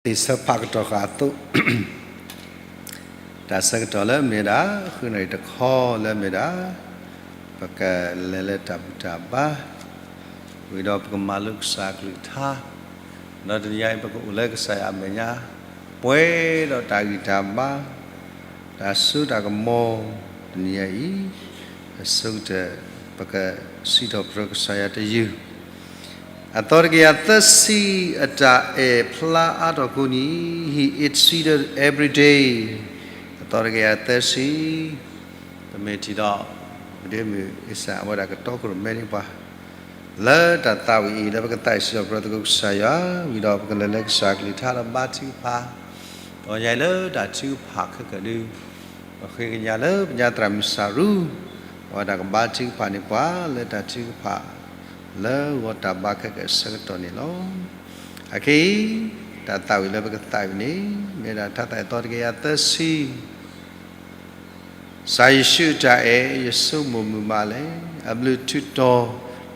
အံၤဆၢဖးကတီၢ်ဃာ်အသိး, တၢ်ဆၢကတီၢ်လၢမ့ၢ်ဒၣ် ဃုနၣ်ရံၣ်တခီလၢမ့ၢ်ဒၣ် ပကလဲၤလၢတၢ်ဘူၣ်တၢ်ဘါ, ဝံၤဒီးပကမၤလိကစၢ်အကလုၢ်ကထါ, ဒီးတနံၤညါအံၤ ပကအိၣ်လၢကစၢ်ယွၤအမဲာ်ညါ, ပှဲၤဒီးတၢ်ဂံၢ်တၢ်ဘါ, တၢ်စိတၢ်ကမီၤ, တနံၤညါအံၤ အဆိကတၢၢ် ပကစံးထီၣ်ပတြၢၤကစၢ်ယွၤတယုၢ် အသီတကယၤသၢဆံ အတၢ်အဲၣ်ဖျါအါထီၣ်ကိးနံၤ, He ate cedar every day. အသီတကယၤသၢဆံ, ပမ့ၢ်ထံၣ်ဒီး ပဒ့မုၣ်အ့စၢ် အဝဲဒၣ်ကတီခိၣ်ရိၣ်မဲန့ၢ်ပှၤ လၢတၢ်သးဝံၣ်အံၤ လၢပကသးဝံၣ်စံးထီၣ်ပတြၢၤသကိးကစၢ်ယွၤ, ဝံၤဒီးပကလဲၤလၢကစၢ်ကလုၢ်ကထါဒီးဘါထုကဖၣ်, ဒီးယၤလၢတၢ်ထုကဖၣ်ခဲကနံၣ်ဒု ပဃ့ကညးလၢပညါသရၣ်မုၣ်စၢ်ရူ, အဝဲဒၣ်ကဘါထုကဖၣ်န့ၢ်ပှၤလၢတၢ်ထုကဖၣ် လၢဂီၤတၢ်ဘါခဲကနံၣ်အဆၢကတီၢ်န့ၣ်လီၤ. အခဲအံၤ တၢ်သးဝံၣ်လၢပကသးဝံၣ်န့ၣ် မ့ၢ်ဒၣ်ထါသးအသီတကယၤသၢဆံ ကစၢ်ယ့ၣ်ၡူးအတၢ်အဲၣ် ယဆိကမိၣ်မုာ်မးလဲၣ်. အဘျုးထူးတီၤ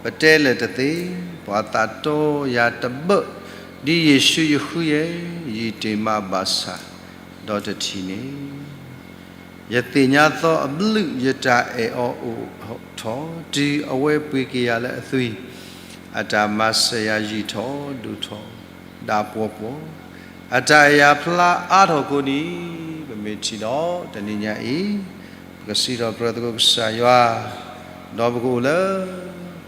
ပတဲလၢာ်တသ့, ပှၤသးတီယၤတဘၢၣ်, ဒ်ယ့ၣ်ၡူးယဃုယဲၢ်, ယံာ်တ့ၢ်မးဘၣ်ဆၣ် ဒီးတထံၣ်န့ၣ် ယသ့ၣ်ညါသီအဘျုး ယတၢ်အဲၣ်အီၤအိၣ်ထီၣ် တုၤအဝဲပှ့ၤက့ၤယၤလၢအသွံၣ်, အတၢ်မၤစၢၤယၤယံာ်ထီၣ်ဒိၣ်ထီၣ် ဒၣ်ပှီၤပှီၤ, အတၢ်အဲၣ်ယၤဖျါအါထီၣ်ကိးနံၤ, ပမ့ၢ်ထံၣ်ဒီးတနံၤညါအံၤ ပကစံးထီၣ်ပတြၢၤသကိးကစၢ်ယွၤ, ဒီးပကအိၣ်လၢ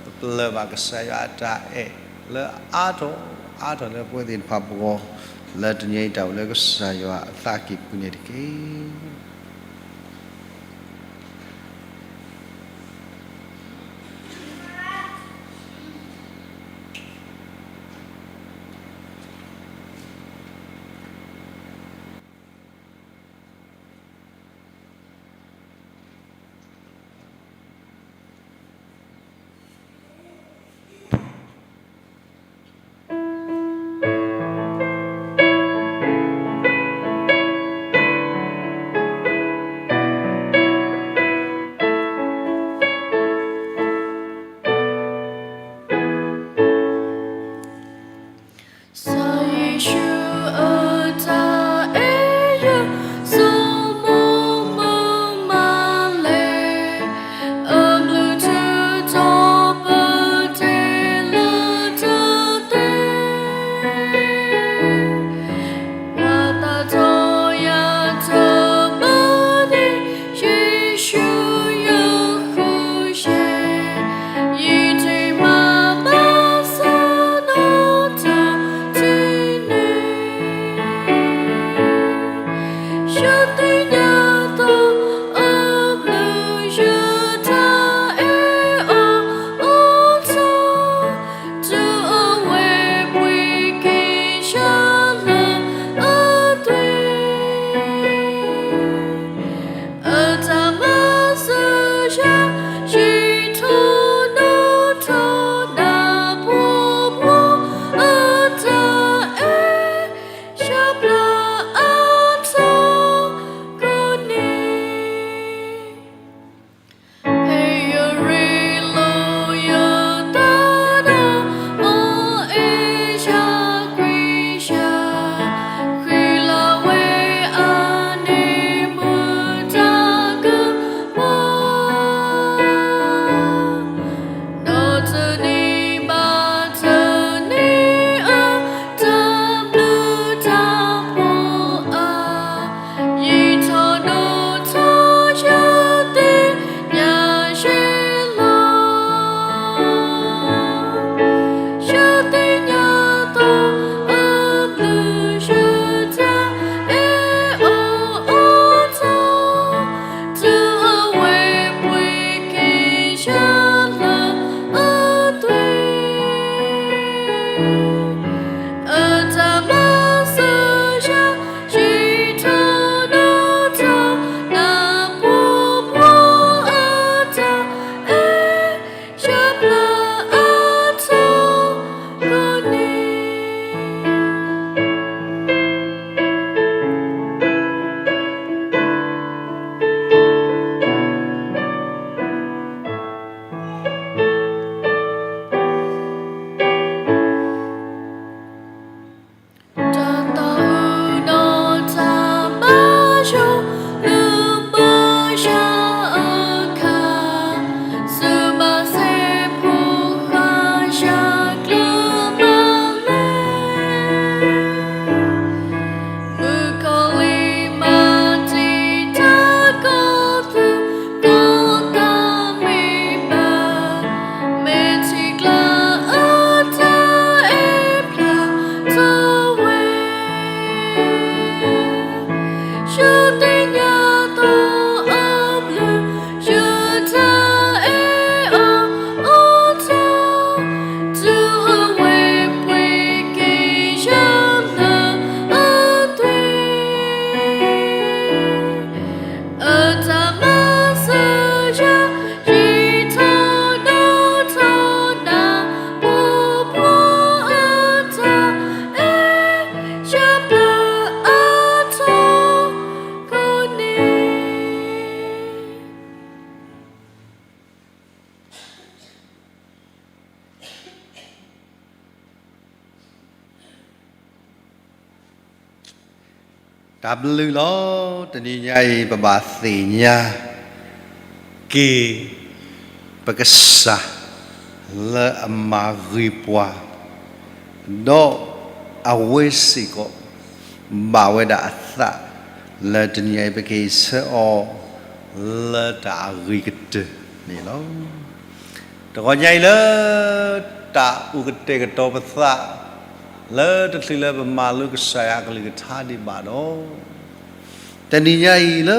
ပပလၢၢ်ဘၣ်ကစၢ်ယွၤအတၢ်အဲၣ်လၢအါထီၣ်အါထီၣ်လၢပဝဲသ့ၣ်တဖၣ်ပဂီၢ်, လၢတနံၤအံၤတၢ်အိၣ်လၢကစၢ်ယွၤအသးကံၢ်ပူၤန့ၣ်တက့ၢ်. တၢ်ဘျုးလီၤ. တနံၤညါအံၤ ပဘၣ်သ့ၣ်ညါက့ၤ ပကစၢ် လၢအမၤဂ့ၤပှၤ, ဒီးအဝဲစ့ၢ်ကီး ဘၣ်ဝဲဒၣ်အသး လၢတနံၤညါအံၤ ပကဟ့ၣ်ဆၢအီၤ လၢတၢ်အဂ့ၤကတၢၢ်န့ၣ်လီၤ. တဂီၤညါအံၤလၢ တၢ်အိၣ်ကတဲာ်ကတီၤပသး လၢတချုးလၢပမၤလိကစၢ်ယွၤအကလုၢ်ကထါဒံးဘၣ်ဒီး, တနံၤညါအံၤလၢဂီၤ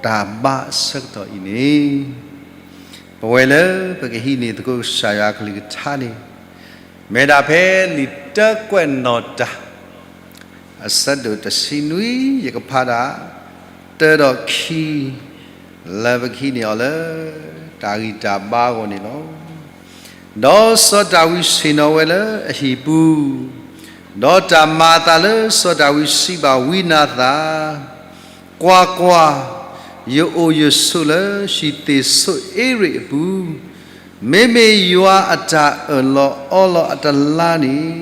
တၢ်ဘါအဆၢကတီၢ်အံၤန့ၣ်, ပဝဲလၢပကဟံးန့ၢ်သကိးကစၢ်ယွၤအကလုၢ်ကထါန့ၣ်, မ့ၢ်ဒၣ်ဖဲလံာ်တၢကွဲးနီၣ်တၢ် အဆၢဒိၣ်တဆံနွံ ယကဖးဒၣ် တၢဒီးခံ လၢပကဟံးန့ၢ်အီၤလၢ တၢ်ဂံၢ်တၢ်ဘါအဂီၢ်န့ၣ်လီၤ. ဒီးစီၤဒၤဝံးဆ့ၣ်နီၤဝဲလၢအဟံၣ်ပူၤ, ဒီးတၢ်မၤအသးလၢစီၤဒၤဝံးစံးဘၣ်ဝံနၤသၣ်, ကွၢ်ကွၢ်, ယအိၣ်ယဆိးလၢဟံၣ်သ့ၣ်ဆိးအ့ရ့းအပူၤ, မ့မ့ၢ်ယွၤအတၢ်အၢၣ်လီၤအီလီၤအတလါန့ၣ်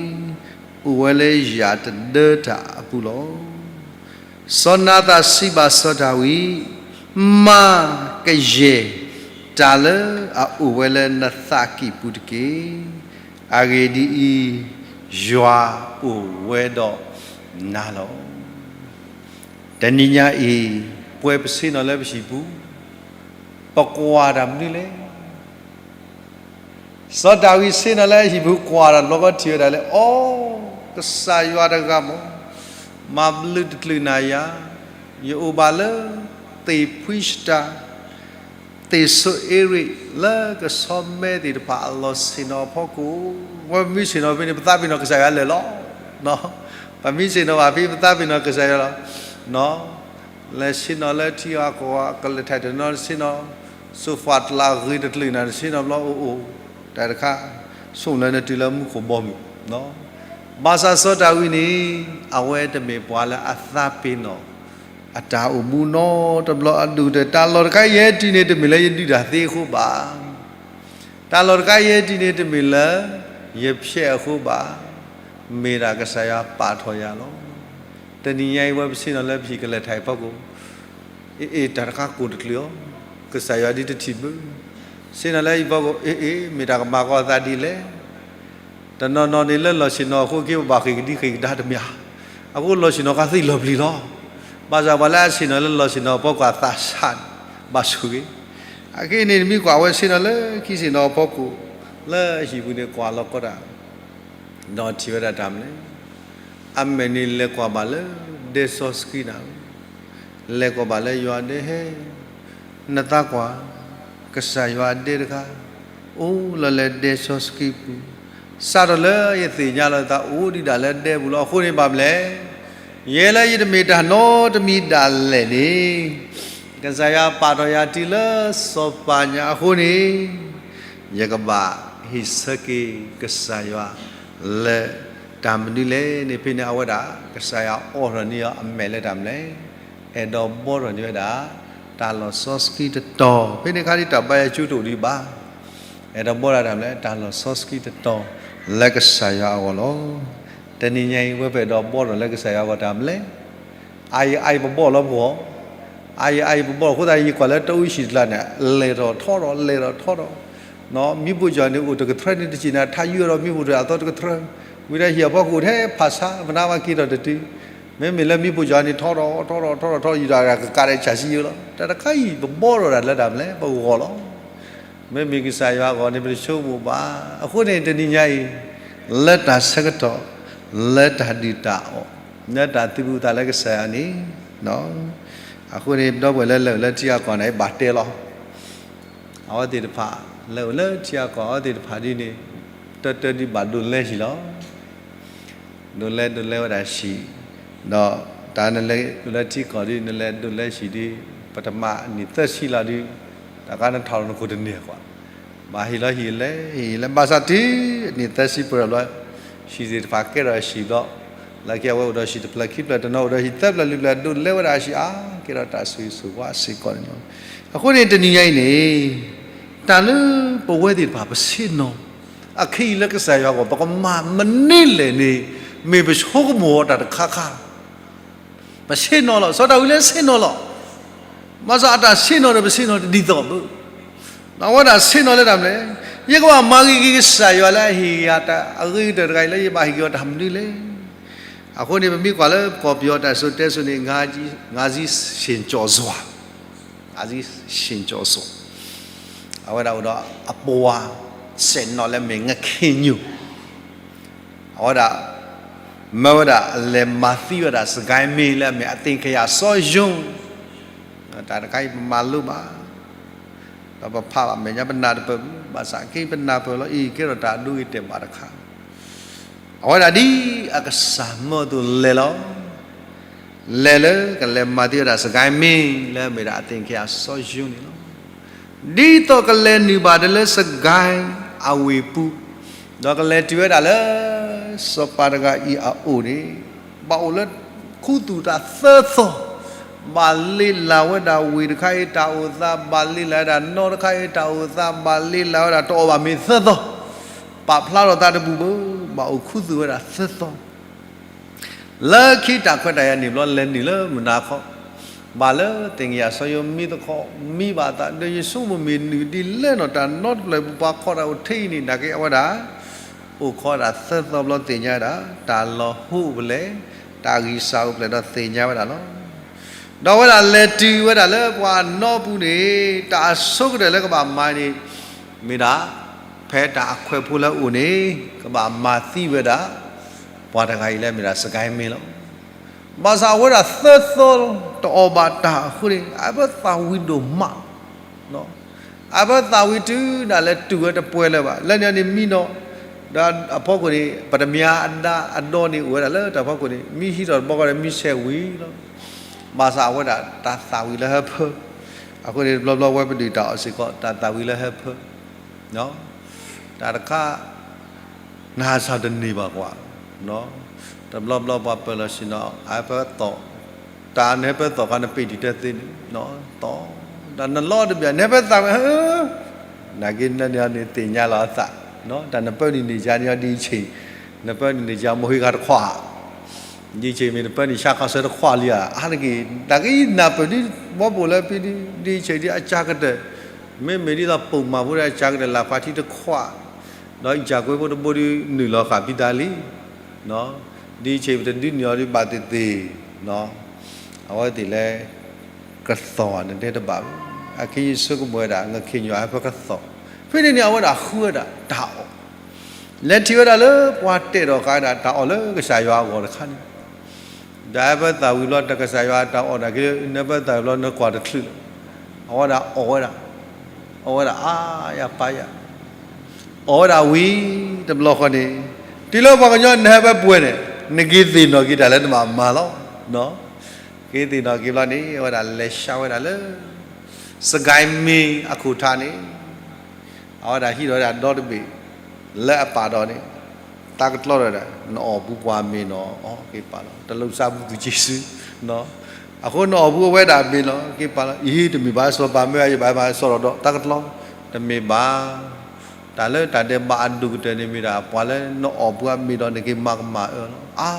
အိၣ်ဝဲလၢယၤတဒၢတၢ်အပူၤလီၤ. စီၤနၤသၣ်စံးဘၣ်စီၤဒၤဝံး, မၤကယဲၢ်တၢ်လၢအအိၣ်ဝဲလၢနသးကံၢ်ပူၤတက့ၢ်. အဂ့ၢ်ဒ်အံၤ, ယွၤအိၣ်ဝဲဒီးနၤလီၤ. တနံၤညါအံၤ, ပဝဲပဆ့ၣ်နီၤလၢပဟံၣ်ပူၤ, ပကွၢ်တၢ်မနုၤလဲၣ်. စီၤဒၤဝံးဆ့ၣ်နီၤလၢအဟံၣ်ပူၤကွၢ်တၢ်တဘျီဃီထံၣ်ဝဲဒၣ်လၢ အိ, ကစၢ်ယွၤတဂၤမး, မၤဘျုးတချုးနၤယၤ, ယအိၣ်ဘၣ်လၢ သ့ၣ်ဖှံစတၢ်, သ့ၣ်ဆိးအ့ရ့း လၢကဆီမဲသ့ၣ်တဖၣ်အလီၢ်ဆ့ၣ်နီၤအဖီခိၣ်, ဝဲပမ့ၢ်ဆ့ၣ်နီၤဖဲန့ၣ် ပသးပ့ၤနီၣ်ကစၢ်ယွၤလၢာ်လီၤ. ပမ့ၢ်ဆ့ၣ်နီၤဘၣ်ဖဲ ပသးပ့ၤနီၣ်ကစၢ်ယွၤလီၤ. လဲၤဆ့ၣ်နီၤလၢထံအကီၢ် ကလဲၤထံၣ်တနီၤတဆ့ၣ်နီၤ, စိဖၣ်တလးဂ့ၤတချုးနၤတဆ့ၣ်နီၤဘျီအိၣ်အိၣ်, တၢ်တခါ ဆိကမိၣ်လၢနတုၤလၢမူခိၣ်ဘီမုၢ်, ဘၣ်ဆၣ်စီၤဒၤဝံးန့ၣ် အဝဲတမ့ၢ်ပှၤလၢအသးပ့ၤနီၣ် အတၢ်အိၣ်မူနီတဘျီအဒိၣ်ကတၢၢ်, တၢ်လီၢ်တခါယဟဲတုၤန့ၣ် တမ့ၢ်လၢယဒုၣ်တၢ်သ့အဃိဘၣ်. တၢ်လီၢ်တခါယဟဲတုၤန့ၣ် တမ့ၢ်လၢယဖျဲးအဃိဘၣ်. မ့ၢ်ဒၣ်ကစၢ်ယွၤပာ်ထီၣ်ယၤလီၤ. တနံၤညါအံၤ ဝဲပဆ့ၣ်နီၤလၢပဟံၣ်ကလဲၤထံၣ်အဖီခိၣ်, အ့ အ့ တၢ်တခါကိၢ်တချုးအီၤ, ကစၢ်ယွၤဒ်တထံၣ်ဘၣ်. ဆ့ၣ်နီၤလၢဟံၣ်ဖီခိၣ်, အ့ အ့ မ့ၢ်တၢ်ကမၤကီအသးဒ်လဲၣ်. တနီၤနီၤန့ၣ်လၢလီၢ်ဆ့ၣ်နီၤအဃိ က့ၤပဘၣ်ဃ့ၢ်ကဒံဃ့ၢ်ကဒါတမ့ၢ်ဧါ. အဃိလီၢ်ဆ့ၣ်နီၤခါသံလီၤပျံၤလီၤ. ဘၣ်ဆၣ်ပှၤလၢအဆ့ၣ်နီၤလၢလီၢ်ဆ့ၣ်နီၤအဖီခိၣ်အသးဆး, ဘၣ်ဆိၣ်ဂ့ၤ. အခဲအံၤန့ၣ် နမ့ၢ်ကွၢ်ဝဲဆ့ၣ်နီၤလၢခံဆ့ၣ်နီၤအဖီခိၣ်, လၢအဟံၣ်ပူၤန့ၣ်ကွၢ်လီၤကီတၢ် ဒီးထံၣ်ဝဲဒၣ်တၢ်မနုၤလဲၣ်. အမဲာ်န့ၣ်လဲၤကွၢ်ဘၣ်လၢဒဲစီဆှံနၤဧၢ, လဲၤကွၢ်ဘၣ်လၢယွၤဒဲဟဲ, နသးကွၢ်, ကစၢ်ယွၤအဒဲတခါ, အိၣ်လီၤလၢဒဲစီဆှံပူၤ, စးထီၣ်လၢယသ့ၣ်ညါလီၤသးအိၣ်ဒံးဒၣ်လၢဒဲပူၤလီၤ. အဃိန့ၣ်ဘၣ်မနုၤလဲၣ်, ယဲလၢယတမ့ၢ်တၢ်နီတမံၤဒၣ်လဲာ်န့ၣ်, ကစၢ်ယွၤပာ်ထီၣ်ယၤတုၤလၢစီၤပၤညါအဃိန့ၣ် ယကဘၣ်ဟ့ၣ်ဆၢက့ၤကစၢ်ယွၤလၢတၢ်မနုၤလဲၣ်န့ၣ် ဖဲန့ၣ်အဝဲဒၣ် ကစၢ်ယွၤအိးထီၣ်န့ၢ်အီၤအမဲာ်လၢတၢ်မနုၤလဲၣ်, အဲၣ်ဒိးဘှီထီၣ်န့ၢ်ဝဲဒၣ် တၢ်လီၢ်စီဆှံတတီၤ, ဖဲန့ၣ်အခါဒ်တၢ်ဘါယွၤကၠိတအိၣ်ဒံးဘၣ်, အဲၣ်ဒိးဘှီဒၣ်တၢ်မနုၤလဲၣ်, တၢ်လီၢ်စီဆှံတတီၤလၢကစၢ်ယွၤအဂီၢ်လီၤ. တနံၤညါအံၤ ဝဲပအဲၣ်ဒိးဘှီထီၣ်လၢကစၢ်ယွၤအဂီၢ်တၢ်မနုၤလဲၣ်, အအံၤအအံၤပဘှီလီၤပဂီၢ်, အအံၤအအံၤပဘှီလီၤ. အဃိသတး ယကွၢ်လၢတအိၣ်ဟံၣ်တကျါန့ၣ် လဲၤထီၣ်ထီထီၣ် လဲၤထီၣ်ထီထီၣ်, မ့ၣ်ပိၢ်ယီၤန့ၣ်အိၣ်တကထြၢန့ၣ်တစံးန့ၣ် ထါယုၢ်ဒီးမ့ၣ်ပိၢ်တဂၤအသီတကထြၢ, ဝံၤဒီးဟံၣ်အဖီခိၣ်ထဲဖးဆါ မနၤဘၣ်က့ၤထီၣ်တတုၤ, မ့မ့ၢ်လၢမ့ၣ်ပိၢ်ယီၤန့ၣ်ထီထီၣ်ထီထီၣ်ထီထီၣ် ယံာ်ဒီးကကးဒီးဆၣ်ဆံယိလီၤ. တၢ်တခါအံၤ ပဘှီထီၣ်ဒၣ်လၢတၢ်မနုၤလဲၣ် ပဂီၢ်လီၤ. မ့မ့ၢ်ကစၢ်ယွၤအဂီၢ်န့ၣ် ပတဆိကမိၣ်ဘၣ်. အဃိန့ၣ် တနံၤညါအံၤ လၢတၢ်ဆၢကတီၢ် လၢတၢ်ဒုၣ်တၢ်အီၣ် လၢတၢ်သးဝံၣ်သးလၢကစၢ်ယွၤန့ၣ်, အဃိန့ၣ် ဒီပုၢ်ဝဲၢ်လၢလဲၤအိၣ်လၢထံအကီၢ်န့ၣ် ဘၣ်တဲလီၤ. အဝဲသ့ၣ်တဖၣ် လဲၤအိၣ်လၢထံအကီၢ် အဝဲသ့ၣ်တဖၣ်ဒ်န့ၣ် တၢတၢဒ်ဘၣ်ဒိးလဲဟံၣ်လီၤ. ဒိးလဲဒိးလဲဝဲဒၣ်ဟံၣ်, ဒီးတၢ်နလဲၤအိၣ်လၢထံကီၢ်ဒ် နလဲၤဒိးလဲဟံၣ်ဒ် ပထမအနံၣ်သၢဆံလီၤဒ် တၢ်ခါနထီၣ်လီၤနခိၣ်တန့ၢ်ကွၢ်, ဘၣ်ဟ့ၣ်လီၤဟံၣ်လဲၤ ဟ့ၣ်လဲၤ ဘၣ်ဆၣ်တုၤအနံၣ်သၢဆံပှဲၤထီၣ်ဘျီ ဟံၣ်သ့ၣ်တဖၣ်ကဲထီၣ်ဟံၣ်ဘျီ, လၢက့အဝဲအိၣ်ဒီးဟံၣ်တဖျၢၣ်ခံဖျၢၣ် တနီၤအိၣ်ဒီးဟံၣ်သၢဖျၢၣ်လွံၢ်ဖျၢၣ် ဒိးလဲဝဲဒၣ်ဟံၣ်အါ ကဲထီၣ်တၢ်ဆိၣ်ဂ့ၤဆိၣ်ဝါစ့ၢ်ကီးန့ၣ်လီၤ. အဃိန့ၣ် တနံၤညါအံၤန့ၣ် တၢ်လၢပဝဲသ့ၣ်တဖၣ်ပဆ့ၣ်နီၤ အခဲအံၤလၢကစၢ်ယွၤအဂီၢ် ပကမၤမနုၤလဲၣ်န့ၣ် မ့ၢ်ပဆိကမိၣ်အီၤတၢ်တခါခါ ပဆ့ၣ်နီၤလီၤ. စီၤဒၤဝံးလၢဆ့ၣ်နီၤလီၤ. ဘၣ်ဆၣ်အတၢ်ဆ့ၣ်နီၤဒီး ပဆ့ၣ်နီၤတဒ်သိးဘၣ်. အဝဲဒၣ်ဆ့ၣ်နီၤလၢတၢ်မနုၤလဲၣ်, ယကဘၣ်မၤဂ့ၤက့ၤကစၢ်ယွၤလၢအဟ့ၣ်ယၤတၢ်အဂ့ၤကတၢၢ်တဂၤအံၤ လၢယဘၣ်ဟ့ၣ်က့ၤအီၤတၢ်မနုၤလဲၣ်. အဃိန့ၣ် ပမ့ၢ်ကွၢ်လၢကီၢ်ပယီၤတၢ်စံၣ်စိၤတဲစိၤန့ၣ် ငါးဆင့်ကြိုးစား, ငါးဆင့်ကြိုးစား, အဝဲဒၣ်အိၣ်ဒီးအပှၤ ဆ့ၣ်နီၤလၢအမ့ၢ် ငခ့ၣ်ညိၣ် အဝဲဒၣ် မၢဝဲဒၣ်အလဲၤမၤသံဝဲဒၣ် စကဲမ့ၢ်လၢအမ့ၢ်အသ့ၣ်ခ့ယၤစီၤယိၣ်, တၢ်တခါအံၤပမၤလိဘၣ်, ဒီးပဖးဘၣ်မဲာ်ညါပနၢ်တပၢၢ်, ဘၣ်ဆၣ်က့ပနၢ်ပၢၢ်လီၤအံၤ ကဲထီၣ်တၢ်ဒိဂ့ၤတဲာ်ဘၣ်တခါ, အဝဲဒၣ်ဒ်အကစၢ်မၢအသိးလဲၤလီၤ. လဲၤလၢကလဲၤမၤသံဝဲဒၣ် စကဲမ့ၢ်လၢအမ့ၢ်ဒၣ်အသ့ၣ်ခ့ယၤစီၤယိၣ်န့ၣ်လီၤ. ဒ်သိးကလဲၤနုာ်ဘၣ်တၢ်လၢစကဲအဝ့ၢ်ပူၤ, ဒီးကလဲၤတုၤဝဲဒၣ်လၢ စီၤပၤတဂၤအံၤအအိၣ်န့ၣ်, ဘၣ်အိၣ်လၢခူသူၣ်တၢ်သၢသီ, ဘၣ်လ့လၢ်ဝဲဒၣ်ဝ့ၢ်တခါအံၤတၢ်အိၣ်သး, ဘၣ်လ့လၢ်ဝဲဒၣ်နီတခါအံၤတၢ်အိၣ်သး, ဘၣ်လ့လၢ်ဝဲဒၣ်တအိၣ်ဘၣ်မ့ၢ်သၢသီ, ပာ်ဖျါထီၣ်သးတဘူၣ်ဘၣ်, ဘၣ်အိၣ်ခူသူၣ်ဝဲဒၣ်သၢသီ လၢခံတၢ်ခွဲးတၢ်ယာ်န့ၣ်ဘျီ လဲၤနုာ်လၢမုၢ်နၤခီ, ဘၣ်လၢသ့ၣ်ခ့ယၤစီၤယိၣ်မံသကိး, မံဘၣ်အသးဒီး ယဆိကမိၣ်မ့ၢ်နုာ်ဒ်လဲၣ်နီၤ, တၢ်နီတဖျၢၣ်ပူၤပှၤခီတၢ်အိၣ်ထဲအံၤန့ၣ် နာ်က့အဝဲဒၣ် အိၣ်ခီဒၣ်သၢသီဘျီသ့ၣ်ညါဝဲဒၣ် တၢ်လီၤဟိအိၣ်ဖျဲၣ်, တၢ်ဂံၢ်စၢ်အိၣ်ဖျဲၣ်ဒီးသ့ၣ်ညါဝဲဒၣ်လီၤ. ဒီးအဝဲဒၣ်လဲၤတုၤဝဲဒၣ်လၢပှၤအနီပူၤန့ၣ် တၢ်အဆိကတၢၢ်လၢကဘၣ်မၤန့ၣ် မ့ၢ်ဒၣ် ဖဲတၢ်အခွဲးဖိလၢအအိၣ်န့ၣ် ကဘၣ်မၤသံဝဲဒၣ် ပှၤတဂၤအံၤလၢမ့ၢ်ဒၣ်စကဲမ့ၢ်လီၤ. ဘၣ်ဆၣ်အဝဲဒၣ်သၢသီတအီၣ်ဘၣ်တၢ်အဃိန့ၣ် အဝဲသးဝံၤဒိၣ်မး, အဝဲသးဝံၤတုၤဒၣ်လဲာ်တူၢ်ဝဲတပှဲၤလၢၤဘၣ်. လၢန့ၣ်န့ၣ်မံနီၤ, ဒီးအဖီခိၣ်န့ၣ် ပတမၠါအဒါအဒီန့ၣ်အိၣ်ဝဲဒၣ်လၢတၢ်ဖီခိၣ်န့ၣ် မံဟံးထီၣ်တဘျီဃီဒီးမံဆဲးဝံၤလီၤ. ဘၣ်ဆၣ်အဝဲဒၣ်တၢ်သးဝံၤလၢဟၢဖၢ, အဃိန့ၣ်တဘျီဘျီဝဲပဒုၣ်တၢ်အီၣ်စ့ၢ်ကီး တၢ်သးဝံၤလၢဟၢဖၢ တၢ်တခါ နဟးစၢ်တန့ၢ်ဘၣ်ကွၢ်, တဘျီဘျီပှၤပၢၤလီၤဆ့ၣ်နီၤ အဟၢဖၢသီၣ်, တၢ်နဟၢဖၢသီၣ်ခါနပ့ၢ်တံၤတၢ်သ့န့ၣ်, သီၣ်, တၢ်နလီတဘ့ၣ် နဟၢဖၢသးဝဲ, နာ်က့နန့ၣ်န့ၣ်သ့ၣ်ညါလီၤအသး, တၢ်နပၢနုာ်န့ၢ်ကါန့ၣ်ဒ်ဆ့ၣ်, နပၢနုာ်န့ၢ်ကါမိၢ်ဟ့ၣ်ဂၤတခွး ဒ်ဆ့ၣ်မ့ၢ်နပၢနုာ်ဆါခီဆၢတခွးလံဧါ, အါတက့ၢ် တၢ်ကနၢ်ပၢၢ်ဒ်ဘီဘိၣ်လၢဖဲဒ်ဆ့ၣ်ဒ်အစှၤကတၢၢ်, မ့မ့ၢ်ဒ်သိးပိာ်မၤဖိဒီးအစှၤကတၢၢ်လၢခွါထံတခွး, ဒီးအစှၤကွ့ဖိတဘိဒ်နုာ်လီၤဃာ်ဖံတၢ်လံ, ဒ်ဆ့ၣ်ပတဒုးနုာ်အီၤဒ်ဘၣ်သ့ၣ်သ့ၣ်, အဝဲသ့ၣ်လၢ ကသီၣ်နတဲတဘၣ်, အခဲအံၤဆိကမိၣ်ဝဲဒၣ် ငခ့ၣ်ညိၣ်အဟၢဖၢကသီၣ်, ဖဲန့ၣ်န့ၣ် အဝဲဒၣ်ဃုဝဲဒၣ်တၢ်အီၣ်, လဲၤထံၣ်ဝဲဒၣ်လၢပှၤတဲာ်ထီၣ်ဃာ်ဝဲဒၣ်တၢ်အီၣ်လၢကစၢ်ယွၤအဂီၢ်တခါန့ၣ်, ဒီးဟၢဖၢသးဝံၤဘျီတၢ်ကစၢ်ယွၤတၢ်အီၣ်နာ်က့ နဟၢဖၢသးဝံၤဘျီနကွၢ်တချုးလၢၤ, အဝဲဒၣ်အီၣ်ဝဲဒၣ်, အီၣ်ဝဲဒၣ်အါယၤပာ်ယၤ, အီၣ်ဝဲဒၣ်ဝံၤတဘျီဃီန့ၣ်, တုၤလၢပှၤကညီနဟၢဖၢပှဲၤန့ၣ် နက့ၤသ့ၣ်နီၣ်က့ၤတၢ်လၢနဘၣ်မၤလီၤ. က့ၤသ့ၣ်နီၣ်က့ၤဘျီန့ၣ် အဝဲဒၣ်လဲၤဆှၢဝဲဒၣ်လၢ စကဲမ့ၢ်အခိၣ်ထါန့ၣ်, အဝဲဒၣ်ဟံးထီၣ်ဝဲဒၣ်ဒီတဘ့ၣ် လၢအပာ်ဒီးန့ၣ်, တၢ်ကတိၤဒီး နအီၣ်ဘူးပှၤမ့ၤနီၤ, က့ၤပာ်လီၤ တလိၣ်စၢ်ဘူးသူၣ်က့ၤစု, အဃိနအီၣ်ဘူးအဝဲဒၣ်မ့ၤနီၤ က့ၤပာ်လီၤ, အံၤတမ့ၢ်ဘၣ် စီၤပၤမၢအယဘၣ်ဘၣ်စီၣ်ထီၣ်ဒီး တၢ်ကတိၤ တမ့ၢ်ဘၣ် တၢ်လၢတၢ်ဒဲးဘးအဒိၣ်ကတၢၢ်န့ၣ်မ့ၢ်ဒၣ် ပှၤလၢနအီၣ်ဘူးအမ့ၤဒီးနက့ၤမၤကမၣ်အၢလီၤ. အါ,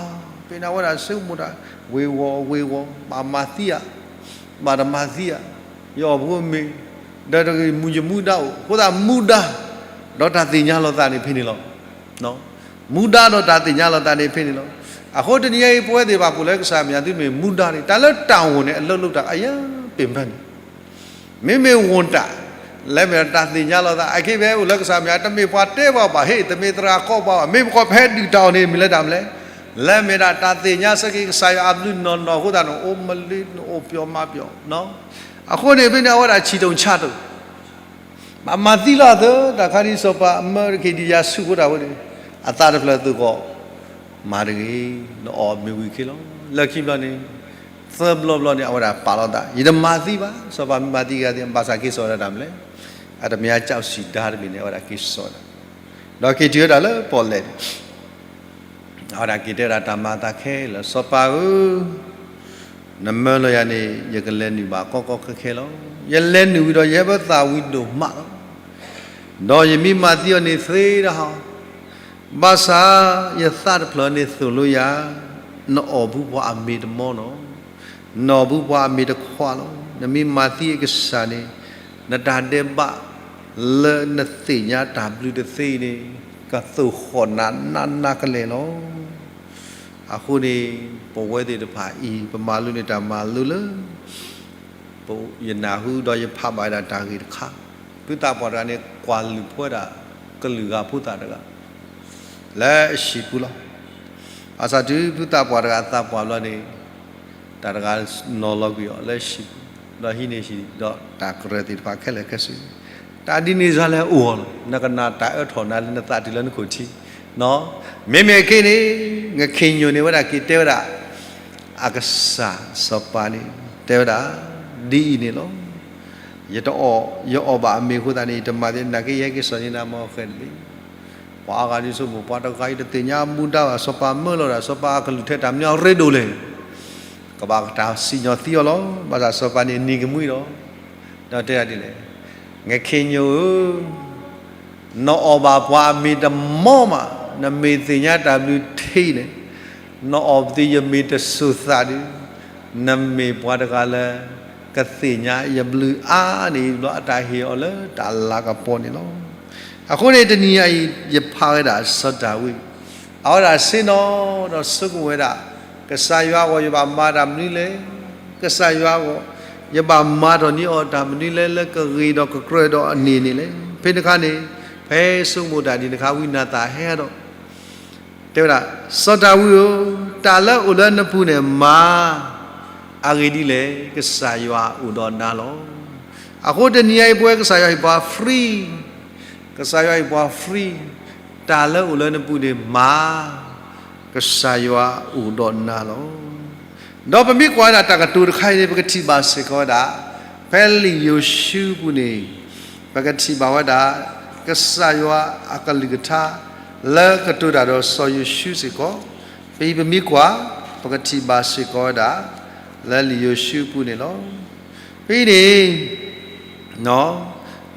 ဖဲန့ၣ်အဝဲဒၣ်ဆိကမိၣ်တၢ် ဝ့ၤဝီၤဝ့ၤဝီၤ ဘၣ်မၤသံဧါ, ဘၣ်တမၤသံဧါ, ယအီၣ်ဘူးအမ့ၤ ဒီးတဂ့ၤမူယမူဒါအိၣ် အဃိသတးမူဒါ ဒီးတၢ်သ့ၣ်ညါလီၤသးန့ၣ်ဖဲန့ၣ်လီၤ. မူဒါဒီးတၢ်သ့ၣ်ညါလီၤသးန့ၣ်ဖဲန့ၣ်လီၤ. အဃိတနံၤအံၤ ပဝဲသ့ၣ်တဖၣ်ပူၤလၢကစၢ်မၠၣ်သုတမ့ၢ် မူဒါန့ၣ် တၢ်လၢတၢ်ဂီၤန့ၣ် အလၢလိၣ်တၢ်အယါပ့ၤမၢန့ၣ် မ့မ့ၢ်ဂီၤတၢ် လၢမ့ၢ်တၢ်သ့ၣ်ညါလီၤသး အခဲအံၤဖဲအိၣ်လၢကစၢ်မၠၣ် တမ့ၢ်ပှၤတဲပှၤဘၣ် ဟ့ၣ် တမ့ၢ်သရၣ်ကီၢ်ပှၤဘၣ် မ့ၢ်ပကီၢ်ဖဲဒုၣ်တၢ်အီၣ်န့ၣ် မ့ၢ်လၢတၢ်မနုၤလဲၣ် လၢမ့ၢ်ဒၣ်တၢ်သ့ၣ်ညါဆၢက့ၤကစၢ်ယွၤအဘျုးနီၢ်နီၢ်အဃိသတးန့ၣ် အိၣ်မလ့ နအိၣ်ပျီမၤပျီ အဃိန့ၣ်ဖဲန့ၣ် အဝဲဒၣ်ဆံၣ်တိၣ်ဆါတိၣ် မၤမၤသံလီၤအသး တၢ်ခါဒ်စီၤပၤအမၢတခ့ၣ်ဒံးယၤဆူၣ်ဖိတၢ်ဝဲန့ၣ် အသးတဖျၢၣ်အသိးဃီ မၤတဂ့ၤ နအီၣ်မ့ၤဝံၤခံလီၤ. လၢခံဘျီန့ၣ် သၢဘျီဘျီန့ၣ် အဝဲဒၣ်ပာ်လီၤသး ယတမၤသံဘၣ် စီၤပၤမ့ၢ်မၤသံဂၤသ့ၣ် ဘၣ်ဆၣ်က့ၤစိာ်ဝဲဒၣ်တၢ်မနုၤလဲၣ် အတမ့ၢ်အကစၢ်စံၣ်ဒါတမံၤန့ၣ် အဝဲဒၣ်က့ၤစိာ်ဝဲဒၣ် ဒီးက့ၤတုၤဝဲဒၣ်လၢပီၣ်လဲၣ်န့ၣ် အဝဲဒၣ်က့ၤတဲဝဲဒၣ်တၢ်မၤအသးခဲလၢာ် စီၤပၤဧၢ နမၢလီၤယၤန့ၣ် ယကလဲၤနုာ်ဘၣ်ကီကီခဲခဲလီၤ. ယလဲၤနုာ်ဝံၤဒီး ယဟၢဖၢသးဝံၤဒိၣ်မးလီၤ. ဒီးယမ့ၢ်မၤသံအီၤန့ၣ်သ့ဒၣ်ဟီ, ဘၣ်ဆၣ်ယသးတဖျၢၣ်န့ၣ်သိၣ်လိယၤ, နအီၣ်ဘူးပှၤအမ့ၤတမီနီၤ. နီၢ်ဘုပှၤအမ့ၢ်တခွးလီၤ. နမ့ၢ်မၤသံအကစၢ်န့ၣ်, နတၢ်ဒဲးဘးလၢနသ့ၣ်ညါတၢ်ဘျုးတသ့အံၤန့ၣ်, ကသိၣ်ဃီၣ်နၤနးနးကလဲာ်လီၤ. အဃိန့ၣ်, ပဝဲသ့ၣ်တဖၣ်အံၤ ပမၤလိန့ၢ်တၢ်မၤလိလၢ ယနၢ်ဟူဒီးယဖးဘၣ်ဝဲဒၣ်တၢ်ဂ့ၢ်တခါ, ဖုသးပှၢ်တဂၤန့ၣ် ကွၢ်လုၢ်ဖှိၣ်ဝဲဒၣ် ကလုာ်ဂၤဖိသၣ်တဂၤ လၢအဟံၣ်ပူၤလီၤ. ဘၣ်ဆၣ်တုၤဖုသးပှၢ်တဂၤအသးပှၢ်ဘျီန့ၣ်, တၢ်တဂၤနီၤလီၤကွံာ်အီၤလၢဟံၣ်ပူၤ, ဒီးဟံးန့ၢ်ဟံၣ်ဒီးတၢ်ကရၢၢ်သ့ၣ်တဖၣ်ခဲလၢာ်ခဲဆ့, တၢ်ဒ်န့ၣ်စ့ၢ်လၢအအိၣ်အီၤလီၤ. နကနၣ်တၢ်အၢထီၣ်နၤလၢနသးတုၤလၢနခိၣ်ထံး, မ့မ့ၢ်ခဲအံၤန့ၣ်, နခ့ညိၣ်န့ၣ်ဝဲဒၣ်က့ၤတဲဝဲဒၣ် အကစၢ်စီၤပၤန့ၣ် တဲဝဲဒၣ် ဒ်အံၤန့ၣ်လီၤ. ယတအီၣ်, ယအီၣ်ဘၣ်အမ့ၤအဃိသတးန့ၣ် ယတမၤသ့, နာ်က့ယဟဲက့ၤစိာ်န့ၢ်နၤမ့ၢ်ဃဲတဘ့ၣ်. ပှၤအါဂၤဒ်ဆိကမိၣ် ပှၤတဂၤအံၤတသ့ၣ်ညါအမူဒါဘၣ်, စီၤပၤမၢလီၤဒၣ်, စီၤပၤအကလုၢ်ထဲတၢ်မနုၤအရ့ဒိၣ်လဲၣ်, ကဘၣ်တၢ်စံၣ်ညီၣ်သံအီၤလီၤ. ဘၣ်ဆၣ်စီၤပၤန့ၣ်နံၤကမှံဒီး, ဒီးတဲဒၣ်ဒ်လဲၣ်, နခ့ညိၣ်ဧၢ, နအီၣ်ဘၣ်ပှၤအမ့ၤတမီၢ်မး, နမ့ၢ်သ့ၣ်ညါတၢ်ဘျုးထဲအံၤန့ၣ်, နအီၣ်ပသံးယမ့ၤတစိၤသးဒုး, နမ့ၢ်ပှၤတဂၤလၢ ကသ့ၣ်ညါယဘျုးအါန့ၢ်အံၤဘျီ အတၢ်ဟ့ၣ်အီၤလၢတၢ်လၤကပီၤန့ၣ်လီၤ. အဃိန့ၣ်တနံၤညါအံၤ ယဖးဝဲဒၣ်စီၤဒၤဝံး, အဝဲဒၣ်ဆ့ၣ်နီၤဒီးဆိကမိၣ်ဝဲဒၣ်, ကစၢ်ယွၤအဂီၢ်ယဘၣ်မၤတၢ်မနုၤလဲၣ်, ကစၢ်ယွၤအဂီၢ် ယဘၣ်မၤထီၣ်န့ၢ်အီၤတၢ်မနုၤလဲၣ် လၢကဂ့ၤဒီးကကြၢးဒီးအန့ၣ်န့ၣ်လဲၣ်. ဖဲတခါန့ၣ်, ဖဲဆိကမိၣ်တၢ်ဒ်န့ၣ်တခါ ဝံနၤသၣ်ဟဲဒီး တဲဝဲဒၣ်, စီၤဒၤဝံးဧၢ, တၢ်လၢအိၣ်လၢနပူၤန့ၣ်မၤအဂ့ၢ်ဒ်လဲၣ်, ကစၢ်ယွၤအိၣ်ဒီးနၤလီၤ. အဃိတနံၤညါအံၤ ပဝဲကစၢ်ယွၤဟ့ၣ်ပှၤ free, ကစၢ်ယွၤဟ့ၣ်ပှၤ free, တၢ်လၢအိၣ်လၢနပူၤန့ၣ်မၤ, ကစၢ်ယွၤအိၣ်ဒီးနၤလီၤ. ဒီးပမ့ၢ်ကွၢ်ဝဲဒၣ်တၢ်ကတိၤတခါအံၤန့ၣ် ပကထံၣ်ဘၣ်စ့ၢ်ကီးဝဲဒၣ်, ဖဲလံာ်ယိၤၡူအပူၤန့ၣ်, ပကထံၣ်ဘၣ်ဝဲဒၣ် ကစၢ်ယွၤအကလုၢ်ကထါ လၢကတိၤတၢ်ဒီးစီၤယိၤၡူစ့ၢ်ကီး, ဖဲအံၤပမ့ၢ်ကွၢ်, ပကထံၣ်ဘၣ်စ့ၢ်ကီးဝဲဒၣ် လၢလံာ်ယိၤၡူအပူၤန့ၣ်လီၤ. ဖဲအံၤန့ၣ်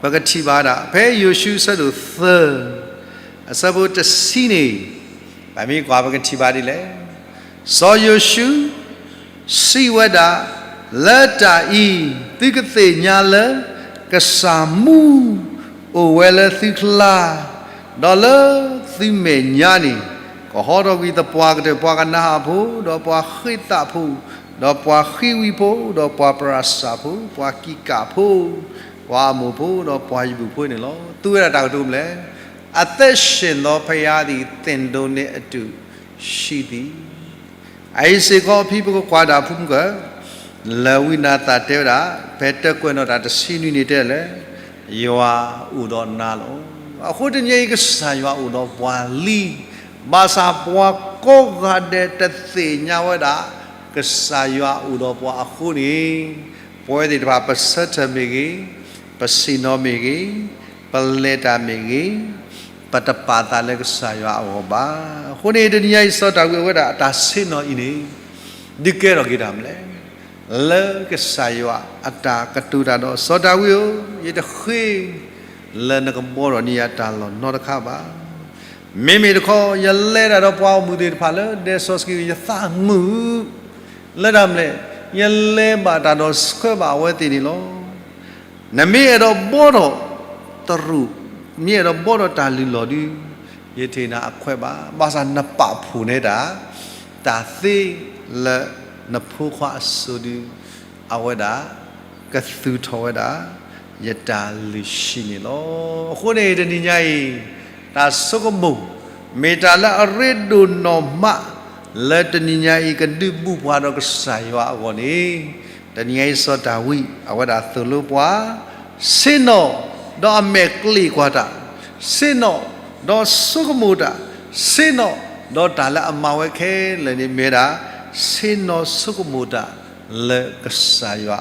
ပကထံၣ်ဘၣ်ဝဲဒၣ် ဖဲယိၤၡူအဆၢဒိၣ်သၢ, အဆၢဖိတဆံန့ၣ်, ပမ့ၢ်ကွၢ်ပကထံၣ်ဘၣ်ဒ်လဲၣ်, စီၤယိၤၡူ စံးဝဲဒၣ်, လၢတၢ်အံၤ သုကသ့ၣ်ညါလၢ ကစၢ်မူ အိၣ်ဝဲလၢသုကျါ, ဒီးလၢသုမဲာ်ညါန့ၣ် ကဟီထီၣ်ကွံာ်သပှၢ်ကတၢၢ် ပှၤကနၤဧၣ်ဖိ, ဒီးပှၤဃ့သးဖိ, ဒီးပှၤဃံဝံဖိ, ဒီးပှၤပရၤၡါဖိ, ပှၤကံးကးဖိ, ပှၤအမိၣ်ဖိ, ဒီးပှၤယဘူၣ်ဖိန့ၣ်လီၤ. သူဝဲဒၣ်တၢ်ကတိၤမနုၤလဲၣ်, အသက်ရှင်သောဘုရားသည် သင်တို့နှင့်အတူရှိသည်. အအံၤစ့ၢ်ကီး ဖဲပကကွၢ်ဒၣ်ဖုမုၢ်က လၢဝံနၤသၣ်တဲဝဲဒၣ်, ဖဲတၢ်ကွဲးနီၣ်တၢ်တဆံနွံန့ၣ်တဲလဲၣ်, ယွၤအိၣ်ဒီးနၤလီၤ. အဃိတနံၤအံၤ ကစၢ်ယွၤအိၣ်ဒီးပှၤလံ, ဘၣ်ဆၣ်ပှၤကိးဂၤဒဲးတသ့ၣ်ညါဝဲဒၣ် ကစၢ်ယွၤအိၣ်ဒီးပှၤအဃိန့ၣ်, ပဝဲသ့ၣ်တဖၣ် ပဆၢထၢၣ်မ့ၢ်ဂ့ၤ, ပဆ့ၣ်နီၤမ့ၢ်ဂ့ၤ, ပလဲၤတၢ်မ့ၢ်ဂ့ၤ, ပတပာ်သးလၢကစၢ်ယွၤအဂီၢ်ဘၣ်. အဃိန့ၣ် တနံၤညါအံၤ စီၤဒၤဝံးအဝဲဒၣ်အတၢ်ဆ့ၣ်နီၤအံၤန့ၣ် ဒုးကဲထီၣ်က့ၤတၢ်မနုၤလဲၣ်, လၢကစၢ်ယွၤအတၢ်ကတိၤတၢ်ဒီး စီၤဒၤဝံးဧၢ, ယတဃ့လၢနကဘှီထီၣ်န့ၢ်ယၤတၢ်လီၢ်နီတခါဘၣ်. မ့မ့ၢ်တခီ ယလဲၤတၢ်ဒီးပှၤဂီၢ်မုၢ်သ့ၣ်တဖၣ်လၢဒဲစီဆှံ ယသးမုာ် လၢတၢ်မနုၤလဲၣ်, ယလဲၤဘၣ်တၢ်ဒီးဆှၢဘၣ်အဝဲသ့ၣ်န့ၣ်လီၤ. နမ့ၢ်အဲၣ်ဒိးဘှီထီၣ်တရူး, မ့ၢ်အဲၣ်ဒိးဘှီထီၣ်တၢ်လုၢ်လီၢ်ဒုး, ယတဟ့ၣ်နၤအခွဲးဘၣ်. ဘၣ်ဆၣ်နပာ်ဖှိၣ်န့ၢ်တၢ်, တၢ်သ့လၢနဖိခွါအစိၤဒုး, အဝဲဒၣ်ကသူၣ်ထီၣ်ဝဲဒၣ် ယတၢ်လုၢ်ဟံၣ်န့ၣ်လီၤ. အဃိန့ၣ် တနံၤညါအံၤ တၢ်ဆိကမိၣ် မ့ၢ်တၢ်လၢအရ့ဒိၣ်နီၢ်မး လၢတနံၤညါအံၤ ကဒုးဘူးပှၤဒီးကစၢ်ယွၤအဂီၢ်န့ၣ်, တနံၤညါအံၤ စီၤဒၤဝံး အဝဲဒၣ်သိၣ်လိပှၤ ဆ့ၣ်နီၤ ဒီးအမဲာ်ကျ့ၣ်ကွၢ်တၢ်, ဆ့ၣ်နီၤ ဒီးဆိကမိၣ်တၢ်, ဆ့ၣ်နီၤ ဒီးတၢ်လၢအမၤဝဲခဲလၢာ်န့ၣ် မ့ၢ်ဝဲဒၣ် ဆ့ၣ်နီၤဆိကမိၣ်တၢ် လၢကစၢ်ယွၤ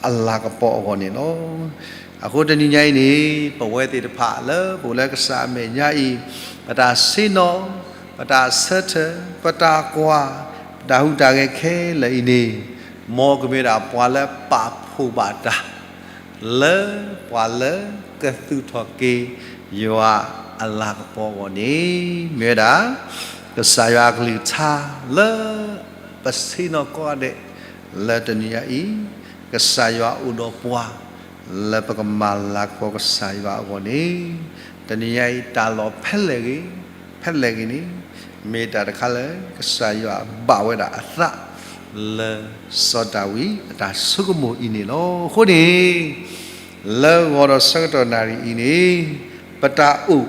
အလၤကပီၤအဂီၢ်န့ၣ်လီၤ. အဃိတနံၤညါအံၤန့ၣ် ပဝဲသ့ၣ်တဖၣ်လၢပအိၣ်လၢကစၢ်အမဲာ်ညါအံၤ, ပတၢ်ဆ့ၣ်နီၤ, ပတၢ်ဆၢထၢၣ်, ပတၢ်ကွၢ်, ပတၢ်ဟူးတၢ်ဂဲၤခဲလၢာ်အံၤန့ၣ်, မ်ကမ့ၢ်ဒၣ်ပှၤလၢပာ်ဖှိၣ်ဘၣ်တၢ် လၢပှၤလၢကသူၣ်ထီၣ်က့ၤ ယွၤအလၤကပီၤအဂီၢ်န့ၣ် မ့ၢ်ဝဲဒၣ် ကစၢ်ယွၤအကလုၢ်ကထါလၢ ပဆ့ၣ်နီၤကိးဂၤဒဲး လၢတနံၤညါအံၤ ကစၢ်ယွၤအိၣ်ဒီးပှၤ လၢပကမၤလၤကပီၤကစၢ်ယွၤအဂီၢ်န့ၣ်, တနံၤညါအံၤတၢ်လီၢ်ဖဲလဲၣ်ဂ့ၤ, ဖဲလဲၣ်ဂ့ၤန့ၣ်, မ့ၢ်တၢ်တခါလၢကစၢ်ယွၤဘၣ်ဝဲဒၣ်အသး လၢစီၤဒၤဝံးအတၢ်ဆိကမိၣ်အံၤန့ၣ်လီၤ. အဃိန့ၣ် လၢဂီၤဒီးဆၢကတီၢ်နၣ်ရံၣ်အံၤန့ၣ်, ပတၢ်အိၣ်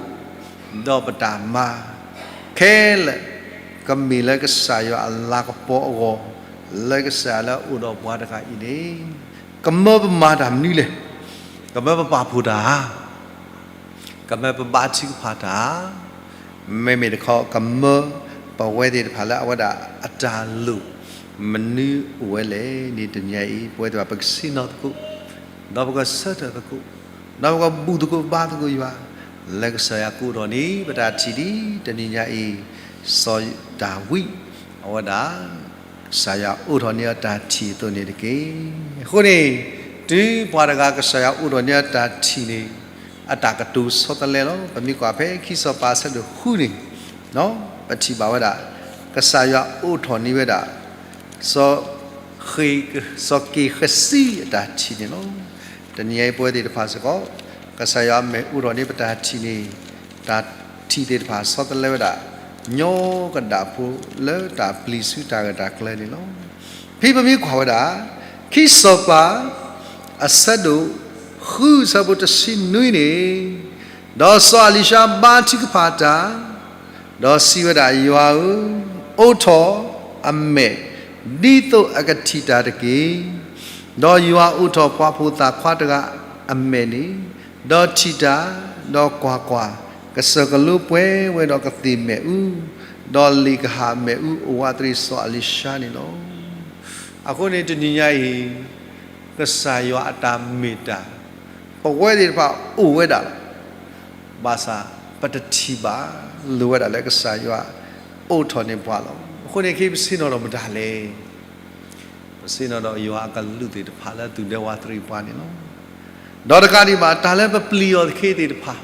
ဒီးပတၢ်မၤ ခဲလၢာ် ကမ့ၢ်လၢကစၢ်ယွၤအလၤကပီၤအဂီၢ်, လၢကစၢ်ယွၤလၢအအိၣ်ဒီးပှၤတဂၤအံၤန့ၣ်, ကမၢပမၤတၢ်မနုၤလဲၣ်, ကမၢပပာ်ဖှိၣ်တၢ်ဧါ, ကမၢပဘါထုကဖၣ်တၢ်ဧါ, မ့မ့ၢ်တခီ ကမၢပဝဲသ့ၣ်တဖၣ်လၢအဝဲဒၣ်အတၢ်လိၣ် မနုၤအိၣ်ဝဲလဲၣ်န့ၣ် တနံၤညါအံၤ ပဝဲသ့ၣ်တဖၣ် ပကဆ့ၣ်နီၤသကိး, ဒီးပကဆၢထၢၣ်သကိး, ဒီးပကဘူၣ်သကိးဘါသကိးယွၤ, လၢကစၢ်ယွၤကအိၣ်ထီၣ်န့ၢ်ပတၢ်ထံၣ်ဒ်တနံၤညါအံၤ, စီၤဒၤဝံး အဝဲဒၣ် ကစၢ်ယွၤအိးထီၣ်န့ၢ်အတၢ်ထံၣ်အသိးန့ၣ်တက့ၢ်. အဃိန့ၣ်, တုၤပှၤတဂၤကစၢ်ယွၤအိးထီၣ်န့ၢ်အတၢ်ထံၣ်န့ၣ်, အတၢ်ကတိၤဆီတလဲလီၤ. ပမ့ၢ်ကွၢ်ဖဲခံစီၤပၤအဆၢဒိၣ်ဃုန့ၣ်, ပထံၣ်ဘၣ်ဝဲဒၣ်, ကစၢ်ယွၤအိးထီၣ်န့ၢ်ဝဲဒၣ် စီၤဃ့, စီၤက့ၤဃစံအတၢ်ထံၣ်န့ၣ်လီၤ. တနံၤညါအံၤပဝဲသ့ၣ်တဖၣ်စ့ၢ်ကီး, ကစၢ်ယွၤမ့ၢ်အိးထီၣ်န့ၢ်ပတၢ်ထံၣ်န့ၣ်, တၢ်ထံၣ်သ့ၣ်တဖၣ်ဆီတလဲဝဲဒၣ်, ညီကဒၣ်ဖိလၢတၢ်ပျံၤဆူတၢ်ဂၢၢ်တၢ်ကျၢၤန့ၣ်လီၤ. ဖဲပမ့ၢ်ကွၢ်ဝဲဒၣ်, ခံစီၤပၤ အဆၢဒိၣ်ဃု အဆၢဖိတဆံနွံန့ၣ်, ဒီးစီၤအလံၤၡါဘါထုကဖၣ်တၢ်, ဒီးစံးဝဲဒၣ်, ယွၤဧၢ, အိးထီၣ်အမဲာ်, ဒ်သိးအကထံၣ်တၢ်တက့ၢ်. ဒီးယွၤအိးထီၣ်ပှၤဖိသၣ်ခွါတဂၤအမဲာ်န့ၣ်, ဒီးထံၣ်တၢ်, ဒီးကွၢ်ကွၢ်, ကစၢၢ်ကလိပှဲၤဝဲဒီးကသ့ၣ်မ့ၣ်အူ, ဒီးလံာ်ကဟၣ်မ့ၣ်အူအိၣ်ဝးတရံးစီၤအလံၤၡါန့ၣ်လီၤ. အဃိန့ၣ်တနံၤညါအံၤ, ကစၢ်ယွၤအတၢ်မ့ၢ်တၢ်, ပဝဲသ့ၣ်တဖၣ်အိၣ်ဝဲဒၣ်လီၤ. ဘၣ်ဆၣ်ပတထံၣ်ဘၣ်, လိၣ်ဝဲဒၣ်လၢကစၢ်ယွၤအိးထီၣ်န့ၢ်ပှၤလီၤ. အဃိန့ၣ်ခဲအံၤပဆ့ၣ်နီၤဒီးမတၤလဲၣ်. ပဆ့ၣ်နီၤဒီးယွၤအကလူးသ့ၣ်တဖၣ်လၢအသူၣ်ဒဲဝးတရံးပှၤန့ၣ်လီၤ. ဒီးတကးဒံးဘၣ် တၢ်လၢပပျံၤအီၤတခ့သ့ၣ်တဖၣ်,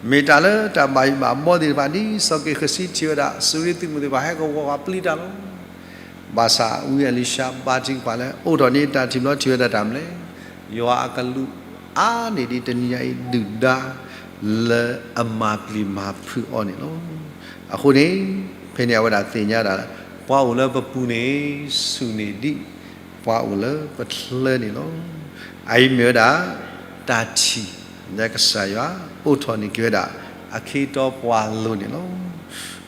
မ့ၢ်တၢ်လၢတၢ်ဘၣ်ယိၣ်ဘၣ်ဘီသ့ၣ်တဖၣ် ဒ်စီၤက့ၤဃစံထံၣ်ဝဲဒၣ် စူၤရ့သုးမုၢ်သ့ၣ်တဖၣ်ဟဲကဝီၤပျံၤတၢ်လီၤ. ဘၣ်ဆၣ်ဝံအလံၤၡါဘါထုကဖၣ်လၢ အိးထီၣ်န့ၢ်တၢ်ထံၣ်ဘျီထံၣ်ဝဲဒၣ်တၢ်မနုၤလဲၣ်, ယွၤအကလူးအါန့ၢ်ဒံးတနံၤညါအံၤဒုၣ်ဒါ လၢအမၤပျံၤမၤဖုးအီၤန့ၣ်လီၤ. အဃိန့ၣ်, ဖဲန့ၣ်အဝဲဒၣ်သ့ၣ်ညါဒၣ်, ပှၤအိၣ်လၢပပူၤန့ၣ် ဆူၣ်န့ၢ်ဒံးပှၤအိၣ်လၢပချၢန့ၣ်လီၤ. အအံၤမ့ၢ်ဝဲဒၣ် တၢ်ထံၣ်လၢကစၢ်ယွၤအိးထီၣ်န့ၢ်က့ၤဝဲဒၣ် အခ့အတီပှၤလိၤန့ၣ်လီၤ.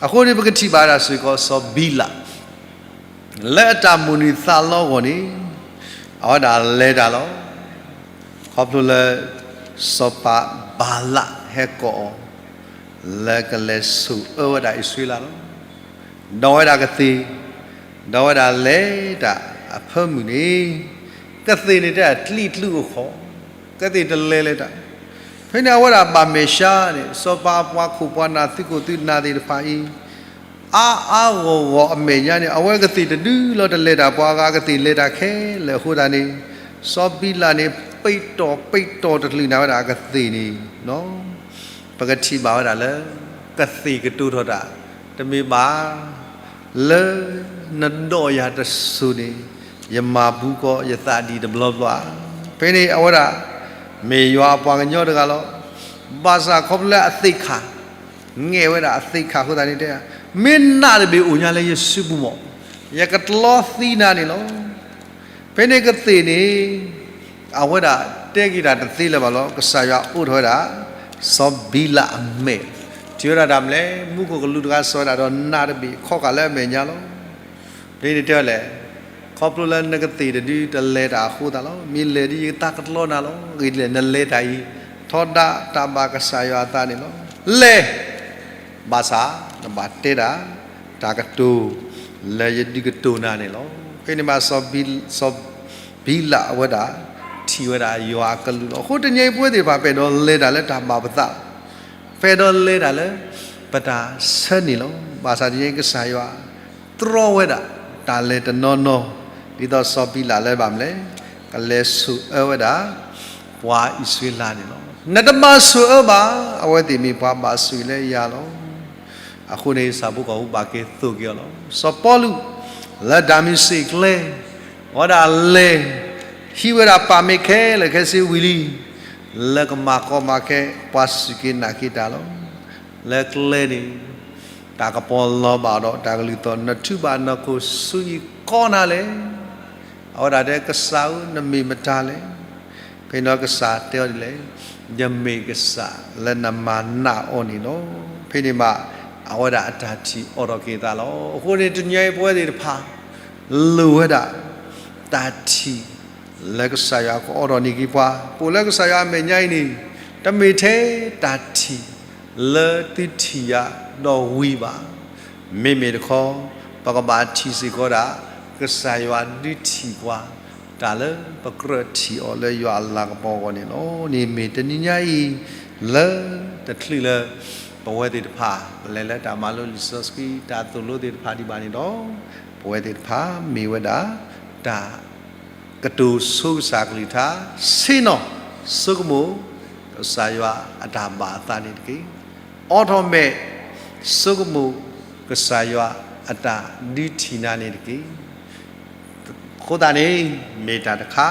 အဃိန့ၣ်ပကထံၣ်ဘၣ်ဒၣ်စ့ၢ်ကီးစီၤဘံလး လၢအတၢ်မိၣ်န့ၢ်သးလီအဂီၢ်န့ၣ်, အဝဲဒၣ်လဲၤတၢ်လီၤ. ခီဖျိလၢ စီၤပၤဘၤလးဟဲကိးအီၤ လၢကလဲၤဆိၣ်အၢဝဲဒၣ်အံၣ်စရ့လးလီၤ. ဒီးဝဲဒၣ်ကသ့ၣ်, ဒီးဝဲဒၣ်လဲၤတၢ်အဖၢမုၢ်န့ၣ်, ကသ့ၣ်န့ၣ်တဲအတံၤတံၤအိၣ်ဃီ, ကသ့ၣ်တလဲၤလဲၤတၢ်. ဖဲန့ၣ်အဝဲဒၣ်ဘၣ်မဲာ်ဆှးန့ၣ် စီၤပၤအပှၤခိၣ်ပှၤနၢ်သုးခိၣ်သုးနၢ်သ့ၣ်တဖၣ်အံၤ အါအါဂီၢ်ဂီၢ်အမဲာ်ညါန့ၣ် အဝဲကသ့ၣ်တဒုလီၤတလဲၤတၢ် ပှၤဂၤကသ့ၣ်လဲၤတၢ်ခဲလၢာ်အဃိသတးန့ၣ်, စီၤဘံလးန့ၣ် ပ့းတီၢ်ပ့းတီၢ်တချုးနၤဝဲဒၣ်အကသ့ၣ်န့ၣ်, ပကထံၣ်ဘၣ်ဝဲဒၣ်လၢ ကသ့ၣ်ကတိၤထီၣ်တၢ်, တမ့ၢ်ဘၣ် လၢနဒီးယၤတစိၤန့ၣ် ယမၤဘူးကီးယသးဒံးတဘျီဘျီဧါ. ဖဲန့ၣ်အဝဲဒၣ် မ့ၢ်ယွၤအပှၤကညီတဂၤလီၤ. ဘၣ်ဆၣ်ခီဖျိလၢအသ့ၣ်ခါ, ငဲၢ်ဝဲဒၣ်အသ့ၣ်ခါအဃိသတးန့ၣ်တဲ, မ့ၢ်နးတဘ့ၣ်အိၣ်ညါလၢယစုပူၤမး, ယကတလီသံနၤန့ၣ်လီၤ. ဖဲန့ၣ်ကသ့ၣ်န့ၣ် အဝဲဒၣ်တဲက့ၤတၢ်တသ့လၢၤဘၣ်လီၤ. ကစၢ်ယွၤအိးထီၣ်ဝဲဒၣ် စီၤဘံလးအမဲာ်, ထံၣ်ဝဲဒၣ်တၢ်မနုၤလဲၣ်, မူခိၣ်ကလူးတဂၤစံးဝဲဒၣ်ဒီးနးတဘ့ၣ်ခီဃာ်လၢအမဲာ်ညါလီၤ. ဒ်န့ၣ်တဲဝဲလဲၣ်, ခီဖျိလၢနကသ့ၣ်တဒုတလဲၤတၢ်အဃိသတးလီၤ. မ့ၢ်လဲၤဒ်ယသးကတလီနၤလီၤ. ဂ့ၢ်ဒ်လဲၣ်နလဲၤတၢ်အံၤ ထီဒါတၢ်ဘၣ်ကစၢ်ယွၤအသးန့ၣ်လီၤ. လဲၤ ဘၣ်ဆၣ် နဘၣ်တဲတၢ် တၢ်ကတိၤ လၢယဒုးကတိၤနၤန့ၣ်လီၤ. ဖဲန့ၣ်ဘၣ် စီၤဘံလးအဝဲဒၣ် ထံၣ်ဝဲဒၣ်ယွၤအကလူးလီၤ. အဃိတနံၤအံၤပဝဲသ့ၣ်တဖၣ် ပအဲၣ်ဒိးလဲၤတၢ်လၢတၢ်ဘၣ်ပသး, ပအဲၣ်ဒိးလဲၤတၢ်လၢ ပတၢ်ဆၢန့ၣ်လီၤ. ဘၣ်ဆၣ်တနံၤအံၤကစၢ်ယွၤ တြီဝဲဒၣ် တၢ်လဲၤတနီၤနီၤ, ဒ်သိးစီၤဘံလးလၢဘၣ်မနုၤလဲၣ်, ကလဲၤဆိၣ်အၢဝဲဒၣ် ပှၤအံၣ်စရ့လးန့ၣ်လီၤ. နတဘၣ်ဆိၣ်အၢဘၣ်, အဝဲသ့ၣ်မ့ၢ်ပှၤဘၣ်ဆိၣ်ဂ့ၤလၢယၤလီၤ. အဃိန့ၣ် ဆၣ်ဖိကီၢ်ဖိဘၣ်က့ၤသိၣ်က့ၤအီၤလီၤ. စီၤပီလူး လၢဒၤမ့းစ့းကျဲ အဝဲဒၣ်လဲၤ ဟံးဝဲဒၣ်ပာ်မ့ၢ်ခဲလၢာ်ခဲဆ့ဝံၤလံ လၢကမၤကီမၤခဲ ပှၤစူၢ်က့ၤနာ်က့ၤတၢ်လီၤ. လၢကျဲန့ၣ် တၢ်ကပီၤလီၤဘၣ်ဒီး တၢ်ကလုၢ်သီၣ် နထုးဘၣ်နီၢ်ခိစူအံၤကိးနၤလဲၣ်. အဝဲဒၣ်တဲ ကစၢ်ဧၢ နမ့ၢ်မတၤလဲၣ်. ဖဲန့ၣ်ကစၢ်တဲအီၤဒ်လဲၣ်, ယမ့ၢ်ကစၢ်လၢနမၤနးအီၤန့ၣ်လီၤ. ဖဲန့ၣ်ဘၣ် အဝဲဒၣ်အတၢ်ထံၣ်အိးထီၣ်က့ၤသးလီၤ. အဃိန့ၣ် တနံၤအံၤပဝဲသ့ၣ်တဖၣ် လိၣ်ဝဲဒၣ် တၢ်ထံၣ် လၢကစၢ်ယွၤကအိးထီၣ်န့ၢ်က့ၤပှၤ, ပအိၣ်လၢကစၢ်ယွၤအမဲာ်ညါအံၤန့ၣ် တမ့ၢ်ထဲတၢ်ထံၣ် လၢသုထံၣ်ယၤဒီးဝံၤဘၣ်. မ့မ့ၢ်တခီ ပကဘၣ်ထံၣ်စ့ၢ်ကီးဒၣ် ကစၢ်ယွၤဒုးထံၣ်ပှၤ တၢ်လၢပကြၢးထံၣ်အီၤလၢယွၤအလၤကပီၤအဂီၢ်န့ၣ်လီၤ. န့ၣ်မ့ၢ်တနံၤညါအံၤ လၢတချုးလၢ ပဝဲသ့ၣ်တဖၣ် ပလဲၤလၢတၢ်မၤလိလံာ်စီဆှံ တၢ်သိၣ်လိသ့ၣ်တဖၣ်ဒံးဘၣ်န့ၣ်ဒီး ပဝဲသ့ၣ်တဖၣ်မ့ၢ်ဝဲဒၣ် တၢ် ကတိၤဆိကစၢ်ကလုၢ်ကထါ, ဆ့ၣ်နီၤ ဆိကမိၣ် ကစၢ်ယွၤအတၢ်ဘၣ်အသးန့ၣ်တက့ၢ်. အိးထီၣ်မဲာ် ဆိကမိၣ် ကစၢ်ယွၤအတၢ်ဒုးထံၣ်နၤန့ၣ်တက့ၢ်. အဃိသတးန့ၣ် မ့ၢ်တၢ်တခါ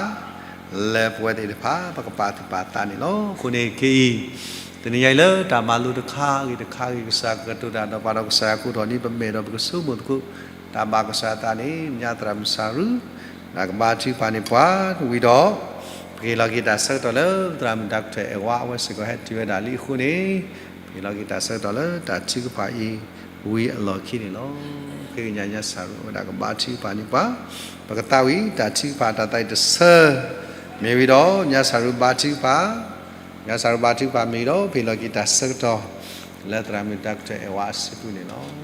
လၢပဝဲသ့ၣ်တဖၣ် ပကပာ်သူၣ်ပာ်သးန့ၣ်လီၤ. အဃိန့ၣ်ခဲအံၤ တနံၤညါအံၤလၢတၢ်မၤလိတခါဂ့ၤတခါဂ့ၤ ကစၢ်ကကတိၤတၢ်ဒီးပှၤဒီး ကစၢ်ယွၤကအိးထီၣ်န့ၢ်ပမဲာ်ဒီး ပကဆိကမိၣ်သကိး တၢ်ဘၣ်ကစၢ်အသးန့ၣ် ညါသရၣ်မုၣ်စၢ်ရူ နကဘါထုကဖၣ်န့ၢ်ပှၤဝံၤဒီး ပကဟ့ၣ်လီၤက့ၤတၢ်ဆၢကတီၢ်လၢ သရၣ်မုၣ် Doctor အဲၣ်ဝါ အဝဲစ့ၢ်ကီးဟဲတုၤဝဲဒၣ်လံအဃိန့ၣ် ပဟ့ၣ်လီၤက့ၤတၢ်ဆၢကတီၢ်လၢတၢ်ထုကဖၣ်အံၤ ဝံၤအလီၢ်ခံန့ၣ်လီၤ. ခဲကညးညါစၢ်ရူ အဝဲဒၣ်ကဘါထုကဖၣ်န့ၢ်ပှၤ ပကသးဝံၣ်တၢ်ထုကဖၣ်တၢ်သးအံၤတဆၢ မ့ၢ်ဝံၤဒီး ညါစၢ်ရူဘါထုကဖၣ် ညါစၢ်ရူဘါထုကဖၣ်မ့ၢ်ဝံၤဒီး ပဟ့ၣ်လီၤက့ၤတၢ်ဆၢကတီၢ် လၢသရၣ်မုၣ် Doctor အဲၣ်ဝါအစုပူၤန့ၣ်လီၤ.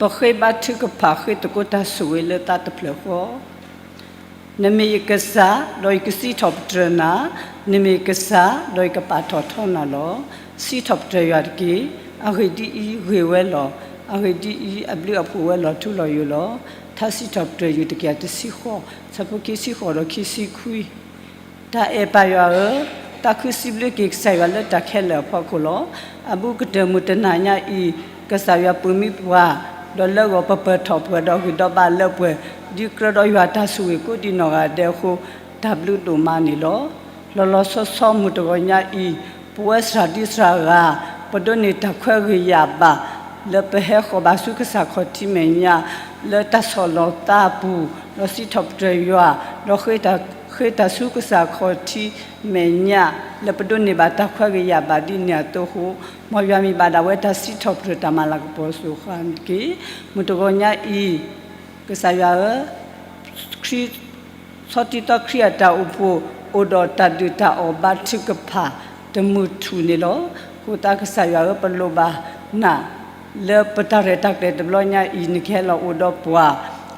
ပဃ့ဘါထုကဖၣ် ဃ့သကိးတၢ်ဆိၣ်ဂ့ၤလၢသးတဖျၢၣ်ဃီ. နမ့ၢ်ယကစၢ်, ဒီးယကစံးထီၣ်ပတြၢၤနၤ, နမ့ၢ်ယကစၢ်, ဒီးယကပာ်ထီၣ်ထီနၤလီၤ. စံးထီၣ်ပတြၢၤယွၤတက့ၢ်. အဂ့ၢ်ဒ်အံၤ, ဂ့ၤဝဲလီၤ. အဂ့ၢ်ဒ်အံၤ, အဘျုးအဖှိၣ်ဝဲလီၤထူလီၤယိာ်လီၤ. ထါစံးထီၣ်ပတြၢၤယွၤတကယၤတဆံဃိး, ဆၢဖိခံဆံဃိးဒီးခံဆံခွံ တၢ်အဲၣ်ပၢ်ယွၤဧၢ, သးခုစံးဘျုးက့ၤကစၢ်ယွၤလၢတၢ်ခဲလၢာ်အဖီခိၣ်လီၤ. အဘူးကတၢၢ်မုၢ်တနၤညါအံၤ, ကစၢ်ယွၤပာ်မံပှၤ, ဒီးလၢဂီၤပပၢၢ်ထီၣ်ပှဲၤဒီးဂံၢ်ဒီးဘါလၢပှဲၤ, ဒ်ကြၢးဒီးယွၤတၢ်ဆိၣ်ဂ့ၤကိးဒံးနီၢ်ဂၤဒဲးအဃိ, တၢ်ဘျုးဒိၣ်မးန့ၣ်လီၤ. လီၤလီၤဆီဆီမုၢ်တဂီၤညါအံၤ, ပဝဲသရၣ်ဒံသရၣ်ဂၤ, ပဒိးန့ၢ်တၢ်ခွဲးဂ့ၤယာ်ဘၣ် လၢပဟဲဃီၤဘၣ်ဆူကစၢ်ခီၣ်ထံးမဲာ်ညါ, လၢတၢ်ဆီၣ်လီၤသးအပူၤ, ဒီးစံးထီၣ်ပတြၢၤယွၤ, ဒီးဃ့တၢ်, ဃ့တၢ်ဆူကစၢ်ခီၣ်ထံးမဲာ်ညါ, လၢပဒိးန့ၢ်ဘၣ်တၢ်ခွဲးဂ့ၤယာ်ဘၣ်ဒ်န့ၣ်အသိးအဃိ, မ်ယွၤမ့ၢ်ဘၣ်ဒၣ်ဝဲတၢ်စံးထီၣ်ပတြၢၤတၢ်မၤလၤကပီၤစိၤဃၣ်န့ၣ်တက့ၢ်. မုၢ်တဂီၤညါအံၤ, ကစၢ်ယွၤဧၢ, ခရံာ် ဆီတံတီခရံာ်အတၢ်အိၣ်ဖှိၣ် အိၣ်ဒီးတၢ်ဒုၣ်တၢ်အီၣ်ဘါထုကဖၣ်တမုၢ်ထူၣ်န့ၣ်လီၤ. အဃိသတးကစၢ်ယွၤဧၢ, ပလိၣ်ဘၣ်နၤ လၢပတၢ်ရဲၣ်တၢ်ကျဲၤတဘျီညါအံၤ နကဟဲလီၤအိၣ်ဒီးပှၤ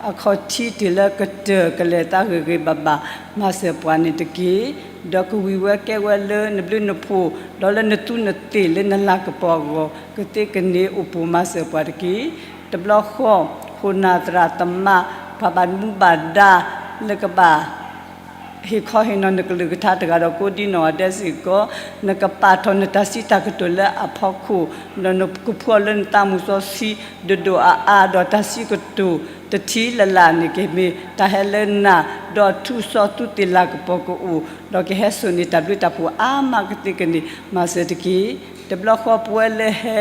အခီၣ်ထံးတုၤလၢကတၢၢ်ကလဲၤသးဂ့ၤဂ့ၤဘၣ်ဘၣ် မၤစၢၤပှၤန့ၣ်တက့ၢ်. ဒီးကဝံၤဝဲကဲဝဲလၢနဘျုးနဖှိၣ် ဒီးလၢနသူးနသ့ၣ်လၢနလၤကပီၤအဂီၢ် ကသ့ကန့ၢ်အိၣ်ပူၤမၤစၢၤပှၤတက့ၢ်. တဘျီဃီ ခိၣ်နၢ်သရၣ်သမါ ပှၤဘၣ်မူဘၣ်ဒါ လၢကဘၣ် ဟ့ၣ်ခီဟ့ၣ်နီၤနကလုၢ်ကထါတဂၤဒီးကိးဒံနီၢ်ဂၤဒဲးစ့ၢ်ကီး, နကပာ်ထီၣ်နတၢ်စံးတၢ်ကတိၤလၢအဖီခိၣ်, ဒီးနကဖှူအီၤလၢနသးမုၢ်စီဆှံ ဒိၣ်ဒိၣ်အါအါ, ဒီးတၢ်စံးကတိၤတထံၣ်လၢ်လၢ်န့ၣ် ကမ့ၢ်တၢ်ဟဲလၢနၤ, ဒီးထူးစီၤသူးသ့ၣ်လၤကပီၤကအိၣ်, ဒီးကဟဲစိာ်န့ၢ်တၢ်ဘျုးတၢ်ဖှိၣ်အါမးကသ့ကန့ၢ် မၤစၢၤတက့ၢ်. တဘျီဃီပဝဲလၢဟဲ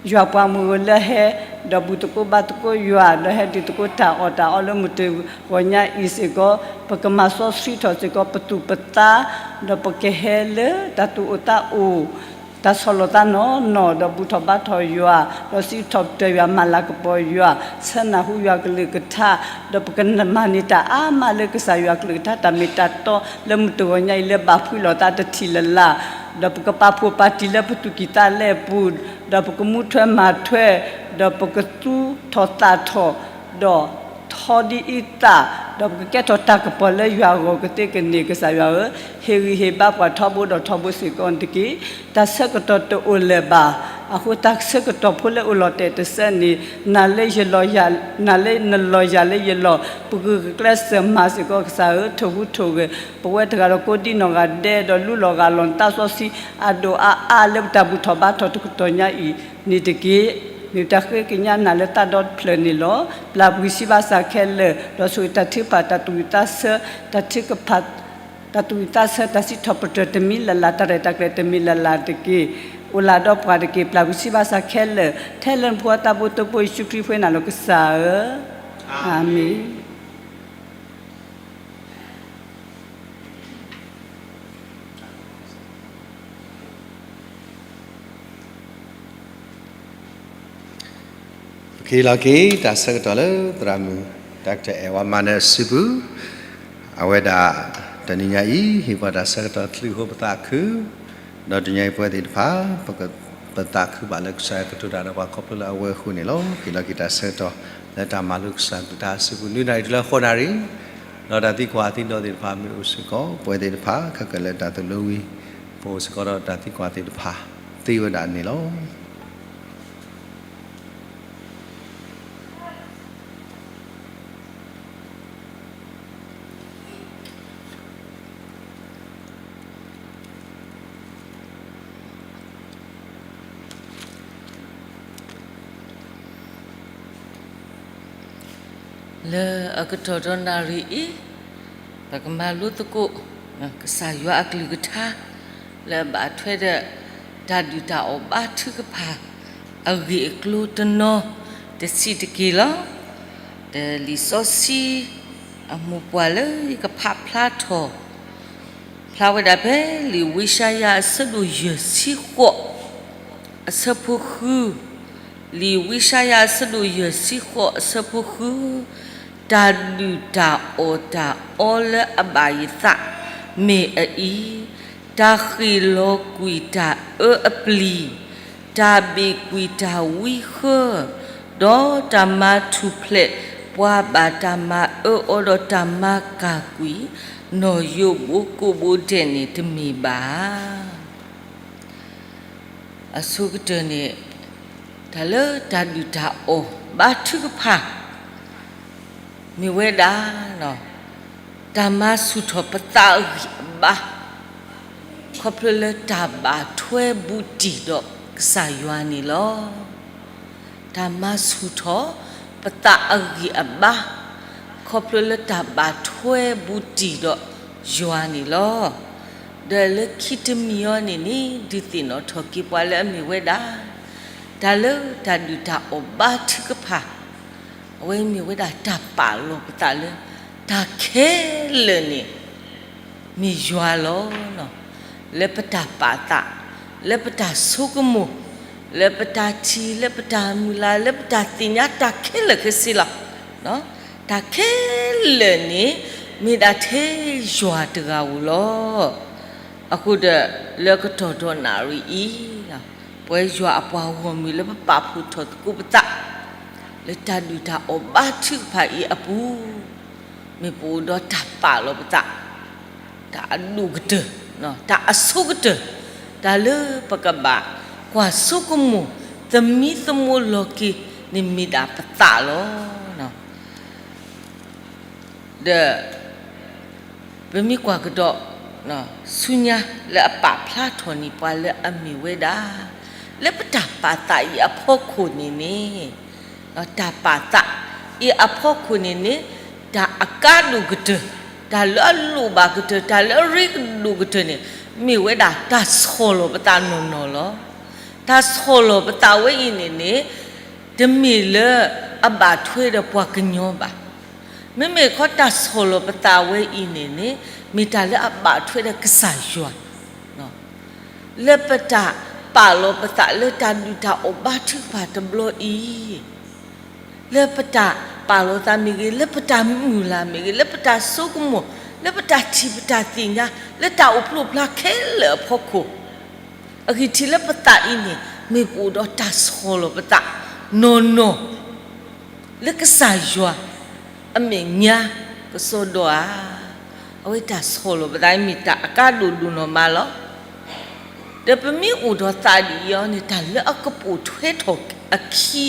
ယွၤပှၤမုၢ်ဧိၤလၢဟဲ, ဒီးဘူၣ်သကိးဘါသကိးယွၤ, ဒီးဟဲဒုးသကိးတၢ်အီၣ်တၢ်အီလၢမုၢ်တဂီၤညါအံၤစ့ၢ်ကီး, ပကမၤစီဆှံထီၣ်စ့ၢ်ကီး ပသူၣ်ပသး, ဒီးပကဟဲလၢတၢ်သူၣ်အိၣ်သးအိၣ်, တၢ်ဆီၣ်လီၤသးနီၢ်နီၢ်, ဒီးဘူၣ်ထီၣ်ဘါထီၣ်ယွၤ, ဒီးစံးထီၣ်ပတြၢၤယွၤ, မၤလၤကပီၤယွၤ, ဆၢနၢ်ဟူယွၤကလုၢ်ကထါ, ဒီးပကမၤန့ၢ်တၢ်အါမးလၢကစၢ်ယွၤကလုၢ်ကထါ တၢ်မ့ၢ်တၢ်တီလၢမုၢ်တဂီၤညါအံၤလၢဘၣ်ဖှံလီၤသးတထံၣ်လၢ်လၢ်, ဒီးပကပာ်ဖှိၣ်ပာ်တံၢ်လၢပသူၣ်ကံၢ်သးလဲပူၤ, ဒီးပကမူထွဲမၤထွဲ, ဒီးပကသူၣ်ထီၣ်သးထီၣ်, ဒီးထီဒ်အံသၣ်, ဒီးပကကဲထီၣ်တၢ်ကပီၤလၢယွၤအဂီၢ်ကသ့ကန့ၢ် ကစၢ်ယွၤဧၢ, ဟ့ၣ်ဂံၢ်ဟ့ၣ်ဘါပှၤထီဘိဒီးထီဘိစ့ၢ်ကီးတက့ၢ်. တၢ်ဆၢကတီၢ်တအိၣ်လၢၤဘၣ်, အဃိတၢ်ဆၢကတီၢ်ဖိလၢအိၣ်လီၤတဲာ်တစဲးန့ၣ်, နၤလၢယလီၤယၤ, နၤလၢနလီၤယၤလၢယလီၤ, ပဂုာ်ကျဲးစၢးမၤစ့ၢ်ကီး ကစၢ်ဧၢ, ထိၣ်ဟူးထိၣ်ဂဲၤ ပဝဲတဂၤဒီးကိးဒံနီၢ်ဂၤဒဲး, ဒီးလူလီၤဂၢ်လီၤနသးစီဆှံ အဒိၣ်အါအါလၢပတၢ်ဘူၣ်ထီၣ်ဘါထီၣ်တကတီၢ်ညါအံၤန့ၣ်တက့ၢ်. မ့ၢ်တၢ်ဃ့ကညးနၤလၢသးဒီဖျၢၣ်န့ၣ်လီၤ. ပျၢ်ကွံာ်စံးဘၣ်စၢ်ခဲလၢာ်, ဒီးဆိၣ်ဂ့ၤတၢ်ထုကဖၣ်, တၢ်သူၣ်ဝံၣ်သးဆၢ, တၢ်ထုကဖၣ်, တၢ်သူၣ်ဝံၣ်သးဆၢ, တၢ်စံးထီၣ်ပတြၢၤတမံၤလၢ်လၢ်, တၢ်ရဲၣ်တၢ်ကျဲၤတမံၤလၢ်လၢ်တက့ၢ်. အိၣ်လၢ်ဒီးပှၤတက့ၢ်. ပျၢ်ကွံာ်စံးဘၣ်စၢ်ခဲလၢာ်, ထဲလၢနဖိသးဘိတိၢ်ဖိယ့ၣ်ၡူးခရံာ်အဃိန့ၣ်လီၤ ကစၢ်ဧၢ, အၤမ့ၣ်. ပကဟ့ၣ်လီၤက့ၤတၢ်ဆၢကတီၢ်လၢသရၣ်မုၣ် Doctor အဲၣ်ဝါမၤနၢၤအစုပူၤ, အဝဲဒၣ်တနံၤညါအံၤ ဟ့ၣ်ပှၤတၢ်ဆၢကတီၢ်ချုးဃီပသးခု, ဒီးတနံၤညါအံၤပဝဲသ့ၣ်တဖၣ် ပက ပသးခုဘၣ်လၢကစၢ်ကတိၤတၢ်ဒီးပှၤခီဖျိလၢအဝဲအဃိန့ၣ်လီၤ. ဟ့ၣ်လီၤက့ၤတၢ်ဆၢကတီၢ်လၢတၢ်မၤလိကစၢ်ကလုၢ်ကထါအစုပူၤ နွံနၣ်ရံၣ်တုၤလၢဃိးနၣ်ရံၣ်, ဒီးတၢ်သံကွၢ်သံဒိးသ့ၣ်တဖၣ်မ့ၢ်အိၣ်စ့ၢ်ကီး ပဝဲသ့ၣ်တဖၣ် ခဲကလၢာ်တၢ်သိၣ်လိဝံၤ ပအိၣ်စ့ၢ်ကီးဒီးတၢ်သံကွၢ်သ့ၣ်တဖၣ်သ့ဝဲဒၣ်န့ၣ်လီၤ. လၢအကတီၢ်ဒီးနၣ်ရံၣ်အံၤ, ပကမၤလိသကိး ကစၢ်ယွၤအကလုၢ်ကထါ လၢအဘၣ်ထွဲဒီး တၢ်ဒုၣ်တၢ်အီၣ်ဘါထုကဖၣ် အဂ့ၢ်အကျိၤတနီၤတဆံးတက့ၢ်လီၤ. ဒီးလံာ်စီဆှံအမိၢ်ပှၢ်လၢယကဖးဖျါထီၣ် ဖျါဝဲဒၣ်ဖဲလံာ်ဝံယၡါယၤအဆၢဒိၣ်ယဲၢ်ဆံဃိး အဆၢဖိဃု, လံာ်ဝံယၡါယၤအဆၢဒိၣ်ယဲၢ်ဆံဃိးအဆၢဖိဃု, တၢ်ဒုၣ်တၢ်အီၣ်တၢ်အီလၢအဘၣ်ယသးမ့ၢ်အအံၤ, တၢ်ဃ့ၢ်လီၤကွံာ်တၢ်အၢအပျံၤ, တၢ်ဘ့ၣ်ကွံာ်တၢ်ဝံဃၢ, ဒီးတၢ်မၤထူၣ်ဖျဲးပှၤဘၣ်တၢ်မၤအၢအီၤဒီးတၢ်မၤကၢ်ကွံာ် နီၢ်ယိးဘိကိးဘိဒဲးန့ၣ်တမ့ၢ်ဘၣ်. အဆိကတၢၢ်န့ၣ် တၢ်လၢတၢ်ဒုၣ်တၢ်အီၣ်ဘါထုကဖၣ် မ့ၢ်ဝဲဒၣ် တၢ်မၤဆူၣ်ထီၣ်ပသးအဂံၢ်အဘါ ခီဖျိလၢတၢ်ဘၣ်ထွဲဘူးတံၢ်ဒီးကစၢ်ယွၤန့ၣ်လီၤ. တၢ်မၤဆူၣ်ထီၣ်ပသးအဂံၢ်အဘါ ခီဖျိလၢတၢ်ဘၣ်ထွဲဘူးတံၢ်ဒီးယွၤန့ၣ်လီၤ. ဒီးလၢခံတမံၤအံၤန့ၣ်န့ၣ် ဒုးသ့ၣ်နီၣ်ထီၣ်က့ၤပှၤလၢအမ့ၢ်ဝဲဒၣ် တၢ်လၢတၢ်ဒုၣ်တၢ်အီၣ်ဘါထုကဖၣ် အဝဲမ့ၢ်ဝဲဒၣ်တၢ်ပာ်လီၤပသးလၢ တၢ်ခဲလၢာ်န့ၣ် မ့ၢ်ယွၤလီၤ. လၢပတၢ်ပာ်သး, လၢပတၢ်ဆိကမိၣ်, လၢပတၢ်ထံၣ်, လၢပတၢ်မုၢ်လၢ်, လၢပတၢ်သ့ၣ်ညါတၢ်ခဲလၢာ်ခဲဆ့လီၤ. တၢ်ခဲလၢာ်န့ၣ် မ့ၢ်ဒၣ်ထဲယွၤတဂၤဧိၤလီၤ. အဃိဒီး လၢကတီၢ်ဒီးနၣ်ရံၣ်အံၤ ပဝဲယွၤအပှၤဂီၢ်မုၢ်လၢပပာ်ဖှိၣ်ထီၣ်သကိးပသး လၢတၢ်ဒုၣ်တၢ်အီၣ်ဘါထုကဖၣ်အံၤအပူၤ မ့ၢ်ပအိၣ်ဒီးတၢ်ပာ်လီၤပသး တၢ်အဒိၣ်ကတၢၢ်, တၢ်အဆိကတၢၢ်, တၢ်လၢပကဘၣ်ကွၢ်ဆိကမိၣ် သမံသမိးလီၤက့ၤန့ၣ်မ့ၢ်ဒၣ်ပသးလီၤ. ဒီး ပမ့ၢ်ကွၢ်ကဒီး ဆူညါလၢအပာ်ဖျါထီၣ်န့ၢ်ပှၤလၢအမ့ၢ်ဝဲဒၣ် လၢပတၢ်ပာ်သးအံၤအဖီခိၣ်န့ၣ်န့ၣ်, တၢ်ပာ်သးအံၤအဖီခိၣ်န့ၣ်န့ၣ်, တၢ်အကါဒိၣ်ကတၢၢ်, တၢ်လၢအလိၣ်ဘၣ်ကတၢၢ်, တၢ်လၢအရ့ဒိၣ်ကတၢၢ်န့ၣ် မ့ၢ်ဝဲဒၣ်တၢ်ဆီၣ်လီၤပသးနီၢ်နီၢ်လီၤ. တၢ်ဆီၣ်လီၤပသးဝဲအံၤန့ၣ်န့ၣ် တမ့ၢ်လၢအဘၣ်ထွဲဒီးပှၤကညီဘၣ်. မ့မ့ၢ်ခီတၢ်ဆီၣ်လီၤပသးဝဲအံၤန့ၣ်န့ၣ် မ့ၢ်တၢ်လၢအဘၣ်ထွဲဒီးကစၢ်ယွၤ လၢပတၢ်ပာ်လီၤပသးလၢတၢ်ဒုၣ်တၢ်အီၣ်ဘါထုကဖၣ်တဘျီအံၤ, လၢပတၢ်ပာ်လီၤသးမ့ၢ်ဂ့ၤ, လၢပတၢ်မုၢ်လၢ်မ့ၢ်ဂ့ၤ, လၢပတၢ်ဆိကမိၣ်, လၢပတၢ်ထံၣ်ပတၢ်သ့ၣ်ညါ, လၢတၢ်အိၣ်ဖျိဖျါခဲလၢာ်အဖီခိၣ်, အဂံၢ်ထံးလၢပသးအံၤန့ၣ် မ့ၢ်ပအိၣ်ဒီးတၢ်ဆီၣ်လီၤပသးနီၢ်နီၢ် လၢကစၢ်ယွၤ အမဲာ်ညါကစီဒီဧါ. အဝဲတၢ်ဆီၣ်လီၤပသးမ့ၢ်တၢ်အကါဒိၣ်ဒိၣ်နီၢ်မးလီၤ. ဒီးပမ့ၢ်အိၣ်ဒီးသးဒ်အံၤအီၤန့ၣ် တၢ်လၢအကပိာ်ထွဲထီၣ်အခံ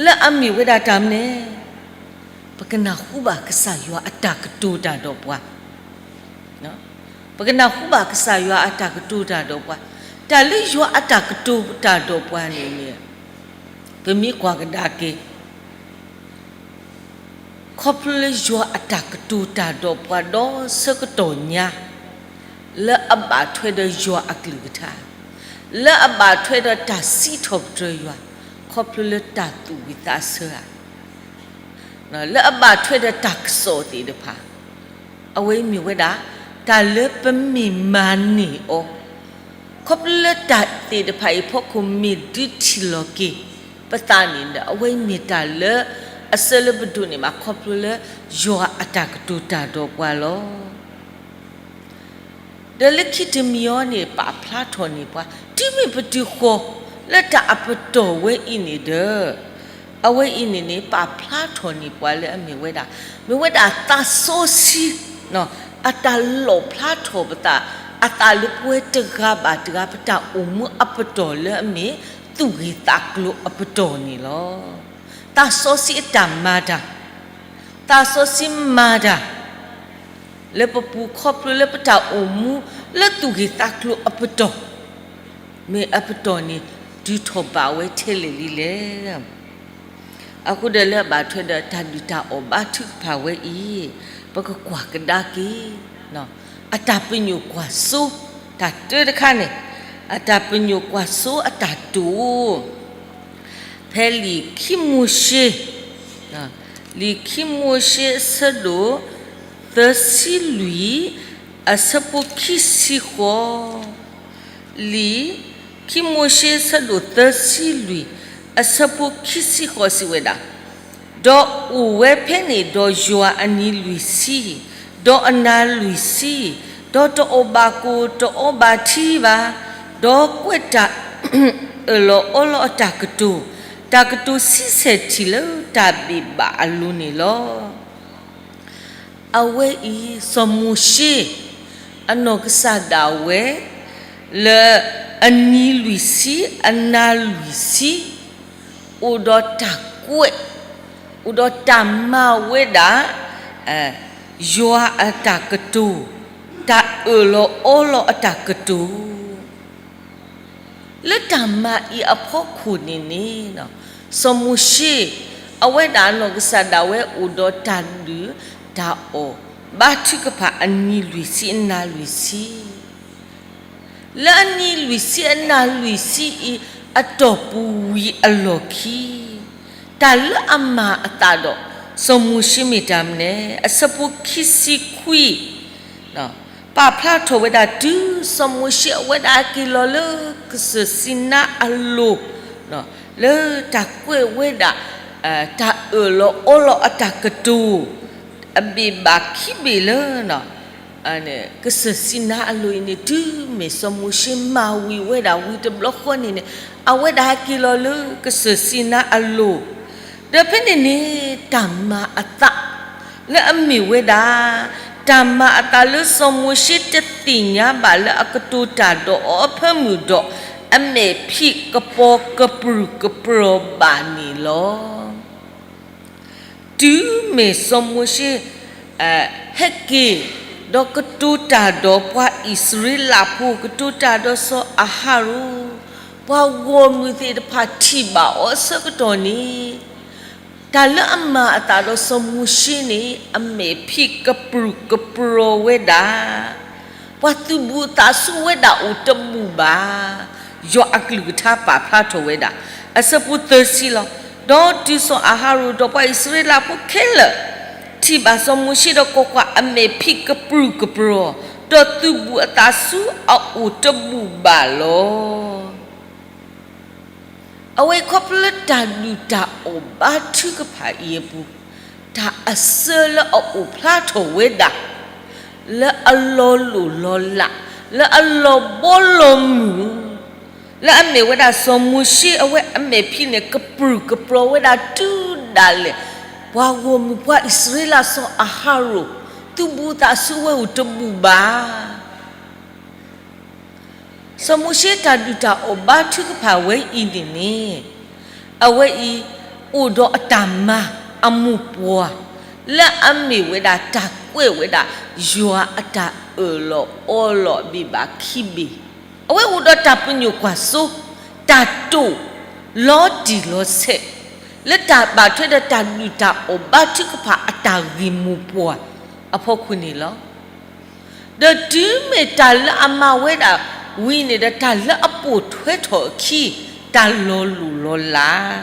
လၢအမ့ၢ်ဝဲဒၣ်တၢ်မနုၤလဲၣ်, ပကနၢ်ဟူဘၣ်ကစၢ်ယွၤအတၢ်ကတိၤတၢ်ဒီးပှၤ ပကနၢ်ဟူဘၣ်ကစၢ်ယွၤအတၢ်ကတိၤတၢ်ဒီးပှၤ, တၢ်လၢယွၤအတၢ်ကတိၤတၢ်ဒီးပှၤန့ၣ်န့ၣ် ပမ့ၢ်ကွၢ်ကဒါက့ၤ ခီဖျိလၢယွၤအတၢ်ကတိၤတၢ်ဒီးပှၤဒီးဆၢကတီၢ်ညါ, လၢအဘၣ်ထွဲဒီးယွၤအကလုၢ်ကထါ, လၢအဘၣ်ထွဲဒီးတၢ်စံးထီၣ်ပတြၢၤယွၤ, ခီဖျိလၢတၢ်သူၣ်ဝံၣ်သးဆၢဧါ လၢအဘၣ်ထွဲဒီးတၢ်ကစီၣ်သ့ၣ်တဖၣ်, အဝဲအံၤမ့ၢ်ဝဲဒၣ် တၢ်လၢပမ့ၢ်မၤန့ၢ်အီၤ, ခီဖျိလၢတၢ်သ့ၣ်တဖၣ်အံၤအဖီခိၣ်မ့ၢ်ဒုးထံၣ်လီၤက့ၤပသးန့ၣ်ဒီး အဝဲအံၤမ့ၢ်တၢ်လၢအဆၢလၢပဒိးန့ၢ်ဘၣ် ခီဖျိလၢယွၤအတၢ်ကတိၤတၢ်ဒီးပှၤလီၤ. ဒီးလၢခံတမံၤအံၤန့ၣ် ပာ်ဖျါထီၣ်န့ၢ်ပှၤ တုၤမ့ၢ်ပတုၤဃီၤ လၢတၢ်အပတီၢ်ဝဲအံၤန့ၣ်ဒီး အဝဲအံၤန့ၣ်န့ၣ် ပာ်ဖျါထီၣ်န့ၢ်ပှၤလၢအမ့ၢ်ဝဲဒၣ်, မ့ၢ်ဝဲဒၣ်သးစီဆှံ အတၢ်လီၣ်ဖျါထီၣ်ပသး, အသးလၢပဝဲတဂၤဘၣ်တဂၤ ပတၢ်အိၣ်မူအပတီၢ်လၢအမ့ၢ်သူၣ်ဂ့ၤသးကျိၤအပတီၢ်န့ၣ်လီၤ. သးစီဆှံအတၢ်မၤတၢ်, သးစီဆှံမၤတၢ် လၢပပူၤခီဖျိလၢပတၢ်အိၣ်မူ လၢသူၣ်ဂ့ၤသးကျိၤအပတီၢ်, မ့ၢ်အပတီၢ်န့ၣ် တုၤထီၣ်ဘးဝဲထဲလဲၣ်လံလဲၣ်. အဃိဒီးလၢအဘၣ်ထွဲဒီးတၢ်ဒုၣ်တၢ်အီၣ်ဘါထုကဖၣ်ဝဲအံၤ, ပကကွၢ်ကဒါက့ၤ အတၢ်ပညိၣ်ကွၢ်စိ, တၢ်တၢတခါန့ၣ်, အတၢ်ပညိၣ်ကွၢ်စိအတၢ်တိာ် ဖဲလံာ်ခံမိၤၡ့, လံာ်ခံမိၤၡ့အဆၢဒိၣ်သၢဆံလွံၢ်, အဆၢဖိခံဆံဃိး, လံာ်ခံမိၤၡ့အဆၢဒိၣ်သၢဆံလွံၢ်, အဆၢဖိခံဆံဃိးစံးဝဲဒၣ်, ဒီးအိၣ်ဝဲဖဲန့ၣ်ဒီးယွၤအနံၤလွံၢ်ဆံ, ဒီးအနၤလွံၢ်ဆံ, ဒီးတအီၣ်ဘၣ်ကိၣ်တအီဘၣ်ထံဘၣ်, ဒီးကွဲးတၢ်အၢၣ်လီၤအီလီၤအတၢ်ကတိၤ, တၢ်ကတိၤဆံဆဲၣ်ထံၣ်လၢတၢ်ဘ့ၣ်ဘၣ်အလိၤန့ၣ်လီၤ. အဝဲအံၤ စီၤမိၤၡ့ အနီၢ်ကစၢ်ဒၣ်ဝဲ လၢအနံၤလွံၢ်ဆံ အနၤလွံၢ်ဆံ အိၣ်ဒီးတၢ်ကွဲး, အိၣ်ဒီးတၢ်မၤဝဲဒၣ် ယွၤအတၢ်ကတိၤ, တၢ်အၢၣ်လီၤအီလီၤအတၢ်ကတိၤ လၢတၢ်မၤအံၤအဖီခိၣ်န့ၣ်န့ၣ်, စီၤမိၤၡ့ အဝဲဒၣ်အနီၢ်ကစၢ်ဒၣ်ဝဲအိၣ်ဒီးတၢ်ဒုၣ်တၢ်အီၣ်ဘါထုကဖၣ်အနံၤလွံၢ်ဆံအနၤလွံၢ်ဆံ, လၢအနံၤလွံၢ်ဆံအနၤလွံၢ်ဆံအံၤ အတီၢ်ပူၤဝံၤအလီၢ်ခံ တၢ်လၢအမၤအသးဒီး စီၤမိၤၡ့မ့ၢ်တၢ်မနုၤလဲၣ်. အဆၢဖိခံဆံခွံ ပာ်ဖျါထီၣ်ဝဲဒၣ်တုၤစီၤမိၤၡ့အဝဲဒၣ်က့ၤလီၤလၢကစၢၢ်စံနါအလိၤ, လၢတၢ်ကွဲးဝဲဒၣ် တၢ်အၢၣ်လီၤအီလီၤအတၢ်ကတိၤ အဘ့ၣ်ဘၣ်ခံဘ့ၣ်လၢ ကစၢၢ်စံနါအလိၤအံၤန့ၣ် တုၤမ့ၢ်စီၤမိၤၡ့မၤဝံၤဝဲဒၣ်ဝံၤတဘျီဃီန့ၣ်န့ၣ် အဝဲဒၣ်က့ၤလီၤလၢကစၢၢ်စံနါအလိၤ, ဒီးဖဲန့ၣ်န့ၣ် တၢ်မၤအသး လၢအမ့ၢ်ဝဲဒၣ် တၢ်မၤအသးလၢစီၤမိၤၡ့တသ့ၣ်ညါဘၣ်လၢအကတိၤတၢ်ဒီးအီၤအဖၢမုၢ်ဒီး အမဲာ်ဖံးကပီၤကပြုၢ်ကပြီၤဘၣ်န့ၣ်လီၤ. တုၤမ့ၢ်စီၤမိၤၡ့ ဟဲက့ၤ, ဒီးကတိၤတၢ်ဒီးပှၤအံၣ်စရ့လးဖိ, ကတိၤတၢ်ဒီးစီၤအၤဟရိၣ်, ပှၤဂီၢ်မုၢ်သ့ၣ်တဖၣ်ထံၣ်ဘၣ်အီၤအဆၢကတီၢ်န့ၣ်, တၢ်လၢအမၤအသးဒီးစီၤမိၤၡ့န့ၣ် အမဲာ်ဖံးကပြုၢ်ကပြီၤဝဲဒၣ်, ပှၤသုးဘူးအသးဆူဝဲဒၣ်အိၣ်တဘူၣ်ဘၣ်, ယွၤအကလုၢ်ကထါပာ်ဖျါထီၣ်ဝဲဒၣ်, အဆၢဖိသၢဆံလီၤ. ဒီးတုၤစီၤအၤဟရိၣ်ဒီးပှၤအံၣ်စရ့လးဖိခဲလၢာ် ထံၣ်ဘၣ်စီၤမိၤၡ့ဒီးကွၢ်ကွၢ်, အမဲာ်ဖံးကပြုၢ်ကပြီၤ, ဒီးသုးဘူးအသးဆူအအိၣ်တဘူၣ်ဘၣ်လီၤ. အဝဲခီဖျိလၢတၢ်ဒုၣ်တၢ်အီၣ်ဘါထုကဖၣ်အံၤအပူၤ, တၢ်အစၢလၢအအိၣ်ဖျါထီၣ်ဝဲဒၣ်, လၢအလီၤလိၢ်လီၤလး, လၢအလီၤဘီလီၤမုၢ်, လၢအမ့ၢ်ဝဲဒၣ်စီၤမိၤၡ့အဝဲအမဲာ်ဖံးန့ၣ် ကပြုၢ်ကပြီၤဝဲဒၣ်တုၤဒၣ်လဲာ်, ပှၤဂီၢ်မုၢ်ပှၤအံၣ်စရ့လးစီၤအၤဟရိၣ်, သုးဘူးသးဆူဝဲအိၣ်တဘူၣ်ဘၣ်. စီၤမိၤၡ့တၢ်ဒုၣ်တၢ်အီၣ်ဘါထုကဖၣ်ဝဲအံၤန့ၣ်န့ၣ်, အဝဲအံၤအိၣ်ဒီးအတၢ်မၤအမိၢ်ပှၢ်, လၢအမ့ၢ်ဝဲဒၣ်တၢ်ကွဲးဝဲဒၣ် ယွၤအတၢ်အၢၣ်လီၤအီလီၤဘ့ၣ်ဘၣ်ခံဘ့ၣ်, အဝဲအိၣ်ဒီးတၢ်ပညိၣ်ကွၢ်စိ, တၢ်တိာ်, လီၤတံၢ်လီၤဆဲး, လၢတၢ်ဘၣ်ထွဲဒီးတၢ်ဒုၣ်တၢ်အီၣ်ဘါထုကဖၣ်အတၢ်ဂ့ၢ်မိၢ်ပှၢ်အဖီခိၣ်န့ၣ်လီၤ. ဒီးတုၤမ့ၢ်တၢ်လၢအမၤဝဲဒၣ်ဝံၤန့ၣ်ဒီး တၢ်လၢအပိာ်ထွဲထီၣ်အခံ, တၢ်လီၤလိၢ်လီၤလး.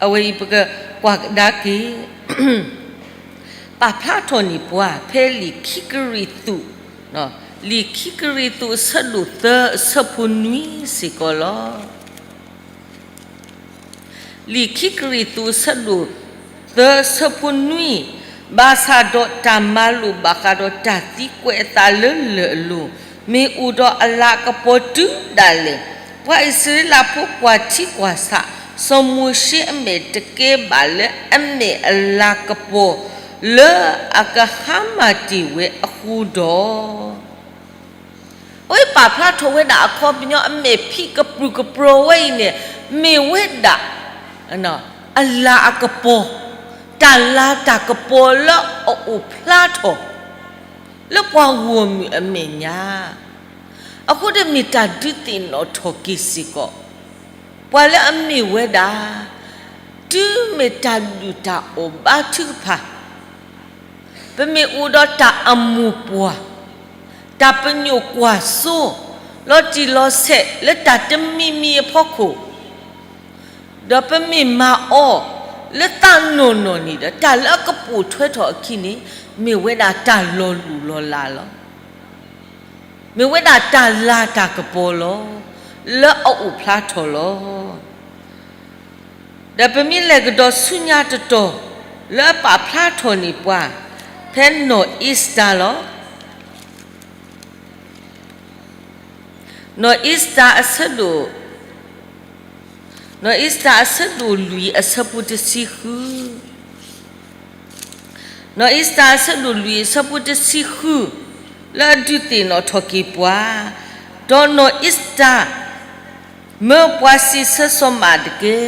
အဝဲအံၤပကကွၢ်ကဒါက့ၤ ပာ်ဖျါထီၣ်န့ၢ်ပှၤ ဖဲလံာ်ခံကရံၣ်သူး, လံာ်ခံကရံၣ်သူးအဆၢဒိၣ်သၢအဆၢဖိနွံစ့ၢ်ကီးလီၤ. လံာ်ခံကရံၣ်သူးအဆၢဒိၣ်သၢ အဆၢဖိနွံ, ဘၣ်ဆၣ်ဒီးတၢ်မၤလိာ်ဘၣ်ဃးဒီးတၢ်သံကွဲးအသးလၢလၢၢ်အလိၤ, မ့ၢ်အိၣ်ဒီးအလၤအကပီၤတုၤဒၣ်လဲာ်, ပှၤအံၣ်စရ့လးဖိကွၢ်ထံကွၢ်ဆး, စီၤမိၤၡ့အမဲာ်တကဲဘၣ်လၢအမဲာ်အလၤကပီၤ လၢအကဟါမၢ်တ့ၢ်ဝဲအဃိဒီး အဝဲပာ်ဖျါထီၣ်ဝဲဒၣ်အခီပညီအမဲာ်ဖံးကပြုၢ်ကပြီၤဝဲအံၤန့ၣ် မ့ၢ်ဝဲဒၣ် အလၤအကပီၤ, တၢ်လၤတၢ်ကပီၤလၢအအိၣ်ဖျါထီၣ် လၢပှၤဂီၢ်မုၢ်အမဲာ်ညါ, အဃိဒီးမ့ၢ်တၢ်ဒုးသ့ၣ်နီၣ်ထီၣ်က့ၤစ့ၢ်ကီး ပှၤလၢအမ့ၢ်ဝဲဒၣ် တုၤမ့ၢ်တၢ်ဒုၣ်တၢ်အီၣ်ဘါထုကဖၣ် ပမ့ၢ်အိၣ်ဒီးတၢ်အမိၢ်ပှၢ်, တၢ်ပညိၣ်ကွၢ်စိ, လီၤတံၢ်လီၤဆဲးလၢတၢ်တမံၤမံၤအဖီခိၣ်, ဒီးပမ့ၢ်မၤအီၤလၢသးနီၢ်နီၢ်န့ၣ်ဒီး တၢ်လၢအကပိာ်ထွဲထီၣ်အခံန့ၣ် မ့ၢ်ဝဲဒၣ်တၢ်လီၤလိၢ်လီၤလးလီၤ. မ့ၢ်ဝဲဒၣ်တၢ်လၤတၢ်ကပီၤလီၤ. လၢအအိၣ်ဖျါထီၣ်လီၤ. ဒီးပမ့ၢ်လဲၤကဒီးဆူညါတတီၤ လၢအပာ်ဖျါထီၣ်န့ၢ်ပှၤ ဖဲနီၢ်အ့စတၢၤလီၤ. နီၢ်အ့စတၢၤအဆၢဒိၣ်, နီၢ်အ့စတၢၤအဆၢဒိၣ်လွံၢ်အဆၢဖိတဆံဃု, နီၢ်အ့စတၢၤအဆၢဒိၣ်လွံၢ်အဆၢဖိတဆံဃု, လၢအဒုးသ့ၣ်နီၣ်ထီၣ်က့ၤပှၤ, ဒီးနီၢ်အ့စတၢၤ မၢပှၤစံးဆၢစီၤမၤဒကဲ,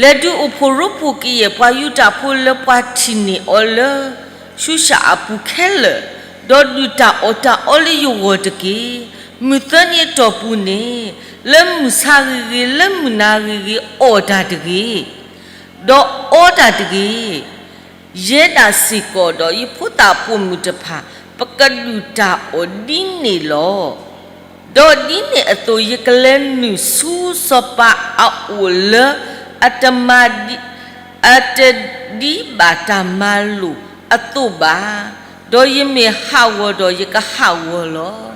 လဲၤဒုးအိၣ်ဖှိၣ်ရိဖှိၣ်ကယဲၢ်ပှၤယူဒၤဖိလၢပှၤထံၣ်န့ၢ်အီၤလၢ ၡူၡၣ်အပူၤခဲလၢာ်, ဒီးဒုၣ်တၢ်အီၣ်တၢ်အီလၢယဂီၢ်တက့ၢ်. မုၢ်သၢနံၤအတီၢ်ပူၤန့ၣ်, လၢမုၢ်ဆါဂ့ၤဂ့ၤ လၢမုၢ်နၤဂ့ၤဂ့ၤ အီၣ်တၢ်တဂ့ၤ, ဒီးအီတၢ်တဂ့ၤ. ယဲဒၣ်စ့ၢ်ကီးဒီးယဖိသၣ်ပိာ်မုၣ်တဖၣ် ပကဒုၣ်တၢ်အီၣ်ဒ်န့ၣ်လီၤ. ဒီးဒ်န့ၣ်အသိး ယကလဲၤနုာ်ဆူစီၤပၤအအိၣ်လၢအတမၤဒံး, အတဒံးဘၣ်တၢ်မၤလိာ်အသိးဘၣ်, ဒီးယမ့ၢ်ဟးဂီၤဒီးယကဟးဂီၤလီၤ.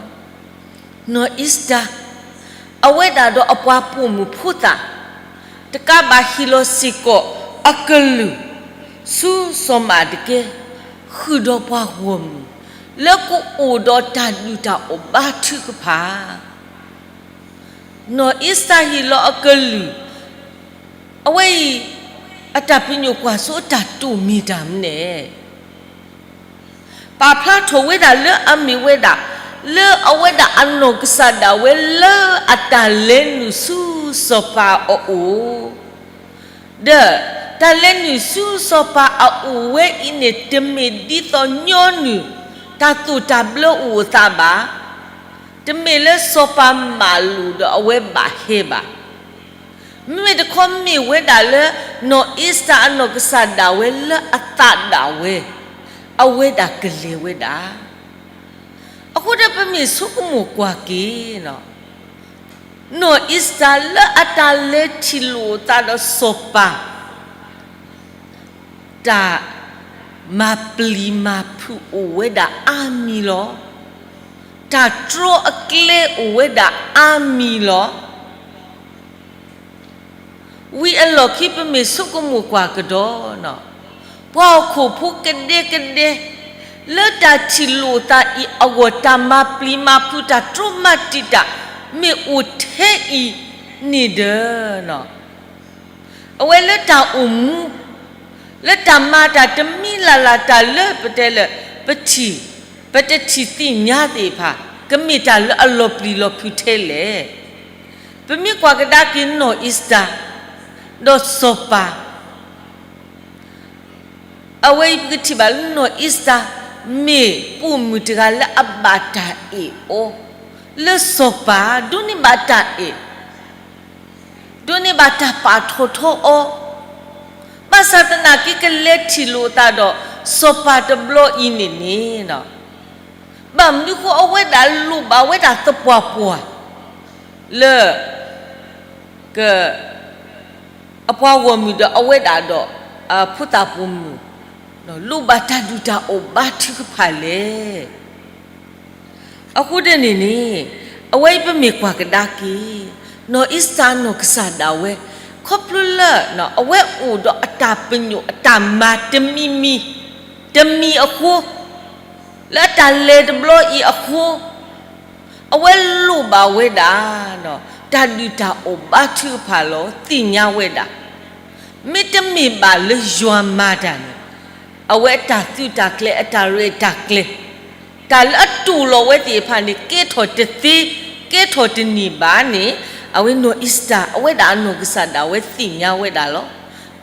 နီၢ်အ့စတၢၤ အဝဲဒၣ်ဒီးအပှၤပိာ်မုၣ်ဖိသၣ် တကးဘၣ်ဟ့ၣ်လီၤစ့ၢ်ကီးအကလုၢ် ဆူစီၤမၤဒကဲ ဃုာ်ဒီးပှၤဂီၢ်မုၢ် လၢကအိၣ်ဒီးတၢ်ဒုၣ်တၢ်အီၣ်ဘါထုကဖၣ် နီၢ်အ့စတၢၤဟ့ၣ်လီၤအကလုၢ် အဝဲအံၤ အတၢ်ပညိၣ်ကွၢ်စိအတၢ်တိာ်မ့ၢ်တၢ်မနုၤလဲၣ်. ပာ်ဖျါထီၣ်ဝဲဒၣ်လၢအမ့ၢ်ဝဲဒၣ် လၢအဝဲဒၣ်အနီၢ်ကစၢ်ဒၣ်ဝဲလၢအတၢ်လဲၤနုာ်ဆူစီၤပၤအအိၣ် ဒီးဖ တၢ်လဲၤနုာ်ဆူစီၤပၤအအိၣ်ဝဲအံၤန့ၣ် တမ့ၢ်ဒ်သိးညီနုၢ် တၢ်သိၣ်တၢ်ဘျၢအိၣ်အသးဘၣ်. တမ့ၢ်လၢစီၤပၤမၢလိာ်ဒီးအဝဲဘၣ်ဟဲဘၣ်. မ့မ့ၢ်တခီမ့ၢ်ဝဲဒၣ်လၢ နီၢ်အ့စတၢၤအနီၢ်ကစၢ်ဒၣ်ဝဲလၢအသးဒၣ်ဝဲ အဝဲဒၣ်ကလဲၤဝဲဒၣ်. အဃိဒီးပမ့ၢ်ဆိကမိၣ်ကွၢ်က့ၤ နီၢ်အ့စတၢၤလၢအတၢ်လဲၤထံၣ်လိာ်အသးဒီးစီၤပၤ တၢ်မၤပျံၤမၤဖုးအိၣ်ဝဲဒၣ်အါမံၤလီၤ. တၢ်တြီအကျဲအိၣ်ဝဲဒၣ်အါမံၤလီၤ. ဝံၤအလီၢ်ခံပမ့ၢ်ဆိကမိၣ်ကွၢ်ကဒီး ပှၤဟီၣ်ခိၣ်ဖိကဒဲကဒဲ လၢတၢ်ထံၣ်လိာ်သးအံၤအဂီၢ် တၢ်မၤပျံၤမၤဖုး တၢ်တြီမၤတံာ်တာ် မ့ၢ်အိၣ်ထဲအံၤန့ၣ်ဒီး အဝဲလၢတၢ်အိၣ်မူ လၢတၢ်မၤတၢ်တမံၤလၢ်လၢ် တၢ်လၢပတဲလၢ ပထံၣ် ပတထံၣ်သ့ၣ်ညါသ့ၣ်တဖၣ် ကမ့ၢ်တၢ်လၢအလီၤပျံၤလီၤဖုးထဲလဲၣ်. ပမ့ၢ်ကွၢ်ကဒါက့ၤနီၢ်အ့စတၢၤ ဒီးစီၤပၤ အဝဲအံၤပကထံၣ်ဘၣ်လၢနီၢ်အ့စတၢၤ မ့ၢ်ပိာ်မုၣ်တဂၤလၢအဘၣ်တၢ်အ့ၣ်အီၤ လၢစီၤပၤ ဒိးန့ၢ်ဘၣ်တၢ်အဲၣ် ဒိးန့ၢ်ဘၣ်တၢ်ပာ်ထီၣ်ထီအီၤ, ဘၣ်ဆၣ်သနာ်က့ကလဲၤထံၣ်လိာ်သးဒီး စီၤပၤတဘျီအံၤန့ၣ်န့ၣ်, ဘၣ်မနုၤဃိအဝဲဒၣ်လိၣ်ဘၣ်ဝဲဒၣ်သပှၢ်ပှၢ် လၢ က အပှၤဂီၢ်မုၢ်ဒီးအဝဲဒၣ်ဒီး ဖိသၣ်ပိာ်မုၣ် လိၣ်ဘၣ်တၢ်ဒုၣ်တၢ်အီၣ်ဘါထုကဖၣ်လဲၣ်. အဃိဒ်န့ၣ်န့ၣ် အဝဲအံၤပမ့ၢ်ကွၢ်ကဒါက့ၤ နီၢ်အ့စတၢၤနီၢ်ကစၢ်ဒၣ်ဝဲ ခီဖျိလၢ အဝဲအိၣ်ဒီးအတၢ်ပညိၣ်အတၢ်မၤတမံၤမံၤ တမံၤအဃိ လၢအတၢ်လဲၤတဘျီအံၤအဃိ အဝဲလိၣ်ဘၣ်ဝဲဒၣ် တၢ်ဒုၣ်တၢ်အီၣ်ဘါထုကဖၣ်လီၤ. သ့ၣ်ညါဝဲဒၣ် မ့တမ့ၢ်ဘၣ်လၢယွၤမၤတၢ်န့ၣ် အဝဲအတၢ်သုးတၢ်ကျဲၤအတၢ်ရဲၣ်တၢ်ကျဲၤ တၢ်လၢအတူၢ်လိာ်ဝဲသ့ၣ်တဖၣ်န့ၣ် ကဲထီၣ်တသ့ ကဲထီၣ်တန့ၢ်ဘၣ်န့ၣ် အဝဲနီၢ်အ့စတၢၤ အဝဲဒၣ်အနီၢ်ကစၢ်ဒၣ်ဝဲသ့ၣ်ညါဝဲဒၣ်လီၤ.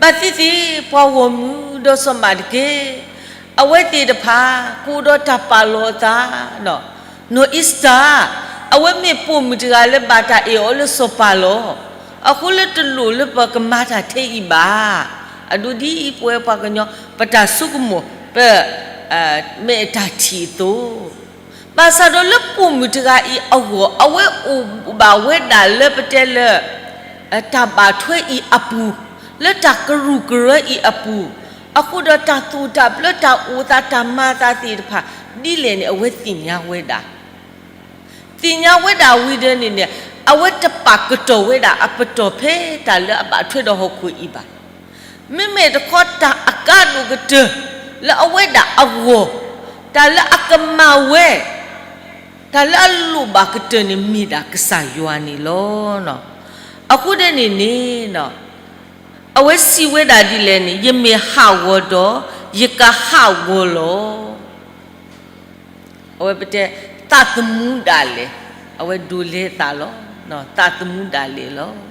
ဘၣ်သ့ၣ်သ့ၣ် ပှၤဂီၢ်မုၢ်ဒီးစီၤမၤဒကဲ အဝဲသ့ၣ်တဖၣ် ကအိၣ်ဒီးတၢ်ပာ်လီၤအသး နီၢ်အ့စတၢၤ အဝဲမ့ၢ်ပိာ်မုၣ်တဂၤလၢဘၣ်တၢ်အဲၣ်အီၤလၢစီၤပၤလီၤ. အဃိလၢတလိၣ်လၢပကမၤတၢ်ထဲအံၤဘၣ်. အဒိဒ်ပဝဲပှၤကညီ ပတၢ်ဆိကမိၣ် ပ မ့ၢ်အတၢ်ထံၣ်အသိး ဘၣ်ဆၣ်ဒီးလၢပိာ်မုၣ်တဂၤအံၤအဂီၢ် အဝဲအိၣ်ဘၣ်ဝဲဒၣ်လၢပတဲလၢ တၢ်ဘၣ်ထွဲအံၤအပူၤ လၢတၢ်ကရူၢ်ကရၢအံၤအပူၤ အဃိဒီးတၢ်သိၣ်တၢ်ဘျၢတၢ်အိၣ်သးတၢ်မၤအသးသ့ၣ်တဖၣ် ဒ်လဲၣ်န့ၣ် အဝဲသ့ၣ်ညါဝဲဒၣ် သ့ၣ်ညါဝဲဒၣ်ဝံၤဒီးန့ၣ်န့ၣ် အဝဲတပာ်ကတီၢ်ဝဲဒၣ်အပတီၢ်ဖဲတၢ်လၢအဘၣ်ထွဲဒီးဟီၣ်ခိၣ်အံၤဘၣ်. မ့မ့ၢ်တခီတၢ်အကါဒိၣ်ကတၢၢ် လၢအဝဲဒၣ်အဂီၢ် တၢ်လၢအကမၣ်ဝဲ တၢ်လၢအလိၣ်ဘၣ်ကတၢၢ်န့ၣ် မ့ၢ်ဒၣ်ကစၢ်ယွၤန့ၣ်လီၤ. အဃိဒ်န့ၣ်န့ၣ် အဝဲစံးဝဲဒၣ်ဒ်လဲၣ်န့ၣ် ယမ့ၢ်ဟးဂီၤဒီး ယကဟးဂီၤလီၤ. အဝဲပတဲ သးသမူဒၣ်လဲာ် အဝဲဒိးလဲသးလီၤ. သးသမူဒၣ်လဲာ်လီၤ.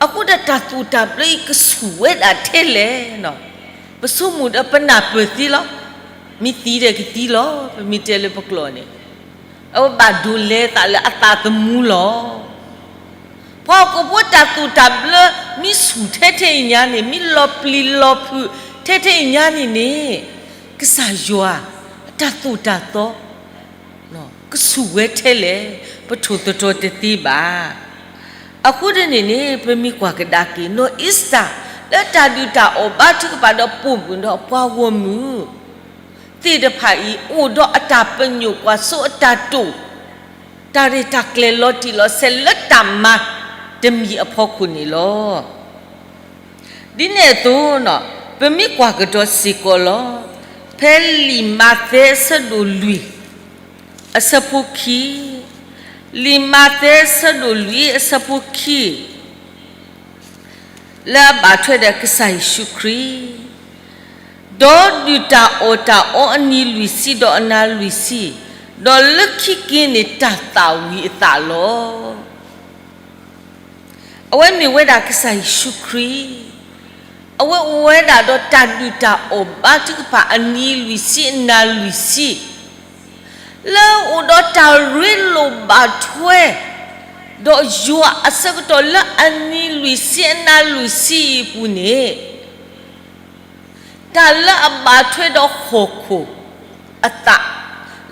အဃိဒီးတၢ်သိၣ်တၢ်ဘျၢအံၤကဆူၣ်ဝဲဒၣ်ထဲလဲၣ်. ပဆိကမိၣ်ဒီးပနၢ်ပၢၢ်သ့လီၤ. မ့ၢ်သံဒီးကသံလီၤ. ပမ့ၢ်တဲလၢပကျိာ်န့ၣ် အဝဲဘၣ်ဒိးလဲသးလၢအသးသမူလီၤ. ပှၤဟီၣ်ခိၣ်ဖိတၢ်သိၣ်တၢ်ဘျၢ မ့ၢ်ဆူၣ်ထဲထဲအံၤညါန့ၣ် မ့ၢ်လီၤပျံၤလီၤဖုးထဲထဲအံၤညါန့ၣ်န့ၣ် ကစၢ်ယွၤ တၢ်သိၣ်တၢ်သီ ကဆူၣ်ဝဲထဲလဲၣ် ပထိၣ်သတြီၤတသ့ဘၣ်. အဃိဒ်န့ၣ်န့ၣ် ပမ့ၢ်ကွၢ်ကဒါက့ၤ နီၢ်အ့စတၢၤ လၢတၢ်ဒုၣ်တၢ်အီၣ်ဘါထုကဖၣ်ဒီးပိာ်မုၣ်ဒီးပှၤဂီၢ်မုၢ် သ့ၣ်တဖၣ်အံၤ အိၣ်ဒီးအတၢ်ပညိၣ်ကွၢ်စိအတၢ်တိာ် တၢ်ရဲၣ်တၢ်ကျဲၤလီၤတံၢ်လီၤဆဲးလၢတၢ်မၤတမံၤအဖီခိၣ်န့ၣ်လီၤ. ဒ်န့ၣ်အသိး ပမ့ၢ်ကွၢ်ကဒီးစ့ၢ်ကီးလီၤ. ဖဲလံာ်မးသဲအဆၢဒိၣ်လွံၢ် အဆၢဖိခံ, လံာ်မးသဲအဆၢဒိၣ်လွံၢ်အဆၢဖိခံ လၢအဘၣ်ထွဲဒီးကစၢ်ယ့ၣ်ၡူးခရံာ်, ဒီးဒုၣ်တၢ်အီၣ်တၢ်အီအနံၤလွံၢ်ဆံဒီးအနၤလွံၢ်ဆံ, ဒီးလၢခံက့ၤန့ၣ်တၢ်သၣ်ဝံၤအသးလီၤ. အဝဲမ့ၢ်ဝဲဒၣ်ကစၢ်ယ့ၣ်ၡူးခရံာ် အဝဲအိၣ်ဝဲဒၣ်ဒီးတၢ်ဒုၣ်တၢ်အီၣ်ဘါထုကဖၣ်အနံၤလွံၢ်ဆံအနၤလွံၢ်ဆံ, လၢအိၣ်ဒီးတၢ်ရ့လိာ်ဘၣ်ထွဲ ဒီးယွၤအဆၢကတီၢ်လၢအနံၤလွံၢ်ဆံအနၤလွံၢ်ဆံအံၤအပူၤန့ၣ် တၢ်လၢအဘၣ်ထွဲဒီးဟီၣ်ခိၣ်အသး,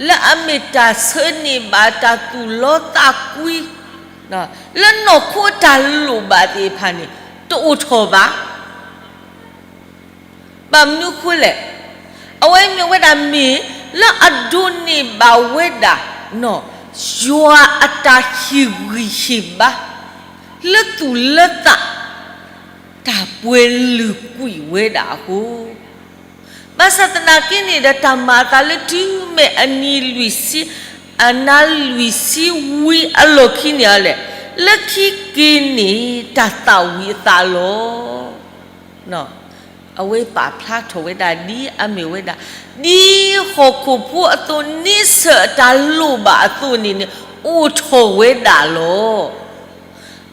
လၢအမ့ၢ်တၢ်ဆၢန့ၢ်ဘၣ်တၢ်သူၣ်လီသးကွံ, လၢနီၢ်ခိအတၢ်လိၣ်ဘၣ်သ့ၣ်တဖၣ်န့ၣ် တအိၣ်ထီၣ်ဘၣ်. ဘၣ်မနုၤအဃိလဲၣ်, အဝဲမ့ၢ်ဝဲဒၣ်မ့ၢ်လၢအဒိးန့ၢ်ဘၣ်ဝဲဒၣ် ယွၤအတၢ်ဟ့ၣ်ဂံၢ်ဟ့ၣ်ဘါ လၢသူၣ်လၢသး တၢ်ပှဲၤလုာ်ကွံာ်ဝဲဒၣ်အဃိ, ဘၣ်ဆၣ်သနာ်က့န့ၣ်ဒီး တၢ်မၤအသးလၢတုၤမ့ၢ်အနံၤလွံၢ်ဆံ, အနၤလွံၢ်ဆံဝံၤအလီၢ်ခံန့ၣ်အီၤလဲၣ်, လၢခံက့ၤန့ၣ် တၢ်သၣ်ဝံၤအသးလီၤ. အဝဲပာ်ဖျါထီၣ်ဝဲဒၣ်ဒ်အမ့ၢ်ဝဲဒၣ်, ဒ်ဟီၣ်ခိၣ်ဖိအသိးန့ဆၢၣ်အတၢ်လိၣ်ဘၣ်အသိးန့ၣ်န့ၣ် အိၣ်ထီၣ်ဝဲဒၣ်လီၤ.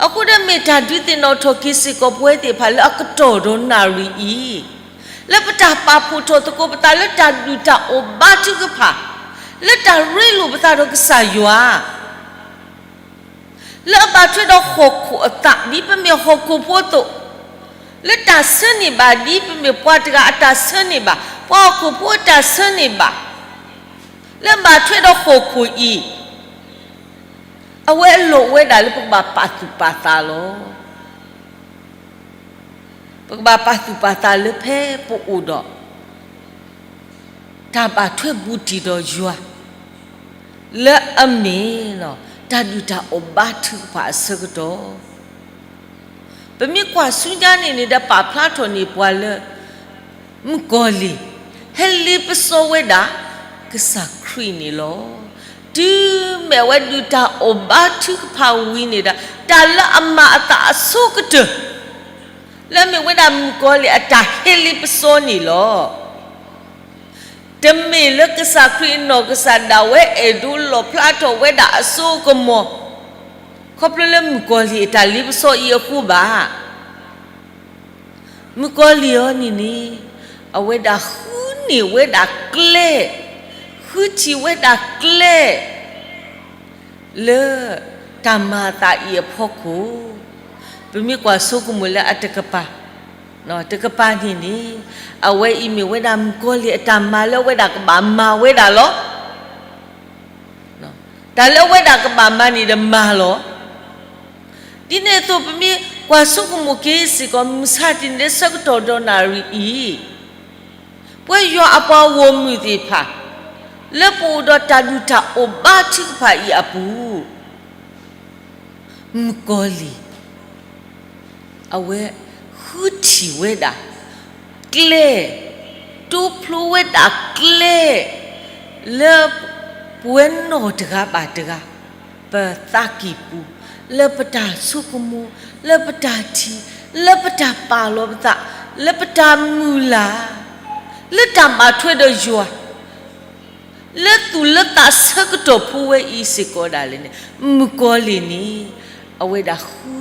အဃိဒီးမ့ၢ်တၢ်ဒုးသ့ၣ်နီၣ်ထီၣ်က့ၤစ့ၢ်ကီးပဝဲသ့ၣ်တဖၣ်လၢအကတီၢ်ဒီးနၣ်ရံၣ်အံၤ, လၢပတၢ်ပာ်ဖှိၣ်ထီၣ်သကိးပသးလၢတၢ်ဒုၣ်တၢ်အီၣ်ဘါထုကဖၣ်, လၢတၢ်ရ့လိာ်ပသးဒီးကစၢ်ယွၤ လၢအဘၣ်ထွဲဒီးဟီၣ်ခိၣ်အသး ဒ်ပမ့ၢ်ဟီၣ်ခိၣ်ဖိအသိး, လၢတၢ်ဆၢန့ၢ်ဘၣ် ဒ်ပမ့ၢ်ပှၤတဂၤအတၢ်ဆၢန့ၢ်ဘၣ်, ပှၤဟီၣ်ခိၣ်ဖိအတၢ်ဆၢန့ၢ်ဘၣ်, လၢဘၣ်ထွဲဒီးဟီၣ်ခိၣ်အံၤ, အဝဲအလီၢ်အိၣ်ဝဲဒၣ်လၢပကဘၣ်ပာ်သူၣ်ပာ်သးလီၤ. ပကဘၣ်ပာ်သူၣ်ပာ်သးလၢဖဲပအိၣ်ဒီး တၢ်ဘၣ်ထွဲဘူးတံၢ်ဒီးယွၤ လၢအမ့ၢ် တၢ်ဒုၣ်တၢ်အီၣ်ဘါထုကဖၣ်အဆၢကတီၢ်, ပမ့ၢ်ကွၢ်ဆူညါန့ၣ်န့ၣ်ဒီး ပာ်ဖျါထီၣ်န့ၢ်ပှၤလၢ မုၣ်ကီၤလံၢ် ဟဲလ့ပစီဝဲဒၣ် ကစၢ်ခရံာ်န့ၣ်လီၤ. တုၤမ့ၢ်အဝဲဒုၣ်တၢ်အီၣ်ဘါထုကဖၣ်ဝံၤန့ၣ်ဒီး တၢ်လၢအမၤအသးအဆိကတၢၢ် လၢအမ့ၢ်ဝဲဒၣ်မုၣ်ကီၤလံၢ်အတၢ်ဟဲလ့ပစီန့ၣ်လီၤ. တမ့ၢ်လၢကစၢ်ခရံာ်အနီၢ်ကစၢ်ဒၣ်ဝဲအဲၣ်ဒိးလီၣ်ဖျါထီၣ်ဝဲဒၣ်အစိအကမီၤ ခီဖျိလၢမုၣ်ကီၤလံၢ်အတၢ်လ့ပစီအံၤအဃိဘၣ်. မုၣ်ကီၤလံၢ်အံၤန့ၣ်န့ၣ် အဝဲဒၣ်ဃုန့ၢ်ဝဲဒၣ်ကျဲ, ဃုထံၣ်ဝဲဒၣ်ကျဲ လၢတၢ်မၤအသးအံၤအဖီခိၣ်, ပမ့ၢ်ကွၢ်ဆိကမိၣ်လၢအတကပၤ, တကပၤန့ၣ်န့ၣ် အဝဲအံၤမ့ၢ်ဝဲဒၣ်မုၣ်ကီၤလံၢ်အတၢ်မၤလၢအဝဲဒၣ်ကဘၣ်မၤဝဲဒၣ်လီၤ. တၢ်လၢအဝဲဒၣ်ကဘၣ်မၤန့ၣ်ဒီးမၤလီၤ. ဒ်န့ၣ်အသိး ပမ့ၢ်ကွၢ်ဆိကမိၣ်က့ၤစ့ၢ်ကီး မုၢ်ဆါတနံၤလၢဆၢကတီၢ်ဒီးနၣ်ရံၣ်အံၤ, ပဝဲယွၤအပှၤဂီၢ်မုၢ်သ့ၣ်တဖၣ် လၢပအိၣ်ဒီးတၢ်ဒုၣ်တၢ်အီၣ်ဘါထုကဖၣ်အံၤအပူၤ မုၣ်ကီၤလံၢ် အဝဲဃုထံၣ်ဝဲဒၣ်ကျဲ, တိဖျိဝဲဒၣ်ကျဲ လၢပဝဲနီၢ်တဂၤဘၣ်တဂၤ ပသးကံၢ်ပူၤ, လၢပတၢ်ဆိကမိၣ်, လၢပတၢ်ထံၣ်, လၢပတၢ်ပာ်လီၤပသး, လၢပတၢ်မုၢ်လၢ်, လၢတၢ်ဘၣ်ထွဲဒီးယွၤ လၢသူၣ်လၢသးဆၢကတီၢ်ဖိဝဲအံၤစ့ၢ်ကီးဒၣ်လဲာ်န့ၣ် မုၣ်ကီၤလံၢ်န့ၣ် အဝဲဒၣ်ဃု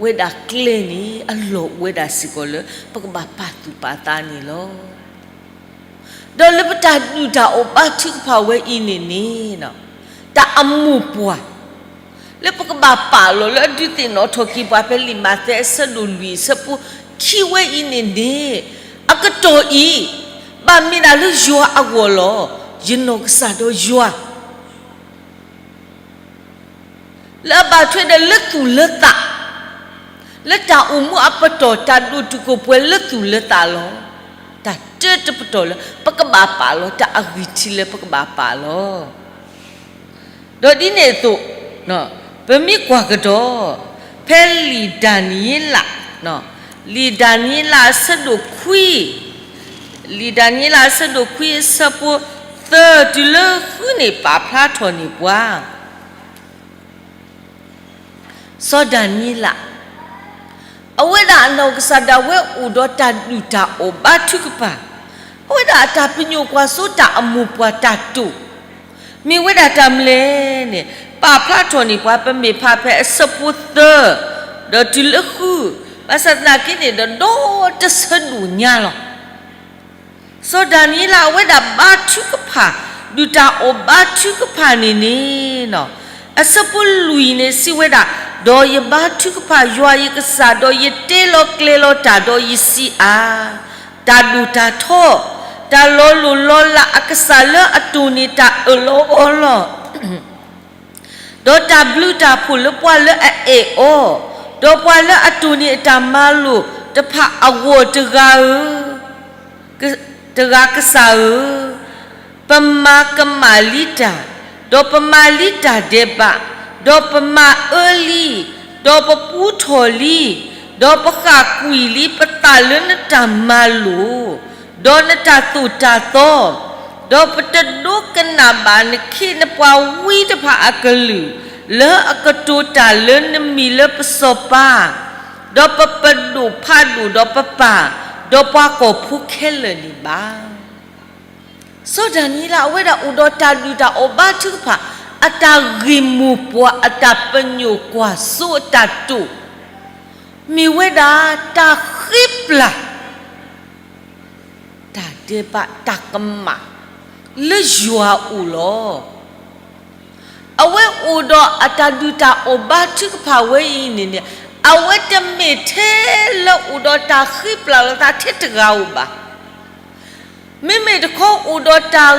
ဝဲဒၣ်ကျဲန့ၣ် အလီၢ်အိၣ်ဝဲဒၣ်စ့ၢ်ကီးလၢ ပကဘၣ်ပာ်သူၣ်ပာ်သးန့ၣ်လီၤ. ဒီးလၢပတၢ်ဒုၣ်တၢ်အီၣ်ဘါထုကဖၣ်ဝဲအံၤန့ၣ်န့ၣ် တၢ်အမိၢ်ပှၢ် လၢပကဘၣ်ပာ်လီၤလၢအဒုးသ့ၣ်နီၣ်ထီၣ်က့ၤပှၤဖဲလံာ်မးသဲအဆၢဒိၣ်လွံၢ် အဆၢဖိခံဝဲအံၤန့ၣ်န့ၣ် အကတီၢ်အံၤ ဘၣ်မ့ၢ်ဒၣ်လၢယွၤအဂီၢ်လီၤ. ယနီၢ်ကစၢ်ဒီးယွၤ လၢအဘၣ်ထွဲဒီးလၢသူၣ်လၢသး, လၢတၢ်အိၣ်မူအပတီၢ် တၢ်ဒိၣ်တုာ်ခိၣ်ပှဲၤလၢသူၣ်လၢသးလီၤ. တၢ်တၢတပတီၢ်လၢ ပကဘၣ်ပာ်လီၤတၢ်အဂံၢ်ထံးလၢပကဘၣ်ပာ်လီၤ. ဒီးဒ်န့ၣ်အသိး ပမ့ၢ်ကွၢ်ကဒီး ဖဲလံာ်ဒၤနံးယ့လး, လံာ်ဒၤနံးယ့လးအဆၢဒိၣ်ခွံ, လံာ်ဒၤနံးယ့လးအဆၢဒိၣ်ခွံအဆၢဖိသၢတုၤလၢဃုန့ၣ် ပာ်ဖျါထီၣ်န့ၢ်ပှၤ စီၤဒၤနံးယ့လး အဝဲဒၣ်အနီၢ်ကစၢ်ဒၣ်ဝဲအိၣ်ဒီးတၢ်ဒုၣ်တၢ်အီၣ်ဘါထုကဖၣ်, အဝဲဒၣ်အတၢ်ပညိၣ်ကွၢ်စိတၢ်အမိၢ်ပှၢ်တၢ်တိာ် မ့ၢ်ဝဲဒၣ်တၢ်မနုၤလဲၣ်န့ၣ် ပာ်ဖျါထီၣ်န့ၢ်ပှၤ ပမ့ၢ်ဖးဖဲအဆၢဖိသၢ ဒီးတုၤလၢဃု ဘၣ်ဆၣ်သနာ်က့န့ၣ်ဒီး ဒီတဆၢဒိၣ်ညါလီၤ. စီၤဒၤနံးယ့လးအဝဲဒၣ်ဘါထုကဖၣ် ဒုၣ်တၢ်အီၣ်ဘါထုကဖၣ်န့ၣ်န့ၣ် အဆၢဖိလွံၢ်န့ၣ်စံးဝဲဒၣ်, ဒီးယဘါထုကဖၣ်ယွၤယကစၢ်, ဒီးယတဲလီၤကျဲၤလီၤတၢ်, ဒီးယစံးအါ, တၢ်ဒိၣ်တၢ်ထီ, တၢ်လီၤလိၢ်လီၤလးအကစၢ်လၢအတိၢ်န့ၢ်တၢ်အၢၣ်လီၤအီလီၤ ဒီးတၢ်ဘျုးတၢ်ဖှိၣ်လၢပှၤလၢအအဲၣ်အီၤ, ဒီးပှၤလၢအတိၢ်န့ၢ်အတၢ်မၤလိာ်တဖၣ်အဂီၢ်တဂၤဧၢ, တဂၤကစၢ်ဧၢ, ပမၤကမၣ်လံတၢ်, ဒီးပမၤလံတၢ်ဒဲးဘး, ဒီးပမၤအၢလံ, ဒီးပပူထီၣ်လံ, ဒီးပဃၣ်ကွံာ်လံပသးလၢနတၢ်မၤလိာ် ဒီးနတၢ်သိၣ်တၢ်သီ, ဒီးပတဒိကနၣ်ဘၣ်နခ့နပှၤဝံတဖၣ်အကလုၢ်, လၢအကတိၤတၢ်လၢနမံၤလၢပစီၤပၤ, ဒီးပပဒိၣ်ဖးဒိၣ်ဒီးပပၢ်, ဒီးပှၤကီၢ်ဖိခဲလၢာ်န့ၣ်ဘၣ်. စီၤဒၤနံးယ့လးအဝဲဒၣ်အိၣ်ဒီးတၢ်ဒုၣ်တၢ်အီၣ်ဘါထုကဖၣ် အတၢ်ဂ့ၢ်မိၢ်ပှၢ် အတၢ်ပညိၣ်ကွၢ်စိအတၢ်တိာ် မ့ၢ်ဝဲဒၣ်တၢ်ဃ့ပျၢ် တၢ်ဒဲးဘးတၢ်ကမၣ် လၢယွၤအအိၣ်လီၤ. အဝဲအိၣ်ဒီးအတၢ်ဒုၣ်တၢ်အီၣ်ဘါထုကဖၣ်ဝဲအံၤန့ၣ်န့ၣ် အဝဲတမ့ၢ်ထဲလၢအိၣ်ဒီးတၢ်ဃ့ပျၢ်လီၤသးထဲတဂၤဧိၤဘၣ်. မ့မ့ၢ်တခီအိၣ်ဒီးတၢ်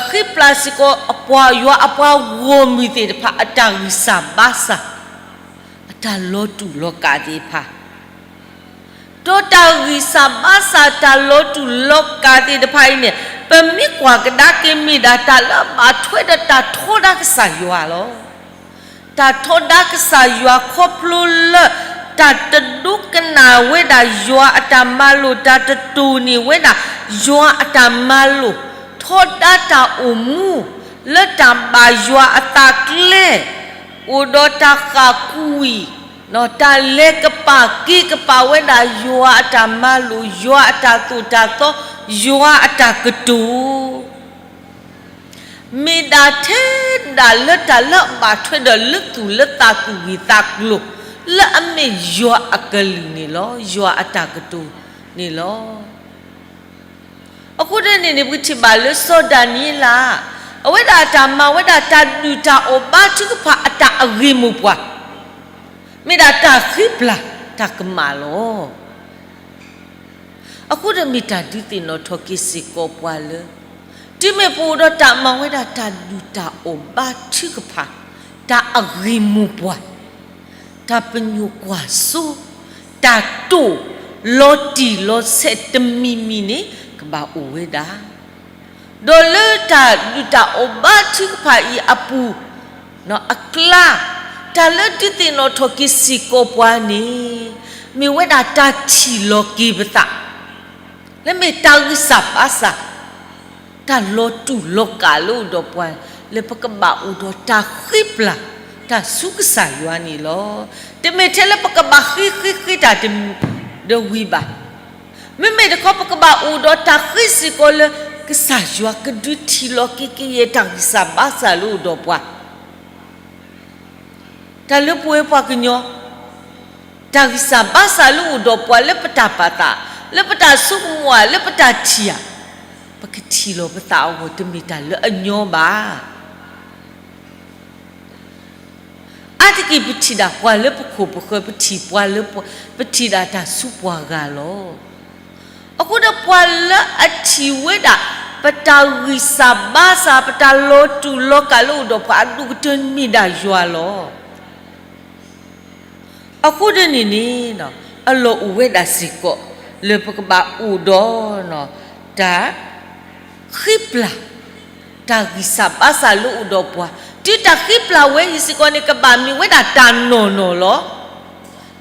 ဃ့ပျၢ်စ့ၢ်ကီး အပှၤယွၤအပှၤဂီၢ်မုၢ်သ့ၣ်တဖၣ် အတၢ်ဂံၢ်စၢ်ဘါစၢ် အတၢ်လီၤတူာ်လီၤကာ်သ့ၣ်တဖၣ် ဒီးတၢ်ဂံၢ်စၢ်ဘါစၢ်တၢ်လီၤတူာ်လီၤကာ်သ့ၣ်တဖၣ်အံၤန့ၣ် ပမ့ၢ်ကွၢ်ကဒါက့ၤမ့ၢ်ဒၣ်တၢ်လၢအဘၣ်ထွဲဒီးတၢ်ထီဒါကစၢ်ယွၤလီၤ. တၢ်ထီဒါကစၢ်ယွၤခီဖျိလၢ တၢ်တဒိကနၣ်ဝဲဒၣ်ယွၤအတၢ်မၤလိာ် တၢ်တတိၢ်န့ၢ်ဝဲဒၣ်ယွၤအတၢ်မၤလိာ် ထီဒါတၢ်အိၣ်မူ လၢတၢ်ဘၣ်ယွၤအသးကျဲ အိၣ်ဒီးတၢ်ဃၣ်ကွံာ် တၢ်လဲၤကပာ်က့ၤကပာ်ဝဲဒၣ်ယွၤအတၢ်မၤလိာ် ယွၤအတၢ်သိၣ်တၢ်သီ ယွၤအတၢ်ကတိၤ မ့ၢ်ဒၣ်ထဲဒၣ်လၢတၢ်လၢအဘၣ်ထွဲဒီးလၢသူၣ်လၢသးသူၣ်ဂ့ၢ်သးကျိၤ လၢအမ့ၢ်ယွၤအကလုၢ်န့ၣ်လီၤ. ယွၤအတၢ်ကတိၤန့ၣ်လီၤ. အဃိဒ်န့ၣ်န့ၣ် ပကထံၣ်ဘၣ်လၢစီၤဒၤနံးယ့လး အဝဲဒၣ်အတၢ်မၤဝဲဒၣ်တၢ်ဒုၣ်တၢ်အီၣ်ဘါထုကဖၣ်အတၢ်အဂ့ၢ်မိၢ်ပှၢ် မ့ၢ်ဒၣ်တၢ်ဃ့ပျၢ်တၢ်ကမၣ်လီၤ. အဃိဒီးမ့ၢ်တၢ်ဒုးသ့ၣ်နီၣ်ထီၣ်က့ၤစ့ၢ်ကီးပှၤလၢ တုၤမ့ၢ်ပအိၣ်ဒီးတၢ်မၤဝဲဒၣ်တၢ်ဒုၣ်တၢ်အီၣ်ဘါထုကဖၣ် တၢ်အဂ့ၢ်မိၢ်ပှၢ် တၢ်ပညိၣ်ကွၢ်စိ တၢ်တိာ်လီၤတံၢ်လီၤဆဲးတမံၤမံၤန့ၣ် ကဘၣ်အိၣ်ဝဲဒၣ် ဒီးလၢတၢ်ဒုၣ်တၢ်အီၣ်ဘါထုကဖၣ်အံၤအပူၤ အကျါ တၢ်လၢဒုးသ့ၣ်နီၣ်ထီၣ်က့ၤစ့ၢ်ကီးပှၤန့ၣ် မ့ၢ်ဝဲဒၣ်တၢ်ထံၣ်လီၤက့ၤပသး လၢမ့ၢ်တၢ်ဂံၢ်စၢ်ဘါစၢ် တၢ်လီၤတူာ်လီၤကာ်လၢအိၣ်ဒီးပှၤ လၢပကဘၣ်အိၣ်ဒီးတၢ်ဃ့ပျၢ် တၢ်ဆူကစၢ်ယွၤန့ၣ်လီၤ. တမ့ၢ်ထဲလၢပကဘၣ်ဃ့ဃ့ဃ့တၢ်တမံၤဒီးဝံၤဘၣ်. မ့မ့ၢ်တခီပကဘၣ်အိၣ်ဒီးတၢ်ဃ့စ့ၢ်ကီးလၢ ကစၢ်ယွၤကဒုးထံၣ်လီၤက့ၤကယဲၢ်တၢ်ဂံၢ်စၢ်ဘါစၢ်လၢအိၣ်ဒီးပှၤ တၢ်လၢပဝဲပှၤကညီ တၢ်ဂံၢ်စၢ်ဘါစၢ်လၢအိၣ်ဒီးပှၤလၢပတၢ်ပာ်သး လၢပတၢ်ဆိကမိၣ်ဧါ လၢပတၢ်ထံၣ်ဧါ ပကထံၣ်လီၤပသးအဂီၢ် တမ့ၢ်တၢ်လၢအညီဘၣ်. အါတက့ၢ်ပထံၣ်ဒၣ်ပှၤလၢပခိၣ်ပဃၢၤ ပထံၣ်ပှၤလၢပှၤ ပထံၣ်ဒၣ်တၢ်ဆူပှၤဂၤလီၤ. အဃိဒီးပှၤလၢအထံၣ်ဝဲဒၣ် ပတၢ်ဂံၢ်စၢ်ဘါစၢ် ပတၢ်လီၤတူာ်လီၤကာ်လၢအိၣ်ဒီးပှၤအဒိၣ်ကတၢၢ်မ့ၢ်ဒၣ်ယွၤလီၤ. အဃိဒ်န့ၣ်န့ၣ် အလီၢ်အိၣ်ဝဲဒၣ်စ့ၢ်ကီး လၢပကဘၣ်အိၣ်ဒီး တၢ် ဃ့ပျၢ် တၢ်ဂံၢ်စၢ်ဘါစၢ်လၢအိၣ်ဒီးပှၤ တုၤတၢ်ဃ့ပျၢ်ဝဲအံၤစ့ၢ်ကီးန့ၣ် ကဘၣ်မ့ၢ်ဝဲဒၣ်တၢ်နီၢ်နီၢ်လီၤ.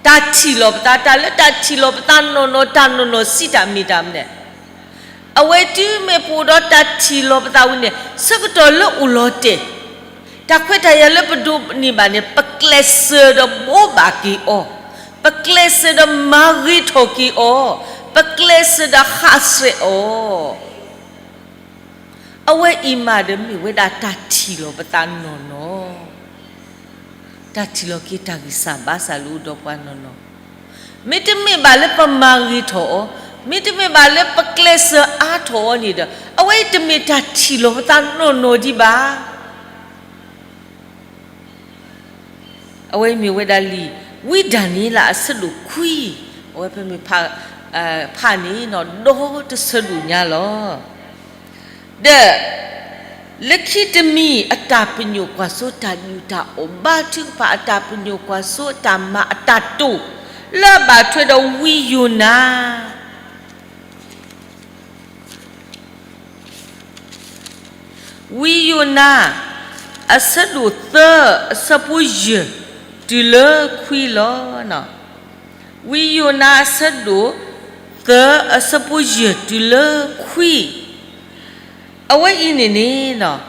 တၢ်ထံၣ်လီၤပသး တၢ်လၢတၢ်ထံၣ်လီၤပသးနီၢ်နီၢ် တၢ်နီၢ်နီၢ်စံးတၢ်မ့ၢ်တၢ်မနုၤလဲၣ်. အဝဲတုၤမ့ၢ်ပအိၣ်ဒီးတၢ်ထံၣ်လီၤပသးဝံၤန့ၣ် ဆၢကတီၢ်လၢအိၣ်လီၤတဲာ် တၢ်ခွဲးတၢ်ယာ်လၢပဒိးန့ၢ်ဘၣ်န့ၣ် ပကျဲးစၢးဒီးဘိးဘၣ်က့ၤအီၤ, ပကျဲးစၢးဒီးမၤဂ့ၤထီၣ်က့ၤအီၤ, ပကျဲးစၢးဒီးဟးဆှဲးအီၤ အဝဲအံၤမးဒီးမ့ၢ်ဝဲဒၣ်တၢ်ထံၣ်လီၤပသးနီၢ်နီၢ်, တၢ်ထံၣ်လီၤက့ၤတၢ်ဂံၢ်စၢ်ဘါစၢ်လၢအိၣ်ဒီးပှၤနီၢ်နီၢ်. မ့တမ့ၢ်ဘၣ်လၢပမၤဂ့ၤထီၣ်အီၤ, မ့တမ့ၢ်ဘၣ်လၢပကျဲးစၢးအါထီၣ်အီၤန့ၣ်ဒီး အဝဲအံၤတမ့ၢ်တၢ်ထံၣ်လီၤပသးနီၢ်နီၢ်ဒံးဘၣ်. အဝဲအံၤမ့ၢ်ဝဲဒၣ်လံာ် ဝံဒၤနံးယ့လးအဆၢဒိၣ်ခွံ, အဝဲပမ့ၢ်ဖးန့ၣ် ဒီတဆၢဒိၣ်ညါလီၤ. ဒီး လၢခံတမံၤအတၢ်ပညိၣ်ကွၢ်စိတၢ်ဒုၣ်တၢ်အီၣ် ဘါထုကဖၣ်အတၢ်ပညိၣ်ကွၢ်စိအတၢ်မၤအတၢ်တိာ် လၢအဘၣ်ထွဲဒီးဝံယိၤနါ ဝံယိၤနါ အဆၢဒိၣ်သၢ အဆၢဖိယဲၢ် တုၤလၢခွံလီၤ. ဝံယိၤနါအဆၢဒိၣ်သၢ အဆၢဖိယဲၢ် တုၤလၢခွံ, အဝဲအံၤန့ၣ်န့ၣ်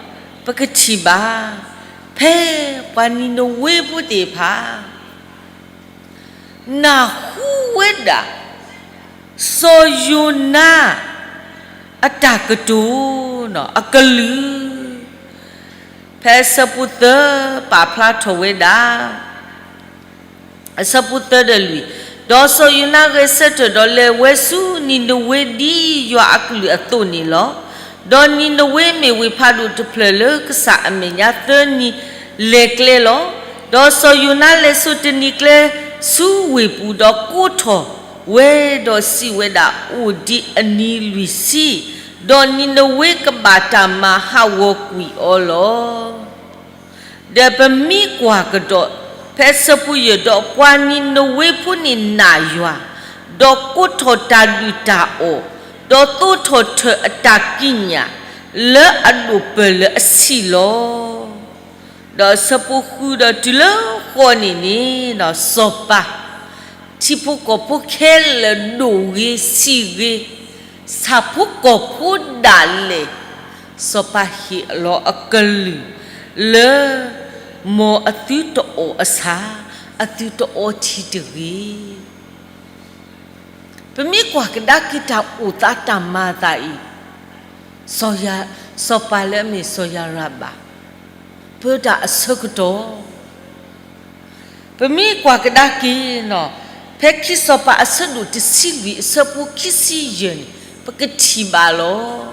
ပကထံၣ်ဘၣ် ဖဲပှၤနံၤနဝ့ဖိသ့ၣ်တဖၣ် နၢ်ဟူဝဲဒၣ် စီၤယိၤနါ အတၢ်ကတိၤ အကလုၢ် ဖဲအဆၢဖိသၢ ပာ်ဖျါထီၣ်ဝဲဒၣ် အဆၢဖိသၢဒီးလွံၢ်, ဒီးစီၤယိၤနါဂဲၤဆၢထၢၣ်ဒီးလဲၤဝဲဆူနံၤနဝ့ ဒ်ယွၤအကလုၢ်အသိးန့ၣ်လီၤ. ဒီးနံၤနဝ့မ့ၢ်ဝ့ၢ်ဖးဒိၣ်တဖျၢၣ်လၢကစၢ်အမဲာ်ညါ သၢနံၤလဲၤကျဲလီၤ. ဒီးစီၤယိၤနါလဲၤဆိတနံၤကျဲ ဆူဝ့ၢ်ပူၤ, ဒီးကိးထီၣ်ဝဲဒီးစံးဝဲဒၣ်, အိၣ်ဒံးအနံၤလွံၢ်ဆံ, ဒီးနံၤနဝ့ကဘၣ်တၢ်မၤဟးဂီၤကွံာ်အီၤလီၤ. ဒီးပမ့ၢ်ကွၢ်ကဒီး ဖဲအဆၢဖိယဲၢ်, ဒီးပှၤနံၤနဝ့ဖိန့ၣ်နာ်ယွၤ, ဒီးကိးထီၣ်တၢ်ဒုၣ်တၢ်အီၣ်, ဒီးသိးထီၣ်ထၢၣ်အတၢ်ကံးညာ် လၢအဒိၣ်ပၢၢ်လၢအဆံးလီၤ. ဒီးအဆၢဖိဃု ဒီးတုၤလၢဃိးန့ၣ်န့ၣ် စီၤပၤ ထံဖိကီၢ်ဖိခဲလၢာ်ဒိၣ်ဂ့ၤဆံးဂ့ၤ, ဆၣ်ဖိကီၢ်ဖိဒၣ်လဲာ်, စီၤပၤဟ့ၣ်လီၤအကလုၢ် လၢ မ်အသုတအီၣ်အဆၣ်, အသုတအီထံတဂ့ၤ. ပမ့ၢ်ကွၢ်ကဒါက့ၤတၢ်အိၣ်သးတၢ်မၤအသးအံၤ, စီၤယၤ, စီၤပၤလၢအမ့ၢ်စီၤယၤရဘၣ် ပၢတၢ်အဆၢကတီၢ် ပမ့ၢ်ကွၢ်ကဒါက့ၤ ဖဲခံစီၤပၤအဆၢဒိၣ်တဆံလွံၢ် အဆၢဖိခံဆံယဲၢ်န့ၣ် ပကထံၣ်ဘၣ်လီၤ.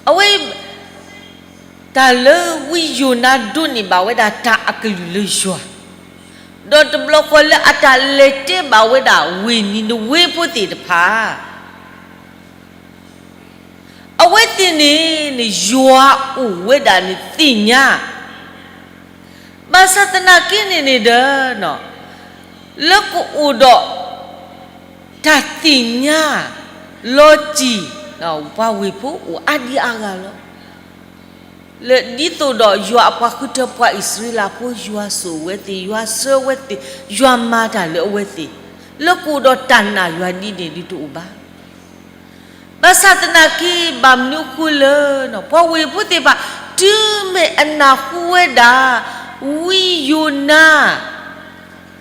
အဝဲ တၢ်လၢဝံယိၤနါဒိးန့ၢ်ဘၣ်ဝဲဒၣ်တၢ်အကလုၢ်လၢယွၤ, ဒီးတဘျီဃီလၢအတၢ်လဲၤတဲဘၣ်ဝဲဒၣ်ဝ့ၢ်နံၤနဝ့ဖိသ့ၣ်တဖၣ် အဝဲသ့ၣ်န့ၣ်န့ၣ် ယွၤအိၣ်ဝဲဒၣ်န့ၣ်သ့ၣ်ညါ, ဘၣ်ဆၣ်သနာ်က့န့ၣ်န့ၣ်ဒီး လၢကအိၣ်ဒီး တၢ်သ့ၣ်ညါ လီၤတံၢ် ပှၤဝ့ၢ်ဖိအိၣ်အါဒံအါဂၤလီၤ. လၢဒ်သိးဒီးယွၤအပှၤဃုထၢပှၤအံၣ်စရ့လးဖိ ယွၤစိာ်ဝဲသ့ၣ်, ယွၤဆှၢဝဲသ့ၣ်, ယွၤမၤတၢ်လၢအဝဲသ့ၣ်, လၢကအိၣ်ဒီးတၢ်နာ်ယွၤဒ်န့ၣ်ဒ်တအိၣ်ဘၣ်. ဘၣ်ဆၣ်သနာ်က့ ဘၣ်မနုၤအဃိလၢ ပှၤဝ့ၢ်ဖိသ့ၣ်တဖၣ် တုၤမ့ၢ်အနၢ်ဟူဝဲဒၣ် ဝံယိၤနါ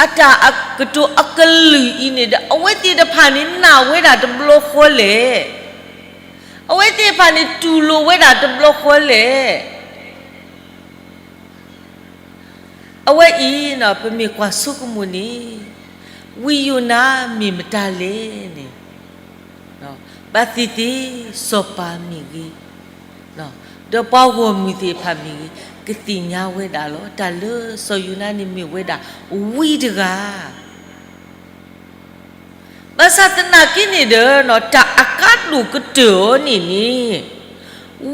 အတၢ်ကတိၤအကလုၢ်အံၤန့ၣ်ဒီး အဝဲသ့ၣ်တဖၣ်န့ၣ်နာ်ဝဲဒၣ်တဘျီဃီလဲၣ်. အဝဲသ့ၣ်တဖၣ်န့ၣ်တူၢ်လိာ်ဝဲဒၣ်တဘျီဃီလဲၣ်. အဝဲအံၤ ပမ့ၢ်ကွၢ်ဆိကမိၣ်န့ၣ် ဝံယိၤနါမ့ၢ်မတၤလဲၣ်န့ၣ် ဘၣ်သ့ၣ်သ့ၣ် စီၤပၤမ့ၢ်ဂ့ၤ, ဒီးပှၤဂီၢ်မုၢ်သ့ၣ်တဖၣ်မ့ၢ်ဂ့ၤ ကသ့ၣ်ညါဝဲဒၣ်လီၤ. တၢ်လၢစီၤယိၤနါန့ၣ်မ့ၢ်ဝဲဒၣ် ဝံတဂၤ ဘၣ်ဆၣ်သနာ်က့န့ၣ်ဒီး တၢ်အကါဒိၣ်ကတၢၢ်အီၤန့ၣ်န့ၣ်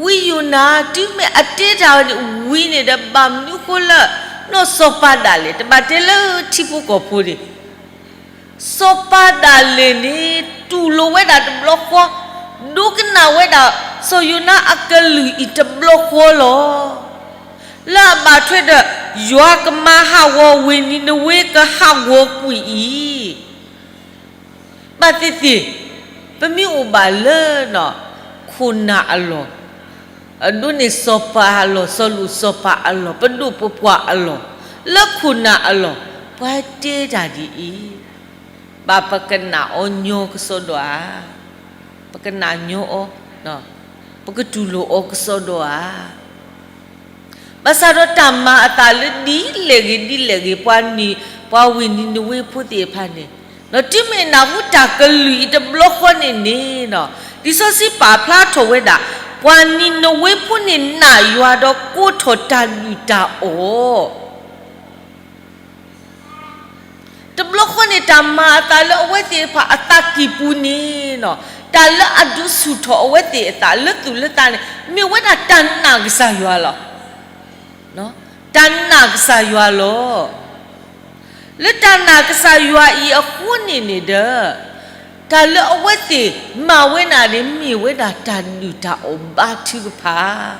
ဝံယိၤနါ တုၤမ့ၢ်အတဲတၢ်ဝဲန့ၣ် ဝံန့ၣ်ဒီး ဘၣ်မနုၤဃိလၢ နီၢ်စီၤပၤဒၣ်လဲာ် တဘၣ်တဲလၢထံဖိကီၢ်ဖိန့ၣ် စီၤပၤဒၣ်လဲာ်န့ၣ် တူၢ်လိာ်ဝဲဒၣ်တဘျီဃီ, ဒိကနၣ်ဝဲဒၣ် စီၤယိၤနါအကလုၢ်အံၤတဘျီဃီလီၤ. လၢအဘၣ်ထွဲဒီး ယွၤကမၤဟးဂီၤဝ့ၢ်နံၤနဝ့ကဟးဂီၤကွံာ်အံၤ ဘၣ်သ့ၣ်သ့ၣ် ပမ့ၢ်အိၣ်ဘၣ်လၢ ခိၣ်နၢ်အလီၢ်, အဒိန့ၣ်စီၤပၤအလီၢ်, စီၤလိာ်စီၤပၤအလီၢ်, ပဒိၣ်ပပှၢ်အလီၢ်, လၢခိၣ်နၢ်အလီၢ်, ပှၤတဲတၢ်ဒ်အံၤ, ဘၣ်ပကနၣ်အီၤညီကစီဒီဧါ, ပကနၣ်ညီအီၤ, ပကတူၢ်လိာ်အီၤကစီဒီဧါ. ဘၣ်ဆၣ်ဒီးတၢ်မၤအသးလၢဒ်လဲၣ်ဂ့ၤဒ်လဲၣ်ဂ့ၤ ပှၤနံၤ ပှၤဝ့ၢ်နံၤနဝ့ဖိသ့ၣ်တဖၣ်န့ၣ်, ဒီးတုၤမ့ၢ်နၢ်ဟူတၢ်ကလုၢ်အံၤတဘျီဃီန့ၣ်န့ၣ်, လံာ်စီဆှံပာ်ဖျါထီၣ်ဝဲဒၣ်, ပှၤနံၤနဝ့ဖိန့ၣ်နာ်ယွၤဒီးကိးထီၣ်တၢ်ဒုၣ်တၢ်အီၣ် တဘျီဃီန့ၣ် တၢ်မၤအသးလၢအဝဲသ့ၣ်တဖၣ်အသးကံၢ်ပူၤန့ၣ်, တၢ်လၢအဒုးဆူၣ်ထီၣ်အဝဲသ့ၣ်အသးလၢသူၣ်လၢသးန့ၣ် မ့ၢ်ဝဲဒၣ်တၢ်နာ်ကစၢ်ယွၤလီၤ. တၢ်နာ်ကစၢ်ယွၤလီၤ. လၢတၢ်နာ်ကစၢ်ယွၤအံၤအဃိန့ၣ်န့ၣ်ဒီး, တၢ်လၢအဝဲသ့ၣ်မၤဝဲဒၣ်န့ၣ် မ့ၢ်ဝဲဒၣ်တၢ်ဒုၣ်တၢ်အီၣ်ဘါထုကဖၣ်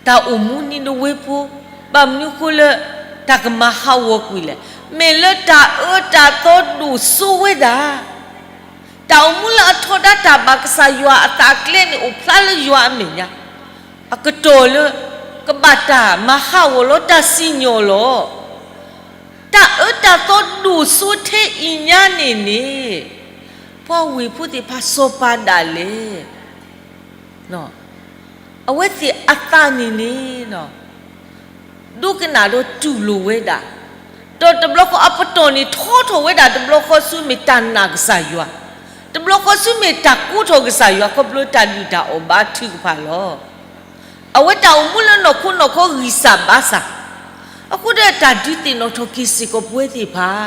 တၢ်အိၣ်မူနံၤနဝ့ဖိ, ဘၣ်မနုၤဃိလၢ တၢ်ကမၤဟးဂီၤကွံာ်လဲၣ်. မ့ၢ်လၢတၢ်အၢတၢ်သီဒိၣ်စိဝဲဒၣ်, တၢ်အိၣ်မူလၢအထီဒါတၢ်ဘၣ်ကစၢ်ယွၤအသးအကျဲန့ၣ် အိၣ်ဖျါလၢယွၤအမဲာ်ညါ အကတီၢ်လၢ ကဘၣ်တၢ်မၤဟးဂီၤလီၤတၢ်စံၣ်ညီၣ်လီၤ. တၢ်အၢတၢ်သီဒိၣ်စိထဲအံၤညါန့ၣ်န့ၣ်, ပှၤဝ့ၢ်ဖိသ့ၣ်တဖၣ်စီၤပၤဒၣ်လဲာ် အဝဲသ့ၣ်အသးန့ၣ်န့ၣ်, ဒိကနၣ်ဒီးတူၢ်လိာ်ဝဲဒၣ်, ဒီးတဘျီဃီအပတီၢ်န့ၣ် ထီထီၣ်ဝဲဒၣ်တဘျီဃီဆူမ့ၢ်တၢ်နာ်ကစၢ်ယွၤ, တဘျီဃီဆူမ့ၢ်တၢ်ကိးထီၣ်ကစၢ်ယွၤ ခီဖျိတၢ်ဒုၣ်တၢ်အီၣ်ဘါထုကဖၣ်လီၤ. အဝဲတၢ်အိၣ်မူလၢနီၢ်ခိနီၢ်ခီဂံၢ်စၢ်ဘါစၢ်, အဃိဒီးတၢ်ဒုးသ့ၣ်နီၣ်ထီၣ်က့ၤစ့ၢ်ကီးပဝဲသ့ၣ်တဖၣ်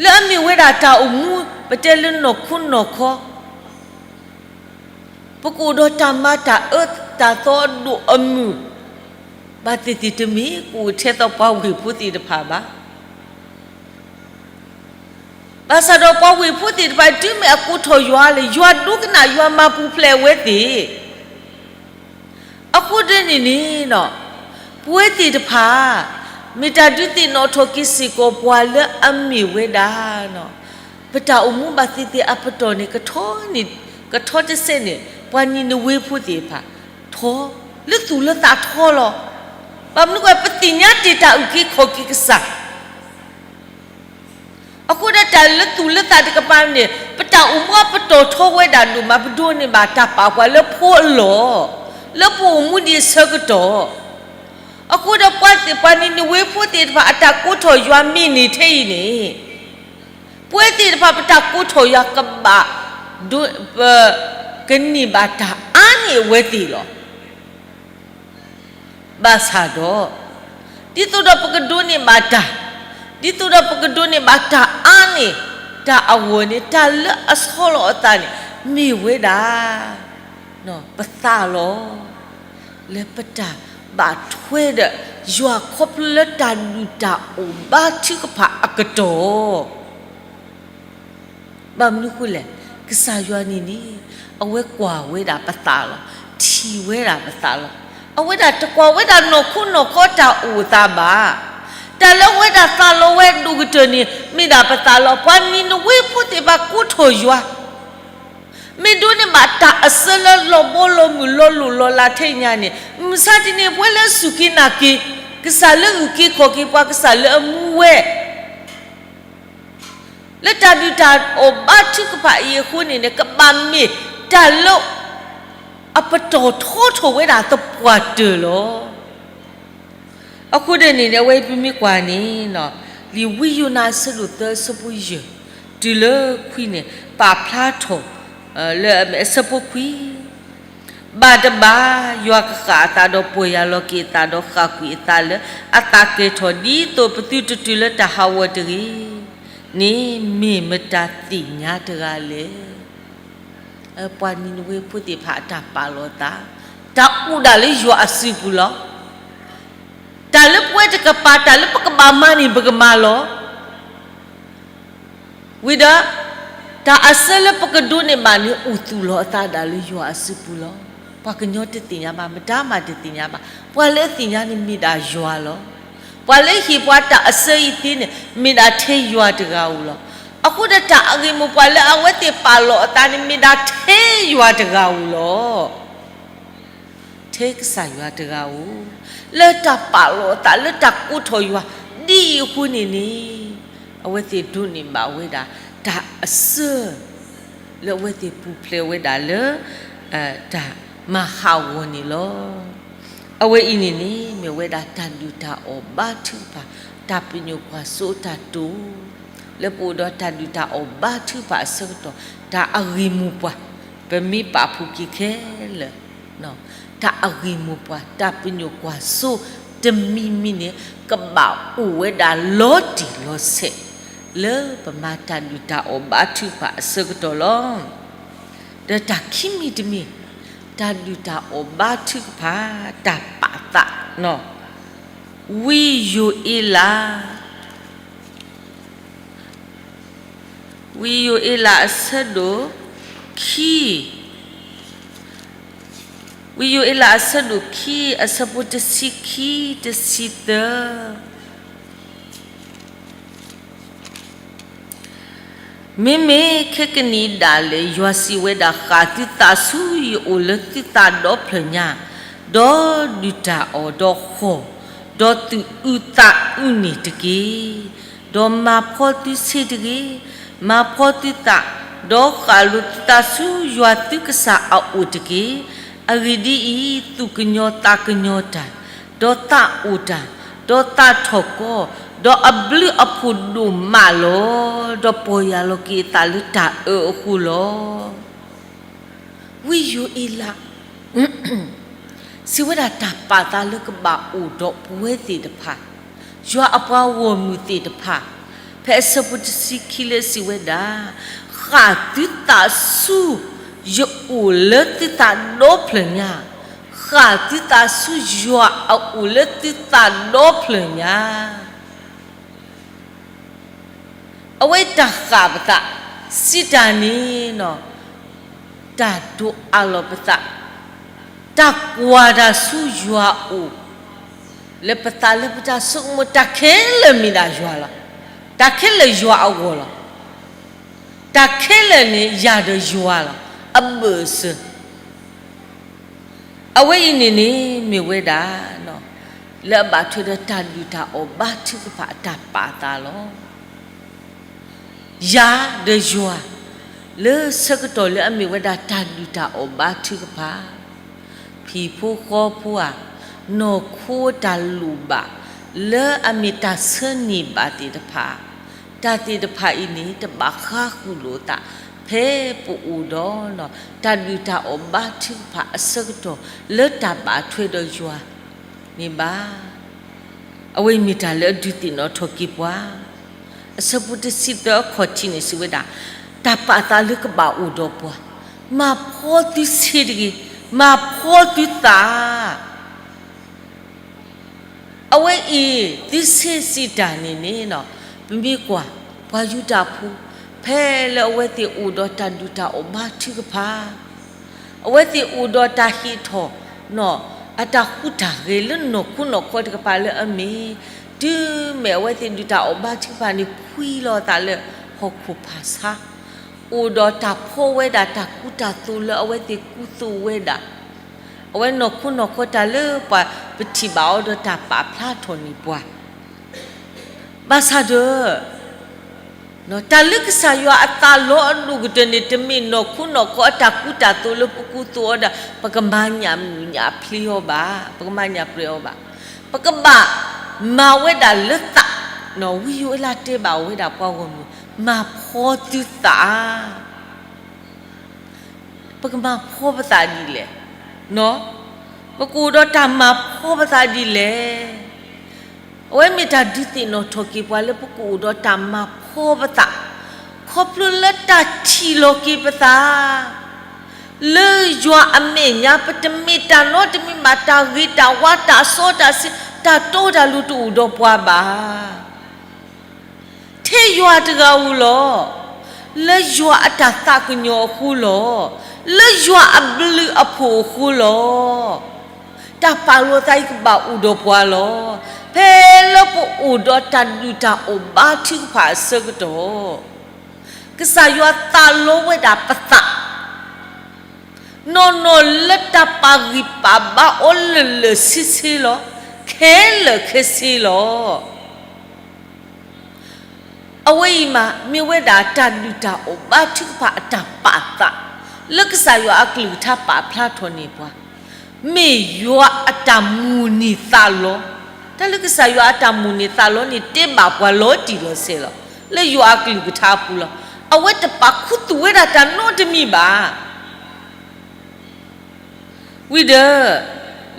လၢအမ့ၢ်ဝဲဒၣ်တၢ်အိၣ်မူ ပတဲလၢနီၢ်ခိနီၢ်ခီ, ပကအိၣ်ဒီးတၢ်မၤတၢ်အၢတၢ်သီဒိၣ်အမုၢ်, ဘၣ်သ့ၣ်သ့ၣ်တမ့ၢ်ကအိၣ်ထဲသိးပှၤဝ့ၢ်ဖိသ့ၣ်တဖၣ်ဘၣ်. ဘၣ်ဆၣ်ဒီးပှၤဝ့ၢ်ဖိသ့ၣ်တဖၣ် တုၤမ့ၢ်အကိးထီၣ်ယွၤလၢ ယွၤဒိကနၣ်ယွၤမၤပူၤဖျဲးအဝဲသ့ၣ် အဃိဒ်န့ၣ်န့ၣ်, ပဝဲသ့ၣ်တဖၣ် မ့ၢ်တၢ်ဒုးသ့ၣ်နီၣ်ထီၣ်က့ၤစ့ၢ်ကီးပှၤလၢအမ့ၢ်ဝဲဒၣ် ပတၢ်အိၣ်မူဘၣ်သ့ၣ်သ့ၣ်အပတီၢ်န့ၣ် ကထီန့ၣ်, ကထီတစဲးန့ၣ် ပှၤနံၤနဝ့ဖိသ့ၣ်တဖၣ် ထီ, လၢသူၣ်လၢသးထီလီၤ. ဘၣ်မနုၤဃိ ပသ့ၣ်ညါတ့ၢ်တၢ်အုၣ်က့ၤခီၣ်က့ၤကစၢ် အဃိဒီးတၢ်လၢသူၣ်လၢသးတကပၤန့ၣ် ပတၢ်အိၣ်မူအပတီၢ်ထီဝဲဒၣ်ဒိၣ်မး ပဒိးန့ၢ်ဘၣ်တၢ်ပာ်ပှၤလၢဖိအလီၢ်, လၢပအိၣ်မူဒံးအဆၢကတီၢ်. အဃိဒီးပှၤသ့ၣ်ပှၤနံၤနဝ့ဖိသ့ၣ်တဖၣ် အတၢ်ကိးထီၣ်ယွၤမ့ၢ်န့ၢ်ထဲအံၤန့ၣ်, ပဝဲသ့ၣ်တဖၣ်ပတၢ်ကိးထီၣ်ယွၤကဘၣ်ဒိ, ပ, ကန့ၢ်ဘၣ်တၢ်အါန့ၢ်အဝဲသ့ၣ်လီၤ. ဘၣ်ဆၣ်ဒီး, ဒ်သိးဒီးပကဒိးန့ၢ်ဘၣ်တၢ်, ဒ်သိးဒီးပကဒိးန့ၢ်ဘၣ်တၢ်အါန့ၢ်, တၢ်အဂီၢ်န့ၣ် တၢ်လၢအဆီလီၤအသးန့ၣ် မ့ၢ်ဝဲဒၣ် ပသးလီၤ. လၢပတၢ်ဘၣ်ထွဲဒီးယွၤခီဖျိလၢတၢ်ဒုၣ်တၢ်အီၣ်ဘါထုကဖၣ်အကတီၢ် ဘၣ်မနုၤဃိလဲၣ်, ကစၢ်ယွၤန့ၣ်န့ၣ် အဝဲကွၢ်ဝဲဒၣ်ပသးလီၤ. ထံၣ်ဝဲဒၣ်ပသးလီၤ. အဝဲဒၣ်တကွၢ်ဝဲဒၣ်နီၢ်ခိနီၢ်ခီတၢ်အိၣ်သးဘၣ်. တၢ်လၢအဝဲဒၣ်သးလီၤဝဲဒိၣ်ကတၢၢ်န့ၣ် မ့ၢ်ဒၣ်ပသးလီၤ. ပှၤနံၤနဝ့ဖိသ့ၣ်တဖၣ်ကိးထီၣ်ယွၤ မ့ၢ်ဒိးန့ၢ်ဘၣ်တၢ်အစၢလၢလီၤဘီလီၤမုၢ်လီၤလိၢ်လီၤလးထဲညါန့ၣ်, မုၢ်ဆါတနံၤ ပှၤလၢအစူၢ်က့ၤနာ်က့ၤ ကစၢ်လၢအုၣ်က့ၤခီၣ်က့ၤပှၤ ကစၢ်လၢအမူဝဲ လၢတၢ်ဒုၣ်တၢ်အီၣ်ဘါထုကဖၣ်အံၤအဃိန့ၣ်န့ၣ် ကဘၣ်မ့ၢ်တၢ်လၢ အပတီၢ်ထီထီၣ်ဝဲဒၣ်သပှၢ်တၢၢ်လီၤ. အဃိဒ်န့ၣ်န့ၣ် အဝဲပမ့ၢ်ကွၢ်န့ၣ်, လံာ်ဝံယိၤနါအဆၢဒိၣ်သၢအဆၢဖိယဲၢ် တုၤလၢခွံန့ၣ် ပာ်ဖျါထီၣ် လၢအဆၢဖိခွံ ဘၣ်တဘၣ် ယွၤကဃၣ်အသးဒီး ပီၢ်ယၢ်လီၤက့ၤအသးဒီး ဃၣ်ကွံာ်အသးလၢအသးကဲၤထီၣ် ဒ်သိးပသုတတုၤလၢတၢ်ဟးဂီၤတဂ့ၤန့ၣ် မ့ၢ်မတၤသ့ၣ်ညါတဂၤလဲၣ်. ပှၤနံၤနဝ့ဖိသ့ၣ်တဖၣ်အတၢ်ပာ်လီၤအသး, တၢ်အိၣ်ဒၣ်လၢယွၤအစုပူၤလီၤ. တၢ်လၢပဝဲတကပၤ တၢ်လၢပကဘၣ်မၤန့ၣ် ပကမၤလီၤ. ဝံၤဒီး တၢ်အစၢလၢပကဒိးန့ၢ်ဘၣ်န့ၣ် အိၣ်သူၣ်လီၤအသးဒၣ်လၢယွၤအစုပူၤလီၤ. ပှၤကညီတသ့ၣ်ညါဘၣ်, မတၤမးတသ့ၣ်ညါဘၣ်. ပှၤလၢအသ့ၣ်ညါန့ၣ်မ့ၢ်ဒၣ်ယွၤလီၤ. ပှၤလၢဟ့ၣ်ပှၤတၢ်အစၢအံၤသ့န့ၣ် မ့ၢ်ဒၣ်ထဲယွၤတဂၤဧိၤလီၤ. အဃိဒီးတၢ်အဂ့ၢ်မိၢ်ပှၢ်လၢအဝဲသ့ၣ်ပာ်လီၤအသးန့ၣ် မ့ၢ်ဒၣ်ထဲယွၤတဂၤဧိၤလီၤ. ထဲကစၢ်ယွၤတဂၤဧိၤ, လၢတၢ်ပာ်လီၤအသး လၢတၢ်ကိးထီၣ်ယွၤ ဒ်အံၤအဃိန့ၣ်န့ၣ်, အဝဲသ့ၣ်ဒိးန့ၢ်ဘၣ်ဝဲဒၣ် တၢ်အစၢ လၢအဝဲသ့ၣ်ပူၤဖျဲးဝဲဒၣ်လၢ တၢ်မၤဟးဂီၤန့ၣ်လီၤ. အဝဲအံၤန့ၣ်န့ၣ် မ့ၢ်ဝဲဒၣ်တၢ်ဒုၣ်တၢ်အီၣ်ဘါထုကဖၣ် တၢ်ပညိၣ်ကွၢ်စိအတၢ်တိာ်, လၢပအိၣ်ဒီးတၢ်ဒုၣ်တၢ်အီၣ်ဘါထုကဖၣ်အဆၢကတီၢ် တၢ်အဂ့ၢ်မိၢ်ပှၢ် ပမ့ၢ်ပာ်ဖှိၣ်က့ၤခဲလၢာ် တၢ်အဂ့ၢ်မိၢ်ပှၢ် တၢ်ပညိၣ်ကွၢ်စိတမံၤမံၤန့ၣ် ကဘၣ်အိၣ်ဝဲဒၣ်လီၤတံၢ်လီၤဆဲး လၢပမၤတၢ်ဒုၣ်တၢ်အီၣ်ဘါထုကဖၣ်အဆၢကတီၢ်လီၤ. ဒီးတၢ်ခံမံၤတမံၤ တၢ်ဒုၣ်တၢ်အီၣ်ဘါထုကဖၣ် တၢ်ပာ်သး, ဝံယိၤအ့လး ဝံယိၤအ့လးအဆၢဒိၣ်ခံ, ဝံယိၤအ့လးအဆၢဒိၣ်ခံ အဆၢဖိတဆံခံ တဆံသၢ မ့မ့ၢ်ခဲကနံၣ်အံၤဒၣ်လဲာ် ယွၤစံးဝဲဒၣ်, ဃၣ်သုသးဆူယအိၣ်လၢသုသးဒီဖျၢၣ်ညါ, ဒီးဒုၣ်တၢ်အီၣ်ဒီးဃီၣ်, ဒီးသူၣ်အုးသးအုးန့ၣ်တက့ၢ်. ဒီးမၤဖှီသုဆ့တဂ့ၤ, မၤဖှီသုသး, ဒီးဃၣ်လိၤသုသးဆူယွၤသုကစၢ်အအိၣ်တက့ၢ်. အဂ့ၢ်ဒ်အံၤ, သူၣ်ကညီၤသးကညီၤတၢ်, ဒီးသးအိၣ်တၢ်, ဒီးသးထီၣ်ကီ, ဒီးအဘျုးအဖှိၣ်ဒိၣ်မးလီၤ. ဒီးပီၢ်ယၢ်လီၤက့ၤအသးလၢတၢ်အၢအဃိလီၤ. ဝံယိၤအ့လး စံးဝဲဒၣ်တၢ်ပာ်သးလၢကဘၣ်အိၣ်ဒီးပဝဲသ့ၣ်တဖၣ်, ယွၤအပှၤဂီၢ်မုၢ်သ့ၣ်တဖၣ်, ဖဲအဆၢဖိတဆံခံလၢစံးဝဲဒၣ်, ဃၣ်သုသးဆူယအိၣ်လၢသုသးဒီဖျၢၣ်ညါ, ဃၣ်သုသးဆူယွၤအအိၣ်လၢသုသးဒီဖျၢၣ်ညါ အဝဲတၢ်ဃၣ်ပသး, စံးတၢ်န့ၣ်, တၢ်ဒိးအးလီၤပသး, တၢ်ကွၢ်တၢ်ဆူယွၤအအိၣ်, လၢပသးလၢပတၢ်ဆိကမိၣ် တၢ်ခဲလၢာ်မ့ၢ်ဒၣ်ယွၤလီၤ. တၢ်ခဲလၢာ်ယွၤအဂီၢ်လီၤ. တၢ်ခဲလၢာ်န့ၣ် ယၤဒီးယွၤလီၤ. အဘၢၣ်စၢၤ အဝဲအံၤန့ၣ်န့ၣ် မ့ၢ်ဝဲဒၣ် လၢအဘၣ်ထွဲဒီးတၢ်ဒုၣ်တၢ်အီၣ်ဘါထုကဖၣ်အတၢ်ပာ်သးလီၤ. ယၤဒီးယွၤ, လၢဆၢကတီၢ်လၢအမ့ၢ်ဝဲဒၣ်တၢ်ဒုၣ်တၢ်အီၣ်ဘါထုကဖၣ်, ဖံးဖိဃီဖိဧါ, နီၢ်ခိတၢ်လိၣ်ဘၣ်, လၢအမ့ၢ်တၢ်ဆၢန့ၢ်ဘၣ်သ့ၣ်တဖၣ်, တၢ်သ့ၣ်တဖၣ်အံၤန့ၣ် တဘၣ်ဃါဃုာ်လိာ်သး, ဖဲပအိၣ်ဒီး တၢ်ဒုၣ်တၢ်အီၣ်ဘါထုကဖၣ်အဆၢကတီၢ် လၢတၢ်ဘၣ်ထွဲဒီးယွၤန့ၣ်ဘၣ်. အဝဲအံၤမ့ၢ်တၢ်လၢအဒုးသ့ၣ်နီၣ်ထီၣ်က့ၤပှၤ, အဆၢဖိတဆံသၢအခီၣ်ထံးန့ၣ်စံးဝဲဒၣ်, တၢ်ပာ်သးလၢကဘၣ်အိၣ်ဒီးပှၤ, မၤဖှီသုဆ့တဂ့ၤ, မၤဖှီသုသး အဝဲအံၤ သုဆ့စံးတၢ်န့ၣ်န့ၣ်, ပမ့ၢ်ကွၢ် ပှၤယူဒၤဖိ ဖဲလၢအဝဲသ့ၣ်အိၣ်ဒီးတၢ်ဒုၣ်တၢ်အီၣ်ဘါထုကဖၣ်, အဝဲသ့ၣ်အိၣ်ဒီးတၢ်ဟ့ၣ်ထီၣ် အတၢ်ဟူးတၢ်ဂဲၤလၢနီၢ်ခိနီၢ်ခီတကပၤလၢအမ့ၢ်, တုၤမ့ၢ်အဝဲသ့ၣ်ဒုၣ်တၢ်အီၣ်ဘါထုကဖၣ်န့ၣ် ဖှံလီၤအသးလၢဟီၣ်ခိၣ်ဖၣ်ဆါ, အိၣ်ဒီးတၢ်ဖှီဝဲဒၣ်တၢ်ကူတၢ်သိးလၢအဝဲသ့ၣ်ကူသိးဝဲဒၣ် အဝဲနီၢ်ခိနီၢ်ခီတၢ်လၢပှၤပထံၣ်ဘၣ်အီၤဒီးတၢ်ပာ်ဖျါထီၣ်န့ၢ်ပှၤ, ဘၣ်ဆၣ်ဒီး တၢ်လၢကစၢ်ယွၤအသးလီအဒိၣ်ကတၢၢ်န့ၣ် တမ့ၢ်နီၢ်ခိနီၢ်ခီအတၢ်ကူတၢ်သိးလၢပကူသိးအီၤဒီး ပကမၤညၣ်မုၢ်ညၣ်ဖျ့အီၤဘၣ်, ပကမၤညၣ်ပြဲးအီၤဘၣ်, ပကဘၣ်မၤဝဲဒၣ်လၢသး, ဝံယိၤအ့လးတဲဘၣ်ဝဲဒၣ်ပှၤဂီၢ်မုၢ်, မၤဖှီသုသး ပကမၤဖှီပသးဒ်လဲၣ်, ပကအိၣ်ဒီးတၢ်မၤဖှီပသးဒ်လဲၣ်. အဝဲမ့ၢ်တၢ်ဒုးသ့ၣ်နီၣ်ထီၣ်က့ၤပှၤလၢပကအိၣ်ဒီးတၢ်မၤဖှီပသး, ခီဖျိလၢတၢ်ထံၣ်လီၤက့ၤပသး လၢယွၤအမဲာ်ညါ ပတမ့ၢ်တၢ်နီတမံၤဘၣ်, တၢ်ဂ့ၤတၢ်ဝါ တၢ်စီတၢ်ဆှံ တၢ်တီတၢ်လိၤတအိၣ်ဒီးပှၤဘၣ်. ထဲယွၤတဂၤဧိၤလီၤ. လၢယွၤအတၢ်သးကညီၤအဃိလီၤ. လၢယွၤအဘျုးအဖှိၣ်အဃိလီၤ. တၢ်ပာ်လီၤသးအံၤကဘၣ်အိၣ်ဒီးပှၤလီၤ. ဖဲလၢပအိၣ်ဒီးတၢ်ဒုၣ်တၢ်အီၣ်ဘါထုကဖၣ်အဆၢကတီၢ် ကစၢ်ယွၤသးလီဝဲဒၣ်ပသး နီၢ်နီၢ်လၢတၢ်ပာ်ဂံၢ်ပာ်ဘါအီၤလၢာ်လၢာ်ဆ့ဆ့လီၤ. ခဲလၢာ်ခဲဆ့လီၤ. အဝဲအံၤမး မ့ၢ်ဝဲဒၣ်တၢ်ဒုၣ်တၢ်အီၣ်ဘါထုကဖၣ်အတၢ်ပာ်သး လၢကစၢ်ယွၤအကလုၢ်ကထါပာ်ဖျါထီၣ်န့ၢ်ပှၤ မ့ၢ်ယွၤအတၢ်မိၣ်န့ၢ်သးလီ. တၢ်လၢကစၢ်ယွၤအတၢ်မိၣ်န့ၢ်သးလီန့ၣ် တဲဘၣ်ပှၤလီၤတံၢ်လီၤဆဲးလီၤ. လၢယွၤအကလုၢ်ကထါအပူၤလီၤ. အဝဲတပာ်ခူသူၣ်ဝဲဒၣ်တၢ်နီတမံၤဘၣ်. ဝံၤဒီး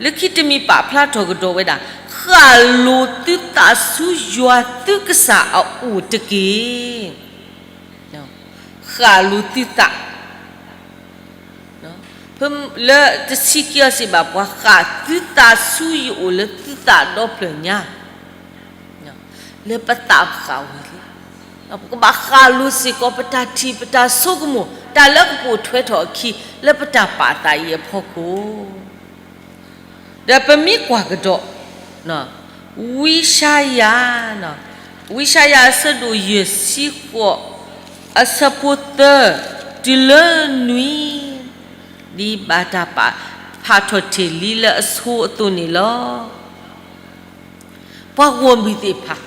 လၢခံတမံၤပာ်ဖျါထီၣ်ကဒီးဝဲဒၣ်, ဃၣ်လိာ်သုသးဆူယွၤသုကစၢ်အအိၣ်တက့ၢ်. ဃၣ်လိာ်သုသး လၢတဆံခံအီၤစံးဘၣ်ပှၤ, ဃၣ်သုသးဆူယအိၣ်လၢသုသးဒီဖျၢၣ်ညါ, လၢပသးပဃၣ်ဝံၤလံ. ပကဘၣ်ဃၣ်လိာ်စ့ၢ်ကီးပတၢ်ထံၣ်ပတၢ်ဆိကမိၣ် တၢ်လၢကပိာ်ထွဲထီၣ်အခံ လၢပတၢ်ပာ်သးအံၤအဖီခိၣ် ဒီးပမ့ၢ်ကွၢ်ကဒီး ဝံယၡါယၤ, ဝံယၡါယၤအဆၢဒိၣ်ယဲၢ်ဆံဃိး အဆၢဖိသၢ တုၤလၢနွံ, ဒ်ဘၣ်တၢ်ပာ်ဖးထီၣ်တ့ၢ်လံလၢအဆိအသိးန့ၣ်လီၤ. ပှၤဂီၢ်မုၢ်သ့ၣ်တဖၣ်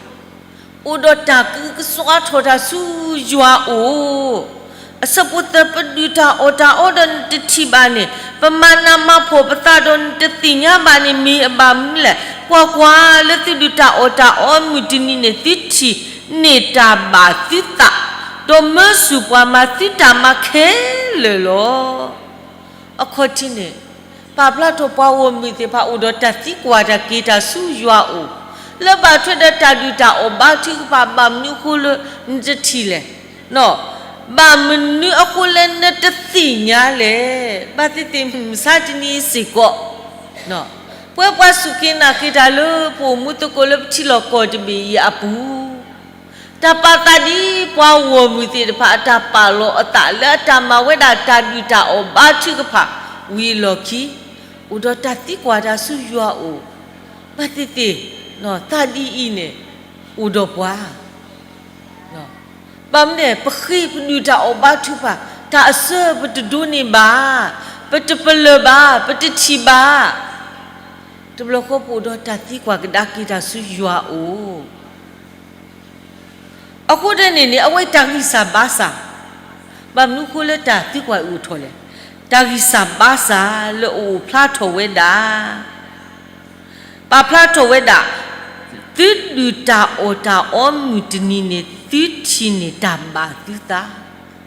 အိၣ်ဒီးတၢ်ကသူကစွါထီၣ်တၢ်ဆူယွၤအအိၣ်, အဆၢဖိသၢ ပဒုၣ်တၢ်အီၣ်တၢ်အီဒီးနတထံၣ်ဘၣ်န့ၣ်, ပမၤနးမၤဖှီၣ်ပသးဒီးနတသ့ၣ်ညါဘၣ်န့ၣ် မ့ၢ်အဘၣ်မနုၤလဲၣ်. ကွၢ်ကွၢ်, လၢသုဒုၣ်တၢ်အီၣ်တၢ်အီမုၢ်တနံၤန့ၣ် သုထံၣ်န့ၢ်တၢ်ဘၣ်သုသး, ဒီးမၢဆူၣ်ပှၤမၤသုတၢ်မၤခဲလၢာ်လီၤ. အခီၣ်ထံးန့ၣ် ပာ်ဖျါထီၣ်ပှၤဂီၢ်မုၢ်သ့ၣ်တဖၣ်အိၣ်ဒီးတၢ်သံကွၢ်တၢ်က့ၤတၢ်ဆူယွၤအအိၣ်, လၢဘၣ်ထွဲဒီးတၢ်ဒုၣ်တၢ်အီၣ်ဘါထုကဖၣ် ဘၣ်မနုၤအဃိလၢနတထံၣ်လဲၣ်. ဘၣ်မနုၤအဃိလၢနတသ့ၣ်ညါလဲၣ်. ဘၣ်သ့ၣ်သ့ၣ်မုၢ်မဆါတနံၤအံၤစ့ၢ်ကီး ပဝဲပှၤစူၢ်က့ၤနာ်က့ၤတၢ်လၢပအိၣ်မူသကိးလၢပထံလီၢ်ကီၢ်တဘ့ၣ်အံၤအပူၤ, တၢ်ပာ်သးဒ်ပှၤဂီၢ်မုၢ်သ့ၣ်တဖၣ်အတၢ်ပာ်လီၤအသးလၢအတၢ်မၤဝဲဒၣ်တၢ်ဒုၣ်တၢ်အီၣ်ဘါထုကဖၣ်ဝံၤအလီၢ်ခံ, အိၣ်ဒီးတၢ်သံကွၢ်တၢ်ဆူယွၤအအိၣ်, ဘၣ်သ့ၣ်သ့ၣ် သးဒ်အံၤန့ၣ် အိၣ်ဒီးပှၤ ဘၣ်မနုၤလဲၣ် ပဃ့ပဒုၣ်တၢ်အီၣ်ဘါထုကဖၣ်, တၢ်အစၢပတဒိးန့ၢ်ဘၣ်, ပတပလၢၢ်ဘၣ်, ပတထံၣ်ဘၣ်. တဘျီဃီပအိၣ်ဒီးတၢ်သံကွၢ်ကဒါက့ၤတၢ်ဆူယွၤအအိၣ်. အဃိဒ်န့ၣ်န့ၣ် အဝဲတၢ်ဂံၢ်စၢ်ဘါစၢ်, ဘၣ်မနုၤအဃိလၢတၢ်သံကွၢ်အံၤအိၣ်ထီၣ်လဲၣ်. တၢ်ဂံၢ်စၢ်ဘါစၢ်လၢအအိၣ်ဖျါထီၣ်ဝဲဒၣ် ပာ်ဖျါထီၣ်ဝဲဒၣ်, သုဒုၣ်တၢ်အီၣ်တၢ်အီမုၢ်တနံၤန့ၣ် သုထံၣ်န့ၢ်တၢ်ဘၣ်သုသး,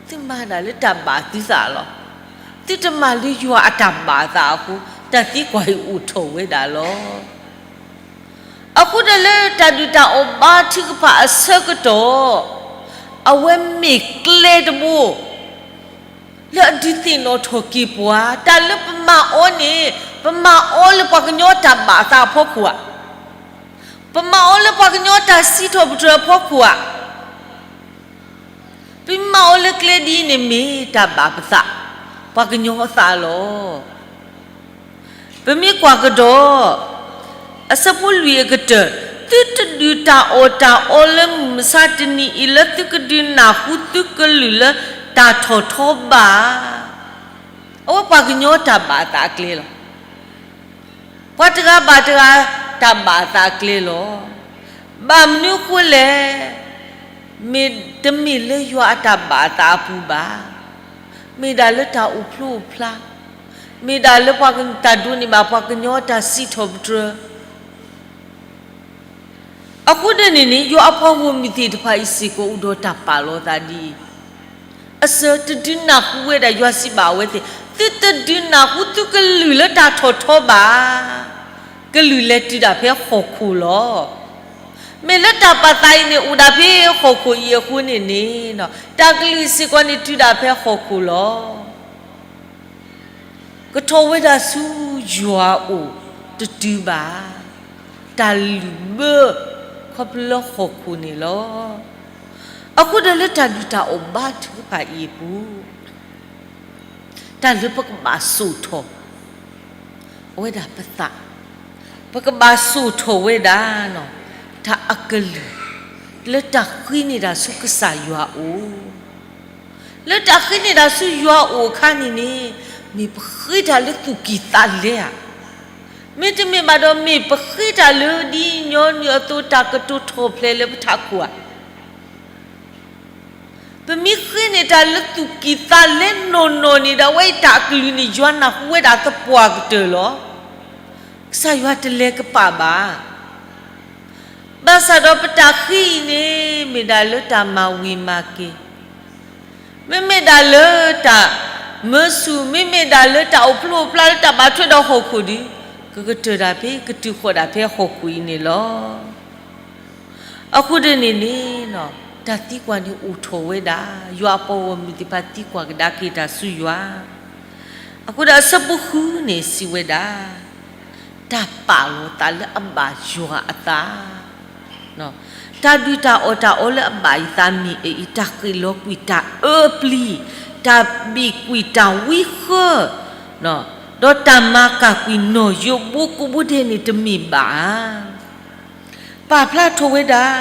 သုမၤဒၣ်လၢတၢ်ဘၣ်သုသးလီၤ. သုတမၤလၢယွၤအတၢ်ဘၣ်သးအဃိ, တၢ်သံကွၢ်အံၤအိၣ်ထီၣ်ဝဲဒၣ်လီၤ. အဃိဒီးလၢတၢ်ဒုၣ်တၢ်အီၣ်ဘါထုကဖၣ်အဆၢကတီၢ်, အဝဲမ့ၢ်ကျဲတဘိ လၢအဒုးသ့ၣ်နီၣ်ထီၣ်က့ၤပှၤ, တၢ်လၢပမၤအီၤန့ၣ်, ပမၤအီၤလၢပှၤကညီတၢ်ဘၣ်သးအဖီခိၣ်ဧါ, ပမၤအီၤလၢပှၤကညီတၢ်စံးထီၣ်ပတြၢၤအဖီခိၣ်ဧါ, ပမၤအီၤလၢကျဲဒ်အံၤန့ၣ်မ့ၢ်တၢ်ဘၣ်ပသး, ပှၤကညီအသးလီၤ. ပမ့ၢ်ကွၢ်ကဒီး အဆၢဖိလွံၢ်အကတၢၢ်, သုတဒုးတၢ်အီၣ်တၢ်အီလၢမုၢ်မဆါတနံၤအံၤ လၢသုကဒုးနၢ်ဟူသုကလုၢ်လၢတၢ်ထီၣ်ထီဘၣ်. အဝဲပှၤကညီတၢ်ဘၣ်သးအကျဲလီၤ. ပှၤတဂၤဘၣ်တဂၤ တၢ်ဘၣ်သးအကျဲလီၤ. ဘၣ်မနုၤအဃိလဲၣ်, မ့တမ့ၢ်လၢယွၤအတၢ်ဘၣ်သးအပူၤဘၣ်, မ့ၢ်ဒၣ်လၢတၢ်အိၣ်ဖျိအိၣ်ဖျါ, မ့ၢ်ဒၣ်လၢပှၤတၢ်ဒိးန့ၢ်ဘၣ်ပှၤကညီတၢ်စံးထီၣ်ပတြၢၤ အဃိဒ်န့ၣ်န့ၣ် ယွၤအပှၤဂီၢ်မုၢ်သ့ၣ်တဖၣ်အံၤစ့ၢ်ကီး အိၣ်ဒီးတၢ်ပာ်လီၤသးဒ်အံၤ, အစၢတဒုးနၢ်ဟူဝဲဒၣ်ယွၤစံးဘၣ်အဝဲသ့ၣ်, သုတဒုးနၢ်ဟူသုကလုၢ်လၢတၢ်ထီၣ်ထီဘၣ်. ကလုၢ်လဲၤတုၤဒၣ်ဖဲဟီၣ်ခိၣ်လီၤ. မ့ၢ်လၢတၢ်ပာ်သးအံၤန့ၣ် အိၣ်ဒၣ်ဖဲဟီၣ်ခိၣ်အံၤအဃိန့ၣ်န့ၣ်, တၢ်ကလုၢ်စ့ၢ်ကီးန့ၣ်တုၤဒၣ်ဖဲဟီၣ်ခိၣ်လီၤ. ကထီၣ်ဝဲဒၣ်ဆူယွၤအအိၣ်တတုၤဘၣ်, တၢ်လုၢ်ဘၢ ခီဖျိလၢဟီၣ်ခိၣ်န့ၣ်လီၤ. အဃိဒီးလၢတၢ်ဒုၣ်တၢ်အီၣ်ဘါထုကဖၣ်အံၤအပူၤ, တၢ်လၢပကဘၣ်စိာ်ထီၣ် အဝဲဒၣ်ပသး, ပကဘၣ်စိာ်ထီၣ်ဝဲဒၣ် တၢ်အကလုၢ် လၢတၢ်ဃ့န့ၢ်တၢ်ဆူကစၢ်ယွၤအအိၣ်, လၢတၢ်ဃ့န့ၢ်တၢ်ဆူယွၤအအိၣ်အခါန့ၣ်န့ၣ်, မ့ၢ်ပဃ့တၢ်လၢသူၣ်ကံၢ်သးလဲဧါ, မ့တမ့ၢ်ဘၣ်ဒီး မ့ၢ်ပဃ့တၢ်လၢဒ်ညီနုၢ်အသိး တၢ်ကတိၤထီၣ်ဖျဲးလၢပထးခိၣ်ဧါ. ပမ့ၢ်ဃ့န့ၢ်တၢ်လၢသူၣ်ကံၢ်သးလဲနီၢ်နီၢ်န့ၣ်ဒီး အဝဲအံၤတၢ်အကလုၢ်န့ၣ် ယွၤနၢ်ဟူဝဲဒၣ်သပှၢ်ကတၢၢ်လီၤ. ကစၢ်ယွၤတလဲၤကပာ်ဘၣ်. ဘၣ်ဆၣ်ဒီးပတၢ်ဃ့အံၤန့ၣ် မ့ၢ်ဒၣ်လၢတၢ်မၤဝံၤမၤက့ၤ, မ့မ့ၢ်ဒၣ်လၢတၢ်မၢဆူၣ်, မ့မ့ၢ်ဒၣ်လၢတၢ်အိၣ်ဖျိအိၣ်ဖျါလၢတၢ်ဘၣ်ထွဲဒီးဟီၣ်ခိၣ်ဒီး, ကကတၢၢ်ဒၣ်ဖဲ ကတုၤဃီၤဒၣ်ဖဲဟီၣ်ခိၣ်အံၤန့ၣ်လီၤ. အဃိဒ်န့ၣ်န့ၣ်, တၢ်သံကွၢ်န့ၣ်အိၣ်ထီၣ်ဝဲဒၣ်, ယွၤအပှၤဂီၢ်မုၢ်သ့ၣ်တဖၣ်သံကွၢ်ကဒါက့ၤတၢ်ဆူယွၤ. အဃိဒီးအဆၢဖိဃုန့ၣ်စံးဝဲဒၣ်, တၢ်ပာ်လီၤသးလၢအဘၣ်ယွၤအသး, တၢ်ဒုၣ်တၢ်အီၣ်တၢ်အီလၢအဘၣ်ယသးမ့ၢ်အအံၤ, တၢ်ဃ့ၣ်လီၤကွံာ်တၢ်အၢပျံၤ, တၢ်ဘံၣ်ကွံာ်တၢ်ဝံဃၢ, ဒီးတၢ်မၤကၢ်ကွံာ်နီၢ်ယိးဘိကိးဘိဒဲးန့ၣ်တမ့ၢ်ဘၣ်ဧါ. ပာ်ဖျါထီၣ်ဝဲဒၣ်,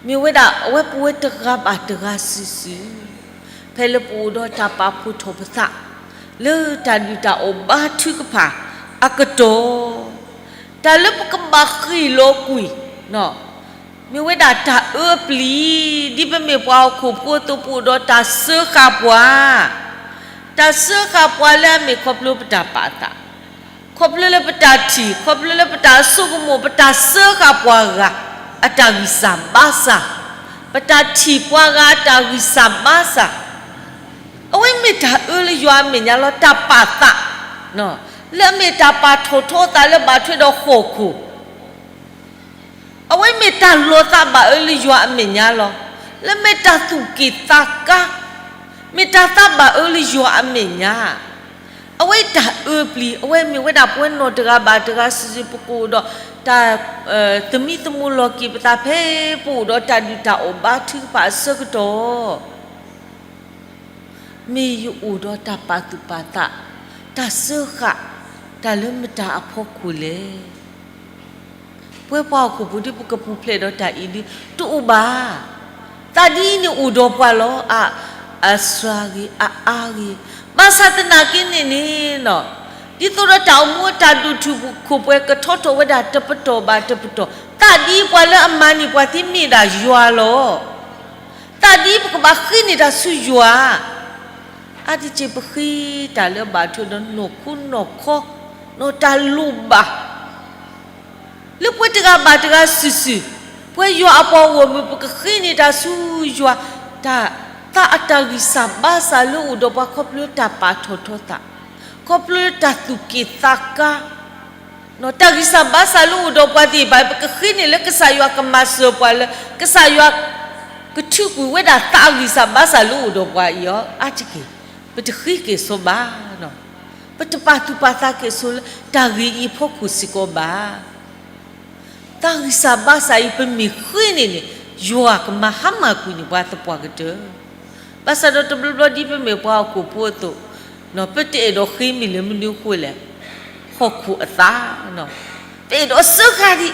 မ့ၢ်ဝဲဒၣ်အဝဲပဝဲတဂၤဘၣ်တဂၤစုာ်စုာ်, ဖဲလၢပအိၣ်ဒီးတၢ်ပာ်ဖှိၣ်ထီၣ်ပသး, လၢတၢ်ဒုၣ်တၢ်အီၣ်ဘါထုကဖၣ်အကတီၢ်, တၢ်လၢပကဘၣ်ဃ့ၣ်လီၤကွံာ်, မ့ၢ်ဝဲဒၣ်တၢ်အၢပျံၤ, ဒ်ပမ့ၢ်ပှၤဟီၣ်ခိၣ်ဖိအသိး ပအိၣ်ဒီးတၢ်စၢဃာ်ပှၤ, တၢ်စၢဃာ်ပှၤလၢအမ့ၢ်ခီဖျိပတၢ်ပာ်သး, ခီဖျိလၢပတၢ်ထံၣ်, ခီဖျိလၢပတၢ်ဆိကမိၣ်, ပတၢ်စၢဃာ်ပှၤဂၤ အတၢ်ဂံၢ်စၢ်ဘါစၢ်, ပတၢ်ထံၣ်ပှၤဂၤအတၢ်ဂံၢ်စၢ်ဘါစၢ်, အဝဲမ့ၢ်တၢ်အၢလၢယွၤအမဲာ်ညါလီၤ. တၢ်ပာ်သး, လၢအမ့ၢ်တၢ်ပာ်ထီၣ်ထီသးလၢဘၣ်ထွဲဒီးဟီၣ်ခိၣ် အဝဲမ့ၢ်တၢ်လီၤသးဘၣ်အၢလၢယွၤအမဲာ်ညါလီၤ. လၢမ့ၢ်တၢ်သူၣ်က့ၣ်သးကါ, မ့ၢ်တၢ်သးဘၣ်အၢလၢယွၤအမဲာ်ညါ, အဝဲတၢ်အၢပျံၤ, အဝဲမ့ၢ်ဝဲဒၣ်ပဝဲနီၢ်တဂၤဘၣ်တဂၤစုာ်စုာ် ပကအိၣ်ဒီးတၢ် သမံသမိးလီၤက့ၤပသးဖဲပအိၣ်ဒီးတၢ်ဒုၣ်တၢ်အီၣ်ဘါထုကဖၣ်အဆၢကတီၢ် မ့ၢ်ယအိၣ်ဒီးတၢ်ပာ်သူၣ်ပာ်သး, တၢ်စၢဃာ်, တၢ်လၢမတၤအဖီခိၣ်လဲၣ်. ပဝဲပှၤဟီၣ်ခိၣ်ဖိဒ်ပကပူၤဖျဲးဒီးတၢ်အံၤဒ် တအိၣ်ဘၣ်. သးဒ်အံၤန့ၣ်အိၣ်ဒီးပှၤလီၤ. အ, အစှၤဂ့ၤ, အအါဂ့ၤ, ဘၣ်ဆၣ်သနာ်က့န့ၣ်န့ၣ်, ဒ်သိးဒီးတၢ်အိၣ်မူအတၢ်ဒိၣ်ထူၣ်ခိၣ်ပှဲၤကထီထီၣ်ဝဲဒၣ်တပတီၢ်ဘၣ်တပတီၢ်, သးဒ်ပှၤလၢအမၤန့ၢ်ပှၤသ့မ့ၢ်ဒၣ်ယွၤလီၤ. သးဒ်ပကဘၣ်ဃ့န့ၢ်တၢ်ဆူယွၤ, အါတက့ၢ်ပဃ့တၢ်လၢအဘၣ်ထွဲဒီးနီၢ်ခိနီၢ်ခီ, နီၢ်တၢ်လိၣ်ဘၣ် လၢပဝဲတဂၤဘၣ်တဂၤစုာ်စုာ်, ပဝဲယွၤအပှၤဂီၢ်မုၢ် ပကဃ့န့ၢ်တၢ်ဆူယွၤ, တၢ်, သးအတၢ်ဂံၢ်စၢ်ဘါစၢ်လၢအိၣ်ဒီးပှၤခီဖျိတၢ်ပာ်ထီၣ်ထီသး, ခီဖျိတၢ်သူၣ်က့ၣ်သးကါ, တၢ်ဂံၢ်စၢ်ဘါစၢ်လၢအိၣ်ဒီးပှၤသ့ၣ်တဖၣ် ပကဃ့န့ၢ်လၢကစၢ်ယွၤကမၤစၢၤပှၤလၢ ကစၢ်ယွၤ ကထုးကွံာ်ဝဲဒၣ်သးအဂံၢ်စၢ်ဘါစၢ်လၢအိၣ်ဒီးပှၤအံၤအီၤ အါတက့ၢ်, ပတဃ့က့ၤစီဘၣ်, ပတပာ်သူၣ်ပာ်သးက့ၤစိလၢတၢ်ဂ့ၢ်အံၤအဖီခိၣ်စ့ၢ်ကီးဘၣ်. သးဂံၢ်စၢ်ဘါစၢ်အံၤ ပမ့ၢ်ဃ့န့ၣ်န့ၣ်, ယွၤကမၤဟါမၢ်ကွံာ်န့ၢ်ပှၤသပှၢ်ကတၢၢ်. ဘၣ်ဆၣ်ဒီးတဘျီဘျီဒ်ပမ့ၢ်ပှၤဟီၣ်ခိၣ်ဖိအသိး, ပတအဲၣ်ဒိးဃ့မ့ၢ်လၢမနုၤအဃိလဲၣ်, ဟီၣ်ခိၣ်အသး, ပအဲၣ်ဒိးစၢဃာ်ဒံး,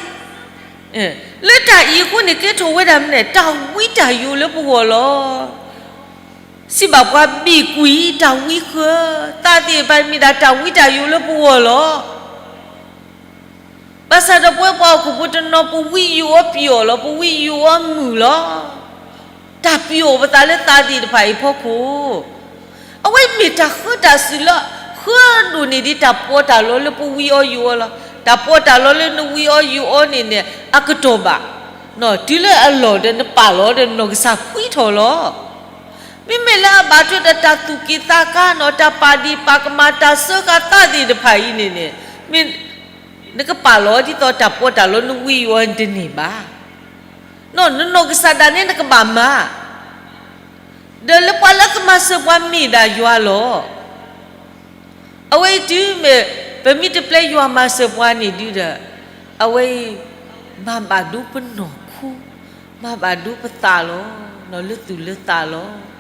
လၢတၢ်အံၤအဃိန့ၣ် ကဲထီၣ်ဝဲဒၣ်မနုၤလဲၣ်, တၢ်ဝံတၢ်ယိးလၢပဂီၢ်လီၤ. စံးဘၣ်ပှၤဘံၣ်ကွံာ်တၢ်ဝံဃၢ, သးသ့ၣ်တဖၣ်မ့ၢ်ဒၣ်တၢ်ဝံတၢ်ယိးလၢပဂီၢ်လီၤ. ဘၣ်ဆၣ်ဒီးပဝဲပှၤဟီၣ်ခိၣ်ဖိတနီၤ ပဝံယိးအီၤပျီၣ်လီၤ, ပဝံယိးအီၤမုာ်လီၤ. တၢ်ပျီၣ်ပသးလၢသးသ့ၣ်တဖၣ်အံၤအဖီခိၣ်, အဝဲမ့ၢ်တၢ်ဃၢတၢ်စူၤလၢ ဃၢဒိၣ်န့ၢ်ဒံးတၢ်ပီးတၢ်လီလၢပဝံအီၤယိးအီၤလီၤ. တၢ်ပီးတၢ်လီလၢနဝံအီၤယိးအီၤန့ၣ်န့ၣ် အကတီၢ်ဘၣ်, တုၤလၢအလီၢ်ဒီးနပာ်လီၤဒီးနီၢ်ကစၢ်ဖှံထီၣ်လီၤ. မ့မ့ၢ်လၢအဘၣ်ထွဲဒီးတၢ်သူၣ်က့ၣ်သးကါနီၤ, တၢ်ပာ်ဒံးပာ်ကမၣ်တၢ်စၢဃာ်သးသ့ၣ်တဖၣ်အံၤန့ၣ်န့ၣ်, မ့ၢ်နကပာ်လီၤဒ်သိးတၢ်ပီးတၢ်လီနဝံယိးအီၤတန့ၢ်ဘၣ်. နနီၢ်ကစၢ်ဒၣ်နဲနကဘၣ်မၤ, ဒီးလၢပှၤလၢကမၤစၢၤပှၤမ့ၢ်ဒၣ်ယွၤလီၤ. အဝဲအံၤတုၤမ့ၢ် ပမ့ၢ်တပျဲယွၤမၤစၢၤပှၤန့ၣ်ဒုဒီး, အဝဲအံၤ မၤဘၣ်ဒိပနီၢ်ခိ, မၤဘၣ်ဒိပသးလီၤ, လၢသူၣ်လၢသးလီၤ.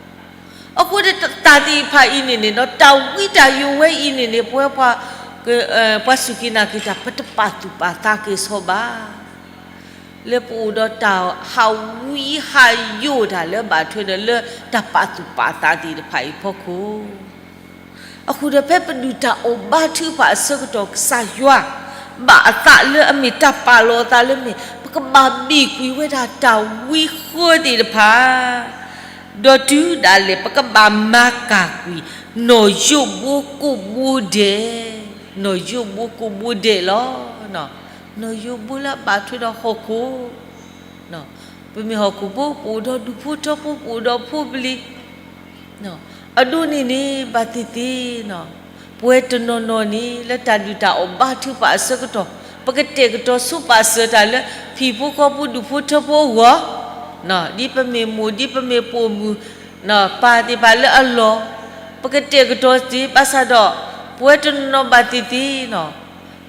အဃိဒီးတၢ်သ့ၣ်တဖၣ်အံၤန့ၣ်န့ၣ် တၢ်ဝံတၢ်ယိးဝဲအံၤန့ၣ်န့ၣ် ပဝဲ ပှၤစူၢ်က့ၤနာ်က့ၤတၢ် ပတပာ်သူၣ်ပာ်သးက့ၤစီဘၣ်. လၢပအိၣ်ဒီးတၢ်ဟးဝံဟးယိးတၢ်လၢဘၣ်ထွဲဒီးလၢတၢ်ပာ်သူၣ်ပာ်သးသ့ၣ်တဖၣ်အံၤအဖီခိၣ်, အဃိဒီးဖဲပဒုၣ်တၢ်အီၣ်ဘါထုကဖၣ်အဆၢကတီၢ် ကစၢ်ယွၤ ဘၣ်အသးလၢအမ့ၢ်တၢ်ပာ်လီၤအသးလၢမ့ၢ် ပကဘၣ်ဘံၣ်ကွံာ်ဝဲဒၣ်တၢ်ဝံဃၢသ့ၣ်တဖၣ်, ဒီးတုၤဒၣ်လဲာ် ပကဘၣ်မၤကၢ်ကွံာ် နီၢ်ယိးဘိကိးဘိဒဲး နီၢ်ယိဘိကိးဘိဒဲးလီၤ. နီၢ်ယိဘိလၢအဘၣ်ထွဲဒီးဟီၣ်ခိၣ်, ပမ့ၢ်ဟီၣ်ခိၣ်ဖိ ပအိၣ်ဒီးဒူၣ်ဖိထၢဖိ ပအိၣ်ဒီးဖိပလံၤ, အဒိန့ၣ်န့ၣ် ဘၣ်သ့ၣ်သ့ၣ် ပဝဲတနီၤနီၤန့ၣ် လၢတၢ်ဒုၣ်တၢ်အီၣ်ဘါထုကဖၣ်အဆၢကတီၢ် ပကတဲာ်ကတီၤဆိပာ်စၢၤတၢ်လၢ ဟံၣ်ဖိဃီဖိဒူၣ်ဖိထၢဖိအဂီၢ်, ဒ်ပမ့ၢ်မိၢ် ဒ်ပမ့ၢ်ပိာ်မုၣ် ပၢ်သ့ၣ်တဖၣ်လၢအလီၢ်, ပကတဲာ်ကတီၤတ့ၢ် ဘၣ်ဆၣ်ဒီး ပဝဲတနီၤနီၤဘၣ်သ့ၣ်သ့ၣ်နီၤ,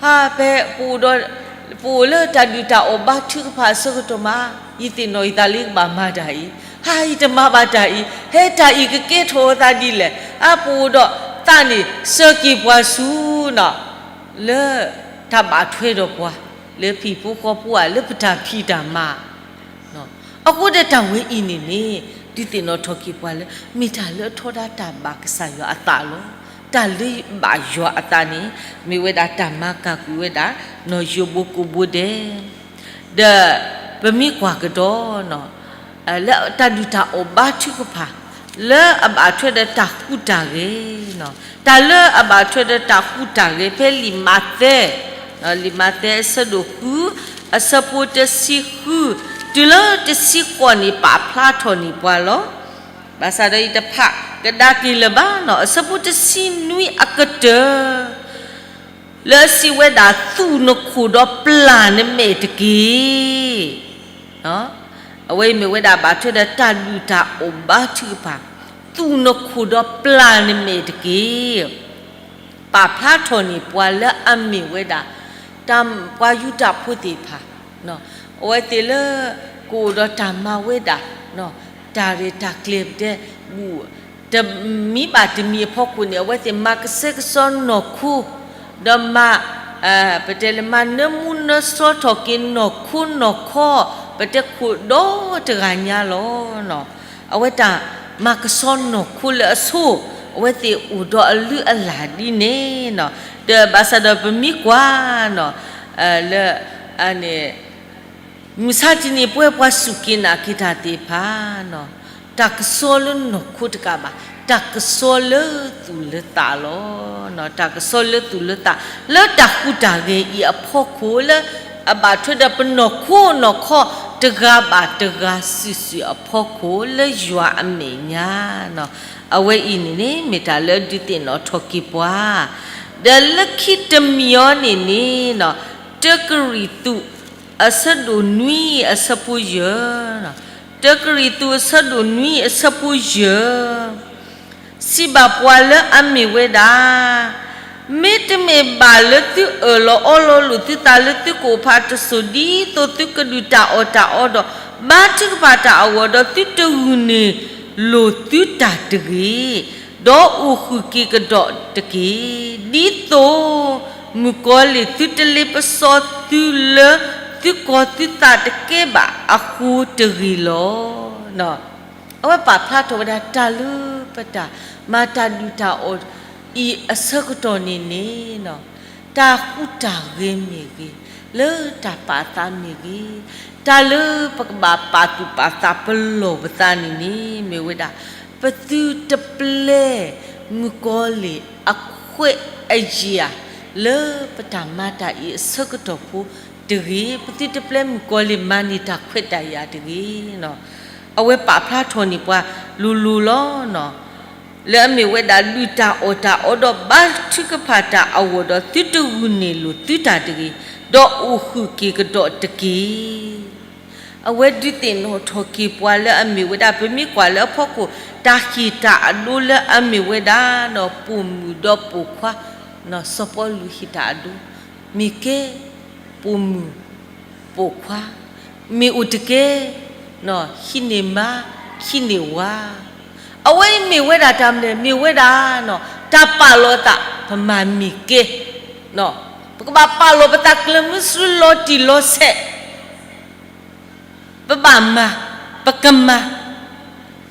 ဟါ ဖဲပအိၣ်ဒီး ပအိၣ်လၢတၢ်ဒုၣ်တၢ်အီၣ်ဘါထုကဖၣ်အဆၢကတီၢ်မး ယသ့ၣ်နီၣ်ယသးလၢယကဘၣ်မၤတၢ်အံၤ, ဟါ ယတမၤဘၣ်တၢ်အံၤ, ဟဲတၢ်အံၤကကဲထီၣ်အသးဒ်လဲၣ်, အါ ပအိၣ်ဒီးသးန့ၣ် စၢက့ၤပှၤဆူနီၤ လၢတၢ်ဘၣ်ထွဲဒီးပှၤ လၢဟံၣ်ဖိဃီဖိဧါ လၢပတၢ်ဖံးတၢ်မၤ အဃိဒီးတၢ်ဝဲအံၤန့ၣ်န့ၣ် ဒုးသ့ၣ်နီၣ်ထီၣ်က့ၤပှၤလၢ မ့ၢ်တၢ်လၢအထီဒါတၢ်ဘၣ်ကစၢ်ယွၤအသးလီၤ. တၢ်လၢဘၣ်ယွၤအသးန့ၣ် မ့ၢ်ဝဲဒၣ်တၢ်မၤကၤကွံာ်ဝဲဒၣ် နီၢ်ယိဘိကိးဘိဒဲး, ဒီးပမ့ၢ်ကွၢ်ကဒီး လၢတၢ်ဒုၣ်တၢ်အီၣ်ဘါထုကဖၣ် လၢအဘၣ်ထွဲဒီးတၢ်ဃူတၢ်ဂဲၤ, တၢ်လၢအဘၣ်ထွဲဒီးတၢ်ဃူတၢ်ဂဲၤ ဖဲလံာ်မးသဲ လံာ်မးသဲအဆၢဒိၣ်ဃု အဆၢဖိတဆံဃု တုၤလၢတဆံဃိးန့ၣ် ပာ်ဖျါထီၣ်န့ၢ်ပှၤလီၤ. ဘၣ်ဆၣ်ဒီးယတဖးကဒါက့ၤလၢၤဘၣ်နီၤ အဆၢဖိတဆံနွံအကတၢၢ် လၢအစံးဝဲဒၣ် သူၣ်နခိၣ်ဒီးပျၢ်နမဲာ်တက့ၢ်. အဝဲအံၤမ့ၢ်ဝဲဒၣ်ဘၣ်ထွဲဒီးတၢ်ဒုၣ်တၢ်အီၣ်ဘါထုကဖၣ်, သူၣ်နခိၣ်ဒီးပျၢ်နမဲာ်တက့ၢ်. ပာ်ဖျါထီၣ်န့ၢ်ပှၤလၢအမ့ၢ်ဝဲဒၣ် တၢ်ပှၤယူဒၤဖိသ့ၣ်တဖၣ်, အဝဲသ့ၣ်လၢ ကအိၣ်ဒီးတၢ်မၤဝဲဒၣ် တၢ်ရဲၣ်တၢ်ကျဲၤပတဲ ဘူၣ် တမံၤဘၣ်တမံၤအဖီခိၣ်န့ၣ် အဝဲသ့ၣ်မၤကဆှဲကဆှီနီၢ်ခိ ဒီးမၤ ပတဲလၢမၤနၢမူနၢဆှီထီၣ်က့ၤနီၢ်ခိနီၢ်ခီ ပတဲခိၣ်ဒီတဂၤညါလီၤ. အဝဲတၢ်မၤကဆှီနီၢ်ခိလၢအဆိ အဝဲသ့ၣ်အိၣ်ဒီးအလုၢ်အလၢ်ဒ်န့ၣ်နီၤ, ဒီးဘၣ်ဆၣ်ဒီးပမ့ၢ်ကွၢ်နီၤ လၢ မုၢ်ဆါတနံၤ ပဝဲပှၤစူၢ်က့ၤနာ်က့ၤတၢ်သ့ၣ်တဖၣ် တၢ်ကဆှီလၢနီၢ်ခိတကးဘၣ်, တၢ်ကဆှီလၢသူၣ်လၢသးလီၤ. တၢ်ကဆှီလၢသူၣ်လၢသး လၢတၢ်ဃူတၢ်ဂဲၤအံၤအဖီခိၣ် လၢအဘၣ်ထွဲဒီးပနီၢ်ခိနီၢ်ခီ တဂၤဘၣ်တဂၤစုာ်စုာ်အဖီခိၣ် လၢယွၤအမဲာ်ညါနီၤ. အဝဲအံၤန့ၣ်န့ၣ် မ့ၢ်တၢ်လၢဒုးသ့ၣ်နီၣ်ထီၣ်က့ၤပှၤ ဒီးလၢခံတမံၤအံၤန့ၣ်န့ၣ်နီၤ တကရံၣ်သူး အဆၢဒိၣ်နွံအဆၢဖိယဲၢ်, တကရံၣ်သူးအဆၢဒိၣ်နွံအဆၢဖိယဲၢ်, စံးဘၣ်ပှၤလၢအမ့ၢ်ဝဲဒၣ်, မ့တမ့ၢ်ဘၣ်လၢသုအၢၣ်လီၤအီလီၤလိာ်သုသးလၢသုကအိၣ်ဖးတစိၢ် ဒ်သိးသုကဒုၣ်တၢ်အီၣ်တၢ်အီဒီး ဘါထုကဖၣ်တၢ်အဂီၢ်ဒီး သုတဂုာ်န့ၢ်လိာ်သုတၢ်တဂ့ၤ, ဒီးအိၣ်ဃုာ်က့ၤကဒီးတက့ၢ်. ဒ်သိးမုၣ်ကီၤလံၢ်သုတလ့ပစီသုလၢ သုကီၤသုသးတကဲဘၣ်အဃိတဂ့ၤလီၤ. အဝဲပာ်ဖျါထီၣ်ဝဲဒၣ်တၢ်လၢပတၢ်မၤတၢ်ဒုၣ်တၢ်အီၣ်အံၤအဆၢကတီၢ်န့ၣ်န့ၣ် တၢ်ဃူတၢ်ဂဲၤမ့ၢ်ဂ့ၤ, လၢတၢ်ပာ်သးမ့ၢ်ဂ့ၤ, တၢ်လၢပကဘၣ်ပာ်သူၣ်ပာ်သးပလီၢ်ပသးန့ၣ်န့ၣ် မ့ၢ်ဝဲဒၣ် ပသုတပျဲမုၣ်ကီၤလံၢ်အခွဲးအယာ် လၢပတၢ်မၤတၢ်အံၤအဆၢကတီၢ်ဖိတဂ့ၤ, ပသုတပျဲမုၣ်ကီၤလံၢ်မၤန့ၢ်တၢ်ခွဲးတၢ်ယာ်တဂ့ၤ. အဝဲပာ်ဖျါထီၣ်န့ၢ်ပှၤလိၤလိၤလီၤ. လၢအမ့ၢ်ဝဲဒၣ် ဒုၣ်တၢ်အီၣ်တၢ်အီဒီးဘါထုကဖၣ်တၢ်အဂီၢ်ဒီး သုတဂုာ်န့ၢ်လိာ်သုတၢ်တဂ့ၤ, ဒီးအိၣ်ဃုာ်က့ၤကဒီးတက့ၢ်. အဝဲဒုးသ့ၣ်နီၣ်ထီၣ်က့ၤပှၤလၢအမ့ၢ်ဝဲဒၣ် ပမ့ၢ်ကွၢ်လၢအဖီခိၣ် တၢ်ဟ့ၣ်တၢ်အဒိလၢအမ့ၢ်ဝဲဒၣ် ပိာ်မုၣ်ဒီးပိာ်ခွါ, စီၤပီလူးဟ့ၣ်တၢ်အဒိ, မ့ၢ်ကဲ ပိာ်မုၣ် ပိာ်ခွါ, မ့ၢ်အိၣ်တကဲ ဟံးန့ၢ်မါ ဟံးန့ၢ်ဝၤ, အဝဲအံၤမ့ၢ်ဝဲဒၣ်တၢ်မနုၤလဲၣ်, မ့ၢ်ဝဲဒၣ် တၢ်ပာ်လီၤသး ပမၤမ့ၢ်ကဲ, ပကဘၣ်ပာ်လီၤပသးကျၢၤမုဆူလီၤတံၢ်လီၤဆဲး, ပဘၣ်မၤ, ပကမၤ,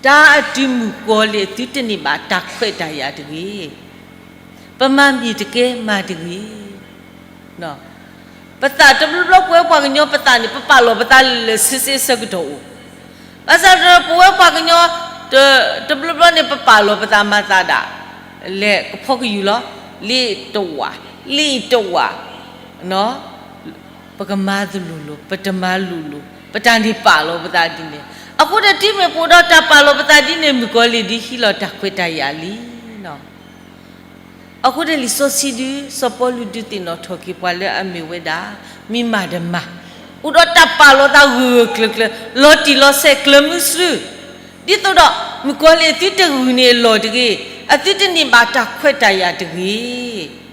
တၢ်အတုၤမုၣ်ကီၤလံၢ်သုတန့ၢ်ဘၣ်တၢ်ခွဲးတၢ်ယာ်တဂ့ၤ. ပမၤမ့ၢ်တကဲမၤတဂ့ၤ. ပသးတဘျီဘျီ ပဝဲပှၤကညီပသးန့ၣ် ပပာ်လီၤပသးလၢာ်လၢာ်ဆ့ဆ့ဆၢကတီၢ်အိၣ်, ဘၣ်ဆၣ်ဒီးပဝဲပှၤကညီ တဘျီဘျီန့ၣ် ပပာ်လီၤပသးမၤသးဒၣ် လဲၤကဖီကယူၢ်လီၤ, လ့တဝၢ် လံာ်တဝာ်, ပကမၤသလိၤလိၤ ပတမၤလိၤလိၤ ပတၢ်န့ၣ်ပာ်လီၤပသးဒ်န့ၣ်. အဃိဒီးတုၤမ့ၢ်ပအိၣ်ဒီးတၢ်ပာ်လီၤပသးဒ်န့ၣ် မုၣ်ကီၤလံၢ်ဒုးဟံးလီၤတၢ်ခွဲးတၢ်ယာ်လံ. အဃိဒီးလံာ်စီဆှံဒုး စီၤပီလူးဒုးသ့ၣ်နီၣ်ထီၣ်က့ၤပှၤလၢအမ့ၢ်ဝဲဒၣ် မ့ၢ်မၤဒီးမၤ, အိၣ်ဒီးတၢ်ပာ်လီၤသးဂၢၢ်ဂၢၢ်ကျၢၤကျၢၤ လီၤတံၢ်လီၤဆဲးကျၢၤမုဆူ, ဒ်သိးဒီး မုၣ်ကီၤလံၢ်အသုတဂုာ်န့ၢ်အလီၢ်တဂ့ၤ, အသုတန့ၢ်ဘၣ်တၢ်ခွဲးတၢ်ယာ်တဂ့ၤ.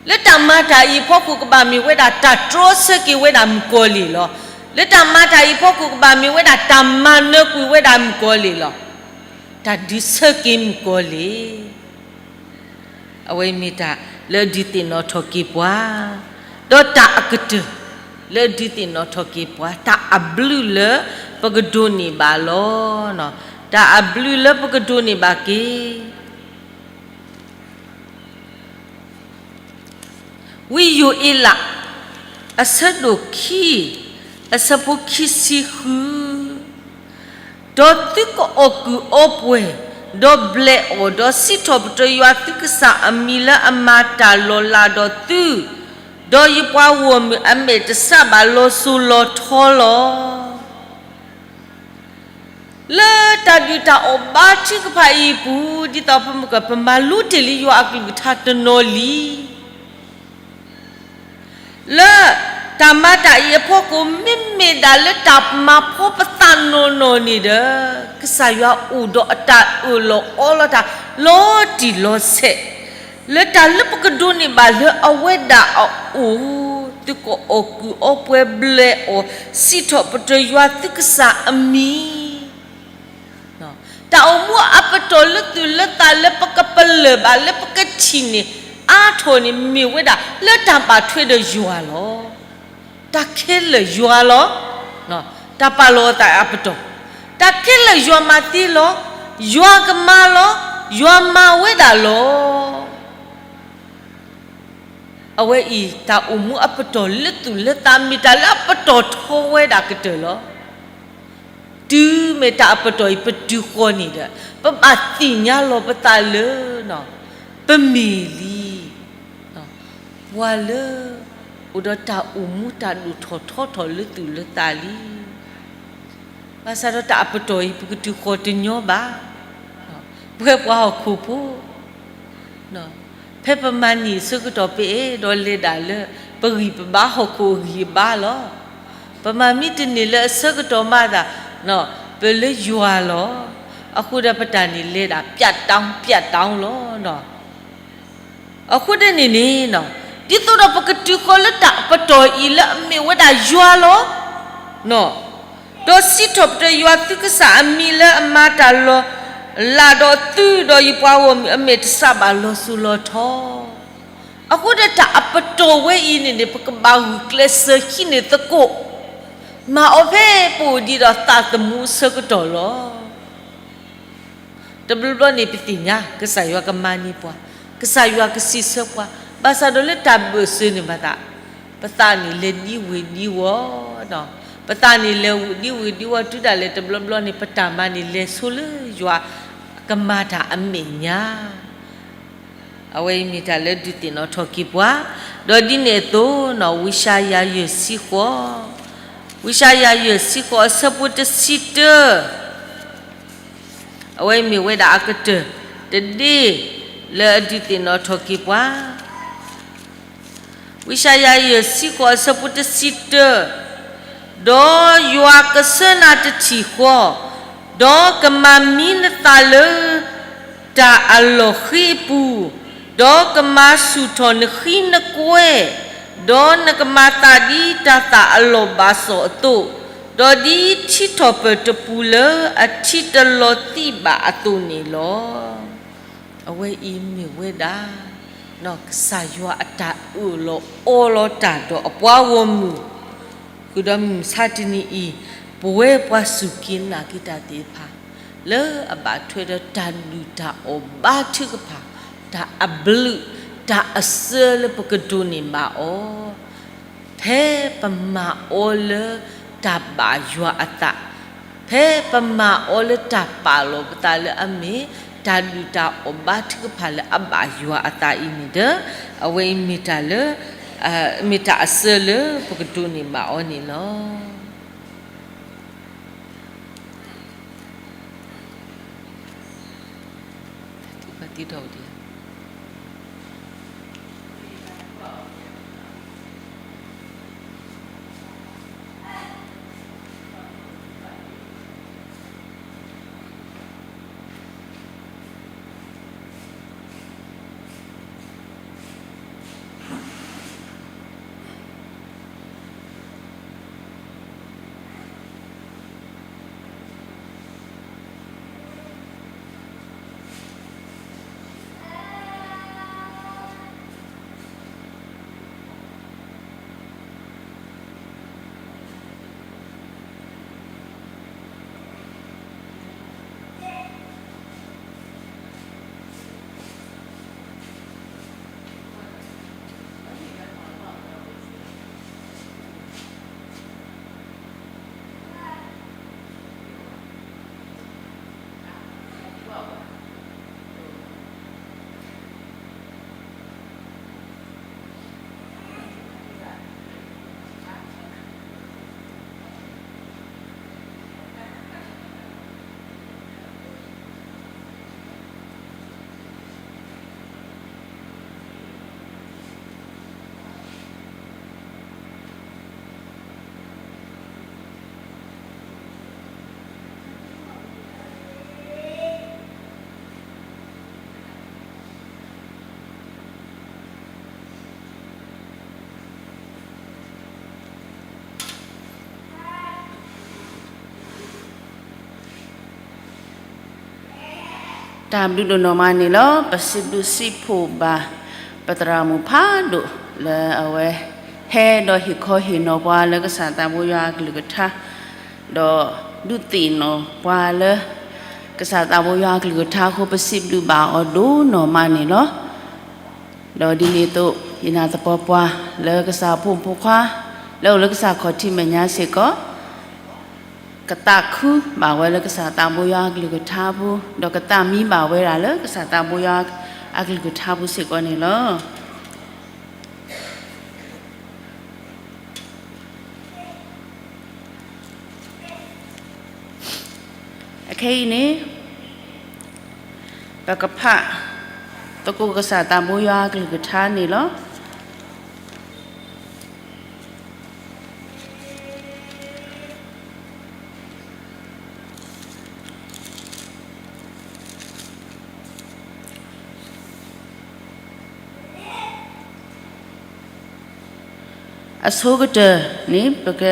လၢတၢ်မၤတၢ်အံၤအဖီခိၣ်ကဘၣ်မ့ၢ်ဝဲဒၣ်တၢ်တြီဆၢက့ၤဝဲဒၣ်မုၣ်ကီၤလံၢ်လီၤ. လၢတၢ်မၤတၢ်အံၤအဖီခိၣ်ကဘၣ်မ့ၢ်ဝဲဒၣ်တၢ်မၤနၢၤကွံာ်ဝဲဒၣ်မုၣ်ကီၤလံၢ်လီၤ. တၢ်ဒုးဆၢက့ၤမုၣ်ကီၤလံၢ်, အဝဲမ့ၢ်တၢ်လၢအဒုးသ့ၣ်နီၣ်ထီၣ်က့ၤပှၤ, ဒီးတၢ်အကတၢၢ် လၢအဒုးသ့ၣ်နီၣ်ထီၣ်က့ၤပှၤ တၢ်အဘျုးလၢပကဒိးန့ၢ်ဘၣ်လီၤ. တၢ်အဘျုးလၢပကဒိးန့ၢ်ဘၣ်က့ၤ ဝံယိၤအ့လး အဆၢဒိၣ်ခံ အဆၢဖိခံဆံဃု, ဒီးသုကအီၣ်ကုၢ်အီပှဲၤ, ဒီးဘျဲးအီၣ်, ဒီးစံးထီၣ်ပတြၢၤယွၤသုကစၢ်အမံၤလၢအမၤတၢ်လီၤလးဒီးသု, ဒီးယပှၤဂီၢ်မုၢ်အမဲာ်တဆှးဘၣ်လီၤစိၤလီၤထီလီၤ. လၢတၢ်ဒုၣ်တၢ်အီၣ်ဘါထုကဖၣ်အံၤအပူၤ ဒ်သိးပမ့ၢ်က ပမၤလိတ့ၢ်လံယွၤအကလုၢ်ကထါတနီၤလံ. လၢတၢ်မၤတၢ်အံၤအဖီခိၣ် မ့မ့ၢ်ဒၣ်လၢတၢ်မၤဖှီပသးနီၢ်နီၢ်န့ၣ်ဒီး ကစၢ်ယွၤအိၣ်ဒီးအတၢ်အၢၣ်လီၤအီလီၤတၢ်လီၤတံၢ်လီၤဆဲး လၢတၢ်လၢပကဒိးန့ၢ်ဘၣ်လၢအဝဲဒၣ်အအိၣ်, သုကအီၣ်ကုၢ်အီပှဲၤဘျဲးအီၣ်, စံးထီၣ်ပတြၢၤယွၤသုကစၢ်အမံၤ, တၢ်အိၣ်မူအပတီၢ်လၢသုးလၢသးလၢပကပလၢၢ်ဘၣ်လၢပကထံၣ်န့ၢ်အါထီၣ်န့ၣ် မ့ၢ်ဝဲဒၣ်လၢတၢ်ဘၣ်ထွဲဒီးယွၤလီၤ. တၢ်ခဲလၢာ်ယွၤလီၤ. တၢ်ပာ်လီၤအသးအပတီၢ်, တၢ်ခဲလၢာ်ယွၤမၤသ့လီၤ. ယွၤကမၤလီၤ. ယွၤမၤဝဲဒၣ်လီၤ. အဝဲအံၤ တၢ်အိၣ်မူအပတီၢ်လၢသူၣ်လၢသး မ့ၢ်တၢ်လၢအပတီၢ်ထီဝဲဒၣ်ကတၢၢ်လီၤ. တုၤမ့ၢ်တၢ်အပတီၢ်အံၤ ပတုၤဃီၤန့ၣ်ဒီး ပဘၣ်သ့ၣ်ညါလီၤပသးလၢ ပမ့ၢ်လံ ပှၤလၢ အိၣ်ဒီးတၢ်အိၣ်မူတၢ်ဒိၣ်ထီၣ်ထီထီၣ်လၢသူၣ်လၢသးလံ. ဘၣ်ဆၣ်ဒီးတၢ်အပတီၢ်အံၤ ပကတုၤဃီၤတညီဘၣ်. ပဝဲပှၤဟီၣ်ခိၣ်ဖိ ဖဲပမၤန့ၢ်အဆၢကတီၢ် ပအဲၣ်ဒိးလဲၤဒၣ်လၢ ပဂံၢ်ပဘါ ဟီၣ်ခိၣ်အဂံၢ်အဘါလီၤ. ပမၤမ့ၢ်တန့ၢ်လၢအဆၢကတီၢ်မးသး ပလၢယွၤလီၤ. အဃိဒီးပတၢ်န့ၣ်လဲၤဒၣ် ပျံ့တောင်း ပျံ့တောင်း လီၤ. အဃိဒ်န့ၣ်န့ၣ် ဒ်သိးဒီးပကတုၤဃီၤလၢတၢ်အပတီၢ်အံၤလၢအမ့ၢ်ဝဲဒၣ်ယွၤလီၤ. ဒီးစံးထီၣ်ပတြၢၤယွၤသုကစၢ်အမံၤလၢအမၤတၢ်လီၤ လးဒီးသုဒီးယပှၤဂီၢ်မုၢ်အမဲာ်တဆှးဘၣ်လီၤစိၤလီၤထီ. အဃိဒီးတၢ်အပတီၢ်ဝဲအံၤန့ၣ်န့ၣ် ပကဘၣ်ဂုာ်ကျဲးစၢးဟံးန့ၢ်သကိး, မၤအီၤဖဲပအိၣ်ဒံးဒီးသးသမူအဆၢကတီၢ်လီၤ. တဘျီဘျီန့ၣ် ပသ့ၣ်ညါ ကစၢ်ယွၤကမၤန့ၢ်ပှၤ, ကစၢ်ယွၤကစံးဆၢပှၤ, ဘၣ်ဆၣ်ဒီးလၢတၢ်ဘၢၣ်စၢၤန့ၣ်မၤသး, ပသးန့ၣ်လဲၤဒံဝ့ၤဒံဝီၤ, ပသးန့ၣ်လဲၤဒံဝ့ၤဒံဝီၤ တုၤဒၣ်လဲာ်တဘျီဘျီန့ၣ် ပတၢ်မၤန့ၣ်လဲၤဆိလၢယွၤကမၤတၢ်အမဲာ်ညါ အဝဲအံၤမ့ၢ်တၢ်လၢဒုးသ့ၣ်နီၣ်ထီၣ်က့ၤပှၤ, ဒီးဒ်န့ၣ်အသိး ဝံယၡါယၤယဲၢ်ဆံဃိး, ဝံယၡါယၤယဲၢ်ဆံဃိးအဆၢဖိတဆံတၢ, အဝဲအံၤမ့ၢ်ဝဲဒၣ်အကတၢၢ်တဒ့ လၢအဒုးသ့ၣ်နီၣ်ထီၣ်က့ၤပှၤ ဝံယၡါယၤယဲၢ်ဆံဃိးအဆၢဖိတဆံတၢ, ဒီးယွၤကဆှၢနၤတထံၣ်ဃီ, ဒီးကမၤမံနသးလၢတၢ်အလီၢ်ဃ့အပူၤ, ဒီးကမၤဆူၣ်ထီၣ်နဃံနကွဲ, ဒီးနကမၤသးဒ်တၢ်သၣ်အလီၢ်ဘၣ်စီၣ်အသိး, ဒီးဒ်ထံထီၣ်ပၢၢ်တပူၤလၢအထံတလီၤသံးဘၣ်အသိးန့ၣ်လီၤ. အဝဲအံၤမ့ၢ်ဝဲဒၣ် ကစၢ်ယွၤအတၢ်အၢၣ်လီၤအီလီၤတၢ်ဒီးအပှၤဂီၢ်မုၢ်, ဃုာ်ဒီးမုၢ်မဆါတနံၤအံၤ, ပဝဲပှၤစူၢ်က့ၤနာ်က့ၤတၢ်သ့ၣ်တဖၣ် လၢအဘၣ်ထွဲဒီးတၢ်ဒုၣ်တၢ်အီၣ်ဘါထုကဖၣ်, တၢ်အဘျုး, တၢ်အစၢလၢပကဒိးန့ၢ်ဘၣ်အီၤ ဖဲပမၤအီၤလၢတၢ်ဘၣ်ယွၤအသး, ဖဲပမၤအီၤလၢတၢ်ပာ်လီၤပသးလၢအမ့ၢ် တၢ်ဒုၣ်တၢ်အီၣ်ဘါထုကဖၣ်လၢအဘၣ်ယွၤအသးအံၤန့ၣ်ဒီး, အဝဲအံၤမ့ၢ်တၢ်လၢ, မ့ၢ်တၢ်အစၢလၢပကဒိးန့ၢ်ဘၣ်အီၤန့ၣ်လီၤ. တၢ်ဘျုးဒိၣ်နီၢ်မးန့ၣ်လီၤ. ပစံးဘျုးစံးဖှိၣ်ဘၣ် ပသရၣ်မုၣ်ဖးဒိၣ်လၢအဝဲ ဟဲဒီးဟ့ၣ်ခီဟ့ၣ်နီၤပှၤလၢကစၢ်သးဘိယွၤအကလုၢ်ကထါ, ဒီးဒုးသ့ၣ်နီၣ်ပှၤလၢ ကစၢ်သးဘိယွၤအကလုၢ်ကထါအဃိ ပစံးဘျုးဘၣ်အီၤဒိၣ်နီၢ်မးန့ၣ်လီၤ. ဒီးဒ်န့ၣ်အသိး ယနာ်သပှၢ်ပှၢ်လၢကစၢ်ဖိမုၣ်ဖိခွါ လၢအိၣ်လၢကစၢ်ခီၣ်ထံးမဲာ်ညါစ့ၢ်ကီး ကသးခုဘၣ်ဝဲလၢကစၢ်သးဘိယွၤအကလုၢ်ကထါအပူၤ, ဒီးကသးမံဘၣ်ဝဲဒၣ်လၢကစၢ်သးဘိယွၤအကလုၢ်ကထါအပူၤစ့ၢ်ကီးန့ၣ်လီၤ. အခဲအံၤန့ၣ် ပကဖးသကိးကစၢ်သးဘိယွၤအကလုၢ်ကထါန့ၣ်လီၤ. အဆိကတၢၢ်န့ၣ် ပက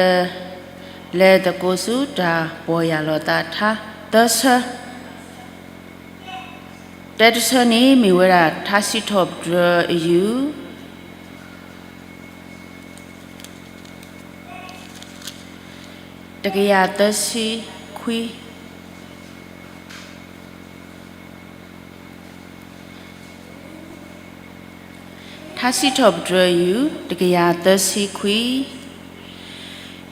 လဲၤသကိးဆူတၢ်ပီၢ်ယၢ်လီၤသးထါသၢဆၢ, တၢတဆၢန့ၣ်မ့ၢ်ဝဲဒၣ် ထါစံးထီၣ်ပတြၢၤအယုၢ် တကယၤသၢဆံခွံ. ထါစံးထီၣ်ပတြၢၤအယုၢ် တကယၤသၢဆံခွံ.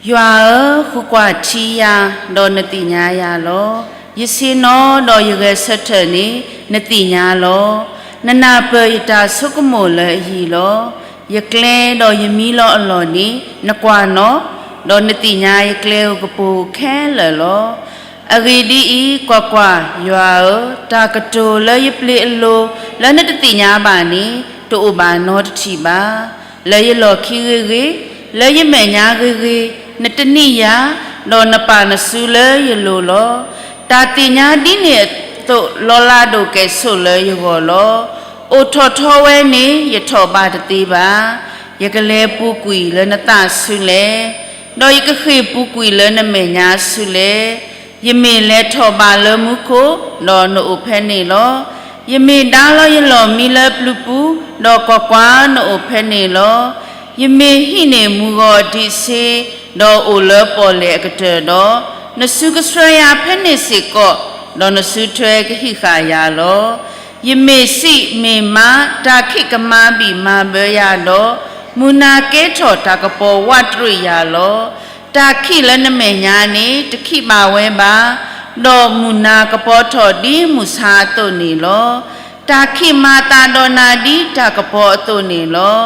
ယွၤဧၢ, ဃုကွၢ်ထံယၤ, ဒီးနသ့ၣ်ညါယၤလီၤ. ယဆ့ၣ်နီၤဒီးယဂဲၤဆၢထၢၣ်န့ၣ် နသ့ၣ်ညါလီၤ. နနၢ်ပၢၢ်ယတၢ်ဆိကမိၣ်လၢအယံၤလီၤ. ယကျဲဒီးယမံလီၤအလီၢ်န့ၣ် နကွၢ်နီၤ, ဒီးနသ့ၣ်ညါယကျဲဧိၤကပိၤဧိၤခဲလၢာ်လီၤ. အဂ့ၢ်ဒ်အံၤ, ကွၢ်ကွၢ်, ယွၤဧၢ, တၢ်ကတိၤလၢယပျ့ၤအလိၤ လၢနတသ့ၣ်ညါဘၣ်န့ၣ် တအိၣ်ဘၣ်နီတထံၣ်ဘၣ်. လၢယလီၢ်ခံဂ့ၤဂ့ၤ, လၢယမဲာ်ညါဂ့ၤဂ့ၤ, နတနံၣ်ယၤ, ဒီးနပာ်နစုလၢယလိၤလီၤ. တၢ်သ့ၣ်ညါဒ်န့ၣ်အသိး လီၤလးဒိၣ်ကဲၣ်ဆိးလၢယဂီၢ်လီၤ. အိၣ်ထီၣ်ထီဝဲန့ၣ် ယထီၣ်ဘးတသ့ဘၣ်. ယကလဲၤပူၤကွံာ်လၢနသးဆူလဲၣ်, ဒီးယကဃ့ၢ်ပူၤကွံာ်လၢနမဲာ်ညါဆူလဲၣ်. ယမ့ၢ်လဲၤထီၣ်ဘးလၢမူခိၣ်, ဒီးနအိၣ်ဖဲန့ၣ်လီၤ. ယမ့ၢ်ဒါလီၤယလီၢ်မံလၢပျုၤပူၤ, ဒီးကွၢ်ကွၢ်, နအိၣ်ဖဲန့ၣ်လီၤ. ယမ့ၢ်ဟံးန့ၢ်မုၢ်ဂီၤအဒံးဆ့, ဒီးအိၣ်လၢပီၣ်လဲၣ်အကတၢၢ်ဒီး, နစုကဆှၢယၤဖဲန့ၣ်စ့ၢ်ကီး, ဒီးနစုထွဲကဟံးဃာ်ယၤလီၤ. ယမ့ၢ်စံးမ့ၢ်မၤ, တၢ်ခံးကမၤဘံၣ်မၤဘၢယၤဒီး, မုၢ်နၤကဲထီၣ်တၢ်ကပီၤဝးတရံးယၤလီၤ. တၢ်ခံးလၢနမဲာ်ညါန့ၣ် တခံးဘၣ်ဝဲဘၣ်. ဒီးမုၢ်နၤကပီၤထီၣ်ဒ်မုၢ်ဆါအသိးန့ၣ်လီၤ. တၢ်ခံးမၤသးဒီးနၤဒ်တၢ်ကပီၤအသိးန့ၣ်လီၤ.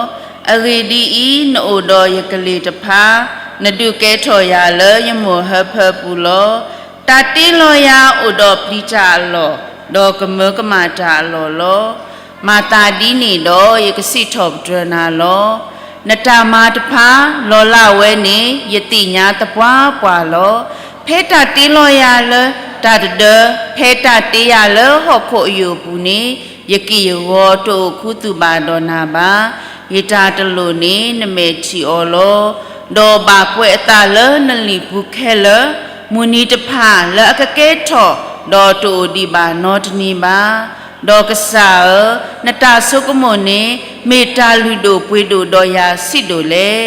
အဂ့ၢ်ဒ်အံၤ, နအိၣ်ဒီးယကလ့ၢ်တဖၣ်, နဒုးကဲထီၣ်ယၤလၢယမိၢ်ဟၢဖၢပူၤလီၤ. တၢ်တ့လီၤယၤအိၣ်ဒီးပျံၤတၢ်အလီၢ်, ဒီးကမၢကမၣ်တၢ်အလီၢ်လီၤ. မၤသးဒ်န့ၣ်ဒီး ယကစံးထီၣ်ပတြၢၤနၤလီၤ. နတၢ်မၤတဖၣ် လီၤလးဝဲန့ၣ် ယသ့ၣ်ညါသပှၢ်ပှၢ်လီၤ. ဖဲတၢ်တ့လီၤယၤလၢတၢ်တဒၢ, ဖဲတၢ်တ့ယၤလၢဟီၣ်ခိၣ်အယိာ်အပူၤန့ၣ်, ယက့ၢ်ယဂီၤတအိၣ်ခူသူၣ်ဘၣ်ဒီးနၤဘၣ်. ယတၢ်တလိၣ်န့ၣ် နမဲာ်ထံၣ်အီၤလီၤ. ဒီးဘၣ်ကွဲးအသးလၢနလံာ်ပူၤခဲလၢာ်, မုၢ်နံၤတဖၣ်လၢအကကဲထီၣ်, ဒီးတအိၣ်ဒံးဘၣ်နီတနံၤဘၣ်. ဒီးကစၢ်ဧၢ, နတၢ်ဆိကမိၣ်န့ၣ် မ့ၢ်တၢ်လုၢ်ဒိၣ်ပှ့ၤဒိၣ်ဒီးယၤဆံးဒိၣ်လဲၣ်.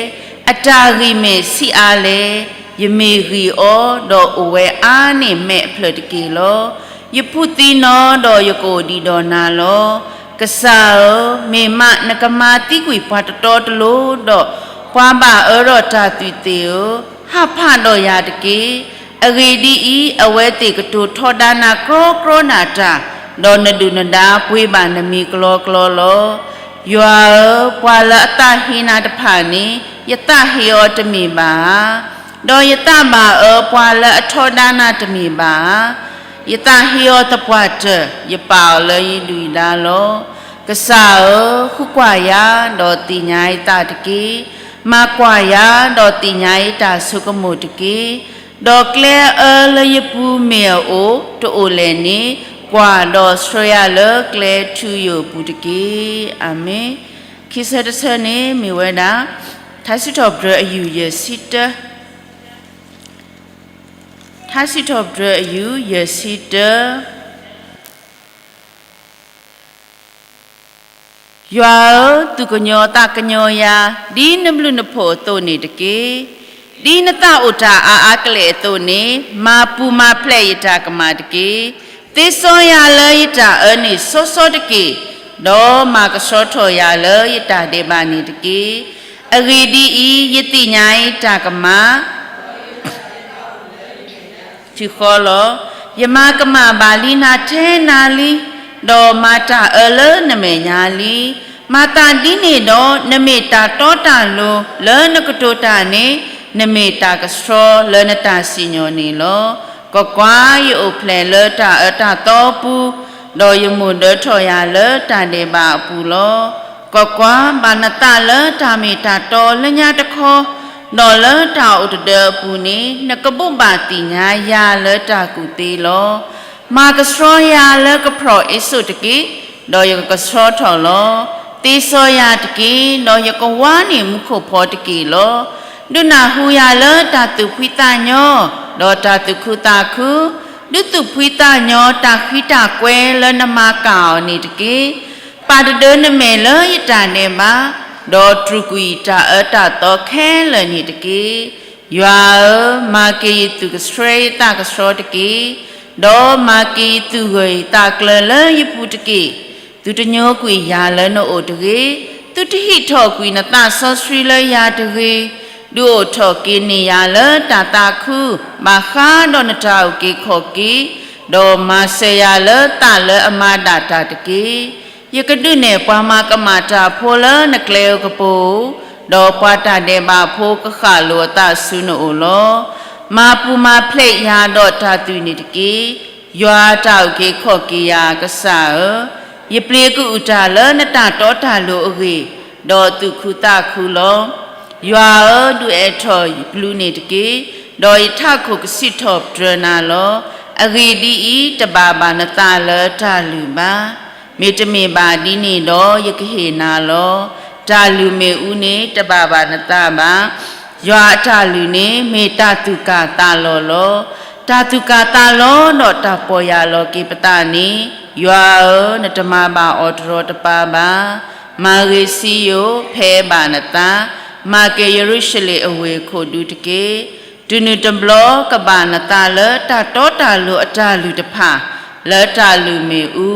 အတၢ်ဂံၢ်မ့ၢ်ဆံးအါလဲၣ်. ယမ့ၢ်ဂံၢ်အီၤ, ဒီးအိၣ်ဝဲအါန့ၢ်မဲးအဖျၢၣ်တက့ၢ်လီၤ. ယဖုးသံနီၤ, ဒီးယကအိၣ်ဒံးဒီးနၤလီၤ. ကစၢ်ဧၢ, မ့ၢ်မးနကမၤသံကွံာ်ပှၤတတီတလိၤဒီး, ပှၤဘၣ်အၢဒီးတၢ်သွံၣ်သ့ၣ်ဧၢ, ဟးဖးဒီးယၤတက့ၢ်. အဂ့ၢ်ဒ်အံၤ, အဝဲသ့ၣ်ကတိၤထီဒါနၤကြီကြီနၢ်တၢ်, ဒီးနဒုၣ်နဒါပှ့ၤဘၣ်နမံၤကလီကလီလီၤ. ယွၤဧၢ, ပှၤလၢအသးဟ့နၤတဖၣ်န့ၣ်, ယသးဟ့အီၤတမ့ၢ်ဘၣ်ဧါ. ဒီးယသးဘၣ်အၢပှၤလၢအထီဒါနၤတမ့ၢ်ဘၣ်ဧါ. ယသးဟ့အီၤသပှၢ်တၢၢ်, ယပာ်အီၤလၢယဒုၣ်ယဒါလီၤ. ကစၢ်ဧၢ, ဃုကွၢ်ယၤ, ဒီးသ့ၣ်ညါယသးတက့ၢ်. မၤကွၢ်ယၤ, ဒီးသ့ၣ်ညါယတၢ်ဆိကမိၣ်တက့ၢ်. ဒီးကျဲအအၢလၢယပူၤမ့ၢ်အအိၣ်တအိၣ်လဲၣ်န့ၣ်, ကွၢ်ဒီးဆှၢယၤလၢကျဲထူယိာ်အပူၤတက့ၢ်. အၤမ့ၣ်. ခံဆၢတဆၢန့ၣ်မ့ၢ်ဝဲဒၣ် ထါစံးထီၣ်ပတြၢၤအယူၢ်ယဲၢ်ဆံတၢ, ထါစံးထီၣ်ပတြၢၤအယူၢ်ယဲၢ်ဆံတၢ. ယွၤဧၢ, သူၣ်ကညီၤသးကညီၤယၤ, ဒ်နဘျုးနဖှိၣ်အသိးန့ၣ်တက့ၢ်. ဒ်နသးအိၣ်တၢ်အါအါကလဲာ်အသိးန့ၣ်, မၤပူၤမၤဖျဲးယတၢ်ကမၣ်တက့ၢ်. သ့စီယၤလၢယတၢ်အၢန့ၣ်စီစီတက့ၢ်, ဒီးမၤကဆှီထီၣ်ယၤလၢယတၢ်ဒဲးဘးန့ၣ်တက့ၢ်. အဂ့ၢ်ဒ်အံၤ, ယသ့ၣ်ညါယတၢ်ကမၣ် ထံဃီလီၤ. ယမၤကမၣ်ဘၣ်လံနၤထဲနၤလံ, ဒီးမၤတၢ်အၢလၢနမဲာ်ညါလံ. မၤသးဒ်န့ၣ်ဒီး, နမ့ၢ်တၢ်တီတၢ်လိၤလၢနကတိၤတၢ်န့ၣ်, နမ့ၢ်တၢ်ကဆှီလၢနတၢ်စံၣ်ညီၣ်န့ၣ်လီၤ. ကွၢ်ကွၢ်, ယအိၣ်ဖျဲၣ်လၢတၢ်အၢတၢ်သီအပူၤ, ဒီးယမိၢ်ဒၢထီၣ်ယၤလၢတၢ်ဒဲးဘးအပူၤလီၤ. ကွၢ်ကွၢ်, ဘၣ်နသးလၢတၢ်မ့ၢ်တၢ်တီလၢညါတခီ, ဒီးလၢတၢ်အိၣ်တဒၢအပူၤန့ၣ်, နကဘိးဘၣ်သ့ၣ်ညါယၤလၢတၢ်ကူၣ်သ့လီၤ. မၤကဆှီယၤလၢကဖျီၣ်အ့စိာ်တက့ၢ်, ဒီးယကကဆှီထီၣ်လီၤ. သ့စီယၤတက့ၢ်, ဒီးယကဝါန့ၢ်မူခိၣ်ဖီတက့ၢ်လီၤ. ဒုးနၢ်ဟူယၤလၢတၢ်သူၣ်ဖှံသးညီ, ဒီးတၢ်သူၣ်ခုသးခု, ဒုးသူၣ်ဖှံသးညီတၢ်ဃံတၢ်ကွဲလၢနမၤကၢ်အီၤန့ၣ်တက့ၢ်. ပာ်တဒၢနမဲာ်လၢယတၢ်ဒဲးဘး, ဒီးတြူာ်ကွံာ်တၢ်အၢတၢ်သီခဲလၢာ်န့ၣ်တက့ၢ်. ယွၤဧၢ, မၤက့ၤယသူၣ်ကဆှီယသးကဆှီတက့ၢ်. ဒီးမၤက့ၤယသူၣ်ဂၢၢ်ယသးကျၢၤလၢယပူၤတက့ၢ်. သုတညိကွံာ်ယၤလၢနအိၣ်တဂ့ၤ, သုတဟံးထီၣ်ကွံာ်နသးစီဆှံလၢယၤတဂ့ၤ, ဒုးအိၣ်ထီၣ်က့ၤန့ၢ်ယၤလၢတၢ်သးခု, ဘၣ်ဃးဒီးနတၢ်အုၣ်က့ၤခီၣ်က့ၤ, ဒီးမၤစၢၤယၤလၢသးလၢအမၤဒၣ်တၢ်တက့ၢ်. ယကဒုးနဲၣ်ပှၤမၤကမၣ်တၢ်ဖိလၢနကျဲအကပူၤ, ဒီးပှၤတၢ်ဒဲးဘးဖိကဃၣ်လိာ်အသးဆူနအိၣ်လီၤ. မၤပူၤမၤဖျဲးယၤဒီးတၢ်သွံၣ်န့ၣ်တက့ၢ်. ယွၤတၢ်အုၣ်က့ၤခီၣ်က့ၤယၤကစၢ်ဧၢ, ယပျ့ၤကအုၣ်တၢ်လၢနတၢ်တီတၢ်လိၤအဂ့ၢ်, ဒီးသူၣ်ခုသးခုလီၤ. ယွၤဧၢ, ဒုးအဲၣ်ထီၣ်ယပျုၤန့ၣ်တက့ၢ်, ဒီးယထးခိၣ်ကစံးထီၣ်ပတြၢၤနၤလီၤ. အဂ့ၢ်ဒ်အံၤ, တဘၣ်ဘၣ်နသးလၢတၢ်လုၢ်ဘၣ်. မ့တမ့ၢ်ဘၣ်ဒ်န့ၣ်ဒီးယကဟ့ၣ်နၤလီၤ. တၢ်လုၢ်မ့ၣ်အူန့ၣ်တဘၣ်ဘၣ်နသးဘၣ်. ယွၤအတၢ်လုၢ်န့ၣ်မ့ၢ်တၢ်သူၣ်ကၢ်သးလီၤလီၤ. တၢ်သူၣ်ကၢ်သးလီၤဒီးတၢ်ပီၢ်ယၢ်လီၤက့ၤပသးန့ၣ်, ယွၤဧၢ, နတမၤဘၣ်အီၤတရီတပါဘၣ်. မၤဂ့ၤစံယိၣ်ဖဲဘၣ်နသး, မၤက့ၤယရူၤၡလ့ၣ်အဝ့ၢ်ခိၣ်ဒူတက့ၢ်. တုၤနုၤတဘျီကဘၣ်နသးလၢတၢ်တီတၢ်လိၤအတၢ်လုၢ်တဖၣ်, လၢတၢ်လုၢ်မ့ၣ်အူ,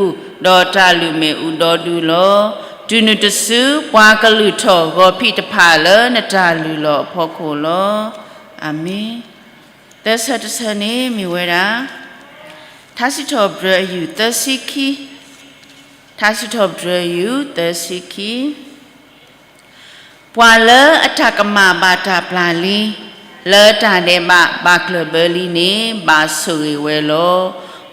ဒီးတၢ်လုၢ်မ့ၣ်အူဒီဒူလီၤ. တုၤနုၤတစုပှၤကလုၢ်ထီၣ်ဂီၤဖံးတဖၣ်လၢနတၢ်လုၢ်လီၢ်အဖီခိၣ်လီၤ. အၤမ့ၣ်. သၢဆၢတဆၢန့ၣ်မ့ၢ်ဝဲဒၣ် ထါစံးထီၣ်ပတြၢၤအယူၢ်သၢဆံခံ, ထါစံးထီၣ်ပတြၢၤအယူၢ်သၢဆံခံ. ပှၤလၢအတၢ်ကမၣ်ဘၣ်တၢ်ပျၢ်လံ, လၢတၢ်ဒဲးဘးဘၣ်ကျၢၢ်ဘၢလံန့ၣ် ဘၣ်ဆိၣ်ဂ့ၤဝဲလီၤ.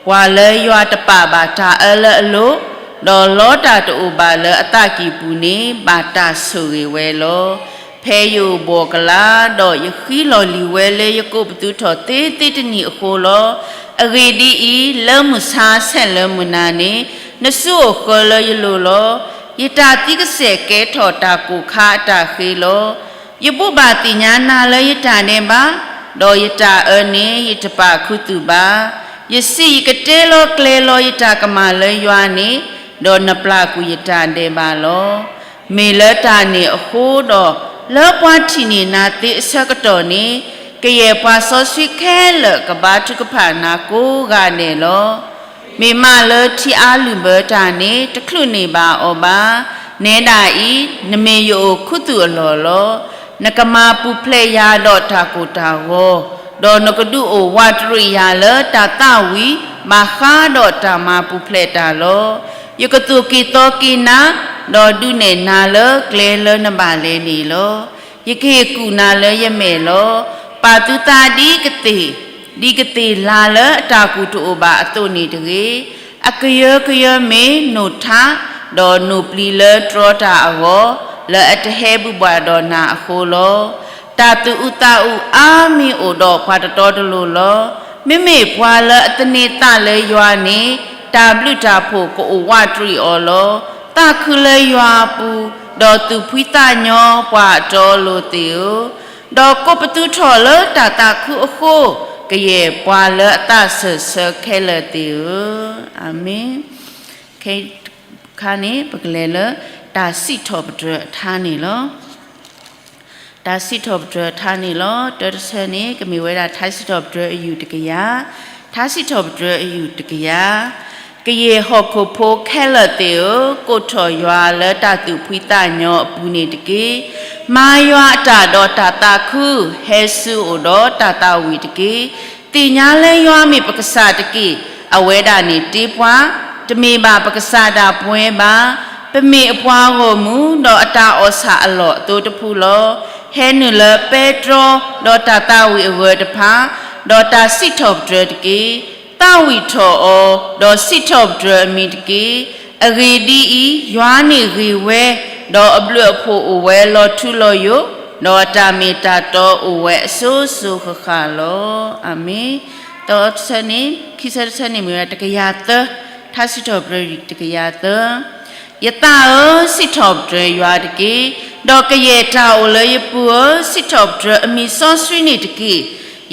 ပှၤလၢယွၤတပာ်ဘၣ်တၢ်အၢလၢအလိၤ, ဒီးလီတၢ်တအိၣ်ဘၣ်လၢအသးကံၢ်ပူၤန့ၣ် ဘၣ်တၢ်ဆိၣ်ဂ့ၤဝဲလီၤ. ဖဲယအိၣ်ဘှီၣ်ကလာ်, ဒီးယဃံလီၤလံာ်ဝဲလၢယကိးပသူထီၣ်သ့သ့တနံၣ်အဃိလီၤ. အဂ့ၢ်ဒ်အံၤ, လၢမုၢ်ဆါဆဲးလၢမုၢ်နၤန့ၣ် နစုအိၣ်ဃၢလၢယလိၤလီၤ. ယတၢ်သံကစဲာ်ကဲထီၣ်တၢ်ကိၢ်ခါအတၢ်ဃ့လီၤ. ယဘိးဘၣ်သ့ၣ်ညါနၤလၢယတၢ်ဒဲးဘး, ဒီးယတၢ်အၢန့ၣ်ယတပာ်ခူသူၣ်ဘၣ်. ယစံးယကတဲလီၤကျဲၤလီၤယတၢ်ကမၣ်လၢယွၤန့ၣ်, ဒီးနပျၢ်ကွံာ်ယတၢ်ဒဲးဘးလီၤ. မ့ၢ်လၢတၢ်န့ၣ်အဃိဒီး, လၢပှၤထံၣ်န့ၢ်နၤသ့အဆၢကတီၢ်န့ၣ်, ကယဲၢ်ပှၤစီဆှံခဲလၢာ်ကဘါထုကဖၣ်နၤကိးဂၤဒဲးလီၤ. မ့ၢ်မးလၢထံအါလုၢ်ဘၢတၢ်န့ၣ် တချုးန့ၢ်ဘၣ်အီၤဘၣ်. နဲဒၣ်အံၤ, နမ့ၢ်ယအိၣ်ခူသူၣ်အလီၢ်လီၤ. နကမၤပူၤဖျဲးယၤဒီးတၢ်ကိၢ်တၢ်ဂီၤ, ဒီးနကဒုးအိၣ်ဝးတရံးယၤလၢတၢ်သးဝံၣ်ဘၣ်ဃးဒီးတၢ်မၤပူၤဖျဲးတၢ်လီၤ. ယကသိၣ်က့ၤသီက့ၤနၤ, ဒီးဒုးနဲၣ်နၤလၢကျဲလၢနဘၣ်လဲၤန့ၣ်လီၤ. ယကဟ့ၣ်ကူၣ်နၤလၢယမဲာ်လီၤ. ပာ်သုသးဒ်ကသ့ၣ်, ဒ်ကသ့ၣ်လၤလၢအတၢ်ကူၣ်တအိၣ်ဘၣ်အသိးန့ၣ်တဂ့ၤ. အကယၢကယၢမ့ၢ်နိၣ်ထး, ဒီးနိၣ်ပျံၤလၢတြီတၢ်အဂီၢ်, လၢအတဟဲဘုၣ်ဘှၢ်ဒီးနၤအဃိလီၤ. တၢ်သူၣ်အုးသးအုးအါမံၤအိၣ်ဒီးပှၤတတီတလိၤလီၤ. မ့မ့ၢ်ပှၤလၢအသန့ၤသးလၢယွၤန့ၣ်, တၢ်ဘျုးတၢ်ဖှိၣ်ကအိၣ်ဝးတရံးအီၤလီၤ. သးခုလၢယွၤအပူၤ, ဒီးသူၣ်ဖှံသးညီပှၤအတီအလိၤသ့ၣ်ဧၢ, ဒီးကိးပသူထီၣ်လၢတၢ်သးခုအဃိ, ကယဲၢ်ပှၤလၢအသးစၢၢ်ဆၢခဲလၢာ်သ့ၣ်ဧၢ, အၤမ့ၣ်. ခဲအံၤတခါန့ၣ် ပကလဲၤလၢတၢ်စံးထီၣ်ပတြၢၤအထါန့ၣ်လီၤ. တၢ်စံးထီၣ်ပတြၢၤအထါန့ၣ်လီၤ. တၢတဆၢန့ၣ် ကမ့ၢ်ဝဲဒၣ်ထါစံးထီၣ်ပတြၢၤအယူၢ်တကယၤ, ထါစံးထီၣ်ပတြၢၤအယူၢ်တကယၤ. ကယဲၢ်ဟီၣ်ခိၣ်ဖိခဲလၢာ်သ့ၣ်ဧၢ, ကိးထီၣ်ယွၤလၢတၢ်သူၣ်ဖှံသးညီအပူၤန့ၣ်တက့ၢ်. မၤယွၤအတၢ်ဒီးတၢ်သးခု, ဟဲဆူအအိၣ်ဒီးတၢ်သးဝံၣ်တက့ၢ်. သ့ၣ်ညါလၢယွၤမ့ၢ်ပကစၢ်တက့ၢ်. အဝဲဒၣ်န့ၣ်တ့ပှၤ, တမ့ၢ်ဘၣ်ပကစၢ်ဒၣ်ပဝဲဘၣ်. ပမ့ၢ်အပှၤဂီၢ်မုၢ်, ဒီးအတၢ်အီၣ်ဆၣ်အလီၢ်အသိတဖုလီၤ. ဟဲနုာ်လၢပဲတြီ, ဒီးတၢ်သးဝံၣ်အဂၢၢ်တဖၣ်, ဒီးတၢ်စံးထီၣ်ပတြၢၤတက့ၢ်. သးဝံၣ်ထီၣ်အီၤ, ဒီးစံးထီၣ်ပတြၢၤအမံၤတက့ၢ်. အဂ့ၢ်ဒ်အံၤ, ယွၤန့ၣ်ဂ့ၤဝဲ, ဒီးအဘျုးအဖှိၣ်အိၣ်ဝဲလီၤထူလီၤယိာ်, ဒီးအတၢ်မ့ၢ်တၢ်တီအိၣ်ဝဲအစိၤစိၤဃၣ်ဃၣ်လီၤ. အၤမ့ၣ်. တဆၢန့ၣ်, ခံဆၢတဆၢန့ၣ်မ့ၢ်ဝဲဒၣ်တကယၤသၢ, ထါစံးထီၣ်ပတြၢၤတကယၤသၢ. ယသးဧၢ, စံးထီၣ်ပတြၢၤယွၤတက့ၢ်. ဒီးကယဲၢ်တၢ်အိၣ်လၢယပူၤဧၢ, စံးထီၣ်ပတြၢၤအမံၤစီဆှံန့ၣ်တက့ၢ်.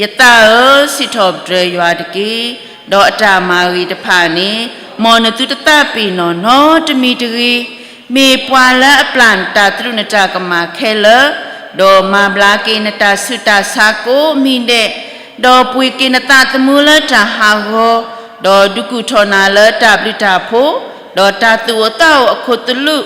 ယသးဧၢ, စံးထီၣ်ပတြၢၤယွၤတက့ၢ်. ဒီးအတၢ်မၤဂ့ၤတဖၣ်န့ၣ်, မ်နသုတသးပ့ၤနီၣ်နီတမံၤတဂ့ၤ. မ့ၢ်ပှၤလၢအပျၢ်နတၢ်သရူးနတၢ်ကမၣ်ခဲလၢာ်, ဒီးမၤဘျါက့ၤနတၢ်ဆူးတၢ်ဆါကိးမံၤဒဲး, ဒီးပှ့ၤက့ၤနသးသမူလၢတၢ်ဟးဂီၤ, ဒီးဒုးကူၣ်ထီၣ်နၤလၢတၢ်ဘျုးတၢ်ဖှိၣ်, ဒီးတၢ်သူၣ်အိၣ်သးအိၣ်အခိၣ်သလုး,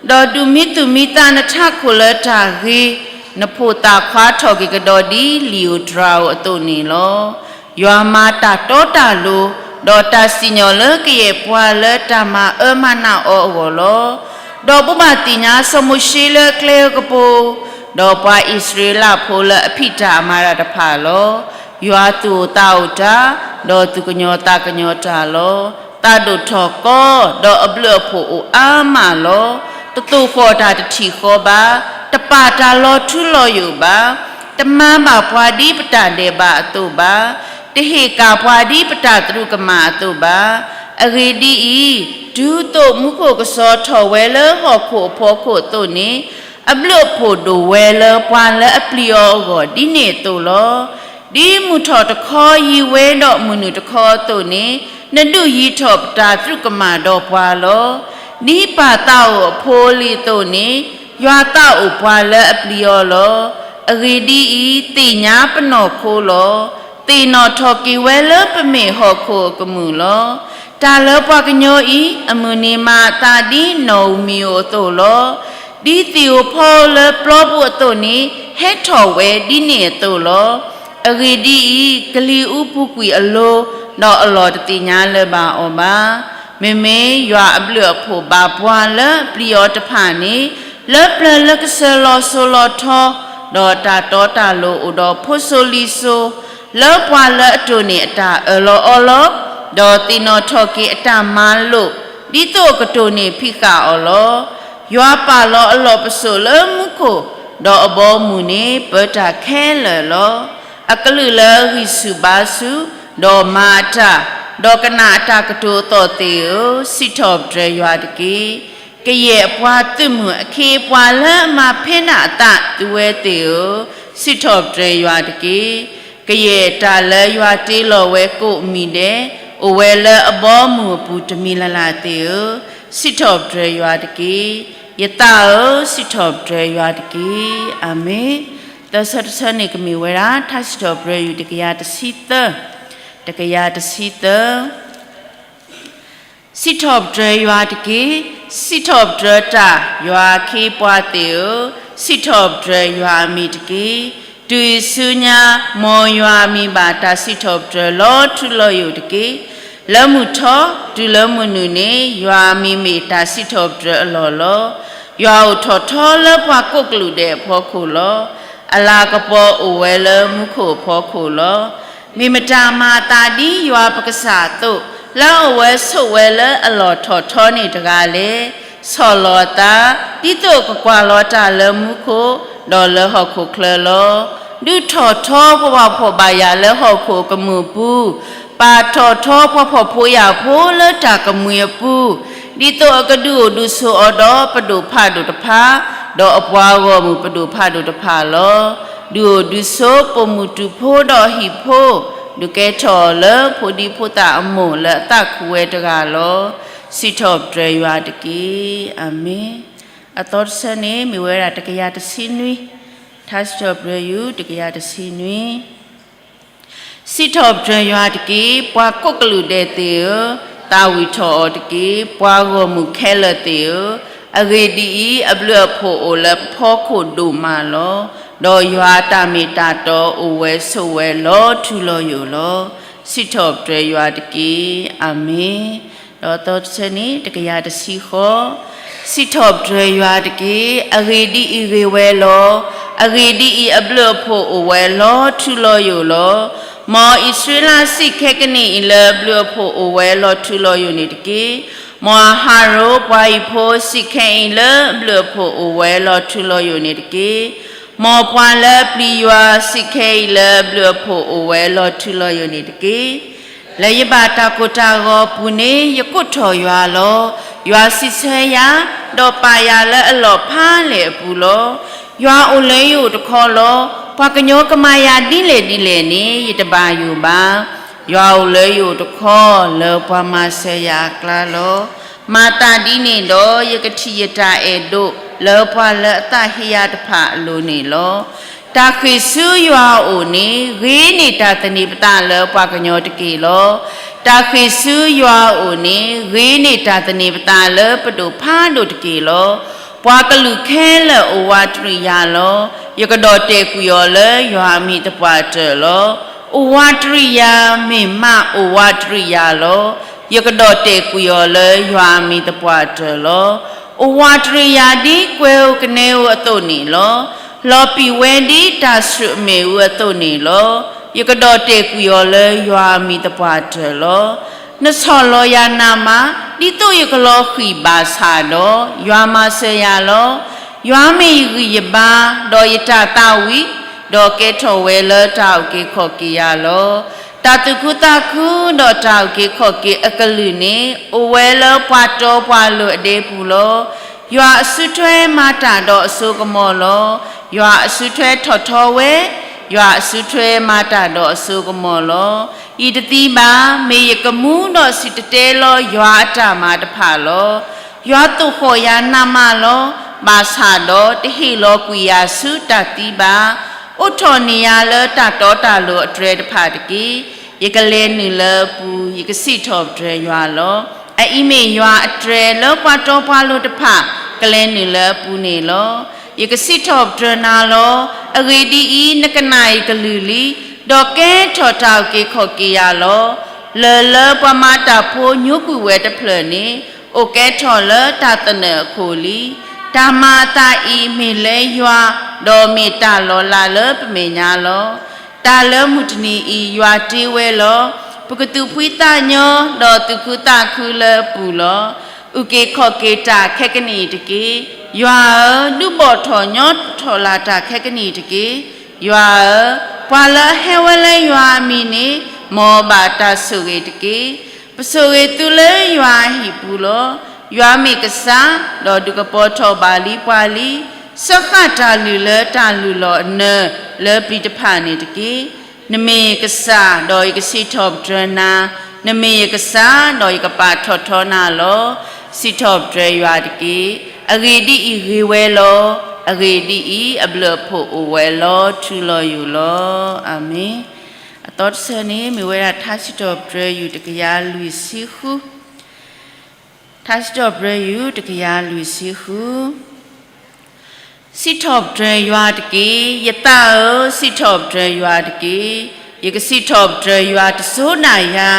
ဒီးဒုးမံသူၣ်မံသးနထးခိၣ်လၢတၢ်ဂ့ၤ, နဖိသၣ်ခွါထီၣ်က့ၤကဒီးဒ်လံာ်ဧိၤတြၤဧိၤအသိးန့ၣ်လီၤ. ယွၤမၤတၢ်တီတၢ်လိၤ, ဒီးတၢ်စံၣ်ညီၣ်လၢကယဲၢ်ပှၤလၢတၢ်မၤအၢမၤနးအီၤအဂီၢ်လီၤ. ဒီးဘိးဘၣ်သ့ၣ်ညါစီၤမိၤၡ့လၢအကျဲအကပူၤ, ဒီးပှၤအံၣ်စရ့လးဖိလၢအဖံးတၢ်မၤတၢ်တဖၣ်လီၤ. ယွၤသူၣ်အိၣ်သးအိၣ်တၢ်, ဒီးသူၣ်ကညီၤသးကညီၤတၢ်လီၤ. သးဒိၣ်ထီၣ်ကီ, ဒီးအဘျုးအဖှိၣ်အိၣ်အါမးလီၤ. တသိၣ်ဃီၣ်တၢ်တထံၣ်ဃီဘၣ်, တပာ်တၢ်လီၤထူလီၤယိာ်ဘၣ်, တမၤဘၣ်ပှၤဒ်ပတၢ်ဒဲးဘးအသိးဘၣ်, တဟ့ၣ်ကၣ်ပှၤဒ်ပတၢ်သရူးကမၣ်အသိးဘၣ်. အဂ့ၢ်ဒ်အံၤ, တုၤသိးမူခိၣ်ကစီၤထီၣ်ဝဲလၢဟီၣ်ခိၣ်အဖီခိၣ်အသိးန့ၣ်, အဘျုးအဖှိၣ်ဒိၣ်ဝဲလၢပှၤလၢအပျံၤအီၤအဂီၢ်ဒ်န့ၣ်အသိးလီၤ. ဒ်မုၢ်ထီၣ်တခီယံၤဝဲဒီးမုၢ်နုာ်တခီအသိးန့ၣ်, နဒုးယံၤထီၣ်ပတၢ်သရူးကမၣ်ဒီးပှၤလီၤ. ဒ်ပၢ်သးအိၣ်အဖိအလံၤအသိးန့ၣ်, ယွၤသးအိၣ်ပှၤလၢအပျံၤအီၤလီၤ. အဂ့ၢ်ဒ်အံၤ, သ့ၣ်ညါပနီၢ်ခိလီၤ. သ့ၣ်နီၣ်ထီၣ်က့ၤဝဲလၢပမ့ၢ်ဟီၣ်ခိၣ်အကမူၣ်လီၤ. တၢ်လၢပှၤကညီအံၤ, အမုၢ်နံၤမၤအသးဒ်နီၣ်ဧိၤမံၤဧိၤအသိးလီၤ. ဒ်သ့ၣ်ဧိၤဖီဧိၤလၢပျီပူၤအသိးန့ၣ်, ဟဲထီၣ်ဝဲဒ်န့ၣ်အသိးလီၤ. အဂ့ၢ်ဒ်အံၤ, ကလံၤအူပူၤကွံာ်အလိၤ, ဒီးအလီၢ်တသ့ၣ်ညါလၢၤဘၣ်အီၤဘၣ်. မ့မ့ၢ်ယွၤအဘျုးအဖှိၣ်ဘၣ်ပှၤလၢအပျံၤအီၤတဖၣ်န့ၣ်, လၢပျၢၤလၢကစၢၤလီၤစိၤလီၤထီ, ဒီးတၢ်တီတၢ်လိၤအိၣ်ဒီးဖိစိၤလံၤစိၤ, လၢပှၤလၢအတိၢ်န့ၢ်အတၢ်အၢၣ်လီၤအီလီၤ, ဒီးသ့ၣ်နီၣ်ထီၣ်က့ၤအတၢ်မၤလိာ်, ဒ်သိးအကတိၢ်န့ၢ်ဖံးဃာ်အီၤလီၤ. ယွၤပာ်လီၤအလီၢ်ပစိာ်လၢမူခိၣ်, ဒီးအဘီအမုၢ်န့ၣ်ပၢတၢ်ခဲလၢာ်လီၤ. အကလုာ်လၢအဂံၢ်ဆူၣ်ဘါဆူၣ်, ဒီးမၤအတၢ်, ဒီးကနၣ်အတၢ်ကတိၤအသီၣ်သ့ၣ်ဧၢ, စံးထီၣ်ပတြၢၤယွၤတက့ၢ်. ကယဲၢ်အပှၤသုးမုၢ်အခ့အပှၤလၢအမၤဖဲးနၢ်အသး သုဝဲသ့ၣ်ဧၢ, စံးထီၣ်ပတြၢၤယွၤတက့ၢ်. ကယဲၢ်တၢ်လၢယွၤတ့လီၤဝဲကိးမံၤဒဲး, အိၣ်ဝဲလၢအဘီအမုၢ်အပူၤတမံၤလၢ်လၢ်သ့ၣ်ဧၢ, စံးထီၣ်ပတြၢၤယွၤတက့ၢ်. ယသးဧၢ, စံးထီၣ်ပတြၢၤယွၤတက့ၢ်. အၤမ့ၣ်. သၢဆၢတဆၢန့ၣ်ကမ့ၢ်ဝဲဒၣ် ထါစံးထီၣ်ပတြၢၤယူၢ်တကယၤတဆံသၢ, တကယၤတဆံသၢ. စံးထီၣ်ပတြၢၤယွၤတက့ၢ်. စံးထီၣ်ပတြၢၤတၢ်, ယွၤအခ့အပှၤသ့ၣ်ဧၢ, စံးထီၣ်ပတြၢၤယွၤအမံၤတက့ၢ်. တုၤအံၤဆူညါ, မ်ယွၤအမံၤဘၣ်တၢ်စံးထီၣ်ပတြၢၤလီၤထူလီၤယိာ်တက့ၢ်. လၢမုၢ်ထီ, တုၤလၢမုၢ်နုာ်န့ၣ်, ယွၤအမံၤမ့ၢ်တၢ်စံးထီၣ်ပတြၢၤအလီၢ်လီၤ. ယွၤအိၣ်ထီၣ်ထီလၢပှၤကိးကလုာ်ဒဲးအဖီခိၣ်လီၤ. အလၤကပီၤအိၣ်ဝဲလၢမူခိၣ်အဖီခိၣ်လီၤ. မ့ၢ်မတၤမၤအသးဒ်ယွၤပကစၢ်အသိး, လၢအဝဲဆိးဝဲလၢအလီၢ်ထီၣ်ထီန့ၣ်တဂၤလဲၣ်. ဆီၣ်လီၤအသး, ဒ်သိးအကကွၢ်လီၤတၢ်လၢမူခိၣ်, ဒီးလၢဟီၣ်ခိၣ်ချၢလီၤ. ဒုးထီၣ်ထီပှၤဘၣ်ဖှီၣ်ဘၣ်ယာ်လၢဟီၣ်ခိၣ်အကမူၣ်အပူၤ, ပာ်ထီၣ်ထီပှၤဖှီၣ်ဖိယာ်ဖိလၢတၢ်ကမှံအပူၤ, ဒ်သိးအကဒုးအိၣ်ဒုးဆိးအီၤဒီးပဒိၣ်ဖးဒိၣ်တဖၣ်, ဒီးအပှၤဂီၢ်မုၢ်ပဒိၣ်ဖးဒိၣ်တဖၣ်လီၤ. ဒုးအိၣ်ဒုးဆိးပိာ်မုၣ်တူာ်ဖိဒီးအဟံၣ်ဖိ, ဒုးကဲထီၣ်အီၤလၢဖိဒံဖိသၣ်အမိၢ်လၢအသးခုဝဲတဂၤလီၤ. စံးထီၣ်ပတြၢၤယွၤတက့ၢ်. အၤမ့ၣ်. အသီတဆၢန့ၣ် မ့ၢ်ဝဲဒၣ်တကယၤတဆံနွံ, ထါစံးထီၣ်ပတြၢၤယူၢ် တကယၤတဆံနွံ. စံးထီၣ်ပတြၢၤယွၤတက့ၢ်. ပှၤကိးကလုာ်ဒဲးသ့ၣ်ဧၢ, သးဝံၣ်ထီၣ်အီၤတက့ၢ်. ပှၤဂီၢ်မုၢ်ခဲလၢာ်သ့ၣ်ဧၢ, အဂ့ၢ်ဒ်အံၤ, အဘျုးအဖှိၣ်အိၣ်လၢပဖီခိၣ်ဒိၣ်မးလီၤ. ဒီးယွၤအတၢ်မ့ၢ်တၢ်တီအိၣ်ဝဲဆိးဝဲလီၤထူလီၤယိာ်လီၤ. စံးထီၣ်ပတြၢၤယွၤတက့ၢ်. အၤမ့ၣ်. ဒီးအသီတဆၢန့ၣ် တကယၤတဆံဃိး. စံးထီၣ်ပတြၢၤယွၤတက့ၢ်. အဂ့ၢ်ဒ်အံၤဂ့ၤဝဲလီၤ. အဂ့ၢ်ဒ်အံၤ, အဘျုးအဖှိၣ်အိၣ်ဝဲလီၤထူလီၤယိာ်လီၤ. မ်အံၣ်စရ့လးစံးခဲကနံၣ်အံၤလၢအဘျုးအဖှိၣ်အိၣ်ဝဲလီၤထူလီၤယိာ်န့ၣ်တက့ၢ်. မ်အဟရိၣ်ပှၤဟံၣ်ဖိစံးခဲအံၤလၢအဘျုးအဖှိၣ်အိၣ်ဝဲလီၤထူလီၤယိာ်န့ၣ်တက့ၢ်. မ်ပှၤလၢအပျံၤယွၤစံးခဲအံၤလၢအဘျုးအဖှိၣ်အိၣ်ဝဲလီၤထူလီၤယိာ်န့ၣ်တက့ၢ်. လၢယဘၣ်တၢ်ကိၢ်တၢ်ဂီၤအပူၤန့ၣ် ယကိးထီၣ်ယွၤလီၤ. ယွၤစံးဆၢယၤ, ဒီးပာ်ယၤလၢအလီၢ်ဖးလဲၢ်အပူၤလီၤ. ယွၤအိၣ်လၢယအိၣ်တခီလီၤ. ပှၤကညီကမၤယၤဒ်လဲၣ်ဒ်လဲၣ်န့ၣ် ယတဘၣ်ယိၣ်ဘၣ်. ယွၤအိၣ်လၢယအိၣ်တခီ လၢပှၤမၤစၢၤယၤအကျါလီၤ. မၤသးဒ်န့ၣ်ဒီး ယကထံၣ်ယတၢ်အဲၣ်ဒိးလၢပှၤလၢအသးဟ့ယၤတဖၣ်အလိၤန့ၣ်လီၤ. တၢ်ဃ့ၢ်ဆူယွၤအအိၣ်န့ၣ် ဂ့ၤန့ၢ်တၢ်သန့ၤပသးလၢပှၤကညီတက့ၢ်လီၤ. တၢ်ဃ့ၢ်ဆူယွၤအအိၣ်န့ၣ် ဂ့ၤန့ၢ်တၢ်သန့ၤပသးလၢပဒိၣ်ဖးဒိၣ်တက့ၢ်လီၤ. ပှၤကလုာ်ခဲလၢာ်အိၣ်ဝးတရံးယၤလီၤ. ယကဒီၣ်တဲာ်ကွံာ်အီၤလၢယွၤအမံၤသပှၢ်တၢၢ်လီၤ. အိၣ်ဝးတရံးယၤ မ့ၢ်မးအိၣ်ဝးတရံးယၤလီၤ. ယကဒီၣ်တဲာ်ကွံာ်အီၤလၢယွၤအမံၤသပှၢ်တၢၢ်လီၤ. အိၣ်ဝးတရံးယၤဒ်ကွဲၤဧိၤကနဲဧိၤအသိးန့ၣ်လီၤ. လီၤပံာ်ဝဲဒ်တၢ်ဆူၣ်အမ့ၣ်အူအသိးန့ၣ်လီၤ. ယကဒီၣ်တဲာ်ကွံာ်အီၤလၢယွၤအမံၤသပှၢ်တၢၢ်လီၤ. နဆီၣ်လီၤယၤနးမး ဒ်သိးယကလီၤဃံၢ်ဘၣ်ဆၣ်ဒီး ယွၤမၤစၢၤယၤလီၤ. ယွၤမ့ၢ်ယဂံၢ်ယဘါ, ဒီးယတၢ်သးဝံၣ်, ဒီးကဲထီၣ်ဝဲလၢတၢ်အုၣ်က့ၤခီၣ်က့ၤယၤလီၤ. တၢ်သူၣ်ခုသးခုဒီးတၢ်အုၣ်က့ၤခီၣ်က့ၤအကလုာ်န့ၣ် အိၣ်ဝဲလၢပှၤတီပှၤလိၤအဒဲပူၤလီၤ. ယွၤအစုထွဲမၤတၢ်ဒီးအစိကမီၤလီၤ. ယွၤအစုထွဲထီၣ်ထီဝဲ, ယွၤအစုထွဲမၤတၢ်ဒီးအစိကမီၤလီၤ. ယတသံဘၣ်, မ့ၢ်ယကမူဒီးစံၣ်တဲၤတဲလီၤယွၤအတၢ်မၤတဖၣ်လီၤ. ယွၤသိၣ်ဃီၣ်ယၤနးမးလီၤ. ဘၣ်ဆၣ်ဒီးတဟ့ၣ်လီၤကွံာ်ယၤဆူတၢ်သံဘၣ်. အိးထီၣ်န့ၢ်ယၤလၢတၢ်တီတၢ်လိၤအတြဲၤတဖၣ်တက့ၢ်. ယကလဲၤနုာ်လၢအပူၤ, ယကစံးထီၣ်ပတြၢၤယွၤလီၤ. အအံၤမ့ၢ်ယွၤအတြဲၤလၢပှၤတီပှၤလိၤတဖၣ် ကလဲၤနုာ်လၢအပူၤန့ၣ်လီၤ. ယကစံးထီၣ်ပတြၢၤနၤလီၤ. အဂ့ၢ်ဒ်အံၤ, နကနၣ်ယကလုၢ်လံ, ဒီးကဲထီၣ်တၢ်အုၣ်က့ၤခီၣ်က့ၤယၤလီၤ. လၢၢ်လၢပှၤမၤတၢ်ဖိညိကွံာ်ဝဲတဖျၢၣ်န့ၣ် အိၣ်ကဲထီၣ်လၢတၢ်သနၢၣ်အခိၣ်လံ. တၢ်မၤအသးအံၤမ့ၢ်လၢယွၤ, ဒီးမ့ၢ်တၢ်လီၤလးလၢပမဲာ်ညါလီၤ. တၢ်လၢမုၢ်တနံၤအံၤယွၤတ့ဝဲလီၤ. ပကသူၣ်ဖှံသးညီ, ဒီးသူၣ်ခုသးခုလၢအပူၤလီၤ. အုၣ်က့ၤခီၣ်က့ၤတၢ်ခဲကနံၣ်အံၤတက့ၢ်. ယွၤဧၢ, ဒုးဘီၣ်ထီၣ်ညီထီၣ်လၢ်တၢ်ခဲကနံၣ်အံၤတက့ၢ်. ယွၤဧၢ, ပှၤလၢအဟဲဝဲလၢယွၤအမံၤန့ၣ် မ်အဘၣ်တၢ်ဆိၣ်ဂ့ၤတက့ၢ်. ပဆိၣ်ဂ့ၤသုလၢယွၤအဟံၣ်ပူၤလီၤ. ယွၤမ့ၢ်ကစၢ်, ဒီးဒုးကပီၤထီၣ်ဘၣ်လံပှၤလံ. စၢဃာ်တၢ်လုၢ်လၢတၢ်လုၢ်လီၢ်အနၢၤလၢပျံၤတဖၣ်န့ၣ်တက့ၢ်. နမ့ၢ်ယကစၢ်, ဒီးယကစံးထီၣ်ပတြၢၤနၤ, နမ့ၢ်ယကစၢ်, ဒီးယကပာ်ထီၣ်ထီနၤလီၤ. စံးထီၣ်ပတြၢၤယွၤတက့ၢ်. အဂ့ၢ်ဒ်အံၤဂ့ၤဝဲလီၤ. အဂ့ၢ်ဒ်အံၤ, အဘျုးအဖှိၣ်အိၣ်ဝဲလီၤထူလီၤယိာ်လီၤ. အၤမ့ၣ်. အသီတဆၢန့ၣ် မ့ၢ်ဝဲဒၣ်ထါစံးထီၣ်ပတြၢၤယူၢ်တကယၤလွံၢ်ဆံဃု, ထါစံးထီၣ်ပတြၢၤယူၢ်တကယၤလွံၢ်ဆံဃု. စံးထီၣ်ပတြၢၤယွၤတက့ၢ်. ယသးဧၢ, စံးထီၣ်ပတြၢၤယွၤတက့ၢ်. ယကစံးထီၣ်ပတြၢၤယွၤတစိၤဒၣ်ယၤ,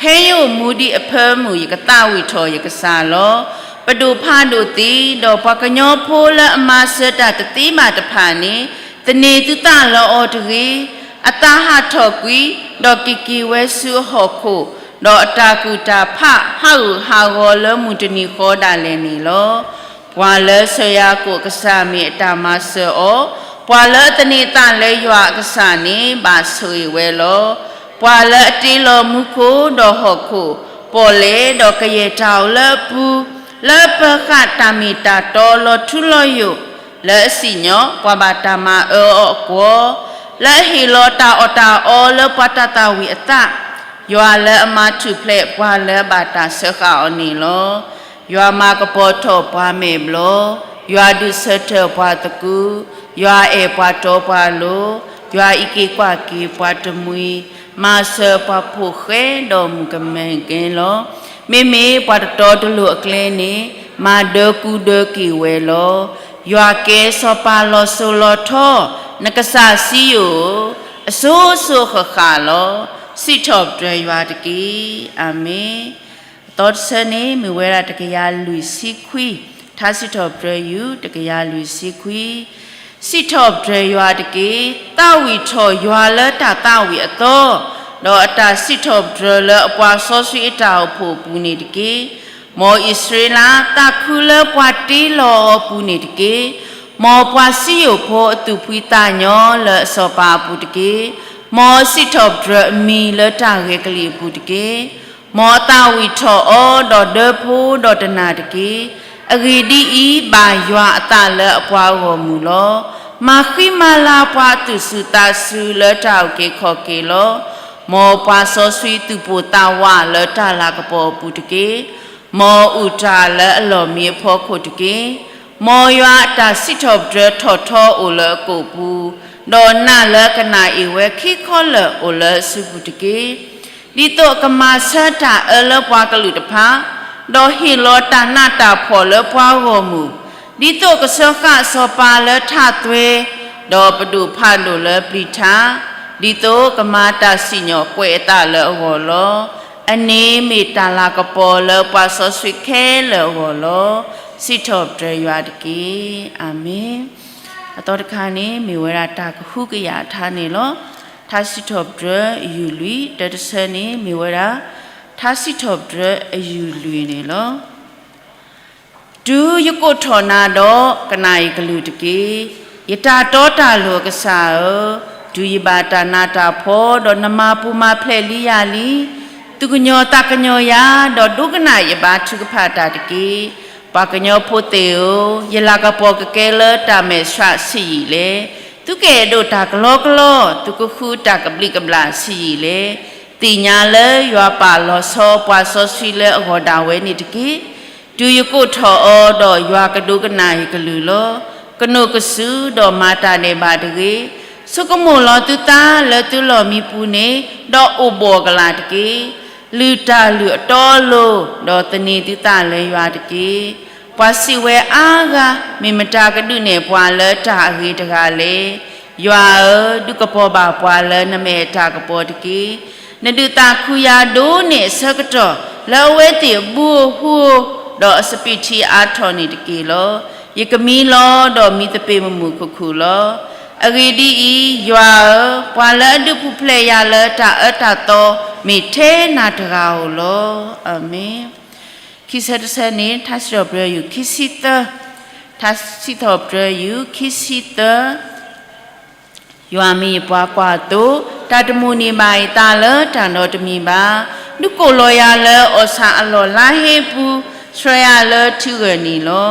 ဖဲယအိၣ်မူဒံးအဖၢမုၢ် ယကသးဝံၣ်ထီၣ်ယကစၢ်လီၤ. ပဒိၣ်ဖးဒိၣ်သ့, ဒီးပှၤကညီဖိလၢအမၤစၢၤတၢ်တသ့ဘၣ်တဖၣ်န့ၣ် သန့ၤသုသးလၢအီၤတဂ့ၤ. အသးဟးထီၣ်ကွံာ်, ဒီးက့ၤက့ၤဝဲဆူအဟီၣ်ခိၣ်, ဒီးအတၢ်ကူၣ်တၢ်ဖးဟးဂူာ်ဟးဂီၤလၢမုၢ်တနံၤဃီဒၣ်လဲာ်န့ၣ်လီၤ. ပှၤလၢစီၤယၤကိာ်အကစၢ်မ့ၢ်အတၢ်မၤစၢၤအီၤ, ပှၤလၢအသန့ၤသးလၢယွၤအကစၢ်န့ၣ် ဘၣ်ဆိၣ်ဂ့ၤဝဲလီၤ. ပှၤလၢအတ့လီၤမူခိၣ်ဒီးဟီၣ်ခိၣ်, ပီၣ်လဲၣ်ဒီးကယဲၢ်တၢ်အိၣ်လၢအပူၤ, လၢအပၢၤဃာ်တၢ်မ့ၢ်တၢ်တီလီၤထူလီၤယိာ်, လၢအစံၣ်ညီၣ်ပှၤဘၣ်တၢ်မၤအၢအီၤအကွီၢ်, လၢအဟ့ၣ်လီၤတၢ်အီၣ်တၢ်အီလၢပှၤတၢ်သၣ်ဝံၤအသး, ယွၤလၢအမၤထူၣ်ဖျဲးပှၤလၢအဘၣ်တၢ်စၢဃာ်အီၤန့ၣ်လီၤ. ယွၤမၤကပီၤထီၣ်ပှၤမဲာ်ဘျီၣ်, ယွၤဒုးဆၢထၢၣ်ပှၤသကု, ယွၤအဲၣ်ပှၤတီပှၤလိၤ, ယွၤအံးက့ၤကွၢ်က့ၤပှၤတမှံၤ, မၤစၢၤပှၤဖိၣ်ဃဲဒီးမုၣ်ကမဲာ်ကဲလီၤ. မ့မ့ၢ်ပှၤတတီတလိၤအကျဲန့ၣ်, မၤဒၢကူဒၢက့ၤဝဲလီၤ. ယွၤကဲစီၤပၤလီၤစိၤလီၤထီ, နကစၢ်စံယိၣ်ဧၢ, အစိၤစိၤဃၣ်ဃၣ်လီၤ. စံးထီၣ်ပတြၢၤယွၤတက့ၢ်. အၤမ့ၣ်. အသီတဆၢန့ၣ် မ့ၢ်ဝဲဒၣ်တကယၤလွံၢ်ဆံခွံ, ထါစံးထီၣ်ပတြၢၤယူၢ် တကယၤလွံၢ်ဆံခွံ. စံးထီၣ်ပတြၢၤယွၤတက့ၢ်. သးဝံၣ်ထီၣ်ယွၤလၢတၢ်သးဝံၣ်အသီ, ဒီးအတၢ်စံးထီၣ်ပတြၢၤလၢအပှၤစီဆှံအတၢ်အိၣ်ဖှိၣ်အပူၤန့ၣ်တက့ၢ်. မ်အံၣ်စရ့လး သးခုလၢပှၤတ့လီၤအီၤအပူၤန့ၣ်တက့ၢ်. မ်ပှၤစံယိၣ်ဖိအသူၣ်ဖှံသးညီလၢအစီၤပၤအပူၤတက့ၢ်. မ်အစံးထီၣ်ပတြၢၤအမံၤလၢတၢ်ဂဲၤကလံၣ်အပူၤတက့ၢ်. မ်အသးဝံၣ်ထီၣ်အီၤဒီးဒၢဖိဒီးတနၢ်တက့ၢ်. အဂ့ၢ်ဒ်အံၤ, ဘၣ်ယွၤအသးလၢအပှၤအဂီၢ်မုၢ်လီၤ. မၤဃံမၤလၤပှၤအသူၣ်စူၤသးစူၤလၢတၢ်အုၣ်က့ၤခီၣ်က့ၤလီၤ. မ်ပှၤစီဆှံသူၣ်ပိၢ်သးဝးလၢတၢ်လၤကပီၤအပူၤတက့ၢ်. မ်အအိၣ်တၢ်လၢအလီၢ်မံအဖီခိၣ်တက့ၢ်. မ်ယွၤအတၢ်စံးထီၣ်ပတြၢၤထီၣ်ထီအိၣ်လၢအကိာ်ပူၤ, ဒီးနးလၢအကနၣ်အ့ၣ်ဝဲခံခီလၢာ်အိၣ်လၢအစုပူၤတက့ၢ်. ဒ်သိးကမၤဆၢတၢ်အၢလၢပှၤကလုာ်တဖၣ်, ဒီးဟ့ၣ်လီၤတၢ်နးတၢ်ဖှီၣ်လၢပှၤဂီၢ်မုၢ်, ဒ်သိးကစၢဃာ်စီၤပၤလၢထးသွဲ, ဒီးပဒိၣ်ဖးဒိၣ်လၢပျံၤထး, ဒ်သိးကမၤတၢ်စံၣ်ညီၣ်ကွဲးအသးလၢအဂီၢ်လီၤ. အန့ၣ်မ့ၢ်တၢ်လၤကပီၤလၢပှၤစီဆှံခဲလၢာ်အဂီၢ်လီၤ. စံးထီၣ်ပတြၢၤယွၤတက့ၢ်. အၤမ့ၣ်. အသီတခါန့ၣ် မ့ၢ်ဝဲဒၣ်တၢ်ကဟုကယာ်အထါန့ၣ်လီၤ. ထါစံးထီၣ်ပတြၢၤအယူၢ်လွံၢ်, တၢတဆၢန့ၣ် မ့ၢ်ဝဲဒၣ် ထါစံးထီၣ်ပတြၢၤအယူၢ်လွံၢ်န့ၣ်လီၤ. တုၤယကိးထီၣ်နၤဒီး ကနၣ်ယကလုၢ်တက့ၢ်. ယတၢ်တီတၢ်လိၤအကစၢ်ဧၢ, တုၤယဘၣ်တၢ်နးတၢ်ဖှီၣ် ဒီးနမၤပူၤမၤဖျဲးလံယၤလံ, သူၣ်ကညီၤသးကညီၤယၤ, ဒီးဒိကနၣ်ယဘါထုကဖၣ်တၢ်တက့ၢ်. ပှၤကညီဖိသ့ၣ်ဧၢ, ယလၤကပီၤကကဲလၢတၢ်မဲာ်ဆှးဆံးယံာ်လဲၣ်. သုကအဲၣ်ဒိးတၢ်ကလီကလီ, သုကဃုတၢ်ကဘျံးကဘျၣ်ဆံးယံာ်လဲၣ်. သ့ၣ်ညါလၢယွၤပာ်လီၤဆီပှၤစီဆှံလၢအဂီၢ်ဒၣ်ဝဲန့ၣ်တက့ၢ်. တုၤယကိးထီၣ်အီၤဒီး ယွၤကဒိကနၣ်ယကလုၢ်လီၤ. ကနိးကစုာ်ဒီးမၤတၢ်ဒဲးဘးတဂ့ၤ. ဆိကမိၣ်လီၤသုသးလၢသုလီၢ်မံပူၤန့ၣ်, ဒီးအိၣ်ဘှီၣ်ကလာ်တက့ၢ်. လုၢ်တၢ်လုၢ်အတီအလိၤ, ဒီးသန့ၤသုသးလၢယွၤတက့ၢ်. ပှၤစံးဝဲအါဂၤ, မ့ၢ်မတၤကဒုးနဲၣ်ပှၤလၢတၢ်အဂ့ၤတဂၤလဲၣ်. ယွၤဧၢ, ဒုးကပီၤဘၣ်ပှၤလၢနမဲာ်အတၢ်ကပီၤတက့ၢ်. နဒုးသးခုယၤဒိၣ်န့ၢ်အဆၢကတီၢ် လၢအဝဲသ့ၣ်အဘူအဟူဧိၤ, ဒီးအစပံးထံအါထီၣ်န့ၣ်တက့ၢ်လီၤ. ယကမံလီၤ, ဒီးမံသပ့ၤမုၢ်မုၢ်ခုၣ်ခုၣ်လီၤ. အဂ့ၢ်ဒ်အံၤ, ယွၤဧၢ, ပှၤလၢအဒုးပူၤဖျဲးယၤလၢတၢ်အၢတၢ်သီ မ့ၢ်ထဲနၤတဂၤဧိၤလီၤ. အၤမ့ၣ်. ခံဆၢတဆၢန့ၣ် ထါစံးထီၣ်ပတြၢၤယူၢ်ခံဆံသၢ, ထါစံးထီၣ်ပတြၢၤယူၢ်ခံဆံသၢ ယွၤမ့ၢ်ယပှၤကွၢ်သိ, တၢ်တမိၣ်န့ၢ်ဘၣ်ယသးလၢတၢ်နီတမံၤဘၣ်. ဒုးကိးလီၤယၤလၢအီၣ်ဆၣ်အလီၢ်လါဟ့ပူၤ, ဆှၢယၤလၢထံဂၢၢ်နံၤလီၤ.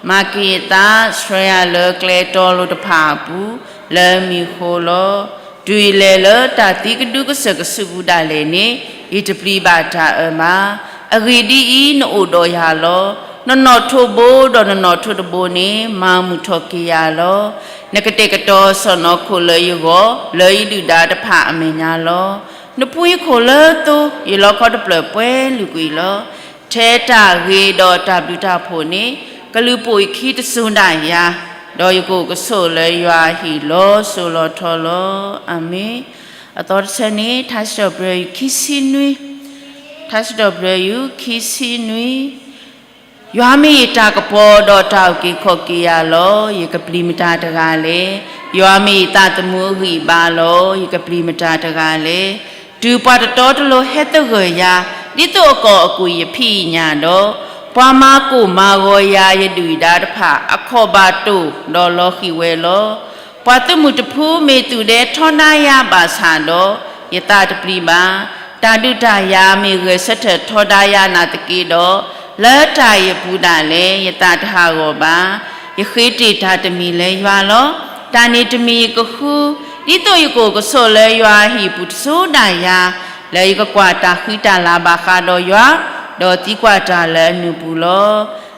မၤက့ၤယသး, ဆှၢယၤလၢကျဲတီလိၤတဖၣ်အပူၤ, လၢမံၤဃိလီၤ. တုၤယလဲၤလၢတၢ်သံကဒုကစၢၢ်ကစုပူၤဒၣ်လဲာ်န့ၣ်, ယတပျံၤဘၣ်တၢ်အၢဘၣ်. အဂ့ၢ်ဒ်အံၤ, နအိၣ်ဒီးယၤလီၤ. နနီၣ်ထိးဘိဒီးနနီၣ်ထိးတဘိန့ၣ်, မၤမုာ်ထီၣ်က့ၤယၤလီၤ. နကတဲာ်ကတီၤစီၢ်နီၤခိၣ်လၢယဂီၢ်, လၢယဒုၣ်ဒါတဖၣ်အမဲာ်ညါလီၤ. နပူၤယခိၣ်လၢသိ, ယလီခီတဖျၢၣ်ပှဲၤလုာ်ကွံာ်လီၤ. ထဲတၢ်ဂ့ၤဒီးတၢ်ဘျုးတၢ်ဖှိၣ်န့ၣ်, ကလုၢ်ပိာ်ယခံတစိၤဒၣ်ယၤ, ဒီးယကအိၣ်ကဆိးလၢယွၤအဟံၣ်လီၤစိၤလီၤထီလီၤ. အၤမ့ၣ်. အသီတဆၢန့ၣ် ထါစံးထီၣ်ပတြၢၤယူၢ်ခံဆံနွံ, ထါစံးထီၣ်ပတြၢၤယူၢ်ခံဆံနွံ ယွၤမ့ၢ်ယတၢ်ကပီၤဒီးတၢ်အုၣ်က့ၤခီၣ်က့ၤယၤလီၤ. ယကပျံၤမတၤတဂၤလဲၣ်. ယွၤမ့ၢ်ယသးသမူအဂံၢ်အဘါလီၤ. ယကပျံၤမတၤတဂၤလဲၣ်. တုၤပှၤတတီတလိၤဟဲသဂၢၢ်ယၤ, ဒ်သိးအကီၢ်အကွံာ်ယဖံးယညၣ်ဒီး, ပှၤမၤကိၢ်မၤဂီၤယၤယဒုၣ်ယဒါတဖၣ် အခီၣ်ဘၣ်တိၢ်ဒီးလီၤဃံၣ်ဝဲလီၤ. ပှၤသုးမုၢ်တဖုမ့ၢ်သူၣ်ဒဲထီဒါယၤဘၣ်ဆၣ်ဒီး, ယသးတပျံၤဘၣ်. တၢ်ဒုးတၢ်ယၤမ့ၢ်ဂဲၤဆၢထၢၣ်ထီဒါယၤနာ်သက့ဒီး, လၢတၢ်အံၤအပူၤဒၣ်လဲာ် ယသးတဟးဂီၤဘၣ်. ယဃ့တ့ၢ်တၢ်တမံၤလၢယွၤလီၤ. တၢ်န့ၣ်တမံၤယကဃု, ဒ်သိးယကအိၣ်ကဆိးလၢယွၤအဟံၣ်ပူၤတစိၤဒၣ်ယၤ, လၢယကကွၢ်တၢ်ဃံတၢ်လၤဘၣ်ဃးဒီးယွၤ, ဒီးသံကွၢ်တၢ်လၢအနုာ်ပူၤလီၤ.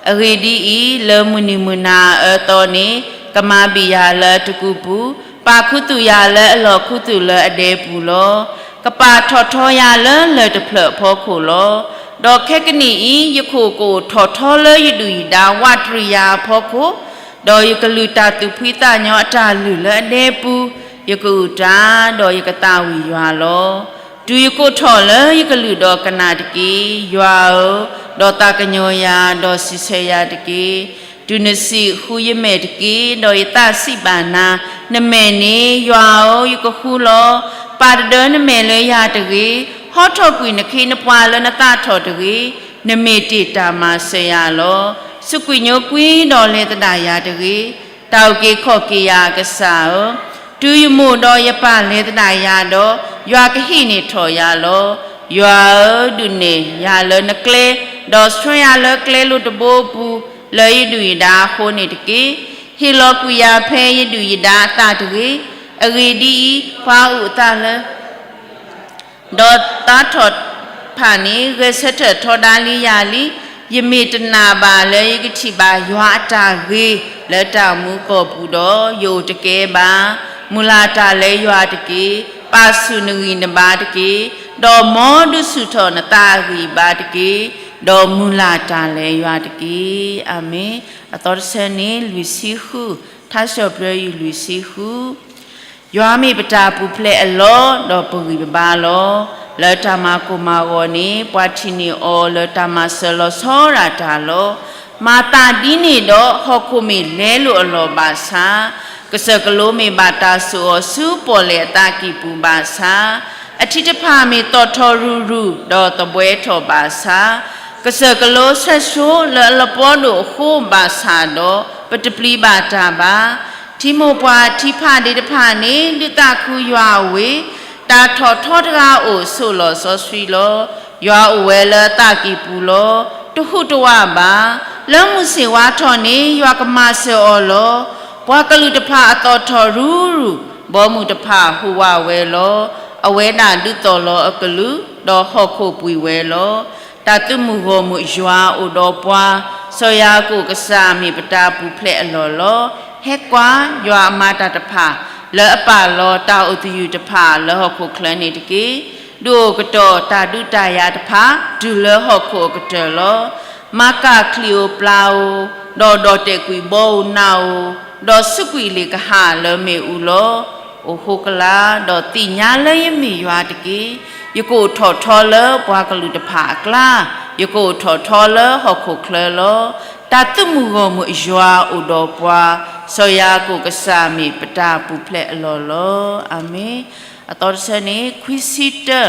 အဂ့ၢ်ဒ်အံၤ, လၢမုၢ်နံၤမုၢ်နၤအအၢအသီန့ၣ်, ကမၤဘံၣ်ယၤလၢအတကူပူၤ, ပာ်ခူသူၣ်ယၤလၢအလီၢ်ခူသူၣ်လၢအဒဲပူၤလီၤ. ကပာ်ထီၣ်ထီယၤလၢလၢၢ်တဖျၢၣ်အဖီခိၣ်လီၤ. ဒီးခဲကနံၣ်အံၤ, ယကအိၣ်ကအိၣ်ထီၣ်ထီလၢယဒုၣ်ယဒါဝးတရံးယၤအဖီခိၣ်, ဒီးယကလုၢ်တၢ်သူၣ်ဖှံသးညီအတၢ်လုၢ်လၢအဒဲပူၤ, ယကအုၣ်တၢ်, ဒီးယကသးဝံၣ်ယွၤလီၤ. တုၤယကိးထီၣ်လၢယကလုၢ်ဒီးကနၣ်တက့ၢ်, ယွၤဧၢ, ဒီးသးကညီၤယၤ, ဒီးစံးဆၢယၤတက့ၢ်. တုၤနစံးဃုယမဲာ်တက့ၢ်, ဒီးယသးစံးဘၣ်နၤ, နမဲာ်န့ၣ်, ယွၤဧၢ, ယကဃုလီၤ. ပာ်တဒၢနမဲာ်လၢယၤတဂ့ၤ, ဟီထီၣ်ကွံာ်နခ့နပှၤလၢနသးထီၣ်တဂ့ၤ. နမ့ၢ်တ့ၢ်တၢ်မၤစၢၤယၤလီၤ. စူးကွံာ်ညိကွံာ်ဒီးလဲၤသဒၣ်ယၤတဂ့ၤ. တၢ်အုၣ်က့ၤခီၣ်က့ၤယၤအကစၢ်ဧၢ, တုၤယမိၢ်ဒီးယပၢ်လဲၤသဒၣ်ယၤဒီး, ယွၤကဟံးန့ၢ်ထီၣ်ယၤလီၤ. ယွၤဧၢ, ဒုးနဲၣ်ယၤလၢနကျဲ, ဒီးဆှၢယၤလၢကျဲလိၤတဘိအပူၤ, လၢယဒုၣ်ယဒါအဃိန့ၣ်တက့ၢ်. ဟ့ၣ်လီၤကွံာ်ယၤဖဲယဒုၣ်ယဒါအသးတဂ့ၤ. အဂ့ၢ်ဒ်အံၤ, ပှၤအုၣ်အသးလၢ ဒီးသးထီၣ်တဖၣ်န့ၣ် ဂဲၤဆၢထၢၣ်ထီဒါလံယၤလံ. ယမ့ၢ်တနာ်ဘၣ်လၢယကထံၣ်ဘၣ်ယွၤအတၢ်ဂ့ၤလၢတၢ်မူကီၢ်ပူၤဒီး, ယအိၣ်တကဲဘၣ်. မုၢ်လၢ်တၢ်လၢယွၤတက့ၢ်. ပာ်ဆူၣ်နဂံၢ်နဘါတက့ၢ်. ဒီးမ်ဒုးဆူၣ်ထီၣ်နသးအဂံၢ်အဘါတက့ၢ်. ဒီးမုၢ်လၢ်တၢ်လၢယွၤတက့ၢ်. အၤမ့ၣ်. အသီတဆၢန့ၣ် လွံၢ်ဆံဃု, ထါစံးထီၣ်ပတြၢၤယူၢ်လွံၢ်ဆံဃု ယွၤမ့ၢ်ပတၢ်ပူၤဖျဲးအလီၢ်, ဒီးပဂံၢ်ပဘါလီၤ. လၢတၢ်မၤကိၢ်မၤဂီၤန့ၣ်, ပှၤထံၣ်န့ၢ်အီၤလၢတၢ်မၤစၢၤလီၤဆီဒၣ်တၢ်လီၤ. မၤသးဒ်န့ၣ်ဒီး, ဟီၣ်ခိၣ်မ့ၢ်လဲလိာ်အလီၢ်ဘၣ်ဆၣ်, ကစၢၢ်ကလိမ့ၢ်ဘၣ်တၢ်စိာ်အီၤဆူပီၣ်လဲၣ်အသးကံၢ်ပူၤဘၣ်ဆၣ်, အထံတဖၣ်မ့ၢ်သီၣ်ထီၣ်ရုၢ်ရုၢ်, ဒီးသဘှဲထီၣ်ဘၣ်ဆၣ်, ကစၢၢ်ကလိဆဲးဆိလၢအလပီဒိၣ်အဃိဘၣ်ဆၣ်ဒီး, ပတပျံၤဘၣ်တၢ်ဘၣ်. ထံမိၢ်ပှၢ်ထံဖးဒ့တဖၣ်န့ၣ် ဒုးသးခုယွၤအဝ့ၢ်, တၢ်ထီၣ်ထီတဂၤအိၣ်ဆိးလီၢ်စီဆှံလီၤ. ယွၤအိၣ်ဝဲလၢအသးကံၢ်ပူၤလီၤ. တဟူးတဝးဘၣ်. လၢမုၢ်ဆ့ၣ်ဝါထီၣ်န့ၣ် ယွၤကမၤစၢၤအီၤလီၤ. ပှၤကလုာ်တဖၣ်အသီၣ်ထီၣ်ရုၢ်ရုၢ်, ဘီမုၢ်တဖၣ်ဟူးဝးဝဲလီၤ. အဝဲဒၣ်ဒုးသီၣ်လီၤအကလုာ်, ဒီးဟီၣ်ခိၣ်ပှံာ်ဝဲလီၤ. တၢ်သုးမုၢ်ဂီၢ်မုၢ်ယွၤအိၣ်ဒီးပှၤ, စီၤယၤကိာ်ကစၢ်မ့ၢ်ပတၢ်ပူၤဖျဲးအလီၢ်လီၤ. ဟဲကွၢ်, ယွၤအမၤတၢ်တဖၣ်, လၢအပာ်လီၤတၢ်အိၣ်သယုၢ်တဖၣ်လၢဟီၣ်ခိၣ်ချၢန့ၣ်တက့ၢ်. ဒုးအိၣ်ကတီၢ်တၢ်ဒုးတၢ်ယၤတဖၣ်, တုၤလၢဟီၣ်ခိၣ်အကတၢၢ်လီၤ. မၤကၢ်ချံၣ်ဧိၤပျၢ်ဧိၤ, ဒီးဒီၣ်တဲာ်ကွံာ်ဘီဧိၤနးဧိၤ, ဒီးစူးကွံာ်လ့ၣ်ကဟၣ်လၢမ့ၣ်အူလီၤ. အိၣ်ဃိကလာ်, ဒီးသ့ၣ်ညါလၢယမ့ၢ်ယွၤတက့ၢ်. ယကအိၣ်ထီၣ်ထီလၢပှၤကလုာ်တဖၣ်အကျါ, ယကအိၣ်ထီၣ်ထီလၢဟီၣ်ခိၣ်ချၢလီၤ. တၢ်သုးမုၢ်ဂီၢ်မုၢ်ယွၤအိၣ်ဒီးပှၤ, စီၤယၤကိာ်ကစၢ်မ့ၢ်ပတၢ်ပူၤဖျဲးအလီၢ်လီၤ. အၤမ့ၣ်. အသီတဆၢန့ၣ် ခွံဆံတၢ,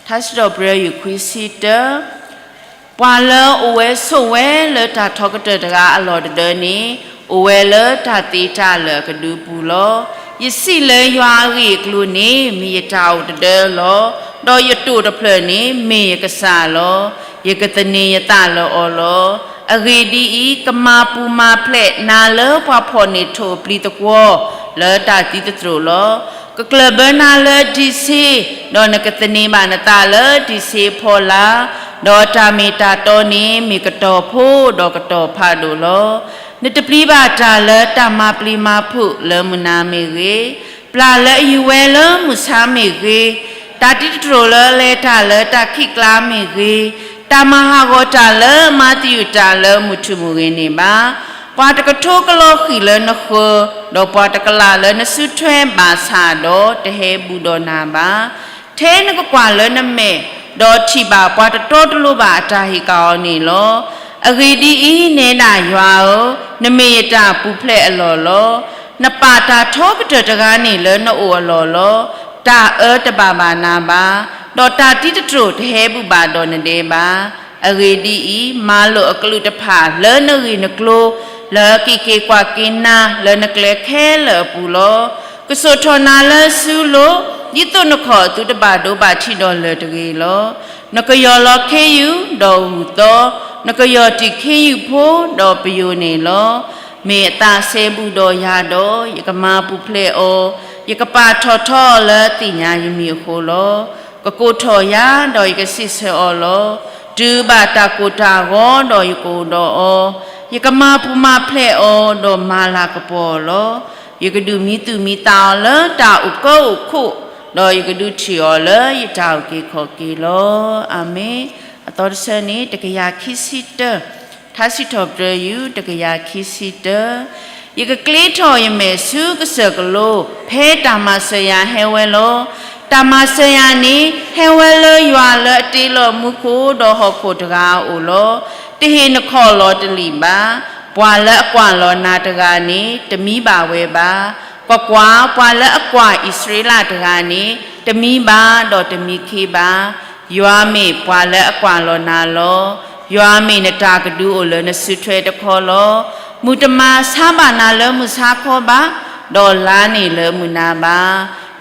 ထါစံးထီၣ်ပတြၢၤ ယူၢ် ခွံဆံတၢ, ပှၤလၢအအိၣ်ဝဲဆိးဝဲလၢတၢ်ထီကတၢၢ်တဂၤအလီၢ်တဒၢန့ၣ်, အိၣ်ဝဲလၢတၢ်သ့တၢ်လၢာ်အကဒုပူၤလီၤ. ယစံးလၢယွၤအဂ့ၢ်အကျိၤန့ၣ် မ့ၢ်ယတၢ်အိၣ်တဒၢလီၤ. ဒီးယတိာ်တဖျၢၣ်န့ၣ် မ့ၢ်ယကစၢ်လီၤ. ယကသန့ၤယသးလၢအီၤလီၤ. အဂ့ၢ်ဒ်အံၤ, ကမၤပူၤမၤဖျဲးနၤလၢပှၤဖီၣ်န့ၢ်ထိၣ်အပျံၤသကွီၤ လၢတၢ်သံသတြိာ်လီၤ. ကကျၢၢ်ဘၢနၤလၢဒံးဆ့, ဒီးနကသန့ၤဘၣ်နသးလၢဒံးဆ့အဖီလာ်, ဒီးတၢ်မ့ၢ်တၢ်တီန့ၣ် မ့ၢ်ကတီၤဖိဒီးကတီၤဖးဒိၣ်လီၤ. နတပျံၤဘၣ်တၢ်လၢတၢ်မၤပျံၤမၤဖုးလၢမုၢ်နၤမ့ၢ်ဂ့ၤ, ပျၢ်လၢအယူၤဝဲလၢမုၢ်ဆါမ့ၢ်ဂ့ၤ, တၢ်တံၤသတြိာ်လၢအလဲၤတၢ်လၢတၢ်ခံးကျါမ့ၢ်ဂ့ၤ, တၢ်မၤဟးဂီၤတၢ်လၢအမၤသယုၢ်တၢ်လၢမုၢ်ထူၣ်မုၢ်ဂ့ၤန့ၣ်ဘၣ်. ပှၤတကထိကလီၤဃံၤလၢနဃၢၤ, ဒီးပှၤတကလးလၢနစုထွဲဘၣ်ဆၣ်ဒီး တဟဲဘူးဒီးနၤဘၣ်. ထဲနကကွၢ်လၢနမဲာ်, ဒီးထံၣ်ဘၣ်ပှၤတတီတလိၤဘၣ်အတၢ်ဟ့ၣ်ကၣ်အီၤန့ၣ်လီၤ. အဂ့ၢ်ဒ်အံၤ, နဲဒၣ်ယွၤဧၢ, နမ့ၢ်ယတၢ်ပူၤဖျဲးအလီၢ်လီၤ. နပာ်တၢ်ထီကတၢၢ်တဂၤန့ၣ်လၢနအိၣ်အလီၢ်လီၤ. တၢ်အၢတဘၣ်ဘၣ်နၤဘၣ်, ဒီးတၢ်တံၤသတြိာ်တဟဲဘူးဘၣ်ဒီးနဒဲဘၣ်. အဂ့ၢ်ဒ်အံၤ, မၤလိာ်အကလုာ်တဖၣ်လၢနဂ့ၢ်နကျိၤ, လၢအက့ၣ်က့ၤကွၢ်က့ၤနၤလၢနကျဲခဲလၢာ်အပူၤလီၤ. ကစိာ်ထီၣ်နၤလၢစုလိၤ, ဒ်သိးနခီၣ်အသုတဘၣ်ဒိဘၣ်ထံးဒီးလၢၢ်တဂ့ၤလီၤ. နကယီၢ်လီၤခ့ယုၢ်, ဒီးဂုၢ်သီ, နကယီၢ်တံၢ်ခ့ယုၢ်ဖိ, ဒီးပယိၤန့ၣ်လီၤ. မ့ၢ်အသးစဲဘူးဒီးယၤဒီး, ယကမၤပူၤဖျဲးအီၤ, ယကပာ်ထီၣ်ထီအီၤလၢအသ့ၣ်ညါယမံၤအဃိလီၤ. ကကိးထီၣ်ယၤ, ဒီးယကစံးဆၢအီၤလီၤ. တုၤဘၣ်တၢ်ကိၢ်တၢ်ဂီၤ, ဒီးယကအိၣ်ဒီးအီၤ, ယကမၤပူၤမၤဖျဲးအီၤ, ဒီးမၤလၤကပီၤအီၤလီၤ. ယကဒုးမံသူၣ်မံသးအီၤလၢတၢ်အိၣ်ကၢအိၣ်ခိၣ်, ဒီးယကဒုးထံၣ်အီၤလၢယတၢ်အုၣ်က့ၤခီၣ်က့ၤလီၤ. အၤမ့ၣ်. အသီတဆၢန့ၣ် တကယၤခံဆံတၢ, ထါစံးထီၣ်ပတြၢၤ ယူၢ် တကယၤခံဆံတၢ. ယကကျ့ထီၣ်ယမဲာ်ဆူကစၢၢ်ကလိ, ဖဲတၢ်မၤစၢၤယၤဟဲဝဲလီၤ. တၢ်မၤစၢၤယၤန့ၣ် ဟဲဝဲလၢယွၤလၢအတ့လီၤမူခိၣ်ဒီးဟီၣ်ခိၣ်တဂၤအအိၣ်လီၤ. တဟ့ၣ်နခီၣ်လီၤတလံာ်ဘၣ်. ပှၤလၢအကွၢ်လီၤနၤတဂၤန့ၣ် တမံဘၣ်ဝဲဘၣ်. ကွၢ်ကွၢ်, ပှၤလၢအကွၢ်အံၣ်စရ့လးတဂၤန့ၣ် တမံဘၣ်ဒီးတမံခ့ဘၣ်. ယွၤမ့ၢ်ပှၤလၢအကွၢ်လီၤနၤလီၤ. ယွၤမ့ၢ်နတၢ်ကဒုအိၣ်လၢနစုထွဲတခီလီၤ. မုၢ်တမၤဆါဘၣ်နၤလၢမုၢ်ဆါခီဘၣ်, ဒီးလါန့ၣ်လၢမုၢ်နၤဘၣ်.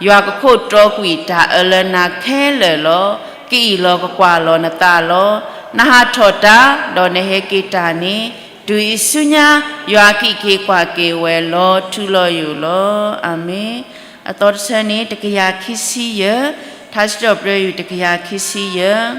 ယွၤကခိးတြီကွံာ်တၢ်အၢလၢနၤခဲလၢာ်လီၤ. ကအံၣ်လီၤကကွၢ်လီၤနသးလီၤ. နဟးထီၣ်တၢ်, ဒီးနဟဲက့ၤတၢ်န့ၣ်, တုၤအံၤဆူညါ, ယွၤကအံးက့ၤကွၢ်က့ၤဝဲလီၤထူလီၤယိာ်လီၤ. အၤမ့ၣ်. အသီတဆၢန့ၣ် တကယၤခံဆံယဲၢ်, ထါစံးထီၣ်ပတြၢၤ ယူၢ် တကယၤခံဆံယဲၢ်.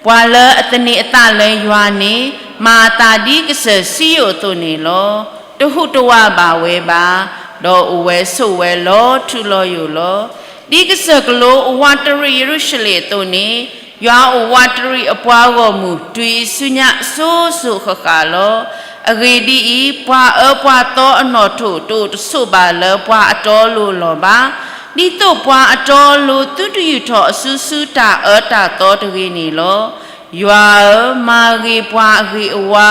ပှၤလၢအသန့ၤအသးလၢယွၤန့ၣ်, မၤအသးဒ်ကစၢၢ်စံယိၣ်အသိးန့ၣ်လီၤ. တဟူးတဝးဘၣ်ဝဲဘၣ်, ဒီးအိၣ်ဝဲဆိးဝဲလီၤထူလီၤယိာ်လီၤ. ဒ်ကစၢၢ်ကလိအဝးတရံးယရူၤၡလ့ၣ်အသိးန့ၣ်, ယွၤအိၣ်ဝးတရံးအပှၤဂီၢ်မုၢ် တုၤအံၤဆူညါအစိၤစိၤဃၣ်ဃၣ်လီၤ. အဂ့ၢ်ဒ်အံၤ, ပှၤအၢပှၤသီအနီၣ်ထိၣ် တအိၣ်တဆိးဘၣ်လၢပှၤအတီအလိၤအလီၢ်ဘၣ်. ဒ်သိးပှၤအတီအလိၤ သုတယူာ်ထီၣ်အစုဆူတၢ်အၢတၢ်သီတဂ့ၤန့ၣ်လီၤ. ယွၤဧၢ, မၤဂ့ၤပှၤအဂ့ၤအဝါ,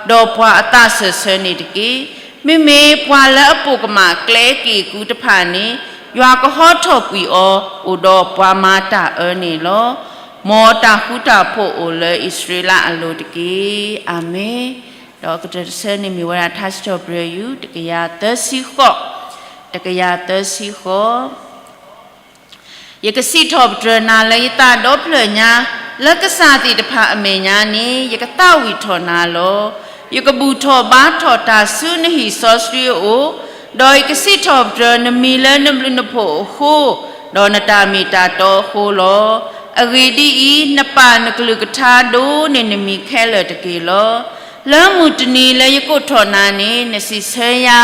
ဒီးပှၤအသးစၢၢ်ဆၢန့ၣ်တက့ၢ်. မ့မ့ၢ်ပှၤလၢအပိာ်ကမၣ်ကျဲက့ၢ်ကူတဖၣ်န့ၣ်, ယွၤကဟီထီၣ်ကွံာ်အီၤ, အိၣ်ဒီးပှၤမၤတၢ်အၢန့ၣ်လီၤ. မ်တၢ်ဃူတၢ်ဖိးအိၣ်လၢအံၣ်စရ့လးအလိၤတက့ၢ်. အၤမ့ၣ်. ဒီးကတၢၢ်တဆၢန့ၣ်မ့ၢ်ဝဲဒၣ် ထါစံးထီၣ်ပတြၢၤ ယူၢ် တကယၤသၢဆံဃိး, တကယၤသၢဆံဃိး. ယကစံးထီၣ်ပတြၢၤနၤလၢယသးဒီဖျၢၣ်ညါ, လၢကစၢ်သ့ၣ်တဖၣ်အမဲာ်ညါန့ၣ် ယကသးဝံၣ်ထီၣ်နၤလီၤ. ယကဘူၣ်ထီၣ်ဘါထီၣ်တၢ်ဆူနဟံၣ်စီဆှံအအိၣ်, ဒီးယကစံးထီၣ်ပတြၢၤနမံၤလၢနဘျုးနဖှိၣ်အဃိ, ဒီးနတၢ်မ့ၢ်တၢ်တီအဃိလီၤ. အဂ့ၢ်ဒ်အံၤ, နပာ်နကလုၢ်ကထါဒိၣ်န့ၢ်နမံၤခဲလၢာ်တက့ၢ်လီၤ. လၢမုၢ်တနံၤလၢယကိးထီၣ်နၤန့ၣ် နစံးဆၢယၤ,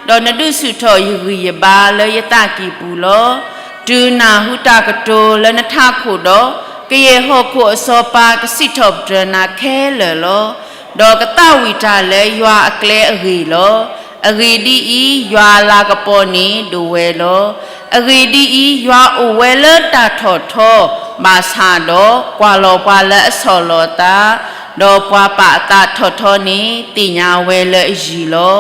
ဒီးနဒုးဆူၣ်ထီၣ်ယဂံၢ်ယဘါလၢယသးကံၢ်ပူၤလီၤ. တုၤနၢ်ဟူတၢ်ကတိၤလၢနထးခိၣ်ဒီး, ကယဲၢ်ဟီၣ်ခိၣ်အစီၤပၤကစံးထီၣ်ပတြၢၤနၤခဲလၢာ်လီၤ. ဒီးကသးဝံၣ်တၢ်လၢယွၤအကျဲအဂ့ၢ်လီၤ. အဂ့ၢ်ဒ်အံၤ, ယွၤအလၤကပီၤန့ၣ်ဒိၣ်ဝဲလီၤ. အဂ့ၢ်ဒ်အံၤ, ယွၤအိၣ်ဝဲလၢတၢ်ထီၣ်ထီ ဘၣ်ဆၣ်ဒီးကွၢ်လီၤပှၤလၢအဆီၣ်လီၤသး, ဒီးပှၤပာ်အသးထီၣ်ထီန့ၣ် သ့ၣ်ညါဝဲလၢအယံၤလီၤ.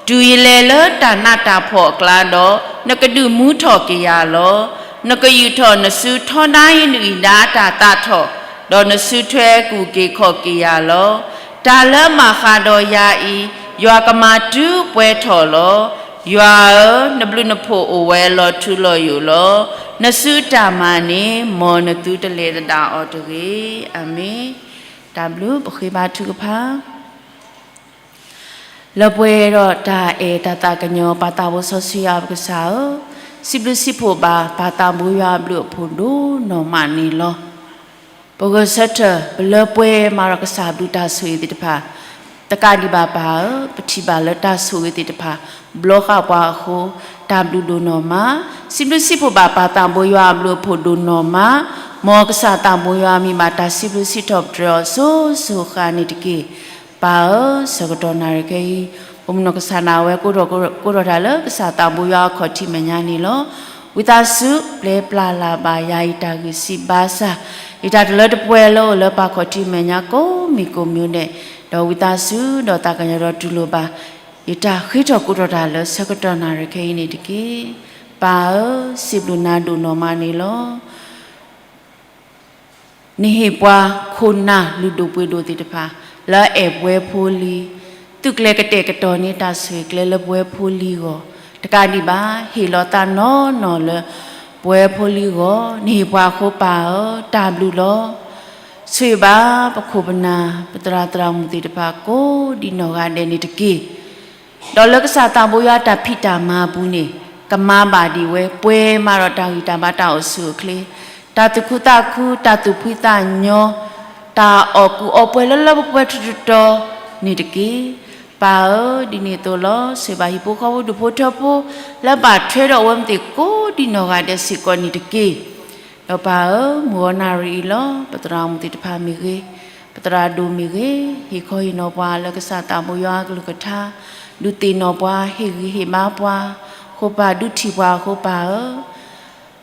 တုၤယလဲၤလၢတၢ်နးတၢ်ဖှီၣ်အကျါဒီး, နကဒုးမူထီၣ်က့ၤယၤလီၤ. နကယူာ်ထီၣ်နစုထီဒါအံၤနအံၤဒါအတၢ်သးထီၣ်, ဒီးနစုထွဲကူၣ်က့ၤခီၣ်က့ၤယၤလီၤ. တၢ်လၢမၤဃးဒီးယၤအံၤ, ယွၤကမၤတုၤပှဲၤထီၣ်လီၤ. ယွၤဧၢ, နဘျုးနဖှိၣ်အိၣ်ဝဲလီၤထူလီၤယိာ်လီၤ. နစုတၢ်မၤန့ၣ် မ်နသုတလဲၤသဒၣ်အီၤတဂ့ၤ. အၤမ့ၣ်. တၢ်ဘျုးပဃ့ဘါထုကဖၣ် လၢပှဲၤဒီးတၢ်အဲၣ်တၢ်သးကညီၤ ပၢ်သးဘိစီဆှံယွၤပကစၢ်ဧၢ, စံးဘျုးစံးဖှိၣ်ဘၣ် ပၢ်သးဘိယွၤအဘျုးအဖှိၣ်ဒိၣ်နီၢ်မးန့ၣ်လီၤ. ပဂဲၤဆၢထၢၣ် ပလၢပှဲၤမၤဒီးကစၢ်ဘျုးတၢ်ဆိၣ်ဂ့ၤသ့ၣ်တဖၣ်, တကးဒံးဘၣ်ပၢ်ဧၢ, ပထံၣ်ဘၣ်လၢတၢ်ဆိၣ်ဂ့ၤသ့ၣ်တဖၣ် ဘျီဃာ်ပှၤအဃိ, တၢ်ဘျုးဒိၣ်နီၢ်မး, စံးဘျုးစံးဖှိၣ်ဘၣ်ပၢ်သးဘိယွၤအဘျုးအဖှိၣ်ဒိၣ်နီၢ်မး, မ်ကစၢ်သးဘိယွၤမံၤဘၣ်တၢ်စံးဘျုးစံးထီၣ်ပတြၢၤအီၤစိၤစိၤဃၣ်န့ၣ်တက့ၢ်. ပၢ်ဧၢ, ဆၢကတီၢ်နၣ်ရံၣ်ခဲအံၤ, ပမုၢ်နီၢ်ကစၢ်ဒၣ်ဝဲ ကိးထီၣ်ကိးထီၣ်တၢ်လၢကစၢ်သးဘိယွၤအခီၣ်ထံးမဲာ်ညါန့ၣ်လီၤ. ဝံသးစူၤ ပျဲပျၢ်လၢ်ဘၣ်ယၤအံၤတၢ်ဂံၢ်စၢ်ဘါစၢ်, ယတၢ်တလၢတပှဲၤလၢအိၣ်လၢပၢ်ခီၣ်ထံးမဲာ်ညါကိးမံၤကိးမံၤဒဲး, ဒီးဝံသးစူၤ ဒီးသးကညီၤဒီးတူၢ်လိာ်ဘၣ် ယတၢ်ဃ့ထီၣ်ကိးထီၣ်တၢ်လၢဆၢကတီၢ်နၣ်ရံၣ်ခဲအံၤန့ၣ်တက့ၢ်. ပၢ်ဧၢ, စံးဘျုးနၤဒိၣ်နီၢ်မးန့ၣ်လီၤ. နဟ့ၣ်ပှၤခိၣ်နၢ်လုၢ်ဒိၣ်ပှ့ၤဒိၣ်သ့ၣ်တဖၣ် လၢအအဲၣ်ပဝဲဖိလံၤ, သုးကျဲၤကတဲာ်ကတီၤန့ၢ်တၢ်ဆိၣ်ဂ့ၤကျဲလၢပဝဲဖိလံၤအဂီၢ်, တကးဒံးဘၣ် ဟ့ၣ်လီၤသးနီၢ်နီၢ်လၢ ပဝဲဖိလံၤအဂီၢ်, နဟ့ၣ်ပှၤအဃိပၢ်ဧၢ, တၢ်ဘျုးလီၤ. ဆိၣ်ဂ့ၤဘၣ်ပခိၣ်ပနၢ် ပသရၣ်သရၣ်မုၣ်သ့ၣ်တဖၣ်ကိးဒံးနီၢ်ဂၤဒဲးန့ၣ်တက့ၢ်. ဒီးလၢကစၢ်သးဘိယွၤတၢ်ဖံးတၢ်မၤအပူၤန့ၣ်, ကမၤဘၣ်ဒံးဝဲ ပှဲၤမးဒီးတၢ်ဂံၢ်တၢ်ဘါတၢ်အိၣ်ဆူၣ်အိၣ်ချ့, တၢ်သူၣ်ခုသးခု, တၢ်သူၣ်ဖှံသးညီ, တၢ်အီၣ်ကူၣ်အီပှဲၤလၢလၢပှဲၤပှဲၤထီထီန့ၣ်တက့ၢ်. ပၢ်ဧၢ, ဒ်န့ၣ်အသိးလီၤ. ဆိၣ်ဂ့ၤဘၣ်ဟံၣ်ဖိဃီဖိဒူၣ်ဖိထၢဖိ လၢဘၣ်ထွဲဒီးအဝဲမ့ၢ်သ့ၣ်ကိးဒံးနီၢ်ဂၤဒဲးစ့ၢ်ကီးန့ၣ်တက့ၢ်. ဒီးပၢ်ဧၢ, မုၢ်ဂီၤနၣ်ရံၣ်အံၤလီၤ. ပသရၣ်မုၣ်သ့ၣ်တဖၣ်မ့ၢ်ဂ့ၤ, ပသရၣ်ဒိၣ်မ့ၢ်ဂ့ၤ, ဟ့ၣ်ခီဟ့ၣ်နီၤပှၤလၢကစၢ်သးဘိယွၤအကလုၢ်ကထါ, ဒုးသ့ၣ်နီၣ်ပှၤ, ဟ့ၣ်ဂံၢ်ဟ့ၣ်ဘါပှၤ, ဃိပာ်ဒုးထံၣ်ပှၤအဃိပၢ်ဧ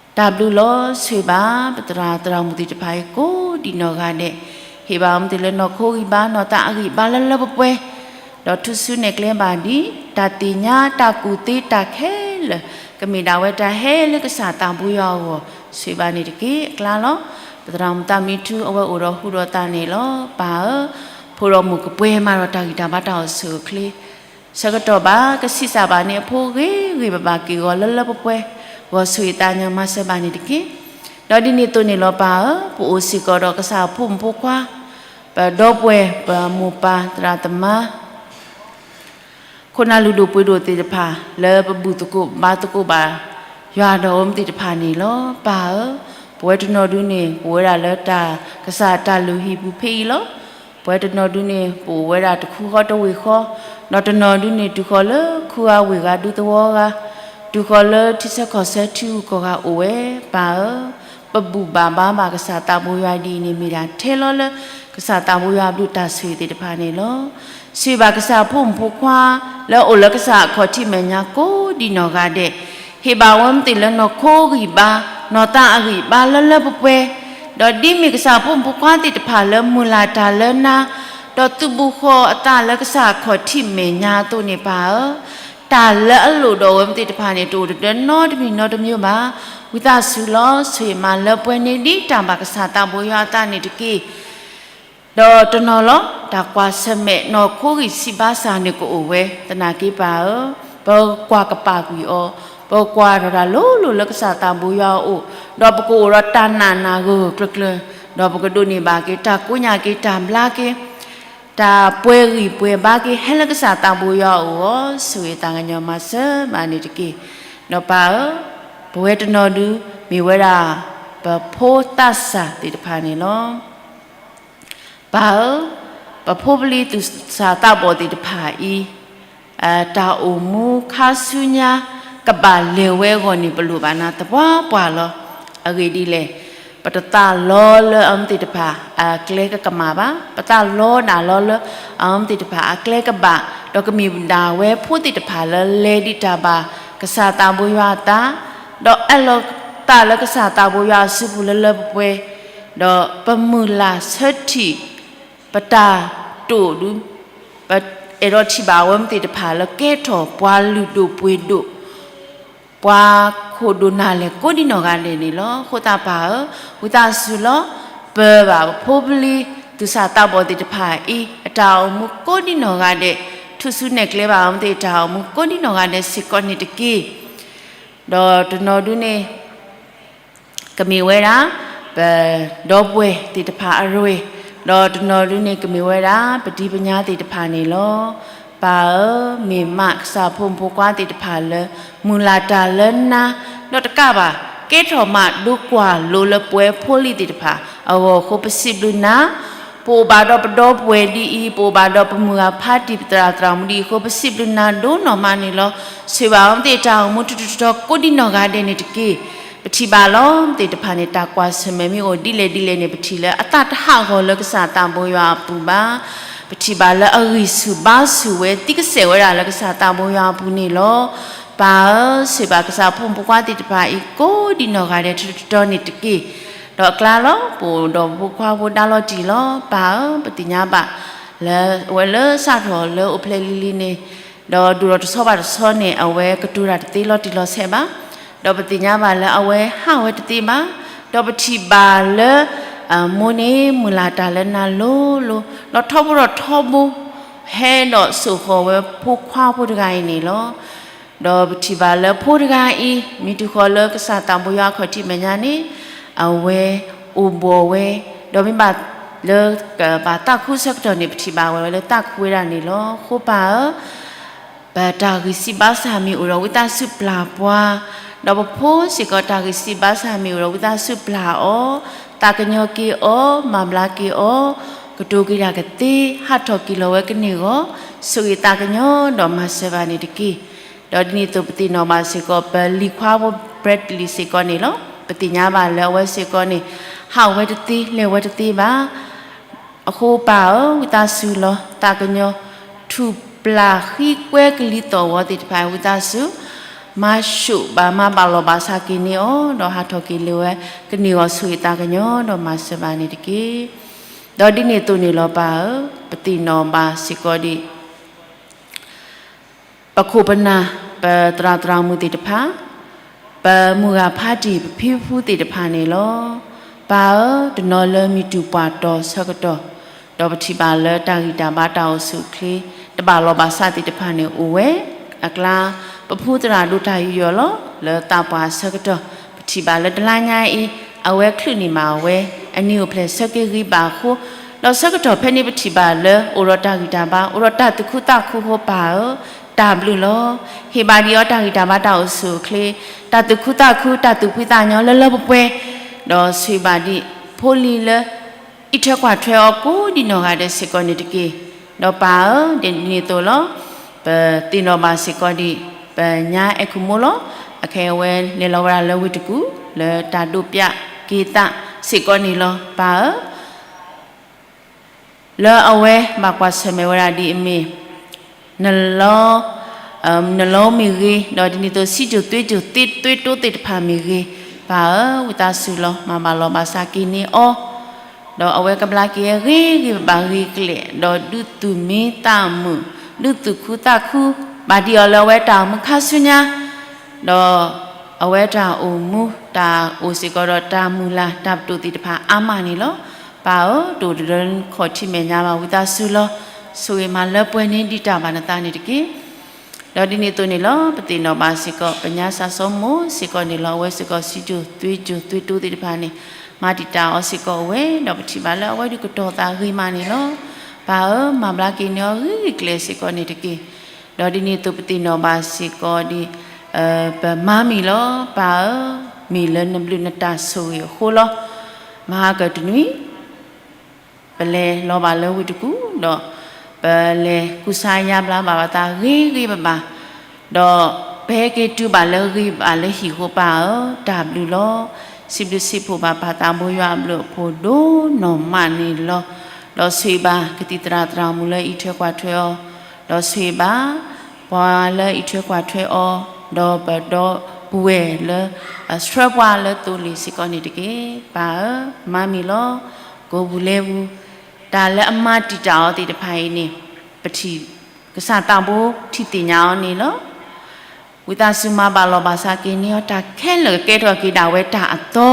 ၢ, တၢ်ဘျုးလီၤ. ဆိၣ်ဂ့ၤဘၣ် ပသရၣ်သရၣ်မုၣ်သ့ၣ်တဖၣ်အံၤကိးဒံးနီၢ်ဂၤဒဲး, ဟ့ၣ်ဘၣ်အဝဲသ့ၣ်လၢနီၢ်ခိဂံၢ်ဘါ နီၢ်သးအဂံၢ်ဘါလၢလၢပှဲၤပှဲၤ, ဒီးထုးစုနဲၣ်ကျဲဘၣ်ဒံး တၢ်သ့ၣ်ညါ တၢ်ကူၣ်သ့တၢ်ခဲလၢာ်, ကမ့ၢ်ဒၣ်ဝဲတၢ်ဟဲလၢကစၢ်သးဘိယွၤအဂီၢ်, ဆိၣ်ဂ့ၤဘၣ်န့ၣ်တက့ၢ်. အကျါလီၤ. ပသရၣ်မုၣ်သးမံထူ အဝဲအိၣ်ဒီးဟူဒီးသးန့ၣ်လီၤ. ပၢ်ဧၢ, ဖိဒီးမိၢ်ကပှဲၤမးဒီးတၢ်ဂံၢ်တၢ်ဘါတၢ်အိၣ်ဆူၣ်အိၣ်ချ့ ဆၢကတီၢ်ဘၣ်ကဆံးစၢ်ဘၣ်န့ၣ် အဖိဂ့ၤဂ့ၤဘၣ်ဘၣ်က့ၤဂီၤလၢလၢပှဲၤပှဲၤ, ဂီၤဆိၣ်ဂ့ၤသးကညီၤမၤစၢၤဘၣ်န့ၣ်တက့ၢ်. ဒီးဒ်န့ၣ်အသိးန့ၣ်လီၤပၢ်ဧၢ, ပအိၣ်စ့ၢ်ကီးဒီးကစၢ်အဖိမုၣ်ဖိခွါ, ပဒီပုၢ်ဝဲၢ် ပမိၢ်ပၢ်သရၣ်သမါ ခိၣ်နၢ်လုၢ်ဒိၣ်ပှ့ၤဒိၣ်သ့ၣ်တဖၣ် လၢပဘူၣ်သကိးဘါသကိးဘၣ် ယွၤဒီးအဝဲသ့ၣ်တဖၣ်န့ၣ်လီၤ. ပၢ်ဧၢ, ပဝဲတနီၤဒုန့ၣ် ပအိၣ်ဝဲဒၣ်လၢတၢ်ကစၢ်တၢ်လုၢ်ဟံၣ်ပူၤဖဲအံၤလီၤ. ပဝဲတနီၤဒုန့ၣ် ပအိၣ်ဝဲဒၣ်တခူဃီတဝ့ၢ်ဃီ, ဒီးတနီၤဒုန့ၣ် တုၤဃီၤလၢခူဂၤဝ့ၢ်ဂၤဒူသဝီဂၤ, တုၤဃီၤလၢထံဆၢကီၢ်ဆၢထံဂုၤကီၢ်ဂၤအိၣ်ဝဲ, ပၢ်ဧၢ, ပဘူၣ်ဘၣ်ဘါဘၣ်ကစၢ်သးဘိယွၤဒ်အံၤန့ၣ် မ့ၢ်ဒၣ်ထဲလီၤလၢကစၢ်သးဘိယွၤအဘျုးတၢ်ဆိၣ်ဂ့ၤသ့ၣ်တဖၣ်န့ၣ်လီၤ. ဆိၣ်ဂ့ၤဘၣ်ကစၢ်အဖိမုၣ်ဖိခွါ လၢအိၣ်လၢကစၢ်အခီၣ်ထံးမဲာ်ညါကိးဒံးနီၢ်ဂၤဒဲး, ဟ့ၣ်ဘၣ်ဝဲမ့ၢ်သ့ၣ်လၢနီၢ်ခိဂံၢ်ဘါ, နီၢ်သးအဂံၢ်ဘါလၢလၢပှဲၤပှဲၤ, ဒီးဒ်မ့ၢ်ကစၢ်အဖိမုၣ်ဖိခွါသ့ၣ်တဖၣ်လၢမုၢ်လၢ်တၢ်လၢနၤ, ဒီးသုးဘူးဃီၤအသးလၢကစၢ်အခီၣ်ထံးမဲာ်ညါအသိးန့ၣ် ပၢ်ဧၢ, တၢ်လၢအလိၣ်ဒီးဝဲမ့ၢ်သ့ၣ်တဖၣ်န့ၣ် တအိၣ်တဒၢနီတမံၤနီတမံၤဘၣ်. ဝံသးစူၤလီၤ. ဆိၣ်ဂ့ၤမးလၢပှဲၤန့ၣ်ဒ်တၢ်ဘၣ်ကစၢ်သးဘိယွၤအသးန့ၣ်တက့ၢ်. ဒီးတနီၤလီၤ, တၢ်ကွၢ်ဆၢၣ်မဲာ်နီၢ်ခိဂံၢ်စံးဘါစၢ်န့ၣ်ကအိၣ်ဝဲ, သနာ်က့ပၢ်ဧၢ, ပကွၢ်ကပာ်ကွံာ်အီၤ, ပကွၢ်ထီၣ်တၢ်လိၤလိၤလၢကစၢ်သးဘိယွၤအအိၣ်, ဒီးပကအိၣ်ဒီးတၢ်နာ်နၢ်ဂၢၢ်ဂၢၢ်ကျၢၤကျၢၤ, ဒီးပကဒိးန့ၢ်ဘၣ်က့ၤ တၢ်ကိးညါက့ၤ တၢ်ဘျါက့ၤ တၢ်ပှဲၤဂံၢ်ပှဲၤဘါက့ၤ ဟဲလၢကစၢ်သးဘိယွၤအအိၣ်အီၤ, ဆိၣ်ဂ့ၤသးကညီၤမၤစၢၤဘၣ်န့ၣ်တက့ၢ်. ဒီးပၢ်ဧၢ, ပဝဲတနီၤဒု မ့ၢ်ဝဲဒၣ် ပဖိသးစၢ်သ့ၣ်တဖၣ်န့ၣ်လီၤ. ပၢ်ဧၢ, ပဖိပလံၤသူၣ်စၢ်သးဘီၣ်သ့ၣ်တဖၣ်အံၤ တၢ်အိၣ်မူခါဆူညါ ကဘၣ်လဲၤဝဲအဂီၢ်န့ၣ် ပလိၣ်ဘၣ်နၤသပှၢ်ပှၢ်လီၤ. အဂ့ၢ်ဒ်လဲၣ်, ပတသးလီလၢအဝဲသ့ၣ်တဖၣ်အကျဲကကမၣ်ဘၣ်, ပသးလီနၤလီလၢအဝဲသ့ၣ်တဖၣ်အကျဲကဘၣ်, ဒီးကမ့ၢ်ဒၣ်ဝဲဖိသ့ၣ်တဖၣ်လၢလဲၤဒံးတၢ်ဘၣ်ကစၢ်သးဘိယွၤအသး, ဒီးအၢၣ်လီၤသးလၢကစၢ်သးဘိယွၤအစုပူၤလၢလၢပှဲၤပှဲၤ ဒီးပမုၢ်လၢ်ဆၢထံၣ် ပတၢ်တိာ်ဒုး ပအဲၣ်ဒိးထံၣ်ဘၣ်အဝဲသ့ၣ်တဖၣ်လၢကဲထီၣ်ပှၤလုၢ်ဒိၣ်ပှ့ၤဒိၣ် ပှၤခိၣ်ဒိၣ်နၢ်လဲၢ်ကိးဒံနီၢ်ဂၤဒဲးန့ၣ်လီၤ. အဃိသတးပၢ်ဧၢ, ဝံသးစူၤလီၤ ပၢဘၣ်ပဖိပလံၤ သူၣ်စၢ်သးဘီၣ်သ့ၣ်တဖၣ်အံၤ အတၢ်အိၣ်မူကိးဒံနီၢ်ဂၤဒဲး, ထူၣ်စုနဲၣ်ကျဲဘၣ်အဝဲသ့ၣ်တၢ်အိၣ်မူကိးဒံနီၢ်ဂၤဒဲးစ့ၢ်ကီးန့ၣ်တက့ၢ်. ဒီးတနီၤဒုန့ၣ် ကမ့ၢ်ဝဲဒၣ် ပဒီပုၢ်ဝဲၢ်သ့ၣ်တဖၣ်အရ့, ဒီးတနီၤဒုန့ၣ် ကမ့ၢ်ဝဲဒၣ် ပဒံပညါသ့ၣ်တဖၣ်န့ၣ်လီၤ. ပၢ်ဧၢ, မ့ၢ်မးကစၢ်ဖိမုၣ်ဖိခွါသ့ၣ်တဖၣ်လၢ မုၢ်လၢ်တၢ်လၢနၤ, ဒီးတကးဘၣ် ကဲထီၣ်မးဒိကွၢ်လိလၢပှဲၤဖိလံၤသ့ၣ်တဖၣ်အဂီၢ်အဃိ ပစံးဘျုးနၤ, ပအိၣ်ဘၣ်ဒီးပဒီပုၢ်ဝဲၢ်ဒ်အံၤ, ပအိၣ်ဘၣ်ဒီးပမုၢ်ဂၤဖးတံၢ် ပသရၣ်သရၣ်မုၣ်ဒ်အံၤအဃိ ပစံးဘျုးနၤဒိၣ်နီၢ်မးန့ၣ်လီၤ. ဆိၣ်ဂ့ၤဘၣ်အဝဲသ့ၣ်တၢ်အိၣ်မူထူထူတီတီကိးဒံနီၢ်ဂၤဒဲးန့ၣ်တက့ၢ်. ပထံၣ်ဘၣ်လီၤ သ့ၣ်တဖၣ်န့ၣ် တၢ်ကွၢ်ဆၢၣ်မဲာ်မ့ၢ်အိၣ်ဒ်လဲၣ်ဒ်လဲၣ်န့ၣ် ပထံၣ်လၢအသးတဟးဂီၤလၢကစၢ်သးဘိယွၤအပူၤဘၣ်. ပထံၣ်ဘၣ်လၢအဂံၢ်ဆူၣ်ဘါဆူၣ်ဝဲ သံကစဲာ်ဝဲဒၣ်လၢကစၢ်သးဘိယွၤအပူၤန့ၣ်လီၤ. ပၢ်ဧၢ, ဆိၣ်ဂ့ၤဘၣ်ကစၢ်ဖိမုၣ်ဖိခွါသ့ၣ်တဖၣ်အံၤ ကိးဒံနီၢ်ဂၤဒဲးထူထူတီတီန့ၣ်တက့ၢ်. ဒီးအကျါလီၤ ပအိၣ်ဒီးဖိခွါဖိဒါလီၤတံၢ်လီၤ. ပၢ်ဧၢ, ပသ့ၣ်ညါဘၣ် လၢအဝဲလၢစးထီၣ်လၢအိၣ်ဖျဲၣ်လံၤလံၤန့ၣ် ဒီးဒိၣ်ထီၣ်တဆီဘၣ်တဆီန့ၣ် အဝဲကတိၤတၢ်တသ့လီၤတံၢ်လီၤဆဲးဘၣ်. ဒီးပသ့ၣ်ညါဘၣ်လၢအဝဲဟးဝဲတသ့ဘၣ်. ဒီးပထံၣ်ဘၣ်လၢ အမိၢ်န့ၣ် မုၢ်လၢ်တၢ်လၢနၤလိၤလိၤ, ဒီးထီဘိဒီးထီဘိ ဟဲဒီးစိာ်ဃီၤဝဲဖိခွါဖိတဂၤအံၤန့ၣ်လီၤ. ဒီးပထံၣ်ဘၣ်လၢဖိတဂၤအံၤ မ့ၢ်တုၤဃီၤလၢကစၢ်သးဘိယွၤအခီၣ်ထံးမဲာ်ညါန့ၣ် အဝဲအိၣ်ဘှီၣ်ဝဲ, ဒီးမ့ၢ်ဘၣ်လၢကဘၣ်သးခုဆၢကတီၢ်န့ၣ် ပထံၣ်ဘၣ်ဝဲလၢသးခုဝဲဒၣ်န့ၣ်လီၤ. အဃိပၢ်ဧၢ, ပတၢ်ဂံၢ်စၢ်ဘါစၢ်မ့ၢ်အိၣ်ဒီးဝံသးစူၤပျၢ်ပှၤ, ဒီးပဖိစ့ၢ်ကီးတၢ်ဂံၢ်စၢ်ဘါစၢ်မ့ၢ်အိၣ်ဒီးဝံသးစူၤပျၢ်အီၤ, သးကညီၤက့ၤအီၤ, မၤဘျါက့ၤအီၤ, ကတိၤက့ၤတၢ်ကသ့, ဟးထီၣ်က့ၤလီၤဝဲကန့ၢ်အဂီၢ်, ဆိၣ်ဂ့ၤသးကညီၤဒီးမၤစၢၤဘၣ်န့ၣ်တက့ၢ်. ဒီးဒ်န့ၣ်အသိးပသ့ၣ်နီၣ်ဘၣ်စ့ၢ်ကီး ပလံၤခွါဖိ Bradley စ့ၢ်ကီးန့ၣ်လီၤ. ပသ့ၣ်ညါဘၣ်လၢအဝဲစ့ၢ်ကီးန့ၣ် ဟးဝဲတသ့ လဲၤဝဲတသ့ဘၣ်. အဃိပၢ်ဧၢ, ဝံသးစူၤလီၤ သးကညီၤ ထူၣ်ပျၢ်ဃံကွဲကလံၤသီၣ်ဝီသ့ၣ်တဖၣ် ဝံသးစူၤ မၤဆူၣ်ဘၣ်မၤဘၣ်လီၤဘၣ်စးက့ၤန့ၢ်အီၤ, ဒီးဟးထီၣ်က့ၤလၢဝဲကန့ၢ်အဂီၢ် ဆိၣ်ဂ့ၤသးကညီၤဒီးမၤစၢၤဘၣ်န့ၣ်တက့ၢ်. ဒီးဒ်န့ၣ်အသိးန့ၣ်လီၤပၢ်ဧၢ, ပသ့ၣ်နီၣ်ဘၣ်စ့ၢ်ကီးဒ် ပခိၣ်ပနၢ် ပသရၣ်သရၣ်မုၣ်သ့ၣ်တဖၣ်, ပမုၢ်ဂၤဖးတံၢ် ပဖံပဖုသ့ၣ်တဖၣ်န့ၣ်လီၤ. ပၢ်ဧၢ, တနီၤလၢမ့ၢ်တုၤပှၢ်တီၤဆၢကတီၢ်, ဒီးပထံၣ်ဘၣ်လၢတၢ်ဂံၢ်တၢ်ဘါတၢ်အိၣ်ဆူၣ်အိၣ်ချ့ တဘၣ်လီၤဘၣ်စးသ့ၣ်တဖၣ်န့ၣ်အိၣ်ဝဲအကျါ, ပဖုသရၣ်ဒိၣ်တၢ်ယူးယီၣ်လီၤ လၢသးပှၢ်ဆၢကတီၢ်, ပထံၣ်ဘၣ်လၢတလါညါအံၤ အဝဲချုးန့ၢ်မးဝဲ အနံၤအိၣ်ဖျဲၣ်ဆၢက့ၤဂံၢ်ဘါအဃိ, ဒီးဆၢကတီၢ်ဖဲန့ၣ်ပထံၣ်ဘၣ်လၢ အိၣ်ဒီးတၢ်ဂံၢ်တၢ်ဘါ အိၣ်ဒီးတၢ်သူၣ်ခုသးခုအဃိပၢ်ဧၢ, တၢ်ဘျုးလီၤ. ဟ့ၣ်ဘၣ်ဒံးအီၤတၢ်ဂံၢ်တၢ်ဘါတၢ်အိၣ်ဆူၣ်အိၣ်ချ့, တၢ်သူၣ်ခုသးခု တၢ်သူၣ်ဖှံသးညီလၢလၢပှဲၤပှဲၤ, ဒီးဆိၣ်ဂ့ၤဘၣ်ဒံးဖိလံၤလၢ အံးထွဲကွၢ်ထွဲအီၤကိးဒံနီၢ်ဂၤဒဲးစ့ၢ်ကီးန့ၣ်တက့ၢ်. ဒီးပၢ်ဧၢ, ဒ်န့ၣ်အသိးလီၤ, ပသ့ၣ်နီၣ်ဘၣ်စ့ၢ်ကီးဒံး ပညါအဲၣ်ခိၣ်မိၢ်လီၤ. အခဲအံၤအဝဲလဲၤလီၤဝဲဒၣ်လၢဝ့ၢ်တကူၣ် လၢတၢ်ဒိးပျးက့ၤသးစ့ၢ်ကီးန့ၣ်လီၤ. ပၢ်ဧၢ, လၢအဝဲဘၣ်ကွၢ်ဆၢၣ်မဲာ်ဝဲဒၣ်ဒ်အမ့ၢ် နလီ နလီမ့ၢ်ဂ့ၤ, ဒီးဒ်န့ၣ်အသိးစံၣ်စိၤသွ့စိၤသ့ သွ့တိသ့ၣ်တဖၣ်မ့ၢ်ဂ့ၤ, ပၢ်ဧၢ, ဝံသးစူၤလီၤ မၤဘၣ်လီၤဘၣ်စးက့ၤန့ၢ်အီၤ, ဒီးအဝဲကဘျါက့ၤဂ့ၤဂ့ၤဘၣ်ဘၣ်ဂ့ၤကျဲး, ဒီးဒုးသူၣ်မံသးမုာ်, ဒုးသူၣ်ခုသးခု, ဘၣ်ဒံးအီၤလၢအဝဲတၢ်အိၣ်မူခါဆူညါ ဒီးအဝဲတၢ်အိၣ်မူ တၢ်အိၣ်စ့ၢ်ကီးဒီးတၢ်မုၢ်လၢ် တၢ်ပတုာ်သ့ၣ်တဖၣ်အါမးန့ၣ်လီၤ. ပၢ်ဧၢ, တအိၣ်တလၢခီၣ်ထံးမဲာ်ညါဘၣ် ဝံသးစူၤလီၤ. ဆိၣ်ဂ့ၤမၤလၢပှဲၤန့ၢ်ဒံးတၢ်ဘၣ်နသးန့ၣ်တက့ၢ်. ဒီးဒ်န့ၣ်အသိးန့ၣ်လီၤ, ပသ့ၣ်နီၣ်ဘၣ်စ့ၢ်ကီး ပညါစၢ်စီမိၢ်စ့ၢ်ကီးန့ၣ်လီၤ. အဝဲစ့ၢ်ကီးစံၣ်စိၤသွ့စိၤသွ့တိသ့ၣ်တဖၣ်န့ၣ် မၤတံာ်တာ်အီၤစ့ၢ်ကီးအိၣ်ဝဲ, ဒီးပထံၣ်ဘၣ်လၢအဝဲဒုးကတီၤသးဂ့ၤမးန့ၣ်လီၤ. ပၢ်ဧၢ, မၤဘျါက့ၤန့ၢ်အီၤဂ့ၤဂ့ၤကျဲးစ့ၢ်ကီးန့ၣ်တက့ၢ်. ဒီးဒ်န့ၣ်အသိးပသ့ၣ်နီၣ်ဘၣ်စ့ၢ်ကီးဒ် ပမါမံၤလီၤ. ပၢ်ဧၢ, မ့ၢ်လၢနဘျုးနတၢ်ဆိၣ်ဂ့ၤအဃိလီၤ. မဟါကတနွံ ပလဲၤလီၤဘၣ်လၢဝ့ၢ်တကူၣ်, ဒီးပလဲၤကူစါယါဘျါဘၣ်ဘၣ်သးဂ့ၤဂ့ၤဘၣ်ဘၣ်, ဒီးပဟဲက့ၤတုၤဘၣ်လၢဂ့ၤဘၣ်လၢဟံၣ်အဃိ ပၢ်ဧၢ, တၢ်ဘျုးလီၤ. စံးဘျုးစံးဖှိၣ်ဘၣ်ပၢ်သးဘိယွၤအဘျုးအဖှိၣ်ဒိၣ်နီၢ်မးန့ၣ်လီၤ. ဒီးဆိၣ်ဂ့ၤဘၣ်ကသံၣ်သရၣ်သရၣ်မုၣ်လၢအံးထွဲကွၢ်ထွဲအီၤ, ဒီးဆိၣ်ဂ့ၤဘၣ် ပှၤလၢအံးထွဲကွၢ်ထွဲအီၤ, ဒီးပဒီပုၢ် ပူၤဝဲၢ်လၢ ဆှၢပှၤလၢသိလ့ၣ်စ့ၢ်ကီးန့ၣ်တက့ၢ်. ပၢ်ဧၢ, မၤမ့ၢ်လီၤ. ကိးပူၤလဲၤပူၤ, တၢ်လၢအမၤတံာ်တာ်အီၤသ့ၣ်တဖၣ်အံၤန့ၣ် ပထံၣ်, ကစၢ်သးဘိထံၣ်သ့ၣ်ညါအီၤန့ၣ်လီၤ. ဝံသးစူၤမၤဘၣ်လီၤဘၣ်စးက့ၤန့ၢ်အီၤ တၢ်ခဲလၢာ်ကကဲထီၣ်က့ၤဒၣ်ဝဲတၢ်အသီ,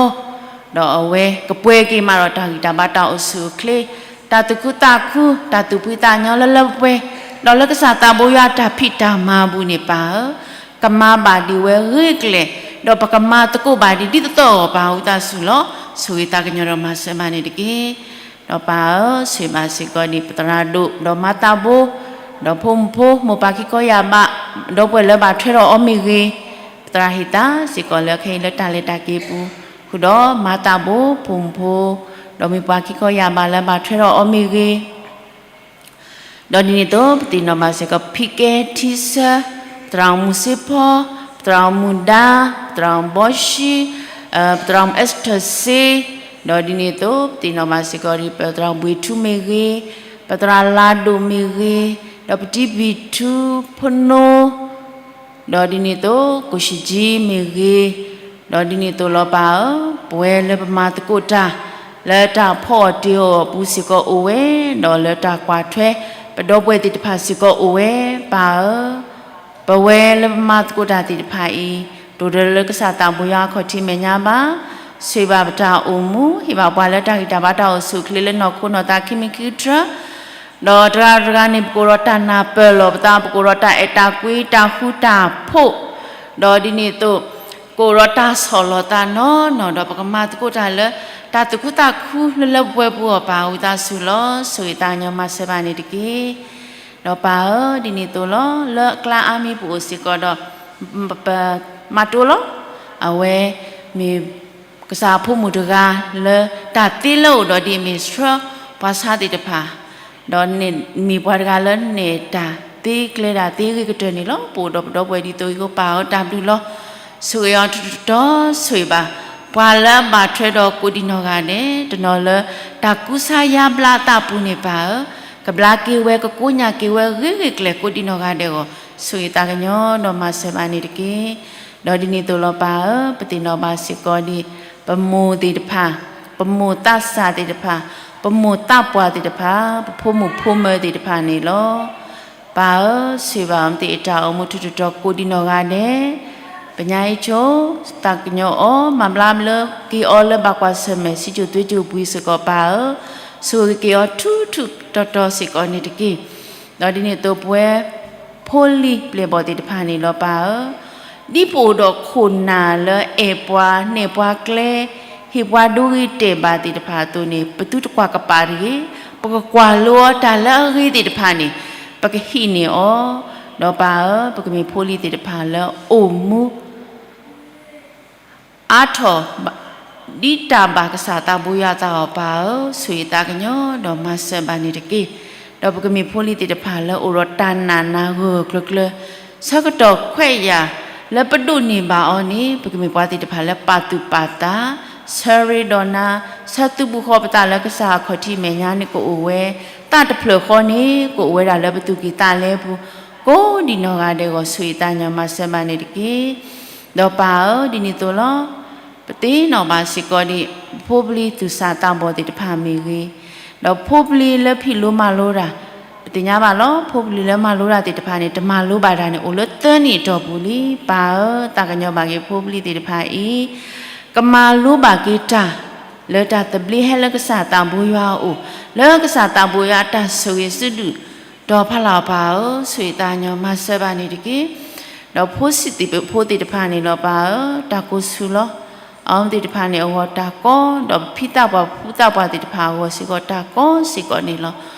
ဒီးအဝဲကပှဲၤက့ၤမးဒီးတၢ်ဂံၢ်တၢ်ဘါတၢ်အိၣ်ဆူၣ်အိၣ်ချ့, တၢ်သူၣ်ခုသးခု, တၢ်သူၣ်ဖှံသးညီလၢလၢပှဲၤပှဲၤ, ဒီးလၢကစၢ်သးဘိယွၤအတၢ်ဖံးတၢ်မၤအပူၤန့ၣ် ပၢ်ဧၢ, ကမၤဘၣ်ဒံးဝဲဂ့ၤကျဲၤ, ဒီးပကမၤသကိးဘၣ်ဒံးဒ်သိးသိးအဂီၢ် ပၢ်ဝံသးစူၤလီၤ. ဆိၣ်ဂ့ၤသးကညီၤဒီးမၤစၢၤဘၣ်န့ၣ်တက့ၢ်. ဒီးပၢ်ဧၢ, ဆိၣ်ဂ့ၤဘၣ်စ့ၢ်ကီးဒံး ပသရၣ်ဒိၣ်, ဒီးမၤသးဘိ, ဒီးဖိမုၣ်ဖိ, မိၢ်ပၢ်ခံခီယာ်ဘး, ဒီပုၢ်ဝဲၢ်လၢဘၣ်ထွဲဒီးအီၤမ့ၢ်ဂ့ၤ, ပသရၣ်ဟ့ၣ်သါစ့ၢ်ကီးလၢခဲအံၤလၢတၢ်လဲၤတၢ်က့ၤပူၤ, ဃုာ်ဒီးမၤသးဘိ, ဖိမုၣ်ဖိ, ဒီးမိၢ်ပၢ်ခံခီယာ်ဘးလၢဘၣ်ထွဲဒီးအီၤမ့ၢ်ဂ့ၤ ဒီးဒ်န့ၣ်အသိး ပသ့ၣ်နီၣ်ဘၣ်စ့ၢ်ကီး ဖံကဲထံဆၢ, ပသရၣ်မုၣ်စ့ဖီ, ပသရၣ်မုၣ်ဒါ, ပသရၣ်ဘီၡံ, ပသရၣ်မုၣ်အဲစထၢၣ်စ့, ဒီးဒ်န့ၣ်အသိး ပသ့ၣ်နီၣ်ဘၣ်စ့ၢ်ကီး ပသရၣ်ဘှ့ၣ်ထူမ့ၢ်ဂ့ၤ, ပသရၣ်လၤဒိၣ်မ့ၢ်ဂ့ၤ, ဒီးပတံၤဘံၣ်ထူဖိနိ ဒီးဒ်န့ၣ်အသိး ကိၣ်ၡံကၠံမ့ၢ်ဂ့ၤ, ဒီးဒ်န့ၣ်အသိးလီၤပၢ်ဧၢ, ပဝဲလၢပမၤသကိးတၢ် လၢတၢ်ဖီအီၣ်တ့ၤအီၣ်အပူၤစ့ၢ်ကီးအိၣ်ဝဲ, ဒီးလၢတၢ်ကွၢ်ထွဲ ပဒီပုၢ်ဝဲၢ်သ့ၣ်တဖၣ်စ့ၢ်ကီးအိၣ်ဝဲ, ပၢ်ဧၢ, ပဝဲလၢပမၤသကိးတၢ်သ့ၣ်တဖၣ်အံၤ တအိၣ်ဒီးလၢကစၢ်သးဘိယွၤအခီၣ်ထံးမဲာ်ညါဘၣ်, ဆိၣ်ဂ့ၤဘၣ်ပတၢ်အိၣ်မူ, ဟ့ၣ်ဘၣ်ပှၤလၢတၢ်ဂံၢ်တၢ်ဘါတၢ်အိၣ်ဆူၣ်အိၣ်ချ့လၢနီၢ်ခိနီၢ်သးခံမံၤခံကတြၢၤ ဒီးတဂၤတဂၤန့ၣ် ပကအိၣ်ဒီးတၢ်နၢ်ပၢၢ်လီၤပသး, ပကအိၣ်ဒီးတၢ်အဲၣ်တၢ်ကွံ တၢ်ဃူတၢ်ဖိး, ဒီးဒ်န့ၣ်အသိး ကအိၣ်ဒီးတၢ်ဆီၣ်လီၤသးနီၢ်နီၢ်, ဒီးပကမၤသကိးတၢ်လၢ တၢ်သူၣ်ခုသးခုလၢလၢပှဲၤပှဲၤပူၤအီၤ ပၢ်ဝံသးစူၤလီၤ. ဆိၣ်ဂ့ၤသးကညီၤမၤစၢၤဘၣ်န့ၣ်တက့ၢ်. ဒီးပၢ်ဧၢ, ဒ်န့ၣ်အသိးလီၤ, လၢအကျါအါမံၤပအိၣ်စ့ၢ်ကီးဒီး ပမၤတိလီၤ. အဝဲမ့ၢ် ကစၢ်အဖိမုၣ်တဂၤလၢတၢ်သ့လၢအအိၣ်ဒီးဒ်အမ့ၢ်ဆှၢပှၤဆါသ့ၣ်တဖၣ်, ဒီးန့ၣ်မ့ၢ်ပှၤတဂၤလၢနဲၣ်တၢ်သ့ကျဲတၢ်သ့ဂ့ၤကတၢၢ်န့ၣ်လီၤ. ပအိၣ်ဒီးပဒီပုၢ်ဝဲၢ်ဒ်သိးအံၤအဃိ ပၢ်ဧၢတၢ်ဘျုးလီၤ. ဆိၣ်ဂ့ၤအီၤထူးထူးတီၤတီၤ, ဆိၣ်ဂ့ၤဘၣ် ပှၤလၢအဘၣ်ထွဲဒီးကိးဒံးနီၢ်ဂၤဒဲး, တနီၤလၢတၢ်ကူစါယါဘျါအသးပူၤန့ၣ် ပၢ်ဧၢ, ကဘျါက့ၤဝဲ ကကိးညၣ်က့ၤဝဲဂ့ၤဂ့ၤကျဲၤကိးဒံးနီၢ်ဂၤဒဲးအဂီၢ် ဆိၣ်ဂ့ၤသးကညီၤဒီးမၤစၢၤဘၣ်န့ၣ်တက့ၢ်. ဒီးဒ်န့ၣ်အသိးလီၤပၢ်ဧၢ, ပသ့ၣ်နီၣ်ဘၣ်စ့ၢ်ကီးဒ် ပမိၢ်သ့ၣ်တဖၣ်, ပမိၢ်သးစၢ်သ့ၣ်တဖၣ်, ပမိၢ်သးပှၢ်သ့ၣ်တဖၣ်, ပဖိမုၣ်ဖိမၢၤသ့ၣ်တဖၣ်န့ၣ်လီၤ. ပၢ်ဧၢ, ဆိၣ်ဂ့ၤဘၣ်အီၤမ့ၢ်သ့ၣ်အတၢ်အိၣ်မူထူးထူးတီၤတီၤကိးဒံးနီၢ်ဂၤဒဲး, ပညါအံၤဆိ သးကညီၤအီၤ မၤဘျါဘျၢက့ၤအီၤလၢဘၣ်ကွၢ်ဆၢၣ်မဲာ်စံၣ်စိၤသွ့စိၤပူၤစ့ၢ်ကီးပၢ်ဧၢ, ဆိၣ်ဂ့ၤက့ၤအီၤထူးထူးတီၤတီၤစ့ၢ်ကီးန့ၣ်တက့ၢ်. ဒီးဒ်န့ၣ်အသိးပဝဲ ဖိလံၤပျဲၢ်ဘီၣ်သ့ၣ်တဖၣ်န့ၣ်လီၤပၢ်ဧၢ, ဒ်ပအိၣ်ဒီးခိၣ်နၢ်လၢအဲၣ်ပှၤနဲၣ်ပှၤကျဲ, ဟ့ၣ်ပှၤဒိဂ့ၤတဲာ်ဘၣ်သ့ၣ်တဖၣ်အသိးန့ၣ် ပသုတကွၢ်ကပာ်တဂ့ၤ, ပကကွၢ်လိအီၤတၢ်လၢအဂ့ၤသ့ၣ်တဖၣ်န့ၣ် ပကဟံးန့ၢ်အီၤ, ဒီးပၢ်ဧၢ ပကမ့ၢ်ဖိလံၤသ့ၣ်တဖၣ်လၢအိၣ်မူ အါထီၣ် ဒ်တၢ်ဘၣ်ကစၢ်သးဘိယွၤအသးအီၤပၢ်ဧၢ, ဆိၣ်ဂ့ၤသးကညီၤဒီးမၤစၢၤဘၣ်န့ၣ်တက့ၢ်. ဒီးပကမ့ၢ်ဖိလံၤသ့ၣ်တဖၣ်လၢအိၣ်ဒီးတၢ်နာ်နၤဂၢၢ်ဂၢၢ်ကျၢၤကျၢၤ, ဆၢကတီၢ်ခွဲးယာ်လၢပဒိးန့ၢ်ဘၣ်အီၤန့ၣ် ပကမ့ၢ်ပှၤသ့ၣ်တဖၣ်လၢပာ်သူၣ်ပာ်သး, ဆၢရ့ဒီးနၤ, ဆၢသုးဘူးဃီပသးလၢကစၢ်အခီၣ်ထံးမဲာ်ညါန့ၣ်ကအိၣ်ဝဲ, သးတဖျၢၣ်ဃီန့ၣ် ကအိၣ်ဝဲဒၣ်လၢပသူၣ်ကံၢ်သးလဲပူၤ, ကိးဒံးနီၢ်ဂၤဒဲးအဂီၢ် ဆိၣ်ဂ့ၤသးကညီၤမၤစၢၤဘၣ်န့ၣ်တက့ၢ်. ဒီးပၢ်ဧၢ ဒ်န့ၣ်အသိးလီၤ. ပသ့ၣ်နီၣ်ဘၣ်စ့ၢ်ကီးဒ် ပဖိပလံၤသူၣ်စၢ်သးဘီၣ်သ့ၣ်တဖၣ်မ့ၢ်ဂ့ၤ, ဒီးဖိပလံၤလၢဖံးလိမၤလိတၢ်, ပသ့ၣ်ညါဘၣ်လီၤ ဖိပလံၤလၢမၤလိတၢ်သ့ၣ်တဖၣ်န့ၣ် တမၤလိဘၣ်တၢ်န့ၣ် အိၣ်လၢသၢနံၣ်အတီၢ်ပူၤလံ. ပၢ်ဧၢ သးကညီၤဘၣ်က့ၤဖိပလံၤသ့ၣ်တဖၣ်အံၤ ကမၤလိဘၣ်က့ၤတၢ် လၢတၢ်သဘျ့ဟဲလၢကစၢ်သးဘိယွၤအအိၣ်, လၢကစၢ်သးဘိယွၤအတၢ်ဆိၣ်ဂ့ၤစုဒုၣ်ဒီးဖးလၢ်အီၤပၢ်ဧၢ, ဆိၣ်ဂ့ၤသးကညီၤမၤစၢၤဘၣ်န့ၣ်တက့ၢ်. ဒီးဖိဆံးသ့ၣ်ဖိသ့ၣ်တဖၣ်န့ၣ်လီၤပၢ်ဧၢ, တၢ်ကိးဆူၣ်လီၤ. အဝဲသ့ၣ်တဖၣ်န့ၣ်အဂီၢ်တၢ်ကီ, ဒီးဖံသးပှၢ်ဖုသးပှၢ်သ့ၣ်တဖၣ်အဂီၢ်စ့ၢ်ကီးတၢ်ကီစ့ၢ်ကီးန့ၣ်လီၤ.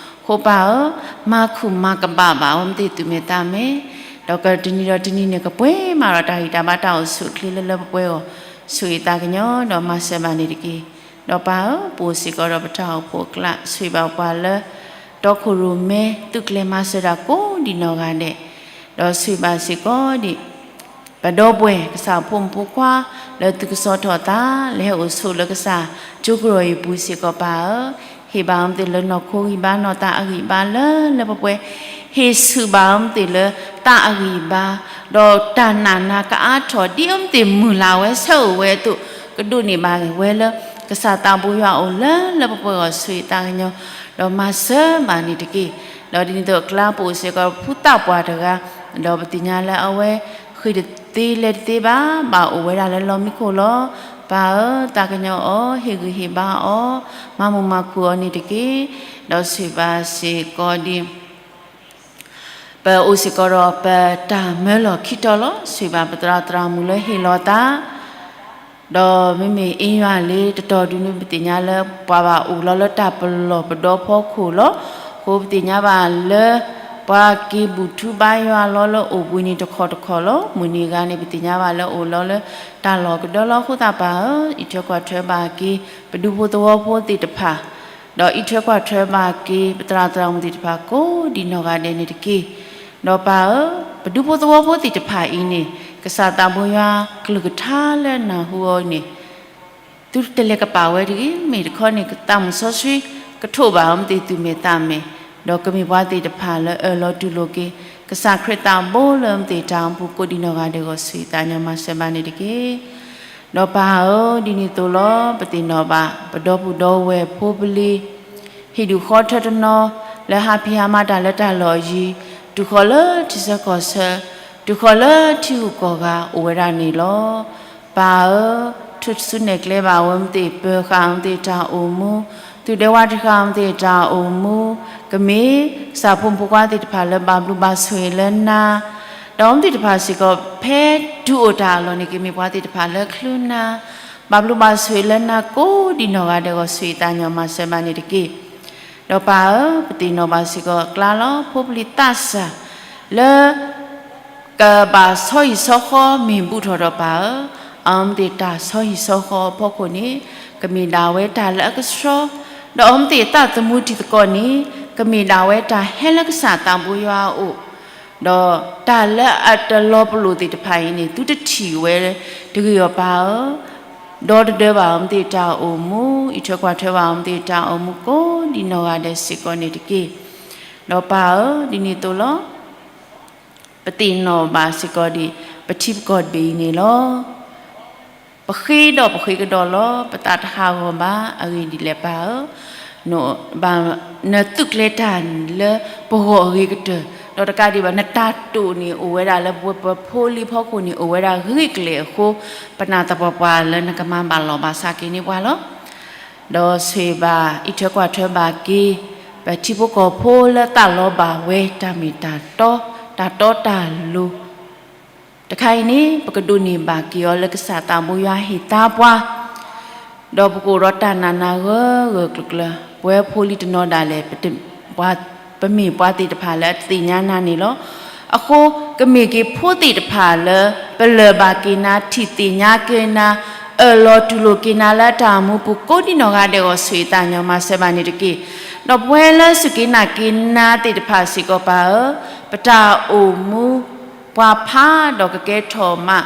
ဃိပၢ်ဧၢ, မၤခူၣ်မၤကဘၣ်ဘၣ်အဝဲသ့ၣ်သူၣ်မဲာ်သးမဲာ်, ဒီးကတနံၤဒီးတနံၤန့ၣ် ကပှဲၤမးဒီးတၢ်ဂံၢ်တၢ်ဘါတၢ်အိၣ်ဆူၣ်အိၣ်ချ့လၢလၢပှဲၤပှဲၤအဂီၢ်, ဆိၣ်ဂ့ၤသးကညီၤဒီးမၤစၢၤဘၣ်န့ၣ်တက့ၢ်. ဒီးပၢ်ဧၢ, ပအိၣ်စ့ၢ်ကီးဒီးပတၢ်အိၣ်ဖှိၣ်အကျါ, ဆိၣ်ဂ့ၤဘၣ်ပှၤလၢ တီခိၣ်ရိၣ်မဲ သုးကျဲၤမၤစၢၤတၢ်ကိးဒံးနီၢ်ဂၤဒဲး, ဒီးဆိၣ်ဂ့ၤဘၣ်စ့ၢ်ကီးဒံး ပဒီပုၢ်ဝဲၢ် ကစၢ်ဖိမုၣ်ဖိခွါ လၢသုကဆီထီၣ်သး လၢဟဲအိၣ်ဆိးလၢကစၢ်ကၠိကရၢၢ်အံၤပူၤစ့ၢ်ကီးပၢ်ဧၢ, ဟ့ၣ်ဘၣ်အဝဲသ့ၣ်လၢနီၢ်ခိဂံၢ်ဘါနီၢ်သးအဂံၢ်ဘါလၢလၢပှဲၤပှဲၤ, ဟ့ၣ်ဆူၣ်ဘၣ်အီၤမ့ၢ်သ့ၣ်လၢတၢ်အဂံၢ်ဘါ, ဒီးတၢ်နာ်နၤကအါထီၣ် ဒ်အမ့ၢ်သ့ၣ်မုၢ်လၢ်ဝဲဆၢအိၣ်ဝဲအသိး, ကဒိးန့ၢ်ဘၣ်ဝဲလၢ ကစၢ်သးဘိယွၤအိၣ်လၢလၢပှဲၤပှဲၤအဂီၢ် ဆိၣ်ဂ့ၤသးကညီၤ, ဒီးမၤစၢၤဘၣ်န့ၣ်တက့ၢ်. ဒီးဒ်န့ၣ်အသိးအကျါ ပအိၣ်စ့ၢ်ကီးဖုသးပှၢ်တဂၤ, ဒီးပသ့ၣ်ညါလၢအဝဲ ဃ့ၢ်တသ့လဲၤတသ့ဘၣ်, ဘၣ်အိၣ်ဝဲဒၣ်လၢလီၢ်မံခိၣ်လီၤ. ပၢ်ဧၢ, သးကညီၤအီၤ, ဟ့ၣ်ဂံၢ်ဟ့ၣ်ဘါအီၤ, မၤမုာ်မၤခုၣ်အီၤန့ၣ်တက့ၢ်. ဒီးဆိၣ်ဂ့ၤဘၣ်စ့ၢ်ကီးဒ် ပအိၣ်စ့ၢ်ကီးဒီးပတၢ်မၢလီၢ်ခံတီၤလီၤ. ဆိၣ်ဂ့ၤဘၣ်ပသရၣ်သရၣ်မုၣ်လၢဟ့ၣ်လီၤသး, ဒီးမ့မ့ၢ်အ့ယွၤလံ တတီၤဒုန့ၣ် ပသ့ၣ်ညါလၢပှၤဘၣ်အိၣ်လီၤလၢတၢ်ပလီၢ်ပဒီဖီခိၣ်လီၤ. အဃိပသ့ၣ်ညါဘၣ်လၢ ပှၤက့ၤဘူၣ်ထူဘါယွၤလီၤလၢအိၣ်ဘှံးနံၤတခီတခီလီၤ. မုၢ်နံၤဂၤန့ၣ် ပသ့ၣ်ညါဘၣ်လၢအိၣ်လီၤလၢတၢ်လီၢ်ကဒၢလီၤ. အဃိသတးပၢ်ဧၢ, အံးထွဲကွၢ်ထွဲဘၣ်က့ၤ ပဒူဖိသဝီဖိသ့ၣ်တဖၣ် ဒီးအံးထွဲကွၢ်ထွဲဘၣ်က့ၤ ပသရၣ်သရၣ်မုၣ်သ့ၣ်တဖၣ် ကိးဒံးနီၢ်ဂၤဒဲးန့ၣ်တက့ၢ်. ဒီးပၢ်ဧၢ, ပဒူဖိသဝီဖိသ့ၣ်တဖၣ်အံၤန့ၣ် ကစၢ်သးဘိယွၤကလုၢ်ကထါလၢနၢ်ဟူအီၤန့ၣ် သုတလဲၤကပာ်ဝဲတဂ့ၤ. မ့ၢ်တခီန့ၣ် သးမုၢ်စီဆှံကထိးဘၣ်အီၤမ့ၢ်သ့ၣ်သူၣ်မဲာ်သးမဲာ်, ဒီးကမ့ၢ်ပှၤသ့ၣ်တဖၣ်လၢအၢၣ်လီၤတူၢ်လိာ်က့ၤ ကစၢ်ခရံာ်သးဘိလၢမ့ၢ်သ့ၣ်တၢ်အိၣ်မူပူၤ ကိးဒံးနီၢ်ဂၤဒဲးအဂီၢ် ဆိၣ်ဂ့ၤသးကညီၤမၤစၢၤဘၣ်န့ၣ်တက့ၢ်. ဒီးပၢ်ဧၢ, ဒ်န့ၣ်အသိးလီၤ ပသ့ၣ်နီၣ်ဘၣ် ပဒီပုၢ်ဒီဝဲၢ်ဖိပလံၤ ဟံၣ်ဒူၣ်ဃီထၢတနီၤ လၢဟးဖံးဟးမၤတၢ်လၢတၢ်လီၢ်အယံၤ, တုၤဃီၤလၢထံဆၢကီၢ်ဆၢ, တုၤဃီၤလၢထံဂုၤကီၢ်ဂၤအိၣ်ဝဲဒၣ်န့ၣ်လီၤ. ပၢ်ဧၢ, ထူၣ်စုနဲၣ်ကျဲဘၣ်ဝဲမ့ၢ်သ့ၣ်ပၢၤဃာ်မ့ၢ်သ့ၣ်တၢ်အိၣ်မူ, သူၣ်ဒဲဝါတဃာ်မ့ၢ်သ့ၣ်တၢ်အိၣ်မူ, ကမ့ၢ်ကစၢ်ဖိမုၣ်ဖိခွါသ့ၣ်တဖၣ်လၢဘၣ်ဘျုးဘၣ်ဆိၣ်ဂ့ၤလၢနၤ, ဒီးမ့ၢ်သ့ၣ်တဖၣ်စ့ၢ်ကီး ဖဲတုၤအိၣ်တၢ်အလီၢ်န့ၣ် ကမ့ၢ်ပှၤသ့ၣ်တဖၣ်လၢချုးနၤ, ဘၣ်ဘျုးဘၣ်ဆိၣ်ဂ့ၤလၢနၤ ကိးဒံးနီၢ်ဂၤဒဲးအဂီၢ် ဆိၣ်ဂ့ၤသးကညီၤမၤစၢၤဘၣ်န့ၣ်တက့ၢ်. ဒီးပၢ်ဧၢ, ပသ့ၣ်နီၣ်ဘၣ်စ့ၢ်ကီးအကျါလီၤ ဖိပလံၤသးစၢ်လၢ ကဘၣ်ဆီဟံၣ်ဆီဃီမ့ၢ်ဘူးထီၣ်ဒီးပၢ်ဧၢ, အမ့ၢ်သ့ၣ်တၢ်ဆီဟံၣ်ဆီဃီအဖီခိၣ်န့ၣ် ကမ့ၢ်ဒၣ်ဝဲတၢ်လၢအကဆှီ, ဒီးအမ့ၢ်သ့ၣ်သးသမူတံၤသကိးန့ၣ် ကမ့ၢ်ဒၣ်ဝဲတၢ်ဟဲလၢကစၢ်သးဘိယွၤအအိၣ်, ဒီးတၢ်လၢအတလီၤပလိာ်သ့ၣ်တဖၣ်အံၤန့ၣ် သုတထံၣ်ဝဲတဂ့ၤအီၤပၢ်ဧၢ, ဒီတဒၢဘၣ်အမ့ၢ်သ့ၣ်တၢ်အိၣ်မူ, အံးထွဲကွၢ်ထွဲဘၣ်အမ့ၢ်သ့ၣ်တၢ်အိၣ်မူ ကိးဒံးနီၢ်ဂၤဒဲးစ့ၢ်ကီးန့ၣ်တက့ၢ်. ဒီးပၢ်ဧၢ, ဒ်န့ၣ်အသိးလီၤ ပသ့ၣ်နီၣ်ဘၣ်စ့ၢ်ကီးဒံး ပထံပကီၢ်တဘ့ၣ်အံၤန့ၣ်လီၤ. ပဃ့ဒီးပဃ့ကဒီးလီၤ. ပသးတဟးဂီၤဘၣ်. အဂ့ၢ်ဒ်လဲၣ်ပၢ်ဧၢ, ဘၣ်နသုးကျဲၤတၢ်လၢပဂီၢ်အဂ့ၤကတၢၢ်, ဒီးတကးဒံးဘၣ် နတၢ်တိာ်န့ၣ်အိၣ်ဝဲဒၣ်လၢပဝဲပဖိလံၤဖီခိၣ်န့ၣ် အိၣ်ဝဲဒၣ်ဂ့ၤကျဲၤအဃိ, ပနာ်သပှၢ်ပှၢ်လၢနကမၤဘၣ်လီၢ်ဘၣ်စးက့ၤန့ၢ်ပှၤလီၤ. ဒီးဆိၣ်ဂ့ၤဘၣ် အံးထွဲကွၢ်ထွဲဘၣ်က့ၤ ပထံဖိကီၢ်ဖိလၢသးလီၤဘၣ်ဝဲတၢ်မ့ၢ်တၢ်တီ, တၢ်တီတၢ်လိၤ တခါအံၤန့ၣ် ပကဒိးန့ၢ်ဘၣ်က့ၤအီၤလၢကစၢ်သးဘိယွၤဟ့ၣ်သါပှၤ, ဒီးပကအိၣ်ဒီးတၢ်နာ်နၤဂၢၢ်ဂၢၢ်ကျၢၤကျၢၤ, ပဝဲဖိလံၤတနီၤဒၣ်လဲာ် ပမ့ၢ်ပှၤသ့ၣ်တဖၣ်လၢအတသ့ၣ်ညါနၤန့ၣ်လီၤ. အဃိ ကမ့ၢ်က့ၤဖိသ့ၣ်တဖၣ်လၢ ပလၢၢ်ဘၣ်က့ၤနၤ, ထံၣ်သ့ၣ်ညါက့ၤနၤ, အၢၣ်လီၤတူၢ်လိာ်က့ၤနၤလၢတၢ်အိၣ်မူပူၤ ကိးဒံးနီၢ်ဂၤဒဲးအဂီၢ် ဆိၣ်ဂ့ၤသးကညီၤမၤစၢၤဘၣ်န့ၣ်တက့ၢ်. ဒီးပဝဲလၢစူၢ်က့ၤနာ်က့ၤနၤသ့ၣ်တဖၣ်စ့ၢ်ကီးပၢ်ဧၢ, ပတၢ်အိၣ်မူ ပှၤဖးဒီးကကဲထီၣ်မး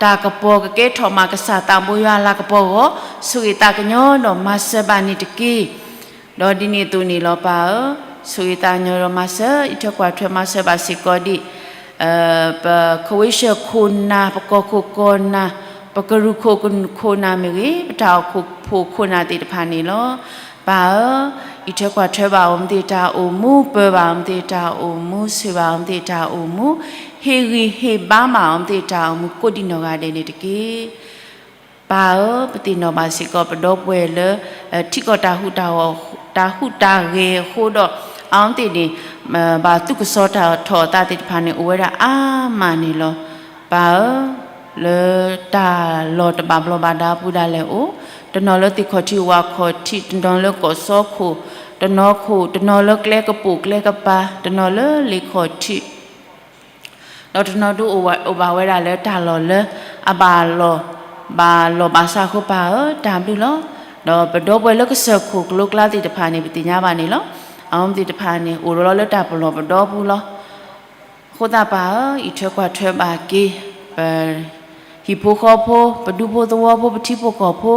တၢ်ကပီၤကကဲထီၣ်မး ကစၢ်သးဘိယွၤအလၤကပီၤအဂီၢ် ဆိၣ်ဂ့ၤသးကညီၤဒီးမၤစၢၤဘၣ်န့ၣ်တက့ၢ်. ဒီးဒ်န့ၣ်အသိးန့ၣ်လီၤပၢ်ဧၢ, ဆိၣ်ဂ့ၤသးကညီၤဒီးမၤစၢၤ အံးထွဲကွၢ်ထွဲမၤစၢၤဘၣ်စ့ၢ်ကီးဒံး ပခိၣ်ဝ့ၡၢၣ်ခိၣ်နၢ်, ပကီၢ်ခိၣ်ကီၢ်နၢ်, ပကရူၢ်ခိၣ်ခိၣ်နၢ်မ့ၢ်ဂ့ၤ, ပတၢ်အိၣ်ဖှိၣ်ခိၣ်နၢ်သ့ၣ်တဖၣ်န့ၣ်လီၤ. ပၢ်ဧၢ, အံးထွဲကွၢ်ထွဲဘၣ်အီၤမ့ၢ်သ့ၣ်တၢ်အိၣ်မူ, ပၢၤဘၣ်အီၤမ့ၢ်သ့ၣ်တၢ်အိၣ်မူ, ဆိၣ်ဂ့ၤဘၣ်အီၤမ့ၢ်သ့ၣ်တၢ်အိၣ်မူ, ဟ့ၣ်ဂံၢ်ဟ့ၣ်ဘါဘၣ်အီၤမ့ၢ်သ့ၣ်တၢ်အိၣ်မူ ကိးဒံးနီၢ်ဂၤဒဲးန့ၣ်တက့ၢ်. ပၢ်ဧၢ, ပသ့ၣ်နီၣ်ဘၣ်စ့ၢ်ကီး ပဒီပုၢ်ဝဲၢ်လၢ ထံကီၢ်တၢ်ဟူးတၢ်ဂဲၤအဃိဒီး အဝဲသ့ၣ်န့ၣ် ဘၣ်သူၣ်ကစီၤထီၣ်အသးသ့ၣ်တဖၣ်န့ၣ် အိၣ်ဝဲဒၣ်အါမးန့ၣ်လီၤ. ပၢ်ဧၢ, လၢတၢ်လီၢ်တဘၣ်ဘျီဘၣ်ဒါပူၤဒၣ်လဲာ်အိၣ်, တနီၤလၢသ့ၣ်ခီၣ်ထံးဝၣ်ခီၣ်ထံး, တနီၤလၢကီၢ်စီခိၣ်, တနီၤခိၣ်, တနီၤလၢကျဲကပိာ်ကျဲကပၤ, တနီၤလၢလ့ၣ်ခီၣ်ထံး ဒီးတနီၤဒုးအိၣ်ဘၣ်ဝဲဒၣ်လၢတၢ်လီၢ်လၢ အဘၣ်လီၢ် ဘၣ်လီၢ်ဘၣ်စးအဃိ ပၢ်ဧၢ တၢ်ဘျုးလီၤ. ဒီးပဒီပုၢ်ဝဲၢ်လၢကစၢၢ်ခိၣ်ကလိကျါသ့ၣ်တဖၣ်န့ၣ် ပသ့ၣ်ညါဘၣ်န့ၣ်လီၤ. အဝဲသ့ၣ်တဖၣ်န့ၣ် အိၣ်ဒီးလီၤလၢတၢ်ပလီၢ်ပဒီပူၤလီၤ. အဃိသတးပၢ်ဧၢ, အံးထွဲကွၢ်ထွဲဘၣ်က့ၤ ပ ဟံၣ်ဖိဃီဖိ, ပဒူဖိသဝီဖိ, ပထံဖိကီၢ်ဖိ,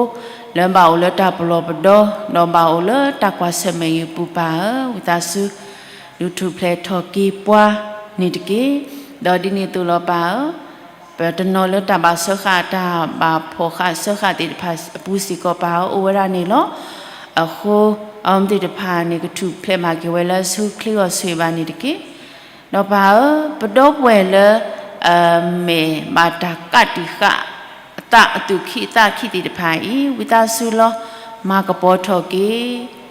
လၢဘၣ်အိၣ်လၢတၢ်ပလီၢ်ပဒီ, ဒီးဘၣ်အိၣ်လၢတၢ်ကွၢ်ဆၢၣ်မဲာ်အံၤအပူၤ ပၢ်ဧၢ, ဝံသးစူၤ ဒုးထူၣ်ဖျဲးထီၣ်က့ၤပှၤန့ၣ်တက့ၢ်. ဒီးဒ်န့ၣ်အသိးလီၤပၢ်ဧၢ, ပတနီၤလၢတၢ်ဘၣ်စၢဃာ် တၢ်ဘၣ်ဖှီၣ်ဃာ်စၢဃာ်သ့ၣ်တဖၣ်အပူၤစ့ၢ်ကီး ပၢ်ဧၢ, အိၣ်ဝဲဒၣ်န့ၣ်လီၤ. အဃိ အဝဲသ့ၣ်တဖၣ်န့ၣ် ကထူၣ်ဖျဲးမၤက့ၤဝဲလၢဆူချ့ဂီၤဆူဘၣ်န့ၣ်တက့ၢ်. ဒီးပၢ်ဧၢ, ပဒီပုၢ်ဝဲၢ်လၢ မဲာ်ဘၣ်တၢ်ကးတံာ်ဃာ်အသးအသူၣ်ခံအသးခံသ့ၣ်တဖၣ်အံၤ ဝံသးစူၤလီၤ မၤကပီၤထီၣ်က့ၤ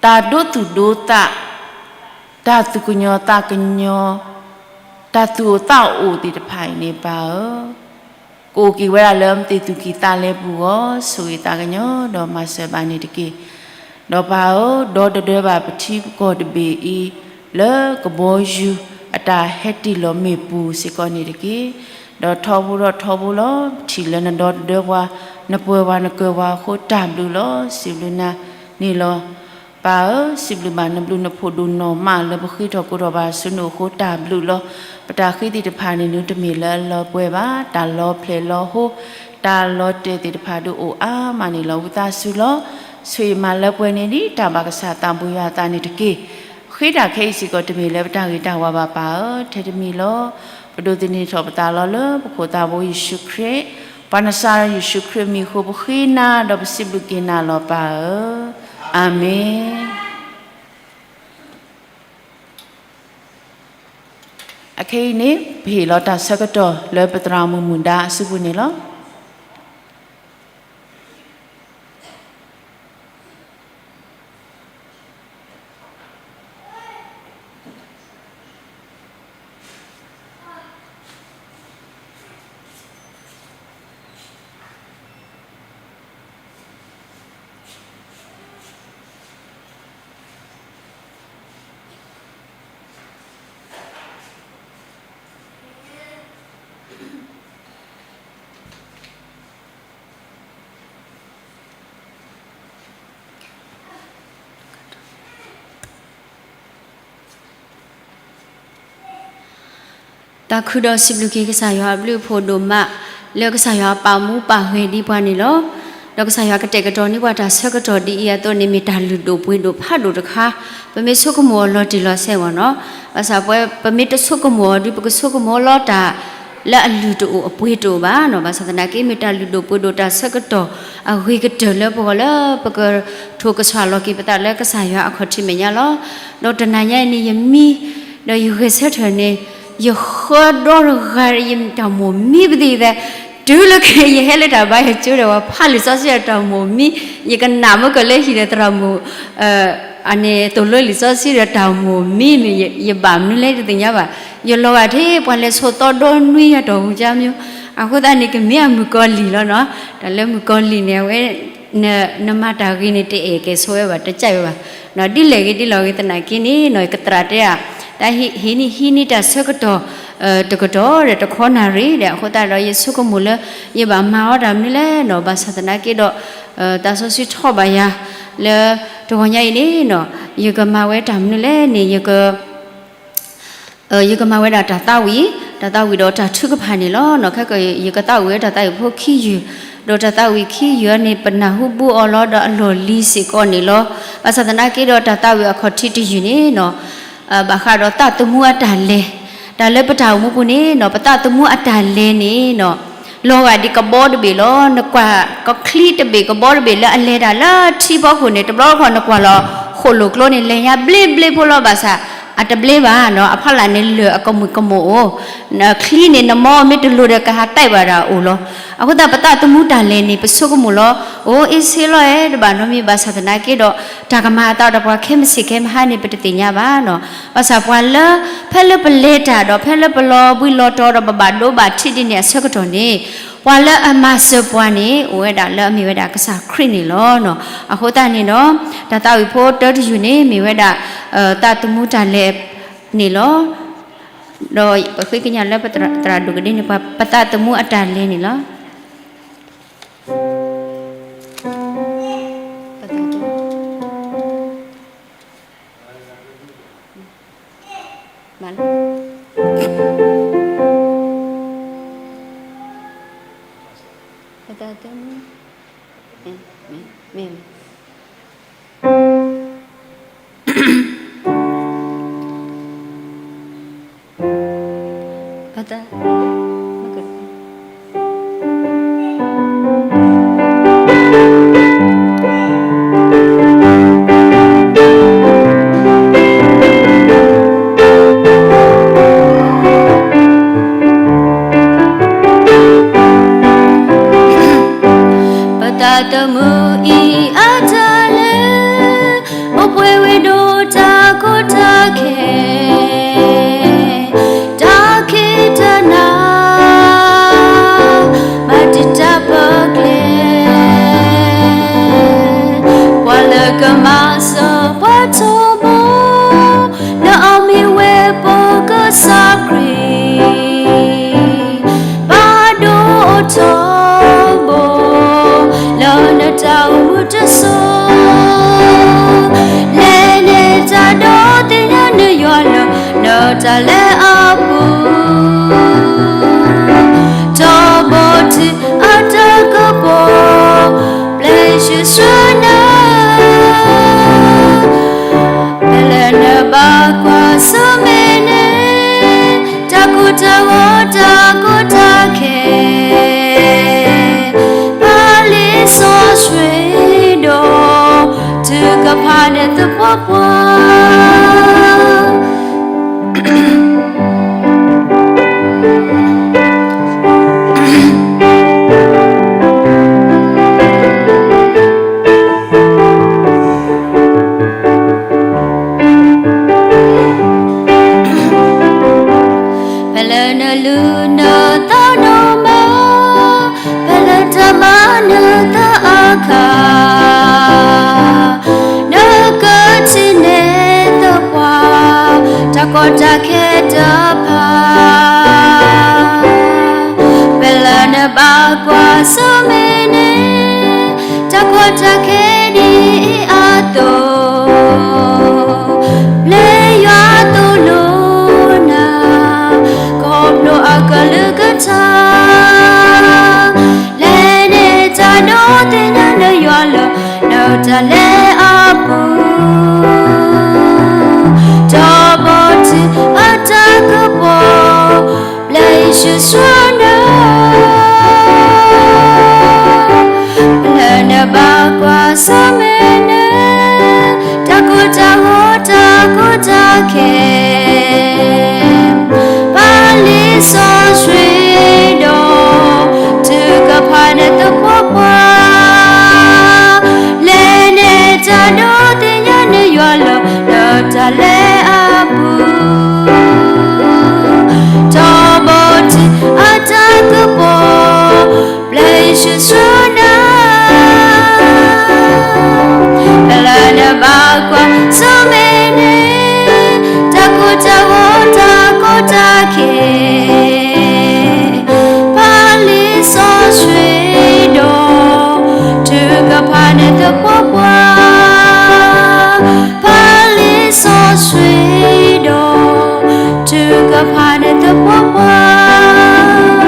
တၢ်ဒိသူၣ်ဒိသး, တၢ်သူၣ်ကညီၤသးကညီၤ, တၢ်သူၣ်အိၣ်သးအိၣ်သ့ၣ်တဖၣ်အံၤန့ၣ် ပၢ်ဧၢ, ကအိၣ်က့ၤဝဲဒၣ်လၢအဝဲသ့ၣ်သူၣ်ကံၢ်သးလဲပူၤအဂီၢ်, ဆိၣ်ဂ့ၤသးကညီၤ ဒီးမၤစၢၤဘၣ်န့ၣ်တက့ၢ်. ဒီးပၢ်ဧၢ, ဒီတဒၢဘၣ်ပထံပကီၢ်တဘ့ၣ်အံၤ လၢကဘီယူၤအတၢ်ဟဲတ့ၢ်လီၤမ့ၣ်ပူၤစ့ၢ်ကီးန့ၣ်တက့ၢ်. ဒီးထီဘိဒီးထီဘိလီၤ, ပထံၣ်လၢနဒီတဒၢပှၤ, နပၢၤပှၤနကၢၤပှၤအဃိ တၢ်ဘျုးလီၤ, စံးဘျုးနၤန့ၣ်လီၤ. ပၢ်ဧၢ, စံးဘျုးဘၣ်နဘျုးနဖှိၣ်ဒိၣ်နီၢ်မးလၢပဃ့ထီၣ်ကိးထီၣ်ဘၣ်ဆူနအိၣ်အဃိ တၢ်ဘျုးလီၤ. ပတၢ်ဃ့သ့ၣ်တဖၣ်န့ၣ် နတမ့ၢ်လၢအလီၤပှဲၤဘၣ်, တၢ်လီၤဖျဲၣ်လီၤဟိ, တၢ်လီၤတဲာ်သ့ၣ်တဖၣ်ဒုးအိၣ်အါမးန့ၣ်လီၤ. ဝံသးစူၤလီၤ, ဆိၣ်ဂ့ၤမၤလၢပှဲၤန့ၢ်ဒံးတၢ်ဘၣ်ကစၢ်သးဘိယွၤအသးန့ၣ်တက့ၢ်. ဃ့တၢ်ခဲအံၤစ့ၢ်ကီး တမ့ၢ်လၢပတၢ်ဂ့ၤတၢ်ဝါဘၣ်ပၢ်ဧၢ, ထဲတမံၤလီၤ. ပဒိးသန့ၤထီၣ်ပသးလီၤလၢပခိၣ်သးဘိယ့ၣ်ၡူးခရံာ်, ပှၤနၤစၤရ့းယ့ၣ်ၡူးခရံာ်မံၤအဃိ ပဃ့နၤဒီးပစံးဘျုးက့ၤနၤလီၤပၢ်ဧၢ, အၤမ့ၣ်. အခဲအံၤန့ၣ် ပဟ့ၣ်လီၤတၢ်ဆၢကတီၢ်လၢပသရၣ်မုၣ်မုၣ်ဒါအစုပူၤန့ၣ်လီၤ. သးခုဒီးစံးဘျုးက့ၤကစၢ်ယွၤအဘျုးအဖှိၣ်ဒိၣ်မး လၢကစၢ်ယွၤပာ်မူပာ်ဂဲၤဒံးပှၤန့ၣ်လီၤ. ဒီးကစၢ်ယွၤကတဲာ်ကတီၤန့ၢ်ပှၤတၢ်ဆၢကတီၢ်ဒ်အံၤအသိးန့ၣ် မ့ၢ်တၢ်လုၢ်ဒိၣ်ပှ့ၤဒိၣ်ဖးဒိၣ်တခါ, ပမ့ၢ်ဆိကမိၣ်အီၤလီၤတံၢ်လီၤဆဲးမ့ၢ်နီၤ, ဘၣ်ဆၣ်ပဝဲ ပမ့ၢ်တဆိကမိၣ်အီၤဒီး ပကဆိကမိၣ်လီၤတၢ် လၢအလုၢ်တအိၣ်အပှ့ၤတအိၣ်ဘၣ်နီၤ, ဘၣ်ဆၣ်သနာ်က့ မ့ၢ်တၢ်လုၢ်ဒိၣ်ပှ့ၤဒိၣ်တၢ်ဆၢကတီၢ်အဂ့ၤကတၢၢ်လၢပဂီၢ်လၢပကထိၣ်ကဆှၣ်လီၤက့ၤပသးလၢကစၢ်ယွၤအခီၣ်ထံးမဲာ်ညါလီၤ. ဒီးတနၤညါအံၤန့ၣ် ယမံ ဒီးယဂဲၤဆၢထၢၣ်န့ၣ် ယဃၢဒီတဂၤ ယတၢ်မိၣ်မံပသံၣ်သဲး တုၤလၢခဲအံၤ ယဟဲလၢတၢ်ဘါယွၤကၠိဒီး ပှၤဖးလံာ်စီဆှံအတၢ်မိၣ်မံ, ယကနၣ်မ့ၢ်ကလၢဟံၣ်ဒီးသရၣ်မုၣ် အန့ၣ် သိၣ်လိလံာ်စီဆှံဒီးတၢ်မိၣ်မံန့ၣ် ယဘၣ်မနုၤလဲၣ်တသ့ၣ်ညါဘၣ်. ယလီၤဂာ်ထဲပှၤလဲၤဆိးသီဒီနွံယၤတီၢ်ပူၤကါမၠိ, အဃိသတးန့ၣ် ကမ့ၢ်အမုၣ်ကီၤလံၢ်လီၤနီၤ, တၢ်လၢမုၣ်ကီၤလံၢ်န့ၣ် အဝဲ နမၤတၢ်ဂ့ၤန့ၣ် တအဲၣ်ကဲဆိဝဲဘၣ် တကးဝဲဘၣ်, ဒ်လဲၣ်ဂ့ၤဒ်လဲၣ်ဂ့ၤသနာ်က့န့ၣ်နီၤ ကသရၣ်တဲဧါ, တၢ်ဟံးန့ၢ်ဟံးန့ၢ်တၢ်ဆၢကတီၢ် တကတီၢ်ဒီးတခီနၣ်ရံၣ်ဒီး အဃိသတးဒီး ယဆိကမိၣ်လၢ ယဘၣ်မၤအီၤတၢ်မနုၤလဲၣ်နီၤ, ဘၣ်ဆၣ်သနာ်က့ဒီး သးစီဆှံထီၣ်ဘၣ်ယၤ လၢတဂီၤညါအံၤန့ၣ်နီၤ ယကမၤဝဲတၢ်မနုၤလဲၣ်န့ၣ် ယက ယကမၤဝဲဒၣ်တၢ်သးဝံၣ်, တၢ်သးဝံၣ်ဒီးတၢ်ထုကဖၣ်န့ၣ်လီၤ. ခဲက ယကသးဝံၣ်ဝဲတၢ်သးဝံၣ်ဖိခံယုၢ်, ဒီးတၢ်သးဝံၣ်ခံယုၢ်န့ၣ် ပနၢ်ဟူဘူးအီၤလီၤဒီးအလီၢ်လံၤစ့ၢ်ကီးန့ၣ်လီၤ. ဘၣ်ဆၣ်သနာ်က့ဒီးတၢ်သးဝံၣ်အခီၣ်ထံးတယုၢ်န့ၣ်နီၤ ဘၣ်ဃးဒီးသးသမူအတၢ်လဲၤ, တၢ်လၢပတၢ်အိၣ်မူပူၤန့ၣ်နီၤ ပသးသမူအတၢ်လဲၤန့ၣ်နီၤ လီၤဂာ်ဒ်ကဘီတဘ့ၣ်လီၤ. နကွၢ်ကချံတဘ့ၣ်ကဘီတဘ့ၣ်လၢအလဲၤတၢ်လၢထံဖီခိၣ်န့ၣ် တဘျီတခီၣ်နကွၢ်လီၤ ဃိၣ်လိာ်ကျိန့ၣ် လဲၤညါဘျ့ဘျ့ဖိလီၤ ဘၣ်ဆၣ် အတဘျ့ဘၣ်နီၤ အဖီလာ်န့ၣ်လၢာ်အကမူၣ်ကမူၣ်အိၣ်, ချံန့ၣ်နမ့ၢ်မ့ၢ်တလိၤဒီးကဟးတဲာ်ဘၣ်ဒီးအိၣ်လီၤ. အဃိသတးပသးသမူတၢ်လဲၤန့ၣ် ပဆိကမိၣ်လီၤ အိၣ်အ့ဆ့လီၤအဲၣ် တဘၣ်နီတမံၤ ဘၣ်ဆၣ်သနာ်က့ဒီး တၢ်ကမၤအသးဒီးပှၤခဲမုၢ်ဆ့ၣ်ခဲမုၢ်ဟါန့ၣ် ပတသ့ၣ်ညါဘၣ်နီၤ. ဘၣ်ဆၣ်ပှၤလၢ ဖဲလၢပလဲၤတၢ်ဒီး ဖဲလၢပလီၤဘှံးလီၤတီၤဒီး ပဘၣ်ဒိဘၣ်ထံးဒ်န့ၣ်အဆၢကတီၢ်န့ၣ် ပှၤလၢအမၤစၢၤပှၤန့ၣ် အိၣ်ဝဲဒၣ်လၢအမ့ၢ်ဝဲဒၣ်ကစၢ်ခရံာ်န့ၣ်လီၤ. အဃိသတးန့ၣ်ဒီး တၢ်သးဝံၣ်ဖိတၢတယုၢ်န့ၣ် မ့ၢ်ဝဲဒၣ် သးသမူတၢ်လဲၤန့ၣ်လီၤ. ဒီးပဃ့ကညးလၢပသရၣ်ဒိၣ်ကဒ့န့ၣ် ပှၤပသးသမူအတၢ်လဲၤန့ၣ်လီၤ. ပသးသမူ မ့ၢ် ပသးသမူအံၤအတၢ်လဲၤ, အိၣ်ပှဲၤဝဲဒီးတၢ်ကီတၢ်ခဲ, တၢ်ခံးတၢ်နၤ, မၤတံာ်တာ်ပကျဲ, ပှၤလၢကမၤစၢၤပှၤထီဘိ, လၢအမ့ၢ်ဝဲပကစၢ်ခရံာ် ဘၣ်ဒိအိၣ်ထီဘိ လၢနတၢ်အိၣ်မူတစိၤ, လဲၤန့ၢ်တၢ်ဒီးသ့ၣ်ညါနယွၤလၢ နတၢ်လဲၤအပူၤ, ထီဘိတုၤအတၢ်ကပီၤ, ပျဲယွၤဆှၢနၤ ဖဲလၢနဘၣ်ကွၢ်ဆၢၣ်မဲာ်န့ၣ်, တၢ်ကိၢ်တၢ်ဂီၤတၢ်ကီတၢ်ခဲ, ပာ်လံာ်စီဆှံဒီး, ထုကဖၣ်နသပှၢ်ပှၢ် ဖဲလၢနလူၤနသးဒီးမါ, ဖဲလၢတၢ်မၤနသးအခါ, နကထံၣ်န့ၢ်သပှၢ်, တၢ်ကီတၢ်ခဲတဖၣ်, ဖဲလၢနဘၣ်ကွၢ်ဆၢၣ်မဲာ်န့ၣ်, တၢ်ကီတၢ်ခဲဒ်အံၤအသိး, ပျဲယွၤသိၣ်လိနၤ, ခီဖျိအကလုၢ်ကထါ, လဲၤန့ၢ်တၢ်ဒီးသ့ၣ်ညါနယွၤလၢ နတၢ်လဲၤအပူၤ, ထီဘိတုၤအတၢ်ကပီၤ, ပျဲယွၤဆှၢနၤ ဖဲလၢနဘၣ်ကွၢ်ဆၢၣ်မဲာ်န့ၣ်, တၢ်ကိၢ်တၢ်ဂီၤတၢ်ကီတၢ်ခဲ, ပာ်လံာ်စီဆှံဒီး, ထုကဖၣ်နသပှၢ်ပှၢ်, လဲၤန့ၢ်တၢ်ဒီးသ့ၣ်ညါနယွၤလၢ နတၢ်လဲၤအပူၤ, ထီဘိတုၤအတၢ်ကပီၤ, ပျဲယွၤဆှၢနၤ ဖဲလၢနဘၣ်ကွၢ်ဆၢၣ်မဲာ်န့ၣ်, တၢ်ကိၢ်တၢ်ဂီၤတၢ်ကီတၢ်ခဲ, ပာ်လံာ်စီဆှံဒီး, ထုကဖၣ်နသပှၢ်ပှၢ်, ပာ်လံာ်စီဆှံဒီး, ထုကဖၣ်နသပှၢ်ပှၢ်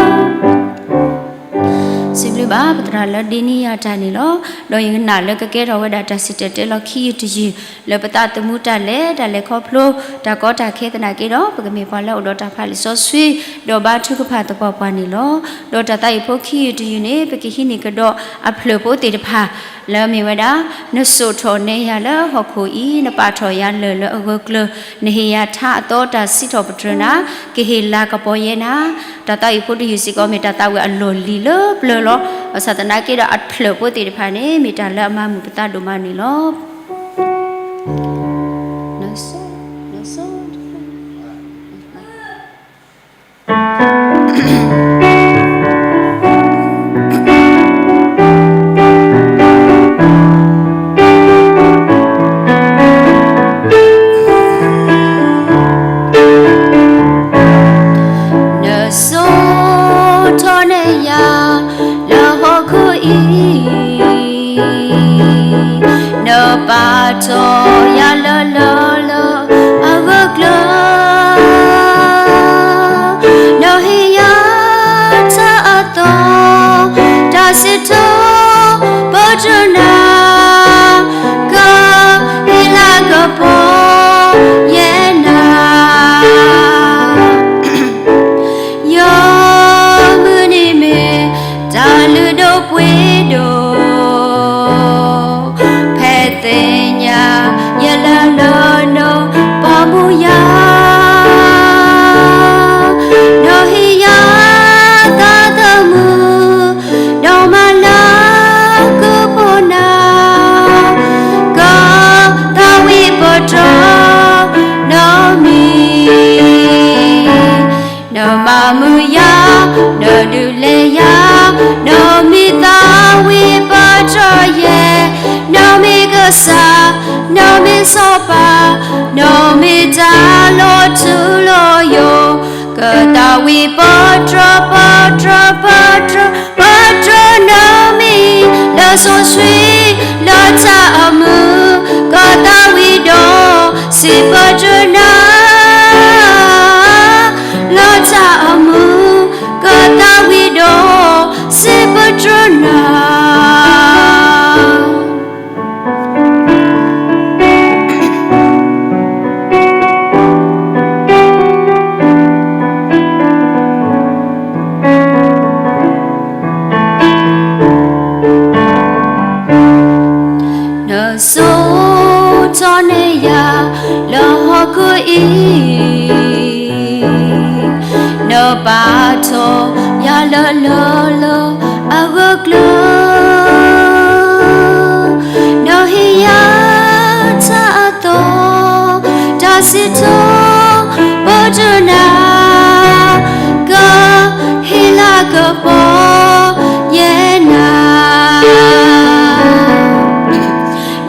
စံးဘျုးဘၣ်ပသရၣ်လၢဒ်န့ၣ်ယၤတၢ်န့ၣ်လီၤ. ဒီးယနာ်လၢကကဲထီၣ်ဝဲဒၣ်တၢ်စံၣ်တဲၤတဲလီၤခံယုၢ်တယုၢ် လၢပသးသမူတၢ်လဲၤ တၢ်လဲၤခီဖျိ တၢ်ကီတၢ်ခဲသနာ်က့ဒီး ပကမ့ၢ်ပှၤလၢအိၣ်ဒီးတၢ်ဖးလံာ်စီဆှံ ဒီးဘါထုကဖၣ်သပှၢ်ပှၢ်န့ၣ်လီၤ. ဒီးတၢ်သးဝံၣ်ဖိခံယုၢ်တယုၢ်န့ၣ် ပကဟံးန့ၢ်ကဒီးအဖျၢၣ်ဖိသ့ၣ်တဖၣ် လၢမ့ၢ်ဝဲဒၣ် နစိာ်ထီၣ်နဲယၤလၢဟီၣ်ခိၣ်အံၤ နပာ်ထီၣ်ယၤလၢၢ်လၢအဂၢၢ်ကျၢၤ နဟ့ၣ်ယၤထါအသီတၢ်စံးထီၣ်ပတြၢၤနၤ ကဟ့ၣ်လၤကပီၤယဲနၤ တၢ်သးဝံၣ်ဖိတယုၢ်စ့ၢ်ကီး မ့ၢ်တၢ်သးဝံၣ်အလီၢ်လံၤလၢပျၢၤလီၤ. ဘၣ်ဆၣ်သနာ်က့ဒီးအဖျၢၣ်ဖိသ့ၣ်တဖၣ်န့ၣ် မ့ၢ်တၢ်လၢအမၤမုာ်ပသးဒိၣ်မးန့ၣ်လီၤ. နစိာ်ထီၣ်နဲယၤ လၢဟီၣ်ခိၣ်အံၤ န ကစၢ်, နီၢ်မ့ၢ်စီၤပၤ, နီၢ်မ့ၢ်တၢ်လီၤထူလီၤယိာ်, ကသးဝံၣ်ပတြၢၤ ပတြၢၤ ပတြၢၤ ပတြၢၤနီၢ်မံၤ, လၢစီဆှံလၢတၢ်အမုာ်, ကသးဝံၣ်ဒီး စံးပတြၢၤနၤ လၢတၢ်အမုာ်, ကသးဝံၣ်ဒီး စံးပတြၢၤနၤ. နစိာ်ထီၣ်န့ၢ်ယၤ လၢဟီၣ်ခိၣ်အံၤ, နပာ်ထီၣ်ယၤလၢလၢလၢအဂၢၢ်ကျၢၤ, နဟ့ၣ်ယၤတၢ်အသီ, တၢ်စံးထီၣ်ပတြၢၤနၤ, ကဟ့ၣ်လၤကပီၤယဲနၤ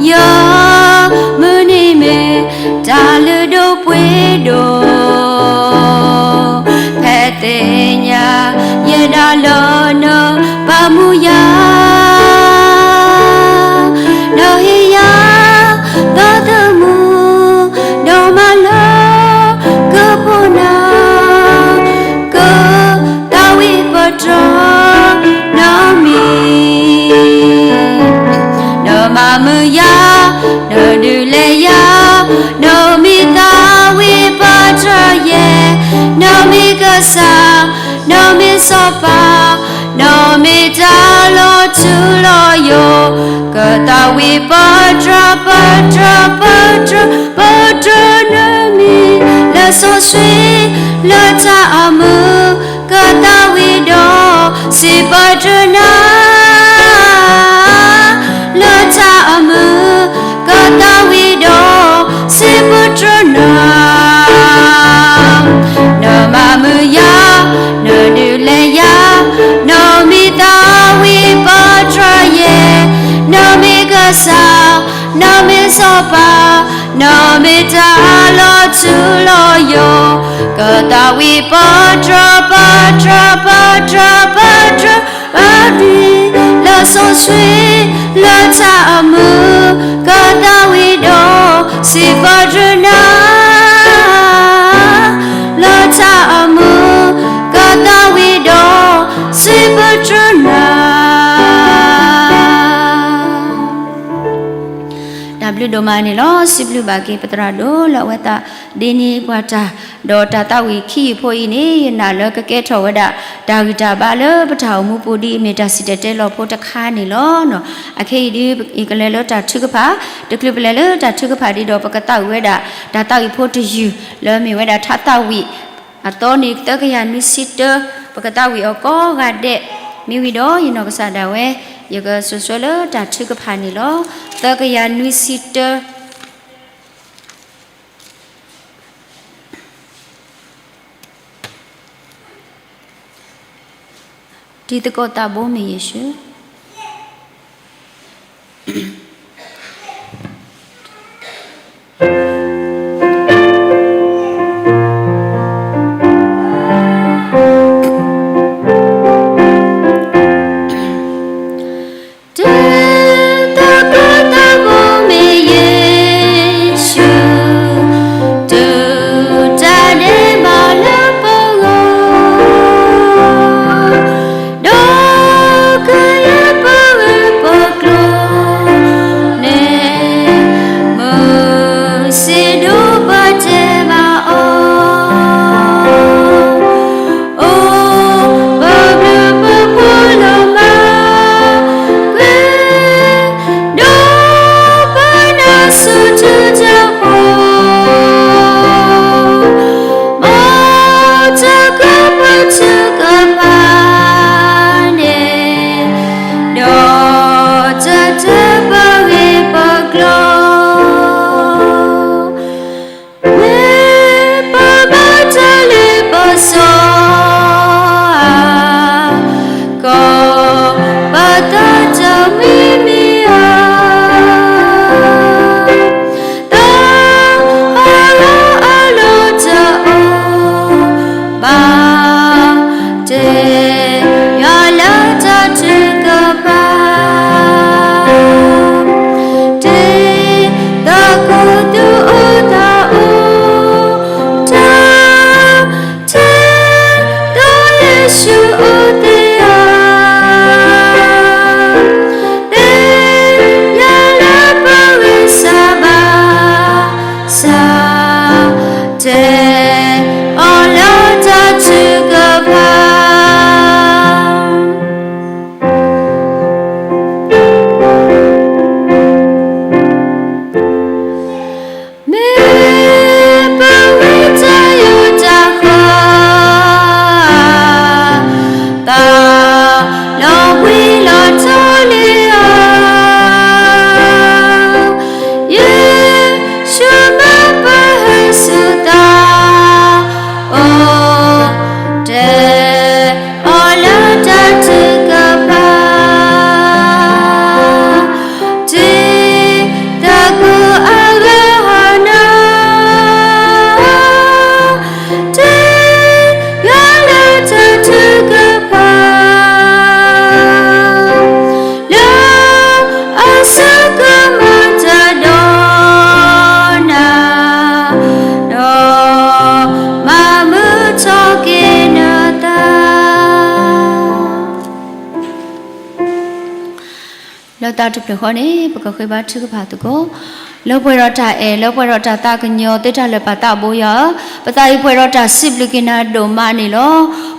ယမုၢ်နံၤမ့ၢ်တၢ်လုၢ်ဒိၣ်ပှ့ၤဒိၣ်, ဖဲသ့ၣ်ညါယဲဒၣ်လၢနပာ်မူယၤ, နဟ့ၣ်ယၤသီသမူ, ဒီးမၤလၢကပီၤနၤ, ကသးဝံၣ်ပတြၢၤနီၢ်မံၤ နမၤမုာ်ယၤ, နဒုးလဲၤယၤ, နမ့ၢ်သးဝံၣ်ပတြၢၤယဲ, နမ့ၢ်ကစၢ်, နမ့ၢ်စီၤပၤ, နမ့ၢ်တၢ်လီၤထူလီၤယိာ်, ကသးဝံၣ်ပတြၢၤ ပတြၢၤ ပတြၢၤ ပတြၢၤနီၢ်မံၤ, လၢစီဆှံလၢတၢ်အမုာ်, ကသးဝံၣ်ဒီး စံးပတြၢၤနၤ လၢတၢ်အမုာ်, ကသးဝံၣ်ဒီး စံးပတြၢၤနၤ, နမၤမုာ်ယၤ, နဒုးလဲၤယၤ, နမ့ၢ်သးဝံၣ်ပတြၢၤယဲ, နမ့ၢ်ကစၢ်, နမ့ၢ်စီၤပၤ, နမ့ၢ်တၢ်လီၤထူလီၤယိာ်, ကသးဝံၣ်ပတြၢၤ ပတြၢၤ ပတြၢၤ ပတြၢၤ ပတြၢၤ, လၢစီဆှံလၢတၢ်အမုာ်, ကသးဝံၣ်ဒီး စံးပတြၢၤနၤ လၢတၢ်အမုာ်, ကသးဝံၣ်ဒီး စံးပတြၢၤနၤ. တၢ်ဘျုးဒိၣ်မးန့ၣ်လီၤ. စံးဘျုးဘၣ်က့ၤပသရၣ်ဒိၣ်လၢအဝဲသ့ၣ်ဒ်န့ၣ်ပှၤတၢ်, ဒီးတၢ်သးဝံၣ်ခံယုၢ်ဖိအံၤန့ၣ် ယနာ်လၢကကဲထီၣ်ဝဲဒၣ် တၢ်ဂံၢ်တၢ်ဘါလၢပတၢ်အိၣ်မူပူၤဒ်အမ့ၢ်တၢ်စံၣ်တဲၤတဲလီၤဖိတခါန့ၣ်လီၤ. အခဲအံၤဒ် ယကလဲၤလၢတၢ်ထုကဖၣ်, တချုးပလဲၤလၢတၢ်ထုကဖၣ်ဒ်ဒီး ပကသးဝံၣ်ဝဲဒၣ် တၢ်သးဝံၣ်ဖိတယုၢ် လၢမ့ၢ်ဝဲဒၣ်ထါသးဝံၣ် အသီန့ၣ် သၢကယၤနွံဆံတၢ, ပကသးဝံၣ်အီၤကိးဂၤဒဲး, မ့ၢ်ဝံၤဒီး ယနီၢ်ကစၢ်ဒၣ်ဝဲ ယကစိာ်ဆှၢလၢတၢ်ထုကဖၣ်န့ၣ်လီၤ. သၢကယၤနွံဆံတၢ, တံၤသကိးသးဘိမ့ၢ်ယ့ၣ်ၡူး. တဲအီၤလၢတၢ်ထုကဖၣ် မ့ၢ်ပဝဲတၢ်ယိာ်တၢ်ဃၣ် ပာ်လီၤဘှံးလီၤတီၤလံအီၤ, ယ့ၣ်ၡူးမၢပဟဲစူၤသး အိၣ်တဲအီၤလၢတၢ်ထုကဖၣ် တံၤသကိးအဂၤဟီၣ်နီၤ တဲယွၤလၢတၢ်ထုကဖၣ် လၢအစၢကမၤတၢ်ဒီးနၤ ဒီးမၤမုာ်ထီၣ်က့ၤနသး လၢတၢ်တဖျၢၣ်ဃီန့ၣ် ပကဃ့ဘါထုကဖၣ်သကိး လၢပှဲၤဒီးတၢ်အဲၣ် လၢပှဲၤဒီးတၢ်သးကညီၤသ့တၢ်လၢာ်ပာ်သးဘိယွၤဧၢ, ပသးအံၤပှဲၤဒီးတၢ်စံးဘျုးက့ၤနၤဒိၣ်မးန့ၣ်လီၤ.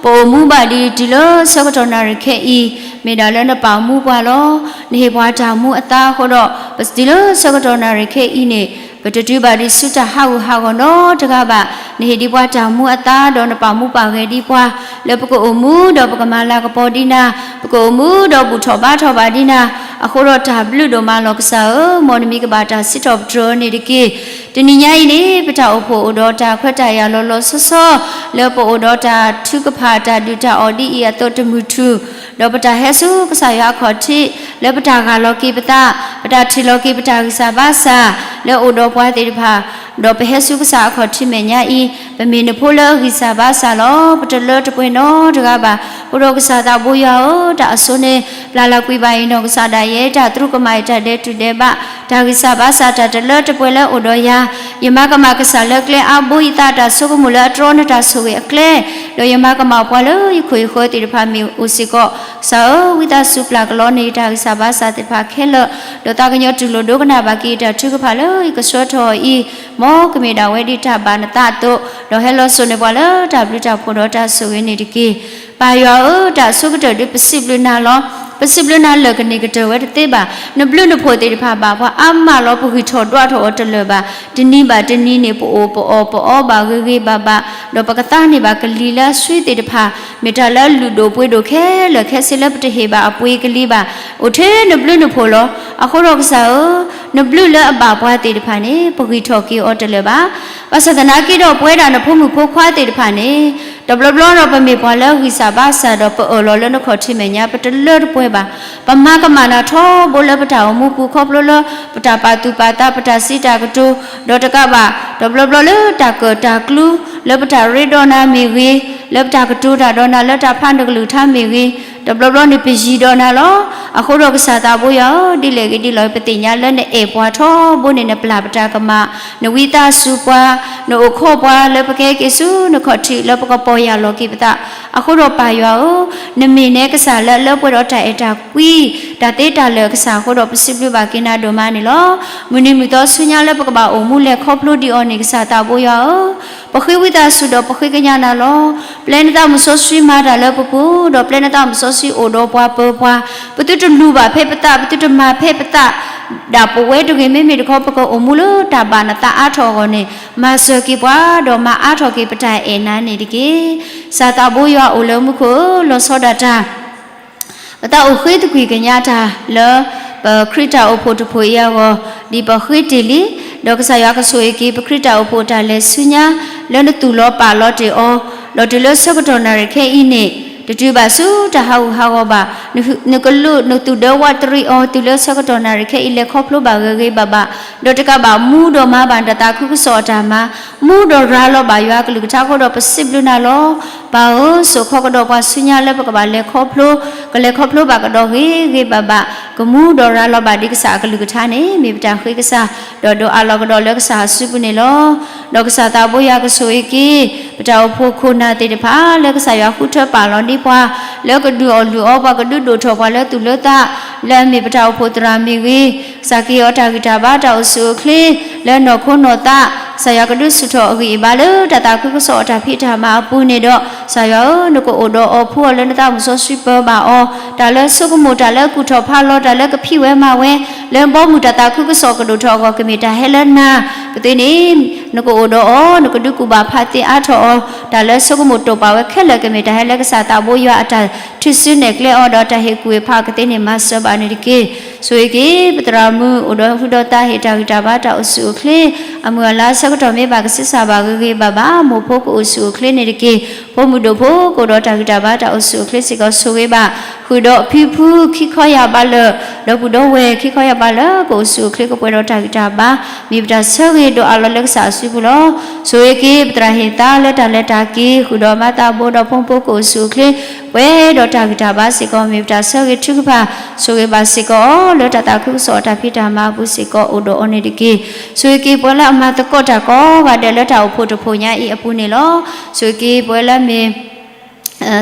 ပအိၣ်မူဘၣ်ဒံးတုၤလၢဆၢကတီၢ်နၣ်ရံၣ်ခဲအံၤ မ့ၢ်ဒၣ်လၢနပာ်မူပှၤလီၤ. နဟ့ၣ်ပှၤတၢ်မူအသါအဃိဒီး ပတုၤလၢဆၢကတီၢ်နၣ်ရံၣ်ခဲအံၤန့ၣ် ပတတုၤဘၣ်ဒံးဆူတၢ်ဟးဂူာ်ဟးဂီၤနီတဂၤဘၣ်. နဟ့ၣ်ဒံးပှၤတၢ်မူအသါ ဒီးနပာ်မူပာ်ဂဲၤဒံးပှၤ လၢပကအိၣ်မူဒီးပကမၤလၤကပီၤဒံးနၤ, ပကအိၣ်မူဒီးဘူၣ်ထီၣ်ဘါထီၣ်ဘၣ်ဒံးနၤ, အဃိဒီးတၢ်ဘျုးဒိၣ်မးလီၤကစၢ်ဧၢ, မ်နမံၤကဘၣ်တၢ်စံးထီၣ်ပတြၢၤန့ၣ်တက့ၢ်. တနံၤညါအံၤန့ၣ် ပတၢ်အိၣ်ဖှိၣ်အိၣ်ဒီးတၢ်ခွဲးတၢ်ယာ်လီၤလီၤဆီဆီ လၢပအိၣ်ဒီးတၢ်ထုကဖၣ်တၢ်ဒုးတၢ်အီၣ်ဒ်အံၤအသိးတမုာ်ထူၣ်, ဒီးပတၢ်ဟဲဆူကစၢ်ယွၤအခီၣ်ထံး လၢပတၢ်ဂၢ်လီၤက့ၤပသး, ပတၢ်ထံၣ်လီၤက့ၤပတၢ်ဂံၢ်စၢ်ဘါစၢ် လၢအိၣ်ဒီးပှၤသ့ၣ်တဖၣ် ဒီးပဟဲဆူကစၢ်အခီၣ်ထံးမဲာ်ညါအံၤ, ပမ့ၢ်နဖိလၢအဂံၢ်စၢ်ဘါစၢ်လီၤ. ပတလၢတပှဲၤနီတဂၤဘၣ်. အဃိဒီးကစၢ်သးဘိယွၤဧၢ, တၢ်အစိန့ၣ် ပျၢ်လီၤကွံာ်ဘၣ်အံၤနီၢ်ကစၢ်ဒၣ်ယဲ, တၢ်သရူးကမၣ်အံၤတၢ်ဒဲးတူၢ်ဒဲးဘး, တၢ်ဂံၢ်စၢ်ဘါစၢ်တၢ်တလၢတပှဲၤလၢအိၣ်ဒီးယၤ, ယမၤကမၣ်ကစၢ်လၢကျဲအါဘိယသး တၢ်ဆိကမိၣ်လၢအတြီနတၢ်ဆိၣ်ဂ့ၤအကျဲ, ဒီးယမၤကမၣ်ပှၤလၢယခိၣ်ယဃၢၤသ့ၣ်တဖၣ်မ့ၢ်အိၣ်စ့ၢ်ကီး, ကစၢ်ဧၢ, ဝံသးစူၤပျၢ်ကလီန့ၢ်ယတၢ်ဂံၢ်စၢ်ဘါစၢ်သ့ၣ်တဖၣ်ခဲလၢာ်, ဒီးသးကညီၤတူၢ်လိာ်ဒိကနၣ်ဘၣ်က့ၤယတၢ်ထုကဖၣ်လၢယကဆှၢထီၣ်အီၤအံၤ, မ်ကမ့ၢ်ဒၣ်ဝဲဒ်တၢ်ဘၣ်နသးအသိး, ဒီးဟဲလီၤစိာ်န့ၢ်ပှၤလၢတၢ်ဘျုးတၢ်ဖှိၣ်ဒီးတၢ်ဆိၣ်ဂ့ၤန့ၣ်တက့ၢ်. ပၢ်ယွၤဧၢ, တၢ်အဆိကတၢၢ်ဒုးပစံးဘျုးနၤလီၤ. ပစံးဘျုးနၤလၢာ်ကန့ၢ်ကတၢၢ်ဝဲတသ့ဘၣ်. နဘျုးနဖှိၣ်သ့ၣ်တဖၣ်ဘၣ်ပှၤအါမးလီၤ. ပဂံၢ်ထီၣ်ဒွးထီၣ်အီၤတလၢာ်ဘၣ်. တနံၤဘၣ်တနံၤန့ၣ် ပအိၣ်ပအီၣ်ပအီဘၣ်ဂ့ၤဂ့ၤဘၣ်ဘၣ်, ဒီးပကသါန့ၢ်ဘၣ်ကလံၤလၢအဆှံသ့ၣ်တဖၣ်, မ့ၢ်တၢ်လၢအလုၢ်ဒိၣ်ပှ့ၤဒိၣ်ခဲလၢာ်ခဲဆ့လၢပတဟ့ၣ်ဘၣ်အပှ့ၤကလံၤဘၣ်. အိၣ်ထဲနဘျုးနဖှိၣ်လီၤ. အဃိဒီးကစၢ်ဧၢ, နဘျုးလၢအဘၣ်ပှၤသ့ၣ်တဖၣ်န့ၣ် ပဂံၢ်ထီၣ်က့ၤအီၤတလၢာ်ဘၣ်. ဘၣ်ဆၣ်သနာ်က့ဒီး ပဝဲဒၣ်နဖိမုၣ်ဖိခွါသ့ၣ်တဖၣ်န့ၣ် တဘျီဘျီဒီးပမ့ၢ်ပှၤလၢအဂံၢ်စၢ်ဘါစၢ်ဒီး ပအၢၣ်လီၤလၢနခီၣ်ထံးမဲာ်ညါ ပတလၢတပှဲၤဘၣ်. ပမၤကမၣ်နၤထီဘိလၢပတၢ်အိၣ်မူပူၤ ခီဖျိလၢပတၢ်ပာ်သူၣ်ပာ်သး ပတၢ်စံးတၢ်ကတိၤ, ဒီးတကးဘၣ် တဘျီဘျီလၢတၢ်ကၢၣ်တၢ်ကျူ လၢပတၢ်ရ့ဒီးနၤမ့ၢ်ဂ့ၤ, လၢပတၢ်ကတိၤတၢ်ဒီးနၤ လၢတၢ်ဖးနကလုၢ်ကထါမ့ၢ်ဂ့ၤ, တဘျီဘျီန့ၣ်ပယံၤဒီးနၤလီၤ. အဃိဒီးကစၢ်သးဘိယွၤဧၢ, ဒ်လဲၣ်ဂ့ၤဒ်လဲၣ်ဂ့ၤ ပသ့ၣ်ညါလၢနအဲၣ်ပှၤထီဘိန့ၣ် နပျၢ်ပတၢ်ကမၣ်, နဝံသးစူၤပှၤ, နအိၣ်ခိးပှၤလၢပကဟဲက့ၤဆူနခီၣ်ထံး လၢပကပီၢ်ယၢ်လီၤက့ၤပသး. အဃိဒီးပၢ်ယွၤဧၢ, နမ့ၢ်နဲကစၢ်လၢအလၢပှဲၤဒီးတၢ်အဲၣ်တၢ်ကွံ တၢ်သ့တၢ်လၢာ်အကစၢ်အဃိဒီး ပစံးဘျုးဘၣ်က့ၤနၤဒိၣ်မးန့ၣ်လီၤ. မုၢ်နံၤမုၢ်သီဆူညါလၢပကဘၣ်အိၣ်မူလဲၤခီဖျိဒံးအီၤန့ၣ် ကစၢ်သးဘိယွၤဧၢ, ပဃ့ဝံသးစူၤဒီးပဃ့ကညးနၤလီၤ. ပျဲနသးမုၣ်စီဆှံမၤတၢ်လၢပပူၤ, ဒီးပျဲနသးမုၣ်စီဆှံအိၣ်ဒီးပှၤပၢၤပှၤ, ပသုတလူၤဘၣ်ဖဲပသး, ပသုတမၤဖဲပသး, ဒၣ်ပဝဲတဂ့ၤ မ့မ့ၢ်တခီ ပကအိၣ်မူလၢတၢ်ဘၣ်နသးအါထီၣ်အဂီၢ်န့ၣ် မၤစၢၤက့ၤပှၤ ဒီးမၤအါထီၣ်က့ၤပတၢ်အဲၣ်နၤန့ၣ်တက့ၢ်. ကစၢ်သးဘိယွၤအိၣ်လၢမူခိၣ်ဧၢ, လီၤဆီဒၣ်တၢ် ပသးအိၣ်ဃ့သကွံၢ်ကညးတၢ်လၢ ပခရံာ်တၢ်အိၣ်ဖှိၣ်တဖှိၣ်အံၤအဂီၢ် ဒ်ပဃ့တ့ၢ်လံ, ဒီးကစၢ်ယွၤကဆိၣ်ဂ့ၤက့ၤ ပခရံာ်တၢ်အိၣ်ဖှိၣ်တၢ်လဲၤဆူညါ လၢနသူၣ်လီၤပာ်လီၤတ့ၢ်အီၤ, ဒီးတုၤလၢဆၢကတီၢ်နၣ်ရံၣ်ခဲအံၤန့ၣ် တတုၤဘၣ်ဆူတၢ်ဟးဂူာ်ဟးဂီၤဘၣ်, နကလူးနသူၣ်ဒၢဝးတရံးအီၤ တုၤလၢဆၢကတီၢ်နၣ်ရံၣ်ခဲအံၤ လဲၤခီဖျိဘၣ်ဂ့ၤဂ့ၤဘၣ်ဘၣ်, ဒီးတကးဘၣ်မူဒီးမၤဘၣ်နတၢ်သးခုကစီၣ်အတၢ်မၤ, မူဒီးရၤလီၤဘၣ်ယွၤအကလုၢ်ကထါအဃိဒီး ပစံးဘျုးနၤလီၤ. ပၢ်ဧၢ, စိာ်ခီကဒီးပှၤဆူညါလၢပကဘၣ်လဲၤခီဖျိ, ကလဲၤခီဖျိဘၣ်ကဒီးဂ့ၤဂ့ၤဘၣ်ဘၣ်, ကမူဒီးရၤလီၤဘၣ်ဒ်ကစၢ်အကလုၢ်ကထါန့ၣ် မ့ၢ်ပတၢ်ဃ့ကစၢ်, ဒီးဒိးအးလီၤကဒီးလၢကစၢ်အစုပူၤန့ၣ်လီၤ. ဒီးကစၢ်သးဘိယွၤကဆိၣ်ဂ့ၤက့ၤ ပတၢ်အိၣ်ဖှိၣ်ခိၣ်နၢ်သ့ၣ်တဖၣ် လၢကစၢ်ယွၤဃုထၢပာ်လီၤန့ၢ်ပှၤ လၢကဒုးအီၣ်လုၢ်အီပှၤ ကဒုးဒိၣ်ထီၣ်ပှၤလၢသူၣ်လၢသး လၢအမ့ၢ်ပတၢ်အိၣ်ဖှိၣ်သရၣ်မ့ၢ်ဂ့ၤ, ကစၢ်ကဟ့ၣ်အီၤတၢ်ဂံၢ်တၢ်ဘါတၢ်အိၣ်ဆူၣ်အိၣ်ချ့ လၢနီၢ်ခိနီၢ်သး, ကစၢ်ယွၤကဒုးဆူၣ်ထီၣ်အဂံၢ်အဘါလၢတၢ်သးခုကစီၣ်အတၢ်ဖံးတၢ်မၤအပူၤန့ၣ်ဒီး ကစၢ်ယွၤဧၢ, နကအိၣ်ဒီးအီၤဖှူအီၤလၢနသးမုၣ်စီဆှံပၢၤဘၣ်အီၤ, တၢ်လၢဆိကမိၣ် တၢ်လၢကူၣ်ထီၣ်ဖးလီၤ တၢ်လၢကဖံးဝဲမၤဝဲ လၢဘီမုၢ်တၢ်သးခုကစီၣ်ကဒိၣ်ထီၣ်အဂီၢ် ကမ့ၢ်တၢ်ဟဲလၢနၤကသ့န့ၣ် နကအိၣ်ဒီးအီၤ, နကဒုးကူၣ်ဘၣ်ဖးသ့အါထီၣ်အီၤ, တၢ်လၢဆိကမိၣ်တိာ်ပာ်ဝဲခဲလၢာ် ကမ့ၢ်တၢ်ဟဲလၢကစၢ်သးဘိယွၤအတၢ်ထုးစုနဲၣ်ကျဲအီၤဒီးတၢ်ဟ့ၣ်ကူၣ်ဟ့ၣ်ဖးအီၤကသ့န့ၣ် မၤစၢၤဘၣ်န့ၣ်တက့ၢ်. ဆိၣ်ဂ့ၤက့ၤ ပသရၣ်မုၣ်အိၣ်ဒီးဟူဒီးသးဟ့ၣ်တၢ်ဂံၢ်တၢ်ဘါတၢ်အိၣ်ဆူၣ်အိၣ်ချ့, အမုၢ်အလါဆၢကတီၢ်မ့ၢ်ဘၣ်ကဆံးစၢ်ဘၣ်ဂ့ၤဂ့ၤဘၣ်ဘၣ်, မိၢ်ဖိကအိၣ်ဆူၣ်အိၣ်ချ့န့ၣ်တက့ၢ်. ဖိမုၣ်ဒိၣ်ဖိကအိၣ်ဒီးတၢ်ဂံၢ်တၢ်ဘါတၢ်အိၣ်ဆူၣ်အိၣ်ချ့စ့ၢ်ကီး ဆိၣ်ဂ့ၤဘၣ် ဃုာ်ဒီးဖံဖုခံခီယၢ်ဘးလၢာ်, ဒီပုၢ်ဒီဝဲၢ်ခံခီယၢ်ဘးလၢာ် ကအိၣ်ဆူၣ်အိၣ်ချ့ကပှဲၤဒီးတၢ်ဂံၢ်တၢ်ဘါ, မ့ၢ်ပတၢ်ဆၢဂ့ၤဒီးအးလီၤလၢကစၢ်အစုပူၤလီၤ. ဆိၣ်ဂ့ၤက့ၤ ပသရၣ်ဟ့ၣ်သါလၢတၢ်လဲၤတၢ်က့ၤ ဃုာ်ဒီးမါသးဘိဒီးဖိမုၣ်ဖိကအိၣ်ဆူၣ်အိၣ်ချ့ ပှဲၤဒီးတၢ်ဂံၢ်တၢ်ဘါစ့ၢ်ကီး မ့ၢ်ပတၢ်ဆၢဂ့ၤထုကဖၣ်, ဆိၣ်ဂ့ၤဘၣ်စ့ၢ်ကီးအီၤ လၢတၢ်သးခုကစီၣ်အတၢ်ဖံးတၢ်မၤအပူၤစ့ၢ်ကီးအိၣ်ဒီးအီၤန့ၣ်တက့ၢ်. ဆိၣ်ဂ့ၤက့ၤပဝဲလၢအမၤသကိးတၢ်ကိးဂၤဒဲးလၢတၢ်အိၣ်ဖှိၣ်တဖှိၣ်ညါအံၤအပူၤန့ၣ်လီၤ. ဆိၣ်ဂ့ၤက့ၤပဝဲလၢမ့ၢ်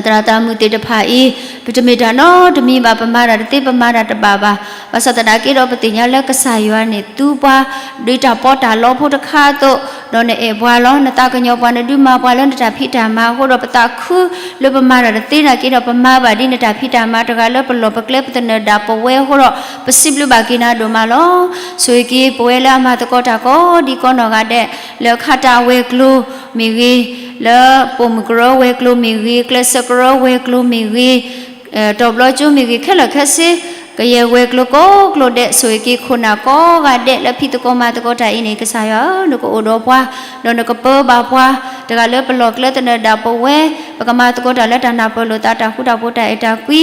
သရၣ်သရၣ်မုၣ်သ့ၣ်တဖၣ်အံၤ ပတမ့ၢ်တၢ်နီတမံၤဘၣ်, ပမၤတၢ်တသ့ ပမၤတၢ်တဘၣ်ဘၣ်. ဘၣ်ဆၣ်သနာ်က့ဒီး ပသ့ၣ်ညါလၢကစၢ်ယွၤန့ၣ် သူပှၤ ဒ်တၢ်ပီးတၢ်လီဖိတခါအသိး, ဒီးနအဲၣ်ပှၤလီၤ. နသးကညီၤပှၤ, နဒုးမၤပှၤလၢနတၢ်ဖံးတၢ်မၤအဃိဒီး ပသးခုလၢပမၤတၢ်တသ့နာ်က့ဒီး ပမၤဘၣ်ဒ်နတၢ်ဖံးတၢ်မၤတဂၤလၢပလီၢ်ပကျဲပသနၢၣ်ဒၣ်ပဝဲအဃိဒီး ပစံးဘျုးဘၣ်က့ၤနၤဒိၣ်မးလီၤ. ဆိၣ်ဂ့ၤက့ၤပဝဲလၢအမၤသကိးတၢ်ကိးဒံကိးနီၢ်ဂၤဒဲး လၢခးတၢ်ဝဲၤကျိၤမ့ၢ်ဂ့ၤ, လၢပိာ်မုၣ်ကရၢဝဲၤကျိၤမ့ၢ်ဂ့ၤ, ကျဲးစၢးကရၢဝဲၤကျိၤမ့ၢ်ဂ့ၤ, တီၢ်ဘျီကၠိမ့ၢ်ဂ့ၤ, ခဲလၢာ်ခဲဆ့ ကယဲၢ်ဝဲၤကျိၤကိးကျိၤဒဲး ဆိၣ်ဂ့ၤက့ၤခိၣ်နၢ်ကိးဂၤဒဲးလၢဖံးသကိးမၤသကိးတၢ်အံၤန့ၣ် ကစၢ်ယွၤဧၢ, နကအိၣ်ဒီးပှၤ, ဒီးနကပၢဘၣ်ပှၤ, တဂၤလၢပလီၢ်ကျဲသနၢၣ်ဒၣ်ပဝဲ, ပကမၤသကိးတၢ်လၢတၢ်နၢ်ပၢၢ်လိာ်သး တၢ်ဃူတၢ်ဖိး တၢ်အဲၣ်တၢ်ကွံ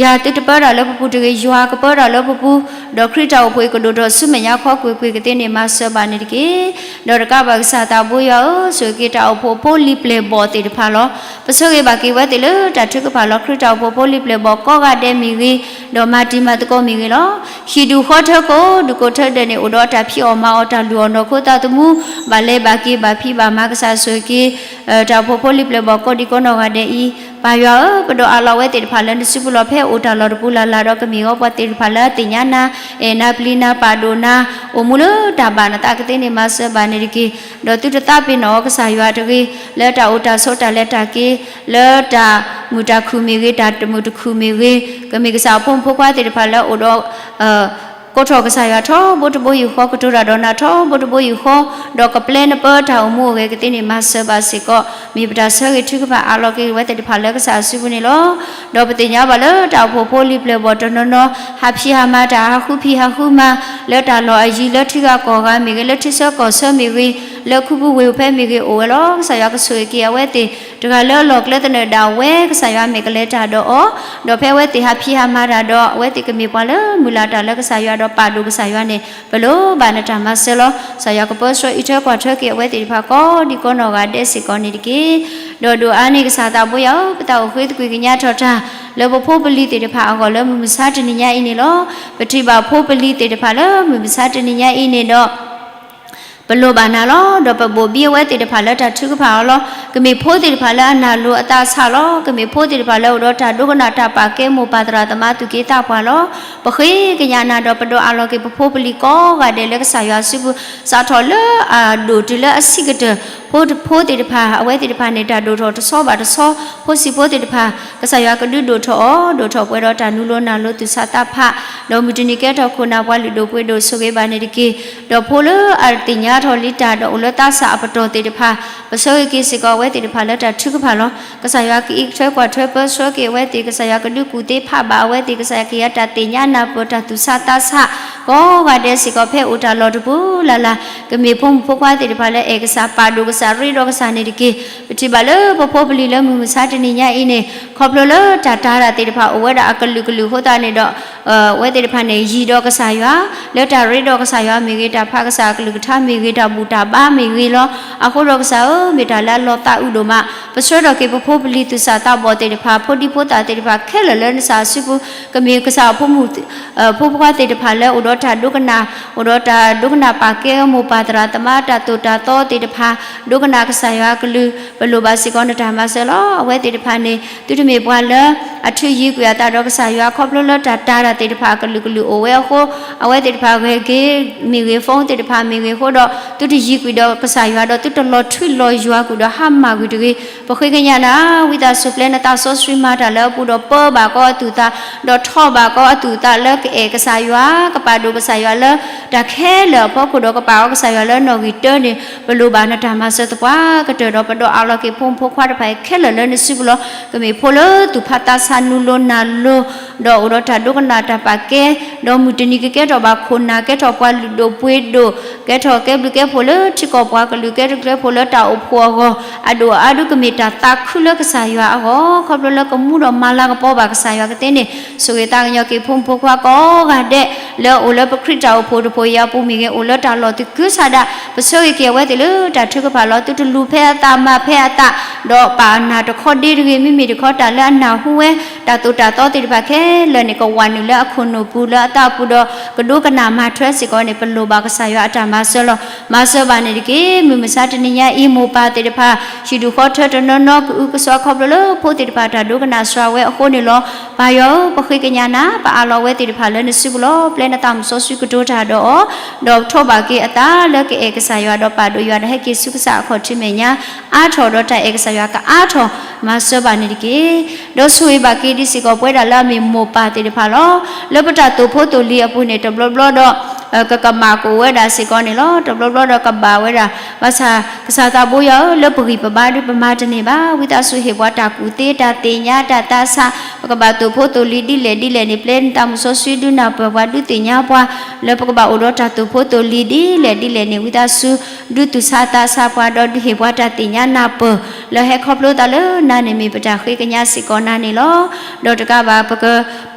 ယၤသုတပၢတၢ်လၢပပူၤတဂ့ၤ, ယွၤကပၢတၢ်လၢပပူၤ, ဒီးခရံာ်တၢ်အိၣ်ဖှိၣ်အံၤကဒိၣ်ထီၣ်ဆူမဲာ်ညါခီကွ့ၢ်ကွ့ၢ်ကသ့န့ၣ် မၤစၢၤဘၣ်န့ၣ်တက့ၢ်. ဒီးတကးဘၣ်ကစၢ်သးဘိယွၤဧၢ, ဆိၣ်ဂ့ၤက့ၤတၢ်အိၣ်ဖှိၣ်ဖိလံၤပျဲၢ်ဘီၣ်သ့ၣ်တဖၣ်လီၤ. ပဆၢဂ့ၤဘၣ်က့ၤဝဲသ့ၣ်လၢတၢ်ထုကဖၣ်လီၤ. ခရံာ်တၢ်အိၣ်ဖှိၣ်ဖိလံၤပျဲၢ်ဘီၣ်ကိးဂၤဒဲးမ့ၢ်ဂ့ၤ, ဒီးမၤတံၤမၤသကိးမ့ၢ်ဂ့ၤလီၤ. ဟံၣ်ဒူၣ်ဃီထၢကိးဒူၣ်ကိးထၢဒဲးန့ၣ် အိၣ်ဒီးတၢ်ဖံးအီၣ်မၤအီၣ် တၢ်လုၢ်အီၣ်နီၢ်ခိသးသမူ, ဘၣ်လဲၤဘၣ်က့ၤ ဘၣ်ဖံးဘၣ်မၤ ကစၢ်ဆိၣ်ဂ့ၤက့ၤ တၢ်အိၣ်ဖှိၣ်ဖိလံၤပျဲၢ်ဘီၣ်ကိးဒံကိးနီၢ်ဂၤဒဲးအံၤ, ပၢ်ယွၤဧၢ, ပဒိးအးလီၤဝဲသ့ၣ်တဖၣ်လၢနစုပူၤလီၤ. ဖဲအိၣ်တၢ်လီၢ်တပူၤလၢ်လၢ်ဒီး ကမ့ၢ်ဂ့ၤပှၤသ့ၣ်တဖၣ်လၢအသ့ၣ်ညါနၤ, အဲၣ်နၤပျံၤနၤ ပာ်ဒိၣ်နၤ, အိၣ်မူလၢတၢ်ဘၣ်နသးကသ့န့ၣ် မၤစၢၤဘၣ်န့ၣ်တက့ၢ်. ဒီးသုတသးပ့ၤနီၣ်အီၤ ကစၢ်ယွၤတဂ့ၤ, လၢတၢ်အိၣ်တၢ်ဆိး တၢ်လဲၤတၢ်က့ၤ, လၢတၢ်မုာ်တၢ်ခုၣ်မ့ၢ်ဂ့ၤ, တၢ်တမုာ်တခုၣ်မ့ၢ်ဂ့ၤ, ကမ့ၢ်ကစၢ်အဖိမုၣ်ဖိခွါသ့ၣ်တဖၣ်လၢအိၣ်ဒီး ကိးထီၣ်ကစၢ်ယွၤထီဘိတဘိယူၢ်ဃီ, ကတိၤတၢ်ဒီးနၤထီဘိတဘိယူၢ်ဃီ, ဒီးကပျဲနပၢတၢ်အိၣ်မူအိၣ်ဂဲၤကသ့န့ၣ် မၤစၢၤဘၣ်စ့ၢ်ကီး, မ့ၢ်ပတၢ်ဆၢဂ့ၤထုကဖၣ်အးလီၤက့ၤဝဲသ့ၣ်တဖၣ်လၢကစၢ်အစုပူၤန့ၣ်လီၤ. ဒီးပသ့ၣ်ညါဘၣ်လၢတၢ်အိၣ်ဖှိၣ်ဖိလံၤပျဲၢ်ဘီၣ်တနီၤနီၤ ဟးဖံးဟးမၤတၢ် ဟးဃုဖံးဟးဃုမၤ လၢတၢ်လီၢ်အယံၤ လၢထံဂၤကီၢ်ဂၤမ့ၢ်ဂ့ၤ, လၢထံဆၢကီၢ်ဆၢမ့ၢ်ဂ့ၤ, လၢခူပူၤဝ့ၢ်ပူၤဖဲမ့ၢ်ဂ့ၤ အိၣ်ဝဲလီၤ. ကစၢ်ယွၤကဆိၣ်ဂ့ၤက့ၤအဝဲသ့ၣ် တဂၤလၢအလီၢ်ကျဲသနၢၣ်ဒၣ်ဝဲ ကစၢ်ယွၤမ့ၢ်ကလဲၤတၢ်ဒီးအီၤ, ဒီးဖဲအဝဲသ့ၣ်ဟးဖံးဟးမၤတၢ်ဒီး အဝဲသ့ၣ်ကမ့ၢ်ပှၤလၢမုၢ်လၢ်တၢ်လၢကစၢ်ယွၤဒီးပာ်ဒိၣ်ကစၢ်ယွၤန့ၣ် ပလိၣ်ဘၣ်နတၢ်မၤစၢၤလီၤ. ကစၢ်ယွၤကပၢဆှၢအံးထွဲကွၢ်ထွဲက့ၤအဝဲသ့ၣ်တဖၣ်ကိးဒံကိးနီၢ်ဂၤဒဲးစ့ၢ်ကီးန့ၣ်တက့ၢ်. ဒီးဒိၣ်အါန့ၢ်ကစၢ်သးဘိယွၤဧၢ, ပသးအိၣ်ဃ့သကွံာ်ကညးထီၣ်တၢ် လၢပဖိပလံၤသ့ၣ်တဖၣ်အဂီၢ်လၢမုၢ်မဆါတနံၤညါအံၤန့ၣ်လီၤ. ပထံၣ်ဘၣ်ဖိပလံၤသ့ၣ်တဖၣ်လၢမုၢ်မဆါတနံၤညါအံၤန့ၣ်ဒီး ပလိၣ်ဘၣ်နၤလီၤ. ဒီးပဘိၣ်ဘံအဝဲသ့ၣ်တဖၣ်လၢတၢ်ထုကဖၣ်အီၤလီၤ. ကမ့ၢ်ဖိသ့ၣ်တဖၣ်လၢအနၢ်လိၤအသးဆးလီၤ. ကမ့ၢ်ဖိသ့ၣ်တဖၣ်လၢအိၣ်ဒီးတၢ်ဒိကနၣ်တၢ်ပာ်ကဲမိၢ်ပၢ်သရၣ်သမါသူၣ်က့သးပှၢ်လီၤ. ပဃ့ကညးနၤဒီးပဒိးအးလီၤက့ၤပဖိပလံၤကိးဂၤဒဲးလၢကစၢ်ယွၤစုပူၤ စးထီၣ်လၢအဒိၣ်တုၤလၢအဆံးကတၢၢ် ဖိတဖိသ့ၣ်တဖၣ် အဝဲသ့ၣ်တဖၣ်န့ၣ် တၢ်ဒိၣ်ထီၣ်တဆီဘၣ်တဆီ ဖိဆံးဖိသ့ၣ်တဖၣ် ကစၢ်ယွၤကဒုးဒိၣ်ထီၣ်အီၤ ဒိၣ်ထီၣ်ပှဲၤဒီးတၢ်နူလိနၢ်လိသူၣ်ဆးသးဖး ဒီးမုၢ်တနံၤကဲထီၣ်ခိၣ်နၢ်ပှၤလုၢ်ဒိၣ်ပှ့ၤဒိၣ်ဆိၣ်ဂ့ၤဘၣ်န့ၣ်တက့ၢ်. ဒီးဖိလၢအသ့ၣ်ညါထီၣ်လံတၢ်ဒီးအိၣ်လၢသးစၢ်အပတီၢ်သ့ၣ်တဖၣ် ပဆၢဂ့ၤက့ၤစ့ၢ်ကီးအဝဲသ့ၣ်တဖၣ်လၢတၢ်ထုကဖၣ်လီၤ. ကစၢ်ယွၤကအံးထွဲကွၢ်ထွဲပၢဆှၢက့ၤအဝဲသ့ၣ် ကစၢ်ယွၤကဒုးကူၣ်သ့ဖးဘၣ်အဝဲသ့ၣ် ကစၢ်ယွၤကဟ့ၣ်အတၢ်သ့ၣ်ညါနၢ်ပၢၢ်တၢ်သူၣ်ဆးသးဆး ကိးဂၤဒဲးစ့ၢ်ကီး ဖဲအိၣ်တၢ်လီၢ်တပူၤလၢ်လၢ် ကမ့ၢ်ဖိမုၣ်ဖိခွါသ့ၣ်တဖၣ်လၢအဲၣ်ကစၢ်ပာ်ဒိၣ်ကစၢ်ရ့ဒီးကစၢ်န့ၣ်တက့ၢ်. ပထံၣ်ဘၣ်လၢပဖိပလံၤလၢမုၢ်မဆါတနံၤညါအံၤန့ၣ် ခီဖျိလၢတၢ်တာ်တၢ်သ့ၣ်တဖၣ်အိၣ်ဝဲဒၣ်အကလုာ်ကလုာ်အဃိသတးန့ၣ်ဒီး အဝဲသ့ၣ်တဖၣ်န့ၣ် ယံၤဒီးကစၢ်ယွၤ လၢတၢ်ရ့ဒီးကစၢ်ယွၤမ့ၢ်ဂ့ၤ တၢ်ဖးကစၢ်အကလုၢ်ကထါမ့ၢ်ဂ့ၤ တၢ်ဘူၣ်တၢ်ဘါမ့ၢ်ဂ့ၤလီၤ. အဃိဒီးကစၢ်ဧၢ မ့ၢ်တၢ်လၢအလီၤသးအုးဒိၣ်မး ပဆၢထီၣ်က့ၤပဖိပလံၤသူၣ်စၢ်သးဘီၣ်သ့ၣ်တဖၣ် ဖိဒံဖိသၣ်သ့ၣ်တဖၣ်ခဲလၢာ်လၢ နစၢ်အစုပူၤ ကမ့ၢ်ကစၢ်အဖိမုၣ် ဖိဖိခွါသ့ၣ်တဖၣ်လၢအိၣ်ဒီး တၢ်ဒိကနၣ်, အိၣ်ဒီးတၢ်ဒိကနၣ်ပာ်ကဲမိၢ်ပၢ်သရၣ်သမါ တၢ်သိၣ်တၢ်သီသ့ၣ်တဖၣ်, ဒိကနၣ်ကစၢ်ယွၤအကလုၢ်, ပလိၣ်ဘၣ်စ့ၢ်ကီးနတၢ်မၤစၢၤလီၤ. အဝဲသ့ၣ်တဖၣ်န့ၣ် သုတမ့ၢ်ပှၤလၢအထုးယံၤကွံာ်အသးဒီးကစၢ်ယွၤ ခီဖျိလၢတၢ်တာ်တၢ်သ့ၣ်တဖၣ်အကလုာ်ကလုာ်အိၣ်ဝဲအဃိ, အဝဲသ့ၣ်တဖၣ်ဂဲၤက့ၤမ့ၢ်ဂ့ၤ phone သ့ၣ်တဖၣ်မ့ၢ်ဂ့ၤအဃိဒီး သုတယံၤကွံာ်ဒီးကစၢ်ယွၤဒီး သုတလီၤထွံလီၤယွၤကွံာ်ဒီးဟါမၢ်ကွံာ်တဂ့ၤ. ပဃ့ကညးနၤ ဝံသးစူၤပျဲနသးစီဆှံမၤတၢ်လၢအပူၤဒီးပၢဘၣ်ကီအသူၣ်သး, ဒီးထီၣ်ဘၣ်ကီအသူၣ်သးလၢကအဲၣ်ကစၢ်ယွၤ, ကပာ်ဒိၣ်ကစၢ်ယွၤလၢတၢ်ခဲလၢာ်အဖီခိၣ်ဒီး ကပာ်အီၤကစၢ်ယွၤလၢနီၣ်ဂံၢ်တၢန့ၣ် ပလိၣ်ဘၣ်နတၢ်မၤစၢၤသပှၢ်ကတၢၢ်ဒီး ပဒီးအးလီၤက့ၤဖိမုၣ်ဖိခွါတဖၣ်အံၤခဲလၢာ်လၢနစုပူၤလီၤ. ကမ့ၢ်ဖိလၢသူၣ်ဖးသးဆး နူလိၤနၢ်လိၤ ဒီးအိၣ်ဒီးတၢ်ဒိကနၣ်တၢ်ပာ်ကဲ, ဒီးမုၢ်တနံၤကကဲထီၣ်ဘၣ်ခိၣ်နၢ် ကဲထီၣ်ပှၤလုၢ်ဒိၣ်ပှ့ၤဒိၣ်, ကဲထီၣ်ကဲဘျုးကဲဖှိၣ်လၢထံကီၢ်ပှၤကလုာ် ကဲထီၣ်ကဲဘျုးကဲဖှိၣ်လၢတၢ်အိၣ်ဖှိၣ်အဂီၢ်, အဒိၣ်အါဒုကမ့ၢ်တၢ်သးခုလၢကစၢ်ယွၤအဂီၢ်, ခီဖျိလၢကမူဒီးမၤလၤကပီၤဘၣ်ကစၢ်ယွၤကသ့န့ၣ် ဆိၣ်ဂ့ၤသးကညီၤက့ၤဖိမုၣ်ဖိခွါကိးဂၤဒဲး လၢအိၣ်လၢပခရံာ်တၢ်အိၣ်ဖှိၣ်တဖှိၣ်အံၤအပူၤမ့ၢ်ဂ့ၤ, အိၣ်လၢတၢ်လီၢ်သကုၤဆးဒး, ပဆၢဂ့ၤက့ၤအဝဲသ့ၣ်လၢတၢ်ထုကဖၣ်လီၤ. သုတလူၤဖဲအသး မၤဖဲအသး, ဒီးပာ်အနၢ်တခီဒ့တဂ့ၤ, မ့မ့ၢ်တခီ တၢ်လၢအနၢ်ဟူဝဲ တၢ်သိၣ်တၢ်သီသ့ၣ်တဖၣ်ခဲလၢာ်န့ၣ် ကဝးနုာ်လၢအခိၣ်နူာ်ပူၤလၢအသးအပူၤဒီး ကဒိကနၣ်မၤထွဲစ့ၢ်ကီးန့ၣ် ပလိၣ်ဘၣ်ကစၢ်ယွၤအတၢ်မၤစၢၤလီၤ. မၤစၢၤဘၣ်န့ၣ်တက့ၢ်. မုၢ်မဆါတနံၤညါအံၤ မိၢ်ပၢ်သ့ၣ်တဖၣ် ဟံၣ်ဒူၣ်ဃီထၢတနီၤနီၤ ကအုကစွါခီဖျိလၢဖိသ့ၣ်တဖၣ်တၢ်ဒိကနၣ်စှၤဝဲအဃိန့ၣ်လီၤ. ပၢ်ယွၤဧၢ, ပဃ့ကညးနၤ, ပအးလီၤဝဲသ့ၣ်တဖၣ်လၢနစုပူၤလီၤ. ပျဲနသးမုၢ်စီဆှံကတိၤတၢ်ဒီးအီၤ, ဒီးထီၣ်ဘၣ်က့ၤအသးလၢကအဲၣ်ကစၢ်ယွၤ ဒီးပာ်ဒိၣ်ယွၤဒီးဟဲက့ၤဆူကစၢ်အခီၣ်ထံးမဲာ်ညါ အါထီၣ်ဒီးတၢ်အဲၣ်ကစၢ်ယွၤကအါထီၣ် မၤစၢၤဘၣ်န့ၣ်တက့ၢ်. ဒီးဆိၣ်ဂ့ၤဘၣ်က့ၤဒံးစ့ၢ်ကီးပဝဲဒၣ်လၢအမ့ၢ်မိၢ်ပၢ်သ့ၣ်တဖၣ်လီၤ. လၢပတၢ်သိၣ်ဖိသိၣ်လံၤအပူၤန့ၣ် တဘျီဘျီဒီး ကကမၣ်ကအိၣ်ဝဲဒၣ်စ့ၢ်ကီးန့ၣ်လီၤ. တဘျီဘျီဒီးကဘၣ်ဝဲဒၣ် ဘၣ်ဆၣ်ကစၢ်သးဘိယွၤဧၢ, လၢပဂံၢ်ပဘါဒုပမၤတန့ၢ်ဘၣ်. ဝံသးစူၤဟ့ၣ်ပှၤတၢ်ကူၣ်သ့ တၢ်သ့ၣ်ညါ တၢ်သးဆး, ပကဘၣ်သိၣ်ဖိသိၣ်လံၤဒ်လဲၣ်ဒ်လဲၣ်န့ၣ် ပျဲနသးမုၢ်စီဆှံဒုးနၢ်ပၢၢ်ပှၤ ဒုးသ့ၣ်ညါပှၤ လၢပကဘၣ်အိၣ်ဒီးတၢ်သိၣ်ဖိသိၣ်လံၤဒ်လဲၣ်ဒ်လဲၣ်န့ၣ် ဝံသးစူၤဒုးသူၣ်ဆးသးဆးပှၤ ဒီးဒုးဟ့ၣ်ပှၤတၢ်သ့ၣ်ညါနၢ်ပၢၢ် လၢဟဲခီဖျိသးလၢနၤန့ၣ် မ့ၢ်ပတၢ်ဃ့ကညးစ့ၢ်ကီးနၤန့ၣ်လီၤ. ဒီးတကးဘၣ် ပက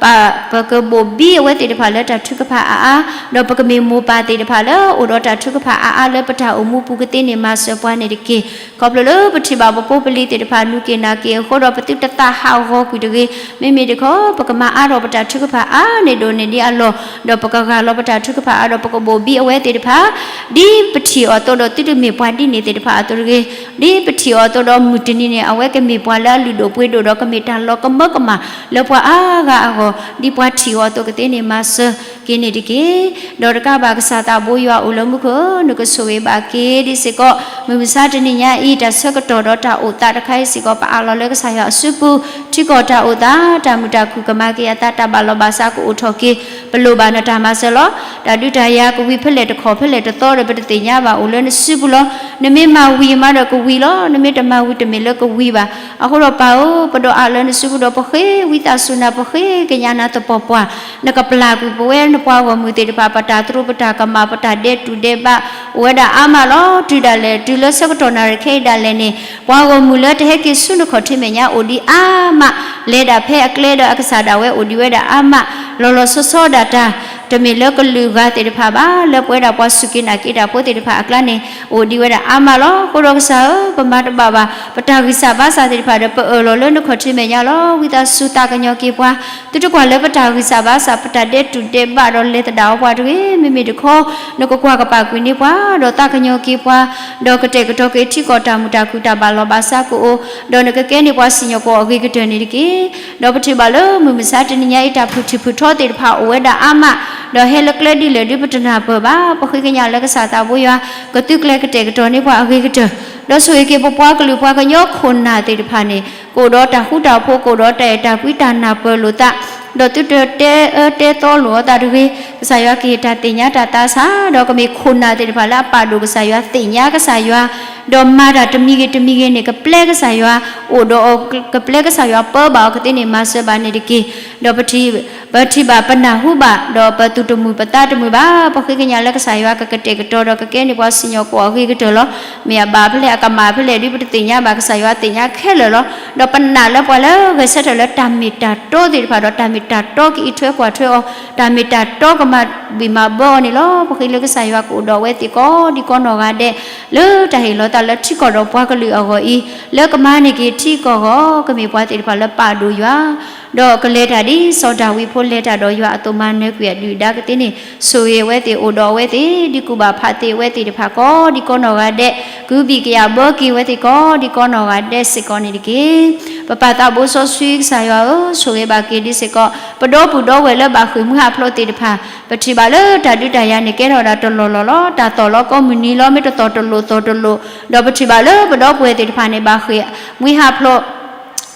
ပကဘိၣ်ဘံအဝဲသ့ၣ်တဖၣ်လၢတၢ်ထုကဖၣ်အါအါ, ဒီးပကမ့ၢ်မိၢ်ပၢ်သ့ၣ်တဖၣ်လၢအိၣ်ဒီးတၢ်ထုကဖၣ်အါအါလၢပတၢ်အိၣ်မူပူၤကသ့န့ၣ် မၤစၢၤပှၤန့ၣ်တက့ၢ်. ခီဖျိလၢပထံၣ်ဘၣ်ပဖိပလံၤသ့ၣ်တဖၣ် နူၢ်က့ၣ်နၢ်က့ၣ်အဃိဒီး ပသုတသးဟးဂီၤကွံာ်တဂ့ၤ. မ့မ့ၢ်တခီ ပကမၤအါထီၣ်ပတၢ်ထုကဖၣ်အါန့ၢ်ဒိၣ်န့ၢ်ဒံးအလီၢ်, ဒီးပကဂၢ်လီၤပတၢ်ထုကဖၣ်အါဒီး ပကဘိၣ်ဘံအဝဲသ့ၣ်တဖၣ် ဒ်ပထံၣ်အီၤအသိးဒီး သုတမ့ၢ်ပှၤဒ်န့ၣ်သ့ၣ်တဖၣ်အသိးတဂ့ၤ. ဒ်ပထံၣ်အီၤအသိးဒီး မုၢ်တနံၤန့ၣ် အဝဲကမ့ၢ်ပှၤလၢအလုၢ်ဒိၣ်ပှ့ၤဒိၣ်ဒီး ကမ့ၢ်တၢ်လီၤကမၢကမၣ်လၢပှၤအါဂၤအဂီၢ် ဒ်ပှၤထံၣ်အီၤအသိးကသ့န့ၣ် မၤစၢၤက့ၤန့ၣ်တက့ၢ်. ဒီးတကးဘၣ် ကစၢ်သးဘိယွၤအိၣ်လၢမူခိၣ်ဧၢ, နကဆိၣ်ဂ့ၤဘၣ်က့ၤဒ်စ့ၢ်ကီး မုၢ်မဆါတနံၤညါအံၤ တၢ်ဆၢကတီၢ်ဒီးတၢ်အိၣ်သးတခါအံၤစ့ၢ်ကီး ပအးလီၤလၢကစၢ်ယွၤအစုပူၤ, ထံကီၢ်တၢ်အိၣ်သး, တၢ်မုာ်တၢ်ခုၣ်ကမၤက့ၤအသး, တၢ်ဘၣ်လီၤဘၣ်စးကအိၣ်ထီၣ်က့ၤ, ပလိၣ်ဘၣ်နတၢ်မၤစၢၤလီၤ. တၢ်ဒုးတၢ်ယၤကဝံၤဖဲလဲၣ်တခီၣ်ဖဲလဲၣ်တသီဒီး ပတသ့ၣ်ညါဘၣ် အိၣ်လၢနစုပူၤလီၤ. နမ့ၢ်မၤဝံၤမးဒီးကဝံၤလီၤ, နမ့ၢ်တမၤဝံၤတမ့ၢ်လၢကဝံၤဘၣ်. အဃိဒီးပၢ်ဧၢ, ပဒီးအးလၢနစုပူၤဒီး ပဃ့ဝံသးစူၤနၤ, ပဃ့ကညးနၤသပှၢ်ပှၢ်, နကပျၢ်ကွံာ်ပဝဲနပှၤဂီၢ်မုၢ်သ့ၣ်တဖၣ် ပတၢ်သရူးပတၢ်ကမၣ် ပတၢ်ဒဲးတူၢ်ဒဲးဘး အိၣ်ဝဲဒၣ်အါမးလီၤ. တုၤဒၣ်လဲာ် တုၤလၢဆၢကတီၢ်နၣ်ရံၣ်ခဲအံၤဒၣ်လဲာ်န့ၣ် ပှၤဂီၢ်မုၢ်လၢတဟဲက့ၤဆူနခီၣ်ထံးမဲာ်ညါအိၣ်ဒံးအါမး, လဲၤဒၣ်ဖဲအကျဲဒီးအကစၢ်ဒၣ်ဝဲအိၣ်ဒံးဝဲဒၣ်အါမး, လီၤလီၤဆီဆီဒၣ်တၢ် တမ့ၢ်လၢကလုာ်ဂၤသ့ၣ်တဖၣ်ဘၣ်, လၢပဝဲဒၣ်ပှၤစူၢ်က့ၤနာ်က့ၤတၢ်ဖိသ့ၣ်တဖၣ်အကျါန့ၣ် အိၣ်ဒံးဝဲဒၣ်အါမးလီၤ. အဃိဒီးကစၢ်ဧၢ, ပမၤတဘၣ်ဘၣ် ပတၢ်ဂံၢ်စၢ်ဘါစၢ်သ့ၣ်တဖၣ်ဒီး ပအၢၣ်လီၤလၢနခီၣ်ထံးမဲာ်ညါလီၤ. ဝံသးစူၤသးကညီၤက့ၤပှၤ, သုတကွၢ်လၢပတၢ်ဂံၢ်စၢ်ဘါစၢ် ပတၢ်ဒဲးတူၢ်ဒဲးဘးဒီးလဲၤသဒၣ်အီၤပှၤတဂ့ၤ. မ့မ့ၢ်တခီ နကကွၢ်ကပာ်ကွံာ်န့ၢ်ပှၤ ဒီးသးကညီၤက့ၤပှၤ, ဒီးကတဲာ်ကတီၤက့ၤထံကီၢ်တၢ်မုာ်တၢ်ခုၣ်တၢ်ဘၣ်လီၤဘၣ်စးကအိၣ်, ဒီးနကကဲန့ၢ်ပှၤစံၣ်ညီၣ်ကွီၢ်အဂ့ၤကတၢၢ်န့ၣ်တက့ၢ်. ဒီးပထံၣ်ဘၣ်လၢမုၢ်မဆါတနံၤညါအံၤ တၢ်ဖုၣ်ထံၣ်ဖုၣ်ထီသ့ၣ်တဖၣ်အိၣ်ဝဲဒၣ်အါမး, ဒီးဟဲလၢကျဲဒ်လဲၣ်ဒုပတနၢ်ပၢၢ်ဘၣ်. ပဃ့ကညးလၢကစၢ်သးဘိယွၤ ကသုကျဲၤကတဲာ်ကတီၤန့ၢ်ပှၤအဂ့ၤကတၢၢ်, ဒီးဆိၣ်ဂ့ၤက့ၤပပှၤကလုာ်ပှၤကညီခိၣ်နၢ်သ့ၣ်တဖၣ်န့ၣ် ကအိၣ်ဒီးတၢ်ဃူတၢ်ဖိး ကအိၣ်ဒီးတၢ်အဲၣ်တၢ်ကွံတၢ်နၢ်ပၢၢ်လိာ်သး, ဒီးသုတတဲအၢတဲသီလိာ်အသးတဂ့ၤ. ကစၢ်ယွၤကဟ့ၣ်တၢ်သ့ၣ်ညါတၢ်သးဆး, ဒီးကမ့ၢ်ခိၣ်နၢ်သ့ၣ်တဖၣ်လၢအပာ်ဒိၣ်ကစၢ်ယွၤ သ့ၣ်ညါကစၢ်ယွၤ, ဒီးမၤတၢ်တမံၤဂ့ၤတမံၤဂ့ၤန့ၣ် ကပျဲကစၢ်ယွၤ, အိၣ်ဒီးအီၤကပျဲကစၢ်ယွၤ ပၢဘၣ်အီၤကသ့န့ၣ် မၤစၢၤဘၣ်န့ၣ်တက့ၢ်. ဒီးပထံၣ် ပထံၣ်ဘၣ်ပနၢ်ဟူဘၣ် ဒီးပသူၣ်တမုာ်ပသးတမုာ်ဘၣ်. ပဃ့ကညးလၢကစၢ်ယွၤကကတဲာ်ကတီၤဒီးကကဲန့ၢ်ပှၤစံၣ်ညီၣ်ကွီၢ်အဂ့ၤကတၢၢ်လီၤ. မ့ၢ်အဘၣ်ဖဲလဲၣ်အကမၣ်ဖဲလဲၣ်ဒုပတသ့ၣ်ညါဘၣ်, ကစၢ်ယွၤသ့ၣ်ညါခဲလၢာ်လီၤ. ဒီးပနာ်လၢပှၤလၢဂဲၤဆၢထၢၣ်လၢတၢ်မ့ၢ်တၢ်တီသ့ၣ်တဖၣ်ဒီး တၢ်မ့ၢ်တၢ်တီကအံးထွဲကွၢ်ထွဲအီၤ, တၢ်မ့ၢ်တၢ်တီကမၤဘံၣ်မၤဘၢအီၤန့ၣ်လီၤ. ပဃ့လၢကစၢ်ယွၤကအိၣ်ဒီးအဝဲသ့ၣ်ကိးဒံကိးနီၢ်ဂၤဒဲး လၢတၢ်ဟ့ၣ်လီၤသးလၢထံကီၢ်ဒီးပှၤကလုာ်အဂီၢ်အံၤ, လၢကမၤန့ၢ်က့ၤထံကီၢ်ဂီၢ် ကမ့ၢ်ပှၤသ့ၣ်တဖၣ်လၢပာ်ဒိၣ်ယွၤ ဒီးကလဲၤတၢ်ဒ်စီၤဒၤဝံးဖိလဲၤတၢ်ဒီးယွၤအသိးမၤနၢၤကွံာ်အဒုၣ်အဒါကသ့န့ၣ်, ဆိၣ်ဂ့ၤအဝဲသ့ၣ်အိၣ်ဒီးအဝဲသ့ၣ် ဒုးကူၣ်ဘၣ်ဖးသ့အဝဲသ့ၣ်တဖၣ်ကိးဒံကိးနီၢ်ဂၤဒဲး, ကဘံၣ်ကယၢ်ဘၢက့ၤအဝဲသ့ၣ်ကိးဒံကိးနီၢ်ဂၤဒဲးစ့ၢ်ကီးန့ၣ်တက့ၢ်. ပပၢ်သးဘိစီဆှံကစၢ်ယွၤဧၢ, ဆိၣ်ဂ့ၤဘၣ်က့ၤဒ်စ့ၢ်ကီး ပဒီပုၢ်ဒီဝဲၢ်လၢဘၣ်ဃ့ၢ်မှံဟးဖျိးသ့ၣ်တဖၣ်, ပထံၣ်ဘၣ်လၢတၢ်ဒုးတၢ်ယၤန့ၣ် ကဲထီၣ်ဒၣ်တလီၢ်လီၢ်လီၤ, တၢ်သီၣ်လီၤကိးမုၢ်နံၤလီၤ, မ့ၢ်တသီၣ်တလိာ်သီၣ်တလိာ်, ဒီးပထံၣ်ဘၣ်လၢပဒီပုၢ်ဝဲၢ်သ့ၣ်တဖၣ်န့ၣ် ဘၣ်ဃ့ၢ်မှံဟးဖျိး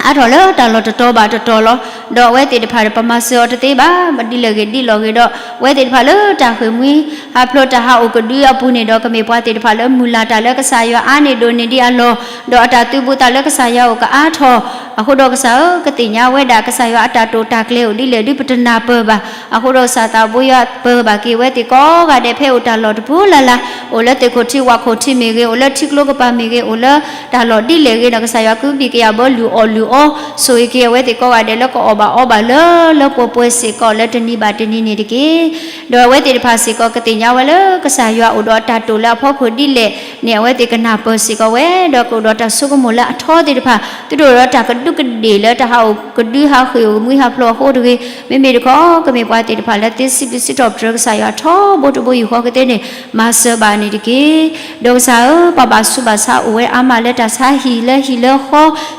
အါထီၣ်လၢတၢ်လီၢ်တတီၤဘၣ်တတီၤလီၤ. ဒီးအဝဲသ့ၣ်တဖၣ် ပမၤစၢၤအီၤတသ့ဘၣ်, ဒ်လဲၣ်ဂ့ၤဒ်လဲၣ်ဂ့ၤဒီး အဝဲသ့ၣ်တဖၣ်လၢတၢ်ဃ့ၢ်မှံဟးဖျိးတၢ်ဟးအိၣ်ကဒုအပူၤန့ၣ်ဒီး ကမ့ၢ်ပှၤသ့ၣ်တဖၣ်လၢမုၢ်လၢ်တၢ်လၢကစၢ်ယွၤအါန့ၢ်ဒိၣ်န့ၢ်ဒံးအလီၢ်, ဒီးအတၢ်သုးဘူးသးလၢကစၢ်ယွၤအိၣ်ကအါထီၣ်, အဃိဒီးကစၢ်ဧၢ, ကသ့ၣ်ညါဝဲဒၣ်ကစၢ်ယွၤအတၢ်တိာ်တၢ်ကျဲၤအိၣ်ဒ်လဲၣ်ဒုးပတနၢ်ပၢၢ်ဘၣ်. အဃိဒီးကစၢ်သးဘိယွၤ ပၢၢ်ဘၣ်က့ၤအဝဲသ့ၣ်ကိးဂၤဒဲး ဖဲအိၣ်တၢ်လီၢ်တပူၤလၢ်လၢ်, အိၣ်လၢသ့ၣ်ခိၣ်ထံဝၣ်ခိၣ်ထံမ့ၢ်ဂ့ၤ, အိၣ်လၢထံကျိကပၤမ့ၢ်ဂ့ၤ, အိၣ်လၢတၢ်လီၢ်ဒ်လဲၣ်ဂ့ၤဒီး ကစၢ်ယွၤကဘံၣ်ကယၢ်ဘၢလုၢ်အီၣ်လုၢ်အီ, ဆိၣ်ဂ့ၤက့ၤအဝဲသ့ၣ်ကိးဂၤဒဲးလၢကအီၣ်ဘၣ်အီဘၣ်လၢလၢပှဲၤပှဲၤစ့ၢ်ကီး လၢတနံၤဘၣ်တနံၤန့ၣ်တက့ၢ်. ဒီးအဝဲသ့ၣ်တဖၣ်စ့ၢ်ကီး ကသ့ၣ်ညါဝဲလၢကစၢ်ယွၤအိၣ်ဒီးအတၢ်တိာ်လၢအဖီခိၣ်ဒ်လဲၣ်န့ၣ် အဝဲသ့ၣ်ကနၢ်ပၢၢ်စ့ၢ်ကီးဝဲ, ဒီးကအိၣ်ဒီးတၢ်ဆိကမိၣ်လၢအထီသ့ၣ်တဖၣ် သုတအိၣ်ဒီးတၢ်ကဒူးကဒ့ၣ်လၢတၢ်ဟးအိၣ်ကဒုဟးဃ့ၢ်အိၣ်မှံဟးဖျိးအဃိတဂ့ၤ, မ့မ့ၢ်တခီ ကမ့ၢ်ပှၤသ့ၣ်တဖၣ်လၢသ့စံးဘျုးစံးထီၣ်ပတြၢၤကစၢ်ယွၤထီဘိတဘိယူၢ်ဃီကသ့န့ၣ် မၤစၢၤဘၣ်န့ၣ်တက့ၢ်. ဒီးကစၢ်ဧၢ, ပှၤဘၣ်ဆူးဘၣ်ဆါအိၣ်ဝဲအါမးလၢတၢ်ဆါဟံၣ်လၢဟံၣ်လၢဃီ,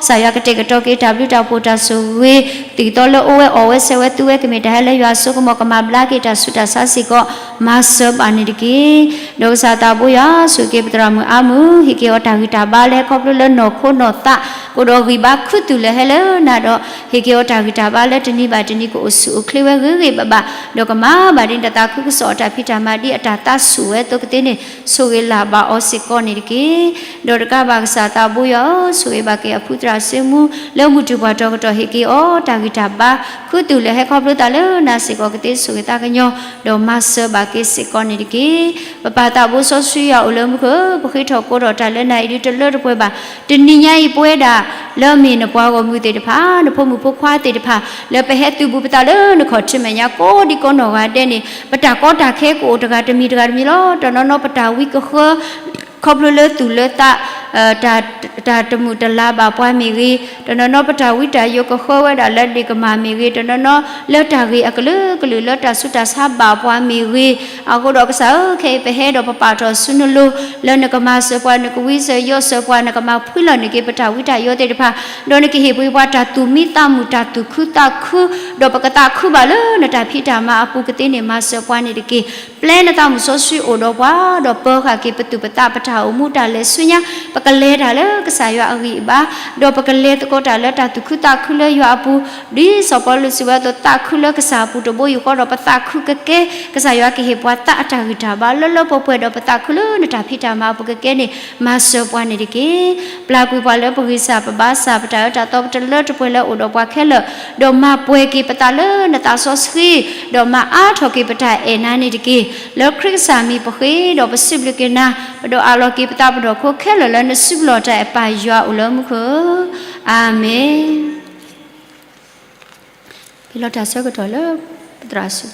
ကစၢ်ယွၤကတဲာ်ကတီၤက့ၤတၢ်ဘျုးတၢ်ဖှိၣ်တၢ်ဆိၣ်ဂ့ၤ ဒ်သိးလၢအိၣ်ဝဲအီၣ်ဝဲဆဲးဝဲသူဝဲ ကမ့ၢ်တၢ်ဟဲလၢယွၤအစိကမီၤ ကမၤဘျါက့ၤတၢ်ဆူးတၢ်ဆါစ့ၢ်ကီး မၤစၢၤဘၣ်န့ၣ်တက့ၢ်. ဒီးကစၢ်သးဘိယွၤ ဆိၣ်ဂ့ၤက့ၤပသရၣ်မုၣ်အါမုၢ်, ဟ့ၣ်က့ၤအီၤတၢ်ဂံၢ်တၢ်ဘါလၢဟဲခီဖျိလၢနီၢ်ခိနီၢ်သး, ကအိၣ်ဒီးဂံၢ်ဘါခူသူၣ်လၢဟဲလၢနၤဒီး ဟ့ၣ်က့ၤအီၤတၢ်ဂံၢ်တၢ်ဘါလၢတနံၤဘၣ်တနံၤကအိၣ်ဆူၣ်အိၣ်ချ့ဝဲဂ့ၤဂ့ၤဘၣ်ဘၣ်, ဒီးကမၤဘၣ်ဒ်နတၢ်သးခုကစီၣ်အတၢ်ဖံးတၢ်မၤဒ်အတၢ်သးဆူၣ်ဝဲအသိးကသ့န့ၣ် ဆိၣ်ဂ့ၤလၢ်ဘၣ်အီၤစ့ၢ်ကီးန့ၣ်တက့ၢ်. ဒီးတကးဘၣ်ကစၢ်သးဘိယွၤဧၢ, ဆိၣ်ဂ့ၤဘၣ်က့ၤအဖုသရၣ်စုမူ လၢမုၢ်တူၢ်ပှၤတီၤကတီၢ် ဟ့ၣ်က့ၤအီၤတၢ်ဂံၢ်တၢ်ဘါ ခူသူၣ်လၢဟဲခီဖျိသးလၢနၤစ့ၢ်ကီးကသ့ ဆိၣ်ဂ့ၤသးကညီၤ ဒီးမၤစၢၤဘၣ်က့ၤစ့ၢ်ကီးန့ၣ်တက့ၢ်. ပပၢ်သးဘိစီဆှံယွၤအိၣ်လၢမူခိၣ်ဧၢ, ပဃ့ထီၣ်ကိးထီၣ်တၢ်လၢနၤအံၤဒုးတလၢတပှဲၤဘၣ်. တနံၤညါအံၤပဝဲဒၣ် လၢအမ့ၢ်နပှၤဂီၢ်မုၢ်သ့ၣ်တဖၣ်, နဖိမုၣ်ဖိခွါသ့ၣ်တဖၣ် လၢပဟဲသုးဘူးပသးလၢနခီၣ်ထံးမဲာ်ညါကိးဒံကိးနီၢ်ဂၤဒဲးန့ၣ် ပတၢ်ကီတၢ်ခဲကအိၣ်တဂၤတမံၤတဂၤတမံၤလီၤ. တနီၤနီၤပတၢ်ဝံကဃၢ ခီဖျိလၢသူၣ်လၢသး တၢ်တမုာ်တလၤဘၣ်ပှၤမ့ၢ်ဂ့ၤ, တနီၤနီၤပတၢ်ဝံတၢ်ယိာ်ကဃၢဝဲဒၣ်လၢဒ့ၣ်ကမၣ်မ့ၢ်ဂ့ၤ, တနီၤနီၤလၢတၢ်ဂ့ၢ်အကလုာ်ကလုာ်လၢတၢ်ဆူးတၢ်ဆါဘၣ်ပှၤမ့ၢ်ဂ့ၤ, အဃိဒီးကစၢ်ဧၢ, ခဲအံၤပဟဲဒီးပပာ်ထီၣ်ဆူနလိၤ, လၢနကမၤစၢၤပှၤ, နကဝံစၢၤယိာ်စၢၤပှၤ, နကမၤဖှံလီၤန့ၢ်က့ၤပတၢ်ဝံတၢ်ယိာ်သ့ၣ်တဖၣ်, ဒီးနကဟ့ၣ်ပှၤတၢ်သူၣ်မံသးမုာ် တၢ်သူၣ်ခုသးခု, ဒီးပကသးခုဘၣ်လၢနတၢ်ဖံးတၢ်မၤအပူၤကသ့န့ၣ် မၤစၢၤပှၤန့ၣ်တက့ၢ်. ပျဲနသးမုၣ်စီဆှံအိၣ်ဒီးပှၤ, ဒီးပၢဃာ်က့ၤပသူၣ်ပသး ပတၢ်အိၣ်မူတၢ်လဲၤဆူညါ, ပကလဲၤတၢ်လၢကစၢ်ယွၤအဂံၢ်အဘါ, ဒီးပကလဲၤသကိးတၢ်လၢတၢ်သူၣ်ခုသးခုလၢယွၤအပူၤ, ဒ်စီၤပီလူးစံးဝဲအသိး သးခုလၢကစၢ်အပူၤတဘိယူၢ်ဃီဒီး ပသးခုကကဲ, ကစၢ်ယွၤကဟ့ၣ်ပှၤသးအတၢ်ဂံၢ်တၢ်ဘါလၢလၢပှဲၤပှဲၤဒီး ပသးခုလၢနတၢ်ဖံးတၢ်မၤအပူၤကကဲန့ၣ် မၤစၢၤပှၤန့ၣ်တက့ၢ်. ပျၢ်ကွံာ်ပှၤလၢပဂံၢ်စၢ်ပဘါစၢ် ပတၢ်အၢတၢ်သီပတလၢတပှဲၤလၢအိၣ်ဒီးပှၤခဲလၢာ်, ဒီးမၤပှဲၤက့ၤပသးလၢနသးစီဆှံ, ဒီးမၤအါထီၣ်က့ၤပတၢ်အဲၣ်နၤန့ၣ်တက့ၢ်. လၢခရံာ်ကစၢ်မံၤပဃ့ဒီးပစံးဘျုးက့ၤနၤ, ပဒိးအးလီၤက့ၤပသးပနီၢ်ခိခဲလၢာ်လၢနစုပူၤလီၢ်တၢ်အဲၣ်ပၢ်ယွၤအိၣ်လၢမူခိၣ်, အၤမ့ၣ်. ဟ့ၣ်လီၤတၢ်ဆၢကတီၢ်လၢပသရၣ်စု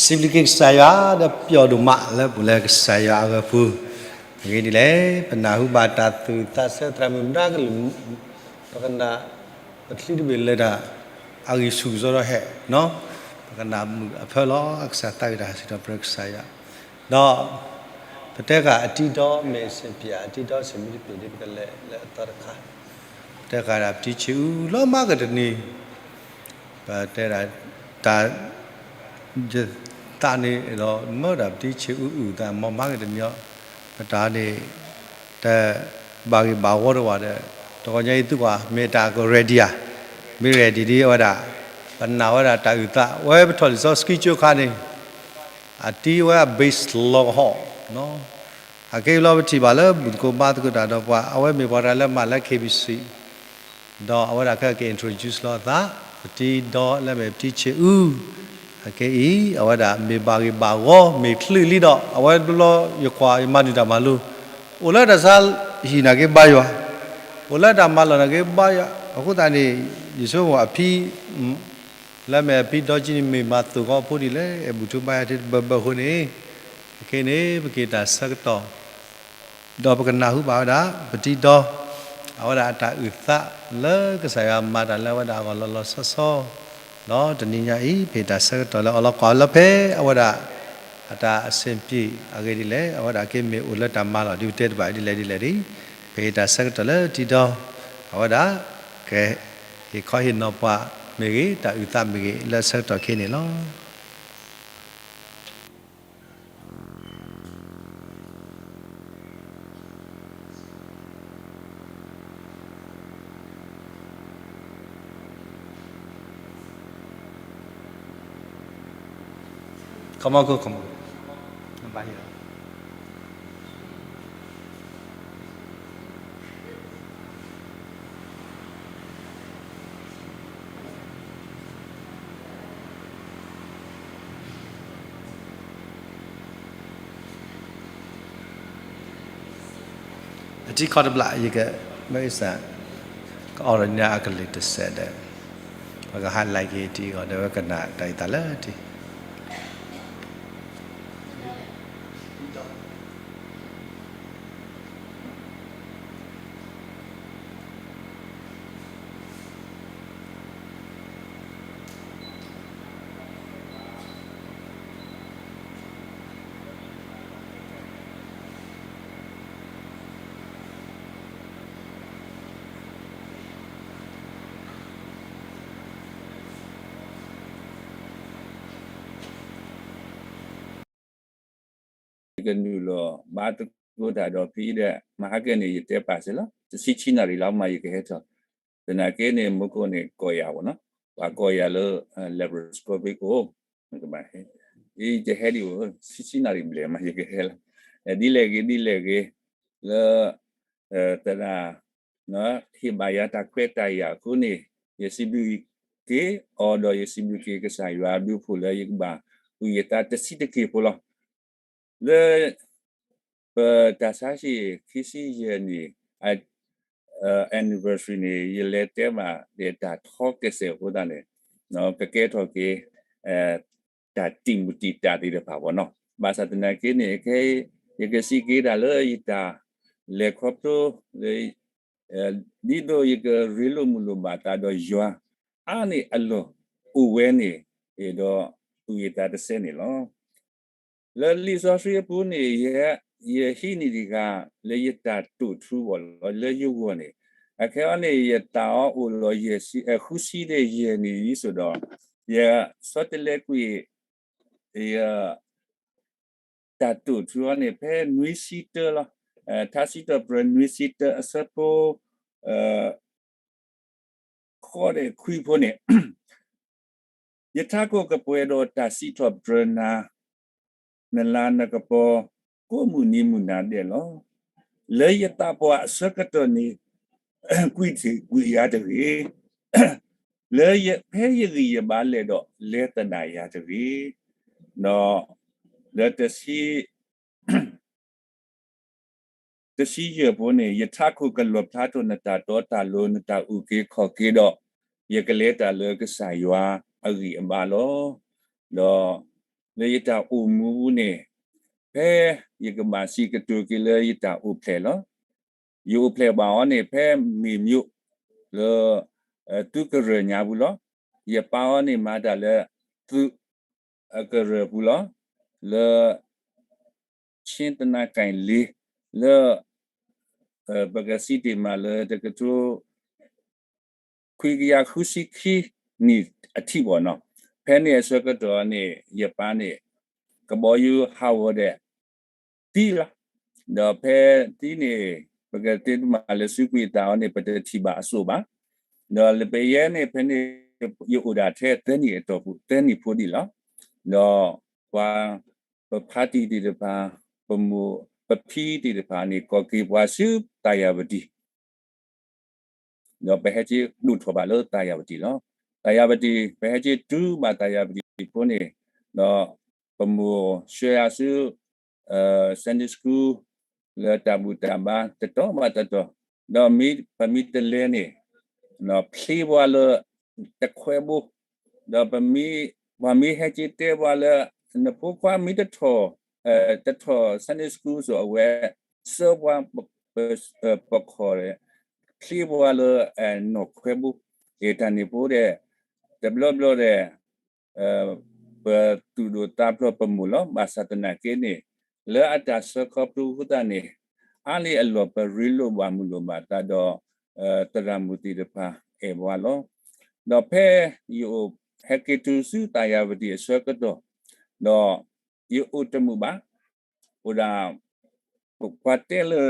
စံးဘျုးက့ၤကစၢ်ယွၤ ဒီးပျီဒိၣ်မးလၢပူၤလၢကစၢ်ယွၤအဂီၢ်ပူၤ, အဂ့ၢ်ဒ်လဲၣ်, ပနၢ်ဟူဘၣ်တၢ်သူၣ်သးဆၢသရၣ်မုၣ်မနုၤကလုၢ်, ပကနၣ်, ပချံတဘ့ၣ်လၢတၢ်အဂံၢ်ဆူၣ်ကစီဒီးဟဲ, ပကနၣ်မုာ်အဖၢလီၤ. ကစၢ်သးဝံၣ်တၢ်စံးထီၣ်ပတြၢၤကစၢ်ယွၤ, ဒီး ပတဲဃာ်အတံဒီ မ့ၢ်စ့ၢ်ပၠး အတံဒီစ့ၢ်မ့ၢ်တပ့ၢ်ဒ် ပကလဲၤလၢအသီတခါ, ပတဲဃာ်ဒၣ်ပတံဆ့အူလီၤမးကတနံၤ, ပတဲဒၣ်တၢ် ယသးန့ၣ်ဒီး မၢဒၣ်ပတံဆ့အူအုၣ်သးမီၢ်မးကတနံၤအီၤ, ပတၢ်န့ၣ် တဘၣ်ဂ့ၢ်ဘၣ်ဝီတဝာ်ဒီး, တဂီၤညါအံၤသုကွၢ် မ့ၢ်တၢ်က ready ဧါ, မ့ၢ် ready ဒ်အဝဲဒၣ်, ပနာ်ဝဲဒၣ်တၢ်အုၣ်သး ဝဲပထီၣ်လံာ်စီဆှံကၠိခါန့ၣ်, အတံဝဲအ base လီၤကဟီၣ်, အခဲအံၤလီၤပထံၣ်ဘၣ်လၢဘူၣ်သကိးဘါသကိးတၢ်ဒီးပှၤ အဝဲမ့ၢ်ပှၤတဂၤလၢမၤလၢ K B C ဒီးအဝဲဒၣ်ခဲက့ၤ introduce လီၤအသး, ပတံဒီလၢမ့ၢ်ပတံဆ့အူ, အခဲအံၤ အဝဲဒၣ်မ့ၢ်ဘၣ်ဂ့ၢ်ဘၣ်ဝီ မ့ၢ်ချုးလံဒီး အဝဲတဘျီဘျီယကွၢ်ယမၤဒုၣ်တၢ်မၤလိ, အိၣ်လၢတၢ်ဆါဟံၣ်နာ်က့ဘါယွၤ, အိၣ်လၢတၢ်မၤလီၢ်နာ်က့ဘါယွၤ, အဃိသတးန့ၣ် ယဆိကမိၣ်အဖံ လၢမ့ၢ်အဖံဒီကံန့ၣ် မ့ၢ်မၤသိၣ်ဃီအဖိဒ်လဲၣ်, အဲၣ်ဘူၣ်ထူဘါယွၤထဲတဘၢဘၢအဃိန့ၣ်, ခဲအံၤန့ၣ် ပကဟ့ၣ်တၢ်ဆၢကတီၢ် ဒီးပကနၢ်ဟူဘၣ်ဝဲဒၣ် ပတံၤဒီ အဝဲဒၣ်အတၢ်အုၣ်သးလၢကစၢ်ယွၤမၤတၢ်လၢအဝဲဒၣ်အဂီၢ်လီၤလီၤဆီဆီ ဒီးတနံၤညါအံၤ ပဟ့ၣ်တၢ်ဆၢကတီၢ်လၢအီၤလီၤကွၢ်လၢဖဲအဝဲဒၣ် အတၢ်အဆင်ပြေအဂ့ၢ်ဒ်လဲၣ်, အဝဲဒၣ်က့မ့ၢ်အိၣ်လၢတၢ်မၤလီၢ်ဒ်ပတဲတဘၣ်ဒ်လဲၣ်ဒ်လဲၣ်ဒ်, ပဟ့ၣ်တၢ်ဆၢကတီၢ်လၢတံၤဒီ အဝဲဒၣ် ကဟ့ၣ်ခီဟ့ၣ်နီၤပှၤမ့ၢ်ဂ့ၤ, တၢ်အုၣ်သးမ့ၢ်ဂ့ၤ, လၢဆၢကတီၢ်ခဲအံၤန့ၣ်လီၤ. အထံခီတဘျၣ် ယက မ့ၢ်စ့ၢ် ကအိၣ်ဒီးညါအကလုၢ်တစဲးဒီး ပကဟးလဲၤက့ၤတံၤအဂီၢ်ဒီး ဝဲကနၣ်တၢ်အုၣ်သးလၢတံၤ ကနုာ်လီၤဘါသကိးတၢ်ဒီးဖဲအံၤဒီး မဟါကဲန့ၣ် ယတဲပာ်စ့ၢ်လီၤ. တဆံဆံနၣ်ရံၣ်လီၤမး ယကဟဲထီၣ်, သနာ်က့န့ၣ် မူခိၣ်န့ၣ် ကိးယၤဘၣ်နီၤ, ပှၤကိးယၤလၢ laparoscopic အိၣ်, ယတဟဲဒံးဘၣ်, ဆံဆံနၣ်ရံၣ်ဘျဲၣ်မး ယကဟဲလီၤ. ဒ်လဲၣ်ဂ့ၤ ဒ်လဲၣ်ဂ့ၤ, လၢ သရၣ် ဟ့ၣ်ဘၣ်ယၤတၢ်ခွဲးတၢ်ယာ်အဃိန့ၣ် ယစံးဘျုးက့ၤအီၤဒီး ယစံးဘျုးက့ၤကစၢ်ယွၤအဘျုးအဖှိၣ်လၢယကဘၣ်အုၣ်ယသးတဆံးတက့ၢ်ဖိလီၤ. လၢ ပတၢ်ဆါဟံၣ်ခံဆံယဲၢ်နံၣ် anniversary န့ၣ် ယလဲၤတဲဘၣ်ဒီးတၢ်ထီကစဲးအဃိသတးန့ၣ် ကကဲထီၣ်က့ၤ တၢ်တံာ်မုၢ်တံာ်တာ်သ့ၣ်တဖၣ်ဘၣ်နီၤ. ဘၣ်ဆၣ်သနာ်က့န့ၣ် ခဲအံၤ ယကစံးက့ၤတၢ်လၢယတၢ်လဲၤခီဖျိ ဒ်သိးယကရ့လိာ်မုာ်လိာ်ဘၣ်သးဒီးယွၤ အါန့ၢ်အလီၢ်အိၣ်ဝဲန့ၣ် ဒီးအုၣ်ယသးတဆဲးန့ၣ်လီၤ. လၢလံာ်စီဆှံအပူၤန့ၣ် ယဟံးန့ၢ်တဂၤ လၢယတၢ်တိာ်ထူဘၣ်လီၤ လၢယဂီၢ်န့ၣ် အခဲအံၤန့ၣ် ယသးအိၣ်လီၤ ဃုဆံဒီးယဲၢ်နံၣ်အံၤစ့ၢ်ဒီး ယဆီတလဲကွံာ် ယ တၢ်တိာ်ထူအီၤန့ၣ် ဖဲနွံဆံတၢလီၤ. ထါစံးထီၣ်ပတြၢၤနွံဆံတၢအဆၢဖိ ဃိးဒီးခွံဖိန့ၣ် ယထးခိၣ်ကပှဲၤဒီးတၢ်စံးထီၣ်ပတြၢၤနၤ, နလၤနကပီၤ ကိးမုၢ်နံၤမုၢ်နၤဒဲးလီၤ. လၢယသးပှၢ်အဆၢကတီၢ်န့ၣ် ကွံာ်ထံၣ်ကွံာ်ယၤတဂ့ၤ, လၢဖဲယဂံၢ်ယဘါလဲၣ်ဒီး လဲၤသဒၣ်ယၤတဂ့ၤ, ဒီးလၢတဆံ တဆံယဲၢ်ဖိန့ၣ် ယထးခိၣ်ကလီၣ်ဖျါထီၣ်နတၢ်တီတၢ်လိၤ နတၢ်အုၣ်က့ၤခီၣ်က့ၤဒီး ယကလဲၤတၢ်လၢကစၢ်ယွၤအဂံၢ်အဘါလီၤ. ဒီးလၢယတၢ်အိၣ်မူပူၤန့ၣ် ဖဲယကဘၣ်စံးကတိၤက့ၤလၢယတၢ်အိၣ်ဖျဲၣ်လီၤ. ယအိၣ်ဖျဲၣ်ဘၣ်အီၤန့ၣ် ဖဲမ့ၢ်မျိးလၢ သုးကရၢၢ်ညါပူၤလီၤ. ယပၢ်အီၤန့ၣ်မၤတၢ်လၢ သုး အကရၢၢ်ပူၤလီၤ. လၢ ဆ့တနါကၣ်လ့ လၢ ပကစံးတ့ၢ်မးလၢတကထိ ခွံကယၤဃုဆံခံနံၣ်အထံၣ်ဘၣ်နီၤ. ဖဲန့ၣ်အဆၢကတီၢ်န့ၣ် ယပၢ်န့ၣ် ကဘီယူၤဟးဂီၤဒီး သံလီၤ. ဒီးဖဲသံန့ၣ် ပကတဲတမးလၢစုကွံာ်အသးအီၤန့ၣ် ပတထံၣ်ဘၣ်အစိၣ်ဘၣ်. ဒီးလၢပယဲၢ်န့ၣ် ဖဲန့ၣ် ယအိၣ်ဒၣ်ထဲသၢနံၣ်အတီၢ်ပူၤ သၢနံၣ်ဖိဒံးလီၤ. ဒီးပှၤ ပဖါတံၢ်သ့ၣ်တဖၣ် ပမိၢ်ပဖံသ့ၣ်တဖၣ်န့ၣ် ကိးက့ၤပှၤဆူသးယၤပတံၢ် ဒီးပဟဲက့ၤဒိၣ်ထီၣ်ဘၣ်လၢသးယၤပတံၢ်လီၤ. သးယၤပတံၢ် ပဟဲက့ၤတုၤဘၣ်သးယၤပတံၢ်ဖိန့ၣ် ဒီးပမိၢ်ဆှၢယၤဆူ Sunday School လၢတၢ်ဘူၣ်တၢ်ဘါတတီၤဘၣ်တတီၤ, ဒီးပမ့ၢ်တလဲၤန့ၣ် ဖျ့ပှၤလၢတခွဲဘိ, ဒီးပှၤမ့ၢ်ဟဲက့ၤတဲပှၤလၢ နဖိခွါမ့ၢ်တထီၣ် တထီၣ် Sunday school စိၤ အဝဲ ဆှၢပှၤ ပခီၣ် ချ့ပှၤလၢ နီၢ်ခွဲဘိ, အတၢ်န့ၣ်ဖိဒီး တဘျီဘျီဒီး ပသူၣ်ဒိၣ်သးဖျိးပမိၢ်လီၤ. ဘၣ်ဆၣ်သနာ်က့န့ၣ် လၢအတၢ်ဆှၢခီဖျိအဃိသတးန့ၣ် အါန့ၢ်အလီၢ်ပရ့လိာ်ဘၣ်မုာ်လိာ်ဘၣ်သးဒီး သရၣ်မုၣ်သ့ၣ်တဖၣ်အဲၣ်ပှၤလီၤ. ဒီးဖဲယအိၣ်ဟဲက့ၤတုၤဆူသးယၤဝတံၣ်အဆၢကတီၢ် ဒီးယအိၣ်တမုာ်ဘၣ်, အိၣ်ဒၣ် ပှၤတဲလၢ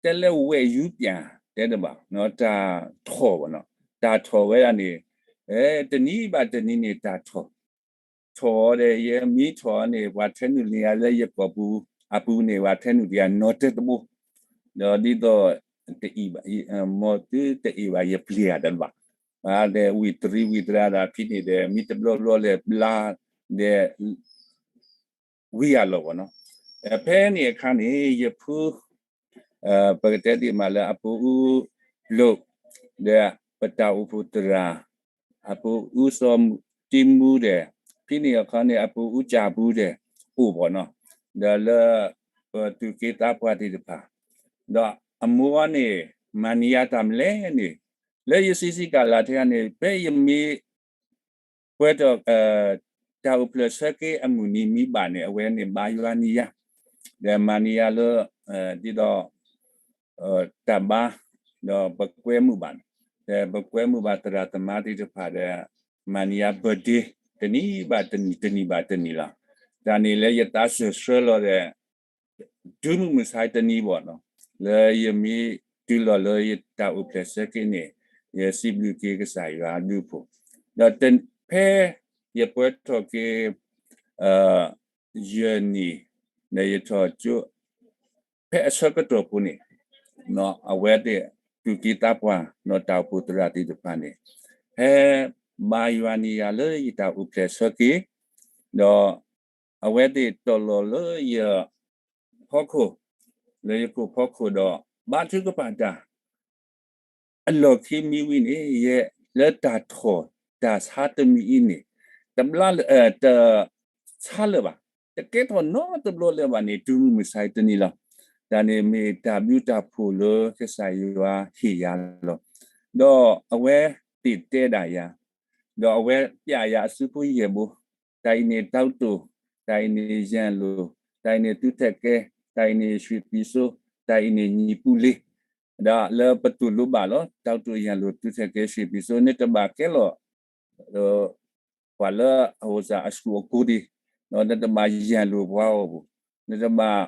တဲလၢဝဲၢ်ယူပၠး တဲတဘၣ် တၢ်ထီၣ်ဘၣ်နီၤ, တၢ်ထီၣ်ဝဲဒၣ်န့ၣ် တနံၤဘၣ်တနံၤန့ၣ် တၢ်ထီၣ်, ထီၣ်ဒီး ယမ့ၢ်ထီၣ်န့ၣ် ပှၤထဲနုာ်လံယၤလၢယကိာ်ပူၤ အပူၤန့ၣ် ပှၤထဲနုာ်တယၤနီတၢတဘိ, ဒီးဒ်သိး တအံၤဘၣ် မ်သုတအံၤဘၣ် ယပျံၤဧါတဘၣ်, ဒီးဝံၣ်တရံးဝံၣ်တရါဒၣ်ဖဲန့ၣ်ဒီး မ့ၢ်တဘျီဘျီလဲၤဘျါ ဒီး ဝံၤအလီၢ်ဘၣ်နီၤ. ဖဲန့ၣ်အခါန့ၣ် ယဖု ပကတဲဒ်မးလၢအပူၤအူလိာ် ဒီးပတၢ်အိၣ်ဖှိၣ်သရၣ် အပူၤအူစီၤတံမူဒီး ဖဲန့ၣ်အခါန့ၣ် အပူၤအူကၠၢ်ပူၤဒီး အိၣ်ဘၣ်နီၤ, ဒီးလၢ ပသူၣ်က့သးပှၢ်သ့ၣ်တဖၣ်, ဒီးအမိၢ်အီၤန့ၣ် မၤန့ၢ်ယၤတၢ်မနုၤလဲၣ်န့ၣ် လၢယဆံးဆံးကလးထဲန့ၣ် ဖဲယမ့ၢ် ပှဲၤထီၣ် တၢ်အိၣ်ဖျဲၣ်ဆၢက့ၤအမုၢ်နံၤမ့ၢ်ဘၣ်န့ၣ် အဝဲန့ၣ်ဘါယွၤန့ၢ်ယၤ, ဒီးမၤန့ၢ်ယၤလၢ ဒ်သိး တၢ်ဘါ ဒီးပကွဲမုာ်ဘၣ်, ဒီးပကွဲမုာ်ဘၣ်သရၣ်သမါသ့ၣ်တဖၣ်ဒီး မၤန့ၢ်ယၤ birthday တနံၤဘၣ်တနံၤ တနံၤဘၣ်တနံၤလီၤ. တၢ်န့ၣ်လၢယသးစၢၢ်ဆှၢလီၤဒီး တုၤမုၢ်မဆါတနံၤဘၣ်နီၤ, လၢယမ့ၢ်တုၤလီၤလၢယတၢ်အိၣ်ဖျဲၣ်ဆၢက့ၤန့ၣ် ယစံးဘျုးက့ၤကစၢ်ယွၤအဘျုးအဖှိၣ်, ဒီးဖဲ ယပှဲၤထီၣ်က့ၤ ယဲၢ်နံၣ် ဒီးယထီၣ်ကၠိ ဖဲအဆၢကတီၢ်ဖိန့ၣ် အဝဲသ့ၣ်သူၣ်က့သးပှၢ် ဒီးတၢ်အိၣ်ဖှိၣ်သရၣ်သ့ၣ်တဖၣ်န့ၣ် ဟဲဘါယွၤန့ၢ်ယၤလၢယတၢ်အိၣ်ဖျဲၣ်ဆၢက့ၤ, ဒီးအဝဲသ့ၣ်တီၢ်လီၤလၢယ ဖီခိၣ်, လၢယခိၣ်ဖီခိၣ်ဒီး ဘါထုကဖၣ်တၢ် အလီၢ်ခံမံၤဝံၤန့ၣ် ယဲလၢတၢ်ထီၣ်တၢ်ဆါတမံၤအံၤန့ၣ် တဘျါလၢ တဆါလၢၤဘၣ်, တကဲထီၣ်နီတဘျီလၢၤဘၣ်န့ၣ် တုၤမုၢ်မဆါတနံၤလီၤ. တၢ်န့ၣ်မ့ၢ်တၢ်ဘျုးတၢ်ဖှိၣ်လၢကစၢ်ယွၤဟ့ၣ်ယၤလီၤ. ဒီးအဝဲသ့ၣ်တဲဒၣ်ယၤ, ဒီးအဝဲပျဲယၤအစုဖိယဲၢ်ဘိ, တၢ်အံၤန့ၣ် တၢ်တိၢ်, တၢ်အံၤန့ၣ် ယၣ်လိၤ, တၢ်အံၤန့ၣ် သူထဲးကဲ, တၢ်အံၤန့ၣ် ရွှေပြည်စိုး, တၢ်အံၤန့ၣ် ညီပူၤလ့, ဒီးလၢပတူၢ်လိာ်ဘၣ်လီၤ. တၢ်တိၢ် ယၣ်လိၤ သူထဲးကဲ ရွှေပြည်စိုး နတဘၣ်ကဲလီၤ ပှၤလၢအအိၣ်စၢ်အစူၢ်အကိၢ်ဒံး, ဒီးနတဘၣ်ယၣ်လိၤပှၤအီၤဘၣ်, နတဘၣ်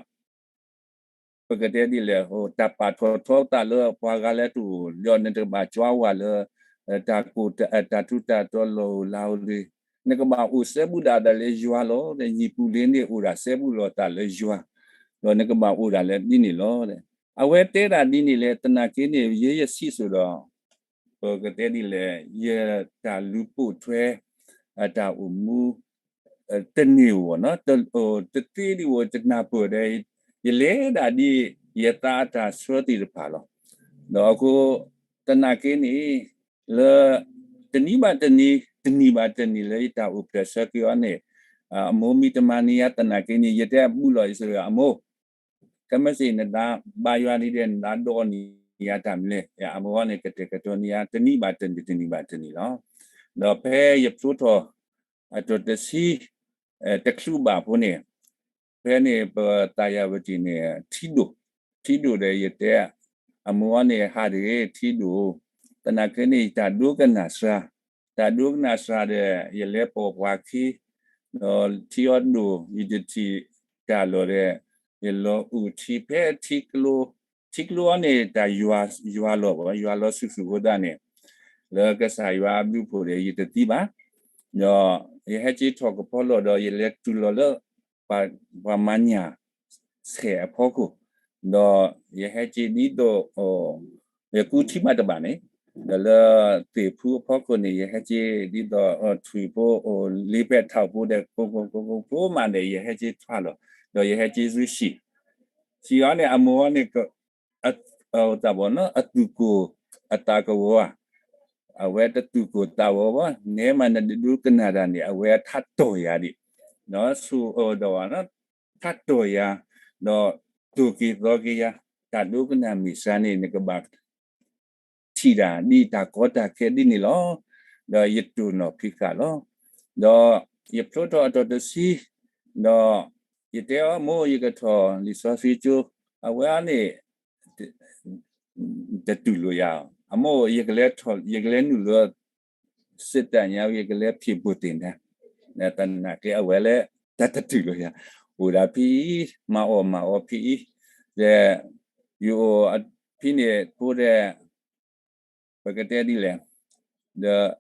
ပကတဲဒ်လဲၣ် တၢ်ပာ်ထီၣ်ထီသးလၢပှၤဂၤလၢတအိၣ်, ဒီးနတဘၣ်ကွၢ်ဝဲလၢ တၢ်ကိၢ် တၢ်ထူးတၢ်တီၤလီၤဧိၤလၤဧိၤလံ, နကဘၣ်အိၣ်စဲဘူးဒၣ်တၢ်လၢယွၤလီၤ. ညီပူၤလ့န့ၣ်အိၣ်ဒၣ်စဲဘူးလိာ်သးလၢယွၤ, ဒီးနကဘၣ်အိၣ်ဒၣ်လၢဒ်န့ၣ်လီၤ. အဝဲတဲဒၣ်ဒ်န့ၣ်လဲၣ် သနာ်က့န့ၣ် ယဲယဆံးစိၤဒီး ပကတဲဒ်လဲၣ် ယတၢ်လူၤပိာ်ထွဲ အတၢ်အိၣ်မူ တန့ၢ်ဧိၤနီၤ, တသ့ဒံးဧိၤ တနၢ်ပၢၢ်ဒီး ယလဲၤဒၣ်ဒ်ယသးအတၢ်ဆှၢသ့ၣ်တဖၣ်လီၤ. ဒီးအဃိ သနာ်က့န့ၣ် လၢ တနံၤဘၣ်တနံၤ တနံၤဘၣ်တနံၤလၢယတၢ်အိၣ်ဖျဲၣ်ဆၢက့ၤအီၤန့ၣ် အမိၢ်မ့ၢ်တမၤန့ၢ်ယၤသနာ်က့န့ၣ် ယတဲဘူးလီၤအံၤစ့ၢ်ကီး အမိၢ် ခဲမုၢ်ဆ့ၣ် နသးဘါယွၤန့ၣ်ဒီး နသးဒိးန့ၢ်ယၤတၢ်မနုၤလဲၣ်. အမိၢ်န့ၣ် ကတဲာ်ကတီၤန့ၢ်ယၤ တနံၤဘၣ်တနံၤ တနံၤဘၣ်တနံၤလီၤ. ဒီးဖဲယဖျိထီၣ် အတီၢ်တဆံ တချုးဘၣ်ဖိန့ၣ် ဖဲန့ၣ်ပသးယၤဝတံၣ်န့ၣ် ထံဒိၣ်, ထံဒိၣ်ဒီးယတဲ အမိၢ်န့ၣ် ဟးတဂ့ၤ ထံဒိၣ်, သနာ်က့န့ၣ် ယတၢ်ဒိကနၣ်စှၤ, တၢ်ဒိကနၣ်စှၤဒီး ယလဲၤပိာ်ပှၤခံ ဒီးထံအီၤဒိၣ် ယတထံၣ်တၢ်လီၢ်ဒီး ယလီၤအုၣ်ထံဖဲထံကျိ, ထံကျိအီၤန့ၣ် တၢ်ယွၤလီၤဘၣ် ယွၤလီၤဆူၣ်ဆူၣ်အဃိသတးန့ၣ် လၢကစၢ်ယွၤအဘျုးအဖှိၣ်ဒီး ယတသံဘၣ်, ဒီးယဟဲက့ၤထီၣ်ကဖီလီၢ်ဒီး ယလဲၤတုၤလီၤလၢ ပှၤမၤညၣ်ဆဲးအဖီခိၣ်, ဒီးယဟဲက့ၤဒ်သိး ယကူထံမးတဘၣ်န့ၣ်, ဒီးလၢသ့ၣ်ဖူအဖီခိၣ်န့ၣ် ယဟဲက့ၤဒ်သိး ထွံၣ်ဖိ လ့ဖဲထးဖိဒီး ကိးကိးကိးကိးဖိမးဒီး ယဟဲက့ၤထွါလီၤ, ဒီးယဟဲက့ၤဆူဟံၣ်, ဟံၣ်အီၤန့ၣ် အမိၢ်အီၤန့ၣ် အသးဘီနီၤ အသူၣ်ကိၢ်အသးကဝီၤဧါ, အဝဲတသူၣ်ကိၢ်သးဂီၤဘၣ်, နဲမးနဒိကနၣ်တၢ်န့ၣ် အဝဲထးတီၢ်ယၤဒံး, ဒီးဆိၣ်အၢဒီးဝဲနီၤ, ဟးတီၢ်ယၤ, ဒီးတိၢ်က့ၤသီက့ၤယၤ, တၢ်ဒိကနၣ်မ့ၢ်စှၤန့ၣ် နကဘၣ် ထံၣ်တၢ်ဒ်တၢ်ကီတၢ်ခဲဒ်န့ၣ်လီၤ. ဒီးယတိၢ်နီၣ်ဖံးဃာ်လီၤ. ဒီးယဖျိထီၣ်အတီၢ်တဆံ, ဒီးယတဲအီၤ မိၢ် ယကထီၣ်လံာ်စီဆှံကၠိ, အဝဲန့ၣ် တတူၢ်လိာ်ယၤ, အမိၢ် ယကလဲၤထီၣ် ယကလဲၤနုာ်လီၤ စစ်တပ်ညါ ယကလဲၤဖံးဘူးသ့ၣ်ညါ, သနာ်က့အဝဲလၢ တၢ်တတူၢ်လိာ်ယၤ, အိၣ်ဒၣ်ဖဲအံၤ မၤအီၣ်မၤအီဖဲအံၤ, ဒီး ယအိၣ်ဖဲန့ၣ်အဃိဒီး ပကတဲဒ်လဲၣ်, ဒီး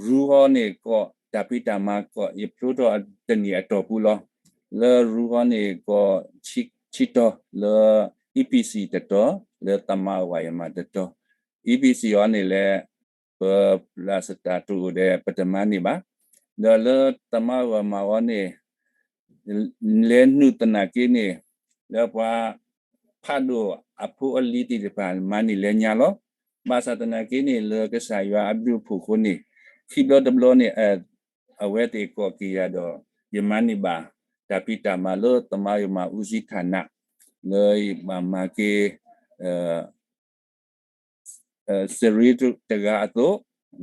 ရူဟီန့ၣ်ကီး တၢ်ဖံးတၢ်မၤကီး ယဖျိထီၣ်တနံၣ်အတီၢ်ပူၤလီၤ. လၢရူဟီန့ၣ်ကီး ဆံတီၤ လၢ E P C တတီၤ လၢသမါဝၤယမၤတတီၤ, E P C အီၤန့ၣ်လဲၣ် ပ ပလၢစတၢ်တအိၣ်ဒီး ပတမၤန့ၢ်ဘၣ်. ဒီးလၢသမါဝၤမၤအီၤန့ၣ် လဲၤနုာ်သနာ်က့န့ၣ် လၢပှၤဖးဒိၣ်အဖိအလံၤသ့ၣ်တဖၣ် မၤန့ၢ်လဲၤညါလီၤ. ဘၣ်ဆၣ်သနာ်က့န့ၣ် လၢကစၢ်ယွၤအဘျုးအဖှိၣ်အဃိန့ၣ် ခံဘျီတဘျီန့ၣ် အဝဲသ့ၣ်ကိးက့ၤယၤဒီး ယမၤန့ၢ်ဘၣ် တၢ်ဖံးတၢ်မၤလၢသမါဝၤမၤအူစံခၣ်နး လၢယဘၣ်မၤက့ၤ စရ့တဂၤအသိး,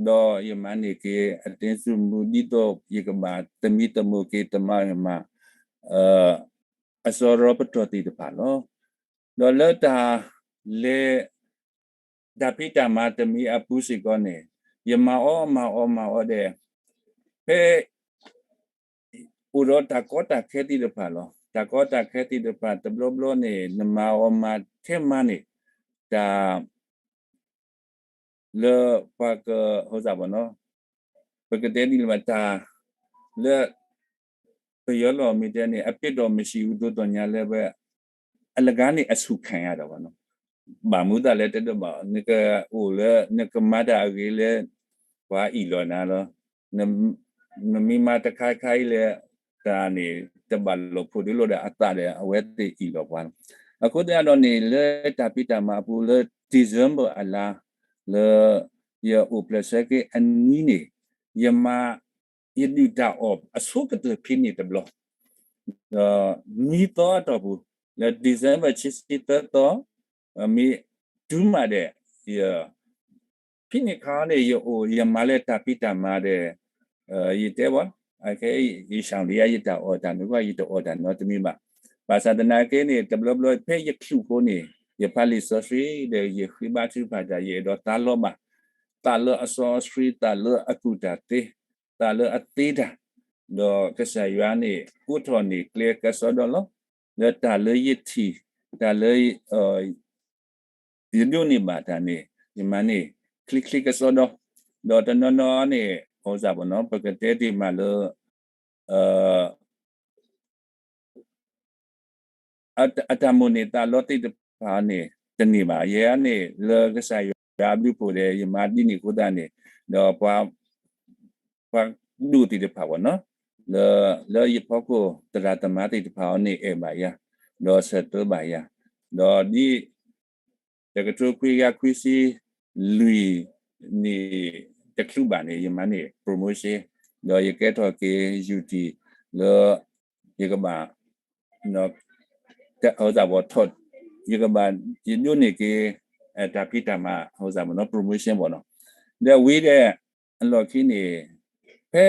ဒီးယမၤန့ၢ်က့ၤ အတ့စူမူ ဒ်သိးယကဘၣ်သမံသမိးက့ၤသမါဝၤမၤ အစီရီပတီၢ်သ့ၣ်တဖၣ်လီၤ. ဒီးလၢတၢ်လဲၤ တၢ်ဖံးတၢ်မၤတမံၤအပူၤစ့ၢ်ကီးန့ၣ် ယမၤအီၣ်မၤအီၣ်မၤအီၣ်ဒီး ဖဲ အိၣ်ဒီးတၢ်ကီတၢ်ခဲသ့ၣ်တဖၣ်လီၤ. တၢ်ကီတၢ်ခဲသ့ၣ်တဖၣ်တဘျီဘျီန့ၣ် နမၤအီၣ်မၤထဲမၤန့ၣ် တၢ် လၢပှၤက ဟိစၢ်ဘီနီၤ ပကတဲဒ်လဲၣ်ဘၣ်တၢ် လၢ ပယီၤလီၤမ့ၢ်တဲန့ၣ် အပြစ်တော့မရှိဘူး သို့သော်ငြားလၢ အလဂၤန့ၣ်အဆူၣ်ခံရတာပေါ့နော် ဘၣ်မနုၤအဃိလဲၣ်တဲဒၣ်ဘၣ် နကအိၣ်လၢ နကမၤတၢ်အဂ့ၤလၢ ပှၤအ့ၣ်လိာ်နၤလီၤ. နမ့ၢ်မၤတခါခါအံၤလဲၣ် တၢ်န့ၣ် တဘၣ်လိာ်ဖိးဒုးလိာ်ဒီးအသးဒီး အဝဲသ့ၣ်အ့ၣ်လိာ်ပှၤလီၤ. အဃိသတးဒီးန့ၣ် လၢတၢ်ဖံးတၢ်မၤအပူၤလၢ December အလါ လၢ ယအိၣ်ဖျဲၣ်ဆၢက့ၤအနံၤန့ၣ် ယမၤ ယဒုၣ်တၢ်အီၣ်အဆိကတၢၢ်ဖဲန့ၣ်တဘျီ ဒီးနွံသီအတီၢ်ပူၤ လၢ December ခံဆံသၢသီ မ့ၢ်တုၤမးဒီး ယ ဖဲန့ၣ်ခါန့ၣ် ယအိၣ်ယမၤလၢတၢ်ဖံးတၢ်မၤဒီး ယတဲဘၣ် အခဲအံၤ ယရှောင်လံ ယတၢ်အီၣ်တၢ်နုၤကွၢ် ယတအီၣ်တၢ်နီတမံၤဘၣ်. ဘၣ်ဆၣ်သနာ်က့န့ၣ် တဘျီဘျီဖဲယချုးဖိန့ၣ် ယဖးလံာ်စီဆှံဒီး ယဃ့ဘါထုကဖၣ်တၢ် ယအဲၣ်ဒိးသးလီဘၣ် သးလၢအစီအဆှံ သးလၢအကူၣ်တၢ်သ့ သးလၢအသ့တၢ် ဒီးကစၢ်ယွၤန့ၣ် အိးထီၣ်န့ၢ်ကျဲကစီဒီလီၤ. လၢတၢ်လၢယထံၣ် တၢ်လၢ ယဒိးန့ၢ်ဘၣ်တၢ်န့ၣ် ယမၤန့ၢ်ချ့ချ့ကစီဒီ, ဒီးတနီၤနီၤန့ၣ် အိၣ်စၢ်ဘီနီၤ ပကတဲတ့ၢ်မးလၢ အတၢ်မိၣ်န့ၢ်သးလီသ့ၣ်တဖၣ်န့ၣ် တန့ၢ်ဘၣ်. ယဲန့ၣ် လၢကစၢ်ယွၤအဘျုးအဖှိၣ်ဒီး ယမၤဒ်န့ၣ်အဃိသတးန့ၣ် ဒီးပှၤ ပှၤဒိၣ်သ့ၣ်တဖၣ်ဘၣ်နီၤ လၢ လၢယဖီခိၣ် သရၣ်သမါသ့ၣ်တဖၣ်အံၤန့ၣ် အဲၣ်ဘၣ်ယၤ ဒီးဆၢထၢၣ်ဘၣ်ယၤ ဒီးဒ် တကထိခွံကယၤခွံဆံလွံၢ်န့ၣ် တချုးဘၣ်န့ၣ် ယမၤန့ၢ် promotion ဒီးယကဲထီၣ်က့ၤ ယူၢ်ထံၣ် လၢ ယကဘၣ် တၢ်အိၣ်စၢ်ဘီထီၣ် ယကဘၣ် ယဒိးန့ၢ်က့ၤ တၢ်ဖံးတၢ်မၤ အိၣ်စၢ်ဘီနီၤ promotion ဘၣ်နီၤ ဒီးဝံၤဒီး အလီၢ်ခံန့ၣ် ဖဲ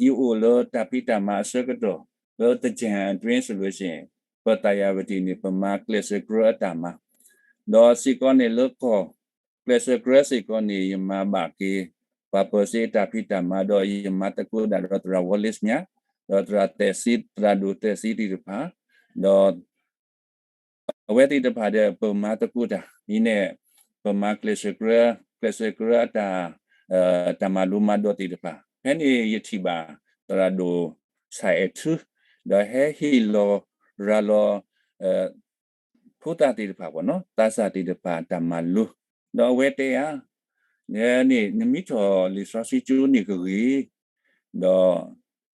ယအိၣ်လၢတၢ်ဖံးတၢ်မၤအဆၢကတီၢ် လၢသၢၣ်တွ့ ဆိုလို့ရှိရင် ပသးယၤဝတံၣ်န့ၣ် ပမၤကျဲးစၢးကြၢးအတၢ်မၤ ဒီးစ့ၢ်ကီးန့ၣ်လၢကီၢ် ကျဲးစၢးကြၢးစ့ၢ်ကီးန့ၣ် ယမၤဘၣ်က့ၤ ပှၤပၢၤစ့တၢ်ဖံးတၢ်မၤဒီး ယမၤသကိးဒၣ်ဒီးသရၣ် Wallace မၠး ဒီးသရၣ်သဲးစ့ သရၣ်ဒိၣ်သဲးစ့သ့ၣ်တဖၣ် ဒီး အဝဲသ့ၣ်တဖၣ်ဒီး ပမၤသကိးတၢ် အံၤန့ၣ် ပမၤကျဲးစၢးကြၢး ကျဲးစၢးကြၢးအတၢ် တၢ်မၤလိမၤဒိးသ့ၣ်တဖၣ် ဖဲန့ၣ်ယထံၣ်ဘၣ် သရၣ်ဒိၣ် ဆၣ်အဲၣ်ထူ ဒီးဟဲဟ့ၣ်လီၤရၤလီၤ ဖိသၣ်သ့ၣ်တဖၣ်ဘၣ်နီၤ သးစၢ်သ့ၣ်တဖၣ်တၢ်မၤလိ ဒီးအဝဲတဲယၤ န့ၣ် နမ့ၢ်ထီၣ်လံာ်စီဆှံကၠိန့ၣ်ကဂ့ၤ ဒီး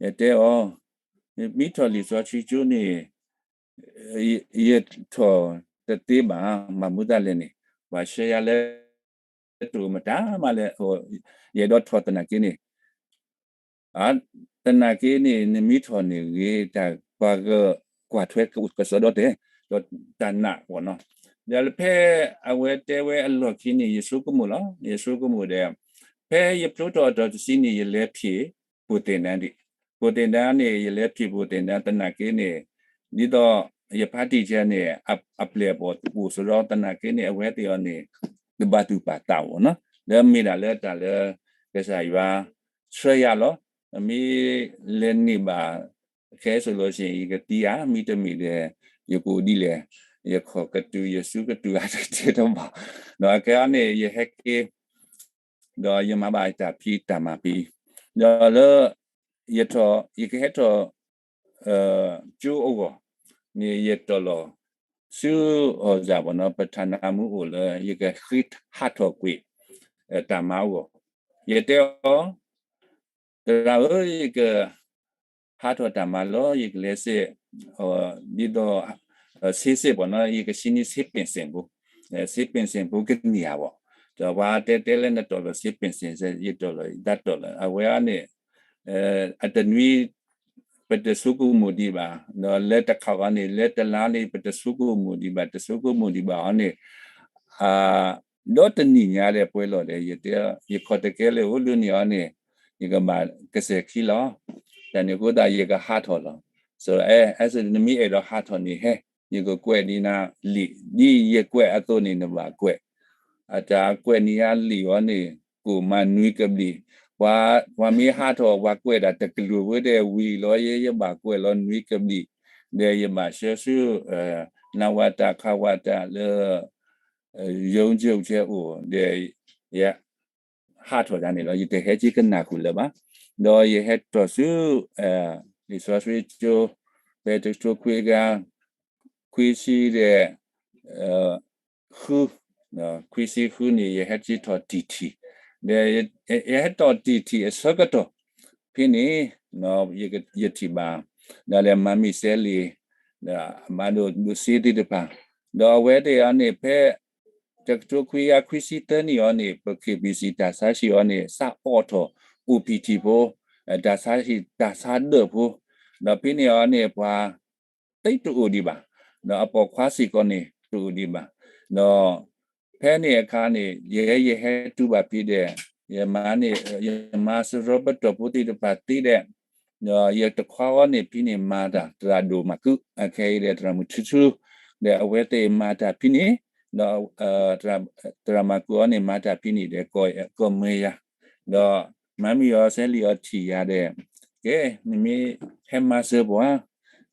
ယတဲအီၤ မ့ၢ်ထီၣ်လံာ်စီဆှံကၠိန့ၣ် ယထီၣ်တသ့ဘၣ် မၤမူသးလဲၣ်န့ၣ် ပှၤဆှၢယၤလၢ တအိၣ်မတၤမးလဲၣ် ယအဲၣ်ဒိးထီၣ်သနာ်က့န့ၣ် သနာ်က့န့ၣ် နမ့ၢ်ထီၣ်န့ၣ်ဂ့ၤ တၢ်ပှၤက ကွၢ်ထွဲကစီဒီတဲာ် ဒီးတၢ်နာ်အဂီၢ်နီၤ. ဒီးလၢဖဲအဝဲတဲဝဲအလီၢ်ခံန့ၣ် ယဆိကမိၣ်လီၤ. ယဆိကမိၣ်ဒီး ဖဲယဖျိထီၣ်အတီၤတဆံန့ၣ် ယလဲၤဖံး ဘိၣ်သ့ၣ်နါဒံး, ဘိၣ်သ့ၣ်နါန့ၣ် ယလဲၤဖံးဘိၣ်သ့ၣ်နါသနာ်က့န့ၣ် ဒ်သိးယဖါတံၢ်ကဲန့ၣ် အပျဲၢ်အဘီၣ်အိၣ်စ့ၢ်ဒီးသနာ်က့န့ၣ် အဝဲသ့ၣ်အီၤန့ၣ် တဘၣ်သူၣ်ပာ်သးအိၣ်နီၤ. လၢမ့ၢ်ဒၣ်လၢတၢ်လၢကစၢ်ယွၤဆှၢယၤလီၤ. မ့ၢ်လဲၤန့ၢ်ဘၣ် ခဲအံၤ solution ယကသံဧါ, မ့တမ့ၢ်ဒီး ယကအိၣ်ဒ်လဲၣ်, ယခီၣ်ကတုၤ ယစုကတုၤ အတတဲတဘၣ်. ဒီးအခဲအံၤန့ၣ် ယဟဲက့ၤ ဒီးယမၤဘၣ်တၢ်ဖံးတၢ်မၤဖဲ ဒီးလၢ ယထီၣ် ယကဟဲထီၣ် ကၠိအဂီၢ်န့ၣ် ယတီၢ်လီၤ ဆူအီၣ်စၢ်ဘၣ်နီၤ ပထၣ်နါမူအိၣ်လၢ ယကဃ့ဟးထီၣ်ကွံာ် တၢ်မၤအဂီၢ်, ယတဲအီၤ သရၣ်ဧၢ, ယကဟးထီၣ်တၢ်မၤလီၤ, ယကလဲၤစ့ၢ် ဒ်သိး ဆေးစစ် ဘၣ်နီၤ, ယကဆံနံၣ် ဆေးပင်စင်ဖိ, ဆေးပင်စင်ဖိကန့ၢ်ဧါဘၣ်. ဒီးပှၤတဲတဲလၢနတီၢ်လီၤ ဆေးပင်စင်, ယတီၢ်လီၤ ယတၢ်တီၢ်လီၤ. အဝဲအံၤန့ၣ် အတနွံ ပတဆိကမိၣ်ဒံးဘၣ်, ဒီးလၢတခီအံၤန့ၣ် လၢတလါန့ၣ် ပတဆိကမိၣ်ဒံးဘၣ်, တဆိကမိၣ်ဒံးဘၣ်အံၤန့ၣ် ဒီးတနံၣ်ညါဒီးပှဲၤလီၤဒီး ယတဲ ယခီၣ်တကဲလၢအိၣ်လၢန့ၣ်အံၤန့ၣ် ယကဘၣ်ကစဲၤခံလီၤ. တၢ်န့ၣ်အဃိသတး ယကဟးထီၣ်လီၤ. So အဲ အဲ နမ့ၢ်အဲၣ်ဒိးဟးထီၣ်န့ၣ်ဟဲ, ယကကွဲးန့ၢ်နၤလံာ်, ဒ်ယကွဲးအသိးန့ၣ်နဘၣ်ကွဲး. အတၢ်ကွဲးန့ၢ်ယၤလံာ်အံၤန့ၣ် ကအိၣ်မးနွံကဘျံး, ပှၤ ပှၤမ့ၢ်ဟးထီၣ် ပှၤကွဲးဒၣ်တကလုာ်ဝဲဒီး ဝံၤလီၤ ယဲယဘၣ်ကွဲးလီၤနွံကဘျံး, ဒီးယဘၣ်ဆှၢဆူ နဝတ ခဝတ လၢ ရုံးချုပ် ထဲအိၣ်ဒီး ယဟးထီၣ်တၢ်န့ၣ်လီၤ. ယတဟဲက့ၤကနၣ်ဃုာ်လၢၤဘၣ်. ဒီးယဟဲထီၣ်ဆူ လံာ်စီဆှံကၠိ ဖဲတကထိခွံကယၤ ခွံဆံဒီး ဃု, ခွံဆံဃုန့ၣ် ယဟဲက့ၤထီၣ်တံၢ်ထံၣ်, ဒီး ယဟဲထီၣ်တံၢ်ထံၣ် အဆၢကတီၢ်ဖဲန့ၣ် ယထံၣ်ဘၣ် ဒီးလၢမၤမံၤစဲလံာ် ဒီးအမၤဒိၣ်ဒိၣ်စ့သ့ၣ်တဖၣ်, ဒီးအဝဲသ့ၣ်အံၤန့ၣ် ဖဲ တကထိခွံကယၤခွံဆံသၢနံၣ်အံၤန့ၣ် ပ KBC တၢ်ဆါဟံၣ်အံၤန့ၣ် စးအိးထီၣ် အိၣ်ဖံးထံးဖိ, တၢ်ဆါဟံၣ် တၢ်ဆါဒၢးဖိ, ဒီးဖဲန့ၣ်အံၤန့ၣ် ပှၤသ့တအိၣ်ဒံးဘၣ်, ဒီးအပိာ်ခွါစ့ၢ်ကီးန့ၣ် တအိၣ်ဒံးဘၣ်, ဒီး ဖဲန့ၣ်အခါန့ၣ် ယဲယဟဲတုၤဘၣ်ဖဲဒီး ယမၤန့ၣ် ယမၤစရီပတီၢ်ဖိသ့ၣ်တဖၣ်သ့ဒီး ဒီးယတခွါအံၤန့ၣ် ဖဲန့ၣ်မၤတၢ် သရၣ်ဒိၣ်မၤကု အခဲအံၤဒီး သရၣ်မုၣ်ထူထူ ဒီးအဝဲသ့ၣ်မၤတၢ်ဖဲန့ၣ်, ဒီး သရၣ်မၤကုအံၤန့ၣ် မၤတၢ်ဖဲန့ၣ်ဒီး ကီၢ်မၢယၤ, ဒီးမၤမံၤအီၤစဲလံာ်အီၤထံၣ်ယၤဒီး ကဲ နမ့ၢ်ဟဲမၤစၢၤပှၤ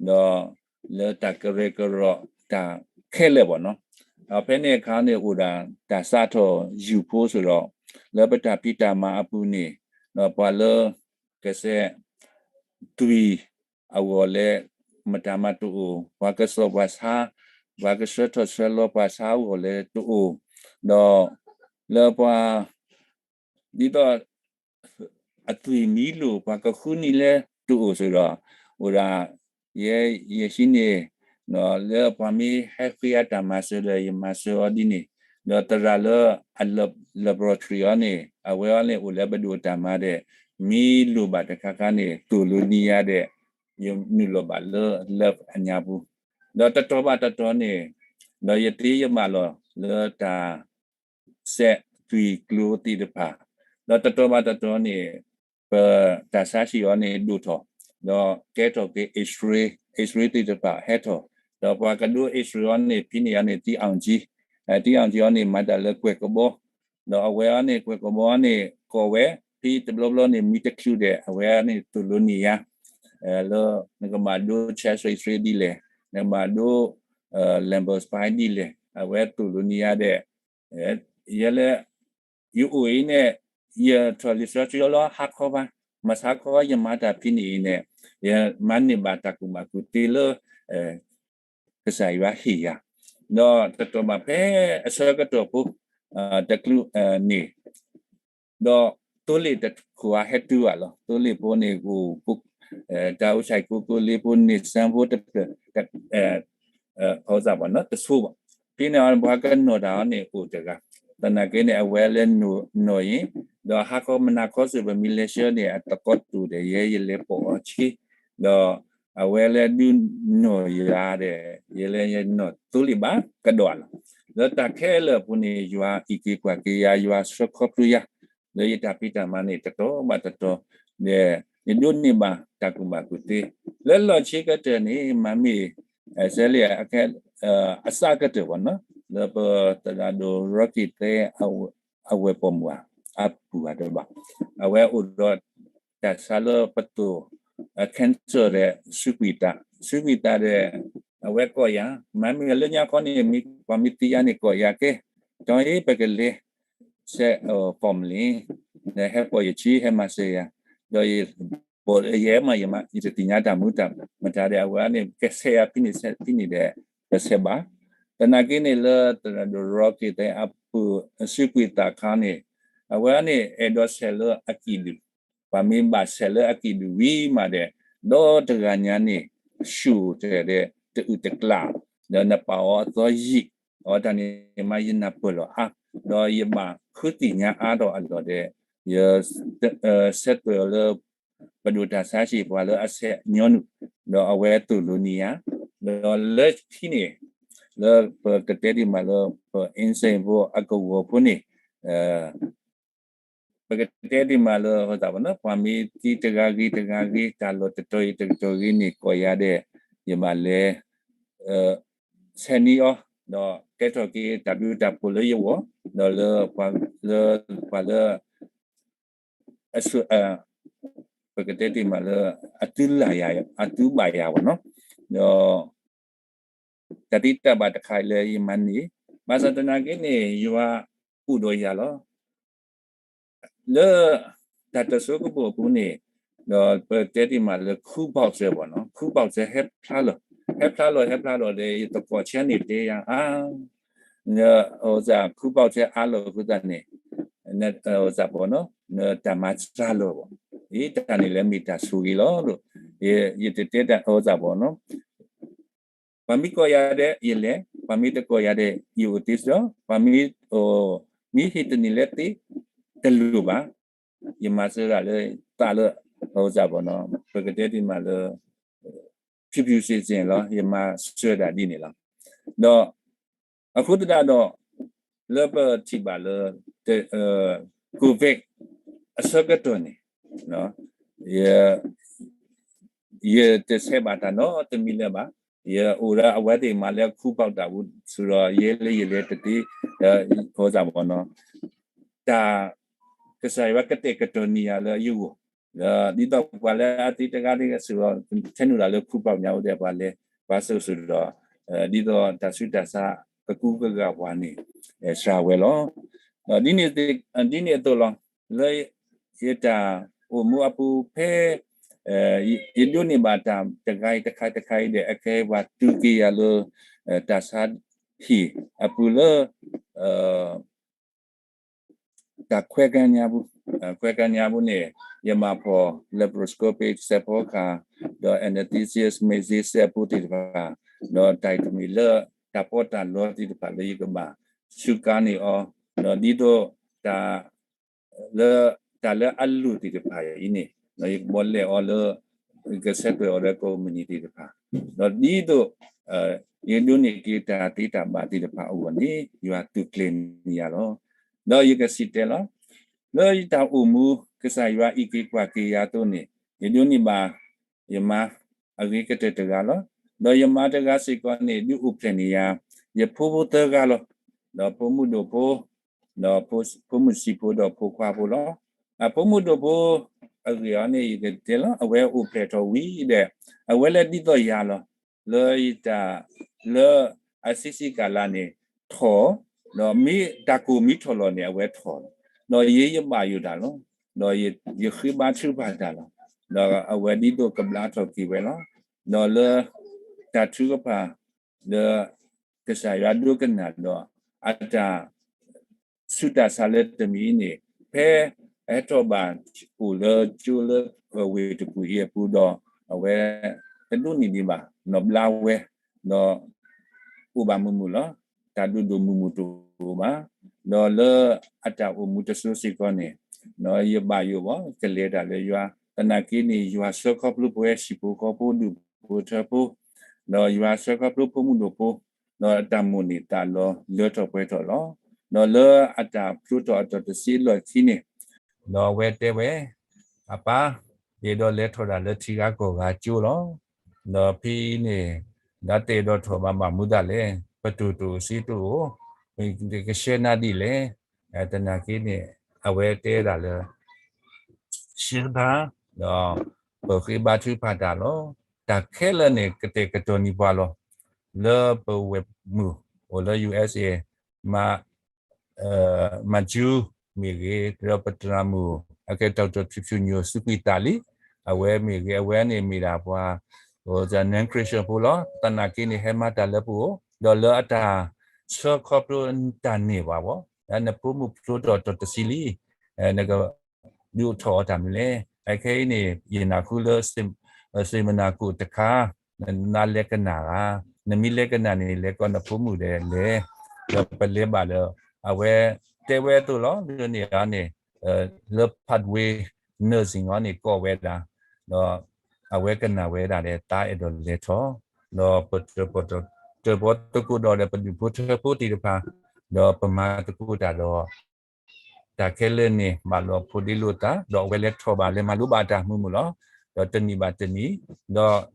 ဒီးလၢတၢ်ကရၢကရိတၢ်ခဲလၢာ်ဘၣ်နီၤ, ဒီးဖဲန့ၣ်အခါန့ၣ် အိၣ်ဒၣ်တၢ်စးထီၣ်ယူၤဖိစ့ၢ်ဒီး လၢပတၢ်ဖံးတၢ်မၤအပူၤန့ၣ် ဒီးပှၤလၢ ကစဲး သွံၣ်အဂီၢ်လၢ မတၤမၤတအိၣ်, ပှၤကစီၣ်ပှၤဆါ, ပှၤကဆှၢထီၣ်ဆှၢလီၤပှၤဆါအဂီၢ်လၢတအိၣ်, ဒီးလၢပှၤ ဒ်သိး အသွံၣ်မံလိာ် ပှၤကဃုန့ၢ်လၢတအိၣ်စ့ၢ်ဒီး အိၣ်ဒၣ် ယဲ ယဟံးန့ၢ် လၢပှၤမ့ၢ်ဟဲဃ့အတၢ်မၤစၢၤဒီး ယမၤစၢၤအီၤဒ်န့ၣ်, ဒီးသရၣ်လၢအ laboratory အံၤန့ၣ် အဝဲအံၤန့ၣ် အိၣ်လၢပဒိၣ်တၢ်မၤဒီး မ့ၢ်လိၣ်ဘၣ်တခါခါန့ၣ် သိၣ်လိနံၤယါဒီး ယနုာ်လီၤဘၣ်လၢ lab အညါပူၤ, ဒီးတတီၤဘၣ်တတီၤန့ၣ် ဒီးယသ့ယဘၣ်လီၤလၢတၢ် စဲးသွံၣ်ကျိသ့ၣ်တဖၣ်, ဒီးတတီၤဘၣ်တတီၤန့ၣ် ပတၢ်ဆါဟံၣ်အံၤန့ၣ်ဒိၣ်ထီၣ်, ဒီးကဲထီၣ်က့ၤ X-ray, X-ray သ့ၣ်တဖၣ်ဟဲထီၣ်, ဒီးပှၤကဒိ X-ray အံၤန့ၣ် ဖဲန့ၣ်အံၤန့ၣ် သံအီၣ်ကၠံ, သံအီၣ်ကၠံအံၤန့ၣ် မၤတၢ်လၢကွဲၢ်ကဘီ, ဒီးအဝဲအံၤန့ၣ် ကွဲၢ်ကဘီအံၤန့ၣ် ကိးဝဲ ဖဲတဘျီဘျီန့ၣ် မ့ၢ်တချုးဒီး အဝဲအံၤန့ၣ် သိၣ်လိနံၤယါ လၢ နကဘၣ်ဒိ chest X-ray ဒ်လဲၣ်, နကဘၣ်ဒိ lumbar spine ဒ်လဲၣ်, အဝဲသိၣ်လိနံၤယါဒီး ယဲလၢ ယအိၣ်အံၤန့ၣ် ယထီၣ်လံာ်စီဆှံလီၤ ဟါခီဘၣ်, မဆါခီယမၤတၢ်ဖဲန့ၣ်အံၤန့ၣ် ယမၤန့ၢ်ဘၣ်တၢ်ကူၣ်ဘၣ်ကူၣ်သ့လၢ ကစၢ်ယွၤဟ့ၣ်ယၤ, ဒီးတတီၤဘၣ်ဖဲအဆၢကတီၢ်ဖိ တချုးန့ၣ် ဒီးသိလ့ၣ်တခိၣ်အဟဲတုၤဘၣ်လီၤ. သိလ့ၣ်ဖိန့ၣ် အိၣ် တၢ်အိၣ်ဆၣ်ကိးကိးလ့ဖိ န့ၣ် စၢဖိတဖျၢၣ် အဝဲသ့ၣ်ဘၣ်နီၤ တဆိဘၣ်. ဖဲန့ၣ်အံၤ ပှၤကနီၣ်တၢ်အံၤန့ၣ် အိၣ်တဂၤ, သနာ်က့န့ၣ် အဝဲလၢနီၢ်အံၤ, ဒီးဟါခီမုၢ်နၤခီစ့ၢ် ပမ့ၢ်လဲၤဆှၢန့ၣ် အသကိးတိၢ်ဒီး ယဲယလဲၤပိာ်အီၤဆ့, ဒီး အဝဲလၢဒုးနီၢ်ယၤဒီး ယဲလၢယနီၢ်သိလံာ်ဘၣ်ကဒီးလီၤ. လၢတၢ်ခဲလၢာ်အပူၤန့ၣ် ယွၤအံးက့ၤကွၢ်က့ၤယၤ, ယွၤဆှၢခီဖျိယၤ လၢယတၢ်ဖံးတၢ်မၤန့ၣ် တတီၤဘၣ်တတီၤ, ဒီးယဒိးန့ၢ်ဘၣ်တၢ်ကူၣ်ဘၣ်ကူၣ်သ့, လၢလီၢ်ဆံကတၢၢ်န့ၣ် မၤမ့ၢ် စဲလ့ အစးကတၢၢ်ဘၣ်နီၤ လၢပသရၣ်ဒိၣ်ရီက့ၤသဲ အဝဲၢ်ပိာ်မုၣ်ဧါ, အပူၤဧါတဘၣ်, အဝဲအိၣ်ဒီးတၢ်ဆါလၢပသိၣ် cancer ဒီး ဆူကွံာ်သး, ဆူကွံာ်သးဒီး အဝဲကိးယၤ, မၤမ့ၢ်လၢညါခီန့ၣ် ပှၤမ့ၢ်သံယၤန့ၣ်ကိးယၤကဲ, ဒီးအံၤပကလဲၤ set formula ဟဲပိာ်ယခံ ဟဲမၤစၢၤယၤ, ဒီး ယဲမး ယတသ့ၣ်ညါတၢ်မူတၢ်မတၤဒီး အဝဲန့ၣ် ကဆဲးယၤဖဲန့ၣ်ဆဲးဖဲန့ၣ်ဒီး တဆဲးဘၣ်. သနာ်က့န့ၣ် လၢသရၣ်ဒိၣ်ရီက့ၤသဲအပူၤ ဆူကွံာ်သးခါန့ၣ် အဝဲန့ၣ် အဲၣ်ဒိးဆဲးလၢအကံၣ်ဒုၣ်, ပှၤမ့ၢ်ဘၣ်ဆဲးလၢအကံၣ်ဒုၣ်ဝံၤမးဒီး ဒီတဂၤညါန့ၣ် ဆူၣ်တဲာ်ဒီး တအုၣ်တကျၣ်, ဒီးနပာ်အီၤအသီယံာ်, အဝဲတၢ်န့ၣ်မး ယနၢ်ပၢၢ်လီၤအါ, ဒီးယဘၣ်ဃုသ့ၣ်ညါအါထီၣ်အလီၢ်ဒီး ယ ဆဲးသွဲၣ်အီၤလၢ ပဒိၣ်တၢ်ဆါဟံၣ် ပှၤလၢအဆဲးညီနုၢ်, ဒီးအဝဲသိၣ်လိနံၤယၤ, ဒီးလၢခံန့ၣ် လၢပကတဲဒံးမးလၢ ပ insane ဖိအကဝီၤဖိန့ၣ် ပကတဲဒံးမးလၢ ပှၤမ့ၢ်သံတဂၤဂ့ၤတဂၤဂ့ၤ တၢ်လီၢ်တတီၤအံၤတကတီၢ်ဂ့ၤန့ၣ် ကိးယၤဒီး ယဘၣ်လဲၤ ဆဲးန့ၢ်အီၤ, ဒီးကဲထီၣ်က့ၤတၢ်ဘျုးတၢ်ဖှိၣ်လၢယဂီၢ်, ဒီးလၢ ပှၤလၢ ပကတဲတ့ၢ်မးလၢ အသုလၢ်ယၤ အသုဘၣ်ယၤဘၣ်နီၤ, ဒီး တၢ်သံတၢ်ဘၣ်တခါအံၤလၢယမၤန့ၢ်, ဘၣ်ဆၣ်သနာ်က့န့ၣ် ယွၤအိၣ်ဒီးယၤလီၤ. လၢ တၢ်တစိၢ်ကဘီၣ်အပူၤန့ၣ် ဒီးပတဲတ့ၢ်မးလၢ ခူဘီၣ်စဲ ဘၣ်နီၤ, ခူဘီၣ်စဲ ဟဲဖျါလီၤ, ဟဲဖျါလီၤ ဟဲဖျါလီၤဒီး ယသကိးဆၢန့ၣ်တဲယၤ အါ န ခူဘီၣ်စဲအါလီၤအဃိသတးန့ၣ် နတၢ်မၤစှၤလီၤဘၣ်, အံၤတၢ်န့ၣ်လၢမ့ၢ်တၢ်ဆိၣ်ဂ့ၤလီၤ. ယတတဲတၢ်အီၣ်စၢ်ဘၣ်နီၤ, ပှၤမ့ၢ်ကိးယၤဒီးယလဲၤ, ပှၤမ့ၢ်တကိးယၤဒီးယအိၣ်သ့စ့ၢ်ကီး, ပှၤမ့ၢ် မ့ၢ်ဟ့ၣ်တန့ၢ်လၢသ့ တလိၣ်ဘၣ်, ယမၤစၢၤတၢ်လၢသးလၢ အီၣ်စၢ်ဘၣ်နီၤ, ပကတဲတ့ၢ်မးလၢ ဖြူဖြူစင်စင်လီၤ, ယမၤစၢၤတၢ်ဒ်န့ၣ်လီၤ. ဒီး အဃိသတးဒီး လၢပထံၣ်ဘၣ်လၢ COVID အဆၢကတီၢ်န့ၣ် ယတဆဲးဘၣ်တၢ်နီတမံၤလၢၤဘၣ်, ယအိၣ်ဒီးအဝဲသ့ၣ်မးလၢခူဘီၣ်တၢ်အပူၤစ့ၢ်ကီးဒီး ယဲလၢယလဲၤတသ့ အီၣ်စၢ်ဘၣ်နီၤ, တၢ် ကစၢ်ယွၤကတဲာ်ကတီၤန့ၢ်ယၤလၢယဂီၢ်, ဒီးဒ်သိးပှၤလၢအသ့တဂၤဒ်စ့ၢ်ကီး ထဲနုာ်လၢခူဘီၣ်ညါအိၣ်ဒီးပှၤလဲၤ ပှၤစိာ်စိာ်ဒီး ဒ်သိးတၢ်ဆူးတၢ်ဆါကကူကဂာ်ပှၤန့ၣ် စှၤဝဲလီၤ. ဒီး ဒ်န့ၣ်အသိးလီၤ, လၢယတၢ်အိၣ်မူအပူၤဖဲ ယဒိးန့ၢ်ဘၣ်တၢ်တခါအံၤတခါတခါအံၤဒီး အခဲအံၤပှၤသူက့ၤယၤလၢ တၢ်ဆါဟံၣ်အပူၤလၢ တၢ်ခွဲကါညါပူၤ, ခွဲကါညါပူၤန့ၣ် ယမၤဖီၣ် laparoscopic စဲးဖီကဟၣ် ဒီး anesthesia မ့ၢ်စ့စဲးဖိသ့ၣ်တဖၣ်, ဒီးတၢ်အံၤတမ့ၢ်လၢတၢ်ပီးတၢ်လီသ့ၣ်တဖၣ်လၢယကဘၣ်စူးကါန့ၢ်အီၤ, ဒီးဒ်သိးတၢ် လၢ တၢ်လၢအလိၣ်သ့ၣ်တဖၣ်အံၤန့ၣ် ယကဘီလဲၣ်အီၤလၢ ယကဆဲးသွဲၣ်အီၤလၢကိးမုၢ်နံၤသ့ၣ်တဖၣ်, ဒီးဒ်သိး ယဒိးန့ၢ်က့ၤတၢ်သ့တၢ်ဘၣ်သ့ၣ်တဖၣ်အဂီၢ်န့ၣ် ယွၤသူးကျဲၤန့ၢ်ယၤလီၤ. ဒီးယကစံးတဲလီၤ, လၢယတၢ်အိၣ်မူ ကစၢ်ယွၤအံးက့ၤကွၢ်က့ၤယၤအသိးန့ၣ် ယဒိးန့ၢ်ဘၣ် ယမါအဂ့ၤကတၢၢ်တဂၤလီၤ. ဒီးယမါတဂၤစ့ၢ်ကီးန့ၣ် ဒုးအိၣ်ဖျဲၣ်န့ၢ်ယၤ ယဖိဖိသၢဂၤလီၤ. ဒီးဖိမုၣ်ဒိၣ်ဖိ ဒီးဖိမုၣ်ဆံးဖိဒီးဖိခွါဖိလီၤ. အဖိမုၣ်ဒိၣ်ဖိ အဂ့ၢ်အီၤန့ၣ် ယကတဲလီၤ အဝဲအိၣ်ဖျဲၣ်ထီၣ်ဝံၤဒီး အဝဲလၢဒ်သိးယၤလီၤ. လၢယတၢ် လၢအဆံးဆံးကလးန့ၣ် ထီၣ်, ဒီးမ့ၢ်တၢ်ကိၢ်မ့ၢ်ထီၣ်လီၤန့ၣ် အဝဲထီၣ်လီၤ. ဒီးယဲယဘၣ်ယိၣ်တၢ်လီၤ. ဒီးယဃ့ဘါထုကဖၣ်တၢ်လီၤ. ဒီးအဝဲဒ်သိးကဘျါထီၣ်က့ၤဝဲလီၤ. ဒီးလၢ တၢ်ထုကဖၣ် လၢ ကစၢ်ယွၤဒိကနၣ်ဒီး အတၢ် ဆူးတၢ်ဆါလၢတမံၤအံၤန့ၣ် ဖဲအဟဲထီၣ်ဘၣ်အိၣ်လၢကၠိလၢဝ့ၢ်တကူၣ်အံၤအပူၤဒီး အဝဲတဒိးန့ၢ်ဒံးဘၣ် နီၢ်ဘျါဝဲ ဒီး အိၣ်ဘၣ်မုာ်မုာ်လီၤ. တၢ်ဒိၣ်ဒိၣ်မုၢ်မုၢ်တအိၣ်ဘၣ်. ဒီးလၢအတၢ်အိၣ်မူတစိၤစ့ၢ်ကီးန့ၣ် ယဘၣ်ယိၣ်ဘၣ် ကလဲၤတၢ်လၢယွၤ သနာ်က့န့ၣ် ယွၤဆှၢခီဖျိပဝဲ ဟံၣ်ဖိဃီဖိဒူၣ် ဒီးယွၤအတၢ်ဘူၣ်ထီၣ်ဘါထီၣ်ဖိဒံဖိထၢဖိ, ဒီးယွၤဆှၢခီဖျိဖိမုၣ်ဒိၣ်ဖိ, ဒီးအတၢ်မိၣ်န့ၢ်သးလီလၢထီၣ်ပှဲၤထီၣ်လီၤ. ဒီးလၢအတၢ်ဖျိထီၣ်အတီၢ်တဆံအလီၢ်ခံန့ၣ်, ဒီးအဝဲတဲဝဲ, အပၢ်, ယအဲၣ်ဒိးလဲၤထီၣ်ဒၣ်လၢထံဂၤကီၢ်ဂၤကၠိလီၤ. ဒီးဖဲအံၤန့ၣ်, ဒီးတအဲၣ်ဒိးထီၣ်ဘၣ် ဘၣ်မနုၤဒၣ်လဲာ်, ပတိၢ်တိၢ်စ့တိၢ်အိၣ်, ကဆှၢနၤဒ်လဲၣ်. သနာ်က့န့ၣ်, အဝဲတဲဒၣ်လၢ ဆှၢဘၣ်, ဒီးပဃ့ဘါထုကဖၣ်တၢ်လီၤ. တၢ်ခဲလၢာ်န့ၣ် ကတဲာ်ကတီၤန့ၢ်ပှၤလီၤ. လၢပဝဲၢ်မုၣ်အိၣ်လၢ ယူႇအက်စ်အ့ မၤ မၤကၠူမ့ၢ်ဂ့ၤ, ဒီးပတရၣ်မုၣ် အကဲ ဒီးထၢၣ် ဖံဖုညိၣ် စူးကွံာ်တၢ်လံ, အဝဲမ့ၢ်ဂ့ၤ, အဝဲန့ၣ်မ့ၢ်ဒၣ်ပှၤ non-Christian ဖိလီၤ. သနာ်က့န့ၣ် ဟဲမၤတၢ်လၢပအိၣ်, ဒီးလၢအတၢ်ဆှၢခီဖျိတၢ်န့ၢ်ဘၣ်ဘၣ်, နဖိမုၣ်ဖျိထီၣ်တီၢ်တဆံလံ, နကဒုးအိၣ်ထီၣ်အီၤတၢ်မနုၤလဲၣ်. အခဲအံၤန့ၣ် ယနၢ်ဟူလၢ စ့မနၤကိၣ်တခါ, နလဲၤကနၣ်ဧါ, နမ့ၢ်လဲၤကနၣ်န့ၣ် လဲၤကိးနဖိမုၣ်ဒီးလဲၤ, ဒီးပလဲၤဘၣ်လၢ အဝဲတဲဝဲအသိးလီၤ. ဒ်န့ၣ်န့ၣ် လၢ Pathway Nursing အံၤန့ၣ် ကိးဝဲဒၣ်, ဒီးအဝဲကနၣ်ဝဲဒၣ်ဒီး သးအဲၣ်ဒိးလဲၤထီၣ်, ဒီးပတၢၣ်ပီၣ်သကိးဒီး ပဒူၣ်ဖိထၢဖိသ့ၣ်တဖၣ်, ဒီးပမၤသကိးတၢ်ဒီး တၢ်ခဲလၢာ်န့ၣ် ဘၣ်လီၤဖိးဒ့လိာ်သး, ဒီးအဝဲလဲၤထီၣ်ဘၣ် လဲၤမၤလိဘၣ်အတၢ်မုာ်မုာ်လီၤ. ဒီးတနံၣ်ဘၣ်တနံၣ်, ဒီး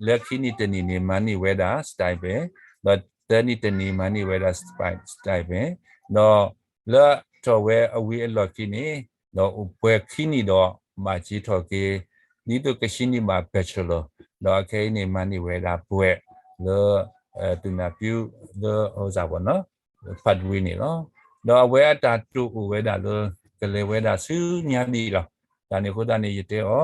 လၢခံနံၣ်တနံၣ်န့ၣ် မၤန့ၢ်ဝဲဒၣ် stipend, ဒီးသၢနံၣ်တနံၣ် မၤန့ၢ်ဝဲဒၣ် stipend, ဒီးလၢထီၣ်ဝဲအဝံၤအလီၢ်ခံန့ၣ်, ဒီးအိၣ်ပှဲၤခံနံၣ်ဒီး ဘၣ်စ့ထီၣ်က့ၤ, ဒ်သိးကဆှၢန့ၢ်ဘၣ် bachelor, ဒီးအခဲအံၤန့ၣ် မၤန့ၢ်ဝဲဒၣ်ဘွဲ့လၢ သုးနၢ်ပၠူ လၢ Pathway န့ၣ်လီၤ. ဒီးအဝဲအတၢ်တိာ်အိၣ်ဝဲဒၣ်လၢ ကလဲၤဝဲဒၣ်ဆူညါဒံးလီၤ. တၢ်န့ၣ်အဃိသတးန့ၣ် ယတဲအီ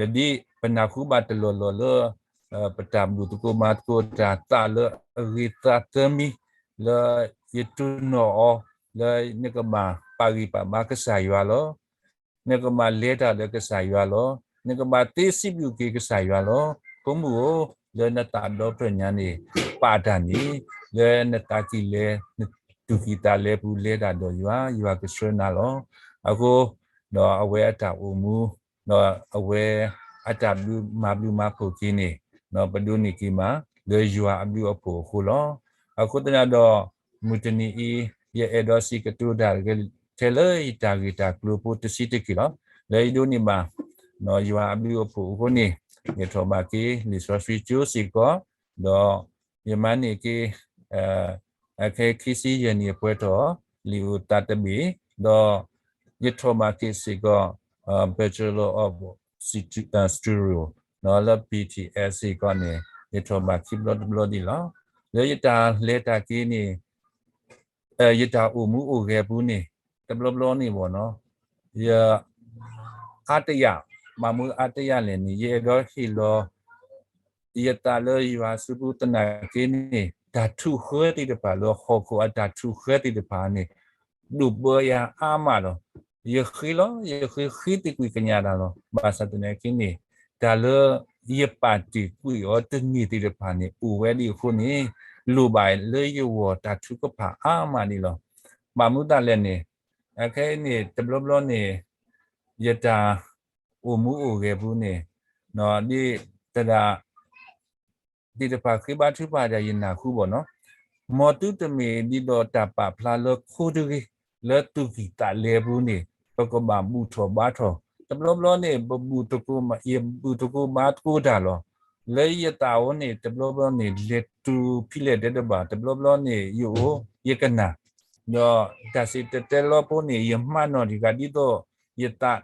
ၤ, ဒီးဒ်ပနၢ်ဟူဘၣ်တလီၢ်လီၢ်လၢ ပတၢ်ဘူၣ်သကိးမၤသကိးတၢ်သးလၢအဂ့ၤသးသၢမံၤ, လၢယတိၢ်နီၣ်အီၤ, လၢနကဘၣ်ပာ်ဂံၢ်ပာ်ဘါကစၢ်ယွၤလီၤ. နကဘၣ်လဲၤတၢ်လၢကစၢ်ယွၤလီၤ. နကဘၣ်သ့စံးဘျုးက့ၤကစၢ်ယွၤလီၤ. ဖိမုၣ်ဧၢ, လၢနသးဒီဖျၢၣ်ညါန့ၣ် ပာ်တၢ်န့ၣ်, လၢနသးကံၢ်လဲၤ နသူၣ်ကံၢ်သးလဲပူၤ လဲၤတၢ်ဒီးယွၤ, ယွၤကဆှၢနၤလီၤ. အဃိ, ဒီးအဝဲအတၢ်အိၣ်မူ, ဒီးအဝဲအတၢ်ဘျုးမၤဘျုးမၤဖှိၣ်က့ၤန့ၣ်, ပဒိးန့ၢ်က့ၤမး လၢယွၤအဘျုးအဖှိၣ်အဃိလီၤ. အဃိသတးဒီး, မုၢ်တနံၤအံၤ, ယအဲၣ်ဒိးစံးကတိၤတၢ် ထဲလၢယတၢ်ဂ့ၢ်တၢ်ကျိၤဖိတဆံးတက့ၢ်လီၤ. လၢယဒိးန့ၢ်ဘၣ် ယွၤအဘျုးအဖှိၣ်အဃိန့ၣ်, ယထီၣ်ဘၣ်က့ၤ လံာ်စီဆှံကၠိစ့ၢ်ကီး, ဒီးယမၤန့ၢ်က့ၤ အခဲခံဆံယဲၢ်နံၣ်အပှဲၤထီၣ် လံာ်အိၣ်သးတဘ့ၣ်, ဒီးယထီၣ်ဘၣ်က့ၤစ့ၢ်ကီး Bachelor of Studio လၢ ပီၣ်ထံၣ်အဲၣ် စ့ၢ်ကီးန့ၣ်, ယထီၣ်ဘၣ်ခံဘျီတဘျီဒံးလီၤ. လၢယတၢ်လဲၤတၢ်က့ၤန့ၣ် ယတၢ်အိၣ်မူအိၣ်ဂဲၤပူၤန့ၣ် တဘျီဘျီန့ၣ်ဘၣ်နီၤ, ယ အါတယၢ်, ဘၣ်မနုၤအါတယၢ်လဲၣ်န့ၣ် ယအဲၣ်ဒိးဟ့ၣ်လီၤ ယသးလၢယွၤအစုပူၤသနာ်က့န့ၣ် တၢ်ထုးဃၢသ့ၣ်တဖၣ်လၢဟီၣ်ခိၣ်အတၢ်ထုးဃၢသ့ၣ်တဖၣ်န့ၣ် ဒိၣ်ဘၢယၤအါမးလီၤ. ယဃ့လီၤ, ယဃ့ဃ့သကွံာ်ကညးတၢ်လီၤ. ဘၣ်ဆၣ်သနာ်က့န့ၣ် တၢ်လၢယပာ်တ့ၢ်ကွံာ်အီၤတန့ၢ်သ့ၣ်တဖၣ်န့ၣ် အိၣ်ဝဲဒ်အဃိန့ၣ် လိၣ်ဘၣ်လၢယဂီၢ်တၢ်ထုကဖၣ်အါမးန့ၣ်လီၤ. ဘၣ်မနုၤတၢ်လဲၣ်န့ၣ် အခဲအံၤန့ၣ် တဘျီဘျီန့ၣ် ယတၢ်အိၣ်မူအိၣ်ဂဲၤပူၤန့ၣ် ဒ်သရၣ်သ့ၣ်တဖၣ်ဃ့ဘါထုကဖၣ်တၢ်ယနၢ်ဟူဘၣ်နီၤ, မ်သုတမ့ၢ်ဒ်သိးတၢ်ပာ်ဖျါလၢခိတဂ့ၤ, လၢသူၣ်ကံၢ်သးလဲပူၤန့ၣ် ပကဘၣ်ဘူၣ်ထီၣ်ဘါထီၣ်, တဘျီဘျီန့ၣ် ပဘူၣ်သကိး, ယဘူၣ်သကိးဘါသကိးတၢ်လီၤ. လၢယသးအိၣ်န့ၣ် တဘျီဘျီန့ၣ် လဲၤတုၤဖဲလဲၣ်တဲတဘၣ်, တဘျီဘျီန့ၣ် ယအိၣ်ယကနၣ်, ဒီးတၢ်စံၣ်တဲၤတဲလီဖိန့ၣ် ယမၤနီၣ်တဂၤဒ်သိး ယသး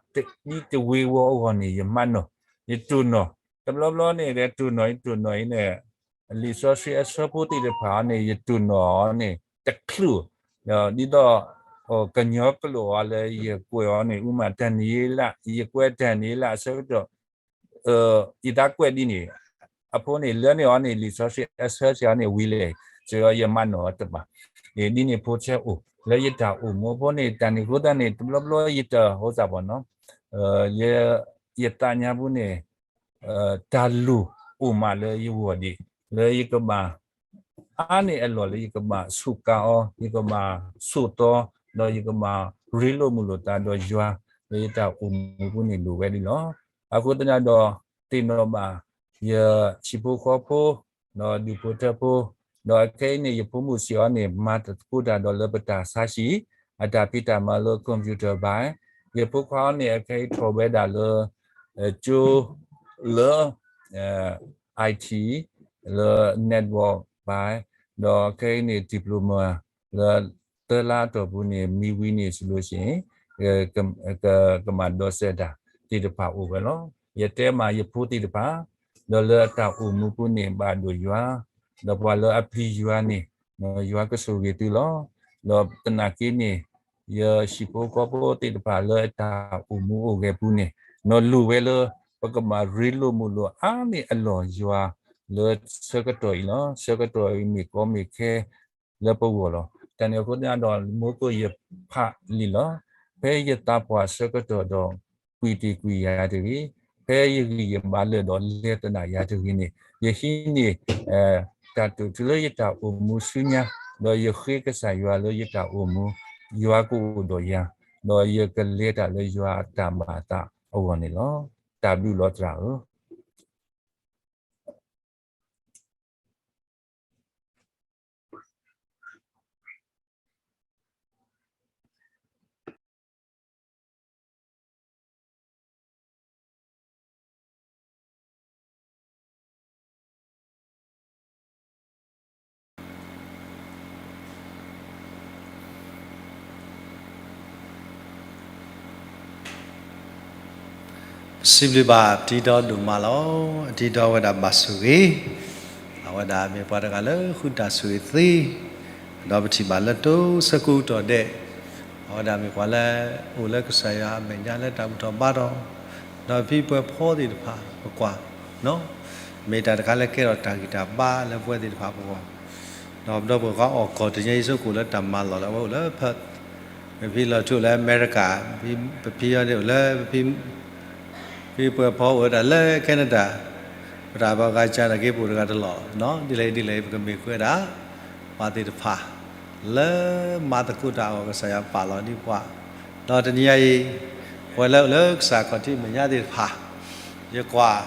ဒ်တဝ့ၤဝီၤအဂီၢ်န့ၣ် ယမၤနီၣ်, ယတိၢ်နီၣ်, တဘျီဘျီန့ၣ် ယတိၢ်နီၣ် ယတိၢ်နီၣ်အံၤန့ၣ် လံာ်စီဆှံအဆၢဖိသ့ၣ်တဖၣ်န့ၣ် ယတိၢ်နီၣ်အီၤန့ၣ် တချုး, ဒ်သိး ကညီကျိာ်အီၤလၢယကွဲးအီၤန့ၣ် ဥပမာ တၢ်နံၤလၢ်, ယကွဲးတၢ်နံၤလၢ်အဆၢကတီၢ် ယသးကွဲးဒ်န့ၣ်, အဖိန့ၣ် လၢန့ၣ်အီၤန့ၣ် လံာ်စီဆှံအဆၢဆံးအီၤန့ၣ် ဝံၤလဲၣ်, စ့ၢ်ကီးယမၤနီၣ်တဘၣ်, ဒ်န့ၣ်ဖိဆၢအိၣ် လၢယတၢ်အိၣ်မူအဖိန့ၣ် တၢ်န့ၣ်အဃိသတးန့ၣ် တဘျီဘျီယတၢ်အိၣ်သးဘၣ်နီၤ, ယသးညါပူၤန့ၣ် တၢ်လိၣ်အိၣ်မးလၢယဂီၢ်ဒံး, လၢယကဘၣ် အါန့ၢ်အလီၢ်လၢယကဘၣ်စူးကါအီၤ, ယကဘၣ်ဆိးသီ, ဒီးယကဘၣ်ရ့လိာ်မုာ်လိာ်သးဒီးယွၤ, လၢယတၢ်အိၣ်မူပူၤန့ၣ်လိၣ်ဝဲဒ်လီၤ. အဃိသတးဒီး သ့ၣ်နီၣ်ဘၣ် ယဟံၣ်ဖိဃီဖိ ဒီးဒူၣ်ဖိထၢဖိ, ဒီးအခဲအံၤန့ၣ် ယဖိမုၣ်စံးအီၤန့ၣ် မၤသကိးတၢ်ဒီးလၢပတၢ်ဆါဟံၣ် အတၢ်ဖံးတၢ်မၤလၢ computer ဘၣ်, ယဖိခွါအီၤန့ၣ် အခဲအံၤထီၣ်ဝဲဒၣ်လၢ ကၠိလၢ IT လၢ network ဘၣ်, ဒီးခဲအံၤန့ၣ် diploma လၢသၢလါအတီၢ်ပူၤန့ၣ် မ့ၢ်ဝံၤန့ၣ် စလိၤစ့ၣ် ကမၤဒိးစဲးတၢ်သ့ၣ်တဖၣ်အိၣ်ဝဲလီၤ. ယတဲမးယဖိသ့ၣ်တဖၣ် ဒီးလၢအတၢ်အိၣ်မူပူၤန့ၣ် ဘၣ်ဒိၣ်ယွၤ, ဒီးပှၤလၢအပျံၤယွၤန့ၣ် ယွၤကဆိၣ်ဂ့ၤသုလီၤ. ဒီးသနာ်က့န့ၣ် ယဟံၣ်ဖိဃီဖိသ့ၣ်တဖၣ်လၢအတၢ်အိၣ်မူအိၣ်ဂဲၤပူၤန့ၣ် နီၢ်လိၣ်ဝဲလၢ ပကဘၣ်ရ့လိာ်မုာ်လိာ်အါန့ၢ်အလီၢ်ယွၤလၢဆၢကတီၢ်အံၤလီၤ. ဆၢကတီၢ်အံၤမ့ၢ်ကီမ့ၢ်ခဲ လၢပဂီၢ်လီၤ. တၢ်န့ၣ်အဃိသတးဒီး မူခိၣ်ယဖးလံာ်လီၤ. ဖဲယသးပှၢ်ဆၢကတီၢ်ဒီး ကွံာ်တ့ၢ်ကွံာ်ယၤတဂ့ၤ, ဖဲယဂံၢ်ယဘါလၢာ်ဒီးလဲၤသဒၣ်ယၤတဂ့ၤန့ၣ် ယဟံးန့ၢ် တၢ်တိာ်ထူလၢယတၢ်အိၣ်မူဆူညါ, ဒီးယဃ့ကစၢ်ယွၤလၢယတၢ်အိၣ်မူ, ယွၤကအိၣ်ဒီးယၤ, ဒီးယကလဲၤတၢ်လၢယွၤအတၢ်မၤအသးအဂီၢ်န့ၣ်လီၤ. တၢ်ဘျုးလီၤသရၣ်ဧၢ. ပစံးဘျုးဘၣ်ပတံၤဒီဒိၣ်မးလီၤ. အတံၤဒီဝဲဒၣ်ဘၣ်ဆိၣ်ဂ့ၤ, အဝဲဒၣ်မ့ၢ်ပှၤတဂၤလၢဃုတၢ်ဆိၣ်ဂ့ၤသ့, ဒီးပထံၣ်ဘၣ်လၢတိစၢၤကိးတီၢ်ဒဲး, အဝဲဒၣ်မ့ၢ်ပှၤလၢအိၣ်လၢကစၢ်ယွၤအမဲာ်ညါလၢတၢ်ဘူၣ်ထီၣ်ဘါထီၣ်, ဒီးဖံပှဲၤဖီသ့ၣ်တဖၣ်ပကွၢ် မ့ၢ်တၢ်တခါလၢကဲထီၣ်တၢ်ဂံၢ်တၢ်ဘါလၢပဝဲသ့ၣ်တဖၣ်ပဂီၢ်, ဒီးပဒီပုၢ်ဝဲၢ်အီၣ်ကီၢ်တနံၤအံၤဆိကိၣ်လၢတၢ်မၤလီၢ်လၢအဝဲအိၣ်လၢ Perth, ပဖံလီၤထူအိၣ်လၢအမဲရကၤ, ပဖံအံၤန့ၣ်အိၣ်လၢ ဖံပှဲၤဖီအိၣ်ဝဲဒၣ်လၢ Canada, ပတၢ်ဘၣ်ဂၤစၢ်တၢ်က့ၤပအိၣ်တဂၤတလီၢ်, ဒ်လဲၣ်ဒ်လဲၣ် ပကမ့ၢ်ကွၢ်ဒၣ် ပှၤသ့ၣ်တဖၣ် လၢမၤသကိးတၢ်အဂီၢ် ကစၢ်ယွၤပာ်လီၤဒ်ပှၤ, ဒီးတနံၤအံၤ ပဝဲလၢအိၣ်လၢကစၢ်ခီၣ်ထံးအမဲာ်ညါသ့ၣ်တဖၣ်, ယကွၢ်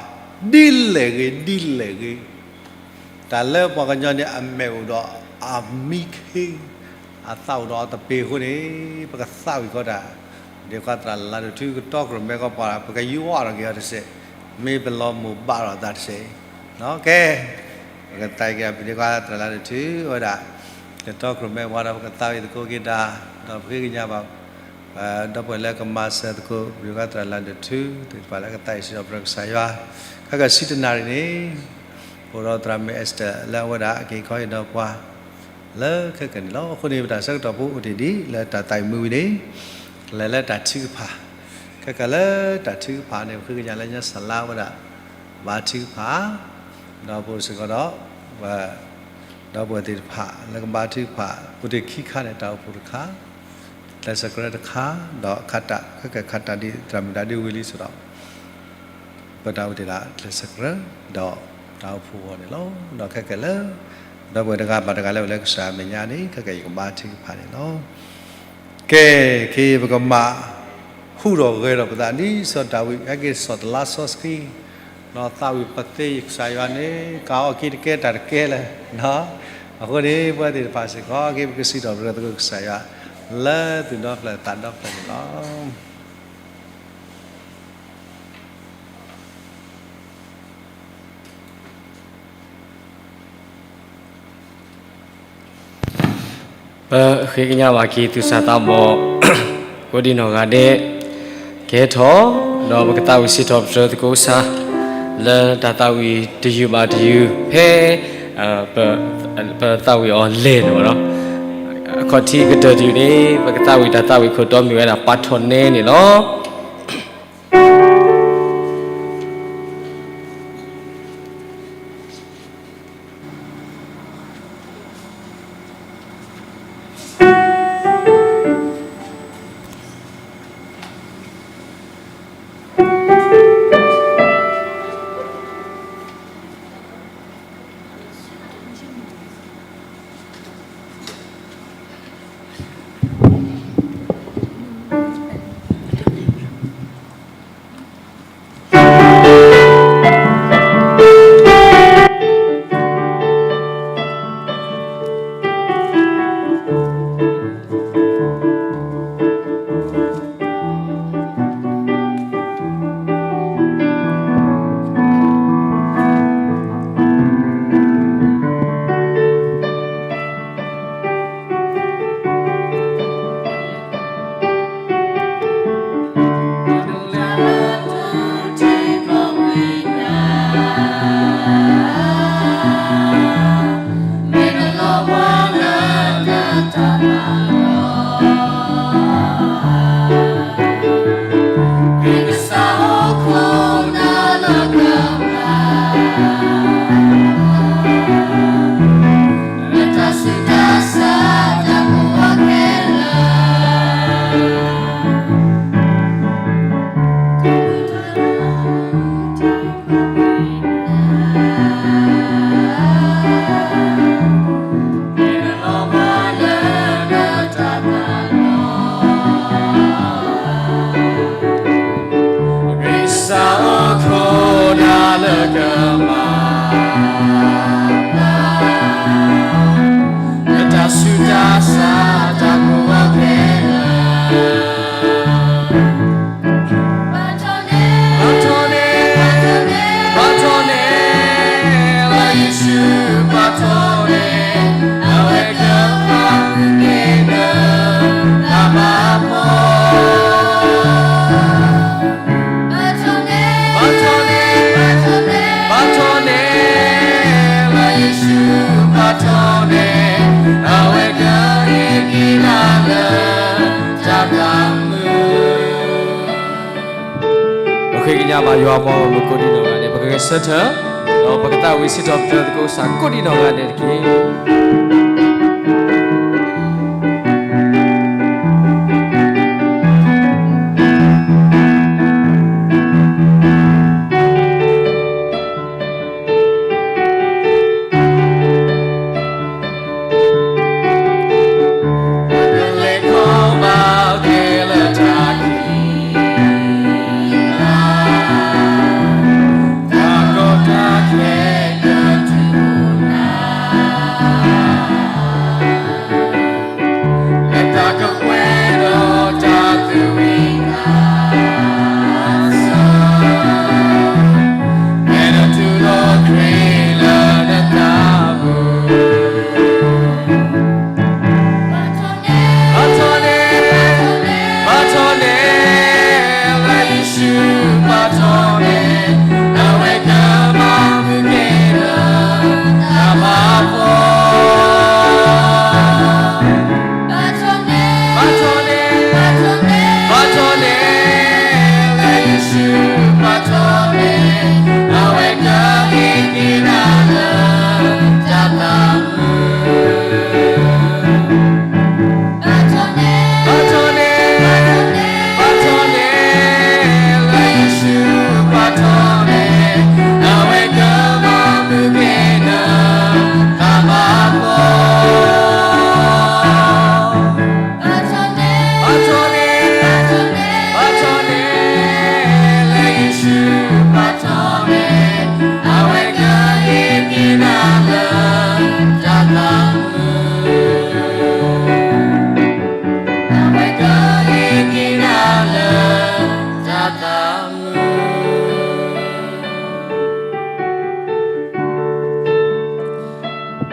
ဒ်လဲၣ်ဂ့ၤ ဒ်လဲၣ်ဂ့ၤ, တၢ်လၢပှၤကညီန့ၣ် အမဲာ်အိၣ်ဒီးအမံခ့, အသးအိၣ်ဒီးအသပ့ၤအဃိန့ၣ် ပကသးဝံၣ်ဃီတၢ်, ဒ်ခွါသရၣ်လၢ်ဒိၣ်ထူကတီကြၢးမဲကီၢ်ပှၤ ပကယူးအီၣ်ထီၣ်က့ၤအီၤတစဲး, မ့ၢ်ပလီၤမိၢ်ဘၣ်ထီၣ်သးတစဲး, ကဲ ပကသးက့ၤပဒ်ခွါသရၣ်လၢ်ဒိၣ်ထူဝဲဒၣ် ကတီကြၢးမဲပှၤဒီး ပကသးဝံၣ်သကိးက့ၤတၢ်, ဒီးပဃ့ကညးဘၣ် ဒီပုၢ်ဝဲၢ်လၢကမၤစၢၤသကိး ပဒ်ခွါသရၣ်လၢ်ဒိၣ်ထူ သ့ၣ်တဖၣ်လၢကသးဝံၣ်စံးထီၣ်ပတြၢၤကစၢ်ယွၤ, ခဲကဆံးတနၣ်ရံၣ်န့ၣ် အိၣ်ဒီးသရၣ်မုၣ် Esther လၢအဝဲဒၣ်က့ၤခီအံၤဒီးပှၤ လၢခဲကနံၣ်လီၤ. အဃိန့ၣ် ပတၢ်ဆၢကတီၢ်ဖိအိၣ်တ့ၢ်ဒံးလၢတၢ်သးဝံၣ်မုာ်ဝံၤန့ၣ် ကလဲၤလၢတၢ်ထုကဖၣ်, ခဲကနံၣ်လၢတၢ်ထုကဖၣ်န့ၣ် ပဃ့ကညးလၢညါစၢ်လါဝဲဒၣ် ဘါထုကဖၣ်, ဒီးပအိၣ်စ့ၢ်ကီးဒီး ဒီပုၢ်ဝဲၢ်သ့ၣ်တဖၣ် လၢကဘါထုကဖၣ် အိၣ်တ့ၢ်ခံခါန့ၣ် တၢ်အိၣ်ဖှိၣ်တခါ, ကျဲးစၢးကြၢးတခါ, ဒီးခးတၢ် ခဲကနံၣ်ခးတၢ်ဒ်သရၣ်မုၣ်ဒၣ်ဒ်ဝံၤလံအသိးဒီး ပတၢ်အိၣ်တ့ၢ်လၢကျဲးစၢးကြၢး ဒီးတၢ်အိၣ်ဖှိၣ်အဂီၢ်န့ၣ်လီၤ. ဒီးခဲကနံၣ်လၢ ဒီပုၢ်ဝဲၢ်တဂၤဘၣ်တဂၤလၢအိၣ်လၢကစၢ်အမဲာ်ညါန့ၣ် ခဲကနံၣ်ယကဘါထုကဖၣ်န့ၣ်လီၤ. ကဲ ခဲအံၤပကမၤ ဟူးထီၣ်ဂဲၤထီၣ်ပသး ဒ်စီၤဒၤဝံး ဟဲက့ၤစိာ်တလါစီဆှံ ဒီးသးဝံၣ်ပသ့ ကစၢ်ယွၤန့ၣ် ကးအီၤက့ၤတကဲတၢ်တကဲလၢၤ, အဃိန့ၣ် ပဝဲသ့ၣ်တဖၣ်စ့ၢ်ကီး က့ၤပကစံးထီၣ်ပတြၢၤသကိးကစၢ်ယွၤ လၢသူၣ်ဒီဖျၢၣ်သးဒီဖျၢၣ်န့ၣ်လီၤ. ပဃ့ကညးဘၣ်က့ၤသူၣ်စၢ်သးဘီၣ် ကိးဒံနီၢ်ဂၤဒဲး ကဟဲထီၣ် ဒီးပကသးဝံၣ်စံးထီၣ်ပတြၢၤသကိးကစၢ် လၢတၢ်သးဝံၣ်တယုၢ်ဘၣ်တယုၢ် ဖဲ ပသးဝံၣ်အီၤလဲၢ်န့ၣ်လီၤ. အခီၣ်ထံးကတၢၢ်တယုၢ်န့ၣ် ပကသးဝံၣ်တၢ်သးဝံၣ်ခိၣ်တီမ့ၢ်ဝဲဒၣ် ပှၤထီၣ်နဲန့ၣ်လီၤ. ပကဘါယွၤပှၤဂီၢ်မုၢ်ကိးဒံနီၢ်ဂၤဒဲး, ပကဂဲၤဆၢထၢၣ်, ဒီးပကသးဝံၣ်စံးထီၣ်ပတြၢၤသကိးကစၢ်ကိးဒံနီၢ်ဂၤဒဲးတက့ၢ်.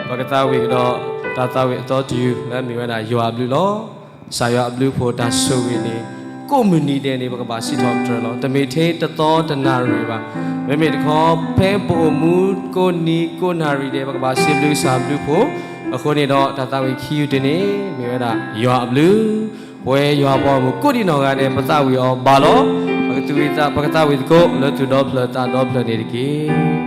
ပကသးဝံၣ်ကဒီး တၢ်သးဝံၣ်အသီတယုၢ် လၢအမ့ၢ်ဝဲဒၣ်ယွၤအဘျုးလီၤ. ကစၢ်ယွၤအဘျုးအဖှိၣ်တၢ်ဆိၣ်ဂ့ၤန့ၣ် ကိးမုၢ်နံၤဒဲးန့ၣ် ပကဘၣ်စံးထီၣ်ပတြၢၤလီၤ. တမ့ၢ်ထဲတသီတနၣ်ရံၣ်ဘၣ်. မ့မ့ၢ်တခီ ဖဲပအိၣ်မူကိးနံၤကိးနၣ်ရံၣ်ဒဲး ပကဘၣ်စံးဘျုးကစၢ်အဘျုးအဖှိၣ်. အဃိန့ၣ်ဒီး တၢ်သးဝံၣ်ခံယုၢ်တနံၤ မ့ၢ်ဝဲဒၣ်ယွၤအဘျုး, ပဝဲယွၤပှၤဂီၢ်မုၢ်ကိးဒံနီၢ်ဂၤဒဲး ပသးဝံၣ်အီၤဘၣ်လီၤ. ပကသူၣ်ဝံၣ်သး ပကသးဝံၣ်သကိး လၢသူၣ်ဒီဖျၢၣ်သးဒီဖျၢၣ်န့ၣ်တက့ၢ်.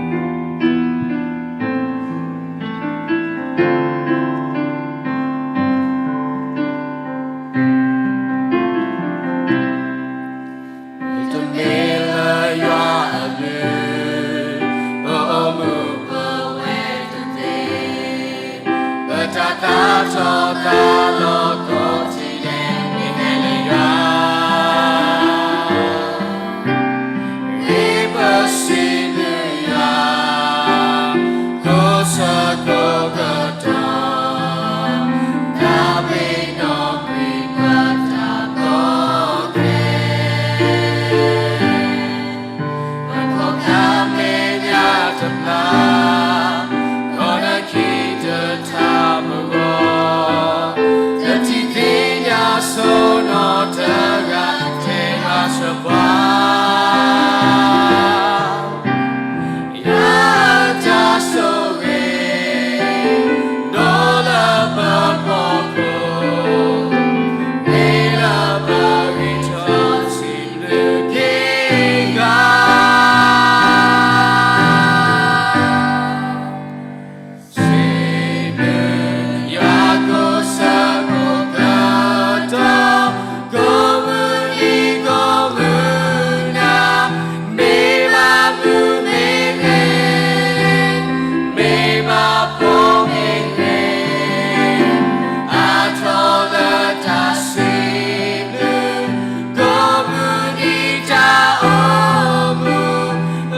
မ့တမ့ၢ်လၢယွၤအဘျုး, ပအိၣ်မူပဝဲတသ့, ပတၢ်သးထီၣ်သးလီၤကိးထံၣ်ဒဲး မ့ၢ်ဟဲလၢယွၤ ဂ့ၤပစံးဘျုးယွၤ, ကိးဆၢကိးကတီၢ်, တၢ်ပ့ၤနီၣ်ကွံာ်ပတၢ်ကီခဲ, ပခိၣ်ပနၢ်မဲာ်ညါတဘျါ, ဒီးနခံတထါမဂီၢ်, တထံၣ်သ့ၣ်ညါဆိနီတဂၤ ထဲအါဆၢပှၤ ယွၤတၢ်ဆိၣ်ဂ့ၤ ဒီးလၢပဖီခိၣ်, မ့ၢ်လၢပဂံၢ်ထီၣ်စံးဘျုးက့ၤဂၤ စံးဘျုးယွၤကိးဆၢကိးကတီၢ်, ကိးမုၢ်နံၤကိးမုၢ်နၤ, မ့ၢ်ဘၣ်မုာ်မ့ၢ်ဂ့ၤ, မ့ၢ်ဘၣ်ဖှီၣ်မ့ၢ်ဂ့ၤ, အါထီၣ်လၢတၢ်စံးဘျုး, ကိးမုၢ်နံၤတၢ်အိၣ်မူ,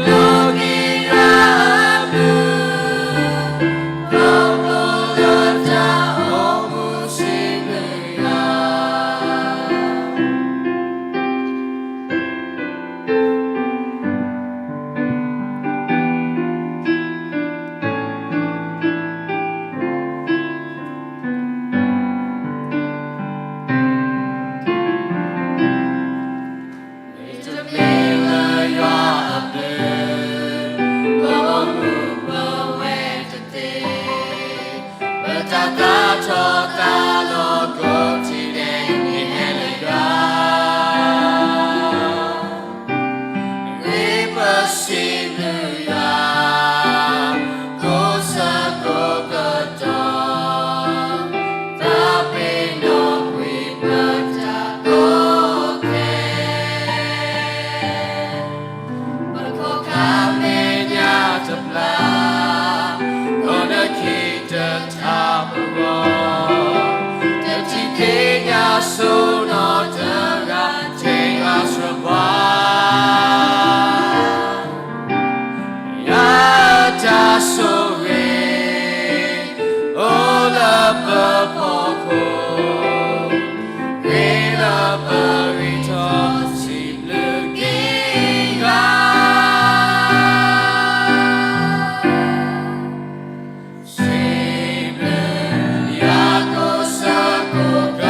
လိးက့ၤယွၤအဘျုး, ခီဖျိလၢတၢ်အိၣ်မူစံးဘျုးယွၤ. မ့တမ့ၢ်လၢယွၤအဘျုး, ပအိၣ်မူပဝဲတသ့, ပတၢ်သးထီၣ်သးလီၤကိးထံၣ်ဒဲး မ့ၢ်ဟဲလၢယွၤ ဂ့ၤ ဖီခိၣ်, ဂ့ၤလၢပဂ့ၤထီၣ်စံးဘျုးက့ၤယွၤ. စံးဘျုးယွၤကိးဆၢကိးက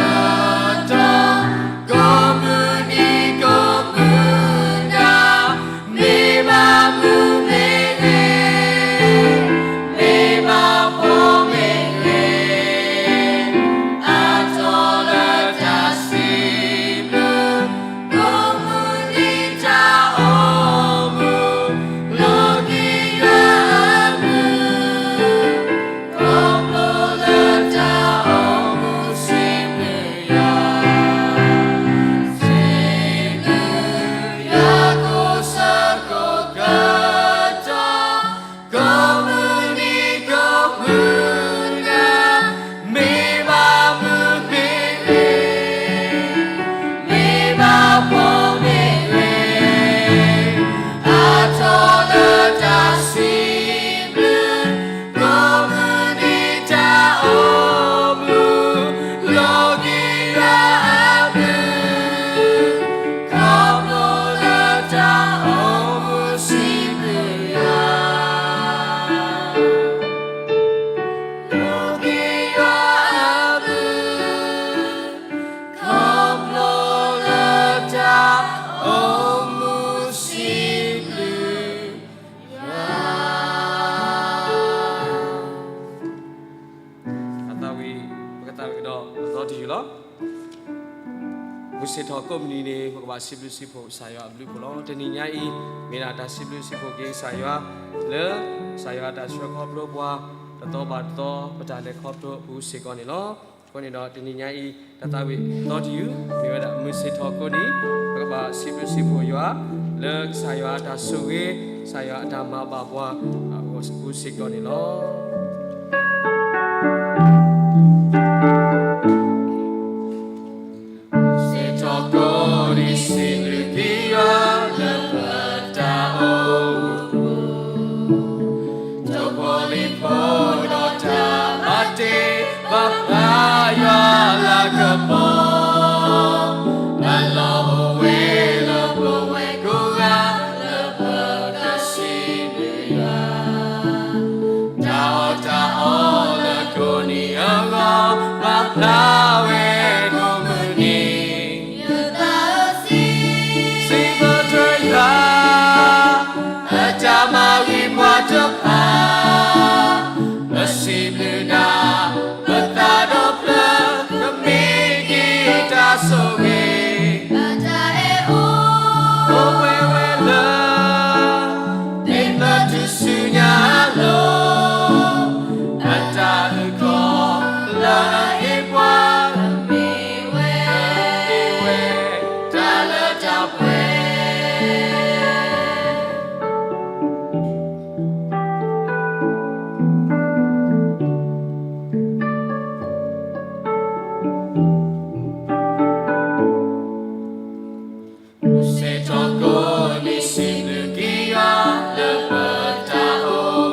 တီၢ်, ကိးမုၢ်နံၤကိးမုၢ်နၤ, မ့ၢ်ဘၣ်မုာ်မ့ၢ်ဂ့ၤ, မ့ၢ်ဘၣ်ဖှီၣ်မ့ၢ်ဂ့ၤ, အါထီၣ်လၢတၢ်စံးဘျုး, ကိးမုၢ်နံၤတၢ်အိၣ်မူ, လိးက့ၤယွၤအဘျုး, ခီဖျိလၢတၢ်အိၣ်မူစံးဘျုးယွၤ. စံးဘျုးယွၤကိးဆၢကိးကတီၢ်, ကိးမုၢ်နံၤကိးမုၢ်နၤ, မ့ၢ်ဘၣ်မုာ်မ့ၢ်ဂ့ၤ, မ့ၢ်ဘၣ်ဖှီၣ်မ့ၢ်ဂ့ၤ, အါထီၣ်လၢတၢ်စံးဘျုး, ကိးမုၢ်နံၤတၢ်အိၣ်မူ, လိးက့ၤယွၤအဘျုး, ခီဖျိလၢတၢ်အိၣ်မူစံးဘျုးယွၤ. လိးက့ၤယွၤအဘျုး, ခီဖျိလၢတၢ်အိၣ်မူစံးဘျုး အသးဝံၣ်, ပကသးဝံၣ်ကဒီးအသီတယုၢ်လီၤ. မုၢ်ဆ့ၣ်ထီၣ်ကိးမုၢ်နံၤန့ၣ် ပကဘၣ်စံးဘျုးစံးဖှိၣ်ကစၢ်ယွၤအဘျုးအဖှိၣ်လီၤ. တနံၤညါအံၤ မ့ၢ်ဒၣ်တၢ်စံးဘျုးစံးဖှိၣ်က့ၤကစၢ်ယွၤ လၢကစၢ်ယွၤတၢ်ဆှၢခီဖျိပှၤ တသီဘၣ်တသီ ပတၢ်လဲၤခီဖျိအပူၤစ့ၢ်ကီးန့ၣ်လီၤ. အဃိန့ၣ်ဒီး တနံၤညါအံၤ တၢ်သးဝံၣ်အသီတယုၢ် မ့ၢ်ဝဲဒၣ်မုၢ်ဆ့ၣ်ထီၣ်ကိးနံၤ ပကဘၣ်စံးဘျုးစံးဖှိၣ်ယွၤ လၢကစၢ်ယွၤအတၢ်ဆိၣ်ဂ့ၤ, ကစၢ်ယွၤအတၢ်မၤဘၣ်ပှၤအပူၤစ့ၢ်ကီးန့ၣ်လီၤ. မုၢ်ဆ့ၣ်ထီၣ်ကိးနံၤစံးဘျုးက့ၤယွၤလၢပတၢ်အိၣ်မူပူၤ, ထိၣ်ဖိလံၣ်ဖိဒီးတၢ်ဘၣ်တ့ ဘၣ်ဖျါယွၤအလၤကပီၤ, အလီၢ်အိၣ်ဝဲလၢပဝဲကိးဂၤလၢပကစံးဘျုးယွၤ, တၢ်အီၣ်တၢ်အီလၢကိးနံၤအဂီၢ် ဘၣ်ဖျါဝဲကိးမုၢ်နံၤ, ယသးဧၢ စံးဘျုးယွၤ, အတၢ်မၤဂ့ၤပှၤတဖၣ်, ပစံးဘျုးနၤ, ပသးဒီဖျၢၣ် ကမ့ၢ်က့ၤတၢ်ဆိၣ်ဂ့ၤ, ပတၢ်အဲၣ်အူ အိၣ်ဝဲဝဲလၢ ဒ့ၣ်ပတုၤဆူညါအလိၤ, အတၢ်အုၣ်ကီၤလၢအဟ့ၣ်ပှၤ မ့ၢ်ဝဲ မ့ၢ်ဝဲ တၢ်လၢတၢ်ပှဲၤ. မုၢ်ဆ့ၣ်ထီၣ်ကိးနံၤစံးဘျုးက့ၤယွၤ လၢပတၢ်အိၣ်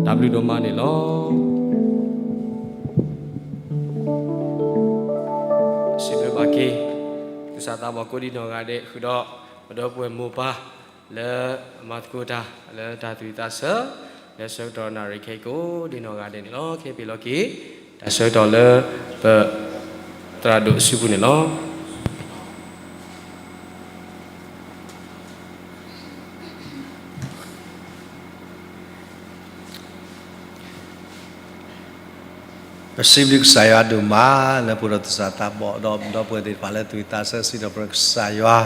တၢ်ဘျုးဒိၣ်မးန့ၣ်လီၤ. စံးဘျုးဘၣ်က့ၤ သူၣ်စၢ်သးဘီၣ်ကိးဒံနီၢ်ဂၤဒဲး ဃုာ်ဒီး ပဒီပုၢ်ဝဲၢ်မိၢ်ပၢ် လၢအမၤသကိးတၢ် လၢတၢ်သူၣ်ဝံၣ်သးဆၢ လၢဆၢကတီၢ်နၣ်ရံၣ်ခဲအံၤကိးဒံနီၢ်ဂၤဒဲးန့ၣ်လီၤ. ခဲအံၤပ့ၤလီၤက့ၤ တၢ်ဆၢကတီၢ်လၢ ပသရၣ်ဒိၣ်အစုပူၤန့ၣ်လီၤ. ပစံးဘျုးကစၢ်ယွၤဒိၣ်မး လၢပအိၣ်ဒီးသူၣ်စၢ်သးဘီၣ် ဒီးဒီပုၢ်ဝဲၢ်သ့ၣ်တဖၣ်လၢသူၣ်ဝံၣ်သးဆၢ စံးထီၣ်ပတြၢၤကစၢ်ယွၤ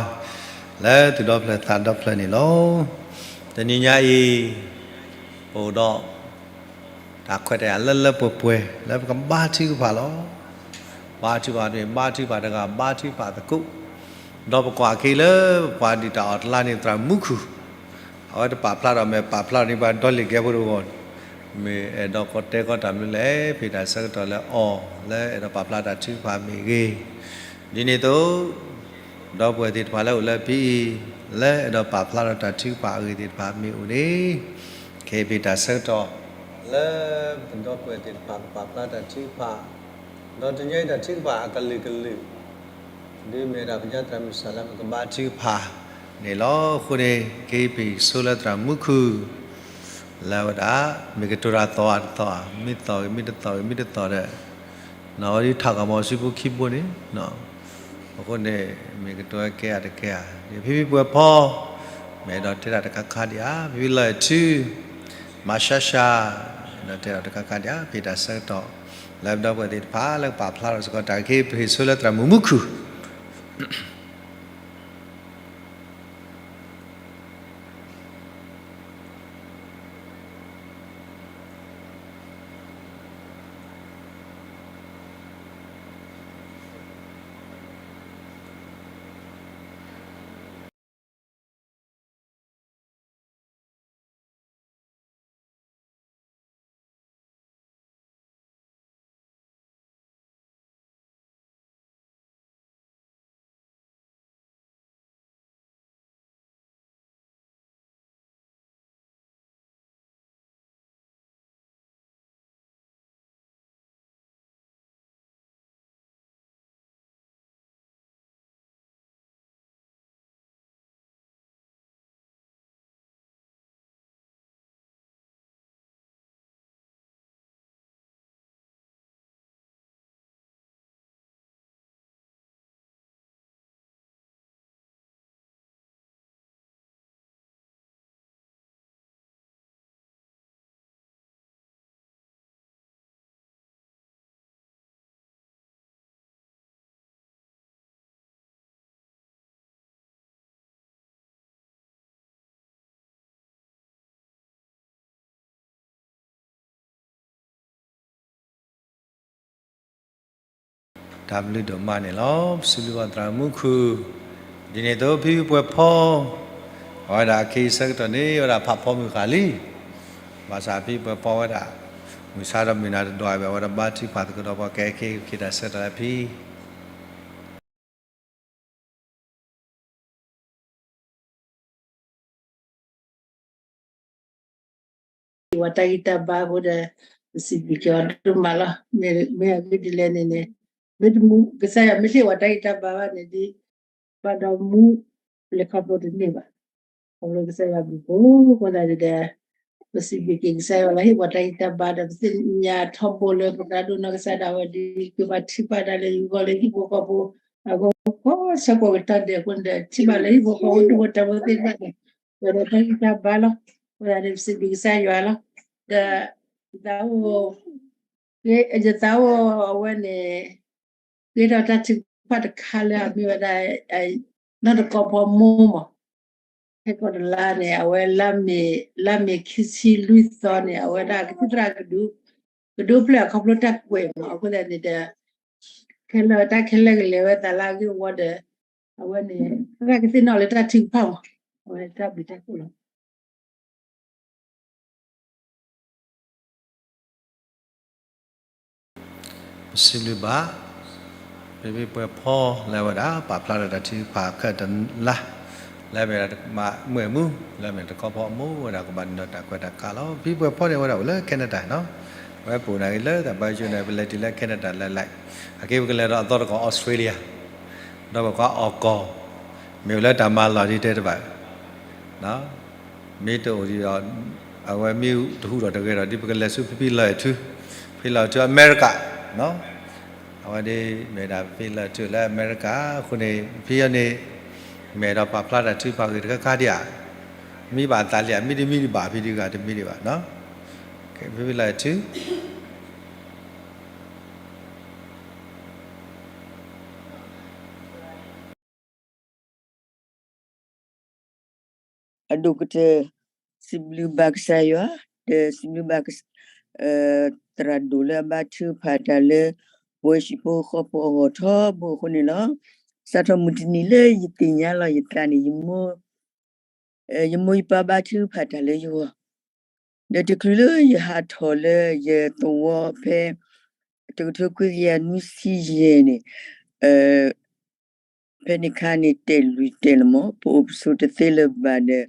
လၢသူၣ်ဒီဖျၢၣ်သးဒီဖျၢၣ်န့ၣ်လီၤ. တနံၤညါအံၤ ပအိၣ်ဒီး တၢ်ခွဲးတၢ်ယာ်လၢလၢပှဲၤပှဲၤ လၢပကဘါထုကဖၣ်လီၤ. ဘါထုကဖၣ်တမ့ၢ်ဘါထုကဖၣ်တဂၤ ဘါထုကဖၣ်သကိး ဒီးပကွၢ်က့ၤလၢပပှၤဒုၣ်တၢ်အီၣ်တလါန့ၣ် သရၣ်မူခိၣ် အဝဲတပာ်ဖျါထီၣ် မ့ၢ်ပာ်ဖျါထီၣ်န့ၢ်ပှၤဒီလ့ၣ်ကဲဖိတဂီၢ် မ့ၢ်အဲၣ်ဒိးကီတဲကီတၢ်မနုၤလဲၣ် ဖဲတၢ်ဆၢကတီၢ်လၢအီၤ လၢအဲၣ်ဒိးပာ်ဖျါတၢ်ထုကဖၣ်မ့ၢ်ဂ့ၤ, ဒ်န့ၣ်အသိး ဒီပုၢ်ဝဲၢ်သ့ၣ်တဖၣ်လၢအိၣ်လၢဖဲအံၤ လၢအဲၣ်ဒိးပာ်ဖျါထီၣ်တၢ်ထုကဖၣ်အဂ့ၢ်သ့ၣ်တဖၣ်မ့ၢ်အိၣ်န့ၣ် ခဲအံၤဖဲတၢ်ဆၢကတီၢ် လၢပဒီပုၢ်ဝဲၢ်သ့ၣ်တဖၣ်ကပာ်ဖျါတၢ်ထုကဖၣ် ဒီးတနံၤအံၤတၢ်ထုကဖၣ်အကလုာ်ကလုာ် ဒ်မ့ၢ်ဒၣ်ပညါသရၣ်မုၣ်စၢ်လၢပကဘါထုကဖၣ်န့ၣ်လီၤ. အဃိန့ၣ် က့ၤပ့ၤဆိလၢသရၣ်မူခိၣ် လၢဝဲဒၣ် မ့ၢ်ကတိၤတၢ်သီအတသီဧါ, မ့ၢ်သီၣ်ဂ့ၤ မ့ၢ်တသီၣ်ဂ့ၤ မ့ၢ်တသီၣ်ဒီး နီၢ်ဝဲဒၣ်ထးကီၢ်မီၤစုဖိခံဘိန့ၣ် အဃိန့ၣ် မ့ၢ်ကတိၤဝဲကဲဧါတကဲဧါ, ဖံဖံပှဲၤဖီ မ့ၢ်အဲၣ်ဒိးတဲတၢ်တခါခါဒံးဧါ, ဖံဖံလီၤအဲၣ်ထု မၤရှါရှါ အဲၣ်ဒိးတဲတၢ်တခါခါဒံးဧါ, ဖဲတၢ်ဆၢကတီၢ် လၢပဒီပုၢ်ဝဲၢ်သ့ၣ်တဖၣ်လၢကပာ်ဖျါထီၣ်စ့ၢ်ကီးတၢ်က့ၤပ့ၤဆိလၢသရၣ်မုၣ်မူခိၣ် တၢ်ဘျုးဒိၣ်မးန့ၣ်လီၤ. ပစံးဘျုးဘၣ်သရၣ်မူခိၣ်, ဒ်န့ၣ်အသိးဖံဖံပှဲၤဖီ အဝဲဒၣ်ခဲအံၤဆၢကတီၢ်န့ၣ် အဝဲဒၣ်ဖးဖီမုၢ်ဃာ်လံ. ဘၣ်ဆၣ်ဖံဖံပှဲၤဖီဝဲဒၣ် မုၢ်ဆါဒီးမုၢ်နၤတဒွးဘၣ် အဝဲဒၣ်ဘါထုကဖၣ်သကိးဒီးပှၤကဲခဲအံၤ က့ၤတၢ်ဆၢကတီၢ်လၢဖံ ဝဲတၢ်ဂံၢ်တၢ်ဘါအဃိဒီး ပစံးဘျုးက့ၤအီၤဒိၣ်မးလီၤ. မ့ၢ်အဂ့ၢ်ဒ်လဲၣ်န့ၣ်န့ၣ် မ့တမ့ၢ် ကစၢ်ယွၤမ့ၢ်ဟ့ၣ်ဝဲတၢ်ဂံၢ်တၢ်ဘါဘၣ်န့ၣ် ဒ်ဘၣ်ဒီမူ လဲၤခီဖျိတန့ၢ်ဘၣ်. ခီဖျိကစၢ်ယွၤဘျုးဖှိၣ်အဃိသတးန့ၣ်ဒီး ပစံးဘျုးက့ၤကစၢ်ယွၤလၢဟ့ၣ်ပှၤတၢ်ဂံၢ်တၢ်ဘါဒီး ပသ့ၣ်ညါထီဘိလၢပသရၣ်ဒိၣ်နီၢ်ကစၢ်ဒၣ်ဝဲဒ် ကဘၣ်ထံၣ်ဘၣ်ဒၣ်လၢယဂီၢ်လၢဟံၣ်ဖိဃီဖိ အဂီၢ် ကိးဆၢကိးကတီၢ်ဒဲးအဃိန့ၣ်ဒီး ထံၣ်ဘၣ်လၢဟံၣ်ဖိဃီဖိဒူၣ်ဖိထၢဖိသ့ၣ်တဖၣ်န့ၣ် ပဝဲဒၣ်တၢ်ဂံၢ်တၢ်ဘါလီၤ. အဃိသတးန့ၣ် ပစံးဘျုးကစၢ်ယွၤလီၤ. ဒီး ယသးအိၣ် ယသးအိၣ်အဝဲန့ၣ် ဃ့ထီၣ်တၢ်ထုကဖၣ်တခါလၢအမ့ၢ်ဝဲဒၣ် နီၢ်တကီၢ်ဖီမိၢ်မး ဟဲကီၢ်တလါန့ၣ် အဝဲလါမ့ၤ လါမ့ၤခံဆံလွံၢ်သီန့ၣ် အဝဲဒၣ်ကသံၣ်သရၣ်ကဒု ကဒုးဖျၢၣ်အခီဖျိတၢ်ကွဲးမး အဃိသတးန့ၣ်ဒီး ခဲလၢာ်တၢ်ခဲလၢာ်ကလဲၤဝဲသးလၢအဂ့ၢ်အဝီဒီး အဝဲန့ၣ် သရၣ်ကသ့ၣ်နီၣ်လၢတၢ်ထုကဖၣ်မး အဝဲတၢ်ဘျုးတၢ်ဖှိၣ်လီၤ. ပစံးဘျုးဘၣ် ဖံဖံပှဲၤဖီလၢအဝဲဒၣ် ပာ်ဖျါထီၣ်တၢ်ထုကဖၣ်ခဲတလါ လၢအမ့ၢ်ဒၣ်မၤမုာ်မူ လၢအမ့ၢ်တခီဖီအမူဝဲဒၣ် ကဘၣ်နုာ်လီၤတၢ်ခွဲးတၢ်ကးလီၤ. ဖံဖံပှဲၤဖီန့ၣ် အဝဲဒၣ်အိၣ်လၢ Canada နီၤ. အဝဲပအိၣ်နာ်က့ၤလၢတၢ်ဘါယွၤန့ၣ် ပလဲၤတုၤလၢ Canada လၢ လၢ အက့ၤပကလဲၤဒီးအသီတကီၢ် Australia ဒီးပကွၢ်အီၣ်ကီၢ် မ့ၢ်အိၣ်လၢတၢ်မၤလီၢ်ဒ်တဲတဘၣ် မ့ၢ်တအိၣ်ဒီး အဝဲမ့ၢ်တဟူးထီၣ်တဂ့ၤဒီး ဒ်ပကလဲၤဆူဖံဖံလီၤအဲၣ်ထူ, ဖံလီၤအဲၣ်ထူအမဲရကၤ, အဝဲဒ်မ့ၢ်ဒၣ်ဖံလီၤအဲၣ်ထူလၢအမဲရကၤအဃိန့ၣ် ဖံအံၤန့ၣ် မ့ၢ်ဒီးပာ်ဖျါတၢ်ထုကဖၣ်ဂ့ၤတခါခါဒံးဧါ, မံဘၣ်အသးလံဧါ, မံတမံဘၣ်ဖံဒံးဂၤတမံဒံးဘၣ်နီၤ, ဖံဖံလီၤအဲၣ်ထူ အဒိၣ်ကတၢၢ် စံးဘျုးဘၣ်ကစၢ်ယွၤ, ဒီးစံးဘျုးဘၣ် သရၣ်ဒိၣ်လၢအဘါထုကဖၣ်တၢ်လၢ ပဝဲဟံၣ်ဖိဃီဖိအဂီၢ်ထီဘိအဃိန့ၣ်လီၤ. စးထီၣ်မုၢ်တနံၤလၢယသ့ၣ်ညါလီၤယသးန့ၣ် ယမိၢ်ယပၢ်ဘါထုကဖၣ်တၢ်လၢယဂီၢ်, ဒီးတချုးလၢယဟးထီၣ်လၢယသဝီဖဲ တကထိခွံကယၤနွံဆံယဲၢ်န့ၣ် ဖဲန့ၣ်အခါန့ၣ် တဲာ်လွံၢ်တဲာ်လီၤမး ပအိၣ်ပဆိးတသ့လၢၤဘၣ်ဒီး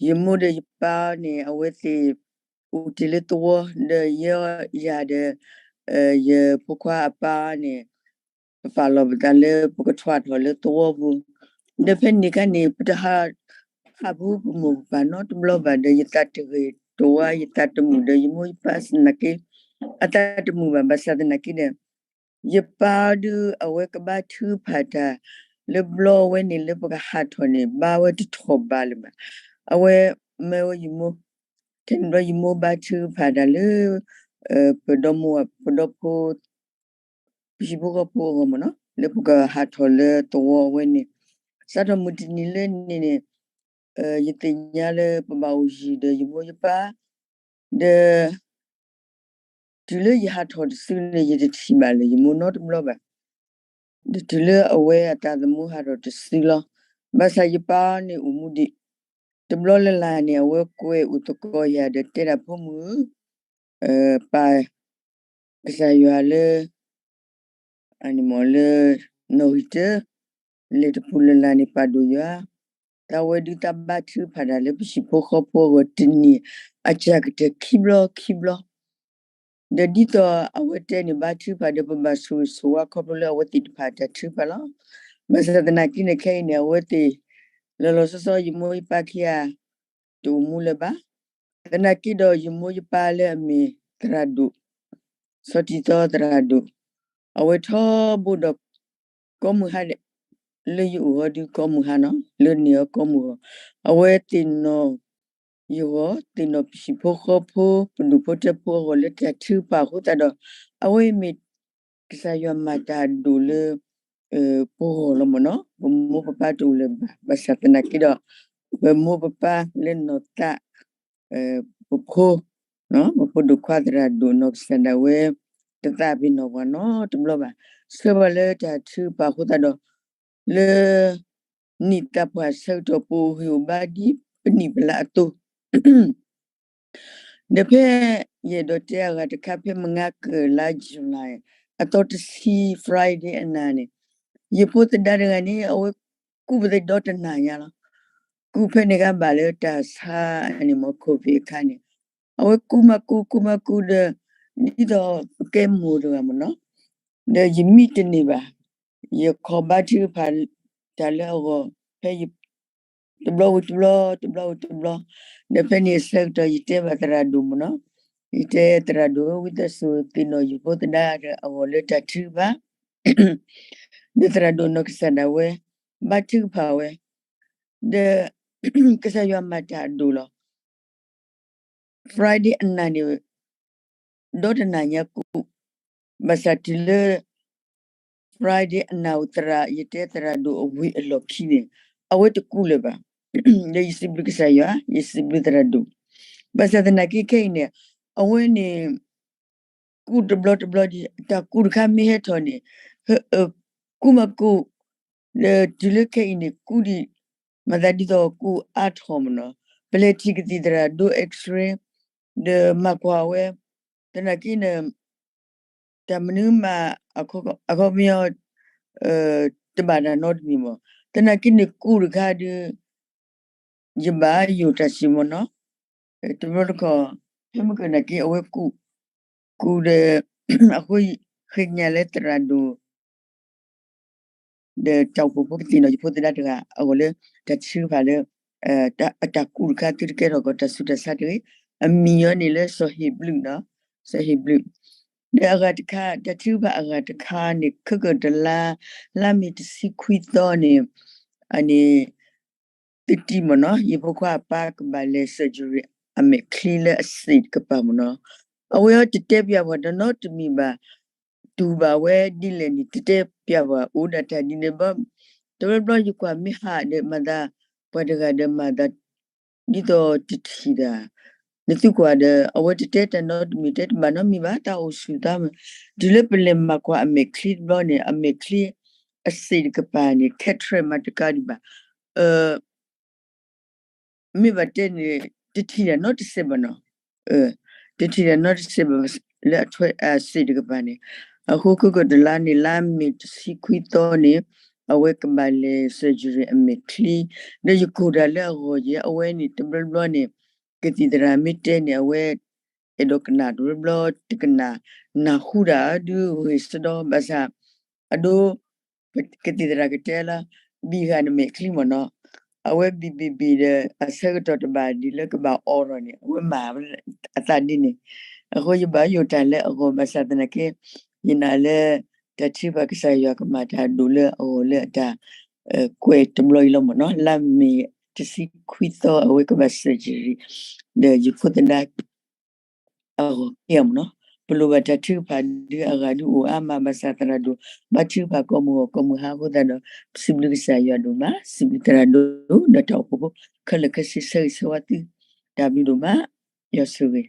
ယမိၢ်ဒီးယပၢ်န့ၣ် အဝဲသ့ၣ်အိၣ်တ့ၢ်လၢသဝီ ဒီးယဲယၤဒီး ယဖိခွါအပၢ်န့ၣ် ပပာ်လီၤပသးလၢပကထွးထီၣ်လၢသဝီပူၤ, ဒီးဖဲန့ၣ်အခါန့ၣ် ပတဟး ဟးပဟံၣ်ပမိၢ်ပပၢ်နီတဘျီဘၣ်ဒီး ယသးတဂ့ၤတဝါ ယသးတမုာ်ဒီး ယမိၢ်ယပၢ်သနာ်က့ အသးတမုာ်ဘၣ် ဘၣ်ဆၣ်သနာ်က့ဒီး ယပၢ်ဒုးအဝဲကဘါထုကဖၣ်တၢ် လၢဘျီဝဲန့ၣ်လၢပကဟးထီၣ်န့ၣ် ဘါဝဲတထီၣ်ဘးလၢၤဘၣ်. အဝဲမၢဝဲယမိၢ်, ခဲန့ၣ်ဘျီယမိၢ်ဘါထုကဖၣ်တၢ်လၢ ပဒီမိၢ်ပဒီဖိ ပဟံၣ်ဖိဃီဖိအဂီၢ်မ့ၢ်နီၤ လၢပကဟးထီၣ်လၢသဝီဝဲန့ၣ်, စးထီၣ်မုၢ်တနံၤလၢန့ၣ်န့ၣ် ယသ့ၣ်ညါလၢပဘၣ်အိၣ်ယံၤဒီးယမိၢ်ယပၢ်, ဒီး တုၤလၢယဟးထီၣ်တစုန့ၣ် ယတထံၣ်ဘၣ်လၢယမိၢ်နီတဘျီဘၣ်. ဒီးတုၤလၢအဝဲအသးသမူဟးထီၣ်တစုလီၤ. ဘၣ်ဆၣ်ယပၢ်န့ၣ်အိၣ်မူဒံး, တဘျီလၢ်လၢ်န့ၣ် အဝဲကွဲးအိၣ်သကိးယၤဒီးတဲဒၣ်ဖိမုၣ်ဧၢ, ပၢ်ကစၢ်ယွၤလၢ အန့ၣ်မ့ၢ်လၢ နီၣ်ဂံၢ်တၢ လဲၤတပူၤလၢ်လၢ်န့ၣ် ပာ်ဒိၣ်ယွၤ, တၢ်ဝဲဒုးတၢ်ဘါထုကဖၣ်တၢ်လၢပဟံၣ်ဖိဃီဖိအဂီၢ်တနံၤ အစှၤကတၢၢ်ခံဘျီခံဘျီ, ဒီးဒ်သိးအဝဲတဲန့ၣ် ဘါထုကဖၣ်ဒီးပဘၣ်ဆိၣ်ဂ့ၤဆိၣ်ဝါခီဖျိလၢအဝဲသ့ၣ်တဖၣ်တၢ်ထုကဖၣ်လီၤ. ဘၣ်ဆၣ်သနာ်က့န့ၣ် ခဲအံၤန့ၣ် အဝဲသ့ၣ် လီၤလီၤဆီဆီ ယမိၢ်ယပၢ်ခံဂၤ တအိၣ်မူလၢၤဘၣ်. သနာ်က့ဒီးယမိၢ်ယပၢ်လၢအမ့ၢ်သရၣ်ဒိၣ် စီၤတံၤသီသရၣ်ဒိၣ်, အဝဲထီဘိဒီး ကိးမုၢ်ဟါ လၢယအိၣ်ဟီဒုးကိးမုၢ်ဟါနီၤ လၢန့ၢ်အီၤကိးမုၢ်ဟါ, အဝဲသ့ၣ်နီၣ်ယဂီၢ် သ့ၣ်နီၣ်ပဟံၣ်ဖိဃီဖိ ပဒူၣ်ဖိထၢဖိအဂီၢ်လၢတၢ်ထုကဖၣ်အဃိသတးဒီး အဝဲမ့ၢ် ကစၢ်ယွၤမၤတၢ်အဒိၣ်လၢ ပဂီၢ်လီၤမ့ၢ်နီၤ ပမိၢ်ပပၢ်တအိၣ်လၢၤဘၣ် ဘၣ်ဆၣ်သနာ်က့ဒီး ပမိၢ်ပပၢ်လၢနီၢ်သး ပဖိ ပဖိဒိၣ်ခွါသရၣ်ဒိၣ်နီၢ်ကစၢ်ဒၣ်ဝဲ တသးပ့ၤနီၣ်ပှၤနီတဘျီဘၣ် ဆှၢပှၤလၢတၢ်ထုကဖၣ်အဃိသတးဒီး လၢ နံၣ်သးပှၢ်ဆၢကတီၢ် ပအိၣ်ဂံၢ်အိၣ်ဘါဒ်ပနံၣ်ပလးအသိး ဒီးဖဲ ယအဲၣ်ဒိးတဲအဂၤတခါ ဖဲမုၢ်ငါကၢၢ်လါ July အသီတဆံ Friday အနၤန့ၣ် ယဖိသဒါတဂၤန့ၣ် အဝဲကူးပသံးဒီတနၤညါလီၤ. ကူးဖဲန့ၣ်ကဘၣ်လၢတၢ်ဆါအန့ၣ်မ့ၢ် COVID အခါန့ၣ် အဝဲကူးမၤကူး ကူးမၤကူးဒီး ဒ်သိးပကဲမိၢ်တဂၤမ့ၢ်နီၤ ဒီးယမံတန့ၢ်ဘၣ်. ယခီၣ်ဘါထုကဖၣ်တၢ်လၢအဂီၢ် ဖဲယ တဘျီဝံၤတဘျီ တဘျီဝံၤတဘျီ ဒီးဖဲန့ၣ်အဆၢကတီၢ် ယတဲဘၣ်သရၣ်ဒိၣ်မ့ၢ်နီၤ ယတဲသရၣ်ဒိၣ် ဝံသးစူၤသ့ၣ်နီၣ်ယဖိသဒါဒီးအဂီၢ်လၢတၢ်ထုကဖၣ် ဒီးသရၣ်ဒိၣ်နီၢ်ကစၢ်ဒၣ်ဝဲ ဘါထုကဖၣ်ဝဲ ဒီး ကစၢ်ယွၤမၤတၢ်အဒိၣ်လီၤ. Friday အနၤန့ၣ် ဒီတနၤညါကူး ဘၣ်ဆၣ်တုၤလၢ Friday အနၤအိၣ်သရၣ် ယတဲသရၣ်ဒိၣ်အဝံၤအလီၢ်ခံန့ၣ် အဝဲတကူးလၢၤဘၣ်. ဒီးယစံးဘျုးကစၢ်ယွၤ ယစံးဘျုးသရၣ်ဒိၣ် ဘၣ်ဆၣ်သနာ်က့ခဲအံၤန့ၣ် အဝဲန့ၣ် ကူးတဘျီတဘျီဒံး တၢ်ကူးတခါမ့ၢ်ဟဲထီၣ်န့ၣ် ကူးမၤကူး ဒီးတုၤလၢခဲအံၤန့ၣ် ကူးဒံး မၤသးဒ်သိးကူးအါထီၣ်မ့ၢ်နီၤ ပလဲၤထံၣ်ကသံၣ်သရၣ်ဒိၣ် X-ray ဒီးမၤကွၢ်ဝဲ သနာ်က့န့ၣ် တၢ်မနုၤမး အခီပညီ တဘၣ်တၢ်နီတမံၤမး, သနာ်က့န့ၣ်ကူးတခါဒီး ယဘၣ်ယိၣ်တၢ်စံးမ့ၢ်နီၤ, တဘျီတခီၣ် ဖဲမုၢ်ကနၣ်က့ အဝဲကူး, ကူးဒီး အဃိ ဃ့ကညးလၢသရၣ်ဒိၣ် ဒီးတၢ်အိၣ်ဖှိၣ်ဖိကသ့ၣ်နီၣ်ယဖိသဒါတဂၤ အဂီၢ်လၢ တၢ်ထုကဖၣ်လၢ အတၢ်ကူးတခါ သုတကဲထီၣ်ကီးတၢ်ဆူးတၢ်ဆါတဂ့ၤ, အမံၤညီန့ၣ်လၢစီၤဟ့းဘျုးနီၤ, စီၤဟ့းဘျုး, ဒီးအဂၤတခါ တၢ်ထုကဖၣ်အဂၤတခါန့ၣ် ခဲကတလါ လါမ့ၤတဆံခွံသီန့ၣ် အန့ၣ် သတံၢ်မ့ၢ်နီၤ ယဖိခွါအပၢ်ကဘၣ်လဲၤ surgery အမဲာ်ချံလၢအစ့ၣ်တကပၤမ့ၢ်နီၤ, အဝဲအံၤတတဲပျးပှၤတနီတမံၤဘၣ်, တူၢ်ဘၣ်ဝဲဒ်လဲၣ်န့ၣ် တတဲပျးပှၤ အိၣ်ဒၣ်တၢ်ဒ်န့ၣ်ဘၣ်, တဘျီဘျီယကွၢ်မ့ၢ်ဟးဒီးမၤသး ပှၤတဂၤဒီးမၤသး ဒ်သိးတထံၣ်တၢ်, နသုကွၢ်ဒီး အဝဲတတဲတၢ်နီတမံၤ တဲတဘၣ်နီတမံၤဘၣ် တၢ်အိၣ်ဆူၣ်သးမး, တုၤလၢပလဲၤမၤကွၢ်အမဲာ်ချံတဘျီန့ၣ် အမဲာ်ချံ အစ့ၣ်တကပၤန့ၣ် cataract မးတကးဒံးဘၣ်, မ့ၢ်ဘၣ်တဲန့ၣ် တထံၣ်တၢ်နီတစဲးဘၣ်နီၤ, တထံၣ်တၢ်နီတစဲးဘၣ် လၢအထွဲအစ့ၣ်တကပၤန့ၣ်, အဃိခဲကတလါန့ၣ် လါမ့ၤတဆံခွံသီန့ၣ် အဝဲကဘၣ်လဲၤ surgery အမဲာ်ချံ, ဒီးယကိၢ်တၢ်လၢအဂီၢ်ယဲ အဝဲန့ၣ်တဘျီဘျီန့ၣ် ကသံၣ်သရၣ်မ့ၢ်တဲန့ၣ် အဝဲ အဲၣ်ဒိးကနၣ်တဘျီဘျီ တကနၣ် နၢ်ဟူဒၣ်ဒုးဂ့ၤစဒီ ဘၣ်ဆၣ် အဒိ ကသံၣ်သရၣ်ကတဲလီၤ, ဘံၣ်ဃာ်နမဲာ်ချံမ့ၢ်နီၤ, အဝဲဘံၣ်ဘံၣ်ဘံၣ်ဒီး အဆၢကတီၢ်တဘၣ်ဒ်လၢကဘၣ်အိးထီၣ်န့ၣ် အဝဲမၤအသးဒ်န့ၣ်, အဃိယဘၣ်ယိၣ်တၢ်လၢအဂီၢ် ဘၣ်ဆၣ်သနာ်က့ ယနာ်လၢ တၢ်ထုကဖၣ်ကစၢ်ယွၤကမၤတၢ်ဒိၣ်လၢအဂီၢ်လၢအတၢ် ကွဲးတဘျီအံၤလီၤမ့ၢ်နီၤ, လါမ့ၤတဆံခွံသီ အဝဲကဘၣ် surgery ဒီးယဖိသဒါ အဂီၢ်က့မ့ၢ်နီၤ, ပလိၣ်ဘၣ်တၢ်ထုကဖၣ်ဒုးအဂၤဒုးအိၣ်အါမး ဘၣ်ဆၣ်သရၣ်ဒိၣ် ဘါထုကဖၣ်ကိးမုၢ်ဂီၢ်ကိးမုၢ်ဟါအဃိသတးဒီး စံးဘျုးကစၢ်ယွၤဒိၣ်မး, စံးဘျုးသရၣ်ဒိၣ် ဒီးတၢ်အိၣ်ဖှိၣ်ဖိ ခဲလၢာ်ခဲဆ့ ဆၢဂ့ၤဆၢဝါသု တၢ်ဘျုးဒိၣ်မး, ယွၤဆိၣ်ဂ့ၤ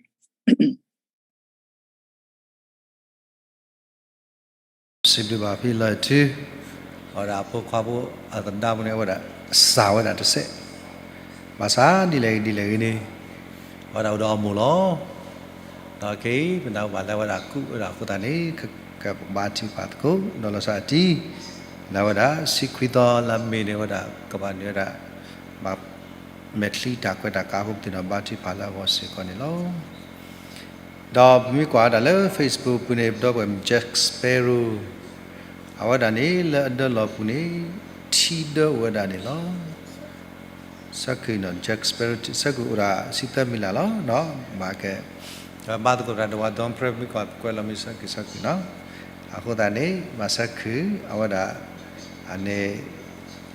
စံးဘျုးဘၣ်ဖံလီၤထူ, အဝဲဒၣ်အဖိခွါဖိအသဒါပူၤန့ၣ် အဝဲဒၣ်စၢ်ဝဲဒၣ်တစဲး, ဘၣ်ဆၣ်ဒ်လဲၣ်ဂ့ၤဒ်လဲၣ်ဂ့ၤန့ၣ် အဝဲဒၣ်အိၣ်ဒီးအမိၢ်လီၤ. ဒီးခဲအံၤ ပနၢ်ဟူဘၣ်လၢအဝဲဒၣ်ကူးဝဲဒၣ်အဃိသတးန့ၣ် ကဘါထုကဖၣ်သကိး ဒီးလီၤဆီဒၣ်တံၢ် လၢအဝဲဒၣ် ဆံခွံသီလါမ့ၤန့ၣ် အဝဲဒၣ်ကဘၣ်န့ၢ်ဝဲဒၣ် ဘၣ်မဲာ်ချံတၢ်ကွဲးတၢ်ကးဖိ ပသ့ၣ်နီၣ်ဘါထုကဖၣ်လၢအဂီၢ်စ့ၢ်ကီးန့ၣ်လီၤ. ဒီးပမ့ၢ်ကွၢ်ဝဲဒၣ်လၢ Facebook ပူၤန့ၣ် ပဒီပုၢ်ဝဲၢ် Jack Sparrow အဝဲဒၣ်န့ၣ် လၢအဒၢလီၤပူၤန့ၣ် ထံဒၢအိၣ်ဝဲဒၣ်န့ၣ်လီၤ. ဆၢကုၤနီၤ Jack Sparrow ဆၢကုၤအိၣ်ဒၣ်ဆံသၢမံၤလၢ်လီၤ. မၤကဲ ဘါသကိးတၢ်ဒီးဝဲ Don Prayer မ့ၢ်ကွၢ်ကွဲးလီၤမ့ၢ်ဆၢကုၤဆၢကုၤနီၤ. အဃိသတးန့ၣ် မၤဆၢကုၤ အဝဲဒၣ် အန့ၣ်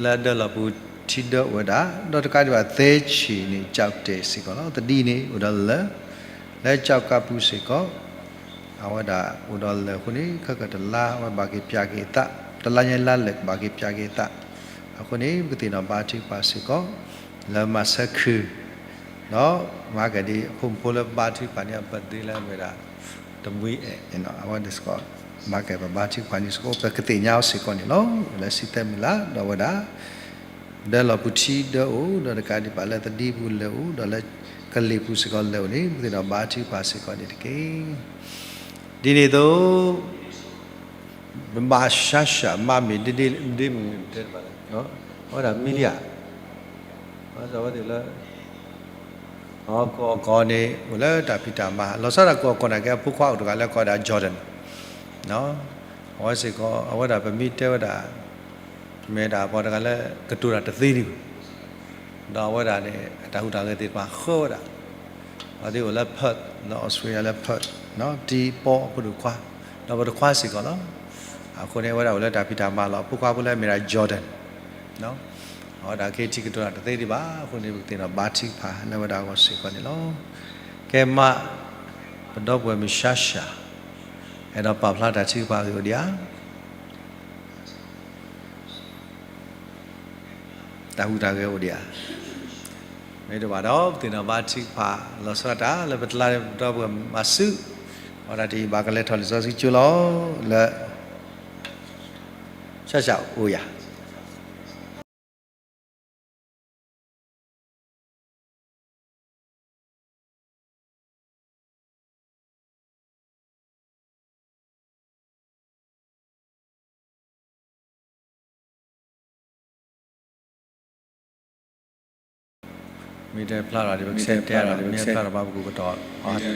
လၢအဒၢလီၤပူၤထံဒၢအိၣ်ဝဲဒၣ် ဒီးတကးဒံးဘၣ်သ့ဆံးန့ၣ် ကၠီၣ်တဲၣ်စ့ၢ်ကီးလီၤ. သဒံန့ၣ် အိၣ်ဒီးလၢၢ် လၢကၠီၣ်ကးပူၤစ့ၢ်ကီး အဝဲဒၣ်အိၣ်ဒီးလၢၢ်အဃိန့ၣ် ခဲကတလါဝဲဘၣ်က့ၤပၠးက့ၤအသး, တလါညါလါလၢာ်ကဘၣ်က့ၤပၠးက့ၤအသး, အဃိန့ၣ် ပကသ့ၣ်နီၣ်ဘါထုကဖၣ်စ့ၢ်ကီး လၢမၤဆၢကုၤ ဒီးမၤကဲဒ်အဖိမုၣ်ဖိလၢဘါထုကဖၣ်န့ၣ် အ birthday လၢအမ့ၢ်ဒၣ် တမှံအဲၣ် အဝဲန့ၣ်စ့ၢ်ကီး မၤကဲပဘါထုကဖၣ်န့ၣ်စ့ၢ်ကီး ပကသ့ၣ်ညါအီၤစ့ၢ်ကီးန့ၣ်လီၤ. လၢဆံသၢမံၤလၢ် ဒီးဝဲဒၣ် ဒၢလီၤပူၤထံဒၢအိၣ် ဒီးတကးဒံးဘၣ်လၢသဒံပူၤလၢအိၣ် ဒီးလၢကလံၤပူၤစ့ၢ်ကီးလၢအိၣ်န့ၣ် ပသ့ၣ်နီၣ်ဘါထုကဖၣ်စ့ၢ်ကီးန့ၣ်တက့ၢ်. ဒ်န့ၣ်အသိး ဘၣ်ဆၣ်ဆၣ်မးမ့ၢ်ဒ်ဒ်မ့ၢ်တဲတဘၣ်လဲၣ် အဝဲဒၣ်မံလံဧါ, အဝဲသ့ၣ်လၢ အကိးအကိးန့ၣ် အိၣ်လၢတၢ်ဖံးတၢ်မၤ လီၤဆီဒၣ်ကိးအကိးန့ၣ်က့ အဖိခွါအိၣ်တဂၤလၢကိးဝဲဒၣ် Jordan အဝဲစ့ၢ်ကီး အဝဲဒၣ်ပမ့ၢ်တဲဝဲဒၣ် မ့ၢ်ဒၣ်ပှၤတဂၤလၢကတိၤတၢ်တသ့ဒံးဘၣ် ဒီးအဝဲဒၣ်န့ၣ် အတၢ်ဟူးတၢ်ဂဲၤသ့ၣ်တဖၣ်ဃၢဝဲဒၣ် အဝဲသ့ၣ်အိၣ်လၢ Perth လၢ Australia လၢ Perth တံၤပီဖိဒိၣ်ခွါ ဒီးပတခွါစ့ၢ်ကီးလီၤ. အဃိန့ၣ် အဝဲဒၣ်အိၣ်လၢတၢ်ဖံးတၢ်မၤလီၤ. အဖိခွါဖိလၢအမ့ၢ်ဒၣ် Jordan အဝဲဒၣ်က့ၤထံၣ်ကတိၤတၢ်တသ့ဒံးဘၣ်. အဃိန့ၣ် ပကသ့ၣ်နီၣ်ဘါထုကဖၣ်လၢဝဲဒၣ်အဂီၢ်စ့ၢ်ကီးန့ၣ်လီၤ. ကဲမး ပဒီပုၢ်ဝဲၢ်မုၢ်ရှါရှါ အဲၣ်ဒိးပာ်ဖျါတၢ်ထုကဖၣ်ဂ့ၢ်အိၣ်ဒံးဧါ တၢ်ဟူးတၢ်ဂဲၤအိၣ်ဒံးဧါ. မ့ၢ်တဘၣ်ဒီး ပသ့ၣ်နီၣ်ဘါထုကဖၣ်လီၤဆီဒၣ်တၢ်လၢပတလါဒီပုၢ်ဝဲၢ်မၤဆူၣ် အဝဲဒၣ်တယံာ်ဘၣ်ကလဲၤထီၣ်လံာ်စီဆှံကၠိလီၤ လၢ ရှၢရှၢအိၣ်ယၤ မ့ၢ်တဖျါထီၣ်ဒီး ပကဆဲးတဲဒီး မ့ၢ်တဖျါထီၣ်ဘၣ် ပကကတီၤ ဒီ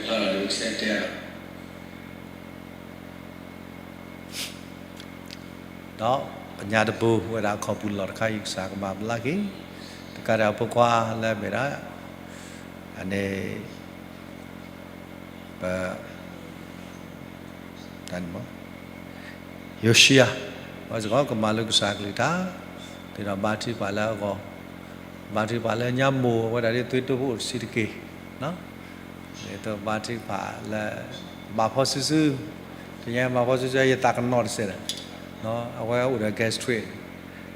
းကညးတဘိဝဲဒၣ်အခီၣ်ပူၤလီၢ်တခါအံၤ ကစၢ်ကမၤဘျါက့ၤ တကးဒံးအဖိခွါလၢအမ့ၢ်ဒၣ် အန့ၣ် ပ တၢ်န့ၣ်မ့ၢ် ယိၤၡံယၤ အဝဲစ့ၢ်ကီးကမၤလိကစၢ်အကလုၢ်ကထါ သ့ၣ်နီၣ်ဘါထုကဖၣ်လၢအဂီၢ် ဘါထုကဖၣ်လၢညါမိၢ်ဝဲဒၣ်ဒ်သွံၣ်တိဖိအိၣ်တဆံးတက့ၢ် ဒ်သိးဘါထုကဖၣ်လၢ မၤဖီစုစု တညါမၤဖီစုစု ယသးကနီၣ်တစဲးဒီး အဝဲအိၣ်ဒီး gastric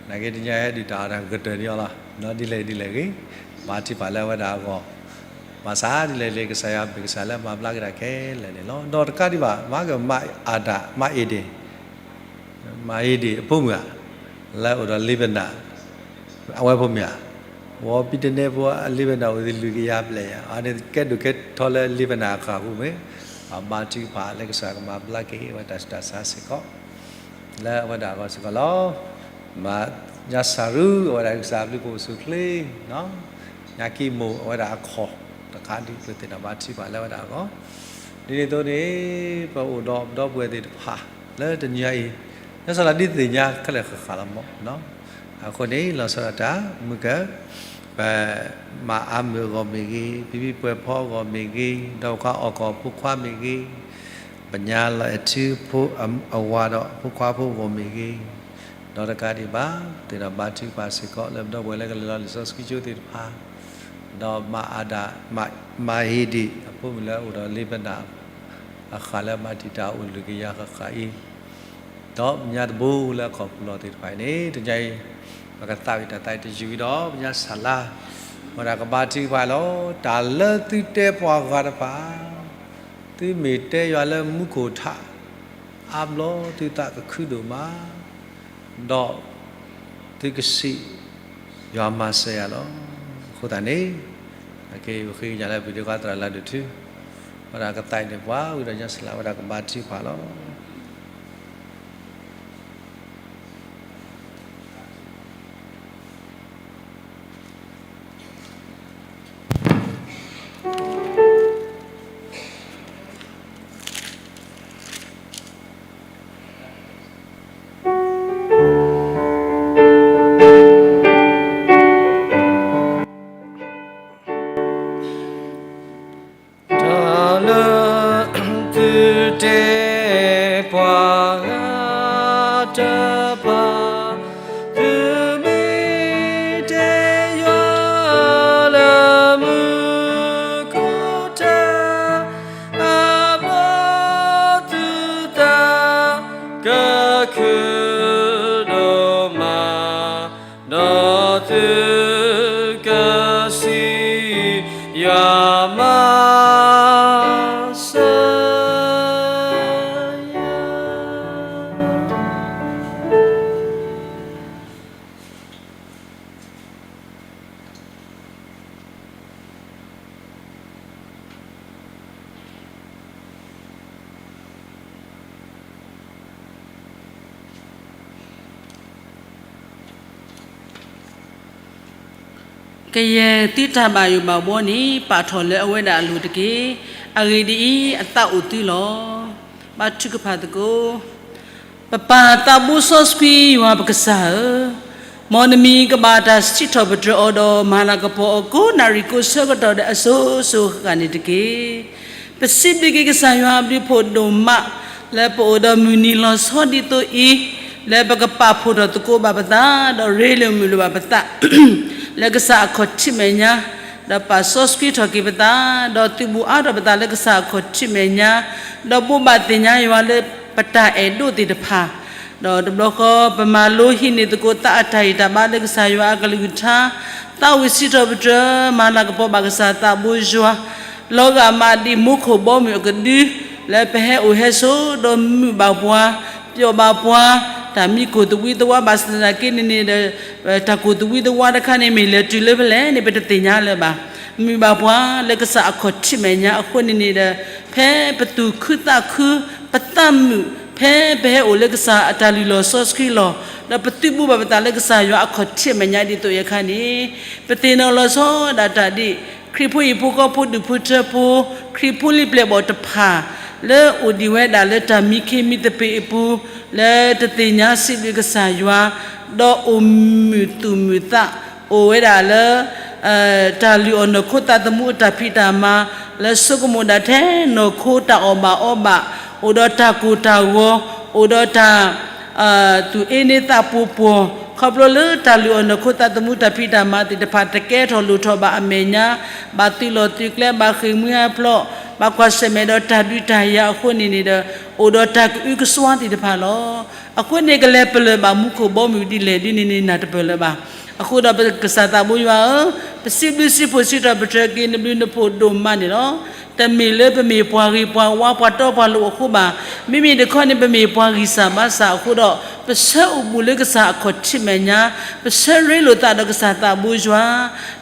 နာ်က့တညါဟဲဒုၣ်တၢ်အီၣ်တၢ်ကတၢၢ်န့ၣ်အီၤလီၤ ဒ်လဲၣ်ဒ်လဲၣ်ဂ့ၤ ဘါထုကဖၣ်လၢအဝဲဒၣ်အဂီၢ် ဘၣ်ဆၣ်ဒ်လဲၣ်ဒ်လဲၣ် ကစၢ်ယွၤမ့ၢ်ကစၢ်လၢမၤဘျါက့ၤဒၣ်ခဲလၢာ်န့ၣ်လီၤ. ဒီးတကးဒံးဘၣ် မၤကမၤအၤဒ့ၣ် မၤအၤဒ့ၣ်အဖိမုၣ်ဧါ လၢအိၣ်ဒီး Lebanon အဝဲဖိမုၣ်ဧါ ဝံၤပံတန့ၢ်ဖိ Lebanon အိၣ်သ့ၣ်လွံၢ်ကယၤဘျဲၣ်ယၤ အန့ၣ်ကဲဒိၣ်ကဲထီလၢ Lebanon အဃၢၤအဃိမ့ၢ် အဘါထုကဖၣ်လၢကစၢ်ကမၤဘျါက့ၤဝဲတၢ်ဆူးတၢ်ဆါစ့ၢ်ကီး လၢအဝဲဒၣ်အဂီၢ်စ့ၢ်ကီးလီၤ. မၤညါစၢ်ရူ အဝဲဒၣ်ကစၢ်ဘျုးဖှိၣ်အိၣ်ဆူၣ်အိၣ်ချ့ ညါကံမိၢ်အဝဲဒၣ်အခီၣ်တခါဒ်ကျိၣ်သ့ၣ်နီၣ်ဘါထုကဖၣ်လၢအဝဲဒၣ်အဂီၢ် ဒ်န့ၣ်အသိးန့ၣ် ပအိၣ်ဒီးပဒီပုၢ်ဝဲၢ်သ့ၣ်တဖၣ်လၢတနံၤအံၤ ယဲစီလၢဒ်သ့ၣ်ညါခဲလၢာ်ဃၣ်ဃၣ်လီၤမး အဃိန့ၣ် လီၤဆီဒၣ်တၢ်မုၢ်ကၢ ပမၤအါမုာ်အဂီၢ်မ့ၢ်ဂ့ၤ, ပမံပှဲၤဖီအဂီၢ်မ့ၢ်ဂ့ၤ, ဒီးပှၤအီၣ်ကီၢ်ဖိခွါမ့ၢ်ဂ့ၤ, ပညါလီၤအဲၣ်ထံဖိအဝၤဒီးဖိခွါဖိအဂီၢ်မ့ၢ်ဂ့ၤ, ဒီးတကးဒံးဘၣ် သ့ၣ်နီၣ်ဘါထုကဖၣ်စ့ၢ်ကီးလၢပဒီပုၢ်ဝဲၢ်လၢကလဲၤလီၤလံာ်စီဆှံကၠိသ့ၣ်တဖၣ်, ဒီးမၤအၤဒ့ၣ်, မၤအၤဒ့ၣ်အဖိမုၣ်လၢအအိၣ်ဒီး Lebanon အဃၢၤလၢမၤတံာ်တာ်အိၣ်လွံၢ်ကယၤဃၣ်ဃၣ်အံၤ ဒီးပညါတဘိလၢအခီၣ်ပူၤလီၢ်သ့ၣ်တဖၣ်အံၤန့ၣ် တနံၤအံၤ ပကသးဝံၣ်တၢ်သးဝံၣ်တယုၢ်အံၤဒီး ပညါစၢ်လါ ဝဲဒၣ်ကဘါထုကဖၣ်လီၤ. တၢ်လၢသုတဲပှၤဂၤတဖၣ် သုမ့ၢ်တဲယွၤလၢမူခိၣ်ထး အါဘျီသုသးကခုဒိၣ်မး ဒီးသုကစံး ယွၤမၤစၢၤယၤလီၤ. အဃိသတးန့ၣ် အက့ၢ်ပဃ့ကညးလၢပဒုးကွၢ်သရၣ်လၢဒိၣ်ထူ ဝဲဒၣ်ကသးဝံၣ်န့ၢ်ပှၤဝံၤဒီးညါစၢ်လါ ဝဲဒၣ်ကဘါထုကဖၣ်လီၤ. တၢ်လၢသုတဲပှၤဂၤတဖၣ် သုမ့ၢ်တဲယွၤလၢမူခိၣ်ထး အဘျီသုသးကခုဒိၣ်မး ဒီးသုကစံး ယွၤမၤစၢၤ ကယဲၢ်သုတၢ်ဘၣ်ယိၣ်ဘၣ်ဘှီန့ၣ် ပာ်ထီၣ်လၢအဝဲဒၣ်အလိၤတက့ၢ်. အဂ့ၢ်ဒ်အံၤ, အသးအိၣ်သုလီၤ. ဘါထုကဖၣ်သကိး. ပပၢ်သးဘိစီဆှံယွၤပကစၢ်ဧၢ, မ်နမံၤကဘၣ်တၢ်စံးထီၣ်ပတြၢၤအီၤဒီး မၤလၤကပီၤအီၤကိးနၣ်ရံၣ်ကိးဆၢကတီၢ်ဒီးအစိၤစိၤဃၣ်ဃၣ်န့ၣ်တက့ၢ်. ပစံးဘျုးက့ၤကစၢ်ယွၤအဘျုးဖှိၣ်ဒိၣ်မး လၢပအိၣ်ဒီးမုၢ်နံၤလီၤဆီဒ်သိးအံၤ, လၢပကပာ်ဖှိၣ်ထီၣ်သကိးဘၣ်ပသး, ဒီးရ့လိာ်မုာ်လိာ်ဘၣ်ပသး လၢကစၢ်အခီၣ်ထံးမဲာ်ညါ, ဒီးပာ်စီဆှံထီၣ်က့ၤပသး, ဒီးသုးဘူးအါထီၣ်ပသးလၢကစၢ်အခီၣ်ထံးမဲာ်ညါ, ဒီးဘိးဘၣ်သ့ၣ်ညါယွၤလၢပတၢ်အဲၣ်ဒိးသ့ၣ်တဖၣ်, ဒီးတဘျီဃီပမၤလိဟံးန့ၢ်သကိးသးအတၢ်ဟ့ၣ်တၢ်ဘါလၢကစၢ်ယွၤအကလုၢ်ကထါ, သးဝံၣ်စံးထီၣ်ပတြၢၤ မၤလၤကပီၤဘၣ်ကစၢ်သးဘိယွၤ လီၤဂာ်မးဒ်မူခိၣ်ဘီမုၢ်အကဒု, လၢပဟဲအိၣ်ဟဲဆိးဒီးမုာ်ဘၣ်ပှၤ, ပျီၣ်ဘၣ်ပှၤ, တၢ်မံကိၢ်သဝံသဝါဘၣ်ဆၣ်သနာ်က့န့ၣ်န့ၣ်ဒီး, တၢ်ကိၢ်သဝံသဝါတခါန့ၣ်မ့ၢ်လဲၤတုၤလၢဖဲလဲၣ်န့ၣ် ပတသ့ၣ်ညါလၢၤဘၣ်. မုာ်ဘၣ်ပှၤလၢကစၢ်အခီၣ်ထံးမဲာ်ညါအဃိန့ၣ်န့ၣ်ဒီး, ဖဲပသူၣ်ခုသးခု, ပသးမုာ်, ဖဲပဟဲအိၣ်လၢကစၢ်အတၢ်လုၢ်လီၢ်စီဆှံလီၢ်, ဒီးပသုးဘူးဘၣ်ပသးလၢကစၢ်ယွၤအခီၣ်ထံးအမဲာ်ညါဒ်သိးယခါန့ၣ်, ပသ့ၣ်နီၣ်လီၤဆီဒၣ်တၢ်ဒ် ခရံာ်ဖိဟံၣ်ဖိဃီဖိဒူၣ်ဖိထၢဖိ, ခရံာ်ဖိလံာ်ပျဲၢ်ဘီၣ်တဖၣ် လၢအိၣ်ဒံးဝဲဒၣ်လၢတၢ်မံခ့မံသပ့ၤအပူၤ, လၢတသ့ၣ်ညါစံးဘျုးကစၢ်ယွၤ, ဒီးအိၣ်မုာ်သူၣ်မုာ်သး, အိၣ်ဝဲဒၣ်လၢ တၢ်လုၢ်အီၣ်နီၢ်ခိသးသမူအတၢ်ဖံးတၢ်မၤ, လၢဆိကမိၣ်ဒၣ်ထဲနီၢ်ခိတၢ်အီၣ်ဘၣ်အီဘၣ်, အိၣ်ဒီးတၢ်ကိၢ်တၢ်ဂီၤ, အိၣ်ဒီးတၢ် သူၣ်အ့န့သးပူၤပှီၢ်, ခီဖျိလၢတၢ်လုၢ်အီၣ်နီၢ်ခိသးသမူတၢ်ဖံးတၢ်မၤသ့ၣ်တဖၣ် တကဲထီၣ်လိၣ်ထီၣ်ဘၣ်အမဲာ်ညါ, ဘၣ်သုးလီၢ်သုးကျဲ, ဘၣ်ဃ့ၢ်မှံဟးဖျိး, ဘၣ်ကွၢ်ဆၢၣ်မဲာ်ဒီးတၢ်ဒုးတၢ်ယၤအဃိန့ၣ်န့ၣ်ဒီး, အိၣ်ဒီးတၢ်ကအုကစွါသ့ၣ်တဖၣ်လီၤ. အဃိန့ၣ် ကလဲၤပလၢၢ်ဘၣ်မူခိၣ်ဘီမုၢ်ဒ်လဲၣ်ဒ်န့ၣ်န့ၣ် နၢ်တပၢၢ်လၢၤဘၣ်. အဃိဒီးပကစၢ်သးဘိယွၤဧၢ, ပစံးဘျုးစံးဖှိၣ်စံးထီၣ်ပတြၢၤက့ၤနဘျုးနဖှိၣ်ဒိၣ်မးန့ၣ်လီၤ. တမ့ၢ်လၢပမ့ၢ်ပှၤဂ့ၤပှၤဝါပှၤတီပှၤလိၤအဃိဘၣ်. မ့မ့ၢ်တခီန့ၣ် ပမ့ၢ်ပှၤဂံၢ်စၢ်ဘါစၢ်အဃိဒီး, ပဆၢအိၣ်ဘူးလၢကစၢ်အခီၣ်ထံးမဲာ်ညါ, ပဆၢရ့လိာ်သးဒီးကစၢ်သးဘိယွၤ,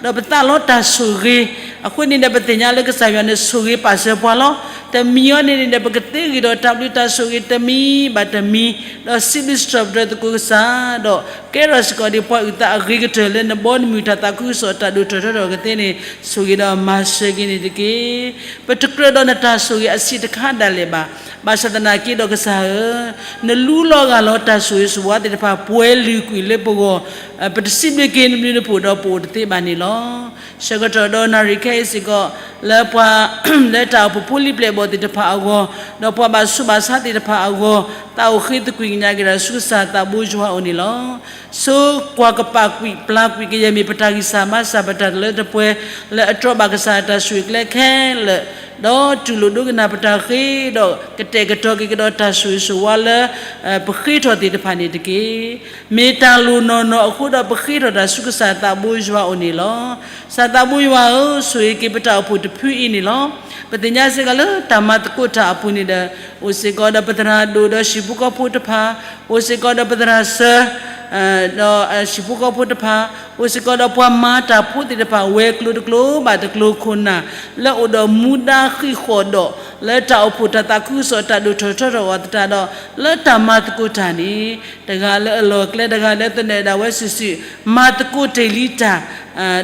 ဒီးပသးလီတၢ်ဆိၣ်ဂ့ၤ, အဃိန့ၣ်ဒီး ပသ့ၣ်ညါလၢကစၢ်ယွၤန့ၣ်ဆိၣ်ဂ့ၤပာ်စၢၤပှၤလီၤ. တမံၤအံၤန့ၣ်န့ၣ်ဒီး ပကသ့ဂ့ၤဒီးတၢ်ဘျုးတၢ်ဆိၣ်ဂ့ၤတမံၤဘၣ်တမံၤ, ဒီးစံးဘျုးစံးထီၣ်ပတြၢၤသကိးကစၢ်, ဒီးကဲထီၣ်စ့ၢ်ကီးဒံးပှၤအုၣ်သးအဂ့ၤကတၢၢ်လၢနဘီနမုၢ်တၢ်သးခုကစီၣ်တၢ်ဒိၣ်ထီၣ်ထီထီၣ်ကသ့န့ၣ်, ဆိၣ်ဂ့ၤဒီးမၤစၢၤက့ၤန့ၣ်တက့ၢ်. ပတကြၢးဒီးနတၢ်ဆိၣ်ဂ့ၤအဆံးတခါဒၣ်လဲာ်ဘၣ်. ဘၣ်ဆၣ်သနာ်က့ဒီးကစၢ်ဧၢ, နလူလီၤဂၢ်လီၤတၢ်ဆိၣ်ဂ့ၤဆိၣ်ဝါသ့ၣ်တဖၣ် ပှဲၤလုာ်ကွံာ်လၢပဂီၢ်, ပတစံးဘျုးက့ၤနဘျုးနဖှိၣ်ဒီးပအိၣ်တသ့ဘၣ်န့ၣ်လီၤ. ဆၢကတီၢ်ဒီးနၣ်ရံၣ်ခဲအံၤစ့ၢ်ကီး, လၢပှၤ လၢတၢ်အိၣ်ဖှိၣ်ဖိလံၤပျဲၢ်ဘီၣ်သ့ၣ်တဖၣ်အဂီၢ်, ဒီးပှၤဘၣ်ဆူးဘၣ်ဆါသ့ၣ်တဖၣ်အဂီၢ်, သးအိၣ်ဃ့သကွံာ်ကညးက့ၤဒီးဆူကစၢ်သးဘိယွၤအအိၣ်န့ၣ်လီၤ. ဆိကွၢ်ကပာ်ကွံာ်ပျၢ်ကွံာ်ကယဲၢ်မ့ၢ်ပတၢ်ဂံၢ်စၢ်ဘါစၢ် ပတၢ်လၢတပှဲၤ လၢအတြီဘၣ်ကစၢ်အတၢ်ဆိၣ်ဂ့ၤကျဲခဲလၢာ်, ဒီးတူၢ်လိာ်ဒိကနၣ်ပတၢ်ဃ့, ဒီးကတဲာ်ကတီၤက့ၤကဒီးတၢ်ဆိၣ်ဂ့ၤဆိၣ်ဝါလၢ ပဃ့ထီၣ်သ့ၣ်တဖၣ်န့ၣ်တက့ၢ်. မ့ၢ်တၢ်လိၣ်နီၢ်နီၢ်အဃိဒီး ပဃ့ထီၣ်တၢ်ဆူကစၢ်သးဘိယွၤအအိၣ်န့ၣ်လီၤ. ကစၢ်သးဘိယွၤဧၢ, ဆိၣ်ဂ့ၤက့ၤပတၢ်အိၣ်ဖှိၣ်တဖုအံၤန့ၣ်လီၤ. ပသ့ၣ်ညါစ့ၢ်ကီးလၢတၢ်မၤသကိးတၢ်အပူၤန့ၣ်ဒီး, အိၣ်စ့ၢ်ကီးဒီးပသရၣ်ဒိၣ်ဒီးဟံၣ်ဖိဃီဖိတဖၣ်, အိၣ်စ့ၢ်ကီးဒီးပသရၣ်စၢၤ ဒီးဟံၣ်ဖိဃီဖိတဖၣ်, အိၣ်စ့ၢ်ကီးဒီးပှၤမၤတၢ်ဖိသ့ၣ်တဖၣ် ဝဲၤကျိၤတကျိၤဘၣ်တကျိၤခိၣ်နၢ်, လၢအိၣ်ဒီးမူဒါဃံးဃီၣ်ဒီး လၢတၢ်အိၣ်ဖှိၣ်တၢ်သးခုကစီၣ်တၢ်ဒိၣ်ထီၣ်ထီထီၣ်အီၤသတးဒီး, လၢတၢ်မၤသကိးတၢ်န့ၣ်, တဂၤလၢအလီၢ်ကျဲ တဂၤလၢသနၢၣ်ဒၣ်ဝဲစုာ်စုာ်, မၤသကိးတ့ၢ်လံတၢ်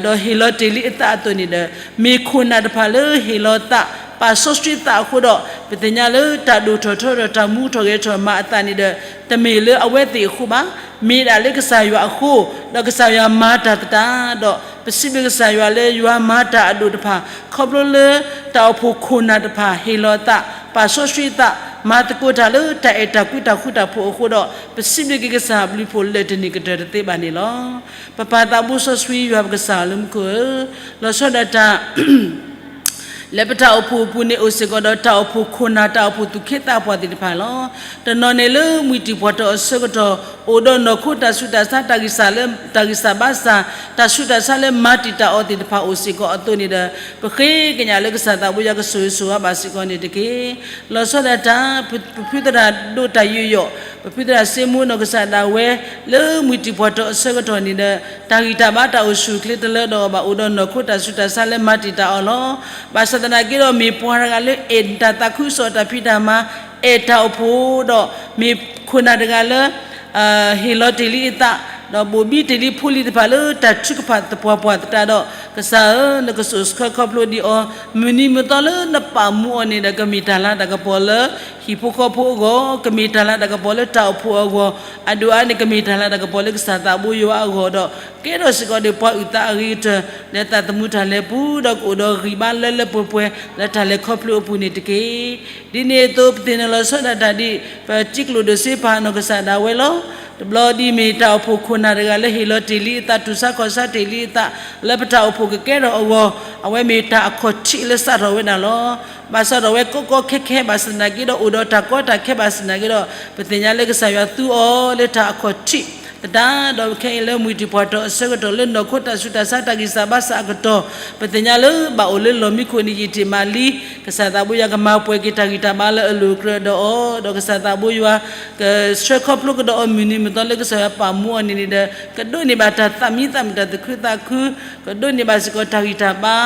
ဒီးဟ့ၣ်လီၤတ့ၢ်လံအသးအသိးန့ၣ်ဒီး, မ့ၢ်ခိၣ်နၢ်တဖၣ်လၢဟ့ၣ်လီၤသး ပာ်စီဆှံသးအဃိဒီး, ပသ့ၣ်ညါလၢတၢ်ဒိၣ်ထီၣ်ထီထီၣ် တၢ်မူထီၣ်ဂဲၤထီၣ်မၤအသးန့ၣ်ဒီး, တမ့ၢ်လၢအဝဲသ့ၣ်အဃိဘၣ်, မ့ၢ်ဒၣ်လၢကစၢ်ယွၤအဃိ, ဒီးကစၢ်ယွၤမၤတၢ်သတးဒီး, ပစံးဘျုးကစၢ်ယွၤလၢယွၤမၤတၢ်အဒိၣ်တဖၣ်, ခီဖျိလၢတၢ်အိၣ်ဖှိၣ်ခိၣ်နၢ်တဖၣ် ဟ့ၣ်လီၤသး, ပာ်စီဆှံသး, မၤသကိးတၢ်လၢတၢ်အဲၣ်တၢ်ကွံတၢ်ဃူတၢ်ဖိးအဃိဒီး, ပစံးဘျုးက့ၤကစၢ်အဘျုးဖှိၣ်လၢတနံၤကတၢၢ်တသ့ဘၣ်န့ၣ်လီၤ. ပပၢ်သးဘိစီဆှံယွၤပကစၢ်လၢမူခိၣ်ဧၢ, လီၤဆီဒၣ်တၢ် လၢပတၢ်အိၣ်ဖှိၣ်အပူၤန့ၣ် အိၣ်စ့ၢ်ကီးဒီးတၢ်အိၣ်ဖှိၣ်ခိၣ်နၢ် တၢ်အိၣ်ဖှိၣ်သူၣ်က့သးပှၢ်သ့ၣ်တဖၣ်လီၤ. တနီၤန့ၣ်လၢမှံၤတံၢ်ပှၢ်တီၢ်အဆၢကတီၢ် အိၣ်ဒီးနီၢ်ခိတၢ်ဆူးတၢ်ဆါ တၢ်ဂံၢ်စၢ်လၢ တၢ်ဂံၢ်စၢ်ဘါစၢ် တၢ်ဆူးတၢ်ဆါလၢမၤတံာ်တာ်အီၤသ့ၣ်တဖၣ်အိၣ်စ့ၢ်ကီးအသိးန့ၣ်ဒီး ပဃ့ကညးလၢကစၢ်သးဘိယွၤကဆိၣ်ဂ့ၤဆိၣ်ဝါဘၣ်စ့ၢ်ကီးန့ၣ်တက့ၢ်. လီၤဆီဒၣ်တၢ် ပဖုသရၣ်ဒိၣ်တၢ်ယူးယီၣ် ပဖုသရၣ်စ့မူနီၢ်ကစၢ်ဒၣ်ဝဲ လၢမှံၤတံၢ်ပှၢ်တီၢ်အဆၢကတီၢ်န့ၣ်ဒီး တၢ်ဂံၢ်တၢ်ဘါတၢ်အိၣ်ဆူၣ်အိၣ်ချ့တလၢဒီးအီၤဘၣ် အိၣ်ဒီးနီၢ်ခိတၢ်ဆူးတၢ်ဆါလၢမၤတံာ်တာ်အီၤလီၤ. ဘၣ်ဆၣ်သနာ်က့ဒီး မ့ၢ်ပှၤတဂၤလၢအဲၣ်တၢ်သးခုကစီၣ်တၢ်ဖံးတၢ်မၤ အဲၣ်တၢ်အိၣ်ဖှိၣ်ဒီး မ့ၢ်ခိၣ်နၢ်တဂၤလၢ ဟ့ၣ်လီၤတ့ၢ်လံအသး ဒီးဘိၣ်ဘံတ့ၢ်လံဖိလံၤတဖၣ်လၢတၢ်ထုကဖၣ်သပှၢ်ပှၢ်သတးဒီး ကစၢ်ဧၢ နကစိာ်ဆှၢခီဖျိဒံးအီၤ မုၢ်နံၤမုၢ်သီလၢနပာ်မူအီၤန့ၣ်ဒီး ကမ့ၢ်တၢ်လၤတၢ်ကပီၤလၢ ဟံၣ်ဖိဃီဖိအဂီၢ် ကမ့ၢ်တၢ်လၤတၢ်ကပီၤလၢတၢ်အိၣ်ဖှိၣ်အဂီၢ် အဒိၣ်အါန့ၣ် ကမ့ၢ်တၢ်လၤတၢ်ကပီၤလၢကစၢ်သးဘိယွၤအဂီၢ်ဒီး ကဲထီၣ်စ့ၢ်ကီးဒီးပှၤအုၣ်သးအဂ့ၤကတၢၢ် လၢသးသမူတၢ်လဲၤပူၤဒီး ကအိၣ်ဒီးဂံၢ်ဘါလၢလၢပှဲၤပှဲၤ လၢတၢ်လဲၤခီဖျိအပူၤန့ၣ်တက့ၢ်. ဒ်န့ၣ်အသိး ပသ့ၣ်နီၣ်လီၤဆီဒၣ်တၢ်ဒ် ပထံကျိဒိၣ်စ့ပၢ်နီၢ်ကစၢ်ဒၣ်ဝဲလီၤ. တဘျီဒ်မ့ၢ်တၢ်အိၣ်ဖှိၣ်ခိၣ်နၢ်တဂၤလၢဟ့ၣ်လီၤတ့ၢ်လံအသး တူၢ်ဆါခီၣ်ဆါတ့ၢ်လံအသး လၢပတၢ်အိၣ်ဖှိၣ်ကကဲထီၣ်အဂီၢ် အဝဲမ့ၢ်တၢ်အခီၣ်ထံးလၢစးထီၣ်ဝဲဒၣ်လီၤ. ဘၣ်ဆၣ်ဒီးအဝဲကီကီခဲခဲဘၣ်ဆၣ်သနာ်က့ဒီး အိၣ်ဒီးတၢ်ကီတၢ်ခဲဘၣ်ဆၣ်သနာ်က့ဒီး ပသ့ၣ်ညါလၢကစၢ်ယွၤသူအီၤလၢတၢ်အခီၣ်ထံးသတးဒီး ခဲအံၤလၢမှံၤတံၢ်ပှၢ်တီၢ်အဆၢကတီၢ်လၢနီၢ်ခိတၢ်ဆူးတၢ်ဆါတၢ်ဂံၢ်စၢ်ဘါစၢ်အကတီၢ် ပသ့ၣ်ညါလၢဘၣ်အိၣ်လၢလီၢ်မံခိၣ်န့ၣ် ယံာ်တ့ၢ်မးလံ ကစၢ်သးဘိယွၤကမၤပှဲၤက့ၤတၢ်ဂံၢ်တၢ်ဘါလၢအလိၤအကြၢးဒီးအီၤ, ဒီးကစၢ်သးဘိယွၤ ကဆှၢခီဖျိကဒီးအီၤမုၢ်နံၤမုၢ်သီလၢကစၢ်ယွၤပာ်မူအီၤန့ၣ်န့ၣ်ဒီး ကဒိးန့ၢ်ဘၣ်တၢ်သးမံသးမုာ်တၢ်သူၣ်ခုသးခု, ကဒိးန့ၢ်ဘၣ်စ့ၢ်ကီးတၢ်ဂံၢ်တၢ်ဘါ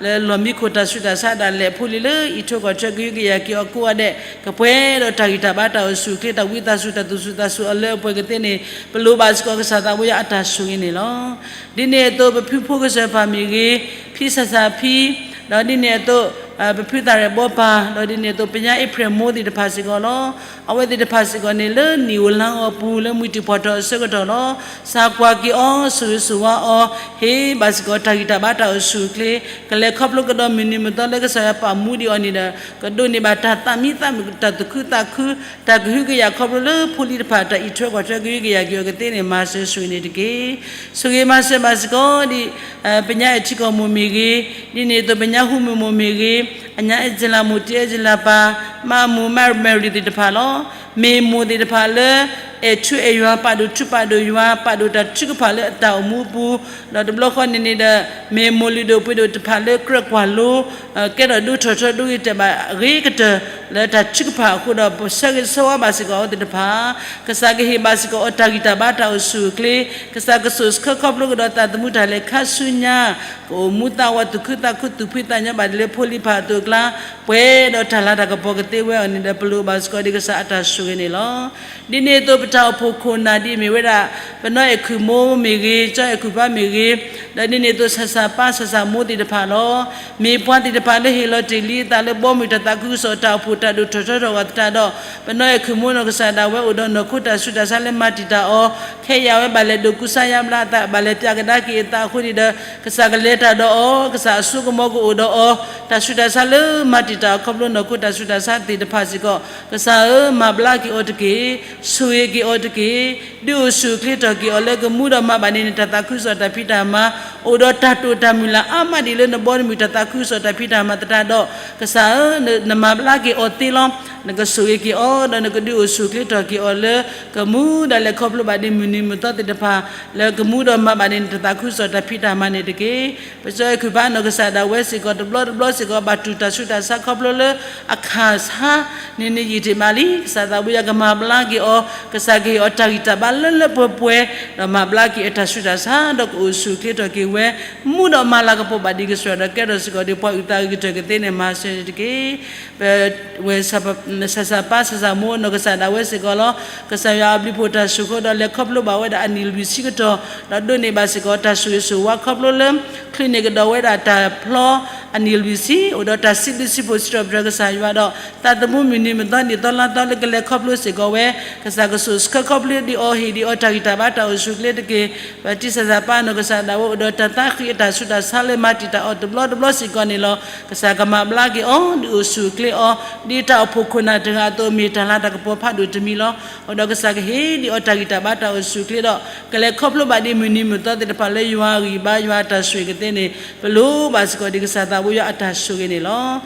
လၢလီၢ်မံခိၣ်တၢ်ဆူးတၢ်ဆါဒၣ်လဲာ်အဖိလံၤလၢအံးထွဲကွၢ်ထွဲကဟုကယာ်က့ၤအီၤကိးဂၤဒဲး ကပှဲၤဒီးတၢ်ဂံၢ်တၢ်ဘါတၢ်အိၣ်ဆူၣ်အိၣ်ချ့ တၢ်ဝံသးစူၤတၢ်သူၣ်စူၤသးစူၤအီၤလၢအပှဲၤကသ့န့ၣ် ပလိၣ်ဘၣ်စ့ၢ်ကီးကစၢ်သးဘိယွၤအတၢ်ဆိၣ်ဂ့ၤန့ၣ်လီၤ. ဒ်န့ၣ်အသိးပဖုဖိကစၢၢ်ပၢ်မ့ၢ်ဂ့ၤ, ဖံစၢ်စၢ်ဖံ, ဒီးဒ်န့ၣ်အသိး ပဖုသးရဲၣ်ဘီပၢ်, ဒီးဒ်န့ၣ်အသိးပညါအ့ဖြ့ၣ်မိၢ်သ့ၣ်တဖၣ်စ့ၢ်ကီးလီၤ. အဝဲသ့ၣ်တဖၣ်စ့ၢ်ကီးန့ၣ်လၢနံၣ်ဧိၤလါဧိၤအပူၤလၢမှံတံၢ်ဖီၣ်ထီၣ်အဆၢကတီၢ်လီၤ. စၢ်ကွၢ်က့ၤအီၤဆိၣ်ဂ့ၤဆိၣ်ဝါအီၤ ဟ့ၣ်ဘၣ်စ့ၢ်ကီးတၢ်ဂံၢ်တၢ်ဘါတၢ်အိၣ်ဆူၣ်အိၣ်ချ့ ကလဲၤခီဖျိကဒီးမုၢ်နံၤမုၢ်သီလၢကစၢ်ယွၤပာ်မူဒံးအီၤန့ၣ်ဒီး ကဒိးန့ၢ်ဘၣ်တၢ်သးမံသးမုာ်တၢ်သူၣ်ခုသးခု တၢ်ကဟုကယာ်ခီဖျိလၢဖိလံၤတဖၣ်တၢ်အံးထွဲကွၢ်ထွဲကဟုကယာ်က့ၤအီၤကသ့န့ၣ် မၤစၢၤဆိၣ်ဂ့ၤန့ၣ်တက့ၢ်. ဆိၣ်ဂ့ၤမၤစၢၤဘၣ်စ့ၢ်ကီးဒ် ပညါအဲၣ်ထံကီၢ်မိၢ်မ့ၢ်ဂ့ၤ, ဒ်န့ၣ်အသိးပညါဟူမုၢ်မိၢ်မ့ၢ်ဂ့ၤ, အညါအဲၣ်ကၠလၢမိၢ်တံၢ်အဲၣ်ကၠလၢပၢ်, မါအမိၢ်မါမဲရံၤသ့ၣ်တဖၣ်လီၤ. မ့ၢ်မိၢ်သ့ၣ်တဖၣ်လၢ အဲၣ်ထူအဲၣ်ယွၤ ပာ်ဒိၣ်ထူပာ်ဒိၣ်ယွၤ ပာ်ဒိၣ်တၢ်ထုကဖၣ်လၢအတၢ်အိၣ်မူအပူၤ, ဒီးတဘျီဃီန့ၣ်န့ၣ်ဒီး မ့ၢ်မိၢ်လုၢ်ဒိၣ်ပှ့ၤဒိၣ်တဖၣ်လၢကြၢးကွၢ်လိ ကဲထီၣ်ဒိထီၣ်ထီဒိဂ့ၤတဲာ်ဘၣ်အဂ့ၤကတၢၢ် လၢတၢ်ထုကဖၣ်အဃိဒီး ပဆၢဂ့ၤဆၢဝါဘၣ်စ့ၢ်ကီးအဝဲသ့ၣ်တဖၣ်, ကစၢ်ကဟ့ၣ်ဘၣ်စ့ၢ်ကီးအီၤတၢ်ဂံၢ်တၢ်ဘါတၢ်အိၣ်ဆူၣ်အိၣ်ချ့, ကစၢ်ကဆိၣ်ဆၢခီဖျိကဒီးသးသမူတၢ်လဲၤခါဆူညါ, ကအိၣ်မူသးဝးသူၣ်ခုသးခု သူၣ်ဖှံသးညီဘၣ်ဒ်လၢဖိလံၤတဖၣ်အသိးအကျါ, ပှဲၤဒီးတၢ်လၤတၢ်ကပီၤကသ့ဝဲအီၤန့ၣ်ဒီး ပလိၣ်ဘၣ်စ့ၢ်ကီးဒ်ကစၢ်အတၢ်ဆိၣ်ဂ့ၤန့ၣ်လီၤ. ဒ်န့ၣ်အသိးပတၢ်အိၣ်ဖှိၣ်ခိၣ်နၢ်ဒ်အမ့ၢ်ဝဲဒၣ် ပနီၢ်အဲၣ်ခုၣ်မိၢ်မ့ၢ်ဂ့ၤ, ကၠီအဲၣ်ခုၣ်ဖါမ့ၢ်ဂ့ၤ, ဒီးဒ်န့ၣ်အသိးဆၣ်ဆၣ်ပၢ်ဆၣ်ဆၣ်မိၢ်သ့ၣ်တဖၣ်လီၤ. မ့ၢ်ပှၤသ့ၣ်တဖၣ်လၢဟ့ၣ်လီၤတ့ၢ်လံအသးလၢဘီမုၢ်တၢ်သးခုကစီၣ်တၢ်အိၣ်ဖှိၣ်တၢ်ဒိၣ်ထီၣ်ထီထီၣ်အဂီၢ်သတးဒီး ပနီၢ်အဲၣ်ခုၣ်မိၢ်နီၢ်ကစၢ်ဒၣ်ဝဲအိၣ်ဒီးနီၢ်ခိတၢ်ဆူးတၢ်ဆါလၢမၤတံာ်တာ်အီၤ, ခဲအံၤအဝဲဘၣ်လဲၤဒိးကူစါယါဘျါအသး ဘၣ်လဲၤပၠးကဒါက့ၤအသးအဃိန့ၣ်ဒီး ကစၢ်ကလဲၤတၢ်ဒီးအီၤ, ကစၢ်အစိကမီၤကအိၣ်ဒီးအီၤ, တၢ်ဆူးတၢ်ဆါလၢမၤတံာ်တာ်အီၤခီဖျိနီၢ်ခိတၢ်ဆူးတၢ်ဆါသ့ၣ်တဖၣ်စ့ၢ်ကီး ကစၢ်ဧၢ မၤဘျါက့ၤအီၤတက့ၢ်, ဆိၣ်ဂ့ၤက့ၤအီၤတက့ၢ်, ဒုးအိၣ်ဆူၣ်အိၣ်ချ့ထီၣ်က့ၤအီၤလၢကမူဒီးမၤဘၣ်န့ၢ်န့ၣ် တၢ်သးခုကစီၣ်တၢ်ဖံးတၢ်မၤ, အိၣ်ဒီးတၢ်တိာ်တၢ်မုၢ်လၢ်အါမးဒ်လၢနဘီမုၢ်တၢ်သးခုကစီၣ်တၢ်ဖံးတၢ်မၤသတးဒီး ကစၢ်ဧၢ နမၤဘျါက့ၤအီၤသ့လီၤ. နကဆိၣ်ဂ့ၤက့ၤအီၤ ဒီးနကဒုးအိၣ်ဆူၣ်အိၣ်ချ့ထီၣ်က့ၤအီၤလၢ ကမူဒီးလဲၤခီဖျိဘၣ်ဒ်မုၢ်နံၤမုၢ်သီသ့ၣ်တဖၣ် လၢကမူဒီးမၤဘၣ်န့ၢ်န့ၣ် တၢ်သးခုကစီၣ်တၢ်ဖံးတၢ်မၤန့ၣ်တက့ၢ်. ပကၠီအဲၣ်ခုၣ်ဖါနီၢ်ကစၢ်ဒၣ်ဝဲစ့ၢ်ကီး တဘျီတဘျီစ့ၢ်ကီး ဘၣ်တူၢ်တၢ်ဆူးတၢ်ဆါခီဖျိလၢအခၣ်ဆါန့ၣ်န့ၣ်ယံာ်တ့ၢ်မးလံ. ကစၢ်သးဘိယွၤကမၤဘျါက့ၤအီၤ, ကစၢ်ကဟ့ၣ်အီၤတၢ်ဂံၢ်တၢ်ဘါလၢလၢပှဲၤပှဲၤ, ဒီးမၤဘျါက့ၤအတၢ်ဆူးတၢ်ဆါ ဒီးကအိၣ်ဆူၣ်အိၣ်ချ့ထီၣ်က့ၤဝဲ, မူဒီးမၤလၤကပီၤဘၣ်ဒ်ကစၢ်ယွၤဒီးကဲထီၣ်စ့ၢ်ကီးဒ်ပှၤအုၣ်သးအုၣ်ကတၢၢ်ကသ့န့ၣ် မၤစၢၤန့ၣ်တက့ၢ်. ပဝဲ ဆၣ်ဆၣ်ပၢ်ဆၣ်ဆၣ်မိၢ်နီၢ်ကစၢ်ဒၣ်ဝဲစ့ၢ်ကီးလီၤ. ကစၢ်ယွၤအဘျုးဖှိၣ်တၢ်ဆိၣ်ဃီဒီးလဲၤခီဖျိဘၣ်ဝဲဒၣ်အနံၣ်လွံၢ်ဆံကတီၢ်, ဒီးဒိးန့ၢ်ဘၣ်စ့ၢ်ကီးတၢ်ဆိၣ်ဂ့ၤဆိၣ်ဝါခီဖျိလၢ ချုးန့ၢ်ကဒီးဝဲဒၣ်တၢ်ဖျီအနံၣ်လွံၢ်ဆံ, အိၣ်ဒီးတၢ်စံးဘျုးစံးဖှိၣ်စံးထီၣ်ပတြၢၤကစၢ်ယွၤဒီး သးသမူမုၢ်နံၤမုၢ်သီနံၣ်သီလါသီလၢကလဲၤခီဖျိစ့ၢ်ကီးဝဲ, ကစၢ်ကဆိၣ်ဆၢခီဖျိဒံးအီၤ ဟ့ၣ်ဒံးအီၤတၢ်ဂံၢ်တၢ်ဘါတၢ်အိၣ်ဆူၣ်အိၣ်ချ့တက့ၢ်. ပတံၢ်ဆၣ်ဆၣ်ပၢ်နီၢ်ကစၢ်ဒၣ်ဝဲအိၣ်ဒီးတၢ်သးဃံးအတၢ်ဆူးတၢ်ဆါလၢမၤတံာ်တာ်အီၤတဘျီတဘျီစ့ၢ်ကီးန့ၣ်လီၤ. ကစၢ်ကမၤဘျါက့ၤအီၤ ဒုးအိၣ်ဆူၣ်အိၣ်ချ့အီၤ ဒ်တၢ်အိၣ်ဖှိၣ်ခိၣ်နၢ်တဂၤအသိး မ့ၢ်တၢ်လၤတၢ်ကပီၤဖးဒိၣ်တမံၤလီၤ. အိၣ်ဒီးကစၢ်ကဟ့ၣ်ဒံးအီၤတၢ်ဂံၢ်တၢ်ဘါတၢ်အိၣ်ဆူၣ်အိၣ်ချ့ဒီး ကလဲၤခီဖျိဘၣ်ဒ်မုၢ်နံၤမုၢ်သီသ့ၣ်တဖၣ်လၢယွၤအဂံၢ်ဘါယွၤအတၢ်ဆိၣ်ဂ့ၤကသ့န့ၣ် ပလိၣ်ဘၣ်စ့ၢ်ကီးဒ်ကစၢ်သးဘိယွၤအတၢ်ဆိၣ်ဂ့ၤန့ၣ်လီၤ.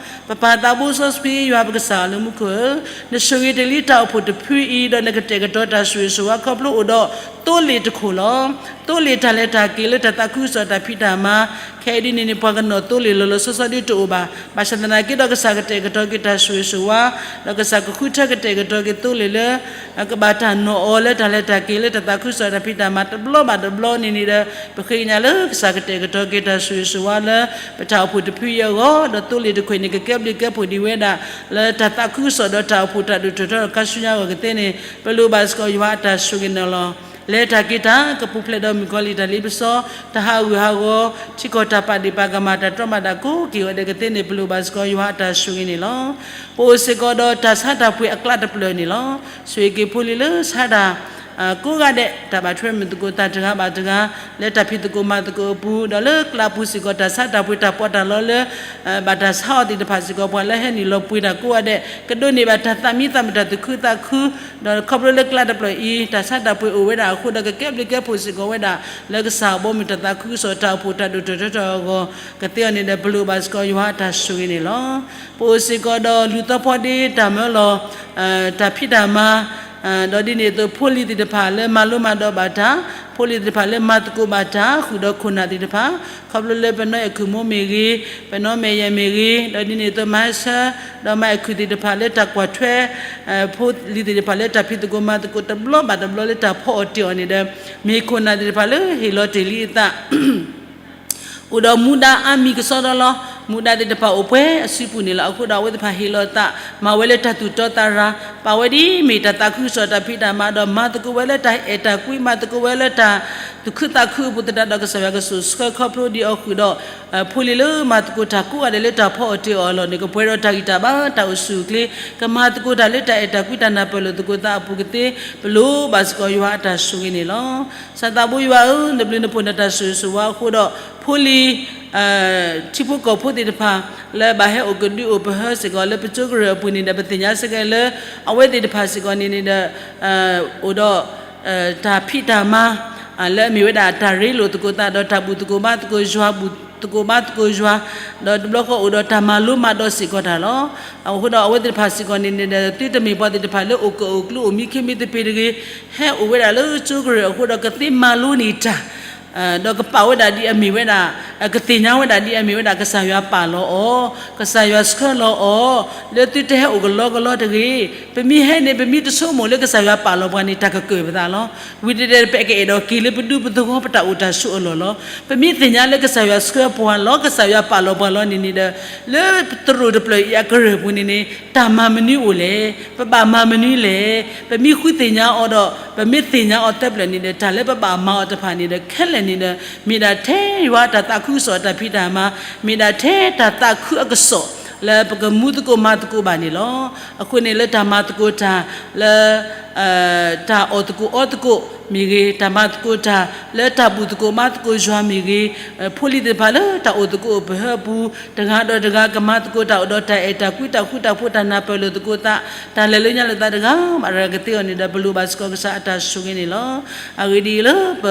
ပပၢ်သးဘိစီဆှံယွၤပကစၢ်လၢမူခိၣ်ဧၢ, နဆိၣ်ဂ့ၤတ့ၢ်လံတၢ်အိၣ်ဖှိၣ်တဖုအံၤ ဒီးနကတဲာ်ကတီၤတၢ်ဆိၣ်ဂ့ၤဆိၣ်ဝါခီဖျိအိၣ်ဒီးသိလ့ၣ်တခိၣ်လီၤ. သိလ့ၣ်တၢ်လဲၤတၢ်က့ၤလၢတၢ်သးခုကစီၣ်တၢ်ဖံးတၢ်မၤ, ခဲအံၤဒ်န့ၣ်န့ၣ် ပှၤကနီၣ်သိလ့ၣ်လီၤလီၤဆီဆီဒ်တအိၣ်ဘၣ်. ဘၣ်ဆၣ်သနာ်က့ဒီးကစၢ်ကတဲာ်ကတီၤက့ၤတၢ်ဆိၣ်ဂ့ၤဆိၣ်ဝါ, ဒီးကစၢ်ကဃုထၢကတဲာ်ကတီၤက့ၤသိလ့ၣ်လၢ ကဘၣ်တၢ်နီၣ်အီၤလၢတၢ်လဲၤတၢ်က့ၤလၢတၢ်သးခုကစီၣ်တၢ်ဖံးတၢ်မၤတဘျီဘၣ်တဘျီန့ၣ်န့ၣ်ဒီး ပဃ့ကညးလၢကစၢ်ကတဲာ်ကတီၤက့ၤတၢ်ဆိၣ်ဂ့ၤဆိၣ်ဝါလၢ ပတၢ်အိၣ်ဖှိၣ်တဖုအံၤအဂီၢ်, ဒီးသိလ့ၣ်တခိၣ်န့ၣ် ကကဲဘျုးကဲဖှိၣ်ဒံးဝဲဒၣ် လၢတၢ်သးခုကစီၣ်ဒီးတၢ်အိၣ်ဖှိၣ်တၢ်ဒိၣ်ထီၣ်ထီထီၣ်ခါဆူညါအဂီၢ်ကသ့န့ၣ် ပလိၣ်ဘၣ်စ့ၢ်ကီးယွၤအတၢ်ဆိၣ်ဂ့ၤန့ၣ်လီၤ. လဲၤတၢ်က့ၤတၢ် ကပူၤဖျဲးဒီးမုၣ်ကီၤလံၢ်တၢ်လ့ပစီ, တၢ်ဟးဂူာ်ဟးဂီၤ, ထံကီၢ်တၢ်ပာ်ဒ့ၣ်ပာ်ကမၣ် တၢ်တြီမၤတၢ်ကိးက့ၤဂီၤဒဲးကသ့န့ၣ် ပလိၣ်ဘၣ်စ့ၢ်ကီးယွၤအတၢ်ဆိၣ်ဂ့ၤန့ၣ်လီၤ. ပအိၣ်စ့ၢ်ကီးဒီးတၢ်ဆါတၢ်ပှ့ၤအကျးတဖျၢၣ်န့ၣ်လီၤ. ဆိၣ်ဂ့ၤက့ၤဖိလံၤလၢဆါတၢ် ကိးဂၤဒဲး တၢ်ဘၣ်ထွဲမုၢ်သကိးသးတဂၤဘၣ်တဂၤ, လၢတၢ်ဖံးသကိးမၤသကိးအပူၤ, ဒီးလၢကျးပူၤစ့ၢ်ကီး တၢ်ဆါတၢ်ပှ့ၤတၢ်ပီးတၢ်လီလၢ ဘၣ်တၢ်ဆါအီၤသ့ၣ်တဖၣ်စ့ၢ်ကီး ပှၤလၢဟဲနုာ်လီၤပှ့ၤတၢ်ကိးဂၤဒဲး ကဒိးန့ၢ်ဘၣ်တၢ်သးမံသးမုာ်တၢ်သူၣ်ခုသးခု, ဒီးခီဖျိလၢကျးတဖျၢၣ်အံၤ တၢ်ဆါတၢ်ပှ့ၤအိၣ်ဝဲဒၣ်အဃိဒီး ကကဲဘျုးကဲဖှိၣ်စ့ၢ်ကီးဝဲဒၣ် လၢကစၢ်အဘီအမုၢ်တၢ်သးခုကစီၣ် တၢ်အိၣ်ဖှိၣ်တၢ်ဒိၣ်ထီၣ်ထီထီၣ်အဂီၢ်ကသ့အီၤန့ၣ်ဒီး ပလိၣ်ဘၣ်စ့ၢ်ကီးယွၤအတၢ်ဆိၣ်ဂ့ၤန့ၣ်လီၤ. ပအိၣ်စ့ၢ်ကီးဒီးလူၤသီဖီဒ့တၢ်မၢလီၤ တၢ်ဖံးတၢ်မၤ ဒီးဒ်န့ၣ်အသိး ဖိလံၤသ့ၣ်တဖၣ်လၢမၤလိမၤဒိးဘၣ်တၢ်, ဖိလံၤသ့ၣ်တဖၣ်လၢမၤသကိးဘၣ်တၢ် ဃုာ်ဒီးခိၣ်နၢ်သ့ၣ်တဖၣ်, ခီဖျိလၢပနီၢ်အဲၣ်ခုၣ်မိၢ်မ့ၢ်ဂ့ၤ, ပနီၢ်မဲာ်ယဲၢ်မ့ၢ်ဂ့ၤ, ဒီးဒ်န့ၣ်အသိး မၤဟဲဆၢ, ဒီးမၤအဲၣ်ခုၣ်သ့ၣ်တဖၣ်လၢတၢ်ကွၢ်ထွဲ ဖိလံၤသ့ၣ်တဖၣ်လၢတၢ်ဖံးသကိးမၤသကိးတဘျီဘၣ်တဘျီလၢတၢ်ဖီအီၣ်တ့ၢ်အီၤန့ၣ်ဒီး မ့ၢ်ခိၣ်နၢ်သ့ၣ်တဖၣ်လၢဟ့ၣ်လီၤတ့ၢ်လံအသး အိၣ်ဒီးမူဒါအါမံၤကစီဒီလီၤ. မူဒါသ့ၣ်တဖၣ်အိၣ်ပှဲၤအစုပူၤန့ၣ်လီၤ. အဃိဒီးအဝဲသ့ၣ်တဖၣ်ဟ့ၣ်လီၤအသး မၤဝဲလၢတၢ်သူၣ်တီသးရၤ, ပာ်ဝဲဒ်အမ့ၢ်တၢ်သးခုကစီၣ်တၢ်ဖံးတၢ်မၤဒီး မၤသကိးဝဲလၢတၢ်အဲၣ်တၢ်ကွံ မၤသကိးဝဲလၢတၢ်သူၣ်ခုသးခုအပူၤသတးဒီး ကစၢ်ယွၤကစိာ်ဆှၢခီဖျိဒံးအီၤဃုာ်ဒီး ဖိလံၤလၢမၤသကိးတၢ်ကိးဂၤဒဲးလၢတၢ်ဖီအီၣ်တ့ၢ်အီၤလီၤန့ၣ် ကပှဲၤဒီးတၢ်ဂံၢ်တၢ်ဘါတၢ်အိၣ်ဆူၣ်အိၣ်ချ့ ကမၤသကိးတၢ်လၢတၢ်အဲၣ်တၢ်ကွံတၢ်နၢ်ပၢၢ်လိာ်သကိးသးအပူၤကသ့ ပလိၣ်ဘၣ်စ့ၢ်ကီးယွၤအတၢ်ဆိၣ်ဂ့ၤန့ၣ်လီၤ. ကစၢ်သးဘိယွၤဧၢ, နဘျုးနဖှိၣ်နတၢ်ဆိၣ်ဂ့ၤဆိၣ်ဝါအဃိဒီး ဖိလံၤ ထံဖိကီၢ်ဖိသ့ၣ်တဖၣ် လၢဘၣ်ဟဲအိၣ်ကဒုအိၣ်ပဟၢစ့ၢ်ကီးလၢပကၠိကရၢၢ်အပူၤန့ၣ်ဒီး ပသ့ၣ်ညါစ့ၢ်ကီးလၢ အဝဲသ့ၣ်တဖၣ်စ့ၢ်ကီးန့ၣ်န့ၣ်ဒီး အိၣ်ဒီး တၢ်ဖံးတၢ်မၤ လၢအမ့ၢ်ဝဲဒၣ်တၢ်ရ့လိာ်သကိးသးဒီးတၢ်ဘူၣ်သကိးဘါသကိးယွၤ ဘူၣ်သကိးဘါသကိးယွၤ ဒီးတဘျီဃီအိၣ်ဒီးတၢ်မၤလိမၤဒိးစ့ၢ်ကီးတၢ်လီၤ. အဃိဒီးအဝဲသ့ၣ်တဖၣ်စ့ၢ်ကီးန့ၣ်န့ၣ်ဒီး သုတမ့ၢ်ပှၤသ့ၣ်တဖၣ်လၢအိၣ်ကၢၣ်အိၣ်ကျူအိၣ်မံခ့မံသပ့ၤတဂ့ၤ, ဟဲအိၣ်ဝဲဒၣ်လၢကၠိကရၢၢ်အဃိဒီးကသ့မၤလိန့ၢ်တၢ် ဒီးကပာ်ဝဲဒၣ်ဒ်အမ့ၢ်ဝဲဒၣ် ကသ့ၣ်ညါဝဲဒၣ်ဒ်အမ့ၢ်ဝဲဒၣ် ကစၢ်ယွၤပာ်လီၤအီၤ, ကစၢ်ယွၤဆှၢလီၤအီၤ လၢသုတဟဲအိၣ်ကလီကလီတဂ့ၤ. ပမ့ၢ်ဟဲန့ၣ် ပမ့ၢ်တဆိကမိၣ်လၢကစၢ်ယွၤပာ်လီၤပှၤန့ၣ် တၢ်ကကၢၢ်ပသးလီၤ. ဝံၤတဒဲး ပကအဲၣ်ဒိးက့ၤလၢပဒူပသဝီပတၢ်အိၣ်တၢ်ဆိးအလီၢ်လီၤ. ပမ့ၢ်သ့ၣ်ညါလၢကစၢ်ယွၤဆှၢပှၤလီၤ ကစၢ်ယွၤပာ်လီၤပှၤလီၤန့ၣ်န့ၣ်ဒီး လၢပတရိာ်တဖျၢၣ်အံၤအကရၢၢ်ပူၤန့ၣ်န့ၣ် တၢ်မၤမနုၤအိၣ်လဲၣ်, ပဘၣ်မၤမနုၤလဲၣ်. ပမ့ၢ်ဃုသ့ၣ်ညါအီၤဒီး ပမ့ၢ်သ့ၣ်ညါအီၤသၢပျၢၣ်န့ၣ်ဒီး တၢ်လၢပဘၣ်မၤအီၤတဖၣ်န့ၣ်ဒီး ခဲလၢာ်န့ၣ်ဒီး မ့ၢ်ဒၣ်ထဲယွၤတၢ်သးခုကစီၣ်တၢ်ဖံးတၢ်မၤ, မ့ၢ်ဒၣ်ထဲတၢ်သးခုအကစီၣ် လၢပကမူသကိးမၤသကိးဘၣ်န့ၣ်လီၤ. အဃိန့ၣ်လၢတၢ်မၤသကိးတၢ် လၢ တၢ်အီၣ်သကိးအီသကိးမ့ၢ်ဂ့ၤ, တၢ်မၤသကိးတၢ် လၢတၢ်ဘူၣ်သကိးဘါသကိးယွၤမ့ၢ်ဂ့ၤ, ဖိလံၤသ့ၣ်တဖၣ်လၢတၢ်အိၣ်သကိးအိၣ်ပဟၢအပူၤ တဂၤဒီးတဂၤကမၤသကိးတၢ်အိၣ်ဒီးတၢ်အဲၣ်တၢ်ကွံတၢ်ဃူတၢ်ဖိးတၢ်နၢ်ပၢၢ်လိာ်သကိးသး တၢ်လဲၤလၢညါလိာ်သးတဂၤမးတဂၤကသ့အီၤန့ၣ်ဒီး ပလိၣ်ဘၣ်စ့ၢ်ကီးကစၢ်အတၢ်ဆိၣ်ဂ့ၤန့ၣ်လီၤ. အဂ့ၢ်ဒ်အံၤလၢပ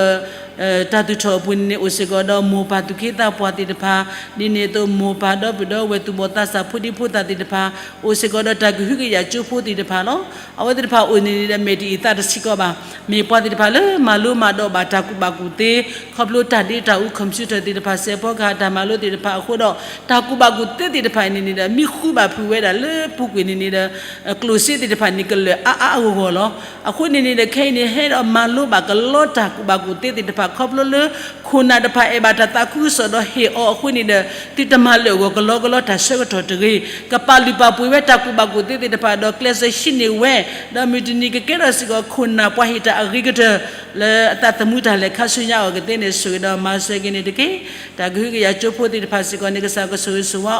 တၢ်သူၣ်ထီၣ်အပူၤန့ၣ်န့ၣ် အိၣ်စ့ၢ်ကီးဒီးမိၢ်ပၢ်သူၣ်က့သးပှၢ်သ့ၣ်တဖၣ်, ဒ်န့ၣ်အသိးမိၢ်ပၢ်ဒီပုၢ်ဒီဝဲၢ်သူၣ်ဘီၣ်သးစၢ်ဖိဒံဖိသၣ်သ့ၣ်တဖၣ်, အိၣ်စ့ၢ်ကီးဒီးတၢ်ကဟုကယာ်ကၠိဖိသ့ၣ်တဖၣ်လီၤ. အဝဲသ့ၣ်တဖၣ်အိၣ်န့ၣ်န့ၣ်ဒီး မဲာ်တအံၤသးတဆံးကီးဘၣ်, မ့ၢ်ပှၤသ့ၣ်တဖၣ်လၢမၤလိမၤဒိးဘၣ်တၢ်ကူၣ်ဘၣ်ကူၣ်သ့, ခီဖျိတၢ်ဒ့တၢ်အူ computer သ့ၣ်တဖၣ် စဲးဖီကဟၣ်တၢ်မၤလိသ့ၣ်တဖၣ်အဃိဒီး တၢ်ကူၣ်ဘၣ်ကူၣ်သ့သ့ၣ်တဖၣ်အံၤန့ၣ်န့ၣ်ဒီး မ့ၢ်ဃုဘၣ်ဖုးဝဲဒၣ်လၢပူၤကွံာ်န့ၣ်န့ၣ်ဒီး ကျိၣ်စ့သ့ၣ်တဖၣ်န့ၣ် ကလၢာ်အါအါအဂီၢ်ဂီၢ်လီၤ. အဃိန့ၣ်န့ၣ်ဒီး ခဲအံၤန့ၣ် ဟဲဒီးမၤလိဘၣ်ကလီတၢ်ကူၣ်ဘၣ်ကူၣ်သ့သ့ၣ်တဖၣ် ခီဖျိလၢ ခိၣ်နၢ်တဖၣ်အဲၣ်ဘၣ်တၢ်သးခုကစီၣ်ဒီးဟ့ၣ်အီၤအဃိန့ၣ်ဒီး သုတမၤလၢာ်အဂီၢ်ကလီကလီတၢ်ဆၢကတီၢ်တဂ့ၤ, ကပာ်လုၢ်ပာ်ပှ့ၤဝဲတၢ်ကူၣ်ဘၣ်ကူၣ်သ့သ့ၣ်တဖၣ်ဒီး ကျဲးစၢးဟံးန့ၢ်ဝဲ, ဒီးမုၢ်တနံၤကကဲထီၣ်စ့ၢ်ကီးခိၣ်နၢ်ပှၤဟ့ၣ်တၢ်အဂ့ၤကတၢၢ် လၢအသးသမူတၢ်လဲၤခါဆူညါအဂီၢ်ကသ့န့ၣ် ဆိၣ်ဂ့ၤဒီးမၤစၢၤက့ၤန့ၣ်တက့ၢ်. တၢ်ကဟုကယာ်ကၠိဖိသ့ၣ်တဖၣ်စ့ၢ်ကီးန့ၣ် ကစၢ်ကဆိၣ်ဂ့ၤဆိၣ်ဝါ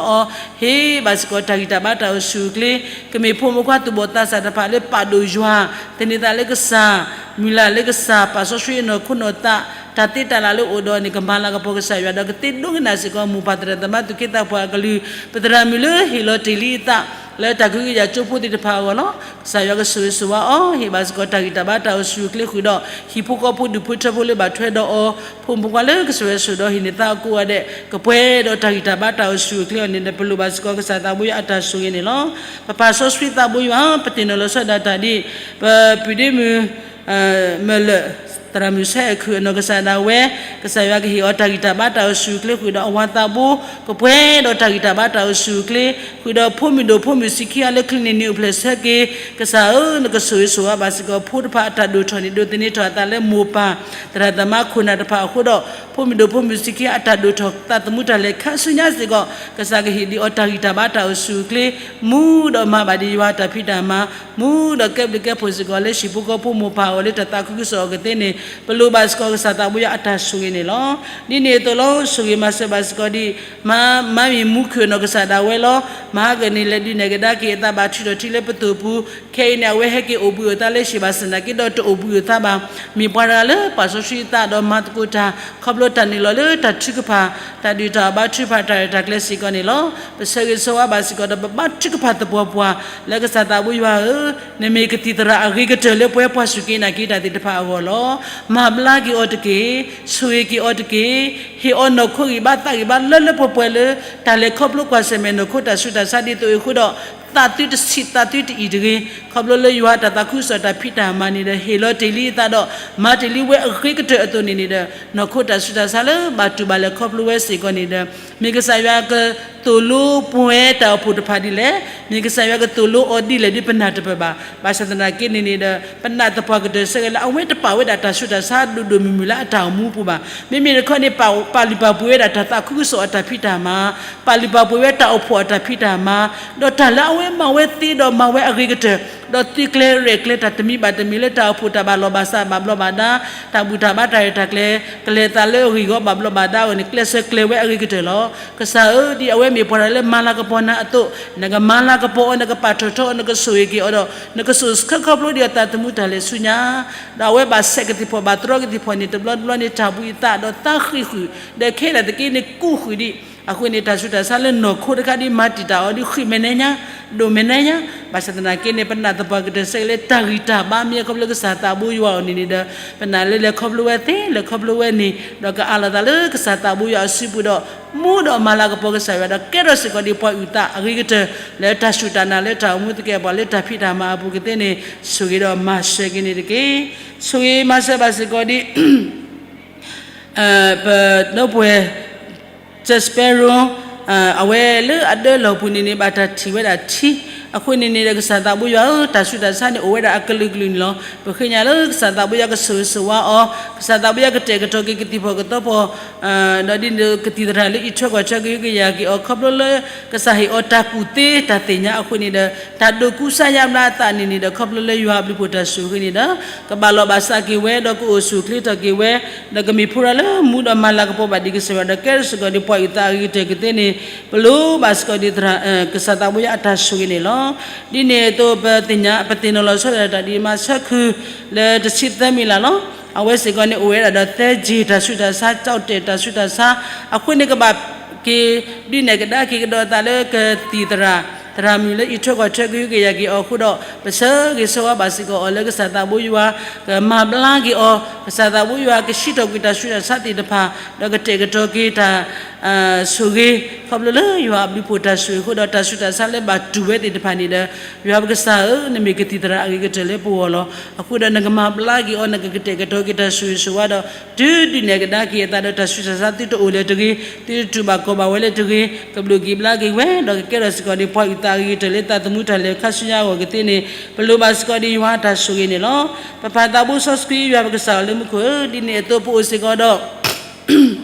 အီၤ, ဟ့ၣ်ဘၣ်စ့ၢ်ကီးတၢ်ဂံၢ်တၢ်ဘါတၢ်အိၣ်ဆူၣ်အိၣ်ချ့, ကမ့ၢ်ဖိမုၣ်ဖိခွါသူၣ်ဘီၣ်သးစၢ်တဖၣ်လၢပာ်ဒိၣ်ယွၤ, သန့ၤသးလၢကစၢ်, မုၢ်လၢ်လၢကစၢ်, ပာ်စီဆှံအနီၢ်ခိနီၢ်သး, တၢ်သ့တၢ်လၢ်လၢအိၣ်ဒီးန့ၣ် ကမၤလၤကပီၤကစၢ်ယွၤဒီးကသ့ဒိကနၣ်စ့ၢ်ကီးမိၢ်ပၢ်သရၣ်သမါသူၣ်က့သးပှၢ်အကလုၢ်, ပသရၣ်မုၣ်လၢဟ့ၣ်လီၤတ့ၢ်လံအသး လၢတၢ်ကဟုကယာ်ကၠိဖိသ့ၣ်တဖၣ်အဂီၢ်လီၤ. ကစၢ်ယွၤကဆိၣ်ဂ့ၤဆိၣ်ဝါအီၤ, ဟ့ၣ်ဘၣ်စ့ၢ်ကီးတၢ်ဂံၢ်တၢ်ဘါတၢ်အိၣ်ဆူၣ်အိၣ်ချ့ဃုာ်ဒီး ဟံၣ်ဖိဃီဖိဒူၣ်ဖိထၢဖိလၢဘၣ်ထွဲဒီးအီၤ, ဖိမုၣ်ဖိခွါလၢကစၢ်ယွၤဆိၣ်ဒီးဟ့ၣ်န့ၢ်သးအကိးဂၤဒဲး ကပှဲၤဒီးတၢ်ဂံၢ်တၢ်ဘါတၢ်အိၣ်ဆူၣ်အိၣ်ချ့အီၤန့ၣ်ဒီး ပလိၣ်ဘၣ်စ့ၢ်ကီးကစၢ်သးဘိယွၤအတၢ်ဆိၣ်ဂ့ၤန့ၣ်လီၤ. ပပာ်စီဆှံသးဘိယွၤ, ပသ့ၣ်နီၣ်လီၤဆီဒၣ်တၢ်ဒ် ပပုၢ်ဒ့မုၣ် မၢၢ်လၢာ် သရၣ်မုၣ်ဆၢအဲၣ်ခုၣ်အနီၢ်ကစၢ်ဒၣ်ဝဲ, ကစၢ်ယွၤကဟ့ၣ်အီၤတၢ်ဂံၢ်တၢ်ဘါတၢ်အိၣ်ဆူၣ်အိၣ်ချ့ဃုာ်ဒီးအဝၤသးဘိ, ကပှဲၤဒီးတၢ်ဂံၢ်တၢ်ဘါတၢ်အိၣ်ဆူၣ်အိၣ်ချ့, ဃုာ်ဒီးဖိမုၣ်ဒိၣ်ဖိမုၣ်ဆံးခံဂၤလၢချံးန့ၢ်နံၤအိၣ်ဖျဲၣ်ဆၢက့ၤ, ကစၢ်ဧၢ, နကဆိၣ်ဂ့ၤဆိၣ်ဝါဘၣ်စ့ၢ်ကီးဖိတဖၣ်အတၢ်ဒိၣ်ထီၣ်န့ၣ် ဒိးသန့ၤထီၣ်အသးလၢမိၢ်ပၢ် သရၣ်သမါခိၣ်နၢ်တဖၣ်အဃိဒီး ဖိမုၣ်ဒိၣ်ဖိမုၣ်ဆံးခံဂၤအတၢ်ဒိၣ်ထီၣ်သးသမူတၢ်လဲၤခါဆူညါစ့ၢ်ကီး ကစၢ်ကဟ့ၣ်ဒံးအီၤတၢ်ဂံၢ်တၢ်ဘါတၢ်အိၣ်ဆူၣ်အိၣ်ချ့, မူဒီးမၤဘၣ်ဒံးယွၤတၢ်ဖံးတၢ်မၤ, မူဒီးကဲဘျုးကဲဖှိၣ်စ့ၢ်ကီးလၢဟံၣ်ဖိဃီဖိမိၢ်ပၢ်အဂီၢ်လၢတၢ်သးခုကစီၣ်အဂီၢ်ကသ့န့ၣ် ပလိၣ်ဘၣ်စ့ၢ်ကီးကစၢ်သးဘိယွၤအတၢ်ဆိၣ်ဂ့ၤန့ၣ်လီၤ. ဒ်န့ၣ်အသိးလီၤ, ဆိၣ်ဂ့ၤမၤစၢၤဘၣ်စ့ၢ်ကီးဒံး မါမံၤမူခုၣ်အနီၢ်ကစၢ်ဒၣ်ဝဲလီၤ. မဟါကန့ၣ် လဲၤဒုးနဲၣ်ကဒါက့ၤအသးဘၣ်ထုးထီၣ်ထံလၢပသိၣ်ပူၤ, ခဲအံၤန့ၣ် အဝဲဟဲက့ၤအိၣ်ဘှံးအိၣ်သါလၢဟံၣ်ဘၣ်ဆၣ်သနာ်က့ဒီးတအိၣ်ဘှံးအိၣ်သါဘၣ်. မ့ၢ်ပှၤတဂၤလၢပာ်စီဆှံအသးဒီးမၤသကိးတၢ် ခီဖျိတၢ်နုာ်လီၤလၢတၢ်ထုကဖၣ်, တၢ်ဒုၣ်တၢ်အီၣ်ဘါထုကဖၣ်တၢ်ရဲၣ်တၢ်ကျဲၤစ့ၢ်ကီးန့ၣ်လီၤ. ပဆၢဂ့ၤဆၢဝါဘၣ်စ့ၢ်ကီးဒီးပဘါထုကဖၣ်သပှၢ်ပှၢ် လၢကစၢ်သးဘိယွၤဧၢ, နမ့ၢ်ကသံၣ်သရၣ်အဂ့ၤကတၢၢ်လၢပဝဲပှၤစူၢ်က့ၤနာ်က့ၤတၢ်သ့ၣ်တဖၣ်အဂီၢ်လီၤ. မၤဘျါက့ၤအီၤတက့ၢ်, ဆိၣ်ဂ့ၤက့ၤအီၤတက့ၢ်, ဟ့ၣ်အီၤနီၢ်ခိဂံၢ်ဘါသးဂံၢ်ဘါလၢလၢပှဲၤပှဲၤလၢ တၢ်လဲၤခီဖျိကွၢ်ဆၢၣ်မဲာ်နီၢ်ခိတၢ်ဆူးတၢ်ဆါဒ်သိးအံၤအဃိဒီး သးသုတဆံးသးသုတအံၤတဂ့ၤ, ခီဖျိလၢယွၤတၢ်သးခုကစီၣ်တၢ်ဖံးတၢ်မၤန့ၣ်ဒီး ဟ့ၣ်လီၤတ့ၢ်လံအသးဒီး မၤတ့ၢ်လံဝဲအဂ့ၤကတၢၢ်အသိးန့ၣ်န့ၣ်ဒီး နီၢ်ခိတၢ်ဆူးတၢ်ဆါလၢဘၣ်တူၢ်ဘၣ်လဲၤခီဖျိဝဲစ့ၢ်ကီးန့ၣ်ဒီး မ့ၢ်ကစၢ်ယွၤကသိၣ်လိပှဲၤတၢ်အိၣ်ဖှိၣ်တဖၣ်ဒ်လဲၣ်, မ့ၢ်ကစၢ်ယွၤကသိၣ်လိအီၤဒ်လဲၣ်ဒ်ပနၢ်တပၢၢ်ဘၣ်. ဘၣ်ဆၣ်သနာ်က့န့ၣ်န့ၣ်ဒီး ပနၢ်သပှၢ်ကတၢၢ်ဆၢက့ၤလၢအဝဲတပာ်ဝဲဒၣ်တၢ်ဆူးတၢ်ဆါဒိၣ်ဒိၣ်မုၢ်မုၢ်လၢအတၢ်အိၣ်မူပူၤဘၣ်. မ့မ့ၢ်တခီန့ၣ် ပာ်လုၢ်ပာ်ပှ့ၤဝဲဒၣ်တၢ်သးခုကစီၣ်အတၢ်ဖံးတၢ်မၤ, ပာ်လုၢ်ပာ်ပှ့ၤဝဲတၢ်အိၣ်ဖှိၣ်အတၢ်ဖံးတၢ်မၤ, ဒီးတၢ်လၢအဝဲမၤဝဲသ့ဒီးမၤဝဲအဂ့ၤကတၢၢ်, ဒီးသ့ကျဲရဲၣ်ကျဲၤတၢ်တမံၤဘၣ်တမံၤလၢတၢ်အိၣ်ဖှိၣ်တၢ်ဘၣ်လီၢ်ဘၣ်စးဘၣ်ဘျီးဘၣ်ဒါ, တၢ်ဘူၣ်တၢ်ဘါတၢ်ရဲၣ်တၢ်ကျဲၤ, ကလဲၤသးလၢအဂ့ၢ်ဂီၢ်ဘၣ်ဘျီးဘၣ်ဒါအဂီၢ်န့ၣ် ကျဲးစၢးကျဲၤဝဲအဂ့ၤကတၢၢ်လီၤ. ကစၢ်ဧၢ, ဒ်အဝဲမ့ၢ်ပှၤတဂၤလၢမၤလၤကပီၤနၤအသိး, နကမၤလၤကပီၤအီၤ, နကပာ်ထီၣ်ထီအီၤ, နကဆိၣ်ဂ့ၤက့ၤအီၤဒီး နကဆိၣ်ဆၢခီဖျိဒံးအီၤသးသမူတၢ်လဲၤဆူညါ, ဒီးအဝဲဘၣ်ဆဲးကသံၣ်ဖီၣ် ဘၣ်တြီကသံၣ်ဖီၣ်န့ၣ် တဘျီတဘျီန့ၣ် တၢ်ဘှံးအသးဒီးသးဃံးဃုာ်, ဒီးခဲဒၣ်တက့ၢ်န့ၣ် ကူးဃုာ်ဒံး. အဃိန့ၣ် တၢ်ဆူးတၢ်ဆါလၢနီၢ်ခိတခါဒ်မၤတံာ်တာ်အီၤဒ်ဃံးမဲာ်နဲညါ, ဒိၣ်မဲာ်နဲညါ, ဘၣ်ဆၣ်သနာ်က့န့ၣ် ပနၢ်သပှၢ်ကတၢၢ်ဆၢက့ၤလၢတၢ်ဂံၢ်တၢ်ဘါမ့ၢ်ခီဖျိကစၢ်သးဘိယွၤအီၤန့ၣ်န့ၣ်ဒီး ပနၢ်လၢလဲၤခီဖျိဝဲသ့ လဲၤခီဖျိဝဲန့ၣ် ဒီးကအးလီၤသးလၢကစၢ်သးဘိယွၤအစုပူၤဒီး မူဒီးမၤလၤကပီၤကစၢ်ယွၤဒီး ကဲထီၣ်စ့ၢ်ကီးဒံးပှၤအုၣ်သးအဂ့ၤကတၢၢ် လၢတၢ်စူၢ်တၢ်နာ်လၢတၢ်အိၣ်မူသကဲးပဝးလၢတၢ်ဖံးတၢ်မၤအပူၤကသ့န့ၣ် ဆိၣ်ဂ့ၤဒီးမၤစၢၤက့ၤန့ၣ်တက့ၢ်. ဆိၣ်ဂ့ၤမၤစၢၤဘၣ်စ့ၢ်ကီးဒံး ပဒီပုၢ်ဝဲၢ် Jack Sparrow အဝဲလၢအဒၢလီၢ်ပူၤန့ၣ်န့ၣ် ဘၣ်တၢ်ထံၣ်ဝဲဒၣ်ထံ, အဃိန့ၣ်န့ၣ်ဒီး ကစၢ်သးဘိယွၤဧၢ, တၢ်ဆူးတၢ်ဆါန့ၣ်အိၣ်ဝဲဒၣ်အကလုာ်ကလုာ်န့ၣ်လီၤ. ပဃ့ကညးလၢကစၢ်သးဘိယွၤကဆိၣ်ဂ့ၤဆိၣ်ဝါအီၤ, ကစၢ်သးဘိယွၤကတဲာ်ကတီၤက့ၤကသံၣ်ဖီၣ်ကသီဖီၣ် ဒီးဒ်န့ၣ်ကသံၣ်သရၣ်လၢအံးထွဲကွၢ်ထွဲကဟုကယာ်က့ၤအီၤ ခီဖျိလၢ ကစၢ်ဟ့ၣ်အီၤတၢ်ကူၣ်သ့တၢ်သ့ၣ်ညါအဃိန့ၣ်ဒီး တၢ်ဒိးကူစါယါဘျါအသးန့ၣ်န့ၣ်ဒီး ခီဖျိလၢယွၤအဘျုးဖှိၣ်တၢ်ဆိၣ်ဂ့ၤန့ၣ်ဒီး ကဘၣ်လီၢ်ဘၣ်စးက့ၤဝဲ ဒီးကအိၣ်ဆူၣ်အိၣ်ချ့ထီၣ်က့ၤဝဲ, ဒီးကမ့ၢ်ဖိရၤလၢမူဒီးမၤလၤကပီၤဘၣ်ဒံးကစၢ်ယွၤ ဒီးကဲထီၣ်စ့ၢ်ကီးဒံးပှၤအုၣ်သးအဂ့ၤကတၢၢ်ကသ့န့ၣ် ပလိၣ်ဘၣ်စ့ၢ်ကီးဒံး ကစၢ်သးဘိယွၤအတၢ်ဆိၣ်ဂ့ၤန့ၣ်လီၤ. ဒ်န့ၣ်အသိး ပသ့ၣ်နီၣ်လီၤဆီဒၣ်တၢ်ဒ်အံၤ မၤဆၢခုၣ်လၢတဆံသၢမံၤလၢ်လီၤ. အဝဲစ့ၢ်ကီးန့ၣ်အိၣ်ဝဲဒၣ်ဒီးသၢကၠ့ၢ်တၢ်ဆူးတၢ်ဆါ ကၠီၣ်တဲၣ်တၢ်ဆူးတၢ်ဆါ အဃိန့ၣ်ကဘၣ်က့ၤဒုးနဲၣ်ကဒါက့ၤကဒီးသးလၢကသံၣ်သရၣ် သရၣ်မုၣ်လၢအံးထွဲကွၢ်ထွဲကဟုကယာ်က့ၤအီၤအဃိဒီး ပဆၢဂ့ၤဆၢဝါဘၣ်စ့ၢ်ကီးအီၤလၢကစၢ်သးဘိယွၤ ကမၤဘျါက့ၤအီၤ ကစၢ်သးဘိယွၤကဆှံထီၣ်ကွံာ်တၢ်ဆူးတၢ်ဆါသ့ၣ်တဖၣ် ဒီးကတဲာ်ကတီၤက့ၤတၢ် ဆိၣ်ဂ့ၤ ခီဖျိလၢယွၤအဘျုးဖှိၣ်တၢ်ဆိၣ်ဂ့ၤအဃိဒီး တၢ်ဆူးတၢ်ဆါလၢဘၣ်တူၢ်ဝဲသ့ၣ်တဖၣ်န့ၣ်ဒီး ယွၤပကစၢ်ဧၢ, နမ့ၢ်ကသံၣ်သရၣ်အဂ့ၤကတၢၢ်လၢပဂီၢ်လီၤ. အဃိဒီးနကမၤဘျါက့ၤအီၤ နကကတဲာ်ကတီၤက့ၤတၢ်ဆိၣ်ဂ့ၤဆိၣ်ဝါဒီး တုၤဒုးနဲၣ်ကဒါက့ၤအသးဒီး တၢ်ဆူးတၢ်ဆါသုတအိၣ်လၢၤတဂ့ၤ, သုတတူၢ်ဘၣ်ခီၣ်ဘၣ်ဝဲလၢၤတဂ့ၤ, ကဘျုးက့ၤဘျါက့ၤဝဲ ဒီးကကဲထီၣ်စ့ၢ်ကီးဒံးပှၤအုၣ်သးအဂ့ၤကတၢၢ်လၢသးသမူတၢ်လဲၤခါဆူညါအဂီၢ်ကသ့န့ၣ် ပလိၣ်ဘၣ်စ့ၢ်ကီးဒံးယွၤအတၢ်ဆိၣ်ဂ့ၤန့ၣ်လီၤ. ပပၢ်သးဘိစီဆှံယွၤပကစၢ်အလၢမူခိၣ်ဧၢ, ဒ်န့ၣ်အသိးပအိၣ်စ့ၢ်ကီးဒီး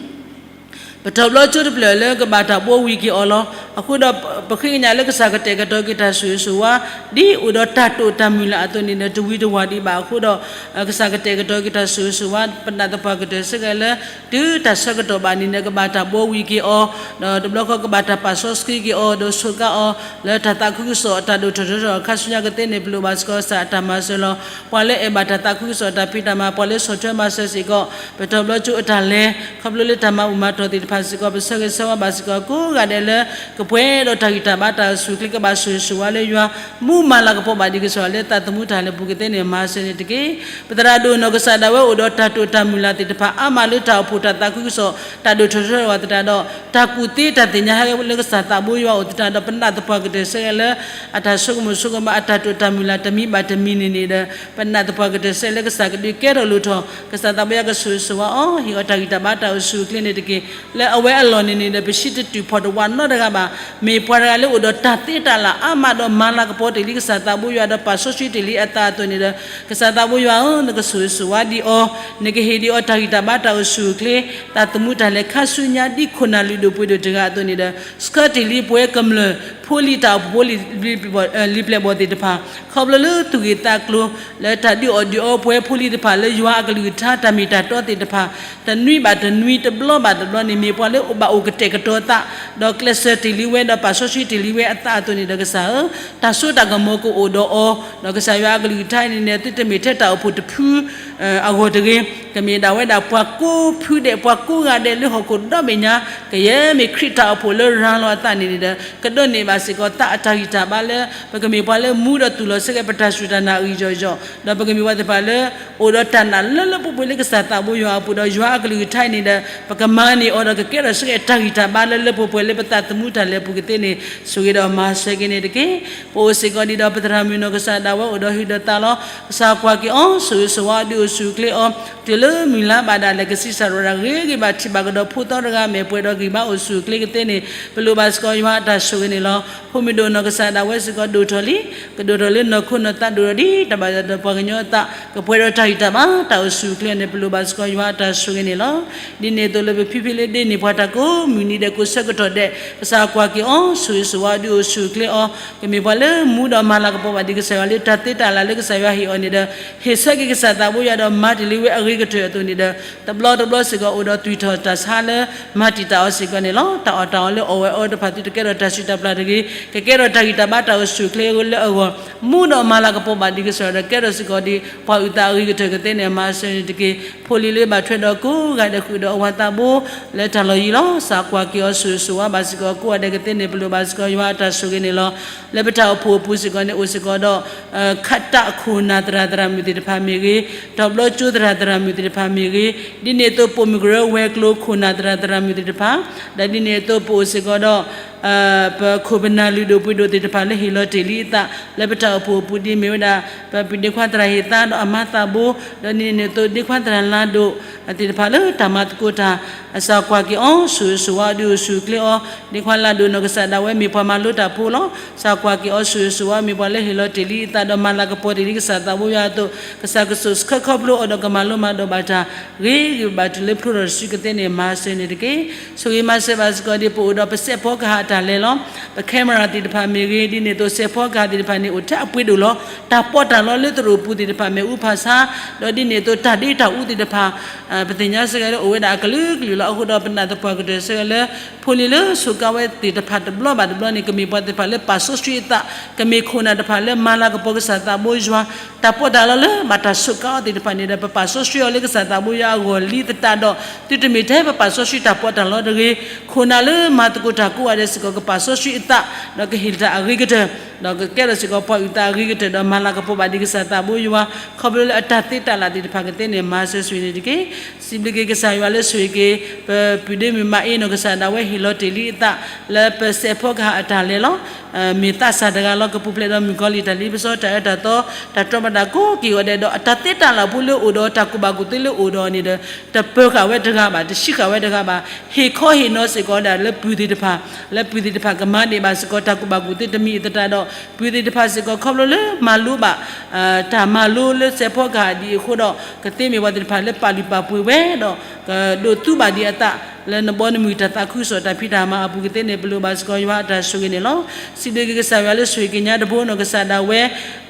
ပထီၣ်ဘျီကၠိတဖျၢၣ်လၢကဘၣ်တၢ်ဘှီဝံၤက့ၤအီၤလီၤ. အဃိဒီး ပဃ့ကညးလၢကစၢ်ကတဲာ်ကတီၤက့ၤတၢ်ဆိၣ်ဂ့ၤဆိၣ်ဝါ ဒ်အိၣ်ဒီးတၢ်တိာ်တၢ်မုၢ်လၢ်အသိးန့ၣ်ဒီး တဝံၤတဝၢ်ဒံးဘၣ်အဃိဒီး ကစၢ်ကတဲာ်ကတီၤက့ၤတၢ်ဆိၣ်ဂ့ၤဆိၣ်ဝါ ပနၢ်သပှၢ်ကတၢၢ်စ့ၢ်ကီးလၢ တုၤတၢ်ဆၢကတီၢ်ဘၣ်န့ၣ်ဒီး ကဘၣ်တၢ်ဘှီဝံၤက့ၤအီၤ, ဒီးတဘျီဃီကဘၣ်တၢ်ပာ်စီဆှံက့ၤအီၤ ဒီးဆိးကါအီၤ လၢတၢ်သးခုကစီၣ်အတၢ်ဒိၣ်ထီၣ်ထီထီၣ်အခါဆူညါကသ့န့ၣ် ပလိၣ်ဘၣ်စ့ၢ်ကီးကစၢ်အတၢ်မၤစၢၤလီၤ. ပှၤလၢအဲၣ်ဘၣ်တၢ်သးခုကစီၣ်အတၢ်ဖံးတၢ်မၤ ပှၤလၢဆီၣ်ထွဲမၤစၢၤစ့ၢ်ကီး ပထီၣ်ဘျီကၠိအတၢ်လဲၤ ခီဖျိလၢတၢ်မၤဘူၣ်မၤတီၢ်သ့ၣ်တဖၣ်စ့ၢ်ကီး ပဆၢဂ့ၤဆၢဝါဘၣ်စ့ၢ်ကီး ကိးဂၤဒဲးလၢ ကပှဲၤဒီးတၢ်ဂံၢ်တၢ်ဘါတၢ်အိၣ်ဆူၣ်အိၣ်ချ့ ကဘၣ်ဆိၣ်ဂ့ၤဆိၣ်ဝါလၢယွၤ မူမၤလၤကပီၤဘၣ်ဒံးကစၢ်လၢသးသမူတၢ်လဲၤပူၤကသ့န့ၣ် မၤစၢၤန့ၣ်တက့ၢ်. ပသရၣ်ဒိၣ်နီၢ်ကစၢ်ဒၣ်ဝဲအိၣ်ဒီးတၢ်တိာ်တၢ်မုၢ်လၢ်သ့ၣ်တဖၣ် အါမးလၢတၢ်အိၣ်ဖှိၣ်တၢ်သးခုကစီၣ် တၢ်ဒိၣ်ထီၣ်ထီထီၣ်ဝဲသတးဒီး တၢ်ကူၣ်သ့တၢ်သ့ၣ်ညါဟဲလၢကစၢ်သးဘိယွၤအိၣ်သတးဒီး ပနၢ်သပှၢ်ကတၢၢ်စ့ၢ်ကီးလၢ အတၢ်ဆိကမိၣ်ဆိကမး အတၢ်တိာ်တၢ်မုၢ်လၢ်တမံၤဘၣ်တမံၤန့ၣ်န့ၣ်ဒီး ပနၢ်သပှၢ်ကတၢၢ်စ့ၢ်ကီးလၢကစၢ်ကဒုးကဲထီၣ်လိၣ်ထီၣ် ကစၢ်သးဘိယွၤကဆိၣ်ဂ့ၤဆိၣ်ဝါအီၤ ဟ့ၣ်အီၤတၢ်ဂံၢ်တၢ်ဘါတၢ်အိၣ်ဆူၣ်အိၣ်ချ့န့ၣ်တက့ၢ်. လၢအဝဲအလီၢ်န့ၣ်န့ၣ်ဒီး ပစံးတတုာ်ဖီၣ်တဝးနီတဂၤဘၣ်. မ့ၢ်ပှၤတဂၤလၢအိၣ်ဒီးတၢ်သ့တၢ်လၢ်အါမးဒီးမၤလၤကပီၤတ့ၢ်လံကစၢ်သးဘိယွၤဒီးပာ်စီဆှံတ့ၢ်လံအသးအသိးန့ၣ်ဒီး ကစၢ်သးဘိယွၤဧၢ, နကဆိၣ်ဂ့ၤဆိၣ်ဝါဒံးအီၤ, နကဟ့ၣ်ဒံးအီၤတၢ်ဂံၢ်တၢ်ဘါတၢ်အိၣ်ဆူၣ်အိၣ်ချ့, သးသမူတၢ်လဲၤခါဆူညါဒ်ခိၣ်နၢ်လုၢ်ဒိၣ်ပှ့ၤဒိၣ်တဂၤအသိးန့ၣ်ဒီး ဆှၢတ့ၢ်လံပှၤကမျၢၢ် ဖိလံၤတၢ်အိၣ်ဖှိၣ်ဖိလံၤ လံာ်ပျဲၢ်ဘီၣ်သ့ၣ်တဖၣ် ခီဖျိလၢသူၣ်ဂ့ၢ်သးကျိၤ လၢတၢ်ဒုးအီၣ်ဒုးအီပှၤဖိလံၤတဖၣ်လၢယွၤအကလုၢ်ကထါတၢ်မ့ၢ်တၢ်တီသ့ၣ်တဖၣ် တနွံဘၣ်တနွံတဘျီဘၣ်တဘျီန့ၣ် မ့ၢ်ပှၤလၢအိၣ်ဘၣ်အိၣ်ကတဲာ်ကတီၤသး ဒီးကျဲးစၢးတ့ၢ်လံဝဲ ဒီးပာ်စီဆှံတ့ၢ်လံဝဲအသးအသိးန့ၣ်ဒီးကစၢ်ဧၢ, တၢ်စိတၢ်ကမီၤကအိၣ်ဒီးအီၤ, ဒီးကစၢ်ယွၤအကလုၢ်ကထါန့ၣ်န့ၣ် သုတမ့ၢ်ထဲတၢ်အိၣ်ဖှိၣ်တဖု အဂီၢ်တဂ့ၤ, ကမ့ၢ်ဒၣ်ဝဲဒၣ်ပှၤကိးဖုဒဲး ပှၤကိးဂၤဒဲးလၢဟီၣ်ခိၣ်ဒီဘ့ၣ်ညါ ကယဲၢ်မ့ၢ်ခရံာ်တၢ်အိၣ်ဖှိၣ်လၢရၤလီၤအသးန့ၣ်န့ၣ်ဒီး ကဒိးန့ၢ်ဘၣ် စ့ၢ်ကီးသးအတၢ်ဂံၢ်တၢ်ဘါလၢ ပကမ့ၢ်ပှၤလၢမူဒီးတူၢ်လိာ်ဆၢက့ၤပတၢ်စူၢ်တၢ်နာ်အဂံၢ်ယီၢ်ယီၢ်, ဒီးပကမ့ၢ်ပှၤသ့ၣ်တဖၣ်လၢ အိၣ်ဒီးတၢ်နာ်လၢလၢပှဲၤပှဲၤလၢကစၢ်သးဘိယွၤအပူၤ ဒီးယွၤအကလုၢ်ကထါအံၤန့ၣ်ဒီး ပကမၤန့ၢ်အီၤဒီးကကဲထီၣ်ဆၢက့ၤတၢ်ဂံၢ်တၢ်ဘါလၢလၢပှဲၤပှဲၤလၢပသးသမူတၢ်လဲၤအပူၤကသ့န့ၣ် ဆိၣ်ဂ့ၤဒီးမၤစၢၤက့ၤန့ၣ်တက့ၢ်. ပအိၣ်စ့ၢ်ကီးဒ်ဒီးပသရၣ်မုၣ်နီၢ်ကစၢ်ဒၣ်ဝဲအိၣ်ဒီးဟုးဒီးသးလီၤ. ကစၢ်ကွၢ်က့ၤအီၤ ဆိၣ်ဂ့ၤဆိၣ်ဝါအီၤ ဒုးအိၣ်ဆူၣ်အိၣ်ချ့အီၤ တုၤလၢမုၢ်လါဘၣ်ဒၣ်လဲာ် ကဆံးစၢ်ရၤရၤဂ့ၤဂ့ၤဘၣ်ထံးဘၣ်ကဒီးဖိသီတဂၤ မဲာ်ပှဲၤဒီးဂံၢ်ဘါအိၣ်ဆူၣ်အိၣ်ချ့ကသ့န့ၣ် ပလိၣ်ဘၣ်စ့ၢ်ကီးယွၤအတၢ်ဆိၣ်ဂ့ၤန့ၣ်လီၤ. ဖိမုၣ်ဒိၣ်နီၢ်ကစၢ်ဒၣ်ဝဲစ့ၢ်ကီးဒိၣ်ထီၣ်လံ, ကဒိၣ်ထီၣ်လၢနီၢ်ခိနီၢ်သးဒိၣ်ထီၣ်ဒ်တၢ်ဘၣ်ယွၤဒီးပှၤကညီအသး ကပှဲၤဒီးတၢ်ဂံၢ်တၢ်ဘါ တၢ်အိၣ်ဆူၣ်အိၣ်ချ့န့ၣ် ပလိၣ်ဘၣ်စ့ၢ်ကီးယွၤအတၢ်ဆိၣ်ဂ့ၤန့ၣ်လီၤ. ဒ်န့ၣ်အသိးလၢပဖံဖံလၢဒ့န့ၢ်ပှၤတၢ်ကိးမုၢ်နံၤဒဲးကိးဆၢကတီၢ်ဒဲး ကစၢ်ကွၢ်က့ၤအီၤ ဆိၣ်ဂ့ၤဆိၣ်ဝါအီၤ ဒုးအိၣ်ဆူၣ်အိၣ်ချ့အီၤ ကမ့ၢ်ပှၤလၢမူဒီးမၤလၤကပီၤဘၣ်ဒံးကစၢ်ယွၤလၢ တၢ်သ့တၢ်လၢ်လၢကစၢ်ယွၤဟ့ၣ်အီၤန့ၣ်ဒီး ဟ့ၣ်ဆၢက့ၤကစၢ်သးဘိယွၤဒီးမၤတ့ၢ်လံဝဲအဂ့ၤကတၢၢ်အသိးန့ၣ်ဒီး တဘျီတဘျီစ့ၢ်ကီးအိၣ်ဒီးသွံၣ်ထီၣ်တၢ်ဆါလၢ မၤတံာ်တာ်အီၤစ့ၢ်ကီးန့ၣ်လီၤ. တၢ်အီၣ်တၢ်အီလၢအီၣ်ဝဲအီတဖၣ် သုတကဲထီၣ်တၢ်ဆူၣ်တၢ်ပျၢ်တဂ့ၤ, ကကဲထီၣ်တၢ်ဂံၢ်တၢ်ဘါတၢ်အိၣ်ဆူၣ်အိၣ်ချ့လၢအဂီၢ် မူဒီးမၤလၤကပီၤဘၣ်ဒံးကစၢ်ယွၤဒီး ကဲထီၣ်စ့ၢ်ကီးဒ်ပှၤအုၣ်သးအဂ့ၤကတၢၢ်ကသ့န့ၣ် မၤစၢၤန့ၣ်တက့ၢ်. ဖိလံၤလၢဘၣ်ထွဲဒီးကိးဂၤဒဲးဃုာ်ဒီးအဝၤသးဘိ လၢတၢ်လီၢ်ယံၤလီၤ. ကစၢ်ကွၢ်က့ၤအီၤ ဆိၣ်ဂ့ၤဆိၣ်ဝါဘၣ်စ့ၢ်ကီးကိးဂၤဒဲးကသ့န့ၣ် ပလိၣ်ဘၣ်စ့ၢ်ကီးယွၤအတၢ်ဆိၣ်ဂ့ၤန့ၣ်လီၤ. လၢပတၢ်အိၣ်ဖှိၣ်အပူၤစ့ၢ်ကီးန့ၣ် အိၣ်စ့ၢ်ကီးဒီး ခးတၢ်ခိၣ်နၢ်သရၣ်သရၣ်မုၣ်သ့ၣ်တဖၣ်မ့ၢ်ဂ့ၤ, တီၤဘျီကၠိသရၣ်သရၣ်မုၣ်သ့ၣ်တဖၣ်မ့ၢ်ဂ့ၤ, ဒ်န့ၣ်အသိးပိာ်မုၣ်ကရၢဝဲၤကျိၤခိၣ်နၢ်သရၣ်သရၣ်မုၣ်သ့ၣ်တဖၣ်, ဒီးဒ်န့ၣ်အသိးပအိၣ်စ့ၢ်ကီးဒီး ပခိၣ်ပနၢ်လုၢ်ဒိၣ်ပှ့ၤဒိၣ်သ့ၣ်တဖၣ်လၢဟ့ၣ်လီၤတ့ၢ်လံအသး လၢပတၢ်အိၣ်ဖှိၣ်အပူၤဒ်မ့ၢ်ဝဲဒၣ် ပဒ့ခွါသရၣ်ဟ့ၣ်သါဒီးအမါသးဘိ, ဒီးဒ်န့ၣ်အသိးဒ့ခွါသရၣ်လါဒိၣ် သ့ၣ်တဖၣ်လၢတၢ်မၤသကိးတၢ် ကစၢ်ကွၢ်က့ၤအီၤ ဆိၣ်ဂ့ၤဆိၣ်ဝါအီၤ ဒုးအိၣ်ဆူၣ်အိၣ်ချ့အီၤ, ဒ့ခွါလါဒိၣ်နီၢ်ကစၢ်ဒၣ်ဝဲမ့ၢ်ပှၤမၤလိတၢ်ဖိလီၤ. ကစၢ်ကွၢ်က့ၤအီၤ ဆိၣ်ဂ့ၤဆိၣ်ဝါအီၤ မ့ၢ်ပှၤလၢဟ့ၣ်လီၤတ့ၢ်လံအသးဒီး မၤလၤကပီၤတ့ၢ်လံကစၢ်သးဘိယွၤအသိး ကစၢ်ကဆိၣ်ဆၢခီဖျိအီၤဒီးကမၤလိမၤဒိးဘၣ်တၢ် ဂ့ၤဂ့ၤဘၣ်တုၤလၢဖျိထီၣ်တစုကသ့န့ၣ် မၤစၢၤန့ၣ်တက့ၢ်. ဆိၣ်ဂ့ၤမၤစၢၤဘၣ်စ့ၢ်ကီးဒ်ပအိၣ်ဒီးပစဲးဖီကဟၣ်အတၢ်လဲၤလီၤ. ပ camera သ့ၣ်တဖၣ်မ့ၢ်ဂ့ၤ, ဒ်န့ၣ်အသိးစဲးဖီကဟၣ်သ့ၣ်တဖၣ်န့ၣ် အိၣ်ထဲအပှ့ၤဒိၣ်လီၤ. တၢ်ပီးတၢ်လီလၢသရိာ်ပူၤသ့ၣ်တဖၣ်မ့ၢ်အူဖးဆါ, ဒီးဒ်န့ၣ်အသိးတၢ်ဒ့တၢ်အူသ့ၣ်တဖၣ် ပသ့ၣ်ညါစ့ၢ်ကီးလၢအိၣ်ဝဲဒၣ်အကလုာ်ကလုာ်လီၤ. အဃိဒီးပနာ်သပှၢ်ကတၢၢ်စ့ၢ်ကီးလၢ ဖိလံၤလၢဆိးကါဝဲသ့ၣ်တဖၣ်တဘျီဘၣ်တဘျီန့ၣ် ကမ့ၢ်ပှၤသ့ၣ်တဖၣ်လၢပာ်စီဆှံအသး, ကမ့ၢ်ခိၣ်နၢ်တဖၣ်လၢမၤလၤကပီၤကစၢ်သးဘိယွၤ, တၢ်ပီးတၢ်လီလၢဘၣ်တၢ်ဆိးကါအီၤသ့ၣ်တဖၣ်န့ၣ်ဒီး ပပာ်စီဆှံအီၤလၢကစၢ်သးဘိယွၤအဂီၢ်လံသတးဒီး သုတမ့ၢ်ထဲပပာ်စီဆှံတၢ်ပီးတၢ်လီတဂ့ၤ, ခိၣ်နၢ်လၢမၤသကိးတၢ်ကိးဂၤဒဲးစ့ၢ်ကီး ကပာ်စီဆှံအသး ဒီးကဟ့ၣ်တၢ်အဂ့ၤကတၢၢ် ဒီးကကဲထီၣ်စ့ၢ်ကီးပှၤအုၣ်သးအဂ့ၤကတၢၢ် ဒီးမၤလၤကပီၤဘၣ်ဒံးကစၢ်သးဘိယွၤ ခီဖျိလၢအတၢ်သ့တၢ်လၢ်သ့ၣ်တဖၣ်ကသ့န့ၣ် မၤစၢၤဆိၣ်ဂ့ၤန့ၣ်တက့ၢ်. စံးဘျုးက့ၤကစၢ်ယွၤလၢဆိၣ်ဂ့ၤက့ၤ ပပုၢ်ဒ့မုၣ်မၤအ့နီၢ်ကစၢ်ဒၣ်ဝဲဟ့ၣ်လီၤတ့ၢ်လံအသး လၢပစဲးဖီကဟၣ်အတၢ်လဲၤလီၤ. မ့ၢ်သးစၢ်တဂၤလီၤ ကပူၤဖျဲးဒီးမုၣ်ကီၤလံၢ်တၢ်လံပစီတၢ်အၢတၢ်သီ တၢ်တြီပဒၣ်ကိးက့ၤဂီၤဒဲးဒီး အတၢ်သ့တၢ်လၢ်ဖိလၢအိၣ်ဒီးတၢ်ကူၣ်ဘၣ်ကူၣ်သ့လၢအိၣ်ဒီးန့ၣ်ဒီး တပၢၤဃာ်ဝဲတဂၤဘၣ် တဆံးဃာ်ဝဲတဂၤဘၣ် ဟ့ၣ်ခီဟ့ၣ်နီၤစ့ၢ်ကီးဒၣ်လၢပုၢ်သ့ၣ်တဖၣ် လၢပုၢ်သ့ၣ်တဖၣ်ကမၤန့ၢ်ဘၣ်စ့ၢ်ကီးတၢ်ကူၣ်ဘၣ်ကူၣ်သ့တမံၤအသတးဒီး ပုၢ်သ့ၣ်တဖၣ်စ့ၢ်ကီးခီဖျိလၢမၤလိဘၣ် တၢ်မၤလိလၢစဲးဖီကဟၣ်ဒ်အံၤအဃိဒီး ကသ့မ့ၢ်ပှၤသ့ၣ်တဖၣ်လၢပာ်လုၢ်ပာ်ပှ့ၤဝဲဒီး ကဒိးသူဘၣ်ဒံးအသး လၢနဘီနမုၢ်တၢ်သးခုကစီၣ်တၢ်ဖံးတၢ်မၤအပူၤကသ့န့ၣ် ပလိၣ်ဘၣ်စ့ၢ်ကီးယွၤအတၢ်ဆိၣ်ဂ့ၤန့ၣ်လီၤ. စံးဘျုးက့ၤကစၢ်ယွၤလၢဆိၣ်ဂ့ၤက့ၤညါတဘိနီၢ်ကစၢ်ဒၣ်ဝဲ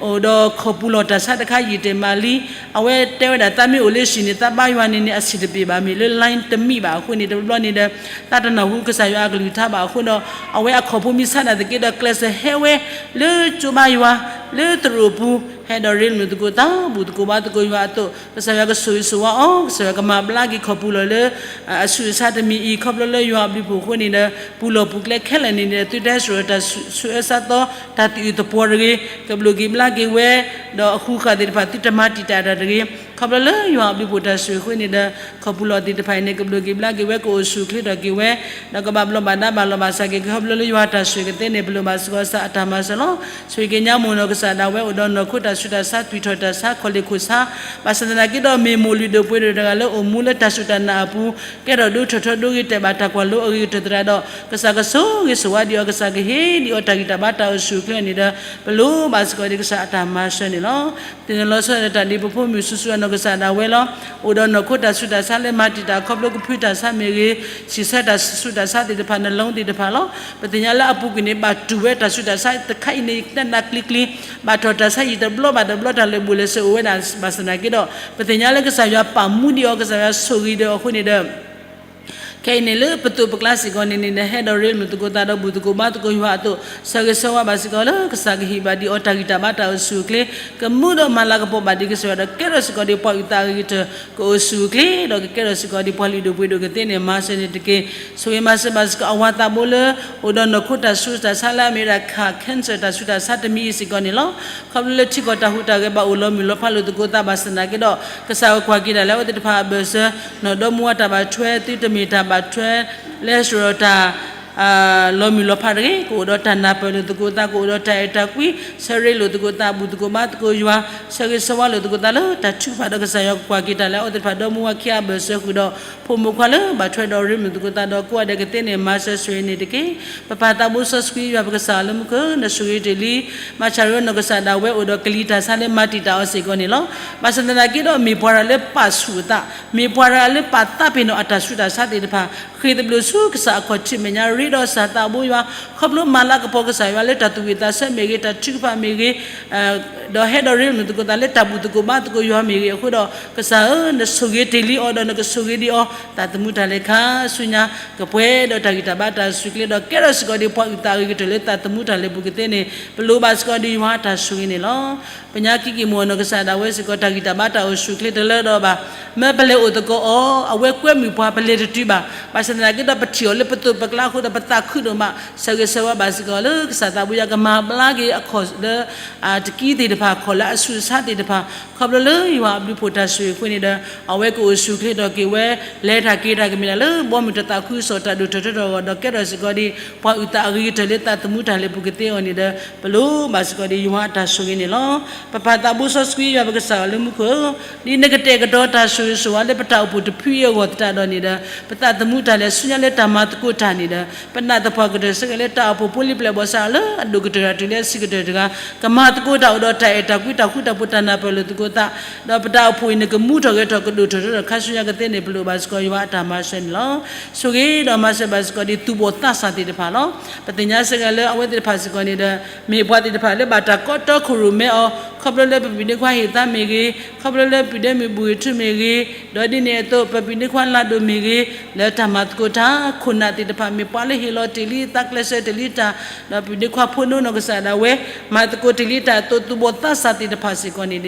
အိၣ်ဒီးခီၣ်ပူၤလီၢ်တၢ်ဆါတခါယံာ်တဲာ်မးလံ. အဝဲတဲဝဲဒၣ်သးမ့ၢ်အိၣ်လၢဟံၣ်န့ၣ် သးဘါယွၤန့ၣ်န့ၣ် အဆံးတပ့ၤဘၣ် မ့ၢ်လၢ line တမံဘၣ်အဃိန့ၣ် တဘျီဘျီန့ၣ်ဒီး သးတနၢ်ဟူကစၢ်ယွၤအကလုၢ်ကထါဘၣ်အဃိဒီး အဝဲအခီၣ်ဖိမ့ၢ်ဆါဒၣ်သက့ဒီး ကျဲးစၢးဟဲဝဲ လၢကၠိဘါယွၤ လၢသရိာ်ပူၤ ဟဲဒီးရ့လိာ်သကိးသး ဘူၣ်သကိးဘါသကိးယွၤအသိး ကစၢ်ယွၤကဆိၣ်ဂ့ၤဆိၣ်ဝါအီၤ ကစၢ်ယွၤကမၤဘျါက့ၤခီၣ်ပူၤလီၢ်လၢ အဆူးအဆါတမံၤအံၤ ခီဖျိလၢယွၤအဘျုးအဖှိၣ်အဃိန့ၣ်ဒီး ပူၤလီၢ်ပူၤကျဲခဲလၢာ်န့ၣ်ဒီး သုတဟဲစိာ်ဒီးတၢ်ဆူးအၢဆါသီ တၢ်သူၣ်အုးသပှီၤတဂ့ၤ ကဘျိးက့ၤဘျါက့ၤဝဲ ဒီးအဃုဃာ်သ့ၣ်တဖၣ် သုတမၤတံာ်တာ်တၢ်တဂ့ၤ ခီဖျိလၢယွၤအဘျုးအဖှိၣ်တၢ်ဆိၣ်ဂ့ၤအဃိန့ၣ်ဒီး ခီၣ်ပူၤလီၢ်သ့ၣ်တဖၣ်အံၤန့ၣ် ကဘျိးက့ၤဘျါက့ၤဝဲ ကအိၣ်ဆူၣ်အိၣ်ချ့ထီၣ်က့ၤဝဲ ဒီးကဘၣ်ဘျီးဘၣ်ဒါဘၣ်လီၤဘၣ်စးက့ၤ ခီဖျိလၢယွၤတၢ်ဆိၣ်ဂ့ၤကသ့န့ၣ် ပလိၣ်ဘၣ်စ့ၢ်ကီးကစၢ်အတၢ်မၤစၢၤလီၤ. ဆိၣ်ဂ့ၤက့ၤညါမိၢ်နီၢ်ကစၢ်ဒၣ်ဝဲအိၣ်ဒီးနီၢ်ခိတၢ်ဆူးတၢ်ဆါ သွံၣ်ထီၣ်တၢ်ဆါ ခီၣ်လ့ၢ်ခိၣ်ဆါ ဘၣ်ဆၣ်သနာ်က့ဒီး မ့ၢ်မိၢ်လုၢ်ဒိၣ်ပှ့ၤဒိၣ်တဂၤလၢအိၣ်မူလၢတၢ်စူၢ်တၢ်နာ်အပူၤ ကဲထီၣ်ဒိထီၣ်ထီဒိဂ့ၤတဲာ်ဘၣ်တၢ်ကွၢ်လိအဂ့ၤကတၢၢ်သတးဒီး ကစၢ်ကဆိၣ်ဂ့ၤဆိၣ်ဝါဒံးအီၤ ကစၢ်ကဟ့ၣ်ဒံးအီၤတၢ်ဂံၢ်တၢ်ဘါတၢ်အိၣ်ဆူၣ်အိၣ်ချ့အီၤန့ၣ်ဒီး ပလိၣ်ဘၣ်စ့ၢ်ကီးဒံးကစၢ်အတၢ်မၤစၢၤန့ၣ်လီၤ. သ့ၣ်နီၣ်လီၤဆီဒၣ်တၢ်ဒ်ပဖိမုၣ်ဆူၣ်ဆူၣ်အနီၢ်ကစၢ်ဒၣ်ဝဲလီၤ. အိၣ်ဒီးနီၢ်ခိတၢ်ဆူးတၢ်ဆါလၢမၤတံာ်တာ်ခီဖျိကဖုတၢ်ဆါမ့ၢ်ဂ့ၤ, ဆံးဆၢတၢ်ဆူးတၢ်ဆါသ့ၣ်တဖၣ် နလီသ့ၣ်တဖၣ်လီၤ. ပသ့ၣ်ညါလၢအပူၤကွံာ်န့ၣ် ဘၣ်တူၢ်ဝဲတၢ်ဆူးတၢ်ဆါတခါအံၤန့ၣ် ယကနၣ်နၢ်ကျံၤကျံၤ, ဘၣ်ထီၣ်တၢ်ဆါယံာ်တဘျီဘၣ်တဘျီ တၢ်လၢာ်ဘူၣ်လၢာ်စ့အိၣ်ဝဲဒၣ် ဘၣ်ဆၣ်သနာ်က့ဒီး ပသ့ၣ်ညါလၢကစၢ်ယွၤပာ်မူဒံးအီၤ ကစၢ်ယွၤဆိၣ်ဂ့ၤဒံးအီၤအဃိန့ၣ်ဒီး တၢ် ခဲအံၤန့ၣ်လၢပသိးပကျါစ့ၢ်ကီးန့ၣ်န့ၣ် ဟဲဒီးရ့လိာ်သကိးသးဒီးဘူၣ်သကိးဘါသကိးယွၤအသိး, ဆၢဂ့ၤဆၢဝါဘၣ်စ့ၢ်ကီးလၢကစၢ်ကဟ့ၣ်ဘၣ်ဒံးအီၤတၢ်ဂံၢ်တၢ်ဘါတၢ်အိၣ်ဆူၣ်အိၣ်ချ့, ကမူဒီးမၤလၤကပီၤဘၣ်ဒံးကစၢ်ယွၤဒီးကဲထီၣ်စ့ၢ်ကီးဒံးပှၤအုၣ်သးအဂ့ၤကတၢၢ် ကအိၣ်ဆူၣ်အိၣ်ချ့, ဒီးကကဲထီၣ်စ့ၢ်ကီးဒံးပှၤလုၢ်ဒိၣ်ပှ့ၤဒိၣ်ကသ့န့ၣ် မၤစၢၤန့ၣ်တက့ၢ်. ဆိၣ်ဂ့ၤမၤစၢၤဘၣ်စ့ၢ်ကီးအဝၤသးဘိလၢ အိၣ်ဒီးနီၢ်ခိတၢ်ဆူးတၢ်ဆါလၢအမ့ၢ်ဝဲဒၣ် cancer တၢ်ဆူးတၢ်ဆါတမံၤအံၤစ့ၢ်ကီးန့ၣ်လီၤ. ခီဖျိလၢထံကီၢ်တၢ်ဟူးတၢ်ဂဲၤဘၣ်အိၣ်လီၤမုၢ်လီၤဖးလိာ်သကိးသးဘၣ်ဆၣ်သနာ်က့ဒီး ကစၢ်ယွၤကွၢ်က့ၤတၢ်လၢအဝဲသ့ၣ်တဖၣ်အဘၢၣ်စၢၤ, နီၢ်ဒီမါဝၤတၢ်ဘၣ်ထွဲ, သုတမ့ၢ်တၢ်ဘၣ်ထွဲ, လၢစရီတၢ် လီၤမုၢ်လီၤဖးတဂ့ၤ, ကအိၣ်ဒီးတၢ်နၢ်ပၢၢ်လိာ်သကိးသး, ကအိၣ်ဒီးတၢ်အဲၣ်တၢ်ကွံ, ဆၢရ့လိာ်သကိးသး, ဘူၣ်သကိးဘါသကိးယွၤ, ဆၢဂ့ၤဆၢဝါလိာ်သကိးသးလၢတၢ်ထုကဖၣ်ဒီးကစၢ်ယွၤကကွၢ်က့ၤတၢ်လၢအဝဲသ့ၣ်တဖၣ်ဒီမါဝၤခံဂၤအဘၢၣ်စၢၤဃုာ်ဒီး ဖိမုၣ်ခွါလၢဘၣ်ထွဲဒီးရ့လိာ်သကိးသးဒီးကိးဂၤဒဲးကသ့န့ၣ် မၤစၢၤဆိၣ်ဂ့ၤန့ၣ်တက့ၢ်. ပပၢ်သးဘိစီဆှံယွၤပကစၢ်လၢမူခိၣ် နဆိၣ်ဂ့ၤတ့ၢ်လံ, မၤစၢၤရ့နီၢ်ကစၢ်ဒၣ်ဝဲအိၣ်ဒီးကလံၤတၢ်ဆါလၢမၤတံာ်တာ်အီၤစ့ၢ်ကီးန့ၣ်လီၤ. ဘၣ်ဆၣ်သနာ်က့ဒီးမ့ၢ်ပှၤတဂၤလၢပာ်ဆူၣ်အသး, မ့ၢ်ပှၤတဂၤလၢပာ်သးပ့ၤနီၣ်အတၢ်ဆူးတၢ်ဆါသ့ၣ်တဖၣ်, ဃ့ၢ်သဘျိၣ်ဆူကစၢ်အခီၣ်ထံးမဲာ်ညါ ရ့ဒီးစၢ်သးဘိယွၤ, ခီဖျိမၤလၤကပီၤကစၢ်ယွၤလၢတၢ်သူၣ်ဝံၣ်သးဆၢမ့ၢ်ဂ့ၤ, တၢ်ထုကဖၣ်မ့ၢ်ဂ့ၤ, ဒီးဟဲဒီးရ့လိာ်သကိးသးလၢတၢ်ဘူၣ်သကိးဘါသကိးယွၤမ့ၢ်ဂ့ၤအဃိဒီး ကစၢ်ဧၢ, နဆိၣ်ဂ့ၤတ့ၢ်လံအီၤဒီးနကဆိၣ်ဂ့ၤဒံးအီၤ, တၢ်သမူတၢ်လဲၤခါဆူညါ ကပှဲၤဒီးတၢ်ဂံၢ်တၢ်ဘါတၢ်အိၣ်ဆူၣ်အိၣ်ချ့ဒီး ကဲထီၣ်စ့ၢ်ကီးဒံးပှၤအုၣ်သးအဂ့ၤကတၢၢ်လၢသးသမူတၢ်လဲၤပူၤကသ့န့ၣ် ပလိၣ်ဘၣ်စ့ၢ်ကီးဒံးယွၤအတၢ်ဆိၣ်ဂ့ၤန့ၣ်လီၤ. ပညါခံက့ၤမုၢ်ဂီၤနီၢ်ကစၢ်ဒၣ်ဝဲစ့ၢ်ကီး တၢ်ဂံၢ်တၢ်ဘါတၢ်အိၣ်ဆူၣ်အိၣ်ချ့တလၢဒီးဘၣ်, မ့ၢ်ပလဲၤအိၣ်သကိးအီၤ အဝဲကွဲမုာ်ပှၤပလဲၤတတုၤဘၣ်. ဘၣ်ဆၣ်သနာ်က့ဒီးပထံၣ်အီၤလၢပသိးပကျါအဃိဒီးပသးခုဒိၣ်မး, ဆၢဂ့ၤဆၢဝါဘၣ်စ့ၢ်ကီးလၢကစၢ်သးဘိယွၤကမၤဘျါက့ၤအခီၣ်လၢ တကံသ့ၣ်တဖၣ်, ခီၣ်လၢအဆူးအဆါသ့ၣ်တဖၣ်, ခီဖျိလၢယွၤအဘျုးဖှိၣ်တၢ်ဆိၣ်ဂ့ၤအဃိန့ၣ်ဒီး အဝဲကအိၣ်ဆူၣ်အိၣ်ချ့ထီၣ်က့ၤဝဲ, လဲၤတၢ်က့ၤတၢ်ကမ့ၢ်ဒၣ်လၢဘီမုၢ်တၢ်သးခုကစီၣ်တၢ်ဒိၣ်ထီၣ်ထီထီၣ်အဂီၢ်ဒီး ကဲထီၣ်စ့ၢ်ကီးဒံးပှၤအုၣ်သးအဂ့ၤကတၢၢ်လၢသးသမူတၢ်လဲၤပူၤကသ့အဂီၢ်န့ၣ်ဒီး ပလိၣ်ဘၣ်စ့ၢ်ကီးဒံးယွၤအတၢ်ဆိၣ်ဂ့ၤန့ၣ်လီၤ. ပပၢ်သးဘိစီဆှံယွၤပကစၢ်လၢမူခိၣ်ဧၢ, ဒ်နကတဲာ်ကတီၤတၢ်ဆိၣ်ဂ့ၤဆိၣ်ဝါလၢပတၢ်အိၣ်ဖှိၣ်တဖုအံၤအဂီၢ်သတးဒီးန့ၣ်ဒီး ပသးသမူတၢ်လဲၤဆူညါလၢတၢ်မၤသကိးတၢ်န့ၣ်ဒီး ပနာ်သပှၢ်ကတၢၢ်စ့ၢ်ကီးလၢတၢ်အိၣ်ဖှိၣ်ဖိလံၤပျဲၢ်ဘီၣ်စးလၢအဒိၣ်ကတၢၢ်တၢ်တုၤလၢအဆံးကတၢၢ်တဂၤ ကမၤသကိးတၢ်အိၣ်ဒီးတၢ်အဲၣ်တၢ်ကွံတၢ်ဃူတၢ်ဖိးတၢ်နၢ်ပၢၢ်လိာ်သကိးသး, ဒီးပတၢ်အိၣ်ဖှိၣ်အံၤန့ၣ် ကမူထီၣ်ဂဲၤထီၣ်ကဒိၣ်ထီၣ်ထီထီၣ်ခါဆူညါကသ့န့ၣ် ပလိၣ်ဘၣ်စ့ၢ်ကီးယွၤအတၢ်မၤစၢၤန့ၣ်လီၤ. ဆိၣ်ဂ့ၤဒီးမၤစၢၤဘၣ်စ့ၢ်ကီးဒ်သူၣ်ဘီၣ်သးစၢ်သ့ၣ်တဖၣ်လီၤ. ပသ့ၣ်ညါစ့ၢ်ကီးလၢအဝဲသ့ၣ်တဖၣ်စ့ၢ်ကီးန့ၣ်ဒီး မ့ၢ်ပှၤသ့ၣ်တဖၣ်လၢဘၣ်တၢ်ကီတီခိၣ်ရိၣ်မဲအီၤ, ခီဖျိလၢပပၢ်န့ၢ်ခွါဟ့ၣ်သါမ့ၢ်ဂ့ၤ, ခီဖျိလၢပဒဲမုၢ်ဘူၣ်ဂ့ၤထူမ့ၢ်ဂ့ၤ, ဒီးဒ်န့ၣ်အသိး ပပၢ်န့ၢ်ခွါလၤဒိၣ်မ့ၢ်ဂ့ၤ, လၢတၢ်မၤသကိးတၢ်ခိၣ်နၢ်သ့ၣ်တဖၣ် မ့ၢ်ပှၤလၢဟ့ၣ်လီၤတ့ၢ်လံအသးကျဲးစၢးတ့ၢ်လံတၢ်, ဒီးပၢ်န့ၢ်ခွါဖိနီၢ်နီၢ်ကစၢ်ဒၣ်ဝဲ မၤသကိးတ့ၢ်လံတၢ်အသိး သူၣ်ဘီၣ်သးစၢ်သ့ၣ်တဖၣ်စ့ၢ်ကီးန့ၣ်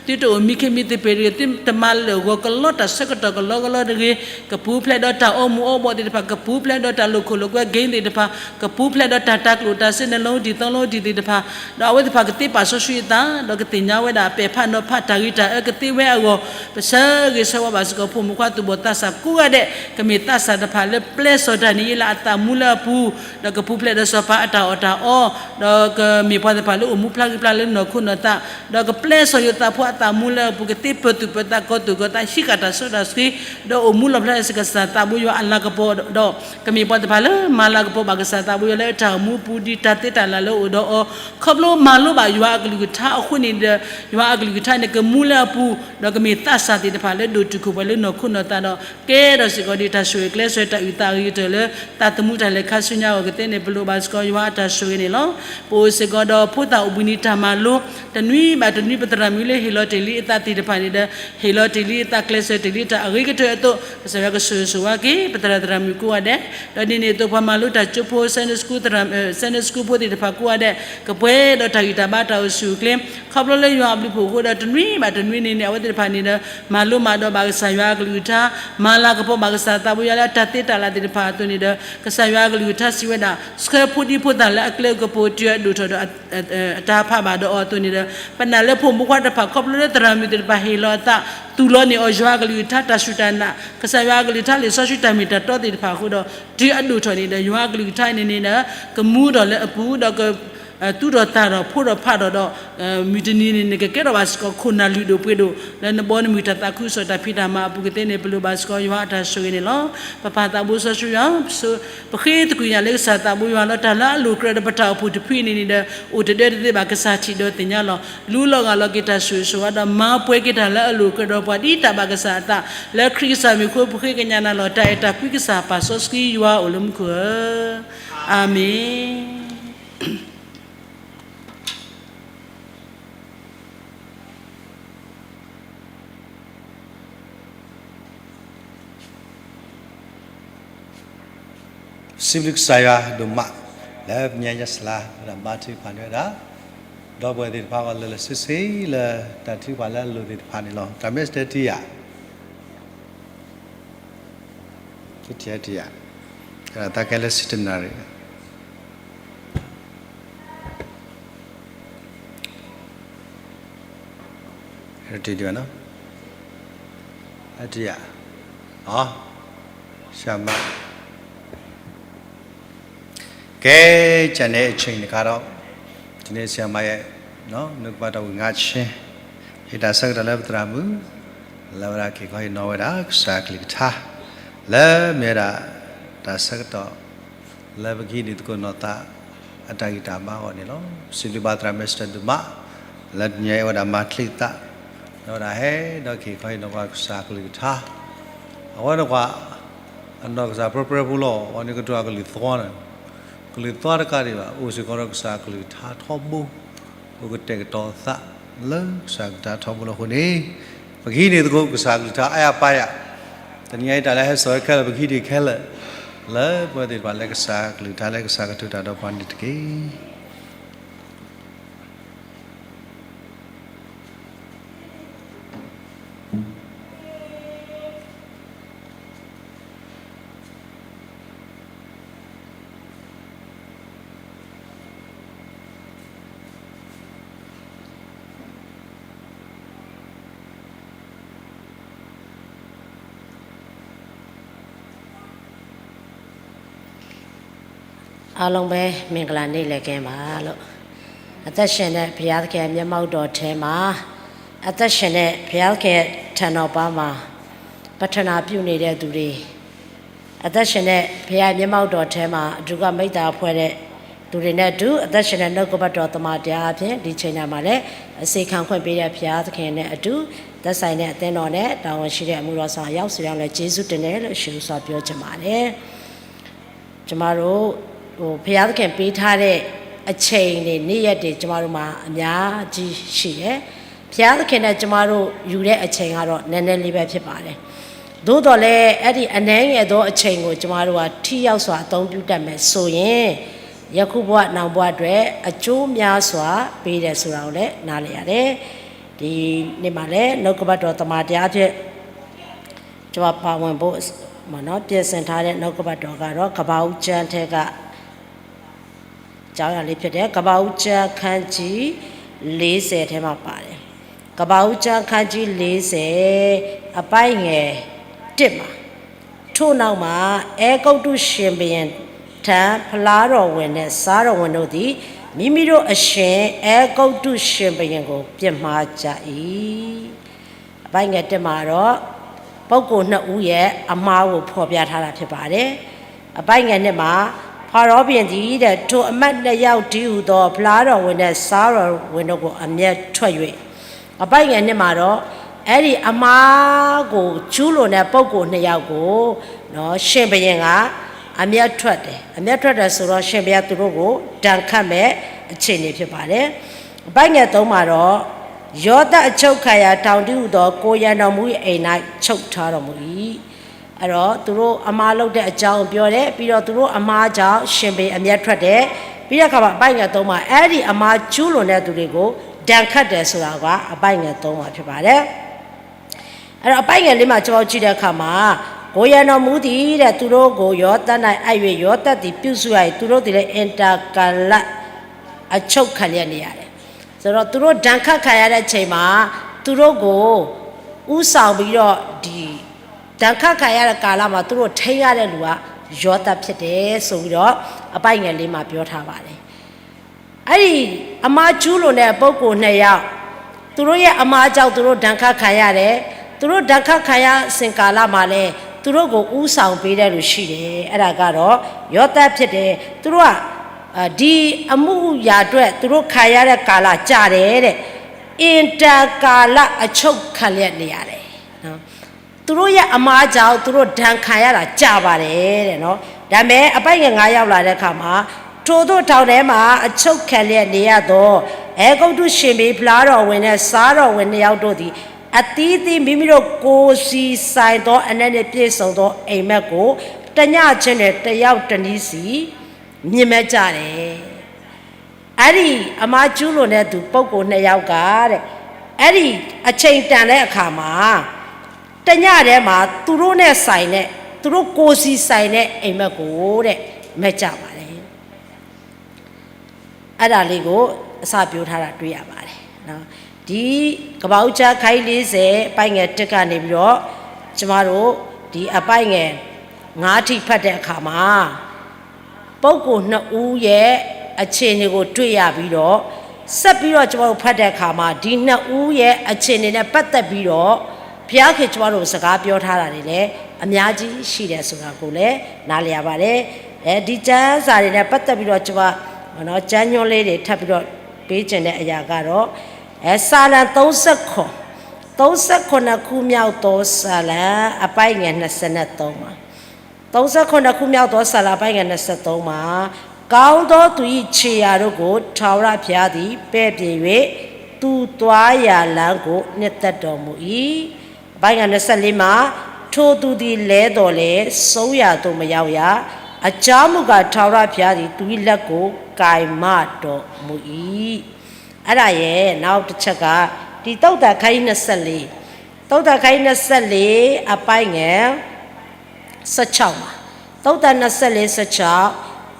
ဒီး သုတအိၣ်မံခ့မံသပ့ၤတဂ့ၤ, သုတမၤလၢာ်ဂီၤကလီတၢ်ဆၢကတီၢ်ကလီကလီတဂ့ၤ, ကပူၤဖျဲးဒီးတၢ်အီမူၤအီဘှီးသ့ၣ်တဖၣ်, ကပူၤဖျဲးဒီးတၢ်လိာ်ခိၣ်လိာ်ကွဲ game သ့ၣ်တဖၣ်, ကပူၤဖျဲးဒီးတၢ်တၤကျိၣ်တၤစ့ နလီတံၢ်သီလီတံၢ်သ့ၣ်တဖၣ်, ဒီးအဝဲသ့ၣ်တဖၣ်ကသ့ပာ်စီဆှံအသး ဒီးကသ့ၣ်ညါဝဲဒၣ်ပဲာ်ဖးနီၤဖးတၢ်ဂ့ၤတၢ်အၢကသ့ဝဲအဂီၢ်, ပဆၢဂ့ၤဆၢဝါဘၣ်စ့ၢ်ကီး ဖိမုၣ်ခွါသူၣ်ဘီၣ်သးစၢ်ကိးဂၤဒဲး, ကမ့ၢ်သးစၢ်တဖၣ်လၢပျဲစီၤတၢ်န့ၣ်အံၤလၢအသးမူလၢအပူၤ, ဒီးကပူၤဖျဲးဒီးစီၤပၤအတၢ်အီၣ်တၢ်အီ, ဒီးကမ့ၢ်ပှၤသ့ၣ်တဖၣ်လၢအိၣ်မူဖျါဂံၢ်ဖျါလၢနီၢ်ခိနီၢ်သး, ဒီးကပျဲစီၤယိၤသးဖိအသးမူလၢအပူၤ ကသ့ပၢၤသူၣ်ပၢၤသးကီၤသူၣ်ကီၤသး ဟံးဃာ်တၢ်စီတၢ်ဆှံ, ဒီးအိၣ်မူလီၤဖျါစ့ၢ်ကီးကစၢ်သးဘိယွၤအလၤကပီၤဒီး, ကမ့ၢ်ပှၤသ့ၣ်တဖၣ်လၢမၤလၤကပီၤဘၣ်ကစၢ်သးဘိယွၤလၢတၢ်အိၣ်မူအပူၤဒ်တၢ်သ့တၢ်လၤလၢအအိၣ်ဒီးအီၤ, ခီဖျိမၤလိဘၣ်ယွၤအကလုၢ်ကထါအဃိန့ၣ်ဒီး ယွၤအကလုၢ်ကထါန့ၣ်ကမူလၢအပူၤ, ဒီးကမ့ၢ်သးစၢ်သ့ၣ်တဖၣ်လၢဒိၣ်တုာ်ခိၣ်ပှဲၤလၢနီၢ်ခိနီၢ်သးဒီး ကဲထီၣ်စ့ၢ်ကီးဒံးတၢ်ဆိၣ်ဂ့ၤကျဲးစၢးတၢ်အုၣ်သးအဂ့ၤကတၢၢ်လၢ သးသမူတၢ်လဲၤခါဆူညါအဂီၢ်ကသ့န့ၣ် ပလိၣ်ဘၣ်စ့ၢ်ကီးယွၤအတၢ်ဆိၣ်ဂ့ၤန့ၣ်လီၤ. ပအိၣ်စ့ၢ်ကီးဒီးဖိသၣ်အိၣ်ဘှံးနံၤတၢ်မၤလိ, တနွံဘၣ်တနွံပသရၣ်မုၣ်လၢဟ့ၣ်လီၤတ့ၢ်လံအသးသ့ၣ်တဖၣ်န့ၣ်ဒီး ဟ့ၣ်လီၤတ့ၢ်လံအသးကျဲးစၢးတ့ၢ်လံတၢ်အဂ့ၤကတၢၢ်အသိး ကစၢ်ယွၤကဆိၣ်ဂ့ၤဆိၣ်ဝါက့ၤ ပသရၣ်သရၣ်မုၣ်ကိးဂၤဒဲး, ဒီးဒ်န့ၣ်အသိးပှၤမၤလိတၢ်ကၠိဖိ Sunday School သရၣ်, Sunday School ဖိသ့ၣ်တဖၣ်ကိးဂၤဒဲး ကပှဲၤဒီးတၢ်ဂံၢ်တၢ်ဘါတၢ်အိၣ်ဆူၣ်အိၣ်ချ့, ခီဖျိလၢယွၤအဘျုးဖှိၣ်အဃိဒီး တနွံဘၣ်တနွံန့ၣ်န့ၣ် အဝဲသ့ၣ်တဖၣ်န့ၣ်ဒီး မၤလိမၤဒိးဘၣ်ကစၢ်ယွၤအကလုၢ်ကထါ, မၤလၤကပီၤဘၣ်ကစၢ်သးဘိယွၤလၢအတၢ်သ့တၢ်လၤသ့ၣ်တဖၣ်အသိးန့ၣ်ဒီး ကစၢ်ယွၤအကလုၢ်ကထါစံးဝဲဒၣ် ဆှၢဖိဒံဖိသၣ်လၢအကျဲကပိာ်တုၤအဒိၣ်ထီၣ်ဒီး အတၢ်ဖးဘၣ်ဒီးအီၤအသိးန့ၣ်ဒီး ပနာ်လၢဖိမုၣ်ဖိခွါတဖၣ် ခီဖျိလၢသရၣ်မုၣ်သ့ၣ်တဖၣ်ဟ့ၣ်လီၤအသး သူၣ်လီၤန့ၢ်အီၤယွၤအကလုၢ်ကထါတၢ်စူၢ်တၢ်နာ်, ကစၢ်ယွၤအကလုၢ်ကထါလံာ်စီဆှံတၢ်မ့ၢ်တၢ်တီသ့ၣ်တဖၣ်အဃိဒီး တုၤအဒိၣ်ထီၣ်န့ၣ်ဒီး ယွၤအကလုၢ်ကထါန့ၣ်န့ၣ်ဒီး ကမူထီၣ်လၢအပူၤ ဒီး သူၣ်ထီၣ်သၣ်ထီၣ်ဖိထီၣ်ဖးထီၣ်ဒီး မုၢ်တနံၤန့ၣ် နကကဲထီၣ်ဘၣ်စ့ၢ်ကီးခိၣ်နၢ်လုၢ်ဒိၣ်ပှ့ၤဒိၣ် လၢနဘီနမုၢ်တၢ်သးခုကစီၣ်တၢ်ဖံးတၢ်မၤအပူၤကသ့န့ၣ် ပလိၣ်ဘၣ်စ့ၢ်ကီးယွၤအတၢ်ဆိၣ်ဂ့ၤန့ၣ်လီၤ. ပပၢ်သးဘိစီဆှံယွၤ ပဃ့သကွံာ်ညါလၢကစၢ်သးဘိယွၤလီၤ. တၢ်လၢအလိၤကြၢးဒီးပတၢ်အိၣ်ဖှိၣ်တဖုအံၤန့ၣ်န့ၣ်ဒီး အိၣ်တဒၢတသ့ဘၣ် ကစၢ်ထံၣ်ဒီးသ့ၣ်ညါလီၤ. လူလီၤဂာ်လီၤက့ၤတၢ်ဆိၣ်ဂ့ၤဆိၣ်ဝါဒီး မၤပှဲၤက့ၤတၢ်လၢအလိၤကြၢးဒီးပှၤဒ်တၢ်ဘၣ်ကစၢ်အသး လၢခရံာ်ကစၢ်မံၤအဃိ ပဃ့ကညးနၤလီၤ. တၢ်အဲၣ်တၢ်ကွံကစၢ်ပၢ်စီဆှံယွၤအိၣ်လၢမူခိၣ်ဧၢ, အၤမ့ၣ်. စံးဘျုးကစၢ်ယွၤဒိၣ်မး လၢပညါညါဆလါ လၢဘါထုကဖၣ်န့ၢ်ဝဲဒၣ် ဒီပုၢ်ဝဲၢ်သ့ၣ်တဖၣ်အဂီၢ် လၢလၢဆ့ဆ့ လၢတၢ်ထုကဖၣ်လၢအလိၣ်သ့ၣ်တဖၣ်န့ၣ်လီၤ. တၢ်မ့ၢ်စတၢတံယၤ တံယၤ တံယၤ သးကဲလၢ centenary တံဒံးဘၣ်နီၤ တံယၤ အ ဆရာမ ကဲ ကန့ၣ်အဆ့ၣ်န့ၣ်ခါဒီး ကန့ၣ် ဆရာမ ရဲ့ နှုတ်ကပတ်တော် ငါးချက် ဟ့ၣ်တၢ်ဆၢကတီၢ်လၢပသရၣ်မုၣ် လၢဝဲဒၣ်က့ၤခီဟ့ၣ်နီၤဝဲဒၣ် ကစၢ်အကလုၢ်ကထါ လၢမ့ၢ်ဝဲဒၣ် တၢ်ဆၢကတီၢ် လၢပကဟံးန့ၢ်သကိးနီၢ်သး အတၢ်ဂံၢ်တၢ်ဘါအဂီၢ်န့ၣ်လီၤ. စံးဘျုးဘၣ်သရၣ် Mister ဒိၣ်မး လၢတနံၤအံၤဝဲဒၣ်မၤချံသး ဒီးဝဲဒၣ်ဟဲဒီးက့ၤခီဟ့ၣ်နီၤပှၤကစၢ်အကလုၢ်ကထါ အဝဲန့ၣ်ကွၢ် အနီၢ်ကစၢ်ပြၢပြၢဖိလီၤ အဝဲန့ၣ်ကတိၤအကလုၢ်သီန့ၣ် ကလုၢ်သီတကးဒံးဘၣ် အိၣ်စ့ၢ်ကီးဒီးကစၢ်အကလုၢ်ကထါထီဘိ အိၣ်ကတဲာ်ကတီၤသး လၢကစၢ်အကလုၢ်ကထါထီဘိလီၤအဃိန့ၣ် ပကဟံးန့ၢ်သကိးကစၢ်အကလုၢ်ကထါအါယၤပါယၤ တနံၤအံၤတၢ်လၢဟဲစိာ်ဝဲခဲလၢာ် ပကဟံးန့ၢ်ခဲလၢာ် လၢပဝဲသ့ၣ်တဖၣ်လၢကစၢ်အကလုၢ်ကထါလၢကစၢ်ကထုးတၢ်ဒီးပှၤန့ၣ်တက့ၢ်. အားလုံးပဲ မင်္ဂလာနေ့လည်ခင်းပါလို့ အသက်ရှင်တဲ့ဘုရားသခင်မျက်မှောက်တော်ထဲမှာ အသက်ရှင်တဲ့ဘုရားသခင်ထံတော်ပါမှာ ပတ္ထနာပြုနေတဲ့သူတွေ အသက်ရှင်တဲ့ဘုရားမျက်မှောက်တော်ထဲမှာ အတူကမိတ္တအဖွဲ့တဲ့သူတွေနဲ့အတူ အသက်ရှင်တဲ့နှုတ်ကပတ်တော်သမ္မာတရားအဖြစ် ဒီချိန်တိုင်းမှာလည်း အစေခံခွင့်ပေးတဲ့ဘုရားသခင်နဲ့အတူ သက်ဆိုင်တဲ့အသင်းတော်နဲ့တာဝန်ရှိတဲ့အမှုတော်ဆောင်အယောက်စီတိုင်းလည်း ကျေးဇူးတင်တယ်လို့ ရှေ့ဦးစွာပြောချင်ပါတယ်။ ကျမတို့ ဟို ဘုရားသခင်ပေးထားတဲ့အချိန်တွေ နေ့ရက်တွေ ကျမတို့မှာအများကြီးရှိတယ်။ ဘုရားသခင်နဲ့ကျမတို့ယူတဲ့အချိန်ကတော့နည်းနည်းလေးပဲဖြစ်ပါတယ်။ သို့သော်လည်း အဲ့ဒီအနည်းငယ်သောအချိန်ကိုကျမတို့ကထိရောက်စွာအသုံးပြုတတ်မယ်ဆိုရင် ယခုဘဝနောင်ဘဝအတွက်အကျိုးများစွာပေးတယ်ဆိုတာကိုလည်းနားလည်ရတယ်။ ဒီနေ့မှာလည်းနှုတ်ကပတ်တော်သမ္မာတရားအဖြစ် ကျွန်မပါဝင်ဖို့ ပေါ့နော် ပြင်ဆင်ထားတဲ့နှုတ်ကပတ်တော်ကတော့ ကပ္ပဦးကျမ်းထဲက ကျောင်းရာလေးဖြစ်တယ်။ ကပ္ပဦးကျမ်းခန်းကြီးလေးဆယ်ထဲမှာပါတယ်။ ကပ္ပဦးကျမ်းခန်းကြီးလေးဆယ် အပိုင်းငယ်တစ်မှာ ထို့နောက်မှ အဲဂုတ္တုရှင်ဘုရင်ထံ ဖျားတော်ဝင်နှင့် စားတော်ဝင်တို့သည် မိမိတို့အရှင် အဲဂုတ္တုရှင်ဘုရင်ကို ပြစ်မှားကြ၏။ အပိုင်းငယ်တစ်မှာတော့ ပုဂ္ဂိုလ်နှစ်ဦးရဲ့အမှားကိုဖော်ပြထားတာဖြစ်ပါတယ်။ အပိုင်းငယ်နှစ်မှာ ဖာရောဘုရင်သည်တဲ့ ထိုအမတ်နှစ်ယောက်တည်းဟူသော ဖျားတော်ဝင်နှင့် စားတော်ဝင်တို့ကို အမျက်ထွက်၍ အပိုင်းငယ်နှစ်မှာတော့ အဲ့ဒီအမှားကိုကျူးလွန်တဲ့ပုဂ္ဂိုလ်နှစ်ယောက်ကိုနော် ရှင်ဘုရင်ကအမျက်ထွက်တယ်။ အမျက်ထွက်တယ်ဆိုတော့ ရှင်ဘုရင်သူတို့ကိုဒဏ်ခတ်မဲ့အခြေအနေဖြစ်ပါတယ်။ အပိုင်းငယ်သုံးမှာတော့ ယောသပ်အချုပ်ခံရာထောင်တည်းဟူသော ကိုယ်ရန်တော်မူ၏အိမ်၌ချုပ်ထားတော်မူ၏။ အဲ့တော့သူတို့အမှားလုပ်တဲ့အကြောင်းပြောတယ်။ ပြီးတော့သူတို့အမှားကြောင့်ရှင်ဘုရင်အမျက်ထွက်တယ်။ ပြီးတဲ့အခါမှာအပိုင်းငယ်သုံးမှာ အဲ့ဒီအမှားကျူးလွန်တဲ့သူတွေကိုဒဏ်ခတ်တယ်ဆိုတာကအပိုင်းငယ်သုံးမှာဖြစ်ပါတယ်။ အဲ့တော့အပိုင်းငယ်လေးမှာကျွန်တော်ကြည့်တဲ့အခါမှာ ကိုယ်ရန်တော်မူသည်တဲ့ သူတို့ကိုယောသပ်၌အပ်၍ယောသပ်သည်ပြုစုရ၏။ သူတို့သည်လည်းအင်တာကာလအချုပ်ခံလျက်နေရတယ်။ ဆိုတော့သူတို့ဒဏ်ခတ်ခံရတဲ့အချိန်မှာသူတို့ကိုဦးဆောင်ပြီးတော့ဒီဒဏ်ခတ်ခံရတဲ့ကာလမှာသူတို့ထိန်းရတဲ့လူကယောသပ်ဖြစ်တယ်ဆိုပြီးတော့အပိုင်းငယ်လေးမှာပြောထားပါတယ်။ အဲ့ဒီအမှားကျူးလွန်တဲ့ပုဂ္ဂိုလ်နှစ်ယောက် သူတို့ရဲ့အမှားကြောင့်သူတို့ဒဏ်ခတ်ခံရတယ်။ သူတို့ဒဏ်ခတ်ခံရစဉ်ကာလမှာလည်းသူတို့ကိုဦးဆောင်ပေးတဲ့လူရှိတယ်။ အဲ့ဒါကတော့ယောသပ်ဖြစ်တယ်။ သူတို့ကအာဒီအမှုအရာအတွက်သူတို့ခံရတဲ့ကာလကြာတယ်တဲ့။ အင်တာကာလအချုပ်ခံလျက်နေရတယ်နော်။ သူတို့ရဲ့အမှားကြောင့်သူတို့ဒဏ်ခံရတာကြာပါတယ်တဲ့နော်။ ဒါပေမဲ့အပိုင်းငယ်ငါးရောက်လာတဲ့အခါမှာထိုသို့ထောင်ထဲမှာအချုပ်ခံလျက်နေရသောအဲဂုတ္တုရှင်ဘုရင်ဖျားတော်ဝင်နှင့်စားတော်ဝင်နှစ်ယောက်တို့သည် အသီးသီး မိမိတို့ကိုယ်စီဆိုင်သော အနံ့နှင့်ပြည့်စုံသော အိပ်မက်ကို တညခြင်းနှင့် တစ်ယောက်တစ်နည်းစီ မြင်မက်ကြတယ်။ အဲ့ဒီအမှားကျူးလွန်တဲ့သူ ပုဂ္ဂိုလ်နှစ်ယောက်ကတဲ့ အဲ့ဒီအချိန်တန်တဲ့အခါမှာ တစ်ညထဲမှာ သူတို့နဲ့ဆိုင်တဲ့ သူတို့ကိုယ်စီဆိုင်တဲ့ အိပ်မက်ကိုတဲ့ မက်ကြပါတယ်။ အဲ့ဒါလေးကို အစပြောထားတာတွေ့ရပါတယ်နော်။ ဒီကပၤအူကၠါ ခန်းကြီးလေးဆယ် အပိုင်းငယ်တစ်ကနေပြီးတော့ ကျမတို့ ဒီအပိုင်းငယ်ငါးထိဖတ်တဲ့အခါမှာ ပုဂ္ဂိုလ်နှစ်ဦးရဲ့ အခြေအနေကိုတွေ့ရပြီးတော့ ဆက်ပြီးတော့ကျမတို့ဖတ်တဲ့အခါမှာ ဒီနှစ်ဦးရဲ့ အခြေအနေနဲ့ပတ်သက်ပြီးတော့ ဘုရားခင်ကျမတို့စကားပြောထားတာတွေလည်း အများကြီးရှိတယ်ဆိုတာကိုလည်း နားလည်ရပါတယ်။ အဲဒီကျမ်းစာတွေနဲ့ပတ်သက်ပြီးတော့ ကျမ နော် ကျမ်းညွှန်းလေးတွေထပ်ပြီးတော့ပေးချင်တဲ့အရာကတော့ အဲ စာလံ သုံးဆယ့်ခုနစ် သုံးဆယ့်ခုနစ်ခုမြောက်သောစာလံ အပိုင်းငယ် နှစ်ဆယ့်သုံးမှာ သုံးဆယ့်ခုနစ်ခုမြောက်သောစာလံ အပိုင်းငယ် နှစ်ဆယ့်သုံးမှာ ကောင်းသောသူ၏ခြေရာတို့ကို ထာဝရဘုရားသည် ပဲ့ပြင်၍ သူသွားရာလမ်းကို နှစ်သက်တော်မူ၏။ အပိုင်းငယ် နှစ်ဆယ့်လေးမှာ ထိုသူသည်လဲသော်လည်း ဆုံးရာသို့မရောက်ရ။ အကြောင်းမူကား ထာဝရဘုရားသည် သူ၏လက်ကို ကိုင်မတော်မူ၏။ အဲ့ဒါရဲ့နောက်တစ်ချက်က ဒီသုတ်တံခန်းကြီး နှစ်ဆယ့်လေး သုတ်တံခန်းကြီး နှစ်ဆယ့်လေး အပိုင်းငယ် ဆယ့်ခြောက်မှာ သုတ်တံ နှစ်ဆယ့်လေး ဆယ့်ခြောက်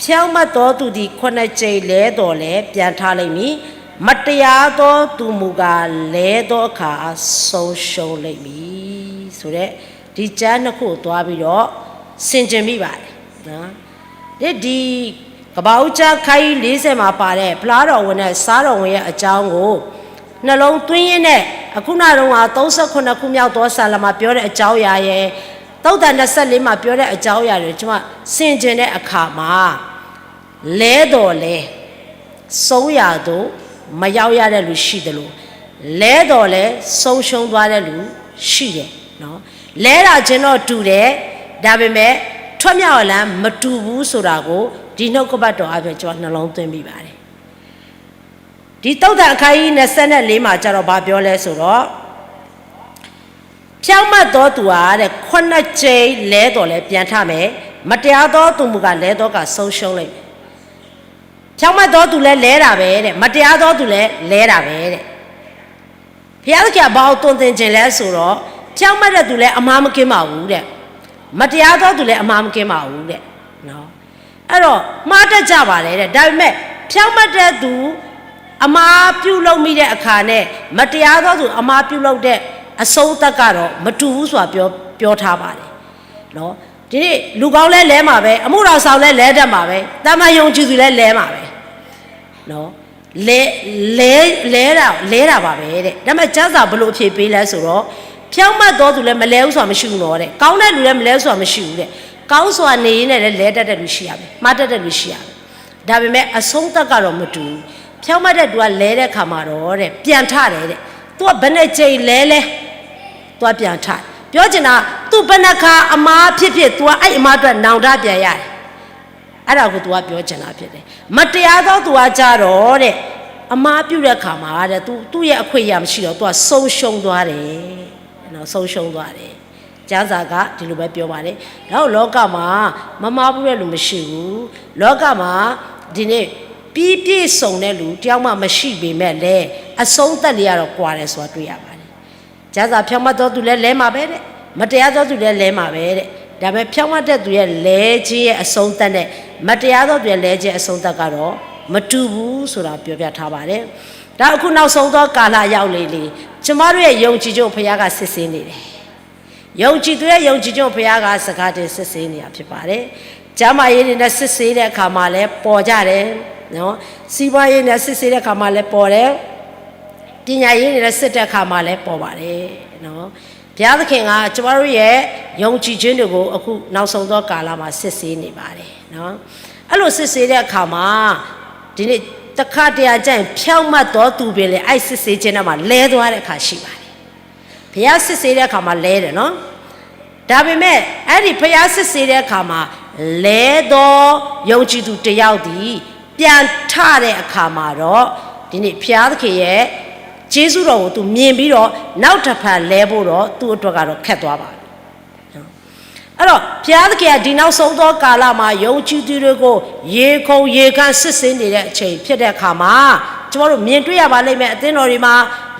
ဖြောင့်မတ်သောသူသည် ခုနှစ်ကြိမ်လဲသော်လည်း ပြန်ထလိမ့်မည်။ မတရားသောသူမူကား လဲသောအခါ ဆုံးရှုံးလိမ့်မည်ဆိုတဲ့ ဒီကျမ်းနှစ်ခုကိုသွားပြီးတော့ ဆင်ခြင်မိပါတယ်နော်။ ဒီ ဒီကပၤအူကၠါ ခန်းကြီး လေးဆယ်မှာပါတဲ့ ဖျားတော်ဝင်နဲ့ စားတော်ဝင်ရဲ့အကြောင်းကို နှလုံးသွင်းရင်းနဲ့ အခုနတုန်းက သုံးဆယ့်ခုနစ်ခုမြောက်သောစာလံမှာပြောတဲ့အကြောင်းအရာရယ် သုတ်တံ နှစ်ဆယ့်လေးမှာပြောတဲ့အကြောင်းအရာတွေ ကျွန်မဆင်ခြင်တဲ့အခါမှာ လဲသော်လည်း ဆုံးရာသို့မရောက်ရတဲ့လူရှိသလို လဲသော်လည်း ဆုံးရှုံးသွားတဲ့လူရှိတယ်နော်။ လဲလာခြင်းတော့တူတယ်။ ဒါပေမဲ့ ထွတ်မြောက်အလံမတူဘူးဆိုတာကို ဒီနှုတ်ကပတ်တော်အပြင် ကျွန်မနှလုံးသွင်းမိပါတယ်။ ဒီသုတ်တံအခန်းကြီး နှစ်ဆယ့်လေးမှာကျတော့ ဘာပြောလဲဆိုတော့ ဖြောင့်မတ်သောသူဟာတဲ့ ခုနှစ်ကြိမ်လဲသော်လည်း ပြန်ထမယ်။ မတရားသောသူမူကား လဲသောအခါ ဆုံးရှုံးလိမ့်မယ်။ ဖြောင့်မတ်သောသူလည်းလဲတာပဲတဲ့။ မတရားသောသူလည်းလဲတာပဲတဲ့။ ဘုရားသခင်က ဘာကိုသွန်သင်ခြင်းလဲဆိုတော့ ဖြောင့်မတ်တဲ့သူလည်း အမှားမကင်းပါဘူးတဲ့။ မတရားသောသူလည်း အမှားမကင်းပါဘူးတဲ့။ နော်။ အဲ့တော့ မှားတတ်ကြပါတယ်တဲ့။ ဒါပေမဲ့ ဖြောင့်မတ်တဲ့သူ အမှားပြုလုပ်မိတဲ့အခါနဲ့ မတရားသောသူ အမှားပြုလုပ်တဲ့အဆုံးသတ်ကတော့ မတူဘူးဆိုတာ ပြော ပြောထားပါတယ်။ နော်။ ဒီနေ့ လူကောင်းလည်းလဲမှာပဲ၊ အမှုတော်ဆောင်လည်းလဲတတ်မှာပဲ၊ သာမန်ယုံကြည်သူလည်းလဲမှာပဲ။ နော်။ လဲ လဲ လဲတာ လဲတာပါပဲတဲ့။ ဒါပေမဲ့ ကျမ်းစာဘယ်လိုအဖြေပေးလဲဆိုတော့ ဖြောင့်မတ်သောသူလည်း မလဲဘူးဆိုတာမရှိဘူးနော်တဲ့။ ကောင်းတဲ့လူလည်း မလဲဘူးဆိုတာမရှိဘူးတဲ့။ ကောင်းစွာနေရင်းနဲ့လည်း လဲတတ်တဲ့လူရှိရမယ်။ မှားတတ်တဲ့လူရှိရမယ်။ ဒါပေမဲ့ အဆုံးသတ်ကတော့မတူဘူး။ ဖြောင့်မတ်တဲ့သူကလဲတဲ့အခါမှာတော့တဲ့ ပြန်ထတယ်တဲ့။ သူကဘယ်နှစ်ကြိမ်လဲလဲ သူကပြန်ထတယ်။ ပြောချင်တာ သူဘယ်နှစ်ခါအမှားဖြစ်ဖြစ် သူကအဲ့အမှားအတွက် နောင်တပြန်ရတယ်။ အဲ့ဒါကို သူကပြောချင်တာဖြစ်တယ်။ မတရားသောသူကကြတော့တဲ့ အမှားပြုတဲ့အခါမှာတဲ့ သူ သူ့ရဲ့အခွင့်အရေးမရှိတော့ သူကဆုံးရှုံးသွားတယ်နော်။ ဆုံးရှုံးသွားတယ်။ ကျမ်းစာကဒီလိုပဲပြောပါတယ်။ ဒါကြောင့်လောကမှာ မမှားဘူးတဲ့လူမရှိဘူး။ လောကမှာ ဒီနေ့ ပြီးပြည့်စုံတဲ့လူတယောက်မှမရှိပေမဲ့လည်း အဆုံးသတ်လေးကတော့ ကွာတယ်ဆိုတာတွေ့ရပါတယ်။ ကျမ်းစာ ဖြောင့်မတ်သောသူလည်းလဲမှာပဲတဲ့။ မတရားသောသူလည်းလဲမှာပဲတဲ့။ ဒါပေမဲ့ ဖြောင့်မတ်တဲ့သူရဲ့လဲခြင်းရဲ့အဆုံးသတ်နဲ့ မတရားသောသူရဲ့လဲခြင်းအဆုံးသတ်ကတော့ မတူဘူးဆိုတာပြောပြထားပါတယ်။ ဒါအခုနောက်ဆုံးသောကာလရောက်လေလေ ကျမတို့ရဲ့ယုံကြည်ခြင်းကိုဘုရားကစစ်ဆေးနေတယ်။ ယုံကြည်သူရဲ့ယုံကြည်ခြင်းကိုဘုရားကစကားတင်စစ်ဆေးနေတာဖြစ်ပါတယ်။ ကျန်းမာရေးတွေနဲ့စစ်ဆေးတဲ့အခါမှာလည်းပေါ်ကြတယ်နော်။ စီးပွားရေးနဲ့စစ်ဆေးတဲ့အခါမှာလည်းပေါ်တယ်။ ပညာရေးတွေနဲ့စစ်တဲ့အခါမှာလည်းပေါ်ပါတယ်နော်။ ဘုရားသခင်ကကျမတို့ရဲ့ယုံကြည်ခြင်းတွေကိုအခုနောက်ဆုံးသောကာလမှာစစ်ဆေးနေပါတယ်နော်။ အဲ့လိုစစ်ဆေးတဲ့အခါမှာ ဒီနေ့တခါတရံကျရင်ဖြောင့်မတ်သောသူပင်လည်းအဲ့စစ်ဆေးခြင်းထဲမှာလဲသွားတဲ့အခါရှိပါတယ်။ ဘုရားစစ်ဆေးတဲ့အခါမှာလဲတယ်နော်။ ဒါပေမဲ့အဲ့ဒီဘုရားစစ်ဆေးတဲ့အခါမှာလဲသောယုံကြည်သူတစ်ယောက်သည်ပြန်ထတဲ့အခါမှာတော့ဒီနေ့ဘုရားသခင်ရဲ့ ကျေးဇူးတော်ကို သူမြင်ပြီးတော့ နောက်တစ်ဖန်လဲဖို့တော့ သူ့အတွက်ကတော့ ခက်သွားပါပြီ။ အဲ့တော့ ဘုရားသခင်က ဒီနောက်ဆုံးသောကာလမှာ ယုံကြည်သူတွေကို ရေခုန်ရေခမ်း စစ်ဆေးနေတဲ့အချိန် ဖြစ်တဲ့အခါမှာ ကျွန်တော်တို့ မြင်တွေ့ရပါလိမ့်မယ်။ အသင်းတော်တွေမှာ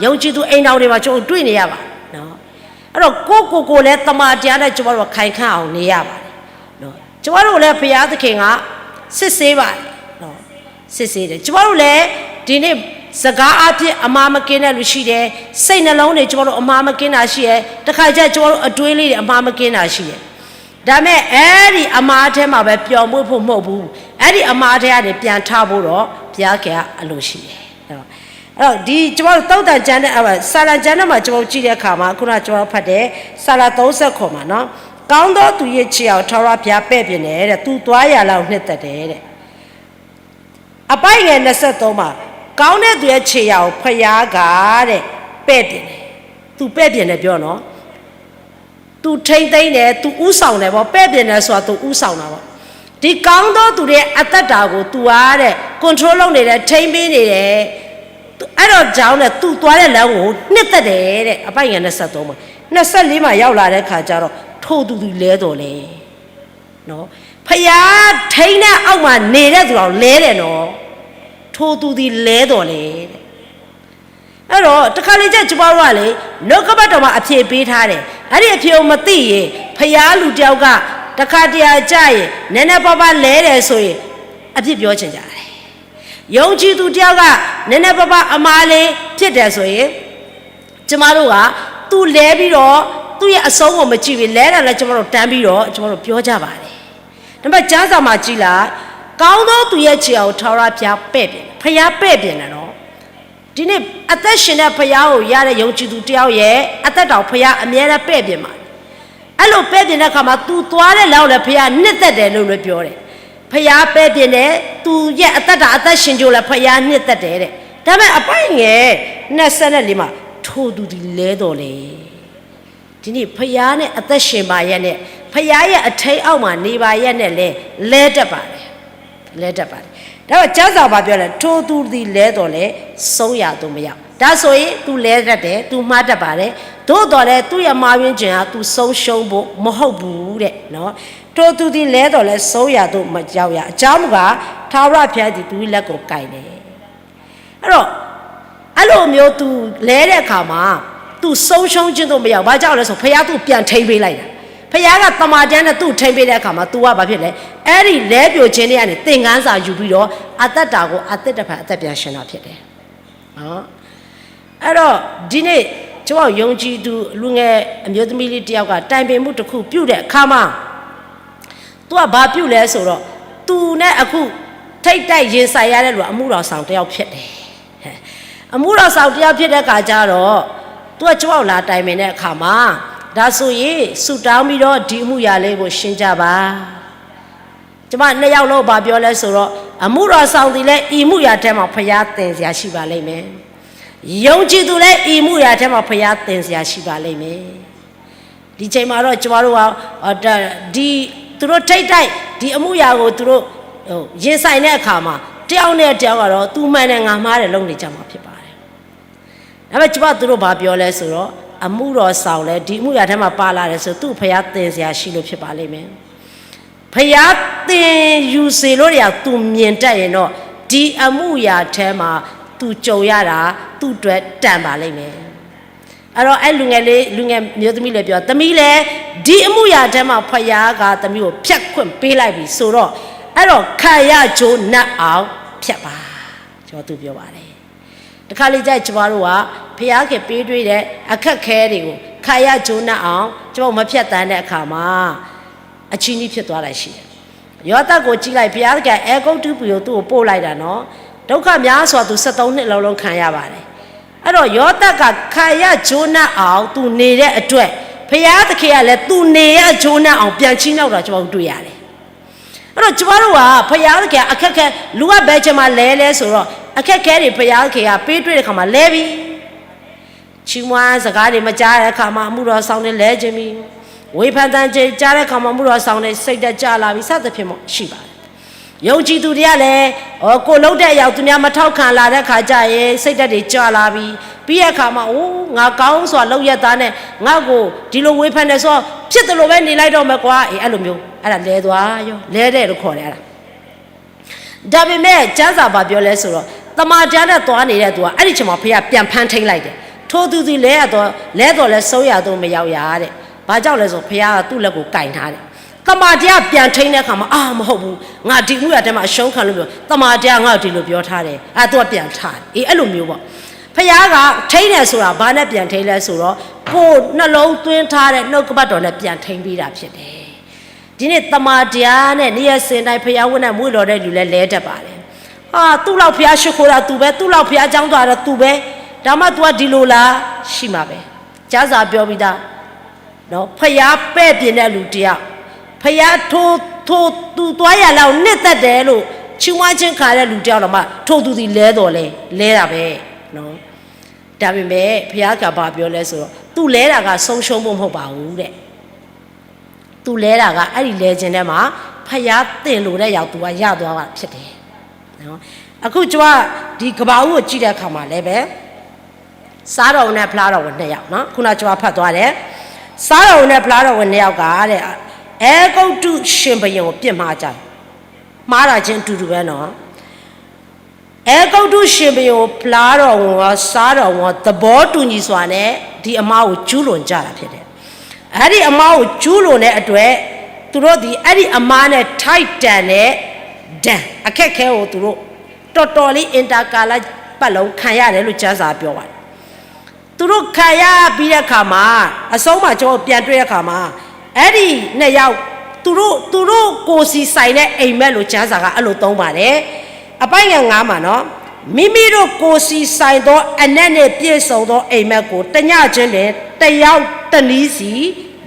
ယုံကြည်သူ အိမ်ထောင်တွေမှာ ကျွန်တော်တို့ တွေ့နေရပါတယ်နော်။ အဲ့တော့ ကိုယ့်ကိုယ်ကိုယ်လည်း သမ္မာတရားနဲ့ ကျွန်တော်တို့ ခိုင်ခံ့အောင် နေရပါတယ်နော်။ ကျွန်တော်တို့လည်း ဘုရားသခင်က စစ်ဆေးပါတယ်နော်။ စစ်ဆေးတယ်။ ကျွန်တော်တို့လည်း ဒီနေ့ စကားအားဖြင့် အမှားမကင်းတဲ့လူရှိတယ်။ စိတ်နှလုံးတွေ ကျွန်တော်တို့ အမှားမကင်းတာရှိတယ်။ တခါကျ ကျွန်တော်တို့ အတွင်းလေးတွေ အမှားမကင်းတာရှိတယ်။ ဒါပေမဲ့ အဲ့ဒီအမှားထဲမှာပဲ ပျော်မွေ့ဖို့မဟုတ်ဘူး။ အဲ့ဒီအမှားထဲကနေ ပြန်ထဖို့တော့ ဘုရားခင်ကအလိုရှိတယ်။ အဲ့တော့ ဒီ ကျွန်တော်တို့ သုတ်တန်ကျမ်းနဲ့ အ စာလံကျမ်းထဲမှာ ကျွန်တော်တို့ ကြည့်တဲ့အခါမှာ ခုန ကျွန်တော်တို့ ဖတ်တယ်။ စာလံ သုံးဆယ့်ခုနစ် မှာနော်။ ကောင်းသောသူရဲ့ခြေရာကို ထာဝရဘုရားပဲ့ပြင်တယ်တဲ့။ သူသွားရာလမ်းကို နှစ်သက်တယ်တဲ့။ အပိုဒ်ငယ် နှစ်ဆယ့်သုံး မှာ ကောင်းတဲ့သူရဲ့ခြေရာကို ဘုရားကတဲ့ ပဲ့ပြင်တယ်။ သူပဲ့ပြင်တယ် ပြောနော်။ သူထိန်းသိမ်းတယ်။ သူဦးဆောင်တယ်ပေါ့။ ပဲ့ပြင်တယ်ဆိုတာ သူဦးဆောင်တာပေါ့။ ဒီကောင်းသောသူတွေရဲ့ အသက်တာကို သူကတဲ့ control လုပ်နေတယ်။ ထိန်းပေးနေတယ်။ အဲ့ဒါကြောင့်တဲ့ သူသွားတဲ့လမ်းကို နှစ်သက်တယ်တဲ့။ အပိုဒ်ငယ် နှစ်ဆယ့်သုံး မှာ နှစ်ဆယ့်လေး မှာ ရောက်လာတဲ့အခါကျတော့ ထိုသူသည်လဲသော်လဲ နော်။ ဘုရားထိန်းတဲ့အောက်မှာ နေတဲ့သူတောင် လဲတယ်နော်။ ထိုသူသည်လဲသော်လဲတဲ့။ အဲ့တော့ တခါလေကျ ကျွန်တော်တို့ကလေ နှုတ်ကပတ်တော်မှာ အဖြေပေးထားတယ်။ အဲ့ဒီအဖြေကို မသိရင် ဘုရားလူတစ်ယောက်က တခါတရံကျရင် နည်းနည်းပါးပါးလဲတယ်ဆိုရင် အပြစ်ပြောချင်ကြတယ်။ ယုံကြည်သူတစ်ယောက်က နည်းနည်းပါးပါး အမှားလေးဖြစ်တယ်ဆိုရင် ကျမတို့က သူလဲပြီးတော့ သူ့ရဲ့အဆုံးကို မကြည့်ဘဲ လဲတာလည်း ကျမတို့ တန်းပြီးတော့ ကျမတို့ ပြောကြပါတယ်။ ဒါပေမဲ့ ကျမ်းစာမှာ ကြည့်လိုက်။ ကောင်းသောသူရဲ့ခြေရာကို ထာဝရဘုရားပဲ့ပြင်တယ်။ ဘုရားပဲ့ပြင်တယ်နော်။ ဒီနေ့ အသက်ရှင်တဲ့ဘုရားကို ရတဲ့ ယုံကြည်သူတစ်ယောက်ရဲ့ အသက်တာကို ဘုရား အမြဲတမ်း ပဲ့ပြင်ပါတယ်။ အဲ့လိုပဲ့ပြင်တဲ့အခါမှာ သူသွားတဲ့လမ်းကိုလည်း ဘုရား နှစ်သက်တယ်လို့လည်း ပြောတယ်။ ဘုရားပဲ့ပြင်တယ်။ သူရဲ့အသက်တာ အသက်ရှင်ခြင်းကိုလည်း ဘုရား နှစ်သက်တယ်တဲ့။ ဒါပေမဲ့ အပိုဒ်ငယ် နှစ်ဆယ့်လေး မှာ ထိုသူသည်လဲသော်လဲ ဒီနေ့ ဘုရားနဲ့ အသက်ရှင်ပါရက်နဲ့ ဘုရားရဲ့အထိန်းအောက်မှာ နေပါရက်နဲ့လည်း လဲတတ်ပါတယ်။ လဲတတ်ပါတယ်။ ဒါတော့ ကျမ်းစာ ဘာပြောလဲ။ ထိုသူသည်လဲသော်လဲ ဆုံးရာသို့မရောက်။ ဒါဆိုရင် သူလဲတတ်တယ်။ သူမှားတတ်ပါတယ်။ သို့သော်လည်း သူ့ရဲ့မှားယွင်းခြင်းဟာ သူဆုံးရှုံးဖို့မဟုတ်ဘူးတဲ့နော်။ ထိုသူသည်လဲသော်လဲ ဆုံးရာသို့မရောက်ရ။ အကြောင်းမူကား ထာဝရဘုရားသည် သူ့လက်ကိုကိုင်တယ်။ အဲ့တော့ အဲ့လိုမျိုး သူလဲတဲ့အခါမှာ သူဆုံးရှုံးခြင်းသို့မရောက်။ ဘာကြောင့်လဲဆို ဘုရားသူ့ကို ပြန်ထိန်းပေးလိုက်တာ။ ဘုရားက သမ္မာတရားနဲ့ သူ့ကိုထိန်းပေးတဲ့အခါမှာ သူက ဘာဖြစ်လဲ။ အဲ့ဒီလဲပြိုခြင်းတွေကနေ သင်ခန်းစာယူပြီးတော့ အသက်တာကို အသစ်တစ်ဖန် အသက်ပြန်ရှင်တာဖြစ်တယ်နော်။ အဲ့တော့ ဒီနေ့ ကျွန်တော်ယုံကြည်သူ လူငယ်အမျိုးသမီးလေးတစ်ယောက်က တိုင်ပင်မှုတစ်ခုပြုတဲ့အခါမှာ သူက ဘာပြုလဲဆိုတော့ သူနဲ့အခု ထိပ်တိုက်ရင်ဆိုင်ရတဲ့လူက အမှုတော်ဆောင်တစ်ယောက်ဖြစ်တယ်။ အမှုတော်ဆောင်တစ်ယောက်ဖြစ်တဲ့အခါကျတော့ သူက ကျွန်တော်လာတိုင်ပင်တဲ့အခါမှာ ဒါဆိုရင် ဆုတောင်းပြီးတော့ ဒီအမှုရာလေးကို ရှင်းကြပါ။ ကျမနှစ်ယောက်လုံး ဘာပြောလဲဆိုတော့ အမှုတော်ဆောင်သည်လည်း ဤအမှုရာထဲမှာ ဘုရားသင်စရာရှိပါလိမ့်မယ်။ ယုံကြည်သူလည်း ဤအမှုရာထဲမှာ ဘုရားသင်စရာရှိပါလိမ့်မယ်။ ဒီချိန်မှာတော့ ကျမတို့က ဒီ သူတို့ထိပ်တိုက် ဒီအမှုရာကို သူတို့ ရင်ဆိုင်တဲ့အခါမှာ တစ်ယောက်နဲ့တစ်ယောက်ကတော့ သူမှန်တယ် ငါမှားတယ် လုပ်နေကြမှာဖြစ်ပါတယ်။ ဒါပေမဲ့ ကျမသူတို့ ဘာပြောလဲဆိုတော့ အမှုတော်ဆောင်လည်း ဒီအမှုရာထဲမှာ ပါလာတယ်ဆို သူ့ကို ဘုရားသင်စရာရှိလို့ ဖြစ်ပါလိမ့်မယ်။ ဘုရားသင်ယူစေလို့ရ သူမြင်တတ်ရင်တော့ ဒီအမှုရာထဲမှာ သူကြုံရတာ သူ့အတွက်တန်ပါလိမ့်မယ်။ အဲ့တော့ အဲ့လူငယ်လေး လူငယ်မျိုးသမီးလည်းပြော သမီးလည်း ဒီအမှုရာထဲမှာ ဘုရားက သမီးကို ဖြတ်ခွင့်ပေးလိုက်ပြီဆိုတော့ အဲ့တော့ ခံရကျိုးနပ်အောင် ဖြတ်ပါ ကျွန်တော်သူပြောပါတယ်။ တခါလေကျရင် ကျမတို့က ဘုရားခင်ပေးတွေ့တဲ့ အခက်အခဲတွေကို ခံရကျိုးနပ်အောင် ကျွန်တော်မဖြတ်သန်းတဲ့အခါမှာ အချည်းနှီးဖြစ်သွားတာရှိတယ်။ ယောသပ်ကိုကြည့်လိုက် ဘုရားသခင် အဲဂုတ္တုပူၤကို သူ့ကိုပို့လိုက်တာနော်။ ဒုက္ခများစွာ သူဆယ့်သုံးနှစ်လုံးလုံး ခံရပါတယ်။ အဲ့တော့ ယောသပ်က ခံရကျိုးနပ်အောင် သူနေတဲ့အတွက် ဘုရားသခင်ကလည်း သူနေရကျိုးနပ်အောင် ပြန်ချီးမြှောက်တာ ကျွန်တော်တို့တွေ့ရတယ်။ အဲ့တော့ ကျမတို့က ဘုရားသခင် အခက်အခဲ လူက ဘယ်ချိန်မှာလဲလဲဆိုတော့ အခက်အခဲတွေ ဘုရားသခင်က ပေးတွေ့တဲ့အခါမှာ လဲပြီ။ ချီးမွမ်းစကားတွေ မကြားတဲ့အခါမှာ အမှုတော်ဆောင်တွေ လဲချင်ပြီ။ ဝေဖန်သံတွေ ကြားတဲ့အခါမှာ အမှုတော်ဆောင်တွေ စိတ်ဓာတ်ကျလာပြီ စသဖြင့်ပေါ့ ရှိပါတယ်။ ယုံကြည်သူတွေကလည်း ကိုယ်လုပ်တဲ့အရာကို သူများမထောက်ခံလာတဲ့အခါကျရင် စိတ်ဓာတ်တွေကျလာပြီ။ ပြီးတဲ့အခါမှာ အိုး ငါကောင်းစွာလုပ်ရက်သားနဲ့ ငါ့ကို ဒီလိုဝေဖန်နေဆို ဖြစ်သလိုပဲနေလိုက်တော့မယ်ကွာ အဲ အဲ့လိုမျိုး အဲ့ဒါလဲသွားရော လဲတဲ့လို့ခေါ်တယ် အဲ့ဒါ။ ဒါပေမဲ့ ကျမ်းစာဘာပြောလဲဆိုတော့ သမ္မာတရားနဲ့သွားနေတဲ့သူက အဲ့ဒီအချိန်မှာ ဘုရားပြန်ဖမ်းထိန်းလိုက်တယ်။ ထိုသူသည်လဲသော် လဲသော်လည်း ဆုံးရာသို့မရောက်ရတဲ့။ ဘာကြောင့်လဲဆိုတော့ ဘုရားကသူ့လက်ကိုကိုင်ထားတယ်။ သမ္မာတရားပြန်ထိန်းတဲ့အခါမှာ အာ မဟုတ်ဘူး ငါဒီမူအရာထဲမှာအရှုံးခံလို့ပြော သမ္မာတရားငါ့ကိုဒီလိုပြောထားတယ် အဲ သူကပြန်ထားတယ် အဲ အဲ့လိုမျိုးပေါ့။ ဘုရားကထိန်းတယ်ဆိုတာ ဘာနဲ့ပြန်ထိန်းလဲဆိုတော့ ကိုယ်နှလုံးသွင်းထားတဲ့နှုတ်ကပတ်တော်နဲ့ပြန်ထိန်းပေးတာဖြစ်တယ်။ ဒီနေ့သမ္မာတရားနဲ့ နေ့ရက်စဉ်တိုင်း ဘုရားဝတ်နဲ့မွေ့လျော်တဲ့လူလည်းလဲတတ်ပါတယ်။ ဟာ သူ့လောက်ဘုရားရှိခိုးတာသူပဲ သူ့လောက်ဘုရားကျောင်းသွားတာသူပဲ ဒါမှသူကဒီလိုလား ရှိမှာပဲ။ ကျမ်းစာပြောပြီးသား နော် ဘုရားပဲ့ပြင်တဲ့လူတစ်ယောက် ဘုရားထိုထိုသူသွားရာလမ်းကိုနှစ်သက်တယ်လို့ချီးမွမ်းခြင်းခံရတဲ့လူတစ်ယောက်တော့မှ ထိုသူသည်လဲသော်လဲ လဲတာပဲနော်။ ဒါပေမဲ့ ဘုရားကဘာပြောလဲဆိုတော့ သူလဲတာကဆုံးရှုံးဖို့မဟုတ်ပါဘူးတဲ့။ သူလဲတာက အဲ့ဒီလဲခြင်းထဲမှာ ဘုရားသင်လိုတဲ့အရာကို သူကရသွားတာဖြစ်တယ်နော်။ အခုကျွန်မဒီကဘာဦးကိုကြည့်တဲ့အခါမှာလည်းပဲ စားတော်ဝင်နဲ့ဖျားတော်ဝင်နှစ်ယောက်နော်။ ခုနကျွန်မဖတ်သွားတယ်။ စားတော်ဝင်နဲ့ဖျားတော်ဝင်နှစ်ယောက်ကတဲ့ အဲဂုတ္တုရှင်ဘုရင်ကိုပြစ်မှားကြတယ်။ မှားတာချင်းအတူတူပဲနော်။ အဲဂုတ္တုရှင်ဘုရင်ကိုဖျားတော်ဝင်ရော စားတော်ဝင်ရော သဘောတူညီစွာနဲ့ ဒီအမှားကိုကျူးလွန်ကြတာဖြစ်တယ်။ အဲ့ဒီအမှားကိုကျူးလွန်တဲ့အတွက် သူတို့သည်အဲ့ဒီအမှားနဲ့ထိုက်တန်တဲ့ဒဏ် အခက်ခဲကိုသူတို့ တော်တော်လေး အင်တာကာလပတ်လုံးခံရတယ်လို့ကျမ်းစာပြောပါတယ်။ သူတို့ခံရပြီးတဲ့အခါမှာ အဆုံးမှာကျွန်တော်ပြန်တွေ့တဲ့အခါမှာ အဲ့ဒီနှစ်ယောက် သူတို့ သူတို့ကိုယ်စီဆိုင်တဲ့အိမ်မက်လို့ကျမ်းစာကအဲ့လိုသုံးပါတယ်။ အပိုင်းငယ်ငါးမှာနော် မိမိတို့ကိုယ်စီဆိုင်သောအနက်နှင့်ပြည့်စုံသောအိမ်မက်ကို တစ်ညခြင်းတွင်တစ်ယောက်တစ်နည်းစီ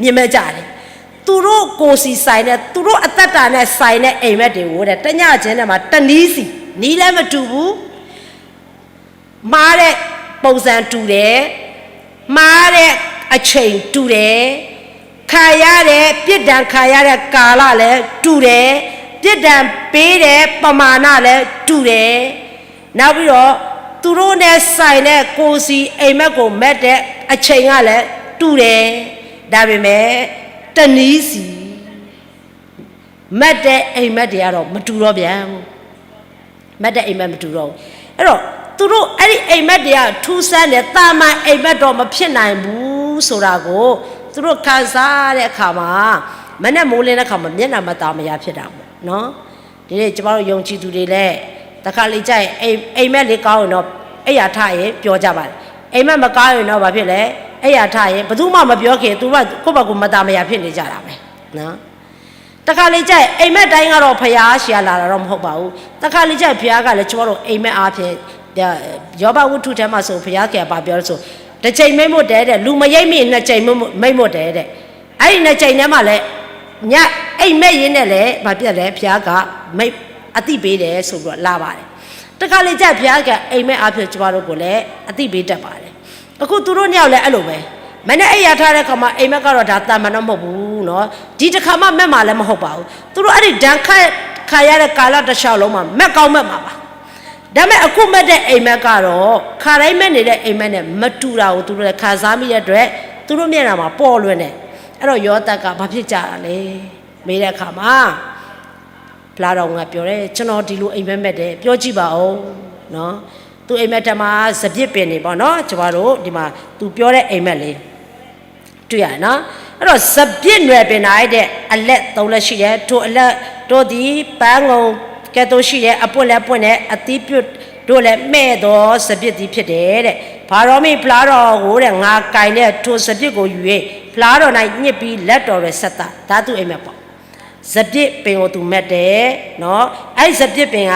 မြင်မကြတယ်။ သူတို့ကိုယ်စီဆိုင်တဲ့ သူတို့အသက်တာနဲ့ဆိုင်တဲ့အိမ်မက်တွေကိုတဲ့ တစ်ညခြင်းထဲမှာတစ်နည်းစီ နည်းလည်းမတူဘူး မှားတဲ့ပုံစံတူတယ်။ မှားတဲ့အချိန်တူတယ်။ ခံရတဲ့ ပြစ်ဒဏ်ခံရတဲ့ကာလလည်းတူတယ်။ ပြစ်ဒဏ်ပေးတဲ့ပမာဏလည်းတူတယ်။ နောက်ပြီးတော့ သူတို့နဲ့ဆိုင်တဲ့ကိုယ်စီအိမ်မက်ကိုမက်တဲ့အချိန်ကလည်းတူတယ်။ ဒါပေမဲ့ တစ်နည်းစီ မက်တဲ့အိမ်မက်တွေကတော့မတူတော့ပြန်ဘူး။ မက်တဲ့အိမ်မက်မတူတော့ဘူး။ အဲ့တော့ သူတို့အဲ့ဒီအိမ်မက်တွေကထူးဆန်းတယ် သာမန်အိမ်မက်တော့မဖြစ်နိုင်ဘူးဆိုတာကို သူတို့ခံစားတဲ့အခါမှာ မနက်မိုးလင်းတဲ့အခါမှာမျက်နှာမသာမယားဖြစ်တာပေါ့နော်။ ဒီနေ့ကျမတို့ယုံကြည်သူတွေလည်း တစ်ခါလေကျရင် အိမ်အိမ်မက်လေးကောင်းရင်တော့ အိပ်ရာထရင်ပြောကြပါတယ်။ အိမ်မက်မကောင်းရင်တော့ဘာဖြစ်လဲ။ အိပ်ရာထရင်ဘယ်သူမှမပြောခင် သူတို့ကကိုယ့်ဘက်ကိုယ်မသာမယားဖြစ်နေကြတာပဲနော်။ တစ်ခါလေကျရင် အိမ်မက်တိုင်းကတော့ဘုရားဆီကလာတာတော့မဟုတ်ပါဘူး။ တစ်ခါလေကျရင်ဘုရားကလည်းကျမတို့အိမ်မက်အားဖြင့် ယောဘဝတ္ထုထဲမှာဆိုဘုရားကဘာပြောလဲဆို တစ်ချိန်မိန့်မိတ်တယ်တဲ့ လူမယိပ်မိရင်နှစ်ချိန်မိန့်မိတ်တယ်တဲ့ အဲ့ဒီနှစ်ချိန်ထဲမှာလည်း ညအိမ်မက်ရင်းနဲ့လည်းဘာဖြစ်လဲ ဘုရားက မိန့်အသိပေးတယ်ဆိုပြီးတော့လာပါတယ်။ တစ်ခါလေကျရင်ဘုရားကအိမ်မက်အားဖြင့်ကျမတို့ကိုလည်းအသိပေးတတ်ပါတယ်။ အခုသူတို့နှစ်ယောက်လည်းအဲ့လိုပဲ မနက်အိပ်ရာထတဲ့အခါမှာ အိမ်မက်ကတော့ဒါသာမန်တော့မဟုတ်ဘူးနော်။ ဒီတစ်ခါမှမက်မှာလည်းမဟုတ်ပါဘူး။ သူတို့အဲ့ဒီဒဏ်ခတ်ခံရတဲ့ကာလတစ်လျှောက်လုံးမှာ မက်ကောင်းမက်မှာပါ။ ဒါပေမဲ့အခုမက်တဲ့အိမ်မက်ကတော့ ခါတိုင်းမက်နေတဲ့အိမ်မက်နဲ့မတူတာကိုသူတို့လည်းခံစားမိတဲ့အတွက် သူတို့မျက်နှာမှာပေါ်လွင်တယ်။ အဲ့တော့ယောသပ်ကဘာဖြစ်ကြတာလဲ မေးတဲ့အခါမှာ ဖျားတော်ဝင်ကပြောတယ် ကျွန်တော်ဒီလိုအိမ်မက်မက်တယ် ပြောကြည့်ပါဦးနော်။ သူအိမ်မက်ထဲမှာစပျစ်ပင်တွေပေါ့နော် ကျမတို့ဒီမှာသူပြောတဲ့အိမ်မက်လေး တွေ့ရတယ်နော်။ အဲ့တော့စပျစ်နွယ်ပင်၌တဲ့အလက်သုံးလက်ရှိတယ်။ ထိုအလက်တို့သည်ပန်းငုံကဲ့သို့ရှိတယ်။ အပွင့်လည်းပွင့်တယ်။ အသီးပြုတ်တို့လည်းမှဲ့သောစပျစ်သီးဖြစ်တယ်တဲ့။ ဖာရောမ့ၢ်ဖျားတော်ကိုတဲ့ ငါကိုင်တဲ့ထိုစပျစ်ကိုယူ၍ဖျားတော်၌ညှစ်ပြီးလက်တော်တွင်ဆက်သ။ ဒါသူအိမ်မက်ပေါ့။ စပျစ်ပင်ကိုသူမက်တယ်နော်။ အဲ့ဒီစပျစ်ပင်က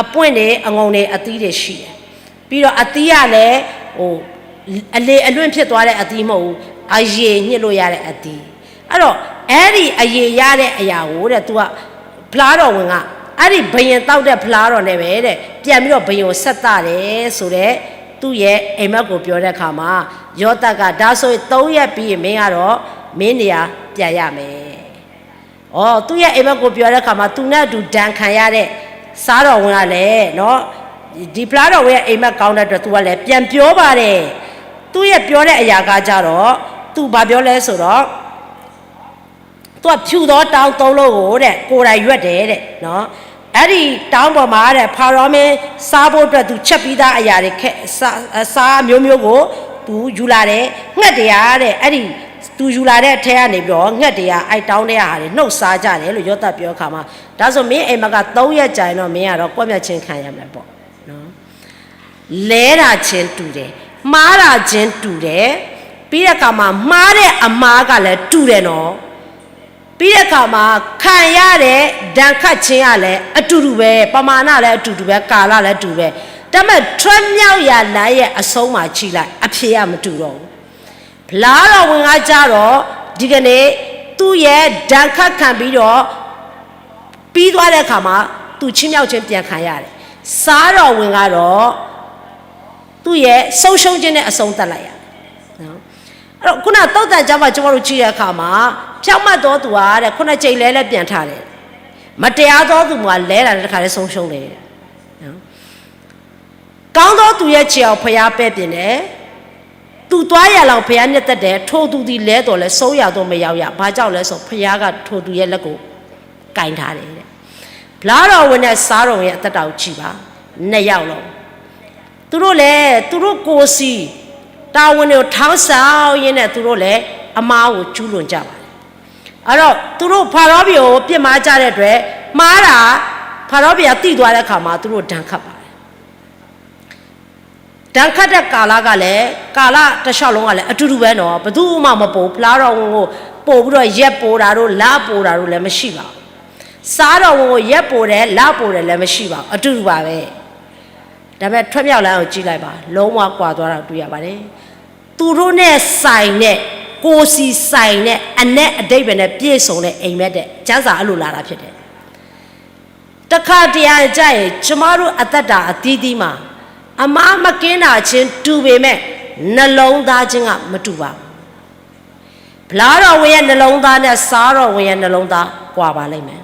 အပွင့်တွေအငုံတွေအသီးတွေရှိတယ်။ ပြီးတော့အသီးကလည်းဟိုအလေအလွင့်ဖြစ်သွားတဲ့အသီးမဟုတ်ဘူး။ အရည်ညှစ်လို့ရတဲ့အသီး။ အဲ့တော့အဲ့ဒီအရည်ရတဲ့အရာကိုတဲ့ သူကဖျားတော်ဝင်ကအဲ့ဒီဘုရင်သောက်တဲ့ဖျားတော်နဲ့ပဲတဲ့ပြန်ပြီးတော့ဘုရင်ကိုဆက်သတယ်ဆိုတဲ့သူ့ရဲ့အိမ်မက်ကိုပြောတဲ့အခါမှာယောသပ်ကဒါဆိုရင်သုံးရက်ပြီးရင်မင်းကတော့မင်းနေရာပြန်ရမယ်။ သူ့ရဲ့အိမ်မက်ကိုပြောတဲ့အခါမှာ သူနဲ့အတူဒဏ်ခံရတဲ့ စားတော်ဝင်ကလည်းနော် ဒီဖျားတော်ဝင်ရဲ့အိမ်မက်ကောင်းတဲ့အတွက် သူကလည်းပြန်ပြောပါတယ်. သူ့ရဲ့ပြောတဲ့အရာကကြတော့ သူဘာပြောလဲဆိုတော့ သူကဖြူသောတောင်းသုံးလုံးကိုတဲ့ ကိုယ်တိုင်ရွက်တယ်တဲ့နော်. အဲ့ဒီတောင်းပေါ်မှာတဲ့ ဖာရောမင်းစားဖို့အတွက် သူချက်ပြီးသားအရာတွေခဲ- စား- အစားမျိုးမျိုးကို သူယူလာတယ်. ငှက်တွေကတဲ့ အဲ့ဒီသူယူလာတဲ့အထဲကနေပြီးတော့ ငှက်တွေက အဲ့တောင်းထဲကဟာတွေနှုတ်စားကြတယ်လို့ ယောသပ်ပြောအခါမှာ ဒါဆိုမင်းအိမ်မက်ကသုံးရက်ကြာရင်တော့ မင်းကတော့ကွပ်မျက်ခြင်းခံရမယ်ပေါ့နော်. လဲတာချင်းတူတယ်, မှားတာချင်းတူတယ်, ပြီးတဲ့အခါမှာ မှားတဲ့အမှားကလည်းတူတယ်နော်. ပြီးတဲ့အခါမှာ ခံရတဲ့ဒဏ်ခတ်ခြင်းကလည်းအတူတူပဲ, ပမာဏလည်းအတူတူပဲ, ကာလလည်းတူပဲ, ဒါပေမဲ့ ထွတ်မြောက်ရာလမ်းရဲ့အဆုံးမှာကြည့်လိုက်, အဖြေကမတူတော့ဘူး. ဖျားတော်ဝင်ကကြတော့ ဒီကနေ့ သူ့ရဲ့ဒဏ်ခတ်ခံပြီးတော့ ပြီးသွားတဲ့အခါမှာ သူချီးမြှောက်ခြင်းပြန်ခံရတယ်. စားတော်ဝင်ကတော့ သူ့ရဲ့ဆုံးရှုံးခြင်းနဲ့အဆုံးသတ်လိုက်ရတယ်. အဲ့တော့ ခုနသုတ်တံကျမ်းမှာ ကျွန်တော်တို့ကြည့်တဲ့အခါမှာ ဖြောင့်မတ်သောသူဟာတဲ့ ခုနှစ်ကြိမ်လဲလဲပြန်ထတယ်. မတရားသောသူမှာလဲတာနဲ့တခါတည်းဆုံးရှုံးတယ်တဲ့. ကောင်းသောသူရဲ့ခြေကိုဘုရားပဲ့ပြင်တယ်. သူသွားရာလမ်းကိုဘုရားနှစ်သက်တယ်. ထိုသူသည်လဲသော်လည်း ဆုံးရာသို့မရောက်ရ။ ဘာကြောင့်လဲဆို ဘုရားကထိုသူရဲ့လက်ကိုကိုင်ထားတယ်တဲ့. ဖျားတော်ဝင်နဲ့စားတော်ဝင်ရဲ့အသက်တာကိုကြည့်ပါ. နှစ်ယောက်လုံး သူတို့လည်း သူတို့ကိုယ်စီ တာဝန်တွေကိုထမ်းဆောင်ရင်းနဲ့ သူတို့လည်းအမှားကိုကျူးလွန်ကြပါတယ်. အဲ့တော့ သူတို့ဖာရောဘုရင်ကိုပြစ်မှားကြတဲ့အတွက် မှားတာ ဖာရောဘုရင်သိသွားတဲ့အခါမှာ သူတို့ဒဏ်ခတ်ပါတယ်. ဒဏ်ခတ်တဲ့ကာလကလည်း ကာလတစ်လျှောက်လုံးကလည်း အတူတူပဲနော်. ဘယ်သူမှမပိုဘူး. ဖျားတော်ဝင်ကိုပိုပြီးတော့ ရက်ပိုတာတို့ လပိုတာတို့လည်းမရှိပါဘူး. စားတော်ဝင်ကို ရက်ပိုတယ် လပိုတယ်လည်းမရှိပါဘူး. အတူတူပါပဲ. ဒါပေမဲ့ ထွတ်မြောက်လမ်းကိုကြည့်လိုက်ပါ. လုံးဝကွာသွားတာကိုတွေ့ရပါတယ်. သူတို့နဲ့ဆိုင်တဲ့ ကိုယ်စီဆိုင်တဲ့ အနက်အဓိပ္ပာယ်နဲ့ပြည့်စုံတဲ့အိမ်မက်တဲ့ ကျမ်းစာအဲ့လိုလာတာဖြစ်တယ်. တခါတရံကျရင် ကျမတို့အသက်တာအသီးသီးမှာ အမှားမကင်းတာချင်းတူပေမဲ့ နှလုံးသားချင်းကမတူပါဘူး. ဖျားတော်ဝင်ရဲ့နှလုံးသားနဲ့ စားတော်ဝင်ရဲ့နှလုံးသားကွာပါလိမ့်မယ်.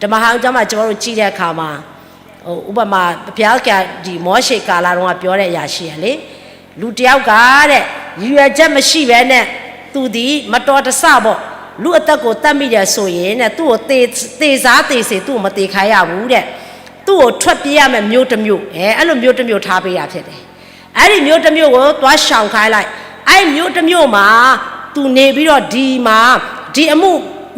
တမဟန်ကျမ်းမှာ ကျွန်တော်တို့ကြည့်တဲ့အခါမှာ ဟိုဥပမာ ဘုရားသခင်က ဒီမောရှေကာလတုန်းကပြောတဲ့အရာရှိရလေ လူတစ်ယောက်ကတဲ့ ရည်ရွယ်ချက်မရှိဘဲနဲ့ သူသည်မတော်တဆပေါ့ လူအသက်ကိုသတ်မိတယ်ဆိုရင်တဲ့ သူ့ကိုသေ- သေစားသေစေ သူ့ကိုမသေခိုင်းရဘူးတဲ့. သူ့ကိုထွက်ပြေးရမယ့်မြို့တစ်မြို့ အဲ- အဲ့လိုမြို့တစ်မြို့ထားပေးတာဖြစ်တယ်. အဲ့ဒီမြို့တစ်မြို့ကိုသွားရှောင်ခိုင်းလိုက်, အဲ့ဒီမြို့တစ်မြို့မှာ သူနေပြီးတော့ ဒီမှာ ဒီအမှု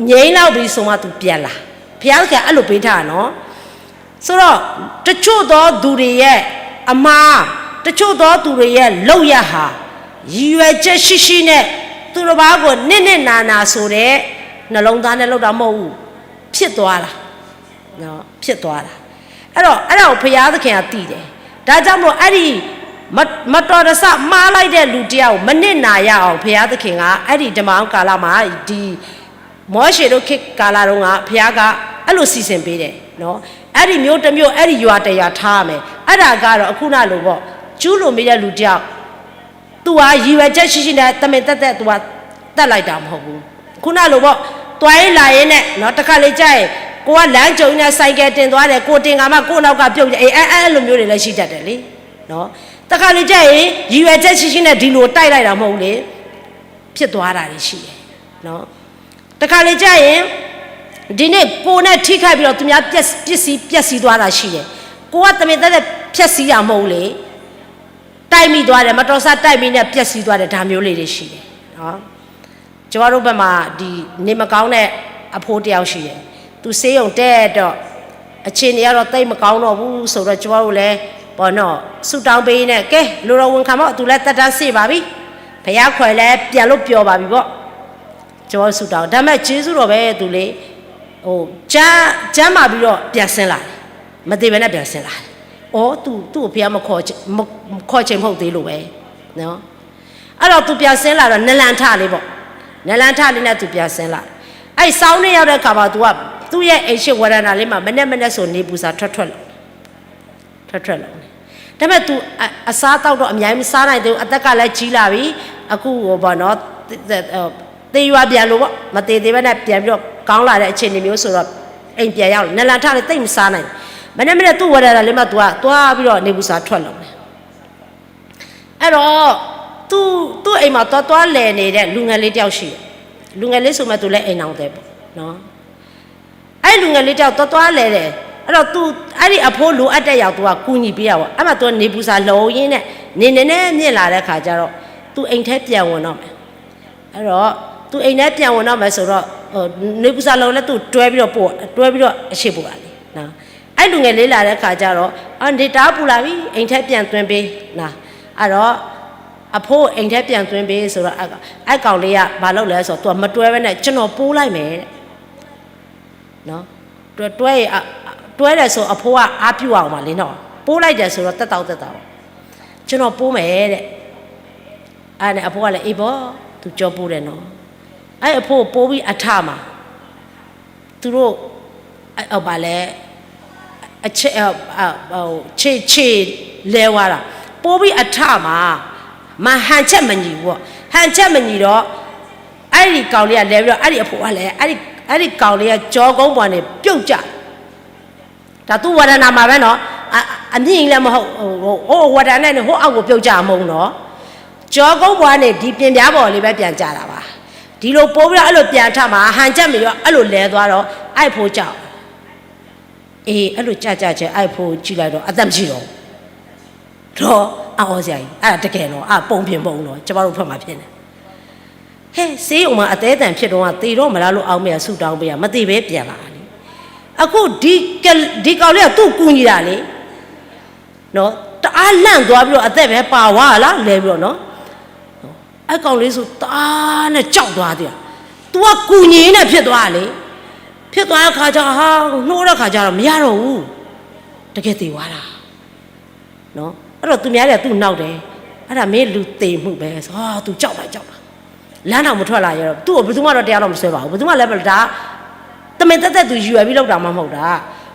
ငြိမ်းလောက်ပြီဆိုမှ သူပြန်လာ. ဘုရားသခင်အဲ့လိုပေးထားတာနော်. ဆိုတော့ တချို့သောသူတွေရဲ့အမှား, တချို့သောသူတွေရဲ့လုပ်ရပ်ဟာ ရည်ရွယ်ချက်ရှိရှိနဲ့ သူတစ်ပါးကိုနစ်နစ်နာနာဆိုတဲ့နှလုံးသားနဲ့လုပ်တာမဟုတ်ဘူး, ဖြစ်သွားတာ. နော်, ဖြစ်သွားတာ. အဲ့တော့ အဲ့ဒါကို ဘုရားသခင်ကသိတယ်. ဒါကြောင့်မို့ အဲ့ဒီ မ- မတော်တဆမှားလိုက်တဲ့လူတစ်ယောက်ကို မနစ်နာရအောင် ဘုရားသခင်က အဲ့ဒီဓမ္မဟောင်းကာလမှာ ဒီ မောရှေတို့ခေတ်ကာလတုန်းက ဘုရားက အဲ့လိုစီစဉ်ပေးတယ်နော်. အဲ့ဒီမြို့တစ်မြို့ အဲ့ဒီရွာတစ်ရွာထားရမယ်. အဲ့ဒါကတော့ အခုနလိုပေါ့, ကျူးလွန်မိတဲ့လူတစ်ယောက် သူဟာ ရည်ရွယ်ချက်ရှိရှိနဲ့ တမင်သက်သက် သူက သတ်လိုက်တာမဟုတ်ဘူး. ခုနလိုပေါ့, သွားရင်းလာရင်းနဲ့နော်, တခါလေကျရင် ကိုယ်ကလမ်းကြုံရင်းနဲ့ ဆိုင်ကယ်တင်သွားတယ်, ကိုယ်တင်ခါမှ ကိုယ့်နောက်ကပြုတ်ကျ, အဲ- အဲ- အဲ့လိုမျိုးတွေလည်းရှိတတ်တယ်လေနော်. တခါလေကျရင် ရည်ရွယ်ချက်ရှိရှိနဲ့ ဒီလိုတိုက်လိုက်တာမဟုတ်ဘူးလေ, ဖြစ်သွားတာတွေရှိတယ်နော်. တခါလေကျရင် ဒီနေ့ကိုယ်နဲ့ထိခိုက်ပြီးတော့ သူများပျက်- ပစ္စည်းပျက်စီးသွားတာရှိတယ်. ကိုယ်ကတမင်သက်သက်ဖျက်ဆီးတာမဟုတ်ဘူးလေ, တိုက်မိသွားတယ်, မတော်တဆတိုက်မိနဲ့ပျက်စီးသွားတယ်, ဒါမျိုးလေးတွေရှိတယ်နော်. ကျမတို့ဘက်မှာ ဒီနေမကောင်းတဲ့အဖိတစ်ယောက်ရှိတယ်. သူဆေးရုံတက်တော့ အခြေအနေကတော့သိပ်မကောင်းတော့ဘူးဆိုတော့ ကျမတို့လည်းပေါ့နော် ဆုတောင်းပေးရင်းနဲ့ ကဲ လူတော်ဝန်ခံပေါ့, သူလည်းသက်တမ်းစေ့ပါပြီ, ဘုရားခေါ်လည်းပြန်လို့ပျော်ပါပြီပေါ့, ကျမတို့ဆုတောင်း. ဒါပေမဲ့ ကျေးဇူးတော်ပဲ သူလေဟိုကျန်း- ကျန်းမာပြီးတော့ပြန်ဆင်းလာတယ်, မသေဘဲနဲ့ပြန်ဆင်းလာတယ်. အော် သူ- သူ့ကိုဘုရားမခေါ်- မ- မခေါ်ချင်မဟုတ်သေးလို့ပဲနော်. အဲ့တော့ သူပြန်ဆင်းလာတော့ နလန်ထလေးပေါ့, နလန်ထလေးနဲ့ သူပြန်ဆင်းလာ. အဲ့ဒီ စောင်းနေရောက်တဲ့အခါမှာ သူက သူ့ရဲ့အိမ်ရှေ့ဝရန်တာလေးမှာ မနက်မနက်ဆို နေပူစာထွက်ထွက်လာ ထွက်ထွက်လာ. ဒါပေမဲ့ သူ အ- အစားအသောက်တော့အများကြီးမစားနိုင်သေးဘူး, အသက်ကလည်းကြီးလာပြီ, အခုဟိုပေါ့နော် သ- သ- သေရွာပြန်လို့ပေါ့, မသေသေးဘဲနဲ့ပြန်ပြီးတော့ ကောင်းလာတဲ့အခြေအနေမျိုးဆိုတော့ အိမ်ပြန်ရောက်လာ နလန်ထနဲ့ သိပ်မစားနိုင်ဘူး။ မနက်မနက် သူ့ဝါဒနာလေးမှ သူကသွားပြီးတော့ နေပူဇာထွက်လုပ်တယ်. အဲ့တော့ သူ့ သူ့အိမ်မှာ သွားသွားလဲၤနေတဲ့ လူငယ်လေးတစ်ယောက်ရှိတယ်. လူငယ်လေးဆိုမှ သူလည်းအိမ်ထောင်သည်ပေါ့နော်. အဲ့လူငယ်လေးတစ်ယောက် သွားသွားလဲၤတယ်. အဲ့တော့ သူ အဲ့ဒီအဖိလိုအပ်တဲ့ အရာ သူကကူညီပေးတာပေါ့. အဲ့မှာ သူကနေပူဇာလုပ်ရင်းနဲ့ နေနေနဲ့ မြင့်လာတဲ့ခါကျတော့ သူအိမ်ထဲပြန်ဝင်တော့မယ်. အဲ့တော့ သူအိမ်ထဲပြန်ဝင်တော့မယ်ဆိုတော့ နေပူဇာလုပ်လည်း သူတွဲပြီးတော့ပို့ တွဲပြီးတော့အရှေ့ပို့တာလေနော်. အဲ့လူငယ်လေးလာတဲ့ခါကျတော့ နေတအားပူလာပြီ အိမ်ထဲပြန်သွင်းပေးနော်. အဲ့တော့ အဖိအိမ်ထဲပြန်သွင်းပေးဆိုတော့ အဲ့ကောင်လေးကဘာလုပ်လဲဆိုတော့ သူကမတွဲဘဲနဲ့ ကျွန်တော်ပိုးလိုက်မယ်တဲ့. တွဲတွဲရင် တွဲတယ်ဆို အဖိကအားပြုရအောင်ပါလေနော်. ပိုးလိုက်တယ်ဆိုတော့ သက်သာသက်သာပေါ့. ကျွန်တော်ပိုးမယ်တဲ့. အဲ့နဲ့အဖိကလည်း အေးပေါ့ သူကြောပိုးတယ်နော်. အဲ့အဖိပိုးပြီးအထမှာ သူတို့ ဘာလဲ ခြေခြေလဲဝါတာ ပိုးပြီးအထမှာ မဟန်ချက်မညီဘူးပေါ့. ဟန်ချက်မညီတော့ အဲ့ဒီကောင်လေးကလဲပြီးတော့ အဲ့ဒီအဖိကလည်း အဲ့ဒီကောင်လေးက ကျောကုန်းပေါ်ကနေ ပြုတ်ကျ ဒါသူ့ဝါဒနာမှာပဲနော်. အမြင့်ကြီးလည်းမဟုတ် ဟိုဝါဒနာနဲ့ ဟိုအောက်ကိုပြုတ်ကျတာမဟုတ်ဘူးနော်. ကျောကုန်းပေါ်ကနေ ဒီပျဉ်ပြားပေါ်လေးပဲ ပြန်ကျတာပါ. ဒီလိုပိုးပြီးတော့ အဲ့လိုပြန်ထမှာ ဟန်ချက်မညီတော့ အဲ့လိုလဲသွားတော့ အဲ့အဖိကျ အေး အဲ့လိုကျကျကျ အဲ့အဖိကြည့်လိုက်တော့ အသက်မရှိတော့ဘူး. ဒီးအံၤစရာကြီး အဲ့ဒါတကယ်နော် အပုံပြင်မဟုတ်ဘူးနော် ကျမတို့ဘက်မှာဖြစ်နေ ဟဲ ဆေးရုံမှာအသည်းအသန်ဖြစ်တုန်းက သေတော့မလားလို့ အောက်မေ့ရ ဆူတောင်းပေးရ မသေဘဲပြန်လာတာလေ. အခု ဒီက- ဒီကောင်လေးက သူ့ကူညီတာလေနော်. တအားလန့်သွားပြီးတော့ အသက်ပဲပါသွားလား လဲပြီးတော့နော်. အဲ့ကောင်လေးဆို တအားနဲ့ ကြောက်သွားသေးတာ. သူကကူညီရင်းနဲ့ ဖြစ်သွားတာလေ. ဖြစ်သွားတဲ့ခါကျ ဟာ နှိုးတဲ့ခါကျတော့ မရတော့ဘူး. တကယ်သေသွားတာနော်. အဲ့တော့ သူများတွေက သူ့နောက်တယ်. အဲ့ဒါမင်းလူသေမှုပဲဆို သူကြောက်တာ ကြောက်တာ. လမ်းတောင်မထွက်လာရဲတော့ သူ့ကိုဘယ်သူမှတော့ တရားတော့မစွဲပါဘူး. ဘယ်သူမှလည်း ဒါ တမင်သက်သက် သူရွယ်ပြီးလုပ်တာမှ မဟုတ်တာ.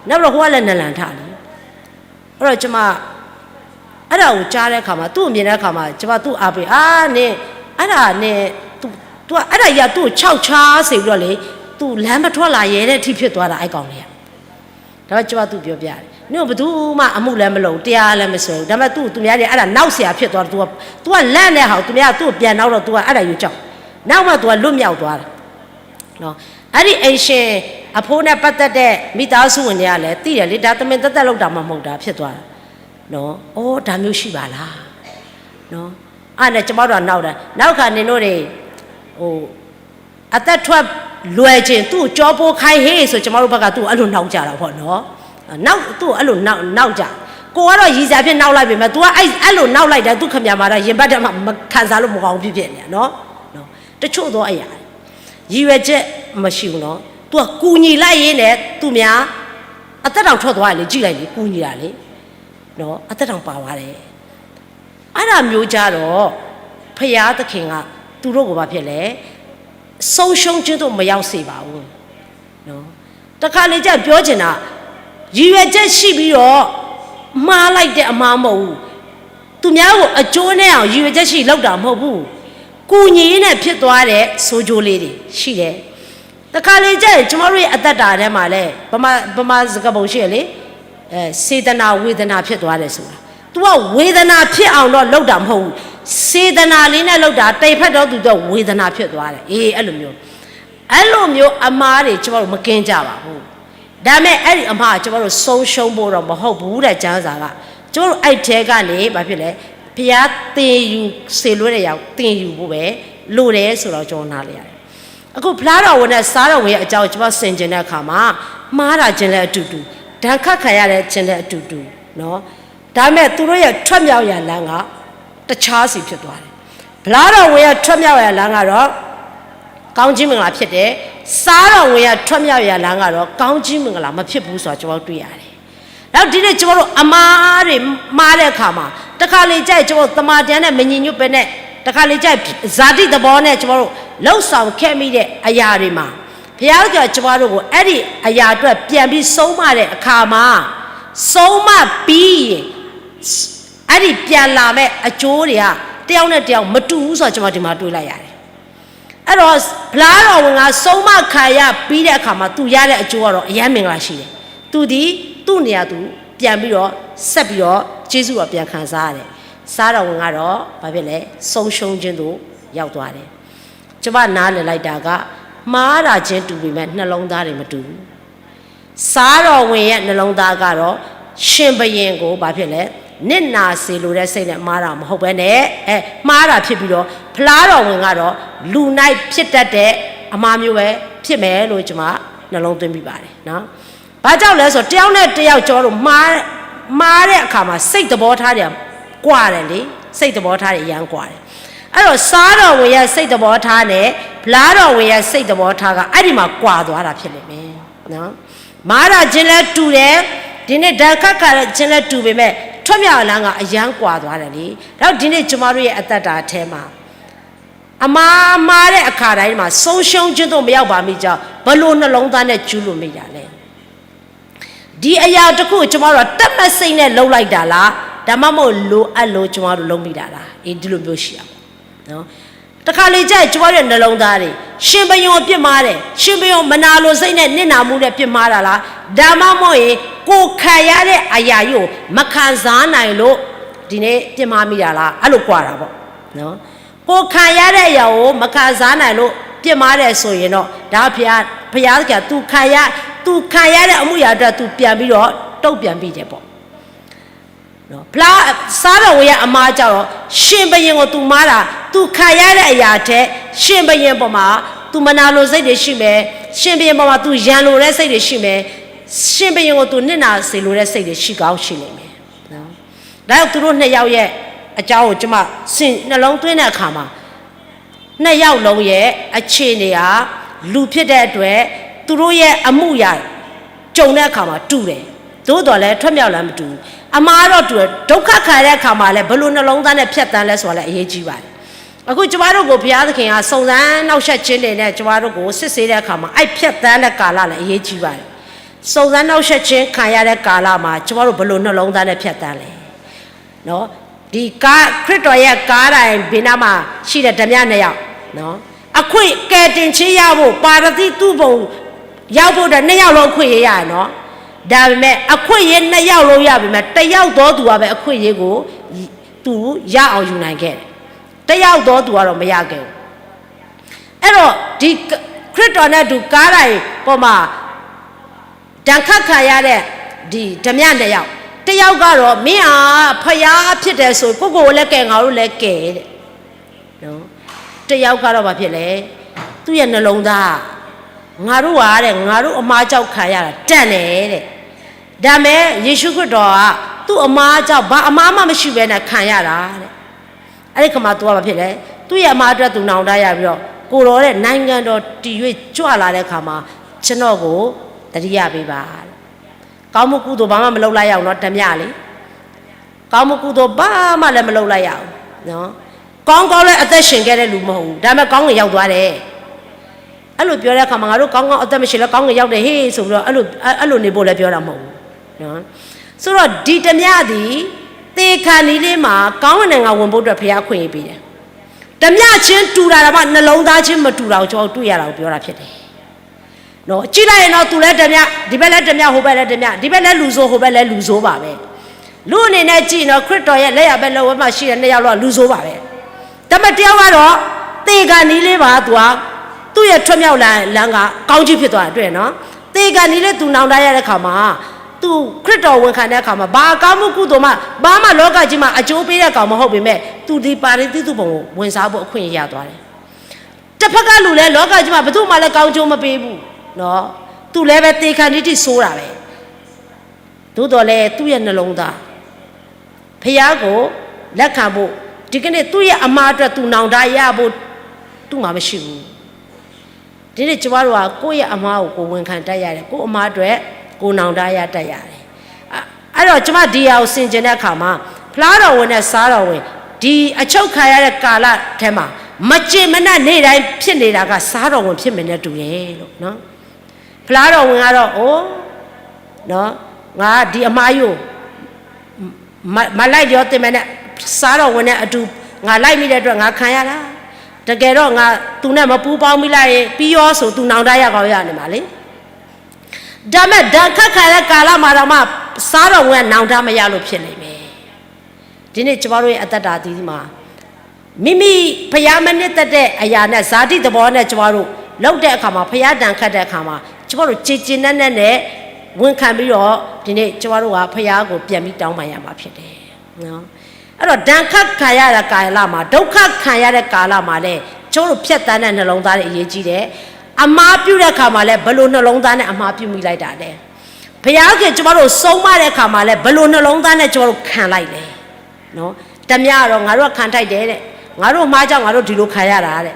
နောက်ပြီးတော့ ဟိုကလည်း နလန်ထလေ. အဲ့တော့ ကျမ အဲ့ဒါကိုကြားတဲ့အခါမှာ သူ့ကိုမြင်တဲ့အခါမှာ ကျမ သူ့အားပေး အာ နင် အဲ့ဒါနင် သူ သူက အဲ့ဒါကြီးက သူ့ကိုခြောက်ခြားစေပြီးတော့လေ သူလမ်းမထွက်လာရဲတဲ့အထိ ဖြစ်သွားတာ အဲ့ကောင်လေးက. ဒါပေမဲ့ ကျမ သူ့ပြောပြတယ် နင့်ကို ဘယ်သူမှ အမှုလည်းမလုပ်ဘူး တရားလည်းမစွဲဘူး. ဒါပေမဲ့ သူ့ သူများတွေ အဲ့ဒါ နောက်စရာဖြစ်သွားတယ်. သူက သူက လန့်တဲ့ဟာကို သူများက သူ့ကိုပြန်နောက်တော့ သူက အဲ့ဒါယူကြောက် နောက်မှ သူက လွတ်မြောက်သွားတာနော်. အဲ့ဒီအိမ်ရှင်အဖိနဲ့ပတ်သက်တဲ့ မိသားစုဝင်တွေကလည်း သိတယ်လေ ဒါတမင်သက်သက်လုပ်တာမှ မဟုတ်တာ ဖြစ်သွားတာနော်. အိ ဒါမျိုးရှိပါလားနော်. အဲ့ဒါနဲ့ ကျမတို့က နောက်တာ နောက်ခါ နင်တို့တွေ ဟို အသက်ထွက်လွယ်ချင် သူ့ကို ကျောပိုးခိုင်းဟေ့ဆို ကျမတို့ဘက်က သူ့ကို အဲ့လို နောက်ကျတာပေါ့နော်. နောက် သူ့ကို အဲ့လို နောက် နောက်ကျ ကိုကတော့ ရည်စရာဖြင့် နောက်လိုက်ပေမဲ့ သူက အဲ့ အဲ့လို နောက်လိုက်တယ် သူ့ခင်ဗျာမှာတော့ ရင်ဘတ်ထဲမှာ မ- ခံစားလို့မကောင်းဘူး ဖြစ်ဖြစ်နေတာနော်. တချို့သောအရာ ရည်ရွယ်ချက်မရှိဘူးနော်. သူက ကူညီလိုက်ရင်းနဲ့ သူများ အသက်တောင်ထွက်သွားတယ်လေ. ကြည့်လိုက်လေ ကူညီတာလေနော်. အသက်တောင်ပါသွားတယ်. အဲ့ဒါမျိုးကြတော့ ဘုရားသခင်က သူတို့ကို ဘာဖြစ်လဲ ဆုံးရှုံးခြင်းသို့ မရောက်စေပါဘူးနော်. တခါလေကျ ပြောချင်တာ ရည်ရွယ်ချက်ရှိပြီးတော့ မှားလိုက်တဲ့အမှား မဟုတ်ဘူး. သူများကို အကျိုးနဲ့အောင် ရည်ရွယ်ချက်ရှိ လုပ်တာ မဟုတ်ဘူး. ကူညီရင်းနဲ့ ဖြစ်သွားတဲ့ ဆိုးကျိုးလေးတွေ ရှိတယ်. တခါလေကျရင် ကျမတို့ရဲ့ အသက်တာထဲမှာလည်း ဗမာ- ဗမာစကားပုံရှိတယ်လေ အဲ စေတနာ ဝေဒနာ ဖြစ်သွားတယ်ဆိုတာ. သူက ဝေဒနာ ဖြစ်အောင်တော့ လုပ်တာ မဟုတ်ဘူး. စေတနာလေးနဲ့ လုပ်တာ တစ်ဖက်တည်း သူက ဝေဒနာ ဖြစ်သွားတယ်. အေး အဲ့လိုမျိုး အဲ့လိုမျိုး အမှားတွေ ကျမတို့ မကင်းကြပါဘူး. ဒါပေမဲ့ အဲ့ဒီအမှား ကျမတို့ ဆုံးရှုံးဖို့တော့ မဟုတ်ဘူးတဲ့ ကျမ်းစာက. ကျမတို့ အဲ့ထဲကနေ ဘာဖြစ်လဲ ဘုရားသင်ယူစေလွှဲတဲ့ အရာကို သင်ယူဖို့ပဲ လိုတယ်ဆိုတာကို ကျမတို့ နားလည်ရတယ်. အခု ဖျားတော်ဝင်နဲ့ စားတော်ဝင်ရဲ့အကြောင်းကို ကျမဆင်ခြင်တဲ့အခါမှာ မှားတာချင်းလည်းအတူတူ ဒဏ်ခတ်ခံရတဲ့ချင်းလည်းအတူတူနော်. ဒါပေမဲ့ သူတို့ရဲ့ ထွက်မြောက်ရာလမ်းက တခြားစီဖြစ်သွားတယ်. ဖျားတော်ဝင်ရဲ့ ထွက်မြောက်ရာလမ်းကတော့ ကောင်းချီးမင်္ဂလာဖြစ်တယ်. စားတော်ဝင်ရဲ့ ထွက်မြောက်ရာလမ်းကတော့ ကောင်းချီးမင်္ဂလာ မဖြစ်ဘူးဆိုတာ ကျမတို့ တွေ့ရတယ်. နောက် ဒီနေ့ ကျမတို့ အမှားတွေ မှားတဲ့အခါမှာ တခါလေကျရင် ကျမတို့ သမ္မာတရားနဲ့ မညီညွတ်ဘဲနဲ့ တခါလေကျရင် ဇာတိသဘောနဲ့ ကျမတို့ လုပ်ဆောင်ခဲ့မိတဲ့ အရာတွေမှာ ဘုရားသခင်က ကျမတို့ကို အဲ့ဒီအရာအတွက် ပြန်ပြီး ဆုံးမတဲ့အခါမှာ ဆုံးမပြီးရင် အဲ့ဒီပြန်လာမဲ့ အကျိုးတွေက တစ်ယောက်နဲ့တစ်ယောက် မတူဘူးဆိုတာ ကျမ ဒီမှာ တွေ့လိုက်ရတယ်. အဲ့တော့ ဖျါထီၣ်ဝင်ငါ ဆုံးမခံရပြီးတဲ့အခါမှာ သူရတဲ့အကျိုးကတော့ အရမ်းမင်္ဂလာရှိတယ်။ သူသည် သူ့နေရာသူ ပြန်ပြီးတော့ ဆက်ပြီးတော့ ကျေးဇူးတော် ပြန်ခံစားရတယ်။ စားတော်ဝင်ကတော့ ဘာဖြစ်လဲ ဆုံးရှုံးခြင်းသို့ ရောက်သွားတယ်။ ကျွန်မနားလည်လိုက်တာက မှားတာချင်းတူပေမဲ့ နှလုံးသားတွေမတူဘူး။ စားတော်ဝင်ရဲ့နှလုံးသားကတော့ ရှင်ဘုရင်ကို ဘာဖြစ်လဲ နစ်နာစေလိုတဲ့စိတ်နဲ့ မှားတာမဟုတ်ဘဲနဲ့ အဲ မှားတာဖြစ်ပြီးတော့ ဖျါထီၣ်ဝင်ကတော့ လူ၌ဖြစ်တတ်တဲ့ အမှားမျိုးပဲ ဖြစ်မယ်လို့ ကျွန်မ နှလုံးသွင်းမိပါတယ်နော်။ ဘာကြောင့်လဲဆိုတော့ တယောက်နဲ့တယောက် ကျွန်တော်တို့ မှား မှားတဲ့အခါမှာ စိတ်သဘောထားတွေက ကွာတယ်လေ။ စိတ်သဘောထားတွေ အရမ်းကွာတယ်။ အဲ့တော့ စားတော်ဝင်ရဲ့စိတ်သဘောထားနဲ့ ဖျါထီၣ်ဝင်ရဲ့စိတ်သဘောထားက အဲ့ဒီမှာ ကွာသွားတာဖြစ်လိမ့်မယ်နော်။ မှားတာချင်းလည်းတူတယ်။ ဒီနေ့ ဒဏ်ခတ်ခံရခြင်းလည်းတူပေမဲ့ ထွတ်မြောက်အလံက အရမ်းကွာသွားတယ်လေ။ ဒါကြောင့် ဒီနေ့ ကျွန်မတို့ရဲ့အသက်တာထဲမှာ အမှားမှားတဲ့အခါတိုင်းမှာ ဆုံးရှုံးခြင်းသို့မရောက်ပါမည်ကြောင်း ဘယ်လိုနှလုံးသားနဲ့ကျူးလွန်မိတာလဲ။ ဒီအရာတစ်ခုကို ကျွန်မတို့က တတ်မှတ်စိတ်နဲ့လုပ်လိုက်တာလား၊ ဒါမှမဟုတ် လိုအပ်လို့ ကျွန်မတို့လုပ်မိတာလား။ အေး ဒီလိုမျိုးရှိရပါဘူးနော်။ တခါလေကျရင် ကျွန်မတို့ရဲ့နှလုံးသားတွေ ရှင်ဘုရင်ကိုပြစ်မှားတယ်၊ ရှင်ဘုရင်ကိုမနာလိုစိတ်နဲ့ နစ်နာမှုနဲ့ပြစ်မှားတာလား၊ ဒါမှမဟုတ်ရင် ကိုယ်ခံရတဲ့အရာကြီးကို မခံစားနိုင်လို့ ဒီနေ့ပြစ်မှားမိတာလား၊ အဲ့လိုကွာတာပေါ့နော်။ ကိုယ်ခံရတဲ့အရာကို မခံစားနိုင်လို့ ပြစ်မှားတယ်ဆိုရင်တော့ ဒါဘုရား ဘုရားသခင်က သူခံရ သူခံရတဲ့အမှုရာအတွက် သူပြန်ပြီးတော့ တုံ့ပြန်မိတယ်ပေါ့နော်။ ဖျါ စားတော်ဝင်ရဲ့အမှားကျတော့ ရှင်ဘုရင်ကို သူမှားတာ၊ သူခံရတဲ့အရာထက် ရှင်ဘုရင်ပေါ်မှာ သူမနာလိုစိတ်တွေရှိမယ်။ ရှင်ဘုရင်ပေါ်မှာ သူရန်လိုတဲ့စိတ်တွေရှိမယ်။ ရှင်ဘုရင်ကို သူနစ်နာစေလိုတဲ့စိတ်တွေ ရှိကောင်းရှိလိမ့်မယ်နော်။ ဒါကြောင့် သူတို့နှစ်ယောက်ရဲ့အကြောင်းကို ကျွန်မ စဉ်း နှလုံးသွင်းတဲ့အခါမှာ နှစ်ယောက်လုံးရဲ့အခြေအနေဟာ လူဖြစ်တဲ့အတွက် သူတို့ရဲ့အမှုရာ ကြုံတဲ့အခါမှာတူတယ်။ သို့သော်လည်း ထွတ်မြောက်လမ်းမတူဘူး။ အမှားတော့တူတယ်။ ဒုက္ခခံရတဲ့အခါမှာလည်း ဘယ်လိုနှလုံးသားနဲ့ဖြတ်သန်းလဲဆိုတာလည်း အရေးကြီးပါတယ်။ အခု ကျွန်မတို့ကို ဘုရားသခင်က စုံစမ်းနှောင့်ယှက်ခြင်းတွေနဲ့ ကျွန်မတို့ကို စစ်ဆေးတဲ့အခါမှာ အဲ့ဖြတ်သန်းတဲ့ကာလလည်း အရေးကြီးပါတယ်။ စုံစမ်းနှောင့်ယှက်ခြင်းခံရတဲ့ကာလမှာ ကျွန်မတို့ ဘယ်လိုနှလုံးသားနဲ့ဖြတ်သန်းလဲ။ နော်။ ဒီကား ခရစ်တော်ရဲ့ကားတိုင် ဘီနားမှာရှိတဲ့ ဓားမြနှစ်ယောက်နော်။ အခွင့် ကယ်တင်ခြင်းရဖို့ ပါရဒိသုပုံရောက်ဖို့အတွက် နှစ်ယောက်လုံးအခွင့်အရေးရတယ်နော်။ ဒါပေမဲ့ အခွင့်အရေးနှစ်ယောက်လုံးရပေမဲ့ တစ်ယောက်သောသူကပဲ အခွင့်အရေးကို သူရအောင်ယူနိုင်ခဲ့တယ်။ တစ်ယောက်သောသူကတော့ မရခဲ့ဘူး။ အဲ့တော့ ဒီခရစ်တော်နဲ့အတူ ကားတိုင်ပေါ်မှာ ဒဏ်ခတ်ခံရတဲ့ ဒီဓားမြနှစ်ယောက်၊ တစ်ယောက်ကတော့ မင်းဟာဘုရားဖြစ်တယ်ဆိုရင် ကိုယ့်ကိုယ်ကိုလည်းကယ်၊ ငါတို့လည်းကယ်တဲ့နော်။ တစ်ယောက်ကတော့ ဘာဖြစ်လဲ၊ သူ့ရဲ့နှလုံးသား၊ ငါတို့ကတဲ့၊ ငါတို့အမှားကြောင့်ခံရတာ တန်တယ်တဲ့။ ဒါပေမဲ့ ယေရှုခရစ်တော်က သူ့အမှားကြောင့် ဘာအမှားမှမရှိဘဲနဲ့ ခံရတာတဲ့။ အဲ့ဒီအခါမှာ သူက ဘာဖြစ်လဲ၊ သူ့ရဲ့အမှားအတွက် သူနောင်တရပြီးတော့ ကိုယ်တော်တဲ့ နိုင်ငံတော်တည်၍ကြွလာတဲ့အခါမှာ ကျွန်တော်ကို သတိရပေးပါတဲ့။ ကောင်းမှုကုသိုလ်ဘာမှမလုပ်လိုက်ရဘူးနော်၊ ဓားမြလေ။ ကောင်းမှုကုသိုလ်ဘာမှလည်း မလုပ်လိုက်ရဘူးနော်။ ကောင်းကောင်းလည်း အသက်ရှင်ခဲ့တဲ့လူမဟုတ်ဘူး။ ဒါပေမဲ့ ကောင်းကင်ရောက်သွားတယ်။ အဲ့လိုပြောတဲ့အခါမှာ ငါတို့ကောင်းကောင်းအသက်မရှင်လဲ ကောင်းကင်ရောက်တယ်ဟေ့ဆိုပြီးတော့ အဲ့လို အဲ့လိုနေဖို့လည်း ပြောတာမဟုတ်ဘူးနော်။ ဆိုတော့ ဒီဓားမြသည် သေခါနီးလေးမှာ ကောင်းကင်နိုင်ငံဝင်ဖို့အတွက် ဘုရားအခွင့်အရေးပေးတယ်။ ဓားမြချင်းတူတာတောင်မှ နှလုံးသားချင်းမတူတာကို ကျွန်တော်တို့တွေ့ရတာကို ပြောတာဖြစ်တယ်။ နော်၊ ကြည့်လိုက်ရင်တော့ သူလည်းဓားမြ၊ ဒီဘက်လည်းဓားမြ၊ ဟိုဘက်လည်းဓားမြ၊ ဒီဘက်လည်းလူဆိုး၊ ဟိုဘက်လည်းလူဆိုးပါပဲ။ လူအနေနဲ့ကြည့်ရင်တော့ ခရစ်တော်ရဲ့လက်ျာဘက်လက်ဝဲမှာရှိတဲ့နှစ်ယောက်လုံးက လူဆိုးပါပဲ။ ဒါပေမဲ့ တစ်ယောက်ကတော့ သေခါနီးလေးမှာ သူက သူ့ရဲ့ထွတ်မြောက်လမ်းက ကောင်းကြီးဖြစ်သွားတာ တွေ့တယ်နော်။ သေခါနီးလေး သူနောင်တရတဲ့အခါမှာ သူခရစ်တော်ဝန်ခံတဲ့အခါမှာ ဘာကောင်းမှုကုသိုလ်မှ ဘာမှလောကကြီးမှာ အကျိုးပေးတဲ့ကောင်မဟုတ်ပေမဲ့ သူဒီပါရဒိသုပုံကို ဝင်စားဖို့အခွင့်အရေးရသွားတယ်။ တစ်ဖက်ကလူလည်း လောကကြီးမှာ ဘယ်သူမှလည်း ကောင်းကျိုးမပေးဘူးနော်။ သူလည်းပဲ သေခါနီးထိ ဆိုးတာပဲ။ သို့သော်လည်း သူ့ရဲ့နှလုံးသား ဘုရားကို လက်ခံဖို့ ဒီကနေ့ သူ့ရဲ့အမှားအတွက် သူနောင်တရဖို့ သူ့မှာမရှိဘူး။ ဒီနေ့ ကျွန်မတို့က ကိုယ့်ရဲ့အမှားကို ကိုယ်ဝန်ခံတတ်ရတယ်။ ကိုယ့်အမှားအတွက် ကိုယ်နောင်တရတတ်ရတယ်။ အဲ့တော့ ကျွန်မ ဒီဟာကို ဆင်ခြင်တဲ့အခါမှာ ဖျါထီၣ်ဝင်နဲ့ စားတော်ဝင် ဒီအချုပ်ခံရတဲ့ကာလထဲမှာ မကျေမနပ်နေ့တိုင်းဖြစ်နေတာက စားတော်ဝင်ဖြစ်မယ်နဲ့တူတယ်လို့နော်။ ဖျါထီၣ်ဝင်ကတော့ အိုး နော်၊ ငါဒီအမှားယို မ မလိုက်လျောသင့်ဘဲနဲ့ စားတော်ဝင်နဲ့အတူ ငါလိုက်မိတဲ့အတွက် ငါခံရတာ။ တကယ်တော့ငါသူနဲ့မပူးပေါင်းမိလိုက်ရင် ပြီးရောဆို သူနောင်တရကောင်းရနေမှာလေ. ဒါပေမဲ့ ဒဏ်ခတ်ခံရတဲ့ကာလမှာတောင်မှ စားတော်ဝင်က နောင်တမရလို့ ဖြစ်နေမယ်. ဒီနေ့ ကျွန်တော်တို့ရဲ့အသက်တာသီးမှာ မိမိဘုရားမနှစ်သက်တဲ့အရာနဲ့ ဇာတိသဘောနဲ့ ကျွန်တော်တို့လုပ်တဲ့အခါမှာ ဘုရားဒဏ်ခတ်တဲ့အခါမှာ ကျွန်တော်တို့ ကျေကျေနပ်နပ်နဲ့ ဝန်ခံပြီးတော့ ဒီနေ့ ကျွန်တော်တို့က ဘုရားကို ပြန်ပြီးတောင်းပန်ရမှာ ဖြစ်တယ်နော်. အဲ့တော့ ဒဏ်ခတ်ခံရတဲ့ကာလမှာ ဒုက္ခခံရတဲ့ကာလမှာလည်း ကျွန်တော်တို့ ဖြတ်သန်းတဲ့နှလုံးသားတွေ အရေးကြီးတယ်. အမှားပြုတဲ့အခါမှာလည်း ဘယ်လိုနှလုံးသားနဲ့ အမှားပြုမိလိုက်တာလဲ. ဘုရားသခင် ကျွန်တော်တို့ ဆုံးမတဲ့အခါမှာလည်း ဘယ်လိုနှလုံးသားနဲ့ ကျွန်တော်တို့ ခံလိုက်လဲနော်. ဓမြကတော့ ငါတို့က ခံထိုက်တယ်တဲ့. ငါတို့အမှားကြောင့် ငါတို့ ဒီလိုခံရတာတဲ့.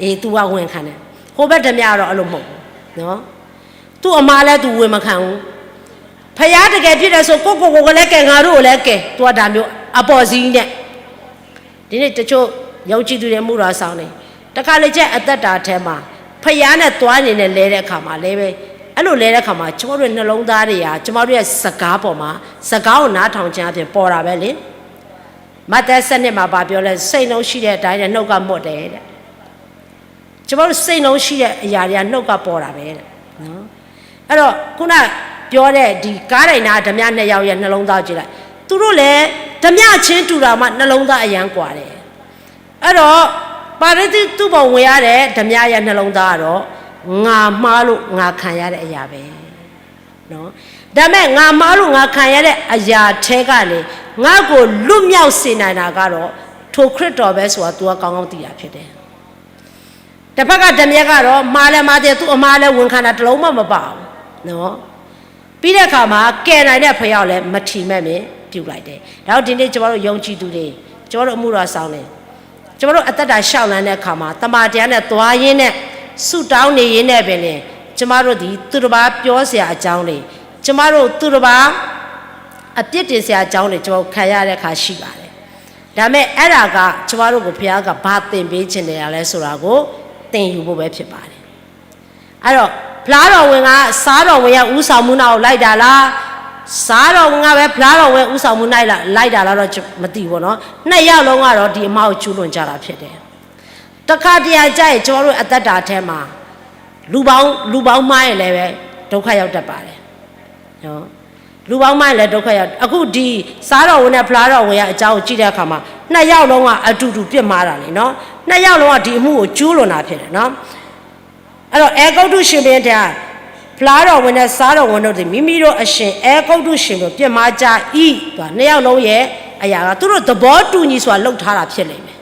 အေး သူက ဝန်ခံတယ်. ဟိုဘက် ဓမြကတော့ အဲ့လိုမဟုတ်ဘူးနော်. သူ့အမှားလည်း သူ ဝန်မခံဘူး. ဘုရားတကယ်ဖြစ်တယ်ဆို ကိုယ့်ကိုယ်ကိုယ်လည်းကယ် ငါတို့ကိုလည်းကယ် သူက ဒါမျိုးအပေါ်စီးနဲ့. ဒီနေ့ တချို့ယုံကြည်သူတွေ အမှုတော်ဆောင်နေ တခါလေကျ အသက်တာထဲမှာ ဘုရားနဲ့သွားနေနဲ့ လဲတဲ့အခါမှာ လဲပဲ အဲ့လိုလဲတဲ့အခါမှာ ကျွန်တော်တို့ရဲ့နှလုံးသားတွေက ကျွန်တော်တို့ရဲ့စကားပေါ်မှာ စကားကိုနားထောင်ခြင်းအပြင် ပေါ်တာပဲလေ. မဿဲ ဆယ့်နှစ်မှာ ဘာပြောလဲ. စိတ်နှလုံးရှိတဲ့အတိုင်းနဲ့ နှုတ်က မွတ်တယ်တဲ့. ကျွန်တော်တို့ စိတ်နှလုံးရှိတဲ့အရာတွေက နှုတ်က ပေါ်တာပဲတဲ့နော်. အဲ့တော့ ခုနပြောတဲ့ ဒီကားဒိုင်နား ဓမြနှစ်ယောက်ရဲ့နှလုံးသားကို ကြည့်လိုက်. သူတို့လည်း ဓမြချင်းတူတာမှ နှလုံးသားအရမ်းကွာတယ်. အဲ့တော့ ပါရူဒိသူ့ဘောင်ဝင်ရတဲ့ ဓမြရဲ့နှလုံးသားကတော့ ငါမှားလို့ ငါခံရတဲ့အရာပဲနော်. ဒါပေမဲ့ ငါမှားလို့ ငါခံရတဲ့အရာထဲကနေ ငါ့ကိုလွတ်မြောက်စေနိုင်တာကတော့ ထိုခရစ်တော်ပဲဆိုတာ သူက ကောင်းကောင်းသိတာဖြစ်တယ်. တစ်ဖက်က ဓမြကတော့ မှားလည်းမှားတယ်, သူ့အမှားလည်း ဝန်ခံတာတစ်လုံးမှ မပါဘူးနော်. ပြီးတဲ့အခါမှာ ကယ်နိုင်တဲ့ဘုရားကိုလည်း မထီမဲ့မြင်ပြုလိုက်တယ်. ဒါကြောင့် ဒီနေ့ ကျွန်တော်တို့ ယုံကြည်သူတွေ, ကျွန်တော်တို့ အမှုတော်ဆောင်တွေ, ကျွန်တော်တို့ အသက်တာလျှောက်လှမ်းတဲ့အခါမှာ သမ္မာတရားနဲ့ သွားရင်းနဲ့ ဆုတောင်းနေရင်းနဲ့ပင်လျှင် ကျွန်တော်တို့သည် သူတစ်ပါးပြောစရာအကြောင်းတွေ, ကျွန်တော်တို့ သူတစ်ပါး အပြစ်တင်စရာအကြောင်းတွေ ကျွန်တော်တို့ ခံရတဲ့အခါ ရှိပါတယ်. ဒါပေမဲ့ အဲ့ဒါက ကျွန်တော်တို့ကို ဘုရားက ဘာသင်ပေးချင်နေတာလဲဆိုတာကို သင်ယူဖို့ပဲ ဖြစ်ပါတယ်. အဲ့တော့ ဖျားတော်ဝင်က စားတော်ဝင်ရဲ့ ဦးဆောင်မှုနောက်ကို လိုက်တာလား, စားတော်ဝင်ကပဲ ဖျားတော်ဝင် ဦးဆောင်မှုနောက် လိုက်တာလားတော့ မသိဘူးပေါ့နော်. နှစ်ယောက်လုံးကတော့ ဒီအမှားကို ကျူးလွန်ကြတာ ဖြစ်တယ်. တခါတရံကျရင် ကျွန်တော်တို့ အသက်တာထဲမှာ လူပေါင်း, လူပေါင်းမှားရင်လည်းပဲ ဒုက္ခရောက်တတ်ပါတယ်နော်. လူပေါင်းမှားရင်လည်း ဒုက္ခရောက်. အခု ဒီ စားတော်ဝင်နဲ့ ဖျားတော်ဝင်ရဲ့အကြောင်းကို ကြည့်တဲ့အခါမှာ နှစ်ယောက်လုံးက အတူတူ ပြစ်မှားတာလေနော်. နှစ်ယောက်လုံးက ဒီအမှုကို ကျူးလွန်တာ ဖြစ်တယ်နော်. အဲ့တော့ အဲဂုတ္တုရှင်ဘုရင်ထံက ဖျားတော်ဝင်နဲ့ စားတော်ဝင်တို့သည် မိမိတို့အရှင် အဲဂုတ္တုရှင်ဘုရင်ကို ပြစ်မှားကြ၏. သူက နှစ်ယောက်လုံးရဲ့အရာက သူတို့ သဘောတူညီစွာ လုပ်ထားတာ ဖြစ်လိမ့်မယ်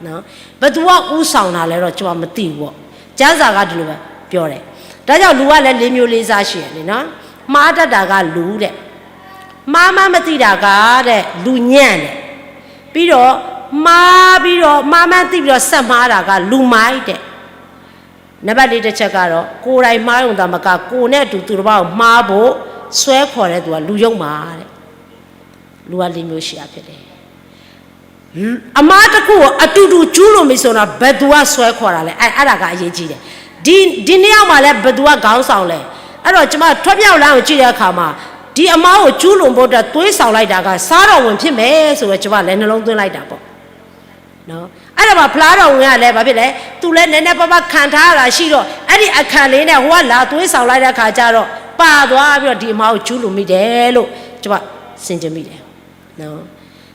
နော်. ဘယ်သူက ဦးဆောင်တာလဲတော့ ကျွန်မ မသိဘူးပေါ့. ကျမ်းစာက ဒီလိုပဲပြောတယ်. ဒါကြောင့် လူကလည်း လေးမျိုးလေးစား ရှိတယ်လေနော်. မှားတတ်တာက လူတဲ့, မှားမှန်းမသိတာက တဲ့ လူညံ့တယ်, ပြီးတော့ မှားပြီးတော့ မှားမှန်းသိပြီးတော့ ဆက်မှားတာက လူမိုက်တဲ့. နံပါတ်လေးတစ်ချက်ကတော့ ကိုယ်တိုင်မှားရုံသာမက ကိုယ်နဲ့အတူ သူတစ်ပါးကို မှားဖို့ ဆွဲခေါ်တဲ့သူက လူယုတ်မာန်တဲ့. လူက လေးမျိုးရှိတာ ဖြစ်တယ်. အမှားတစ်ခုကို အတူတူ ကျူးလွန်ပြီဆိုတော့ ဘယ်သူက ဆွဲခေါ်တာလဲ. အဲ့, အဲ့ဒါက အရေးကြီးတယ်. ဒီ, ဒီနှစ်ယောက်မှာလည်း ဘယ်သူက ခေါင်းဆောင်လဲ. အဲ့တော့ ကျွန်မ ထွဋ်မြောက်လှိုင်းကို ကြည့်တဲ့အခါမှာ ဒီအမှားကို ကျူးလွန်ဖို့အတွက် သွေးဆောင်လိုက်တာက စားတော်ဝင် ဖြစ်မယ်ဆိုတော့ ကျွန်မလည်း နှလုံးသွင်းလိုက်တာပေါ့နော်. အဲ့ဒါမှာ ဖျားတော်ဝင်ကလည်း ဘာဖြစ်လဲ, သူလည်း နည်းနည်းပါးပါး ခံထားရတာရှိတော့ အဲ့ဒီအခံလေးနဲ့ ဟိုက လာသွေးဆောင်လိုက်တဲ့အခါကျတော့ ပါသွားပြီးတော့ ဒီအမှားကို ကျူးလွန်မိတယ်လို့ ကျွန်မ ဆင်ခြင်မိတယ်နော်.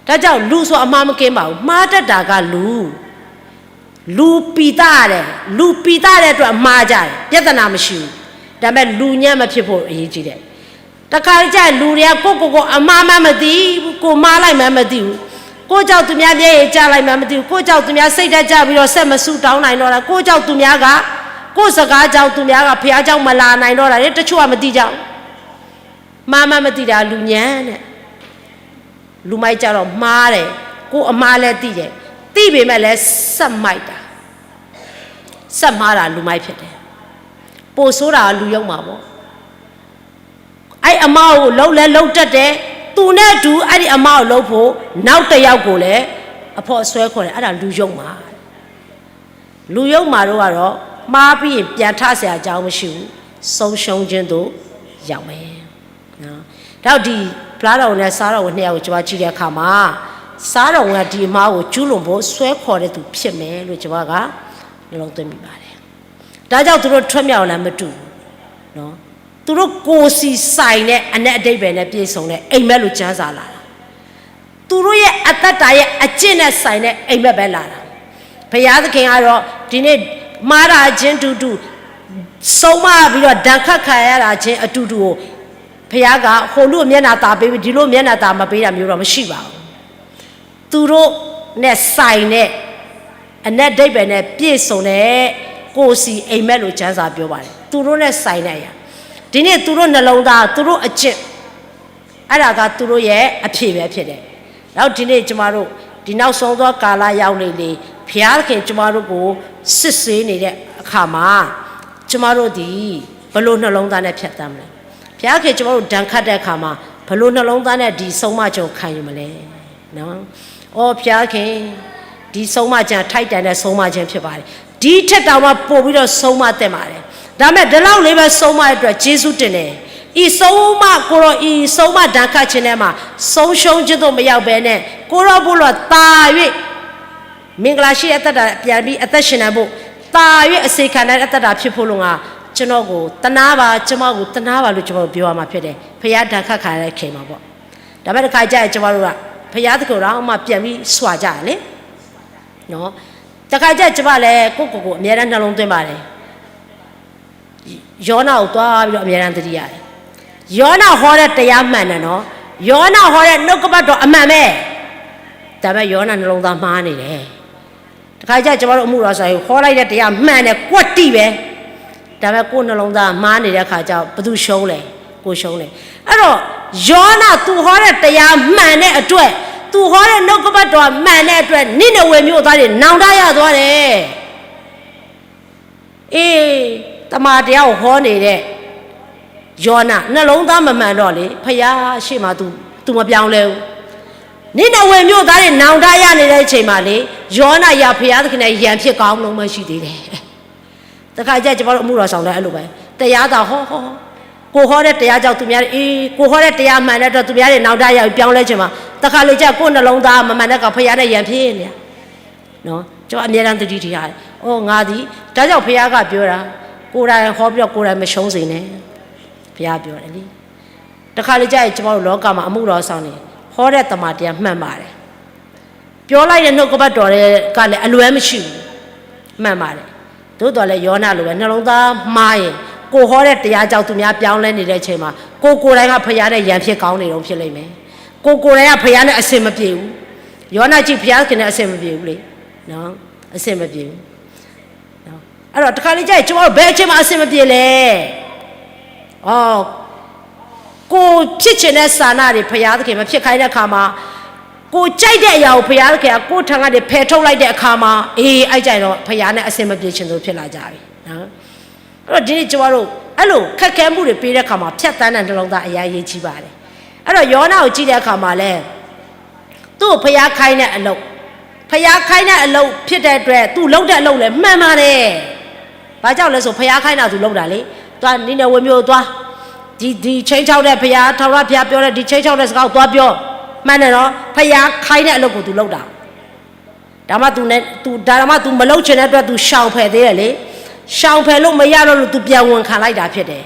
ဒါကြောင့် လူဆိုတာ အမှားမကင်းပါဘူး. မှားတတ်တာက လူ, လူပီသတဲ့, လူပီသတဲ့အတွက် အမှားကြတယ်, ပြဿနာမရှိဘူး. ဒါပေမဲ့ လူညံ့မဖြစ်ဖို့ အရေးကြီးတယ်. တခါတလေကျရင် လူတွေက ကိုယ့်ကိုယ်ကို အမှားမှန်းမသိဘူး, ကိုယ်မှားလိုက်မှန်းမသိဘူး, ကိုယ့်ကြောင့် သူများမျက်ရည်ကျလိုက်မှန်းမသိဘူး, ကိုယ့်ကြောင့် သူများစိတ်ဓာတ်ကျပြီးတော့ ဆက်မဆုတောင်းနိုင်တော့တာ, ကိုယ့်ကြောင့် သူများက, ကိုယ့်စကားကြောင့် သူများက ဘုရားကျောင်းမလာနိုင်တော့တာတွေ တချို့က မသိကြဘူး. မှားမှန်းမသိတာ လူညံ့တဲ့. လူမိုက်ကြတော့ မှားတယ်, ကိုယ့်အမှားလည်းသိတယ်, သိပေမဲ့လည်း ဆက်မိုက်တာ, ဆက်မှားတာ လူမိုက်ဖြစ်တယ်. ပိုဆိုးတာက လူယုတ်မာန်ပေါ့. အဲ့အမှားကို လုပ်လည်းလုပ်တတ်တယ်, သူနဲ့အတူ အဲ့ဒီအမှားကိုလုပ်ဖို့ နောက်တစ်ယောက်ကိုလည်း အဖော်ဆွဲခေါ်တယ်, အဲ့ဒါ လူယုတ်မာန်. လူယုတ်မာန်တို့ကတော့ မှားပြီးရင် ပြန်ထစရာအကြောင်းမရှိဘူး, ဆုံးရှုံးခြင်းသို့ရောက်မယ်နော်. ဒါကြောင့် ဒီဖျားတော်ဝင်နဲ့ စားတော်ဝင်နှစ်ယောက်ကို ကျွန်မ ကြည့်တဲ့အခါမှာ စားတော်ဝင်က ဒီအမှားကို ကျူးလွန်ဖို့ ဆွဲခေါ်တဲ့သူ ဖြစ်မယ်လို့ ကျွန်မက ဒါကြောင့်သူတို့ထွတ်မြောက်လာတာမတူဘူး။ သူတို့ကိုယ်စီဆိုင်နဲ့ အနက်အဓိပ္ပာယ်နဲ့ပြည့်စုံတဲ့ အိပ်မက်လို့ကျမ်းစာလာတာ။ သူတို့ရဲ့အသက်တာရဲ့အကျင့်နဲ့ဆိုင်တဲ့အိပ်မက်ပဲလာတာ။ ဘုရားသခင်ကတော့ ဒီနေ့ မၤတၢ်အချင်းတူတူ ဆုံးမပြီးတော့ ဒဏ်ခတ်ခံရတာချင်းအတူတူကို ဘုရားက ဟိုလူအမျက်နှာသာပေးပြီး ဒီလူအမျက်နှာသာမပေးတာမျိုးတော့မရှိပါဘူး။ သူတို့နဲ့ဆိုင်တဲ့ အနက်အဓိပ္ပာယ်နဲ့ ပြည့်စုံတဲ့ ကိုယ်စီအိပ်မက်လို့ကျမ်းစာပြောပါတယ်။ သူတို့နဲ့ဆိုင်တဲ့အရာ။ ဒီနေ့သူတို့နှလုံးသား သူတို့အကျင့် အဲ့ဒါကသူတို့ရဲ့အဖြေပဲဖြစ်တယ်။ နောက်ဒီနေ့ကျမတို့ ဒီနောက်ဆုံးသောကာလရောက်နေလေ ဘုရားသခင်ကျမတို့ကိုစစ်ဆေးနေတဲ့အခါမှာ ကျမတို့သည် ဘယ်လိုနှလုံးသားနဲ့ဖြတ်သန်းမလဲ။ ဘုရားသခင်ကျမတို့ဒဏ်ခတ်တဲ့အခါမှာ ဘယ်လိုနှလုံးသားနဲ့ဒီဆုံးမခြင်းကိုခံယူမလဲ။ နော်။ အော်ဘုရားသခင် ဒီဆုံးမခြင်းထိုက်တန်တဲ့ဆုံးမခြင်းဖြစ်ပါတယ်။ ဒီထက်တောင်မှပိုပြီးတော့ဆုံးမသင့်ပါတယ်။ ဒါပေမဲ့ဒီလောက်လေးပဲဆုံးမတဲ့အတွက်ကျေးဇူးတင်တယ်။ ဤဆုံးမကိုယ်တော် ဤဆုံးမဒဏ်ခတ်ခြင်းထဲမှာ ဆုံးရှုံးခြင်းသို့မရောက်ဘဲနဲ့ ကိုယ်တော်ဘို့လီ်သာ၍ မင်္ဂလာရှိတဲ့အသက်တာပြန်ပြီးအသက်ရှင်နိုင်ဖို့ သာ၍အစေခံနိုင်တဲ့အသက်တာဖြစ်ဖို့လို့ငါ ကျွန်တော်ကိုသနားပါ ကျွန်မကိုသနားပါလို့ကျွန်တော်တို့ပြောရမှာဖြစ်တယ်။ ဘုရားဒဏ်ခတ်ခံရတဲ့အချိန်မှာပေါ့။ ဒါပေမဲ့တခါကျရင်ကျွန်မတို့ကဘုရားသခင်ကိုတော့မှပြန်ပြီးစွာကြတယ်လေနော်။ တခါကျရင်ကျွန်မလည်းကိုယ့်ကိုယ်ကိုအမြဲတမ်းနှလုံးသွင်းပါတယ်။ ယောနကိုသွားပြီးတော့အမြဲတမ်းသတိရတယ်။ ယောနဟောတဲ့တရားမှန်တယ်နော်။ ယောနဟောတဲ့နှုတ်ကပတ်တော်အမှန်ပဲ။ ဒါပေမဲ့ယောနနှလုံးသားမှားနေတယ်။ တခါကျကျွန်မတို့အမှုတော်ဆောင်ဟောလိုက်တဲ့တရားမှန်တယ်ကွက်တိပဲ။ ဒါပေမဲ့ကိုယ်နှလုံးသားမှားနေတဲ့အခါကျတော့ဘယ်သူရှုံးလဲ။ ကိုယ်ရှုံးတယ်။ အဲ့တော့ယောနသူဟောတဲ့တရားမှန်တဲ့အတွက် သူဟောတဲ့နှုတ်ကပတ်တော်မှန်တဲ့အတွက်နိနဝေမြို့သားတွေနောင်တရသွားတယ်။ အေး တမန်တရားကိုဟောနေတဲ့ယောနနှလုံးသားမမှန်တော့လေ ဘုရားရှေ့မှာ तू သူမပြောင်းလဲဘူး။ နိနဝေမြို့သားတွေနောင်တရနေတဲ့အချိန်မှာလေ ယောနအရာဘုရားသခင်နဲ့ရန်ဖြစ်ကောင်းလုံးမရှိသေးတယ်။ တခါကျကျွန်တော်တို့အမှုတော်ဆောင်လည်းအဲ့လိုပဲ တရားသာဟောဟောကိုဟောတဲ့တရားကြောင့်သူများအေးကိုဟောတဲ့တရားမှန်တဲ့အတွက်သူများတွေနောင်တရပြောင်းလဲချိန်မှာတခါလေကျကိုယ်နှလုံးသားမမှန်တဲ့ကောင်ဘုရားနဲ့ရန်ဖြစ်နေရ နော်ကျွန်တော်အမြဲတမ်းသတိထားတယ်။အော်ငါသည်ဒါကြောင့်ဘုရားကပြောတာကိုယ်တိုင်ဟောပြီးတော့ကိုယ်တိုင်မရှုံးစေနဲ့ဘုရားပြောတယ်လေ။တခါလေကျရင်ကျွန်တော်တို့လောကမှာအမှုတော်ဆောင်နေဟောတဲ့တမန်တရားမှန်ပါတယ်။ပြောလိုက်တဲ့နှုတ်ကပတ်တော်တွေကလည်းအလွဲမရှိဘူး။မှန်ပါတယ်။သို့တော်လည်းယောနလိုပဲနှလုံးသားမှားရင်ကိုယ်ဟောတဲ့တရားကြောင့်သူများပြောင်းလဲနေတဲ့အချိန်မှာကိုယ်ကိုယ်တိုင်ကဘုရားနဲ့ရန်ဖြစ်ကောင်းနေတော့ဖြစ်လိမ့်မယ်။ကိုယ်ကိုယ်တိုင်ကဘုရားနဲ့အဆင်မပြေဘူး။ယောနကြည့်ဘုရားသခင်နဲ့အဆင်မပြေဘူးလေ။နော်အဆင်မပြေဘူး။နော်အဲ့တော့တခါလေကျရင်ကျွန်တော်တို့ဘယ်အချိန်မှအဆင်မပြေလဲ။အော်ကိုယ်ဖြစ်ချင်တဲ့ဆန္ဒတွေဘုရားသခင်မဖြစ်ခိုင်းတဲ့အခါမှာကိုယ်ကြိုက်တဲ့အရာကိုဘုရားသခင်ကကိုယ်ထံကနေဖယ်ထုတ်လိုက်တဲ့အခါမှာအေးအဲ့ကြရင်တော့ဘုရားနဲ့အဆင်မပြေချင်သလိုဖြစ်လာကြပြီနော်။အဲ့တော့ဒီနေ့ကျွန်တော်တို့အဲ့လိုခက်ခဲမှုတွေပေးတဲ့အခါမှာဖြတ်သန်းတဲ့နှလုံးသားအရမ်းအရေးကြီးပါတယ်။အဲ့တော့ယောနကိုကြည့်တဲ့အခါမှာလဲသူ့ကိုဖျားခိုင်းတဲ့အလုပ်ဖျားခိုင်းတဲ့အလုပ်ဖြစ်တဲ့အတွက်သူလုပ်တဲ့အလုပ်လည်းမှန်ပါတယ်။ဘာကြောင့်လဲဆိုဖျားခိုင်းတာသူလုပ်တာလေ။သွားနည်းနဲ့ဝေမျိုးသွားဒီဒီချင်းချောက်တဲ့ဖျားထောက်ရဖျားပြောတဲ့ဒီချင်းချောက်တဲ့စကားကိုသွားပြောမှန်တယ်နော်။ဖျားခိုင်းတဲ့အလုပ်ကိုသူလုပ်တာဒါမှသူနဲ့သူဒါမှသူမလုပ်ချင်တဲ့အတွက်သူရှောင်ဖယ်သေးတယ်လေ။ရှောင်ဖယ်လို့မရတော့လို့သူပြန်ဝန်ခံလိုက်တာဖြစ်တယ်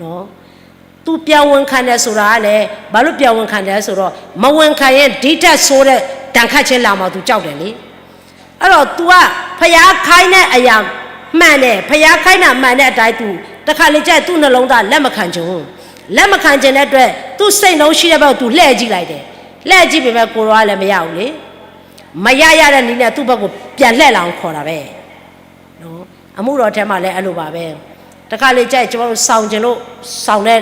နော်။သူပြန်ဝန်ခံတယ်ဆိုတာကလည်းဘာလို့ပြန်ဝန်ခံတယ်ဆိုတော့မဝန်ခံရင်ဒီထက်ဆိုးတဲ့တန်ခတ်ခြင်းလာမှာသူကြောက်တယ်လေ။အဲ့တော့ तू ကဖျားခိုင်းတဲ့အရာမှန်တယ်ဖျားခိုင်းတာမှန်တဲ့အတိုင်း तू တခါလေကျရင်သူ့နှလုံးသားလက်မခံချင်ဘူး။လက်မခံချင်တဲ့အတွက်သူ့စိတ်နှလုံးရှိတဲ့ဘက်ကို तू လှည့်ကြည့်လိုက်တယ်။လှည့်ကြည့်ပေမဲ့ကိုယ်တော်ကလည်းမရဘူးလေ။မရရတဲ့နည်းနဲ့သူ့ဘက်ကိုပြန်လှည့်လာအောင်ခေါ်တာပဲ။နော်အမှုတော်ထဲမှာလည်းအဲ့လိုပါပဲ။တခါလေကျရင်ကျွန်တော်တို့ဆောင်ကျင်လို့ဆောင်တဲ့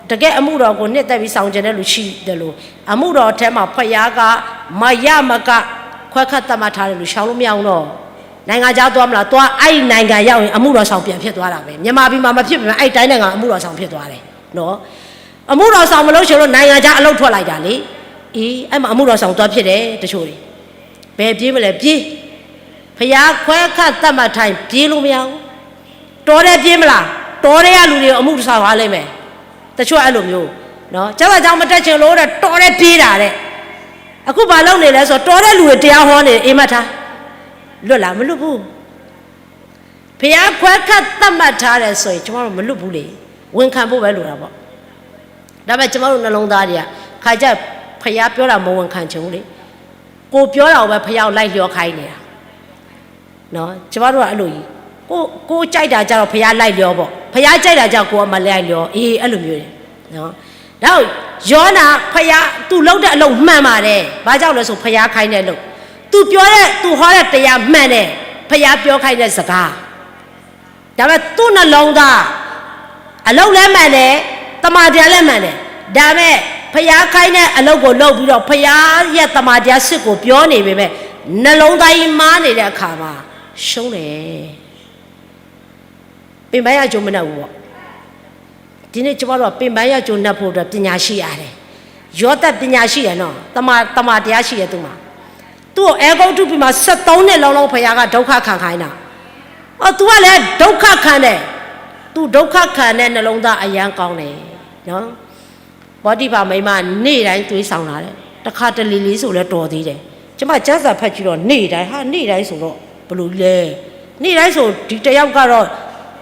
တကယ်အမှုတော်ကိုနှစ်သက်ပြီးဆောင်ကျင်တဲ့လူရှိတယ်လို့အမှုတော်ထဲမှာဖျားကမရမကခွဲခတ်သတ်မှတ်ထားတယ်လို့ရှောင်လို့မရအောင်တော့နိုင်ငံခြားသွားမလားသွားအဲ့နိုင်ငံရောက်ရင်အမှုတော်ဆောင်ပြန်ဖြစ်သွားတာပဲမြန်မာပြည်မှာမဖြစ်ပေမဲ့အဲ့တိုင်းနိုင်ငံအမှုတော်ဆောင်ဖြစ်သွားတယ်နော်အမှုတော်ဆောင်မလို့ရှင်လို့နိုင်ငံခြားအလုပ်ထွက်လိုက်တာလေအေးအဲ့မှာအမှုတော်ဆောင်သွားဖြစ်တယ်တချို့တွေဘယ်ပြေးမလဲပြေးဖျားခွဲခတ်သတ်မှတ်ထိုင်ပြေးလို့မရဘူးတောထဲပြေးမလားတောထဲကလူတွေအမှုတဆောင်အားလိမ့်မယ်တချို့အဲ့လိုမျိုးနော်ကျောင်းသားကျောင်းမတက်ချင်လို့တဲ့တောထဲပြေးတာတဲ့အခုဘာလုပ်နေလဲဆိုတော့တောထဲလူတွေတရားဟောနေအေးမတ်ထားလွတ်လားမလွတ်ဘူး ဘုရားခွဲခန့်သတ်မှတ်ထားတယ်ဆိုရင် ကျွန်တော်တို့မလွတ်ဘူးလေ။ ဝန်ခံဖို့ပဲလိုတာပေါ့။ ဒါပေမဲ့ ကျွန်တော်တို့နှလုံးသားတွေက ခါကျ ဘုရားပြောတာ မဝန်ခံချင်ဘူးလေ။ ကိုယ်ပြောတာကိုပဲ ဘုရားကိုလိုက်လျော်ခိုင်းနေတာ။ နော်၊ ကျွန်တော်တို့ကအဲ့လိုကြီး ကိုယ်ကိုယ်ကြိုက်တာကြတော့ ဘုရားလိုက်လျော်ပေါ့။ ဘုရားကြိုက်တာကြတော့ ကိုယ်ကမလိုက်လျော်။ အေး အဲ့လိုမျိုးလေနော်။ ဒါကြောင့် ယောန၊ ဘုရား၊ သူလုပ်တဲ့အလုပ်မှန်ပါတယ်။ ဘာကြောင့်လဲဆို ဘုရားခိုင်းတဲ့အလုပ်။ သူပြောတဲ့၊ သူဟောတဲ့တရားမှန်တယ်။ ဘုရားပြောခိုင်းတဲ့စကား။ ဒါပေမဲ့ သူ့နှလုံးသား အလုပ်လည်းမှန်တယ်။ သမ္မာတရားလည်းမှန်တယ်။ ဒါပေမဲ့ ဘုရားခိုင်းတဲ့အလုပ်ကိုလုပ်ပြီးတော့ ဘုရားရဲ့သမ္မာတရားစစ်ကိုပြောနေပေမဲ့ နှလုံးသားကြီးမှားနေတဲ့အခါမှာ ရှုံးတယ်။ ပင်ပန်းရကြိုးမနု်ဘူးပေါ့။ ဒီနေ့ကျွန်တော်တို့က ပင်ပန်းရကြိုးနု်ဖို့အတွက် ပညာရှိရတယ်။ ယောသပ် ပညာရှိတယ်နော်။ သမ္မာ၊ သမ္မာတရားရှိတယ်သူမှာ။ သူ့ကိုအဲဂုတ္တုပြည်မှာ ဆယ့်သုံးနှစ်လုံးလုံး ဘုရားက ဒုက္ခခံခိုင်းတာ။ အော် သူကလည်း ဒုက္ခခံတယ်။ သူ ဒုက္ခခံတဲ့နှလုံးသား အရမ်းကောင်းတယ်နော်။ ပေါတိဖာမိန်းမ နေ့တိုင်းသွေးဆောင်လာတယ်။ တစ်ခါတလေလေးဆိုလည်းတော်သေးတယ်။ ကျမကျမ်းစာဖတ်ကြည့်တော့ နေ့တိုင်း၊ ဟာ၊ နေ့တိုင်းဆိုတော့ ဘယ်လိုလဲ။ နေ့တိုင်းဆို ဒီတစ်ယောက်ကတော့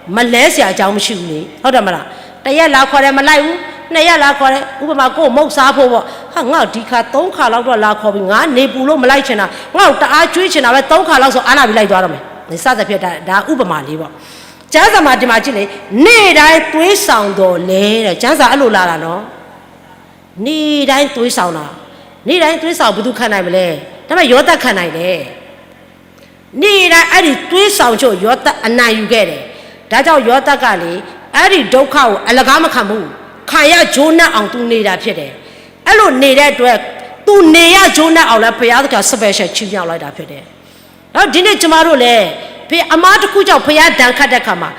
မလဲစရာအကြောင်းမရှိဘူးလေ။ ဟုတ်တယ်မလား။ တစ်ရက်လာခေါ်တယ် မလိုက်ဘူး။ နှစ်ရက်လာခေါ်တယ်။ ဥပမာ ကိုယ့်မုန့်စားဖို့ပေါ့။ ဟာ၊ ငါ့ကိုဒီခါသုံးခါလောက်တော့လာခေါ်ပြီ။ ငါနေပူလို့မလိုက်ချင်တာ။ ငါ့ကိုတအားကြွေးချင်တာပဲ။ သုံးခါလောက်ဆို အားနာပြီးလိုက်သွားတော့မယ်။ စသဖြင့် ဒါ၊ ဒါဥပမာလေးပေါ့။ ကျမ်းစာမှာ ဒီမှာကြည့်လေ။ နေ့တိုင်းသွေးဆောင်သော်လည်းတဲ့။ ကျမ်းစာအဲ့လိုလာတာနော်။ နေ့တိုင်းသွေးဆောင်တာ။ နေ့တိုင်းသွေးဆောင် ဘယ်သူခံနိုင်မလဲ။ ဒါပေမဲ့ ယောသပ်ခံနိုင်တယ်။ နေ့တိုင်းအဲ့ဒီသွေးဆောင်ချို့ ယောသပ်အနိုင်ယူခဲ့တယ်။ ဒါကြောင့် ယောသပ်ကလေ အဲ့ဒီဒုက္ခကို အလကားမခံဘူး။ ခံရကျိုးနပ်အောင် သူနေတာဖြစ်တယ်။ အဲ့လိုနေတဲ့အတွက် သူနေရကျိုးနပ်အောင်လည်း ဘုရားသခင်က special ချီးမြှောက်လိုက်တာဖြစ်တယ်။ ဒီနေ့ကျမတို့လည်း အမှားတစ်ခုကြောင့် ဘုရားဒဏ်ခတ်တဲ့အခါမှာ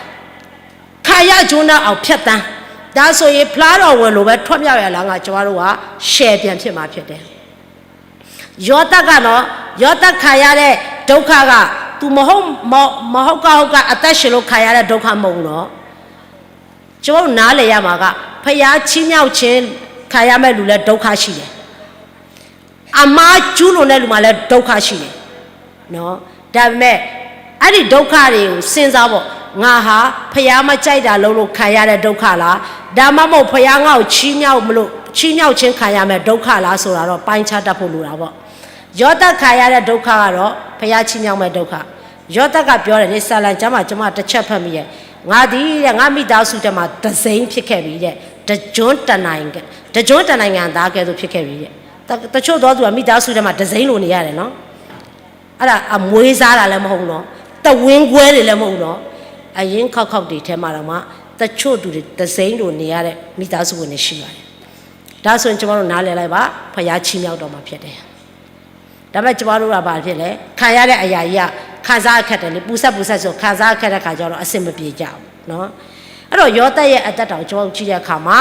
ခံရကျိုးနပ်အောင်ဖြတ်သန်း။ ဒါဆိုရင် ဖျားတော်ဝင်လိုပဲ ထွက်မြောက်ရန်အလငါ ကျမတို့က ရှယ်ပြန်ဖြစ်မှာဖြစ်တယ်။ ယောသပ်ကနော်၊ ယောသပ်ခံရတဲ့ဒုက္ခက သူမဟုတ်၊ မ၊ မဟုတ်ကဟုတ်က အသက်ရှင်လို့ခံရတဲ့ဒုက္ခမဟုတ်ဘူးနော်။ ကျမတို့နားလည်ရမှာက ဘုရားချီးမြှောက်ခြင်းခံရမဲ့လူလည်း ဒုက္ခရှိတယ်။ အမှားကျူးလွန်တဲ့လူမှာလည်း ဒုက္ခရှိတယ်နော်။ ဒါပေမဲ့ အဲ့ဒီဒုက္ခတွေကို စဉ်းစားပေါ့။ ငါဟာ ဘုရားမကြိုက်တာလုပ်လို့ခံရတဲ့ဒုက္ခလား၊ ဒါမှမဟုတ် ဘုရားငါ့ကိုချီးမြှောက်မလို့ ချီးမြှောက်ခြင်းခံရမဲ့ဒုက္ခလားဆိုတာတော့ ပိုင်းခြားတတ်ဖို့လိုတာပေါ့။ ယောသပ်ခံရတဲ့ဒုက္ခကတော့ ဘုရားချီးမြှောက်မဲ့ဒုက္ခ။ ယောသပ်ကပြောတယ်လေ၊ စာလံကျမ်းမှာ ကျမတစ်ချက်ဖတ်မိတယ်။ ငါသည်တဲ့ ငါမိသားစုထဲမှာ တစိမ်းဖြစ်ခဲ့ပြီတဲ့။ တကျွန်းတနိုင်ငံ၊ တကျွန်းတနိုင်ငံသားကဲ့သို့ဖြစ်ခဲ့ပြီတဲ့။ တ၊ တချို့သောသူက မိသားစုထဲမှာ တစိမ်းလိုနေရတယ်နော်။ အဲ့ဒါ အမွေးစားတာလည်းမဟုတ်ဘူးနော်။ တဝင်းခွဲတွေလည်းမဟုတ်ဘူးနော်။ အရင်းခေါက်ခေါက်တွေထဲမှာတောင်မှ တချို့သူတွေ တစိမ်းလိုနေရတဲ့ မိသားစုဝင်တွေရှိပါတယ်။ ဒါဆိုရင် ကျမတို့နားလည်လိုက်ပါ။ ဘုရားချီးမြှောက်တော်မှာဖြစ်တယ်။ ဒါပေမဲ့ ကျမတို့ကဘာဖြစ်လဲ။ ခံရတဲ့အရာကြီးက ခံစားအခက်တယ်လေ။ ပူစက်ပူစက်ဆို ခံစားအခက်တဲ့ခါကျတော့ အဆင်မပြေကြဘူးနော်။ အဲ့တော့ ယောသပ်ရဲ့အသက်တာကို ကျမတို့ကြည့်တဲ့အခါမှာ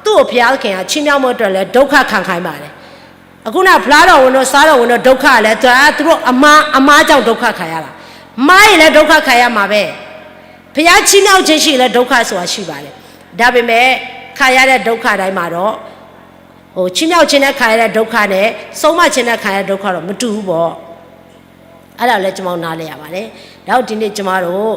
သူ့ကိုဘုရားသခင်က ချီးမြှောက်မှုအတွက်လည်း ဒုက္ခခံခိုင်းပါတယ်။ အခုနဖျားတော်ဝင်တို့ စားတော်ဝင်တို့ ဒုက္ခလဲ သူ၊ သူတို့အမှား၊ အမှားကြောင့် ဒုက္ခခံရတာ။ မှားရင်လည်း ဒုက္ခခံရမှာပဲ။ ဘုရားချီးမြှောက်ခြင်းရှိရင်လည်း ဒုက္ခဆိုတာရှိပါတယ်။ ဒါပေမဲ့ ခံရတဲ့ဒုက္ခတိုင်းမှာတော့ ဟို၊ ချီးမြှောက်ခြင်းနဲ့ခံရတဲ့ဒုက္ခနဲ့ ဆုံးမခြင်းနဲ့ခံရတဲ့ဒုက္ခတော့ မတူဘူးပေါ့။ အဲ့ဒါကိုလည်း ကျွန်မတို့နားလည်ရပါတယ်။ ဒါကြောင့် ဒီနေ့ကျမတို့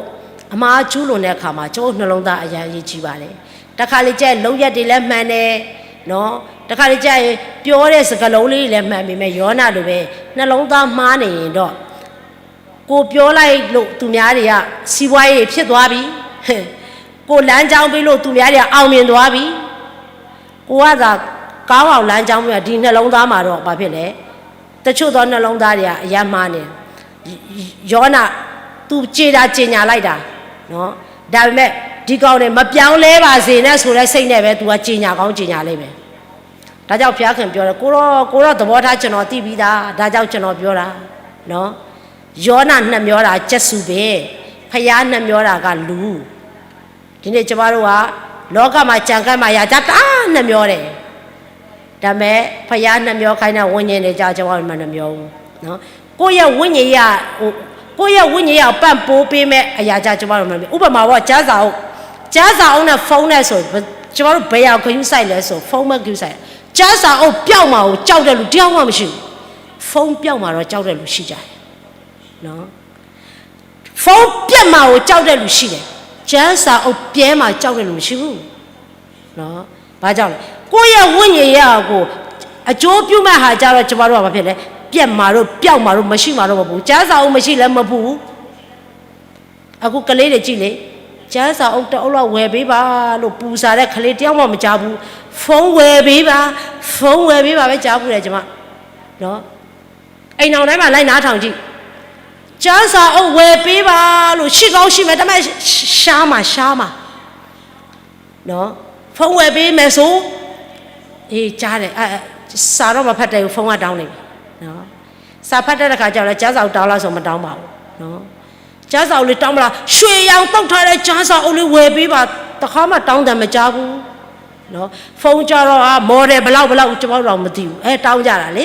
အမှားကျူးလွန်တဲ့အခါမှာ ကျွန်မတို့နှလုံးသားအရမ်းအရေးကြီးပါတယ်။ တခါလေကျရင် လုပ်ရပ်တွေလည်းမှန်တယ်နော်။ တခါလေကျရင် ပြောတဲ့စကားလုံးလေးတွေလည်းမှန်ပေမဲ့ ယောနလိုပဲ နှလုံးသားမှားနေရင်တော့ ကိုယ်ပြောလိုက်လို့ သူများတွေက စီးပွားရေးတွေဖြစ်သွားပြီ။ ကိုယ်လမ်းကြောင်းပေးလို့ သူများတွေက အောင်မြင်သွားပြီ။ ကိုယ်ကသာ ကောင်းအောင်လမ်းကြောင်းပေးတာ ဒီနှလုံးသားမှာတော့ ဘာဖြစ်လဲ။ တချို့သောနှလုံးသားတွေက အရမ်းမှားနေတယ်။ ယောန၊ သူကြေညာ၊ ကြေညာလိုက်တာနော်။ ဒါပေမဲ့ ဒီကောင်တွေ မပြောင်းလဲပါစေနဲ့ဆိုတဲ့စိတ်နဲ့ပဲ သူက ကြေညာကောင်း ကြေညာလိမ့်မယ်။ ဒါကြောင့် ဘုရားခင်ပြောတယ်၊ ကိုယ်တော့၊ ကိုယ်တော့သဘောထား ကျွန်တော်သိပြီးသား၊ ဒါကြောင့် ကျွန်တော်ပြောတာနော်။ ယောနနှမျောတာ ကြက်ဆူပင်၊ ဘုရားနှမျောတာက လူ။ ဒီနေ့ကျမတို့က လောကမှာ ကြံခတ်မှာ ရာကြား တအားနှမျောတယ်။ ဒါပေမဲ့ ဘုရားနှမျောခိုင်းတဲ့ ဝိညာဉ်တွေကြတော့ ကျမတို့ မနှမျောဘူးနော်။ ကိုယ့်ရဲ့ဝိညာဉ်ရေးရာ၊ ဟို၊ ကိုယ့်ရဲ့ဝိညာဉ်ရေးရာကို ပံ့ပိုးပေးမဲ့အရာကြ ကျမတို့ မနှမျော။ ဥပမာပေါ့၊ ကျမ်းစာအုပ်၊ ကျမ်းစာအုပ်နဲ့ ဖုန်းနဲ့ဆိုရင် ကျမတို့ ဘယ်ဟာကို ဂရုစိုက်လဲဆို ဖုန်းပဲ ဂရုစိုက်။ ကျမ်းစာအုပ်ပျောက်မှာကို ကြောက်တဲ့လူ တစ်ယောက်မှ မရှိဘူး။ ဖုန်းပျောက်မှာတော့ ကြောက်တဲ့လူ ရှိကြတယ်နော်။ ဖုန်းပြတ်မှာကို ကြောက်တဲ့လူရှိတယ်။ ကျမ်းစာအုပ်ပြတ်မှာ ကြောက်တဲ့လူမရှိဘူးနော်။ ဘာကြောင့်လဲ။ ကိုယ့်ရဲ့ဝိညာဉ်ရေးရာကို အကျိုးပြုမဲ့ဟာကြတော့ ကျမတို့ကဘာဖြစ်လဲ။ ပြတ်မှာတို့ ပျောက်မှာတို့ မရှိမှာတို့မပူဘူး။ ကျမ်းစာအုပ်မရှိလည်းမပူဘူး။ အခုကလေးတွေကြည့်လေ။ ကျမ်းစာအုပ်တစ်အုပ်လောက်ဝယ်ပေးပါလို့ ပူဆာ်တဲ့ကလေးတစ်ယောက်မှမကြားဘူး။ ဖုန်းဝယ်ပေးပါ။ ဖုန်းဝယ်ပေးပါပဲကြားဘူးတယ်ကျမနော်။ အိမ်ထောင်ထဲမှာလိုက်နားထောင်ကြည့်။ ကျမ်းစာအုပ်ဝယ်ပေးပါလို့ ရှိကောင်းရှိမယ်။ ဒါပေမဲ့ ရှားမှာ ရှားမှာနော်။ ဖုန်းဝယ်ပေးမယ်ဆို အေး ကြားတယ်။ အဲ စာတော့မဖတ်တတ်ဘူး။ ဖုန်းကတောင်းနေပြီနော်။ စာဖတ်တတ်တဲ့ခါကျတော့ ကျမ်းစာအုပ်တောင်းလားဆို မတောင်းပါဘူးနော်။ ကျမ်းစာအုပ်လေးတောင်းမလား။ ရွှေရောင်သုတ်ထားတဲ့ကျမ်းစာအုပ်လေးဝယ်ပေးပါ။ တစ်ခါမှတောင်းသံမကြားဘူးနော်။ ဖုန်းကျတော့ model ဘယ်လောက်ဘယ်လောက် ကျမတို့တော့မသိဘူး။ အဲ တောင်းကြတာလေ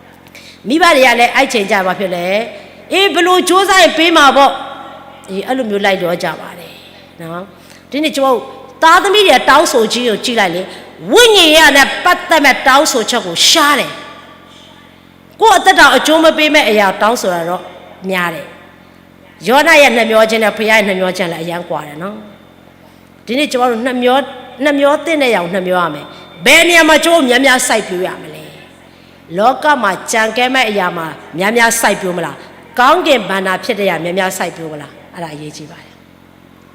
။ မိဘတွေကလည်း အဲ့ချိန်ကျဘာဖြစ်လဲ။ အေး ဘယ်လိုကြိုးစားရင်ပေးမှာပေါ့။ အေး အဲ့လိုမျိုးလိုက်လျောကြပါတယ်နော်။ ဒီနေ့ကျမတို့သားသမီးတွေတောင်းဆိုခြင်းကိုကြည့်လိုက်လေ။ ဝိညာဉ်ရေးရာနဲ့ပတ်သက်မဲ့တောင်းဆိုချက်ကိုရှားတယ်။ ကိုယ့်အသက်တာကိုအကျိုးမပေးမဲ့အရာတောင်းဆိုတာတော့များတယ်။ ယောနရဲ့နှမျောခြင်းနဲ့ဘုရားရဲ့နှမျောခြင်းလည်းအရမ်းကွာတယ်နော်။ ဒီနေ့ကျမတို့နှမျော နှမျေသင့်တဲ့အရာကိုနှမျောရမယ်။ ဘယ်နေရာမှာကျမတို့များများစိုက်ပျိုးရမလဲ။ လောကမှာကျန်ခဲ့မဲ့အရာမှာများများစိုက်ပျိုးမလား။ ကောင်းကင်ဘဏ္ဍာဖြစ်တဲ့အရာများများစိုက်ပျိုးမလား။ အဲ့ဒါအရေးကြီးပါတယ်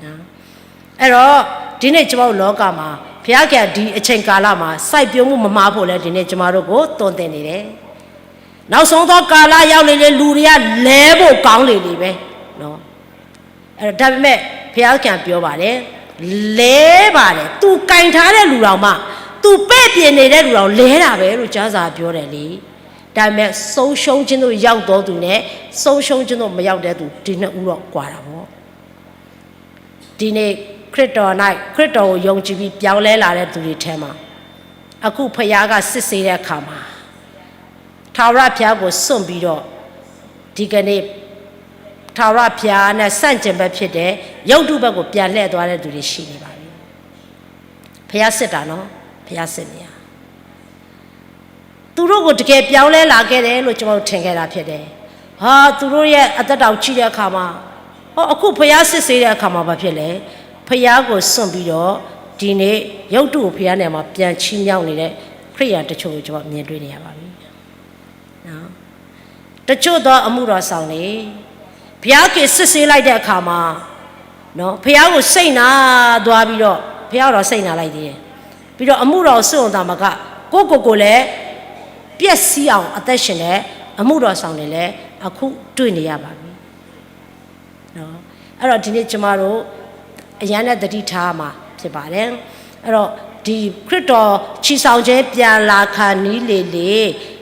နော်။ အဲ့တော့ဒီနေ့ကျမတို့လောကမှာဘုရားခင်ကဒီအချိန်ကာလမှာစိုက်ပျိုးမှုမမှားဖို့လဲဒီနေ့ကျမတို့ကိုသွန်သင်နေတယ်။ နောက်ဆုံးသောကာလရောက်လေလေလူတွေကလဲဖို့ကောင်းလေလေပဲနော်။ အဲ့တော့ဒါပေမဲ့ဘုရားခင်ကပြောပါတယ်။ လဲပါတယ်။ သူကင်ထားတဲ့လူတော်မှသူပဲ့ပြင်နေတဲ့လူတော်လဲတာပဲလို့ကျမ်းစာကပြောတယ်လေ။ ဒါပေမဲ့ဆုံးရှုံးခြင်းသို့ရောက်သောသူနဲ့ဆုံးရှုံးခြင်းသို့မရောက်တဲ့သူဒီနှစ်ဦးတော့ကွာတာပေါ့။ ဒီနေ့ခရစ်တော်၌ခရစ်တော်ကိုယုံကြည်ပြီးပြောင်းလဲလာတဲ့သူတွေထဲမှာအခုဘုရားကစစ်ဆေးတဲ့အခါမှာထာဝရဘုရားကိုစွန့်ပြီးတော့ဒီကနေ့ထာဝရဘုရားနဲ့ဆန့်ကျင်ဘက်ဖြစ်တဲ့ရုပ်တုဘက်ကိုပြန်လှည့်သွားတဲ့သူတွေရှိနေပါပြီ။ ဘုရားစစ်တာနော်။ ဘုရားစစ်နေတာ သူတို့ကိုတကယ်ပြောင်းလဲလာခဲ့တယ်လို့ကျွန်တော်တို့ထင်ခဲ့တာဖြစ်တယ်။ဟာသူတို့ရဲ့အသက်တာကိုကြည့်တဲ့အခါမှာဟောအခုဘုရားစစ်ဆေးတဲ့အခါမှာဘာဖြစ်လဲ။ဘုရားကိုစွန့်ပြီးတော့ဒီနေ့ရုပ်တုကိုဘုရားနဲ့မှာပြန်ချီးမြှောက်နေတဲ့ခရိယန်တချို့ကိုကျွန်တော်မြင်တွေ့နေရပါပြီ။နော်။တချို့သောအမှုတော်ဆောင်တွေဘုရားကစစ်ဆေးလိုက်တဲ့အခါမှာနော်ဘုရားကိုစိတ်နာသွားပြီးတော့ဘုရားတော်စိတ်နာလိုက်သေးတယ်။ပြီးတော့အမှုတော်စွန့်အောင်သာမကကိုကိုကိုလည်းပျက်စီးအောင်အသက်ရှင်တဲ့အမှုတော်ဆောင်တွေလည်းအခုတွေ့နေရပါပြီနော်။အဲ့တော့ဒီနေ့ကျမတို့အရန်နဲ့သတိထားမှာဖြစ်ပါတယ်။အဲ့တော့ဒီခရစ်တော်ချီဆောင်ခြင်းပြန်လာခါနီးလေလေ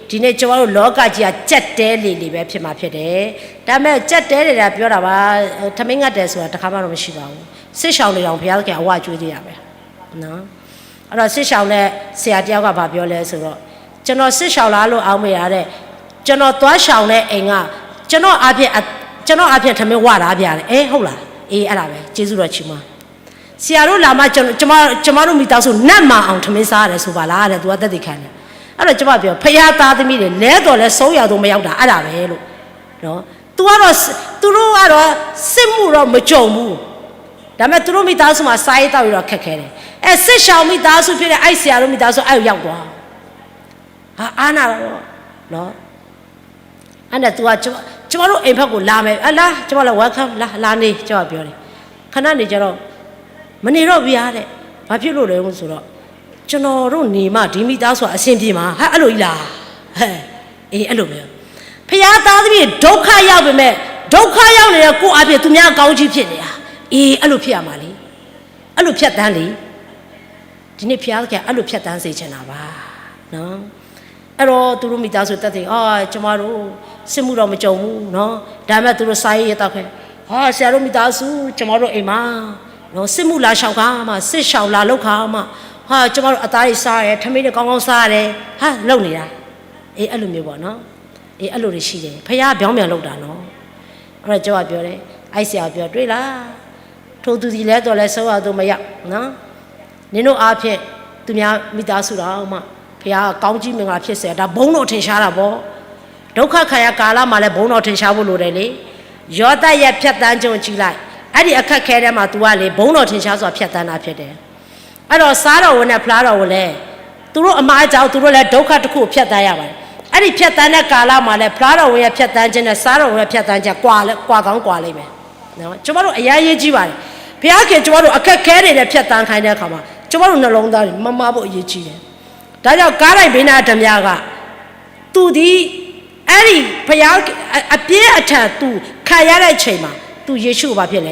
ဒီနေ့ကျမတို့လောကကြီးကကြက်တဲလေလေပဲဖြစ်မှာဖြစ်တယ်။ဒါပေမဲ့ကြက်တဲတယ်တာပြောတာပါ။ထမင်းငတ်တယ်ဆိုတာတစ်ခါမှတော့မရှိပါဘူး။စစ်ဆောင်တွေတောင်ဘုရားသခင်အဝါကျွေးသေးတာပဲနော်။အဲ့တော့စစ်ဆောင်တဲ့ဆရာတယောက်ကဘာပြောလဲဆိုတော့ကျွန်တော်စစ်ဆောင်လာလို့အောင်းမိတာတဲ့ကျွန်တော်သွားဆောင်တဲ့အိမ်ကကျွန်တော်အပြင်ကျွန်တော်အပြင်ထမင်းဝတာပြတယ်အဲဟုတ်လား။အေးအဲ့ဒါပဲကျေးဇူးတော်ချီးမွမ်းဆရာတို့လာမှကျွန်တော်ကျမကျမတို့မိသားစုနတ်မာအောင်ထမင်းစားရတယ်ဆိုပါလားတဲ့သူကသက်သေခံတယ်။အဲ့တော့ကျမပြောဖခင်သားသမီးတွေလဲတော်လဲဆုံးရသို့မရောက်တာအဲ့ဒါပဲလို့နော်။သူကတော့သူတို့ကတော့စစ်မှုတော့မကြုံဘူး။ဒါပေမဲ့သူတို့မိသားစုမှာစားရေးသောက်ရေးတော့ခက်ခဲတယ်။အဲစစ်ဆောင်မိသားစုဖြစ်တဲ့အဲ့ဆရာတို့မိသားစုအဲ့ကိုရောက်သွား။ဟာအာနာတော့နော်။အဲ့နဲ့သူကကျမကျမတို့အိမ်ဘက်ကိုလာမယ်အလာကျမလည်း welcome လာလာနေကျမပြောတယ်။ခဏနေကျတော့မနေတော့ဘူးရတဲ့။ဘာဖြစ်လို့လဲဆိုတော့ကျွန်တော်တို့နေမှဒီမိသားစုကအဆင်ပြေမှာဟာအဲ့လိုကြီးလား။ဟဲ့အေးအဲ့လိုမျိုးဖျားသားသမီးဒုက္ခရောက်ပေမဲ့ဒုက္ခရောက်နေတဲ့ကိုယ့်အပြင်သူများအကောင်းကြီးဖြစ်နေတာ။အေးအဲ့လိုဖြစ်ရမှာလေ။အဲ့လိုဖြတ်တန်းလေ။ဒီနေ့ဖျားသခင်အဲ့လိုဖြတ်တန်းစေချင်တာပါနော်။အဲ့တော့သူတို့မိသားစုတက်တယ်အော်ကျမတို့စစ်မှုတော့မကြုံဘူးနော်။ဒါပေမဲ့သူတို့စာရေးရေးတော့ခဲဟာဆရာတို့မိသားစုကျမတို့အိမ်မှာနော်စစ်မှုလာလျှောက်ခါမှစစ်ရှောင်လာလောက်ခါမှဟာကျမတို့အသားတွေစားရတယ်ထမင်းတွေကောင်းကောင်းစားရတယ်ဟာလုပ်နေတာ။အေးအဲ့လိုမျိုးပေါ့နော်။အေးအဲ့လိုတွေရှိတယ်ဖခင်ပြောင်းပြန်လုပ်တာနော်။အဲ့တော့ကျမပြောတယ်အိုက်ဆရာပြောတွေ့လားထိုသူသည်လဲတော်လဲဆုံးရသို့မရောက်နော်နင်တို့အားဖြင့်သူများမိသားစုတော်မှဘုရားကောင်းကြီးမင်္ဂလာဖြစ်စေဒါဘုံတော်ထင်ရှားတာပေါ့ဒုက္ခခံရကာလမှာလည်းဘုံတော်ထင်ရှားဖို့လိုတယ်လေ ယောသပ်ရဲ့ဖြတ်သန်းခြင်းကိုကြည့်လိုက်, အဲ့ဒီအခက်အခဲထဲမှာ သူကလေ ဘုန်းတော်ထင်ရှားစွာဖြတ်သန်းတာဖြစ်တယ်. အဲ့တော့ စားတော်ဝင်နဲ့ဖျားတော်ဝင်လဲ, သူတို့အမှားအကြောင်း သူတို့လည်းဒုက္ခတစ်ခုကိုဖြတ်သန်းရပါတယ်. အဲ့ဒီဖြတ်သန်းတဲ့ကာလမှာလည်း ဖျားတော်ဝင်ရဲ့ဖြတ်သန်းခြင်းနဲ့ စားတော်ဝင်ရဲ့ဖြတ်သန်းခြင်း ကွာလဲ- ကွာကောင်းကွာလိမ့်မယ်နော်. ကျွန်တော်တို့အရမ်းအရေးကြီးပါတယ်. ဘုရားခင် ကျွန်တော်တို့အခက်အခဲတွေနဲ့ဖြတ်သန်းခိုင်းတဲ့အခါမှာ ကျွန်တော်တို့နှလုံးသားတွေမမဖို့အရေးကြီးတယ်. ဒါကြောင့် ကားတိုက်ပေးနာတမယာက သူသည် အဲ့ဒီဘုရားအ- အပြင်းအထန် သူခံရတဲ့အချိန်မှာ သူယေရှုကိုဘာဖြစ်လဲ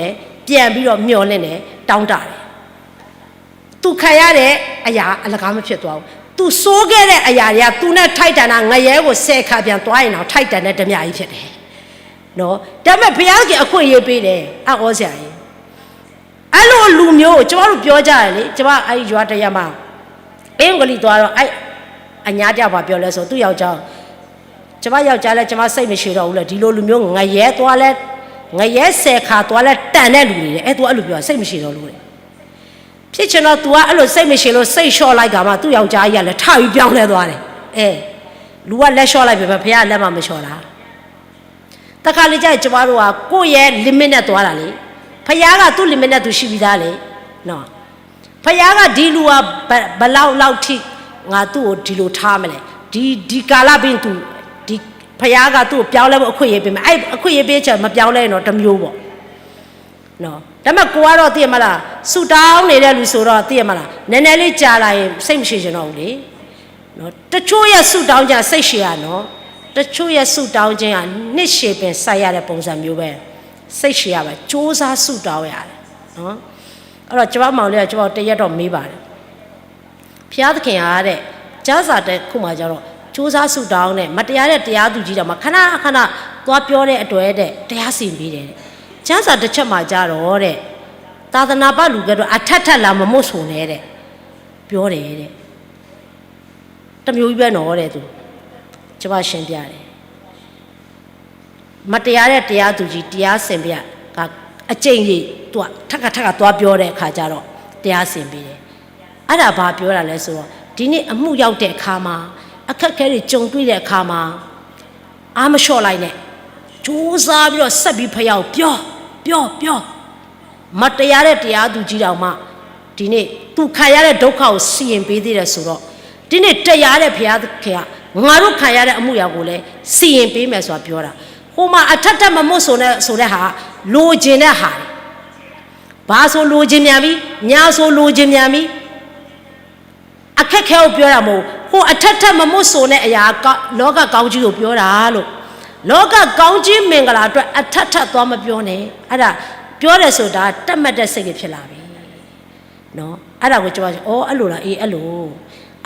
ပြန်ပြီးတော့မျှော်လင့်တယ်, တောင်းတတယ်. သူခံရတဲ့အရာအလကားမဖြစ်သွားဘူး. သူစိုးခဲ့တဲ့အရာတွေက သူနဲ့ထိုက်တန်တာ ငရဲကိုဆယ်ခါပြန်သွားရင်တောင် ထိုက်တန်တဲ့ဓမြကြီးဖြစ်တယ်နော်. ဒါပေမဲ့ ဘုရားသခင်အခွင့်အရေးပေးတယ်. အံ့ဩစရာကြီး. အဲ့လိုလူမျိုးကို ကျွန်တော်တို့ပြောကြတယ်လေ. ကျွန်မအဲ့ရွာတစ်ရွာမှာ အင်္ဂလိပ်သွားတော့ အဲ့အညာကျဘာပြောလဲဆို သူ့ယောက်ျား ကျွန်မယောက်ျားလည်း ကျွန်မစိတ်မရှိတော့ဘူးလေ ဒီလိုလူမျိုး ငရဲသွားလဲ- ငရဲဆယ်ခါသွားလဲတန်တဲ့လူတွေတဲ့. အဲ သူအဲ့လိုပြော စိတ်မရှိတော့လို့တဲ့. ဖြစ်ချင်တော့ သူကအဲ့လိုစိတ်မရှိလို့ စိတ်လျှော့လိုက်ကမှ သူ့ယောက်ျားကြီးကလည်း ထပြီးပြောင်းလဲသွားတယ်. အဲ လူကလက်လျှော့လိုက်ပြီ ဘုရားကလက်မမလျှော့တာ. တခါလေကျရင် ကျမတို့က ကိုယ့်ရဲ့ limit နဲ့သွားတာလေ. ဘုရားက သူ့ limit နဲ့ သူရှိပြီးသားလေ. နော်. ဘုရားက ဒီလူက ဘ- ဘယ်လောက်လောက်ထိ ငါသူ့ကို ဒီလိုထားမလဲ. ဒီ- ဒီကာလပြီးရင် သူ- ဒီ- ဘုရားက သူ့ကို ပြောင်းလဲဖို့ အခွင့်အရေးပေးမယ်. အဲ့ အခွင့်အရေးပေးချက် မပြောင်းလဲရင်တော့ တစ်မျိုးပေါ့. နော်. ဒါပေမဲ့ ကိုကတော့ သိရမလား, ဆူတောင်းနေတဲ့လူဆိုတော့ သိရမလား, နည်းနည်းလေးကြာလာရင် စိတ်မရှိချင်တော့ဘူးလေ. နော်. တချို့ရဲ့ဆူတောင်းခြင်းက စိတ်ရှည်ရနော်. တချို့ရဲ့ဆူတောင်းခြင်းက နှစ်ရှည်ပင်စိုက်ရတဲ့ပုံစံမျိုးပဲ. စိတ်ရှည်ရပါ, ကြိုးစားဆူတောင်းရတယ်နော်. အဲ့တော့ ကျမမောင်လေးက ကျမကို တစ်ရက်တော့ မေးပါတယ်. ဘုရားသခင်ကတဲ့ ကျမ်းစာတစ်ခုမှာကျတော့ ကြိုးစားဆူတောင်းနဲ့ မတရားတဲ့တရားသူကြီးတောင်မှ ခဏခဏသွားပြောတဲ့အတွက်တဲ့ တရားစီရင်ပေးတယ်တဲ့. ကျမ်းစာတစ်ချက်မှာကျတော့တဲ့ သာသနာပလူကဲတော့ အထပ်ထပ်လာမမို့ဆိုနဲ့တဲ့ ပြောတယ်တဲ့. တစ်မျိုးကြီးပဲနော်တဲ့သူ. ကျမရှင်းပြတယ်. မတရားတဲ့တရားသူကြီး တရားစီရင်ပေးရ အကြိမ်ရေ သူက ထပ်ခါထပ်ခါသွားပြောတဲ့အခါကျတော့ တရားစီရင်ပေးတယ်. အဲ့ဒါဘာပြောတာလဲဆိုတော့ ဒီနေ့အမှုရောက်တဲ့အခါမှာ အခက်အခဲတွေကြုံတွေ့တဲ့အခါမှာ အားမလျှော့လိုက်နဲ့. ကြိုးစားပြီးတော့ ဆက်ပြီးဘုရားကိုပြော, ပြော, ပြော. မတရားတဲ့တရားသူကြီးတောင်မှ ဒီနေ့သူခံရတဲ့ဒုက္ခကိုစီရင်ပေးသေးတယ်ဆိုတော့ ဒီနေ့တရားတဲ့ဘုရားသခင်က ငါတို့ခံရတဲ့အမှုရာကိုလည်းစီရင်ပေးမယ်ဆိုတာပြောတာ. ဟိုမှာအထပ်ထပ်မမို့ဆိုတဲ့- ဆိုတဲ့ဟာ လိုချင်တဲ့ဟာတွေ. ဘာဆိုလိုချင်ပြန်ပြီ, ညာဆိုလိုချင်ပြန်ပြီ. အခက်အခဲကိုပြောတာမဟုတ်ဘူး. ဟိုအထပ်ထပ်မမို့ဆိုတဲ့အရာက လောကကောင်းကြီးကိုပြောတာလို့. လောကကောင်းကြီးမင်္ဂလာအတွက် အထပ်ထပ်သွားမပြောနဲ့. အဲ့ဒါပြောတယ်ဆိုတာ တတ်မှတ်တဲ့စိတ်တွေဖြစ်လာပြီနော်. အဲ့ဒါကိုကျွန်မ အော် အဲ့လိုလား, အေး အဲ့လို.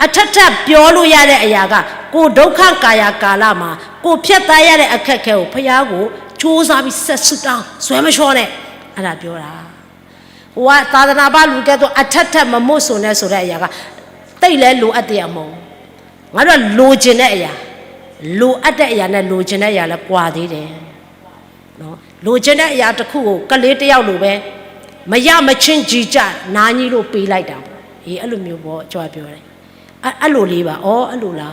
အထပ်ထပ်ပြောလို့ရတဲ့အရာက ကိုယ်ဒုက္ခကာယကာလမှာ ကိုယ်ဖြတ်သန်းရတဲ့အခက်အခဲကို ဘုရားကိုကြိုးစားပြီးဆက်ဆုတောင်း, ဆွဲမလျှော့နဲ့. အဲ့ဒါပြောတာ. ဟိုကသာသနာ့ဘလူးကဲသို့ အထပ်ထပ်မမို့ဆိုနဲ့ဆိုတဲ့အရာက သိပ်လည်းလိုအပ်သေးအမဟုတ်ဘူး. ငါတို့ကလိုချင်တဲ့အရာ, လိုအပ်တဲ့အရာနဲ့လိုချင်တဲ့အရာလည်းကွာသေးတယ်နော်. လိုချင်တဲ့အရာတစ်ခုကို ကလေးတစ်ယောက်လိုပဲ မရမချင်းကြည်ကြနားကြီးလို့ပေးလိုက်တာပေါ့. အေး အဲ့လိုမျိုးပေါ့, ကျွန်မပြောတယ်. အဲ့- အဲ့လိုလေးပါ. အော် အဲ့လိုလား.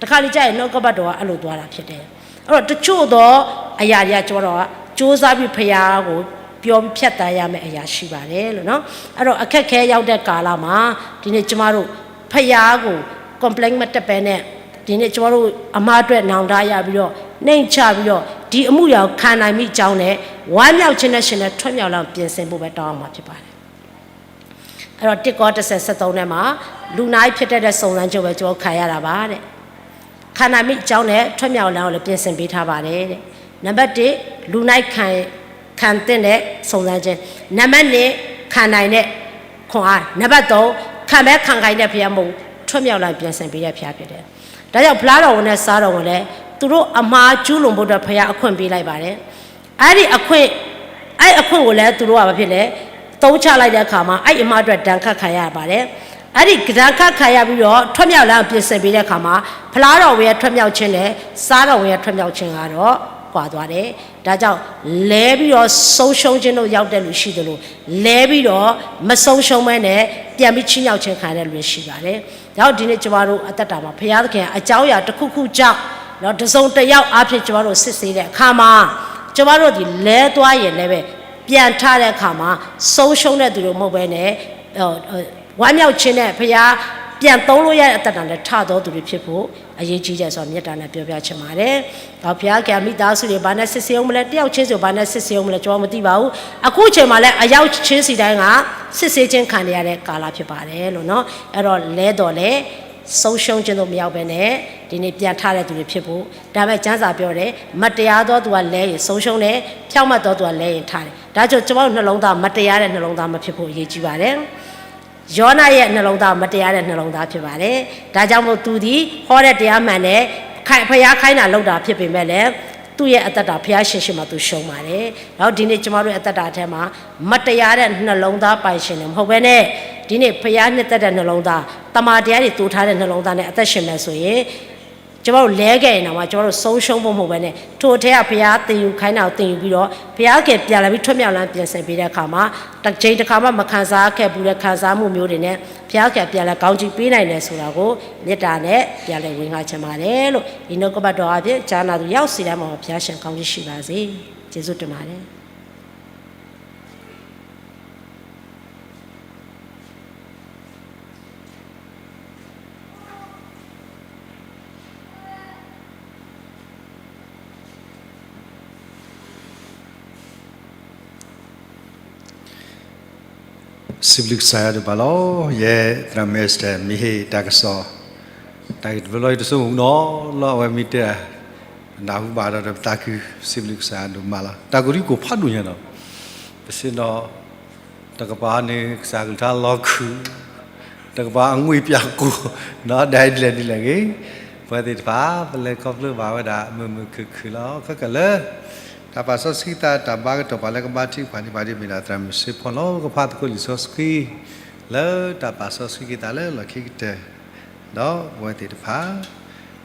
တခါလေကျရင် နှုတ်ကပတ်တော်က အဲ့လိုသွားတာဖြစ်တယ်. အဲ့တော့ တချို့သောအရာတွေက ကျွန်တော်က ကြိုးစားပြီး ဘုရားကို ပြောပြီး ဖြတ်သန်းရမယ့်အရာ ရှိပါတယ်လို့နော်. အဲ့တော့ အခက်အခဲရောက်တဲ့ကာလမှာ ဒီနေ့ ကျွန်မတို့ ဘုရားကို complain မတက်ဘဲနဲ့ ဒီနေ့ ကျွန်မတို့ အမှားအတွက် နောင်တရပြီးတော့ နှိမ့်ချပြီးတော့ ဒီအမှုရာကို ခံနိုင်မိကြောင်းနဲ့ ဝမ်းမြောက်ခြင်းနဲ့ ရှင်နဲ့ ထွတ်မြောက်လမ်းကို ပြင်ဆင်ဖို့ပဲ တောင်းရမှာဖြစ်ပါတယ်. အဲ့တော့ တစ်ကော တစ်ဆယ် ဆယ့်သုံးထဲမှာ လူနာဖြစ်တတ်တဲ့ စုံစမ်းခြင်းပဲ ကျွန်တော်ခံရတာပါတဲ့. ခံနိုင်မိကြောင်းနဲ့ ထွတ်မြောက်လမ်းကိုလည်း ပြင်ဆင်ပေးထားပါတယ်တဲ့. နံပါတ်တစ် လူနာခံ- ခံသင့်တဲ့ စုံစမ်းခြင်း. နံပါတ်နှစ် ခံနိုင်တဲ့ ခွန်အား. နံပါတ်သုံး ခံပဲခံခိုင်းတဲ့ ဘုရားမဟုတ်ဘူး, ထွတ်မြောက်လမ်း ပြင်ဆင်ပေးတဲ့ ဘုရားဖြစ်တယ်. ဒါကြောင့် ဖျားတော်ဝင်နဲ့ စားတော်ဝင်လည်း သူတို့အမှားကျူးလွန်ဖို့အတွက် ဘုရားအခွင့်ပေးလိုက်ပါတယ်. အဲ့ဒီအခွင့်- အဲ့အခွင့်ကိုလည်း သူတို့က ဘာဖြစ်လဲ သုံးချလိုက်တဲ့အခါမှာ အဲ့အမှားအတွက် ဒဏ်ခတ်ခံရပါတယ်. အဲ့ဒီဒဏ်ခတ်ခံရပြီးတော့ ထွတ်မြောက်လမ်းကို ပြင်ဆင်ပေးတဲ့အခါမှာ ဖျားတော်ဝင်ရဲ့ ထွတ်မြောက်ခြင်းနဲ့ စားတော်ဝင်ရဲ့ ထွတ်မြောက်ခြင်းကတော့ ကွာသွားတယ်. ဒါကြောင့် လဲပြီးတော့ ဆုံးရှုံးခြင်းသို့ ရောက်တဲ့လူရှိသလို လဲပြီးတော့ မဆုံးရှုံးဘဲနဲ့ ပြန်ပြီးချီးမြှောက်ခြင်းခံရတဲ့လူတွေရှိပါတယ်. ဒါကြောင့် ဒီနေ့ ကျွန်မတို့အသက်တာမှာ ဘုရားသခင်အကြောင်းအရာတစ်ခုခုကြောင့် နော် တစ်စုံတစ်ယောက်အားဖြင့် ကျွန်မတို့စစ်ဆေးတဲ့အခါမှာ ကျမတို့သည် လဲသွားရင်လည်းပဲ ပြန်ထတဲ့အခါမှာ ဆုံးရှုံးတဲ့သူတွေမဟုတ်ဘဲနဲ့ ဝမ်းမြောက်ခြင်းနဲ့ ဘုရားပြန်သုံးလို့ရတဲ့အသက်တာနဲ့ ထသောသူတွေဖြစ်ဖို့ အရေးကြီးတယ်ဆိုတာ မေတ္တာနဲ့ပြောပြချင်ပါတယ်။ ဒီးဘုရားခင်မိသားစုတွေ ဘာနဲ့စစ်ဆေးအောင်မလဲ၊ တယောက်ချင်းစီကို ဘာနဲ့စစ်ဆေးအောင်မလဲ ကျွန်တော်မသိပါဘူး။ အခုအချိန်မှာလည်း အယောက်ချင်းစီတိုင်းက စစ်ဆေးခြင်းခံနေရတဲ့ကာလဖြစ်ပါတယ်လို့နော်။ အဲ့တော့ လဲတော့လဲ ဆုံးရှုံးခြင်းသို့မရောက်ဘဲနဲ့ ဒီနေ့ပြန်ထတဲ့သူတွေဖြစ်ဖို့။ ဒါပေမဲ့ ကျမ်းစာပြောတယ် မတရားသောသူကလဲရင်ဆုံးရှုံးတယ်၊ ဖြောင့်မတ်သောသူကလဲရင်ထတယ်။ ဒါကြောင့် ကျွန်တော်တို့နှလုံးသား မတရားတဲ့နှလုံးသားမဖြစ်ဖို့ အရေးကြီးပါတယ်။ ယောနရဲ့နှလုံးသား မတရားတဲ့နှလုံးသားဖြစ်ပါတယ်။ ဒါကြောင့်မို့ သူသည် ဟောတဲ့တရားမှန်တယ်၊ ခိုင်- ဘုရားခိုင်းတာလုပ်တာဖြစ်ပေမဲ့လည်း သူ့ရဲ့အသက်တာ ဘုရားရှင်ရှေ့မှာ သူရှုံးပါတယ်။ ဒီးဒီနေ့ ကျွန်တော်တို့အသက်တာထဲမှာ မတရားတဲ့နှလုံးသားပိုင်ရှင်တွေမဟုတ်ဘဲနဲ့ ဒီနေ့ ဘုရားနှစ်သက်တဲ့နှလုံးသား၊ တမန်တရားတွေသိုထားတဲ့နှလုံးသားနဲ့ အသက်ရှင်မယ်ဆိုရင် ကျွန်တော်တို့လဲခဲ့ရင်တောင်မှ ကျွန်တော်တို့ဆုံးရှုံးဖို့မဟုတ်ဘဲနဲ့ ထိုအထဲက ဘုရားသင်ယူခိုင်းတာကို သင်ယူပြီးတော့ ဘုရားခင်ပြန်လာပြီး ထွတ်မြောက်လမ်းပြင်ဆင်ပေးတဲ့အခါမှာ တစ်ချိန်တစ်ခါမှ မခံစားခဲ့ဘူးတဲ့ခံစားမှုမျိုးတွေနဲ့ ဘုရားခင်ပြန်လည်ကောင်းချီးပေးနိုင်တယ်ဆိုတာကို မေတ္တာနဲ့ပြန်လည်ဝေငှချင်ပါတယ်လို့ ဒီနှုတ်ကပတ်တော်အားဖြင့် ကြားနာသူရောက်စီတိုင်းမှာ ဘုရားရှင်ကောင်းချီးရှိပါစေ။ ကျေးဇူးတင်ပါတယ်။ စံးဘျုးကစၢ်ယွၤဒိၣ်မးလီၤ. ယဲသရၣ်မုၣ် Esther မ့ၢ်ဟ့ၣ်တၢ်ကစီၣ် တၢ်ဂ့ၢ်တဘျီလီၤ ယတဆိကမိၣ်နီၤလီၤ အဝဲမ့ၢ်တဲ နၢ်ဟူဘၣ်ဒီး ပသးခု စံးဘျုးကစၢ်ယွၤဒိၣ်မးလီၤ. တၢ်ကရံၣ်ကိာ်ဖးဒိၣ်ညါနီၤ ပစံးဒီး တကပၤန့ၣ် ကစၢ်ကလုၢ်ကထါလီၤခုၣ်, တကပၤအငွေ့ပၠးကိၢ်, ဒီးဒ်လဲၣ်ဒ်လဲၣ်ဂ့ၤ, ပဝဲသ့ၣ်တဖၣ် ပလဲၤခီဖျိဘၣ်ဝဲဒၣ် မုာ်မုာ်ခုၣ်ခုၣ်လီၤ. ခဲကလၢာ် တၢ်ပာ်စီဆှံသး တၢ်ဘါကတီၢ်ပှၤလၢကဘါထုကဖၣ်န့ၢ်ပှၤဒ်မ့ၢ်ဒၣ် သရၣ်မုၣ်စ့ဖီလီၤ. ကဖးသကိးလံာ်စီဆှံ လၢတၢ်ပာ်စီဆှံက့ၤသးလၢလီၢ်ခံကတၢၢ်, ဒီးပဝဲသ့ၣ်တဖၣ်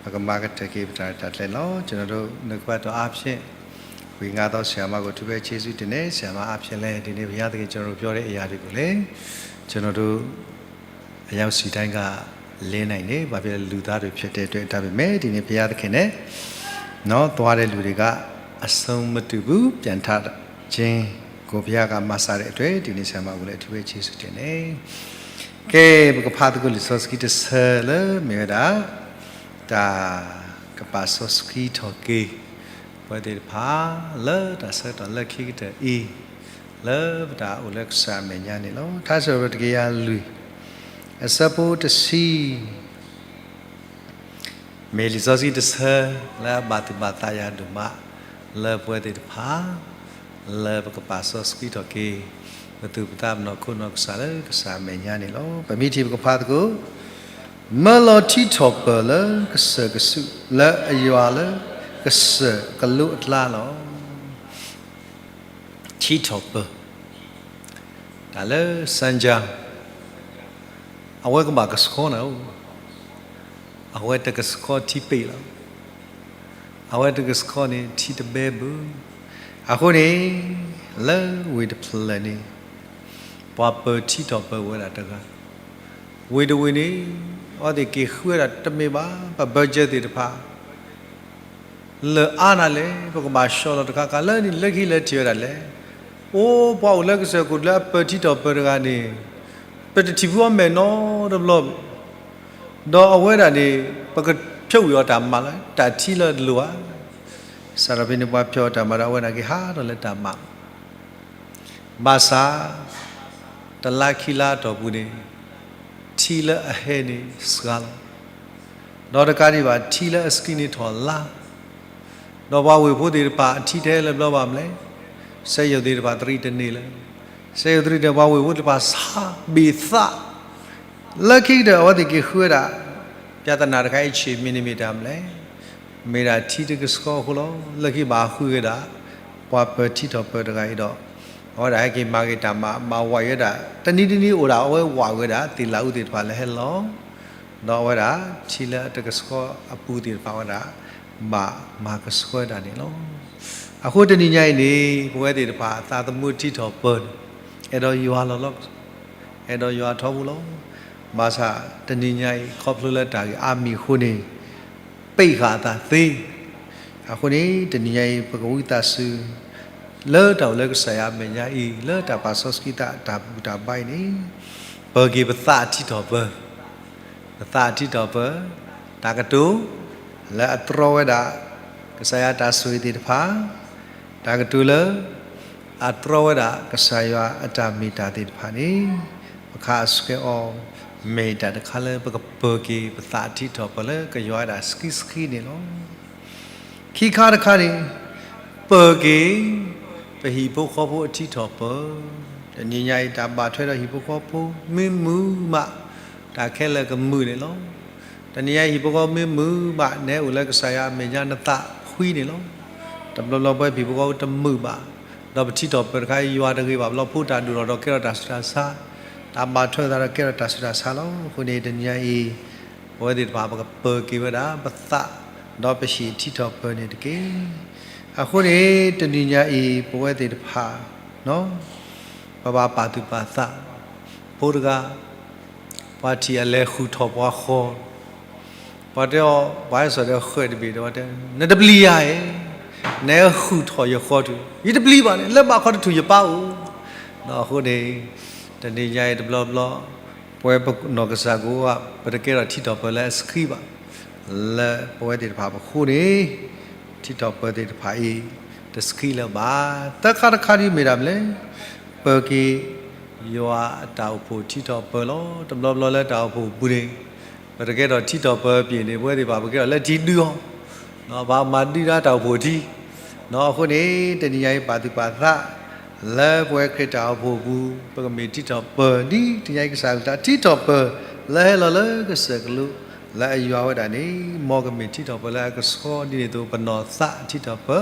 ပကမၤကတၢၢ်က့ၤပတၢ်ရဲၣ်တၢ်ကျဲၤလီၤ. ကျွန်တော်တို့ နှုတ်ကပတ်တော်အားဖြင့် ဝေငှသောဆရာမကို အထူးပဲကျေးဇူးတင်တယ်. ဆရာမအားဖြင့်လည်း ဒီနေ့ဘုရားသခင် ကျွန်တော်တို့ပြောတဲ့အရာတွေကိုလည်း ကျွန်တော်တို့ အယောက်စီတိုင်းက လဲနိုင်တယ်။ ဘာဖြစ်လဲ လူသားတွေဖြစ်တဲ့အတွက်။ ဒါပေမဲ့ ဒီနေ့ဘုရားသခင်နဲ့ နော် သွားတဲ့လူတွေက အဆုံးမတူဘူး။ ပြန်ထခြင်းကို ဘုရားက မဆာတဲ့အတွက် ဒီနေ့ဆရာမကိုလည်း အထူးပဲကျေးဇူးတင်တယ်. ကဲ ပကဖးသကိးလံာ်စီဆှံတဆၢလၢ မ့ၢ်ဝဲဒၣ် တၢ်ကပာ်စီဆှံထီၣ်က့ၤ ပဝဲသ့ၣ်တဖၣ် လၢတၢ်ဆၢကတီၢ်လၢခံကတၢၢ်အံၤ လၢပတၢ်အိၣ်လၢကစၢ်အမဲာ်ညါန့ၣ်လီၤ. ထါစံးပတြၢၤ တကယၤလွံၢ် အဆၢဖိတဆံ မ့ၢ်လံာ်စီဆှံတဆၢ လၢအဘၣ်သူၣ်ဘၣ်သးယၤဒိၣ်မး လၢပဝဲသ့ၣ်တဖၣ် လၢပကပာ်စီဆှံထီၣ်က့ၤ ပသူၣ်ပသးပနီၢ်ခိနီၢ်ကစၢ်လၢကစၢ်အမဲာ်ညါန့ၣ်လီၤ. ပမ့ၢ်ထံၣ်ပကဖးသကိး မၢလီၤထံထီၣ်ပၢၢ်လၢကစၢၢ်ကဆူး လၢအယွၤလၢကစၢၢ်ကလိအကျါလီၤ. ထံထီၣ်ပၢၢ် တၢ်လၢ စၢ်ကၠၢ် အဝဲကဘၣ်ကဆှီနၤဧိၤ, အဝဲတကဆှီထံပ့ၢ်လီၤ. အဝဲတကဆှီန့ၣ် ထံတဘဲဘၣ်. အဃိန့ၣ် လၢဝ့ၢ်တဖျၢၣ်န့ၣ် ပှၤပၢၢ်ထံထီၣ်ပၢၢ်ဝဲဒၣ်တဂၤ, ဝ့ၢ်တဝ့ၢ်န့ၣ် အဝဲသ့ၣ်က့ၤဃုဝဲဒၣ်တမ့ၢ်ဘၣ်, ပ budget သ့ၣ်တဖၣ် လၢအါနၤလဲၣ်, ပကဘၣ်ဆှီလီၤတခါခါလၢန့ၣ် လၢခံလၢထံၣ်ဝဲဒၣ်လဲၣ်. အိၣ်ပှၤအိၣ်လၢကစၢၢ်ခိၣ်ကျၢၢ် အပၢၢ်ထံထီၣ်ပၢၢ်တဂၤန့ၣ် ပတထံၣ်ဖုအီၤမဲာ်နီတဘျီ, ဒီးအဝဲဒၣ်န့ၣ် ပကဖျိးဝံၤအီၤတၢ်မၤလၢ တၢ်ထံလၢအလိၤဧါ. စးထီၣ်ဖဲန့ၣ် ပှၤဖျိးအီၤတၢ်မၤဒီး အဝဲဒၣ်က့ၤဟးထီၣ်လၢတၢ်မၤ ဘၣ်ဆၣ် တလါခံလါအတီၢ်ပူၤန့ၣ် ထံလၢအဟဲန့ၣ်စှၤလီၤ. ဒီးတကးဒံးဘၣ် ထံလၢအဆှံန့ၣ်ထီၣ်လါ, ဒီးပှၤဝ့ၢ်ဖိသ့ၣ်တဖၣ် အထံတဟဲလၢၤဘျီဘၣ်မလဲၣ်, စက်ရုံသ့ၣ်တဖၣ်သရံးတန့ၢ်လၢၤ, စက်ရုံသရံးတန့ၢ် ပှၤဝ့ၢ်ဖိသ့ၣ်တဖၣ်ဆါဘ့ၣ်သး လၢခံကတၢၢ် အဝဲသ့ၣ်က့ၤဃုဝဲဒၣ် ပြဿနာတခါအံၤ ဆံးမံၤန့ၣ်မ့ၢ်တၢ်မလဲၣ်, မ့ၢ်ဒၣ်ထံတကဆှီအဃိလီၤ. လၢခံဘၣ်ဃုဝဲဒၣ် ပှၤပၢၢ်ထံထီၣ်ပၢၢ်တဂၤအံၤဒီး အဝဲဒၣ်ဟဲက့ၤမၤက့ၤတၢ်မၤ မၤဝးဝဲဒၣ် တနံၤတနံၤအိၣ်ဒၣ် အဝဲဝးဝဲဒၣ် သ့ၣ်လၣ်အူသ့ၣ်တဖၣ်လၢဟဲလီၤ, ဒီးအဝဲဒၣ် ထံလၢအတကဆှီအပူၤသ့ၣ်တဖၣ်ဝဲဒၣ် ဘၣ်မၤကဆှီဝဲဒၣ်န့ၣ်လီၤ. အဃိတနံၤညါအံၤန့ၣ် ပဝဲသ့ၣ်တဖၣ် အသးသမူထံထီၣ်ပၢၢ်န့ၣ် အဲၣ်ဒိးယွၤလီၤလီၤ အဲၣ်ဒိးယွၤထီဘိလီၤ. ဘၣ်ဆၣ်တနံၤညါအံၤ ခီဖျိလၢတၢ်ဂ့ၢ်အါမံၤအဃိန့ၣ် ပ့ၢ်ဃာ်အသးသ့. အဃိန့ၣ် တနံၤညါအံၤ ပကဝံသးစူၤ လၢတၢ်အိၣ်လၢကစၢ်ယွၤအမဲာ်ညါအံၤ လၢတၢ်ပာ်စီဆှံသးတၢ်ဘူၣ်တၢ်ဘါအံၤန့ၣ် ပၢၤက့ၤပသးအထံထီၣ်ပၢၤ, ပသးအထံထီၣ်ပၢၤ, တၢ်ကတိၤ, လၢအတြီဝဲဒၣ် ကစၢ်ယွၤအတၢ်ဆိၣ်ဂ့ၤသ့ၣ်တဖၣ်, တၢ်ကတိၤလၢ အတြီဝဲဒၣ်ကစၢ်ယွၤအတၢ်မ့ၢ်တၢ်သ့ၣ်တဖၣ်န့ၣ် ပခးအဆှဲအီၤ မ့ၢ်တၢ်တခါလၢပကပၢၤက့ၤပသးအထံထီၣ်ပၢၤလၢကယွၤဝဲဒၣ်ဆှံဆှံန့ၣ်လီၤ. ခံခါတခါန့ၣ် ပၢၤက့ၤ ပဟံၣ်ဖိဃီဖိအထံထီၣ်ပၢၤ, တနံၤညါအံၤတၢ်ဘၣ်ထွဲဒီးဟံၣ်ဖိဃီဖိ မ့ၢ်မုာ်မး တၢ်ခဲလၢာ်ကမုာ်န့ၣ်လီၤ. တနံၤညါအံၤဟံၣ်ဖိဃီဖိမ့ၢ်မုာ်မး နဲအိၣ်လၢကစၢ်ယွၤအမဲာ်ညါနသးဖှံန့ၣ်လီၤ. တဘျီဘျီပဝဲဟံၣ်ဖိဃီဖိတမုာ်ဘၣ်, ဒီးပထံထီၣ်ပၢၤတခါအံၤ ယွၤတဂ့ၤဘၣ်ဘျီ ဖိတၢ်ဒိၣ်ထီၣ်ဒီးကဲထီၣ်တၢ်ဆူးတၢ်ဆါ, တၢ်ဘၣ်ထွဲသးဒီးကဲထီၣ်တၢ်ဆူးတၢ်ဆါလီၤ. အဃိန့ၣ် တနံၤညါအံၤ ပဝဲသ့ၣ်တဖၣ်ပကပၢၤက့ၤဝဲဒၣ်ပသး ဒီးပဟံၣ်ထံထီၣ်ပၢၤန့ၣ်တက့ၢ်. အဃိန့ၣ် တနံၤညါအံၤ ပဝဲသ့ၣ်တဖၣ် ပဘၣ်ပာ်သူၣ်ပာ်သး, ဖိတဂၤ ပှၤထံၣ်အလဲၤဃုာ်ထီၣ်ပှၤဃီ, ပှၤတဲအီၤ ပှၤဟဲစိာ်ဒီးဃဲၤတဘ့ၣ်ဒီး ပှၤတဲ နတပျံၤယၤဧါ, နဃုာ်ထီၣ်ယဃီတုၤ, ယတပျံၤဘၣ်န့ၣ် လၢဘၣ်ခီတထူၣ်ယပၢ်အိၣ်. အဃိန့ၣ် တနံၤညါအံၤတဘျီဘျီ ပဝဲပနီၢ်ကစၢ်ကိးဂၤ ပတကဲထီၣ်ထံထီၣ်ပၢၤလၢအဆှံဘၣ်. လၢပဝဲသ့ၣ်တဖၣ်ပဃိန့ၣ် ထံထီၣ်ပၢၤသ့ၣ်တဖၣ်အံၤ တဆှံလၢၤဘၣ်. သၢခါတခါဒ်မ့ၢ်ဒၣ်မနုၤလဲၣ်, ပၢၤက့ၤ ယွၤအတၢ်အိၣ်ဖှိၣ်ထံထီၣ်ပၢၤလီၤ. တဘျီဘျီလၢတၢ်အိၣ်ဖှိၣ်ပူၤန့ၣ် ပတကဲထီၣ်ထံထီၣ်ပၢၤပျ့ၤန့ၣ် ပဝဲသ့ၣ်တဖၣ်ပကဲထီၣ်လၢထံဒုးအီၤ, ပှၤမၤဒုးဒၣ်တၢ်အိၣ်ဖှိၣ်ထံ အဃိန့ၣ် တနံၤညါအံၤပာ်သူၣ်ပာ်သး လၢပဝဲခရံာ်တၢ်အိၣ်ဖှိၣ်ပူၤ ပကမ့ၢ်ထံထီၣ်ပၢၤ ဒ်တနံၤညါအံၤကစၢ်အကလုၢ်ကထါထံထီၣ်ပၢၤ လၢဟဲလီၤလၢကစၢၢ်ကလိ လၢအယွၤဝဲဒၣ်န့ၣ် မ်ကမ့ၢ်ထံထီၣ်ပၢၤလၢအကဆှီဒ်န့ၣ်အသိး ပနီၢ်သးအထံထီၣ်ပၢၤ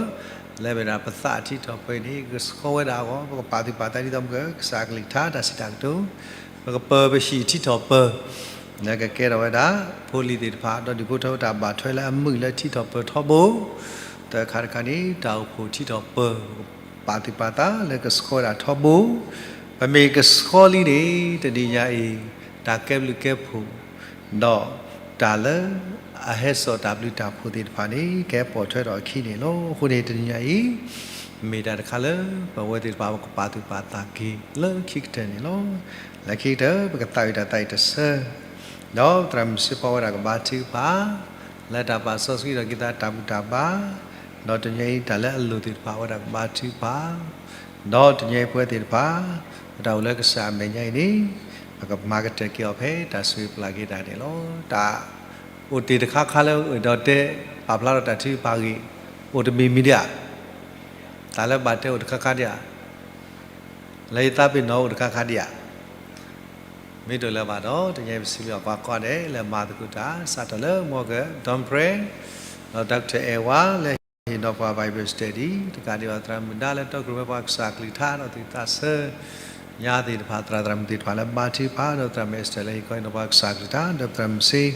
လၢမ့ၢ်ဒၣ်ပသးအထံထီၣ်ပၢၤအံၤန့ၣ် ကဆှီဝဲဒၣ်အဂီၢ် ပကပာ်သူၣ်ပာ်သးဒ်သိးမ့ၢ်ကစၢ်အကလုၢ်ကထါတၢ်စံးတၢ်ကတိၤ ပကပၢၤပဟံၣ်ထံထီၣ်ပၢၤ လၢကကဲထီၣ်ဝဲဒၣ် ဖိလံၤသ့ၣ်တဖၣ် ဒီးဒူၣ်ဖိထၢဖိတၢ်ဘၣ်ထွဲလၢအမုာ်လၢထံထီၣ်ပၢၤထီဘိ သၢခါတခါန့ၣ် တၢ်အိၣ်ဖှိၣ်ထံထီၣ်ပၢၤ ပာ်သူၣ်ပာ်သးလၢကဆှီဝဲဒၣ်ထီဘိ ပမ့ၢ်ကဆှီလံန့ၣ် တနံၤညါအံၤ တၢ်ကဲဘျုးကဲဖှိၣ် ဒီးတၢ်လၢအဟဲစိာ်တၢ်ဘျုးတၢ်ဖှိၣ်သ့ၣ်တဖၣ်န့ၣ် ကဟဲပိာ်ထွဲထီၣ်အခံန့ၣ်လီၤ. အဃိန့ၣ် တနံၤညါအံၤ မ့ၢ်တၢ်တခါလၢ ပဝဲသ့ၣ်တဖၣ်ပကပာ်သူၣ်ပာ်သးက့ၤလၢခံကတၢၢ်န့ၣ်လီၤ. လၢခံကတၢၢ် ပကသးဝံၣ်တၢ်သးဝံၣ်တဆၢ ဒီးသရၣ်မုၣ်စ့ဖီဝဲဒၣ်ကဘါထုကဖၣ် လၢတၢ်ပာ်စီဆှံထီၣ်က့ၤသးတၢ်ဘူၣ်တၢ်ဘါ ဒီးတနံၤညါအံၤတၢ်လၢအလိၣ်သ့ၣ်တဖၣ်ဝဲဒၣ်ကဘါထုကဖၣ် ဒီးတနံၤညါအံၤပဝဲသ့ၣ်တဖၣ် ပတၢ်အိၣ်လၢကစၢ်အမဲာ်ညါအံၤန့ၣ် ပကမၤကတၢၢ်က့ၤအီၤဖဲတၢ်ဆိၣ်ဂ့ၤပျၢ်က့ၤတၢ်န့ၣ်လီၤ. တၢ်အိၣ်တ့ၢ်တခါခါလၢအိၣ်ဒီးတဲ ပာ်ဖျါထီၣ်တၢ်ထုကဖၣ်ဂ့ၢ် အိၣ်တမံၤမံၤဒံးဧါ. တၢ်လၢဘၣ်တဲအိၣ်တခါခါဒံးဧါ. လၢယသးပ့ၤနီၣ်အိၣ်တခါခါဒံးဧါ. မ့ၢ်တအိၣ်လၢၤဘၣ်ဒီး တနံၤညါအံၤပစံးဘျုးအီၤကိးဂၤဒဲး လၢမၤသကိးတၢ် စးထီၣ်လၢ Morgan Domprey ဒီး Doctor Edward လၢဟ့ၣ်နီၤပှၤ Bible Study တကးဒံးဘၣ် သရၣ်မုၣ်ဒါလၢတီခိၣ်ရိၣ်မဲပှၤကစၢ်အကလုၢ်ကထါ ဒီးသူၣ်ဝံၣ်သးဆၢညါသ့ၣ်တဖၣ် သရၣ်သရၣ်မုၣ်သ့ၣ်တဖၣ်လၢဘါထုကဖၣ် ဒီးသရၣ်မုၣ် Esther လၢဟ့ၣ်ခီဟ့ၣ်နီၤပှၤကစၢ်အကလုၢ်ကထါ ဒီးသရၣ်မုၣ်စ့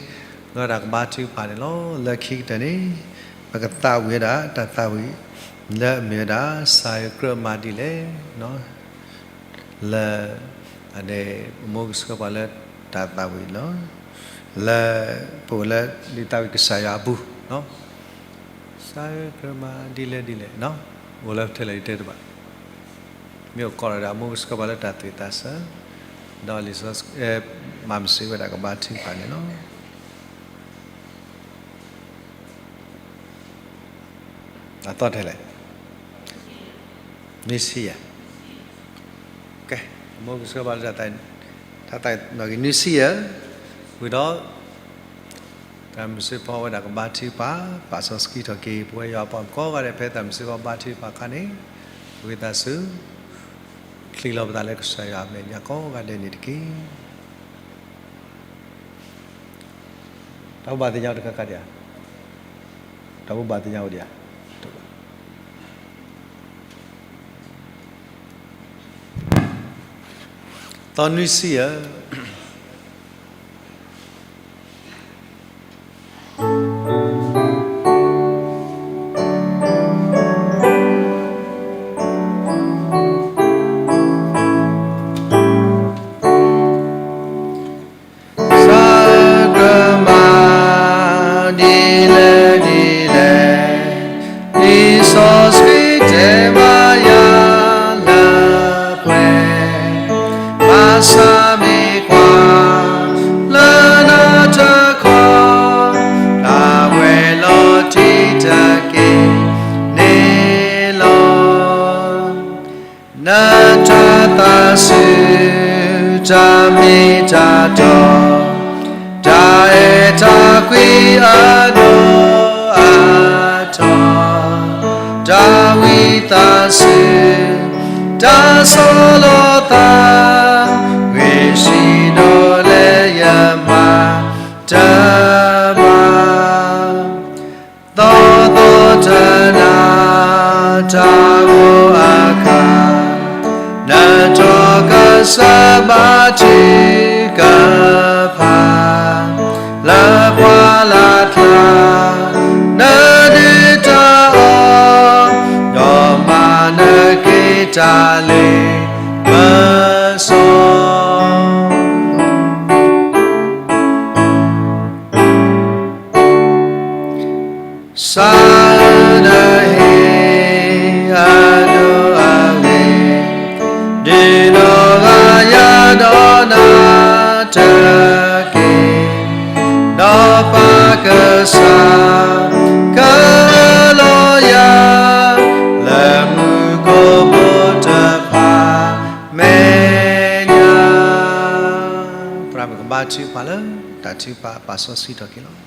လၢတၢ်ကဘါထုကဖၣ်န့ၣ်လီၤ. လၢခံကတၢၢ်န့ၣ် ပကသးဝံၣ်ဝဲဒၣ်တၢ်သးဝံၣ် လၢအမ့ၢ်ဝဲဒၣ် စးယွၤကြၢးမၤဒ်လဲၣ် လၢ အန့ၣ် ပမိၢ်ကဆှၢပှၤလၢတၢ်သးဝံၣ်လီၤ. လၢ ပအိၣ်လၢလံာ်သးဝံၣ်ကစၢ်ယွၤအပူၤ စးယွၤကြၢးမၤဒ်လဲၣ်ဒ်လဲၣ် အိၣ်လၢထဲလဲၣ်ယတဲတဘၣ် မ့ၢ်အိၣ်ကိးလီၤဒီး အမိၢ်ကဆှၢပှၤလၢတၢ်သူၣ်ဝံၣ်သးဆၢ ဒီးလံာ်စီ မၤမုၢ်စ့ဝဲဒၣ်ကဘါထုကဖၣ်န့ၣ်လီၤ. အသီထဲလဲၣ် နွံဆံယဲၢ်, ကဲ အမိၢ်ကဆှၢပှၤလၢတၢ်သး တၢ်သးနီၣ်ဂံၢ်နွံဆံယဲၢ်, ဝံၤဒီး သရၣ်မုၣ်စ့ဖီဝဲဒၣ်ကဘါထုကဖၣ် ပာ်စီဆှံထီၣ်က့ၤ ပဝဲယွၤပှၤကိးဂၤဒဲး ဖဲသရၣ်မုၣ်စ့ဖီဘါထုကဖၣ်အခါန့ၣ် ဝံသးစူၤ ချံးလီၤပသးလၢကစၢ်ယွၤအမဲာ်ညါကိးဂၤဒဲးန့ၣ်တက့ၢ်. တၢ်ဘၣ်သ့ၣ်ညါအိၣ်တခါခါဒံးဧါ. တၢ်ဘၣ်သ့ၣ်ညါအိၣ်ဒံးဧါ. သီနွံဆံယဲၢ်. တၢ်အဲၣ်တၢ်ကွံအဒိၣ်အထီ, တၢ်ဝံသးစူၤ, တၢ်ဆီၣ်လီၤသး, ဂ့ၤဆံးဒီးလၢယမၤတမၤ သီသီတနၤ တၢ်ဂီၤအခါ, နထီၣ်ကစၢ်ဘါထုကဖၣ်, လၢပှၢ်လၢ်ကျါ, နဒုၣ်တၢ်အီၣ်, ဒီးမၤနက့ၤတၢ်လ့ပစီ စးနဟ့ၣ်အဒိၣ်အဂ့ၤ, ဒုးနီၢ်ဂၤယၤဒီးနၤတက့ၢ်, ဒီးပၢ်ကစၢ်ကလီယၤ, လၢမူခိၣ်ဖိတဖၣ်မဲာ်ညါ. သရၣ်မုၣ်ကဘါထုကဖၣ်လၢတၢ်ထုကဖၣ်ပာ်စီဆှံထီၣ်က့ၤလီၤ.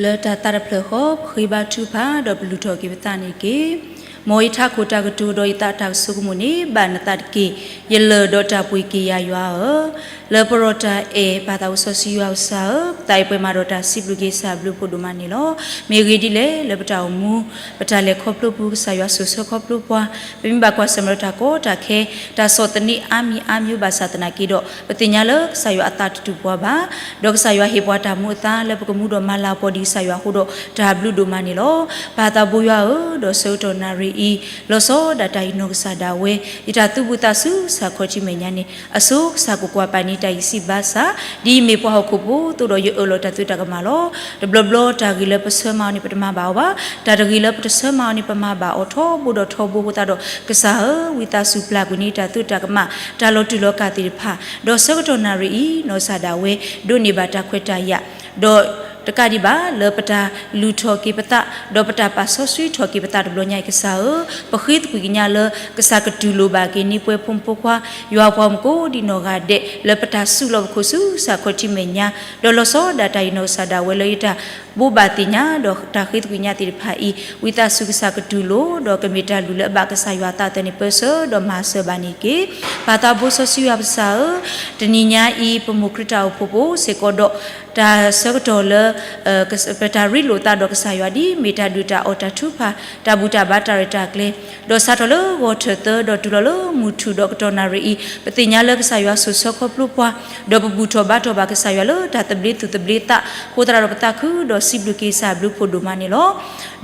လၢတၢ်သးတဖျၢၣ်ဃီ ပဃ့ဘါထုကဖၣ် ဒီးပလုၢ်ထီၣ်က့ၤပသးန့ၣ်တက့ၢ်. မ်ယထးခိၣ်တၢ်ကတိၤဒီးယသးတၢ်ကဆိကမိၣ်န့ၣ် ဘၣ်နသးတက့ၢ်. ယလၢၢ်ဒီးတၢ်ပှ့ၤက့ၤယၤယွၤဧၢ, လၢပရီၣ်တၢ်အဲၣ် ပၢ်သးစီဆှံယွၤကစၢ်ဧၢ, ပသးအံၤပှဲၤမးဒီးတၢ်စံးဘျုးက့ၤကစၢ်အဘျုးဖးဒိၣ်မးန့ၣ်လီၤ. မ့ၢ်အဂ့ၢ်ဒ်လဲၣ်, လၢပတၢ်အိၣ်မူ ပတၢ်လဲၤခီဖျိပူၤ ကစၢ်ယွၤစိာ်ဆှၢခီဖျိပှၤ, ပမ့ၢ်ဘၣ်ကွၢ်ဆၢၣ်မဲာ်ဒီးတၢ်ကီတၢ်ခဲ တၢ်ဆီၣ်သနံးအါမံၤအါမံၤဘၣ်ဆၣ်သနာ်က့ဒီး ပသ့ၣ်ညါလၢကစၢ်ယွၤအသးတတူၢ်ပှၤဘၣ်, ဒီးကစၢ်ယွၤဟ့ၣ်ပှၤတၢ်မူအသါလၢပကမူဒီးမၤလၤကပီၤဒံးကစၢ်ယွၤအဃိဒီး တၢ်ဘျုးဒိၣ်မးန့ၣ်လီၤ. ပၢ်သးဘိယွၤဧၢ, ဒီးဆၢကတီၢ်နၣ်ရံၣ်အံၤ လီၤဆီဒၣ်တၢ်အံၤနီၢ်ကစၢ်ဒၣ်ဝဲ ယတၢ်သူၣ်ဘံၣ်သးစူၤ စးခီထံမဲာ်ညါန့ၣ် အဆိကစၢ်ကွၢ်ကွၢ်ပာ်န့ၢ်တၢ်အံၤစံးဘၣ်ဆၣ်, ဒ်အမ့ၢ်ပှၤဟီၣ်ခိၣ်ဖိအသိးဒီး ယအၢၣ်လီၤတၢ်သုးတၢ်ကမၣ်လီၤ. တဘျီဘျီတၢ်ဂ့ၤလၢပဆၢမၤအီၤန့ၣ် ပတမၤဘၣ်အီၤဘၣ်, တၢ်တဂ့ၤလၢပတဆၢမၤအီၤန့ၣ် ပမၤဘၣ်အီၤထီဘိဒီးထီဘိအဃိသတးဒီး ကစၢ်ဧၢ, ဝံသးစူၤပျၢ်ကွံာ်န့ၢ်တၢ်သုးတၢ်ကမၣ် တၢ်လီၤတူာ်လီၤကာ်သ့ၣ်တဖၣ်, ဒီးဆၢကတီၢ်နၣ်ရံၣ်အံၤ နီၢ်ကစၢ်ဒၣ်ဝဲ ဒိးန့ၢ်ဘၣ်တၢ်ခွဲးတၢ်ယာ်, ဒီးတကးဒံးဘၣ် လၢပတၢ်လုၢ်ထီၣ်က့ၤပသး ဒီးပတၢ်ပာ်စီဆှံထီၣ်က့ၤပသးတဘျီညါအံၤ ကစၢ်ဧၢ, ပဃ့သကွံာ်ကညးလၢ ကစၢ်ကတူၢ်လိာ်ဘၣ်က့ၤန့ၢ်ပှၤဖိမုၣ်ဖိခွါ ယွၤပှၤမုၣ်ကိးဒံးနီၢ်ဂၤဒဲး လၢပတၢ်စုလီၢ်ပခိၣ်ဆူ စးခီထံမဲာ်ညါ, ဒီးလီၤဆီဒၣ်တၢ်အံၤနီၢ်ကစၢ်ဒၣ်ဝဲလၢယတၢ်ဘိးဘၣ်သ့ၣ်ညါ ဒီးတၢ်ဃ့သကွံာ်ကညးသ့ၣ်တဖၣ်အံၤ ဝံသးစူၤကစၢ်ကတူၢ်လိာ် ဒီးကမ့ၢ်တၢ်လုၢ်လၢအဘၣ်ကစၢ်ယွၤအသးအသိးန့ၣ် ပၢဆှၢဒီးမၤစၢၤဘၣ်န့ၣ်တက့ၢ်. ပၢ်သးဘိစီဆှံယွၤပကစၢ်ဧၢ, တနံၤညါအံၤ ပမိၢ်ခရံာ်တၢ်အိၣ်ဖှိၣ်ဖိစ့ၢ်ကီးဒီး တၢ်ဆၢကတီၢ်လၢ ပတၢ်ရ့လိာ်သးဒီးကစၢ်ယွၤဒ်အမ့ၢ်တၢ်ဒုၣ်တၢ်အီၣ်တၢ်ထုကဖၣ် တၢ်ဘူၣ်တၢ်ဘါတၢ်ရဲၣ်တၢ်ကျဲၤ, ဒီးစးထီၣ်လၢဂီၤထၢၣ်သၢ ဒီးတုၤလီၤလၢမုၢ်ထူၣ်ဒီးကတီၢ်နၣ်ရံၣ်အံၤ ပသ့ၣ်ညါလၢကစၢ်ယွၤစိာ်ဆှၢခီဖျိပှၤ, ဒီးပဘူၣ်ထီၣ်ဘါထီၣ်ဘၣ်ကစၢ်ယွၤလၢတၢ်သဘျ့သူၣ်သဘျ့သး အဃိသတးဒီးပသးခုဒီးစံးဘျုးက့ၤကစၢ်အဘျုးဖးဒိၣ်မးန့ၣ်လီၤ.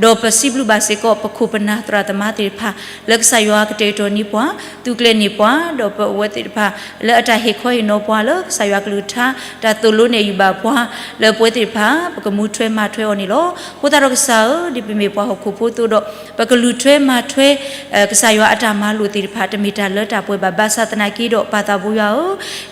ဒီးပစံးဘျုးဘၣ်စ့ၢ်ကီး ပခိၣ်ပနၢ်သရၣ်သမါသ့ၣ်တဖၣ် လၢကစၢ်ယွၤကတဲာ်ကတီၤန့ၢ်ပှၤ, သူကျဲၤန့ၢ်ပှၤ, ဒီးပဝဲသ့ၣ်တဖၣ် လၢအတၢ်ဟ့ၣ်ခီဟ့ၣ်နီၤပှၤလၢကစၢ်ယွၤကလုၢ်ကထါ တၢ်သိၣ်လိနဲၣ်ယုာ်ဘၣ်ပှၤ လၢပဝဲသ့ၣ်တဖၣ် ပကမူထွဲမၤထွဲအီၤန့ၣ်လီၤ. အဃိသတးဒီးကစၢ်ဧၢ, ဒ်ပမ့ၢ်ပှၤဟီၣ်ခိၣ်ဖိအသိးဒီး ပကလူၤထွဲမၤထွဲ ကစၢ်ယွၤအတၢ်မၤလိာ်သ့ၣ်တဖၣ် တမ့ၢ်တၢ်လၢတၢ်ပှဲၤဘၣ်. ဘၣ်ဆၣ်သနာ်က့ဒီး ပၢ်သးဘိယွၤ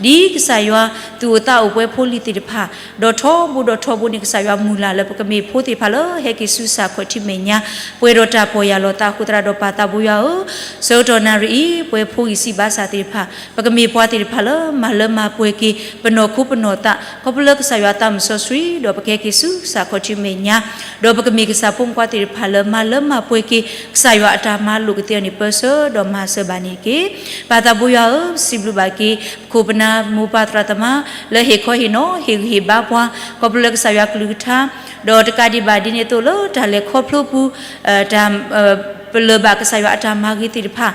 ဧၢ, ဒ်ကစၢ်ယွၤသူၣ်အိၣ်သးအိၣ်ပဝဲဖိလံၤသ့ၣ်တဖၣ် ဒီးထီဘိဒီးထီဘိန့ၣ် ကစၢ်ယွၤမုၢ်လၢ်လၢပကမ့ၢ်ဖိသ့ၣ်တဖၣ်လၢဟဲက့ၤဆူစးခီထံမဲာ်ညါ ပှဲၤဒီးတၢ်ပီၢ်ယၢ်လီၤသးအဃိသတးဒီး ပၢ်သးဘိယွၤဧၢ, ဆၢကတီၢ်နၣ်ရံၣ်အံၤ ပဝဲဖိဂံၢ်စၢ်ဘါစၢ်သ့ၣ်တဖၣ် ပကမ့ၢ်ပှၤသ့ၣ်တဖၣ်လၢမၤလၢမၤပှဲၤက့ၤ ပနီၢ်ခိပနီၢ်သး ခီဖျိလၢကစၢ်ယွၤအသးမုၢ်စီဆှံ ဒီးပကဟဲက့ၤဆူစးခီထံမဲာ်ညါ ဒီးပကမ့ၢ်ကစၢ်ဖိမုၣ်ဖိခွါသ့ၣ်တဖၣ်လၢမၤလၢမၤပှဲၤက့ၤ ကစၢ်ယွၤအတၢ်မၤလိာ်ကသ့အီၤန့ၣ် ပၢဆှၢဒီးမၤစၢၤဘၣ်န့ၣ်တက့ၢ်. ပၢ်သးဘိယွၤဧၢ, ပစံးဘျုးဘၣ်က့ၤ ပခိၣ်ပနၢ်မိၢ်ပၢ်သရၣ်သမါ လၢဟ့ၣ်ခီဟ့ၣ်နီၤ ဟ့ၣ်ဂံၢ်ဟ့ၣ်ဘါပှၤ ခီဖျိလၢကစၢ်ယွၤကလုၢ်ကထါ ဒီးတကးဒံးဘၣ်ဒ်န့ၣ်အသိးလၢတၢ်လဲၤခီဖျိပူၤ တၢ် ပလၢၢ်ဘၣ်ကစၢ်ယွၤအတၢ်မၤဂ့ၤသ့ၣ်တဖၣ်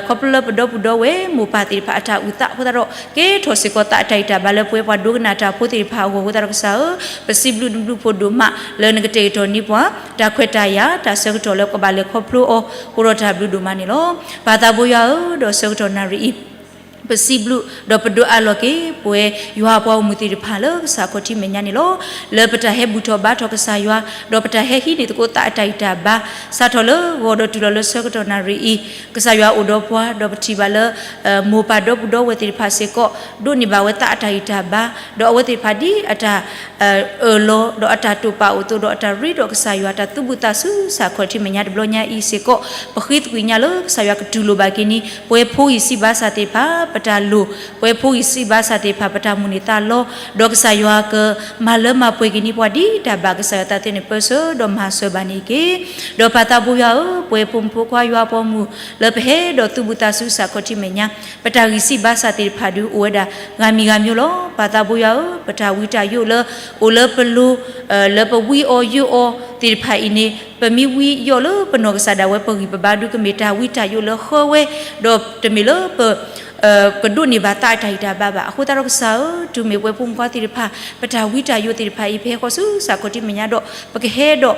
ခီဖျိလၢပဒီပုၢ်ဒီဝဲၢ်မိၢ်ပၢ်သ့ၣ်တဖၣ်အတၢ်အုၣ်သးအဃိသတးဒီး ကဲထီၣ်စ့ၢ်ကီးသးအတၢ်ဂံၢ်တၢ်ဘါလၢပဝဲပှၤဒိကနၣ်တၢ်ဖိသ့ၣ်တဖၣ်အဂီၢ်အဃိသတးဒီးကစၢ်ဧၢ, ပစံးဘျုးနဘျုးဖးဒိၣ်မး လၢနကတဲာ်ကတီၤန့ၢ်ပှၤ တၢ်ခွဲးတၢ်ယာ် တၢ်ဆၢကတီၢ်လၢပကဘၣ်လဲၤခီဖျိအီၤ အိၣ်ဒီးတၢ်ဘျုးဒိၣ်မးန့ၣ်လီၤ. ပၢ်သးဘိယွၤဧၢ, ဒီးဆၢကတီၢ်နၣ်ရံၣ်အံၤ ပစံးဘျုးဒီးပဒုးအးလီၤက့ၤ ပဝဲယွၤအပှၤဂီၢ်မုၢ်သ့ၣ်တဖၣ်လၢကစၢ်ခီၣ်ထံးမဲာ်ညါန့ၣ်လီၤ. လၢပတၢ်ဟဲဘူၣ်ထီၣ်ဘါထီၣ်ကစၢ်ယွၤ, ဒီးပတၢ်ဟဲဟံးန့ၢ်သကိးသးအတၢ်ဂံၢ်တၢ်ဘါ, စးထီၣ်လၢဂီၤဒီးတုၤလီၤလၢဆၢကတီၢ်နၣ်ရံၣ်အံၤ, ကစၢ်ယွၤအိၣ်ဒီးပှၤ, ဒီးပထံၣ်ဘၣ်လၢ မိၢ်ပၢ်ဒီပုၢ်ဒီဝဲၢ်သ့ၣ်တဖၣ်စ့ၢ်ကီး ဒိးန့ၢ်ဘၣ်ဝဲသးအတၢ်ဂံၢ်တၢ်ဘါ, ဒီးအဝဲသ့ၣ်တဖၣ်ဒ်အတၢ် အၢၣ်လီၤ ဒီးအတၢ်တိာ်ပာ်အိၣ်အသိး ဒီးအတၢ်ရ့ဒီးကစၢ်ယွၤ တၢ်သူၣ်ဘံၣ်သးစူၤ ကစၢ်ခီၣ်ထံးမဲာ်ညါတဘျီညါအံၤစ့ၢ်ကီး ပဃ့သကွံာ်ညါလၢကစၢ်ယွၤကတူၢ်လိာ်ဘၣ်က့ၤန့ၣ် ပဝဲဖိဂံၢ်စံးဘါစၢ်သ့ၣ်တဖၣ် ပတၢ်လိၣ်, ပဝဲဖိဂံၢ်စံးဘါစၢ်သ့ၣ်တဖၣ် ပတၢ်မိၣ်န့ၢ်သးလီ, ဒီးကစၢ်ယွၤကမၤလၢမၤပှဲၤက့ၤန့ၢ်ပှၤဒ်တၢ်ဘၣ်ကစၢ်ယွၤသးသ့န့ၣ် ပၢဆှၢဒီးမၤစၢၤဘၣ်န့ၣ်တက့ၢ်. ဒီးပၢ်သးဘိယွၤဧၢ, ပဝဲဖိမုၣ်ဖိခွါယွၤအပှၤဂီၢ်မုၢ် လၢပဟဲဒီးသူၣ်ဘံၣ်သးစူၤကစၢ်ခီၣ်ထံးမဲာ်ညါ ပတၢ်ဂံၢ်စံးဘါစၢ်သ့ၣ်တဖၣ်ဒုးအိၣ်ဝဲဒၣ် ဂၤမံၤဂၤမံၤလီၤ. ပၢ်သးဘိယွၤဧၢ, ပတၢ်ဝံတၢ်ယိးလၢ အိၣ်လၢပလိၤ, လၢပဝံအီၤယိးအီၤသ့ၣ်တဖၣ်အံၤန့ၣ် ပမ့ၢ်ဝံယိးလၢပနီၢ်ကစၢ်ဒၣ်ဝဲ ပဂံၢ်ပဘါဒုးကမ့ၢ်တၢ်ဝံတၢ်ယိးလၢဃၢဝဲ, ဒီးတမ့ၢ်လၢပ ကဒိးန့ၢ်ဘၣ်သးအတၢ်ဂံၢ်တၢ်ဘါဘၣ်. အဃိသတးဒီးကစၢ်ဧၢ, တုၤမ့ၢ်ပဝဲဖိမုၣ်ဖိခွါသ့ၣ်တဖၣ် ပတၢ်ဝံတၢ်ယိးသ့ၣ်တဖၣ်အံၤ ပဟဲဃီၤဆူကစၢ်ခီၣ်ထံးမဲာ်ညါဒီး ပကဟဲဒီး တီၣ်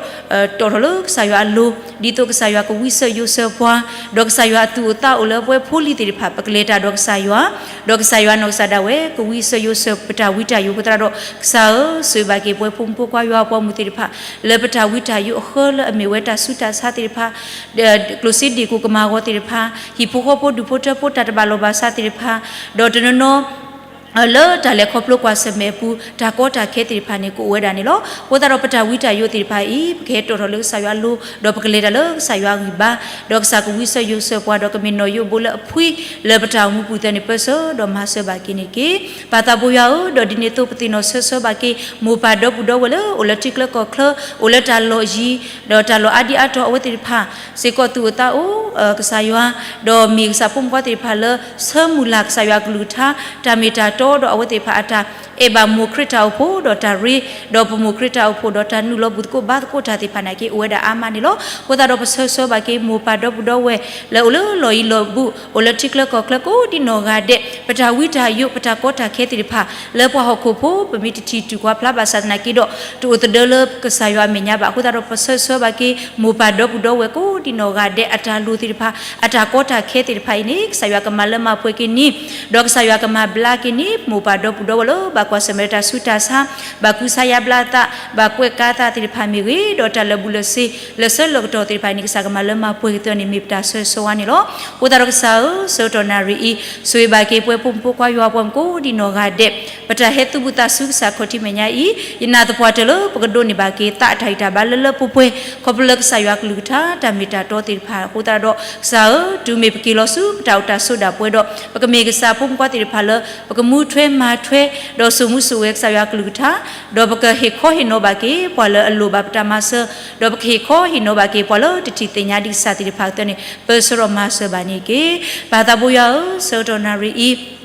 ထီၣ်လၢကစၢ်ယွၤအလိၤ, ဒ်သိးကစၢ်ယွၤကဝံစၢၤယိးစၢၤပှၤ, ဒီးကစၢ်ယွၤအသူၣ်အိၣ်သးအိၣ်လၢပဝဲဖိလံၤသ့ၣ်တဖၣ် ပကလဲၤတၢ်ဒီးကစၢ်ယွၤ, ဒီးကစၢ်ယွၤနီၢ်ကစၢ်ဒၣ်ဝဲ ကဝံစၢၤယိးစၢၤပတၢ်ဝံတၢ်ယိးအဃိသတးဒီး ကစၢ်ဧၢ, ဆိၣ်ဂ့ၤဘၣ်က့ၤပဝဲဖိမုၣ်ဖိခွါယွၤအပှၤဂီၢ်မုၢ်သ့ၣ်တဖၣ် လၢပတၢ်ဝံတၢ်ယိးအဃၢလၢအမ့ၢ်ဝဲတၢ်ဆူးတၢ်ဆါသ့ၣ်တဖၣ် ကျိၣ်စ့ဒ့ၣ်ကိၣ်ကမၤဂီၤသ့ၣ်တဖၣ်, ဟံၣ်ဖိဃီဖိဒူၣ်ဖိထၢဖိတၢ်တဘၣ်လီၢ်ဘၣ်စးသ့ၣ်တဖၣ်, ဒီးတနီၤနီၤ လၢတၢ်လဲၤခီဖျိကွၢ်ဆၢၣ်မဲာ်အပူၤ တၢ်ကီတၢ်ခဲသ့ၣ်တဖၣ်န့ၣ် ကအိၣ်ဝဲဒၣ်န့ၣ်လီၤ. အဃိသတးဒီးပတၢ်ဝံတၢ်ယိးသ့ၣ်တဖၣ်အံၤ ပကဟဲတီၣ်ထီၣ်လၢကစၢ်ယွၤအလိၤ, ဒီးပကလဲၤတၢ်လၢကစၢ်ယွၤအဂံၢ်ဘါ, ဒီးကစၢ်ကဝံစၢၤယိးစၢၤပှၤ ဒီးကမ့ၢ်နီၣ်ယိးဘိလၢအဖှံ လၢပတၢ်အိၣ်မူပူၤသ့ၣ်န့ၣ် ပၢဆှၢဒီးမၤစၢၤဘၣ်က့ၤန့ၣ်တက့ၢ်. ပၢ်သးဘိယွၤဧၢ, ဒီးဒ်န့ၣ်အသိးပသ့ၣ်နီၣ်ဆၢဆၢဘၣ်က့ၤ မိၢ်ပၢ်ဒီပုၢ်ဒီဝဲၢ်လၢအိၣ်လၢထံချၢကီၢ်ချၢ, အိၣ်လၢတၢ်လီၢ်ယံၤ, ဒီးတၢ်လီၢ်အါဒံအါတီၤအဝဲသ့ၣ်တဖၣ် စ့ၢ်ကီးသူၣ်အိၣ်သးအိၣ် ကစၢ်ယွၤ, ဒီးမ့ၢ်ကစၢ်ဖိမုၣ်ဖိခွါသ့ၣ်တဖၣ်လၢ ဆၢမုၢ်လၢ်ကစၢ်ယွၤအကလုၢ်ကထါ တၢ်မ့ၢ်တၢ်တီ ဒီးအဝဲသ့ၣ်တဖၣ်အတၢ်အဲၣ်ဘၣ်မိၢ်ခရံာ်တၢ်အိၣ်ဖှိၣ် ဒီးတၢ်ရ့, ဒီးပမိၢ်ခရံာ်တၢ်အိၣ်ဖှိၣ် ဒီးတၢ်နုာ်လီၤဘူၣ်သကိးဘါသကိးတၢ်သ့ၣ်တဖၣ်နာ်က့ အိၣ်ဝဲဒၣ်အါမးန့ၣ်လီၤ. အဃိသတးဒီးပဆၢဆၢဘၣ်က့ၤ မိၢ်ပၢ်ဒီပုၢ်ဒီဝဲၢ် လၢအိၣ်လၢလီၢ်ယံၤလီၢ်ဘူး အိၣ်လၢထံချၢကီၢ်ချၢကိးဒံနီၢ်ဂၤဒဲး ပတၢ်ဝံတၢ်ယိး ပတၢ်ကီတၢ်ခဲသ့ၣ်တဖၣ် လၢပှၤဟီၣ်ခိၣ်ဖိ ပမ့ၢ်တထံၣ်တူၢ်ကွၢ်ဖျါဘၣ်ဆၣ်သနာ်က့ဒီး တအိၣ်သဒၢလၢကစၢ်ယွၤအမဲာ်ညါဘၣ်. အဃိသတးဒီးပဆၢဆၢဘၣ်က့ၤ မိၢ်ပၢ်ဒီပုၢ်ဒီဝဲၢ်ကိးဒံနီၢ်ဂၤဒဲး အတၢ်လိၣ်သ့ၣ်တဖၣ် အတၢ်ကီတၢ်ခဲသ့ၣ်တဖၣ်အံၤန့ၣ် ကစၢ်ယွၤကမၤလၢမၤပှဲၤက့ၤန့ၢ်, ဒီးကစၢ်ယွၤကမၤဘျါက့ၤန့ၢ် မိၢ်ပၢ်ဒီပုၢ်ဒီဝဲၢ်လၢဘၣ်ကွၢ်ဆၢၣ်မဲာ်တၢ်ဆူးတၢ်ဆါ, ဘၣ်ကူစါယါဘျါသး, ဘၣ်ကွဲးကါသးသ့ၣ်တဖၣ်မ့ၢ်ဂ့ၤ, ဒီးတၢ်လၢာ်ဘူၣ်လၢာ်စ့ၤ လၢဆၢလၢကတီၢ်သ့ၣ်တဖၣ်အံၤန့ၣ် ကစၢ်ကမၤလၢမၤပှဲၤက့ၤသ့န့ၣ် မ့ၢ်ပတၢ်ဆၢဂ့ၤဆၢဝါန့ၣ်လီၤ. အဃိသတးဒီးကစၢ်ဧၢ, ဆၢကတီၢ်နၣ်ရံၣ်အံၤ ဆိၣ်ဂ့ၤဘၣ်က့ၤပဝဲဖိမုၣ်ဖိခွါယွၤအပှၤမုၣ်ကိးဒံနီၢ်ဂၤဒဲး ပတၢ်ဟဲသူၣ်ဘံၣ်သးစူၤကစၢ်ခီၣ်ထံးမဲာ်ညါအံၤ, ယနာ်သပှၢ်တၢၢ်လၢပကဒိးန့ၢ်ဘၣ်က့ၤ သးအတၢ်ဂံၢ်တၢ်ဘါလၢလၢပှဲၤပှဲၤ ခီဖျိလၢကစၢ်ယွၤအကလုၢ်ကထါ တၢ်မ့ၢ်တၢ်တီသ့ၣ်တဖၣ်. အဃိသတးဒီးကစၢ်ဧၢ, တုၤမ့ၢ်ပက့ၤလီၤဆူပတၢ်အိၣ်တၢ်ဆိးဒၣ်ပှဲၤဒီး ပကမ့ၢ်ကစၢ်ဖိမုၣ်ဖိခွါသ့ၣ်တဖၣ်လၢ ပကမူထွဲမၤထွဲ ဒီးစိာ်မူစိာ်ဂဲၤကစၢ်ယွၤအကလုၢ်ကထါ, ဒီးပကဟ့ၣ်ခီဟ့ၣ်နီၤဘၣ်က့ၤ ပှၤလၢအလိၣ်ဘၣ်ပတၢ်မၤစၢၤ, ဒီးပကဟ့ၣ်ခီဟ့ၣ်နီၤဘၣ်က့ၤပှၤလၢတထံၣ်သ့ၣ်ညါဒံးကစၢ်သ့ၣ်တဖၣ်အသိးန့ၣ် ပၢဆှၢဒီးမၤစၢၤဘၣ်န့ၣ်တက့ၢ်. ပၢ်သးဘိယွၤဧၢ, ဆၢကတီၢ်နၣ်ရံၣ်အံၤ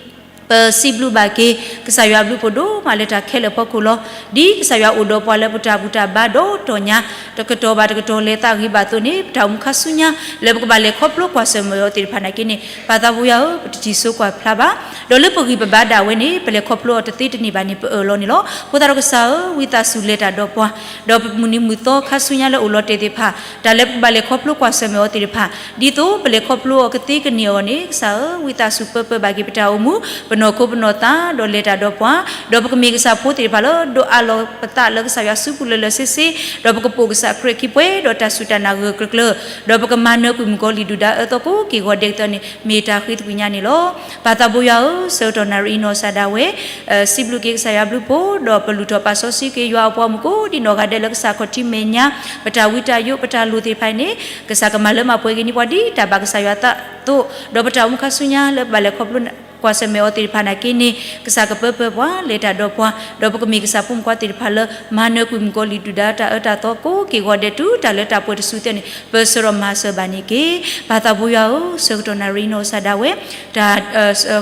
ပစံးဘျုးဘၣ်က့ၤ ကစၢ်ယွၤအဘျုးဖးဒိၣ်မးလၢတၢ်ခဲလၢာ်အဖီခိၣ်လီၤ. ဒ်ကစၢ်ယွၤအိၣ်ဒီးပှၤလၢပတၢ်ဘူၣ်တၢ်ဘါဒီးတီၢ်ညါ တကတီၢ်ဘၣ်တကတီၢ်လဲၤသးဂ့ၤဘၣ်အသိးန့ၣ် ပတၢ်အိၣ်မူခါဆူညါ လၢပကဘၣ်လဲၤခီဖျိကွၢ်ဆၢၣ်မဲာ်အီၤသ့ၣ်တဖၣ်နာ်က့န့ၣ် ပၢ်သးဘိယွၤဧၢ, ပတထံၣ်ဆိကွၢ်ဖျါဘၣ်. ဒီးလၢပဂံၢ်ပဘါဒၣ်ဝဲန့ၣ် ပလဲၤခီဖျိအီၤတသ့တန့ၢ်ဘၣ်န့ၣ် ပအၢၣ်လီၤန့ၣ်လီၤ. အဃိသတးဒီးကစၢ်ဧၢ, ဝံသးစူၤလဲၤတၢ်ဒီးပှၤ, ဒီးပမုၢ်နံၤမုၢ်သီခါဆူညါလၢအိၣ်လီၤတဲာ်သ့ၣ်တဖၣ် တၢ်လၢပကဘၣ်လဲၤခီဖျိကွၢ်ဆၢၣ်မဲာ်အီၤသ့ၣ်တဖၣ် ဒ်သိးပလဲၤခီဖျိအီၤကသ့ကန့ၢ်အီၤန့ၣ် ကစၢ်ဧၢ, ဝံသးစူၤပၢပၢဘၣ်က့ၤပတၢ်အိၣ်မူ ပနီၢ်ခိပနီၢ်သး ဒီးလဲၤတၢ်ဒီးပှၤ, ဒီးပကမ့ၢ်ကစၢ်ဖိသ့ၣ်တဖၣ်လၢဒိးအးလီၤပသးလၢကစၢ်ယွၤစုပူၤလၢာ်လၢာ်ဆ့ဆ့, ဒီးပကပိာ်ကစၢ်ခရံာ်ခံပှဲၤဒီးတၢ်စူၢ်တၢ်နာ်ဂၢၢ်ဂၢၢ်ကျၢၤကျၢၤ, ဒီးပကမၤနၢၤကွံာ်မုၣ်ကီၤလံၢ်ဒုၣ်ဒါအၢသီကိးက့ၢ်ဂီၤဒဲးကတၢၢ်န့ၣ် မ့ၢ်တၢ်ဃ့သကွံာ်ညါန့ၣ်လီၤ. ပၢ်သးဘိယွၤဧၢ, ဆၢကတီၢ်နၣ်ရံၣ်အံၤနီၢ်ကစၢ်ဒၣ်ဝဲ စံးဘျုးက့ၤကစၢ်ယွၤဘျုးဖးဒိၣ် ဒီးပလူၤထီၣ်ပာ်စီဆှံက့ၤယွၤအပှၤမုၣ်ကိးဒံနီၢ်ဂၤဒဲးလၢကစၢ်ခီၣ်ထံးမဲာ်ညါ ပတၢ်ဝံတၢ်ယိး ပတၢ်လိၣ်သ့ၣ်တဖၣ်အံၤန့ၣ် ကစၢ်ကမၤလၢမၤပှဲၤက့ၤန့ၢ်ပှၤဒ်တၢ်ဘၣ်ကစၢ်ယွၤအသးအသိး, ဒီးပတၢ်အိၣ်မူခါဆူညါလၢပဘၣ်လဲၤခီဖျိကွၢ်ဆၢၣ်မဲာ်အီၤသ့ၣ်တဖၣ်နာ်က့န့ၣ် ကစၢ်ကပၢပၢပှၤ လဲၤတၢ်ဒီးပှၤ, ဒီးပကမ့ၢ်ကစၢ်ဖိမုၣ်ဖိခွါသ့ၣ်တဖၣ်လၢ မၤနၢၤကွံာ်မုၣ်ကီၤလံၢ်ဒုၣ်ဒါတၢ်အၢတၢ်သီကိးက့ၢ်ဂီၤဒဲးတုၤတၢ်လၢတၢ်ပှဲၤတစုသ့ၣ်န့ၣ် ပၢဆှၢဒီးမၤစၢၤဘၣ်န့ၣ်တက့ၢ်. ပၢ်သးဘိယွၤဧၢ, ဆၢကတီၢ်နၣ်ရံၣ်အံၤနီၢ်ကစၢ်ဒၣ်ဝဲ တၢ်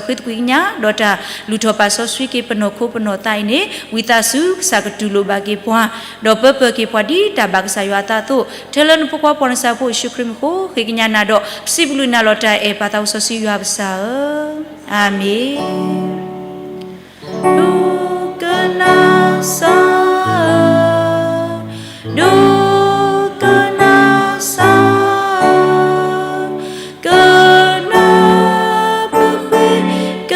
ဃ့သကွံာ်ညါ ဒီးတၢ်လူၤထီၣ်ပာ်စီဆှံက့ၤပနီၢ်ခိပနီၢ်သးအံၤန့ၣ် ဝံသးစူၤကစၢ်ကတူၢ်လိာ်ဘၣ်က့ၤပှၤ, ဒီးပၢပၢက့ၤပှၤဒ်တၢ်ဘၣ်ကစၢ်ယွၤအသးအသိး, ထဲလၢနဖိခွါပှၤနစၢ်ဖိယ့ၣ်ၡူးခရံာ်မံၤဃိ ဃ့ကညးနၤဒီး ပစံးဘျုးနၤလီၤတၢ်အဲၣ်ပၢ်သးစီဆှံယွၤပစၢ်ဧၢ, အၤမ့ၣ်. ဒိကနၣ်စၢ်, ဒိကနၣ်စၢ်, ကနၣ်ပဃ့, က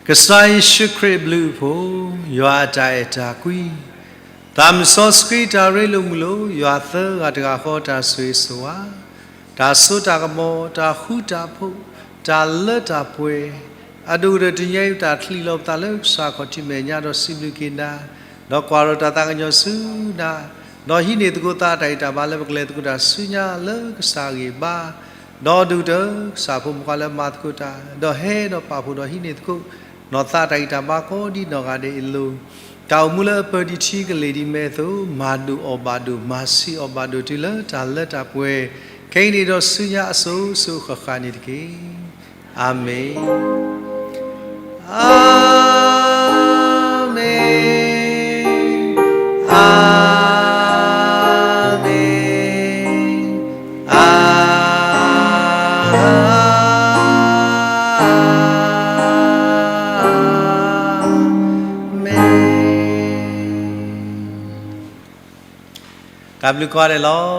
ကစၢ်ယ့ၣ်ၡူးခရံာ်အဘျုးအဖှိၣ်, ယွၤအတၢ်အဲၣ်တၢ်ကွံ, သးစီဆှံတၢ်ရ့လိာ်မုာ်လိာ်, ယွၤသၢဂၤတဂၤဃီတၢ်ဆိၣ်ဂ့ၤဆိၣ်ဝါ, တၢ်စိတၢ်ကမီၤ, တၢ်ဃူတၢ်ဖိး, တၢ်လၢတၢ်ပှဲၤ, အဒိၣ်ကတၢၢ်တနံၤအံၤ တၢ်ချံးလီၤပသးလၢကစၢ်ခီၣ်ထံးမဲာ်ညါဒီးစံးဘျုးက့ၤနၤ, ဒီးကွၢ်ဒီးတၢ်သးကညီၤဆူနၤ, ဒီးဟံးန့ၢ်သကိးသးအတၢ်ဂံၢ်တၢ်ဘါလၢပကလဲၤသကိးတၢ်ဆူညါလၢကစၢ်ဂံၢ်ဘါ, ဒီးဒိၣ်ကတၢၢ် ကစၢ်ဖိမုၣ်ခွါလၢမၤသကိးတၢ်, ဒီးဟဲဒီးပာ်ဖှိၣ်ဒီးဟံးန့ၢ်သကိး နီၢ်သးတၢ်ဂံၢ်တၢ်ဘါကိးဒံနီၢ်ဂၤဒဲးအံၤအလိၤ, တၢ်အိၣ်မူလၢအပၢၤဒံးထံကလ့ၢ်ဒံးမဲအသိး, မၤဒိၣ်အီၣ်ဘၣ်ဒိၣ်, မၤဆံးအီၣ်ဘၣ်ဒိၣ်တုၤလၢတၢ်လၢတၢ်ပှဲၤ, ခဲအံၤန့ၣ်ဒီးဆူညါအစိၤစိၤဃၣ်ဃၣ်န့ၣ်တက့ၢ်. အၤမ့ၣ်, အၤမ့ၣ်, အၤမ့ၣ်, အၤမ့ၣ်. တၢ်ဘျုးကိးဂၤဒဲးလီၤ.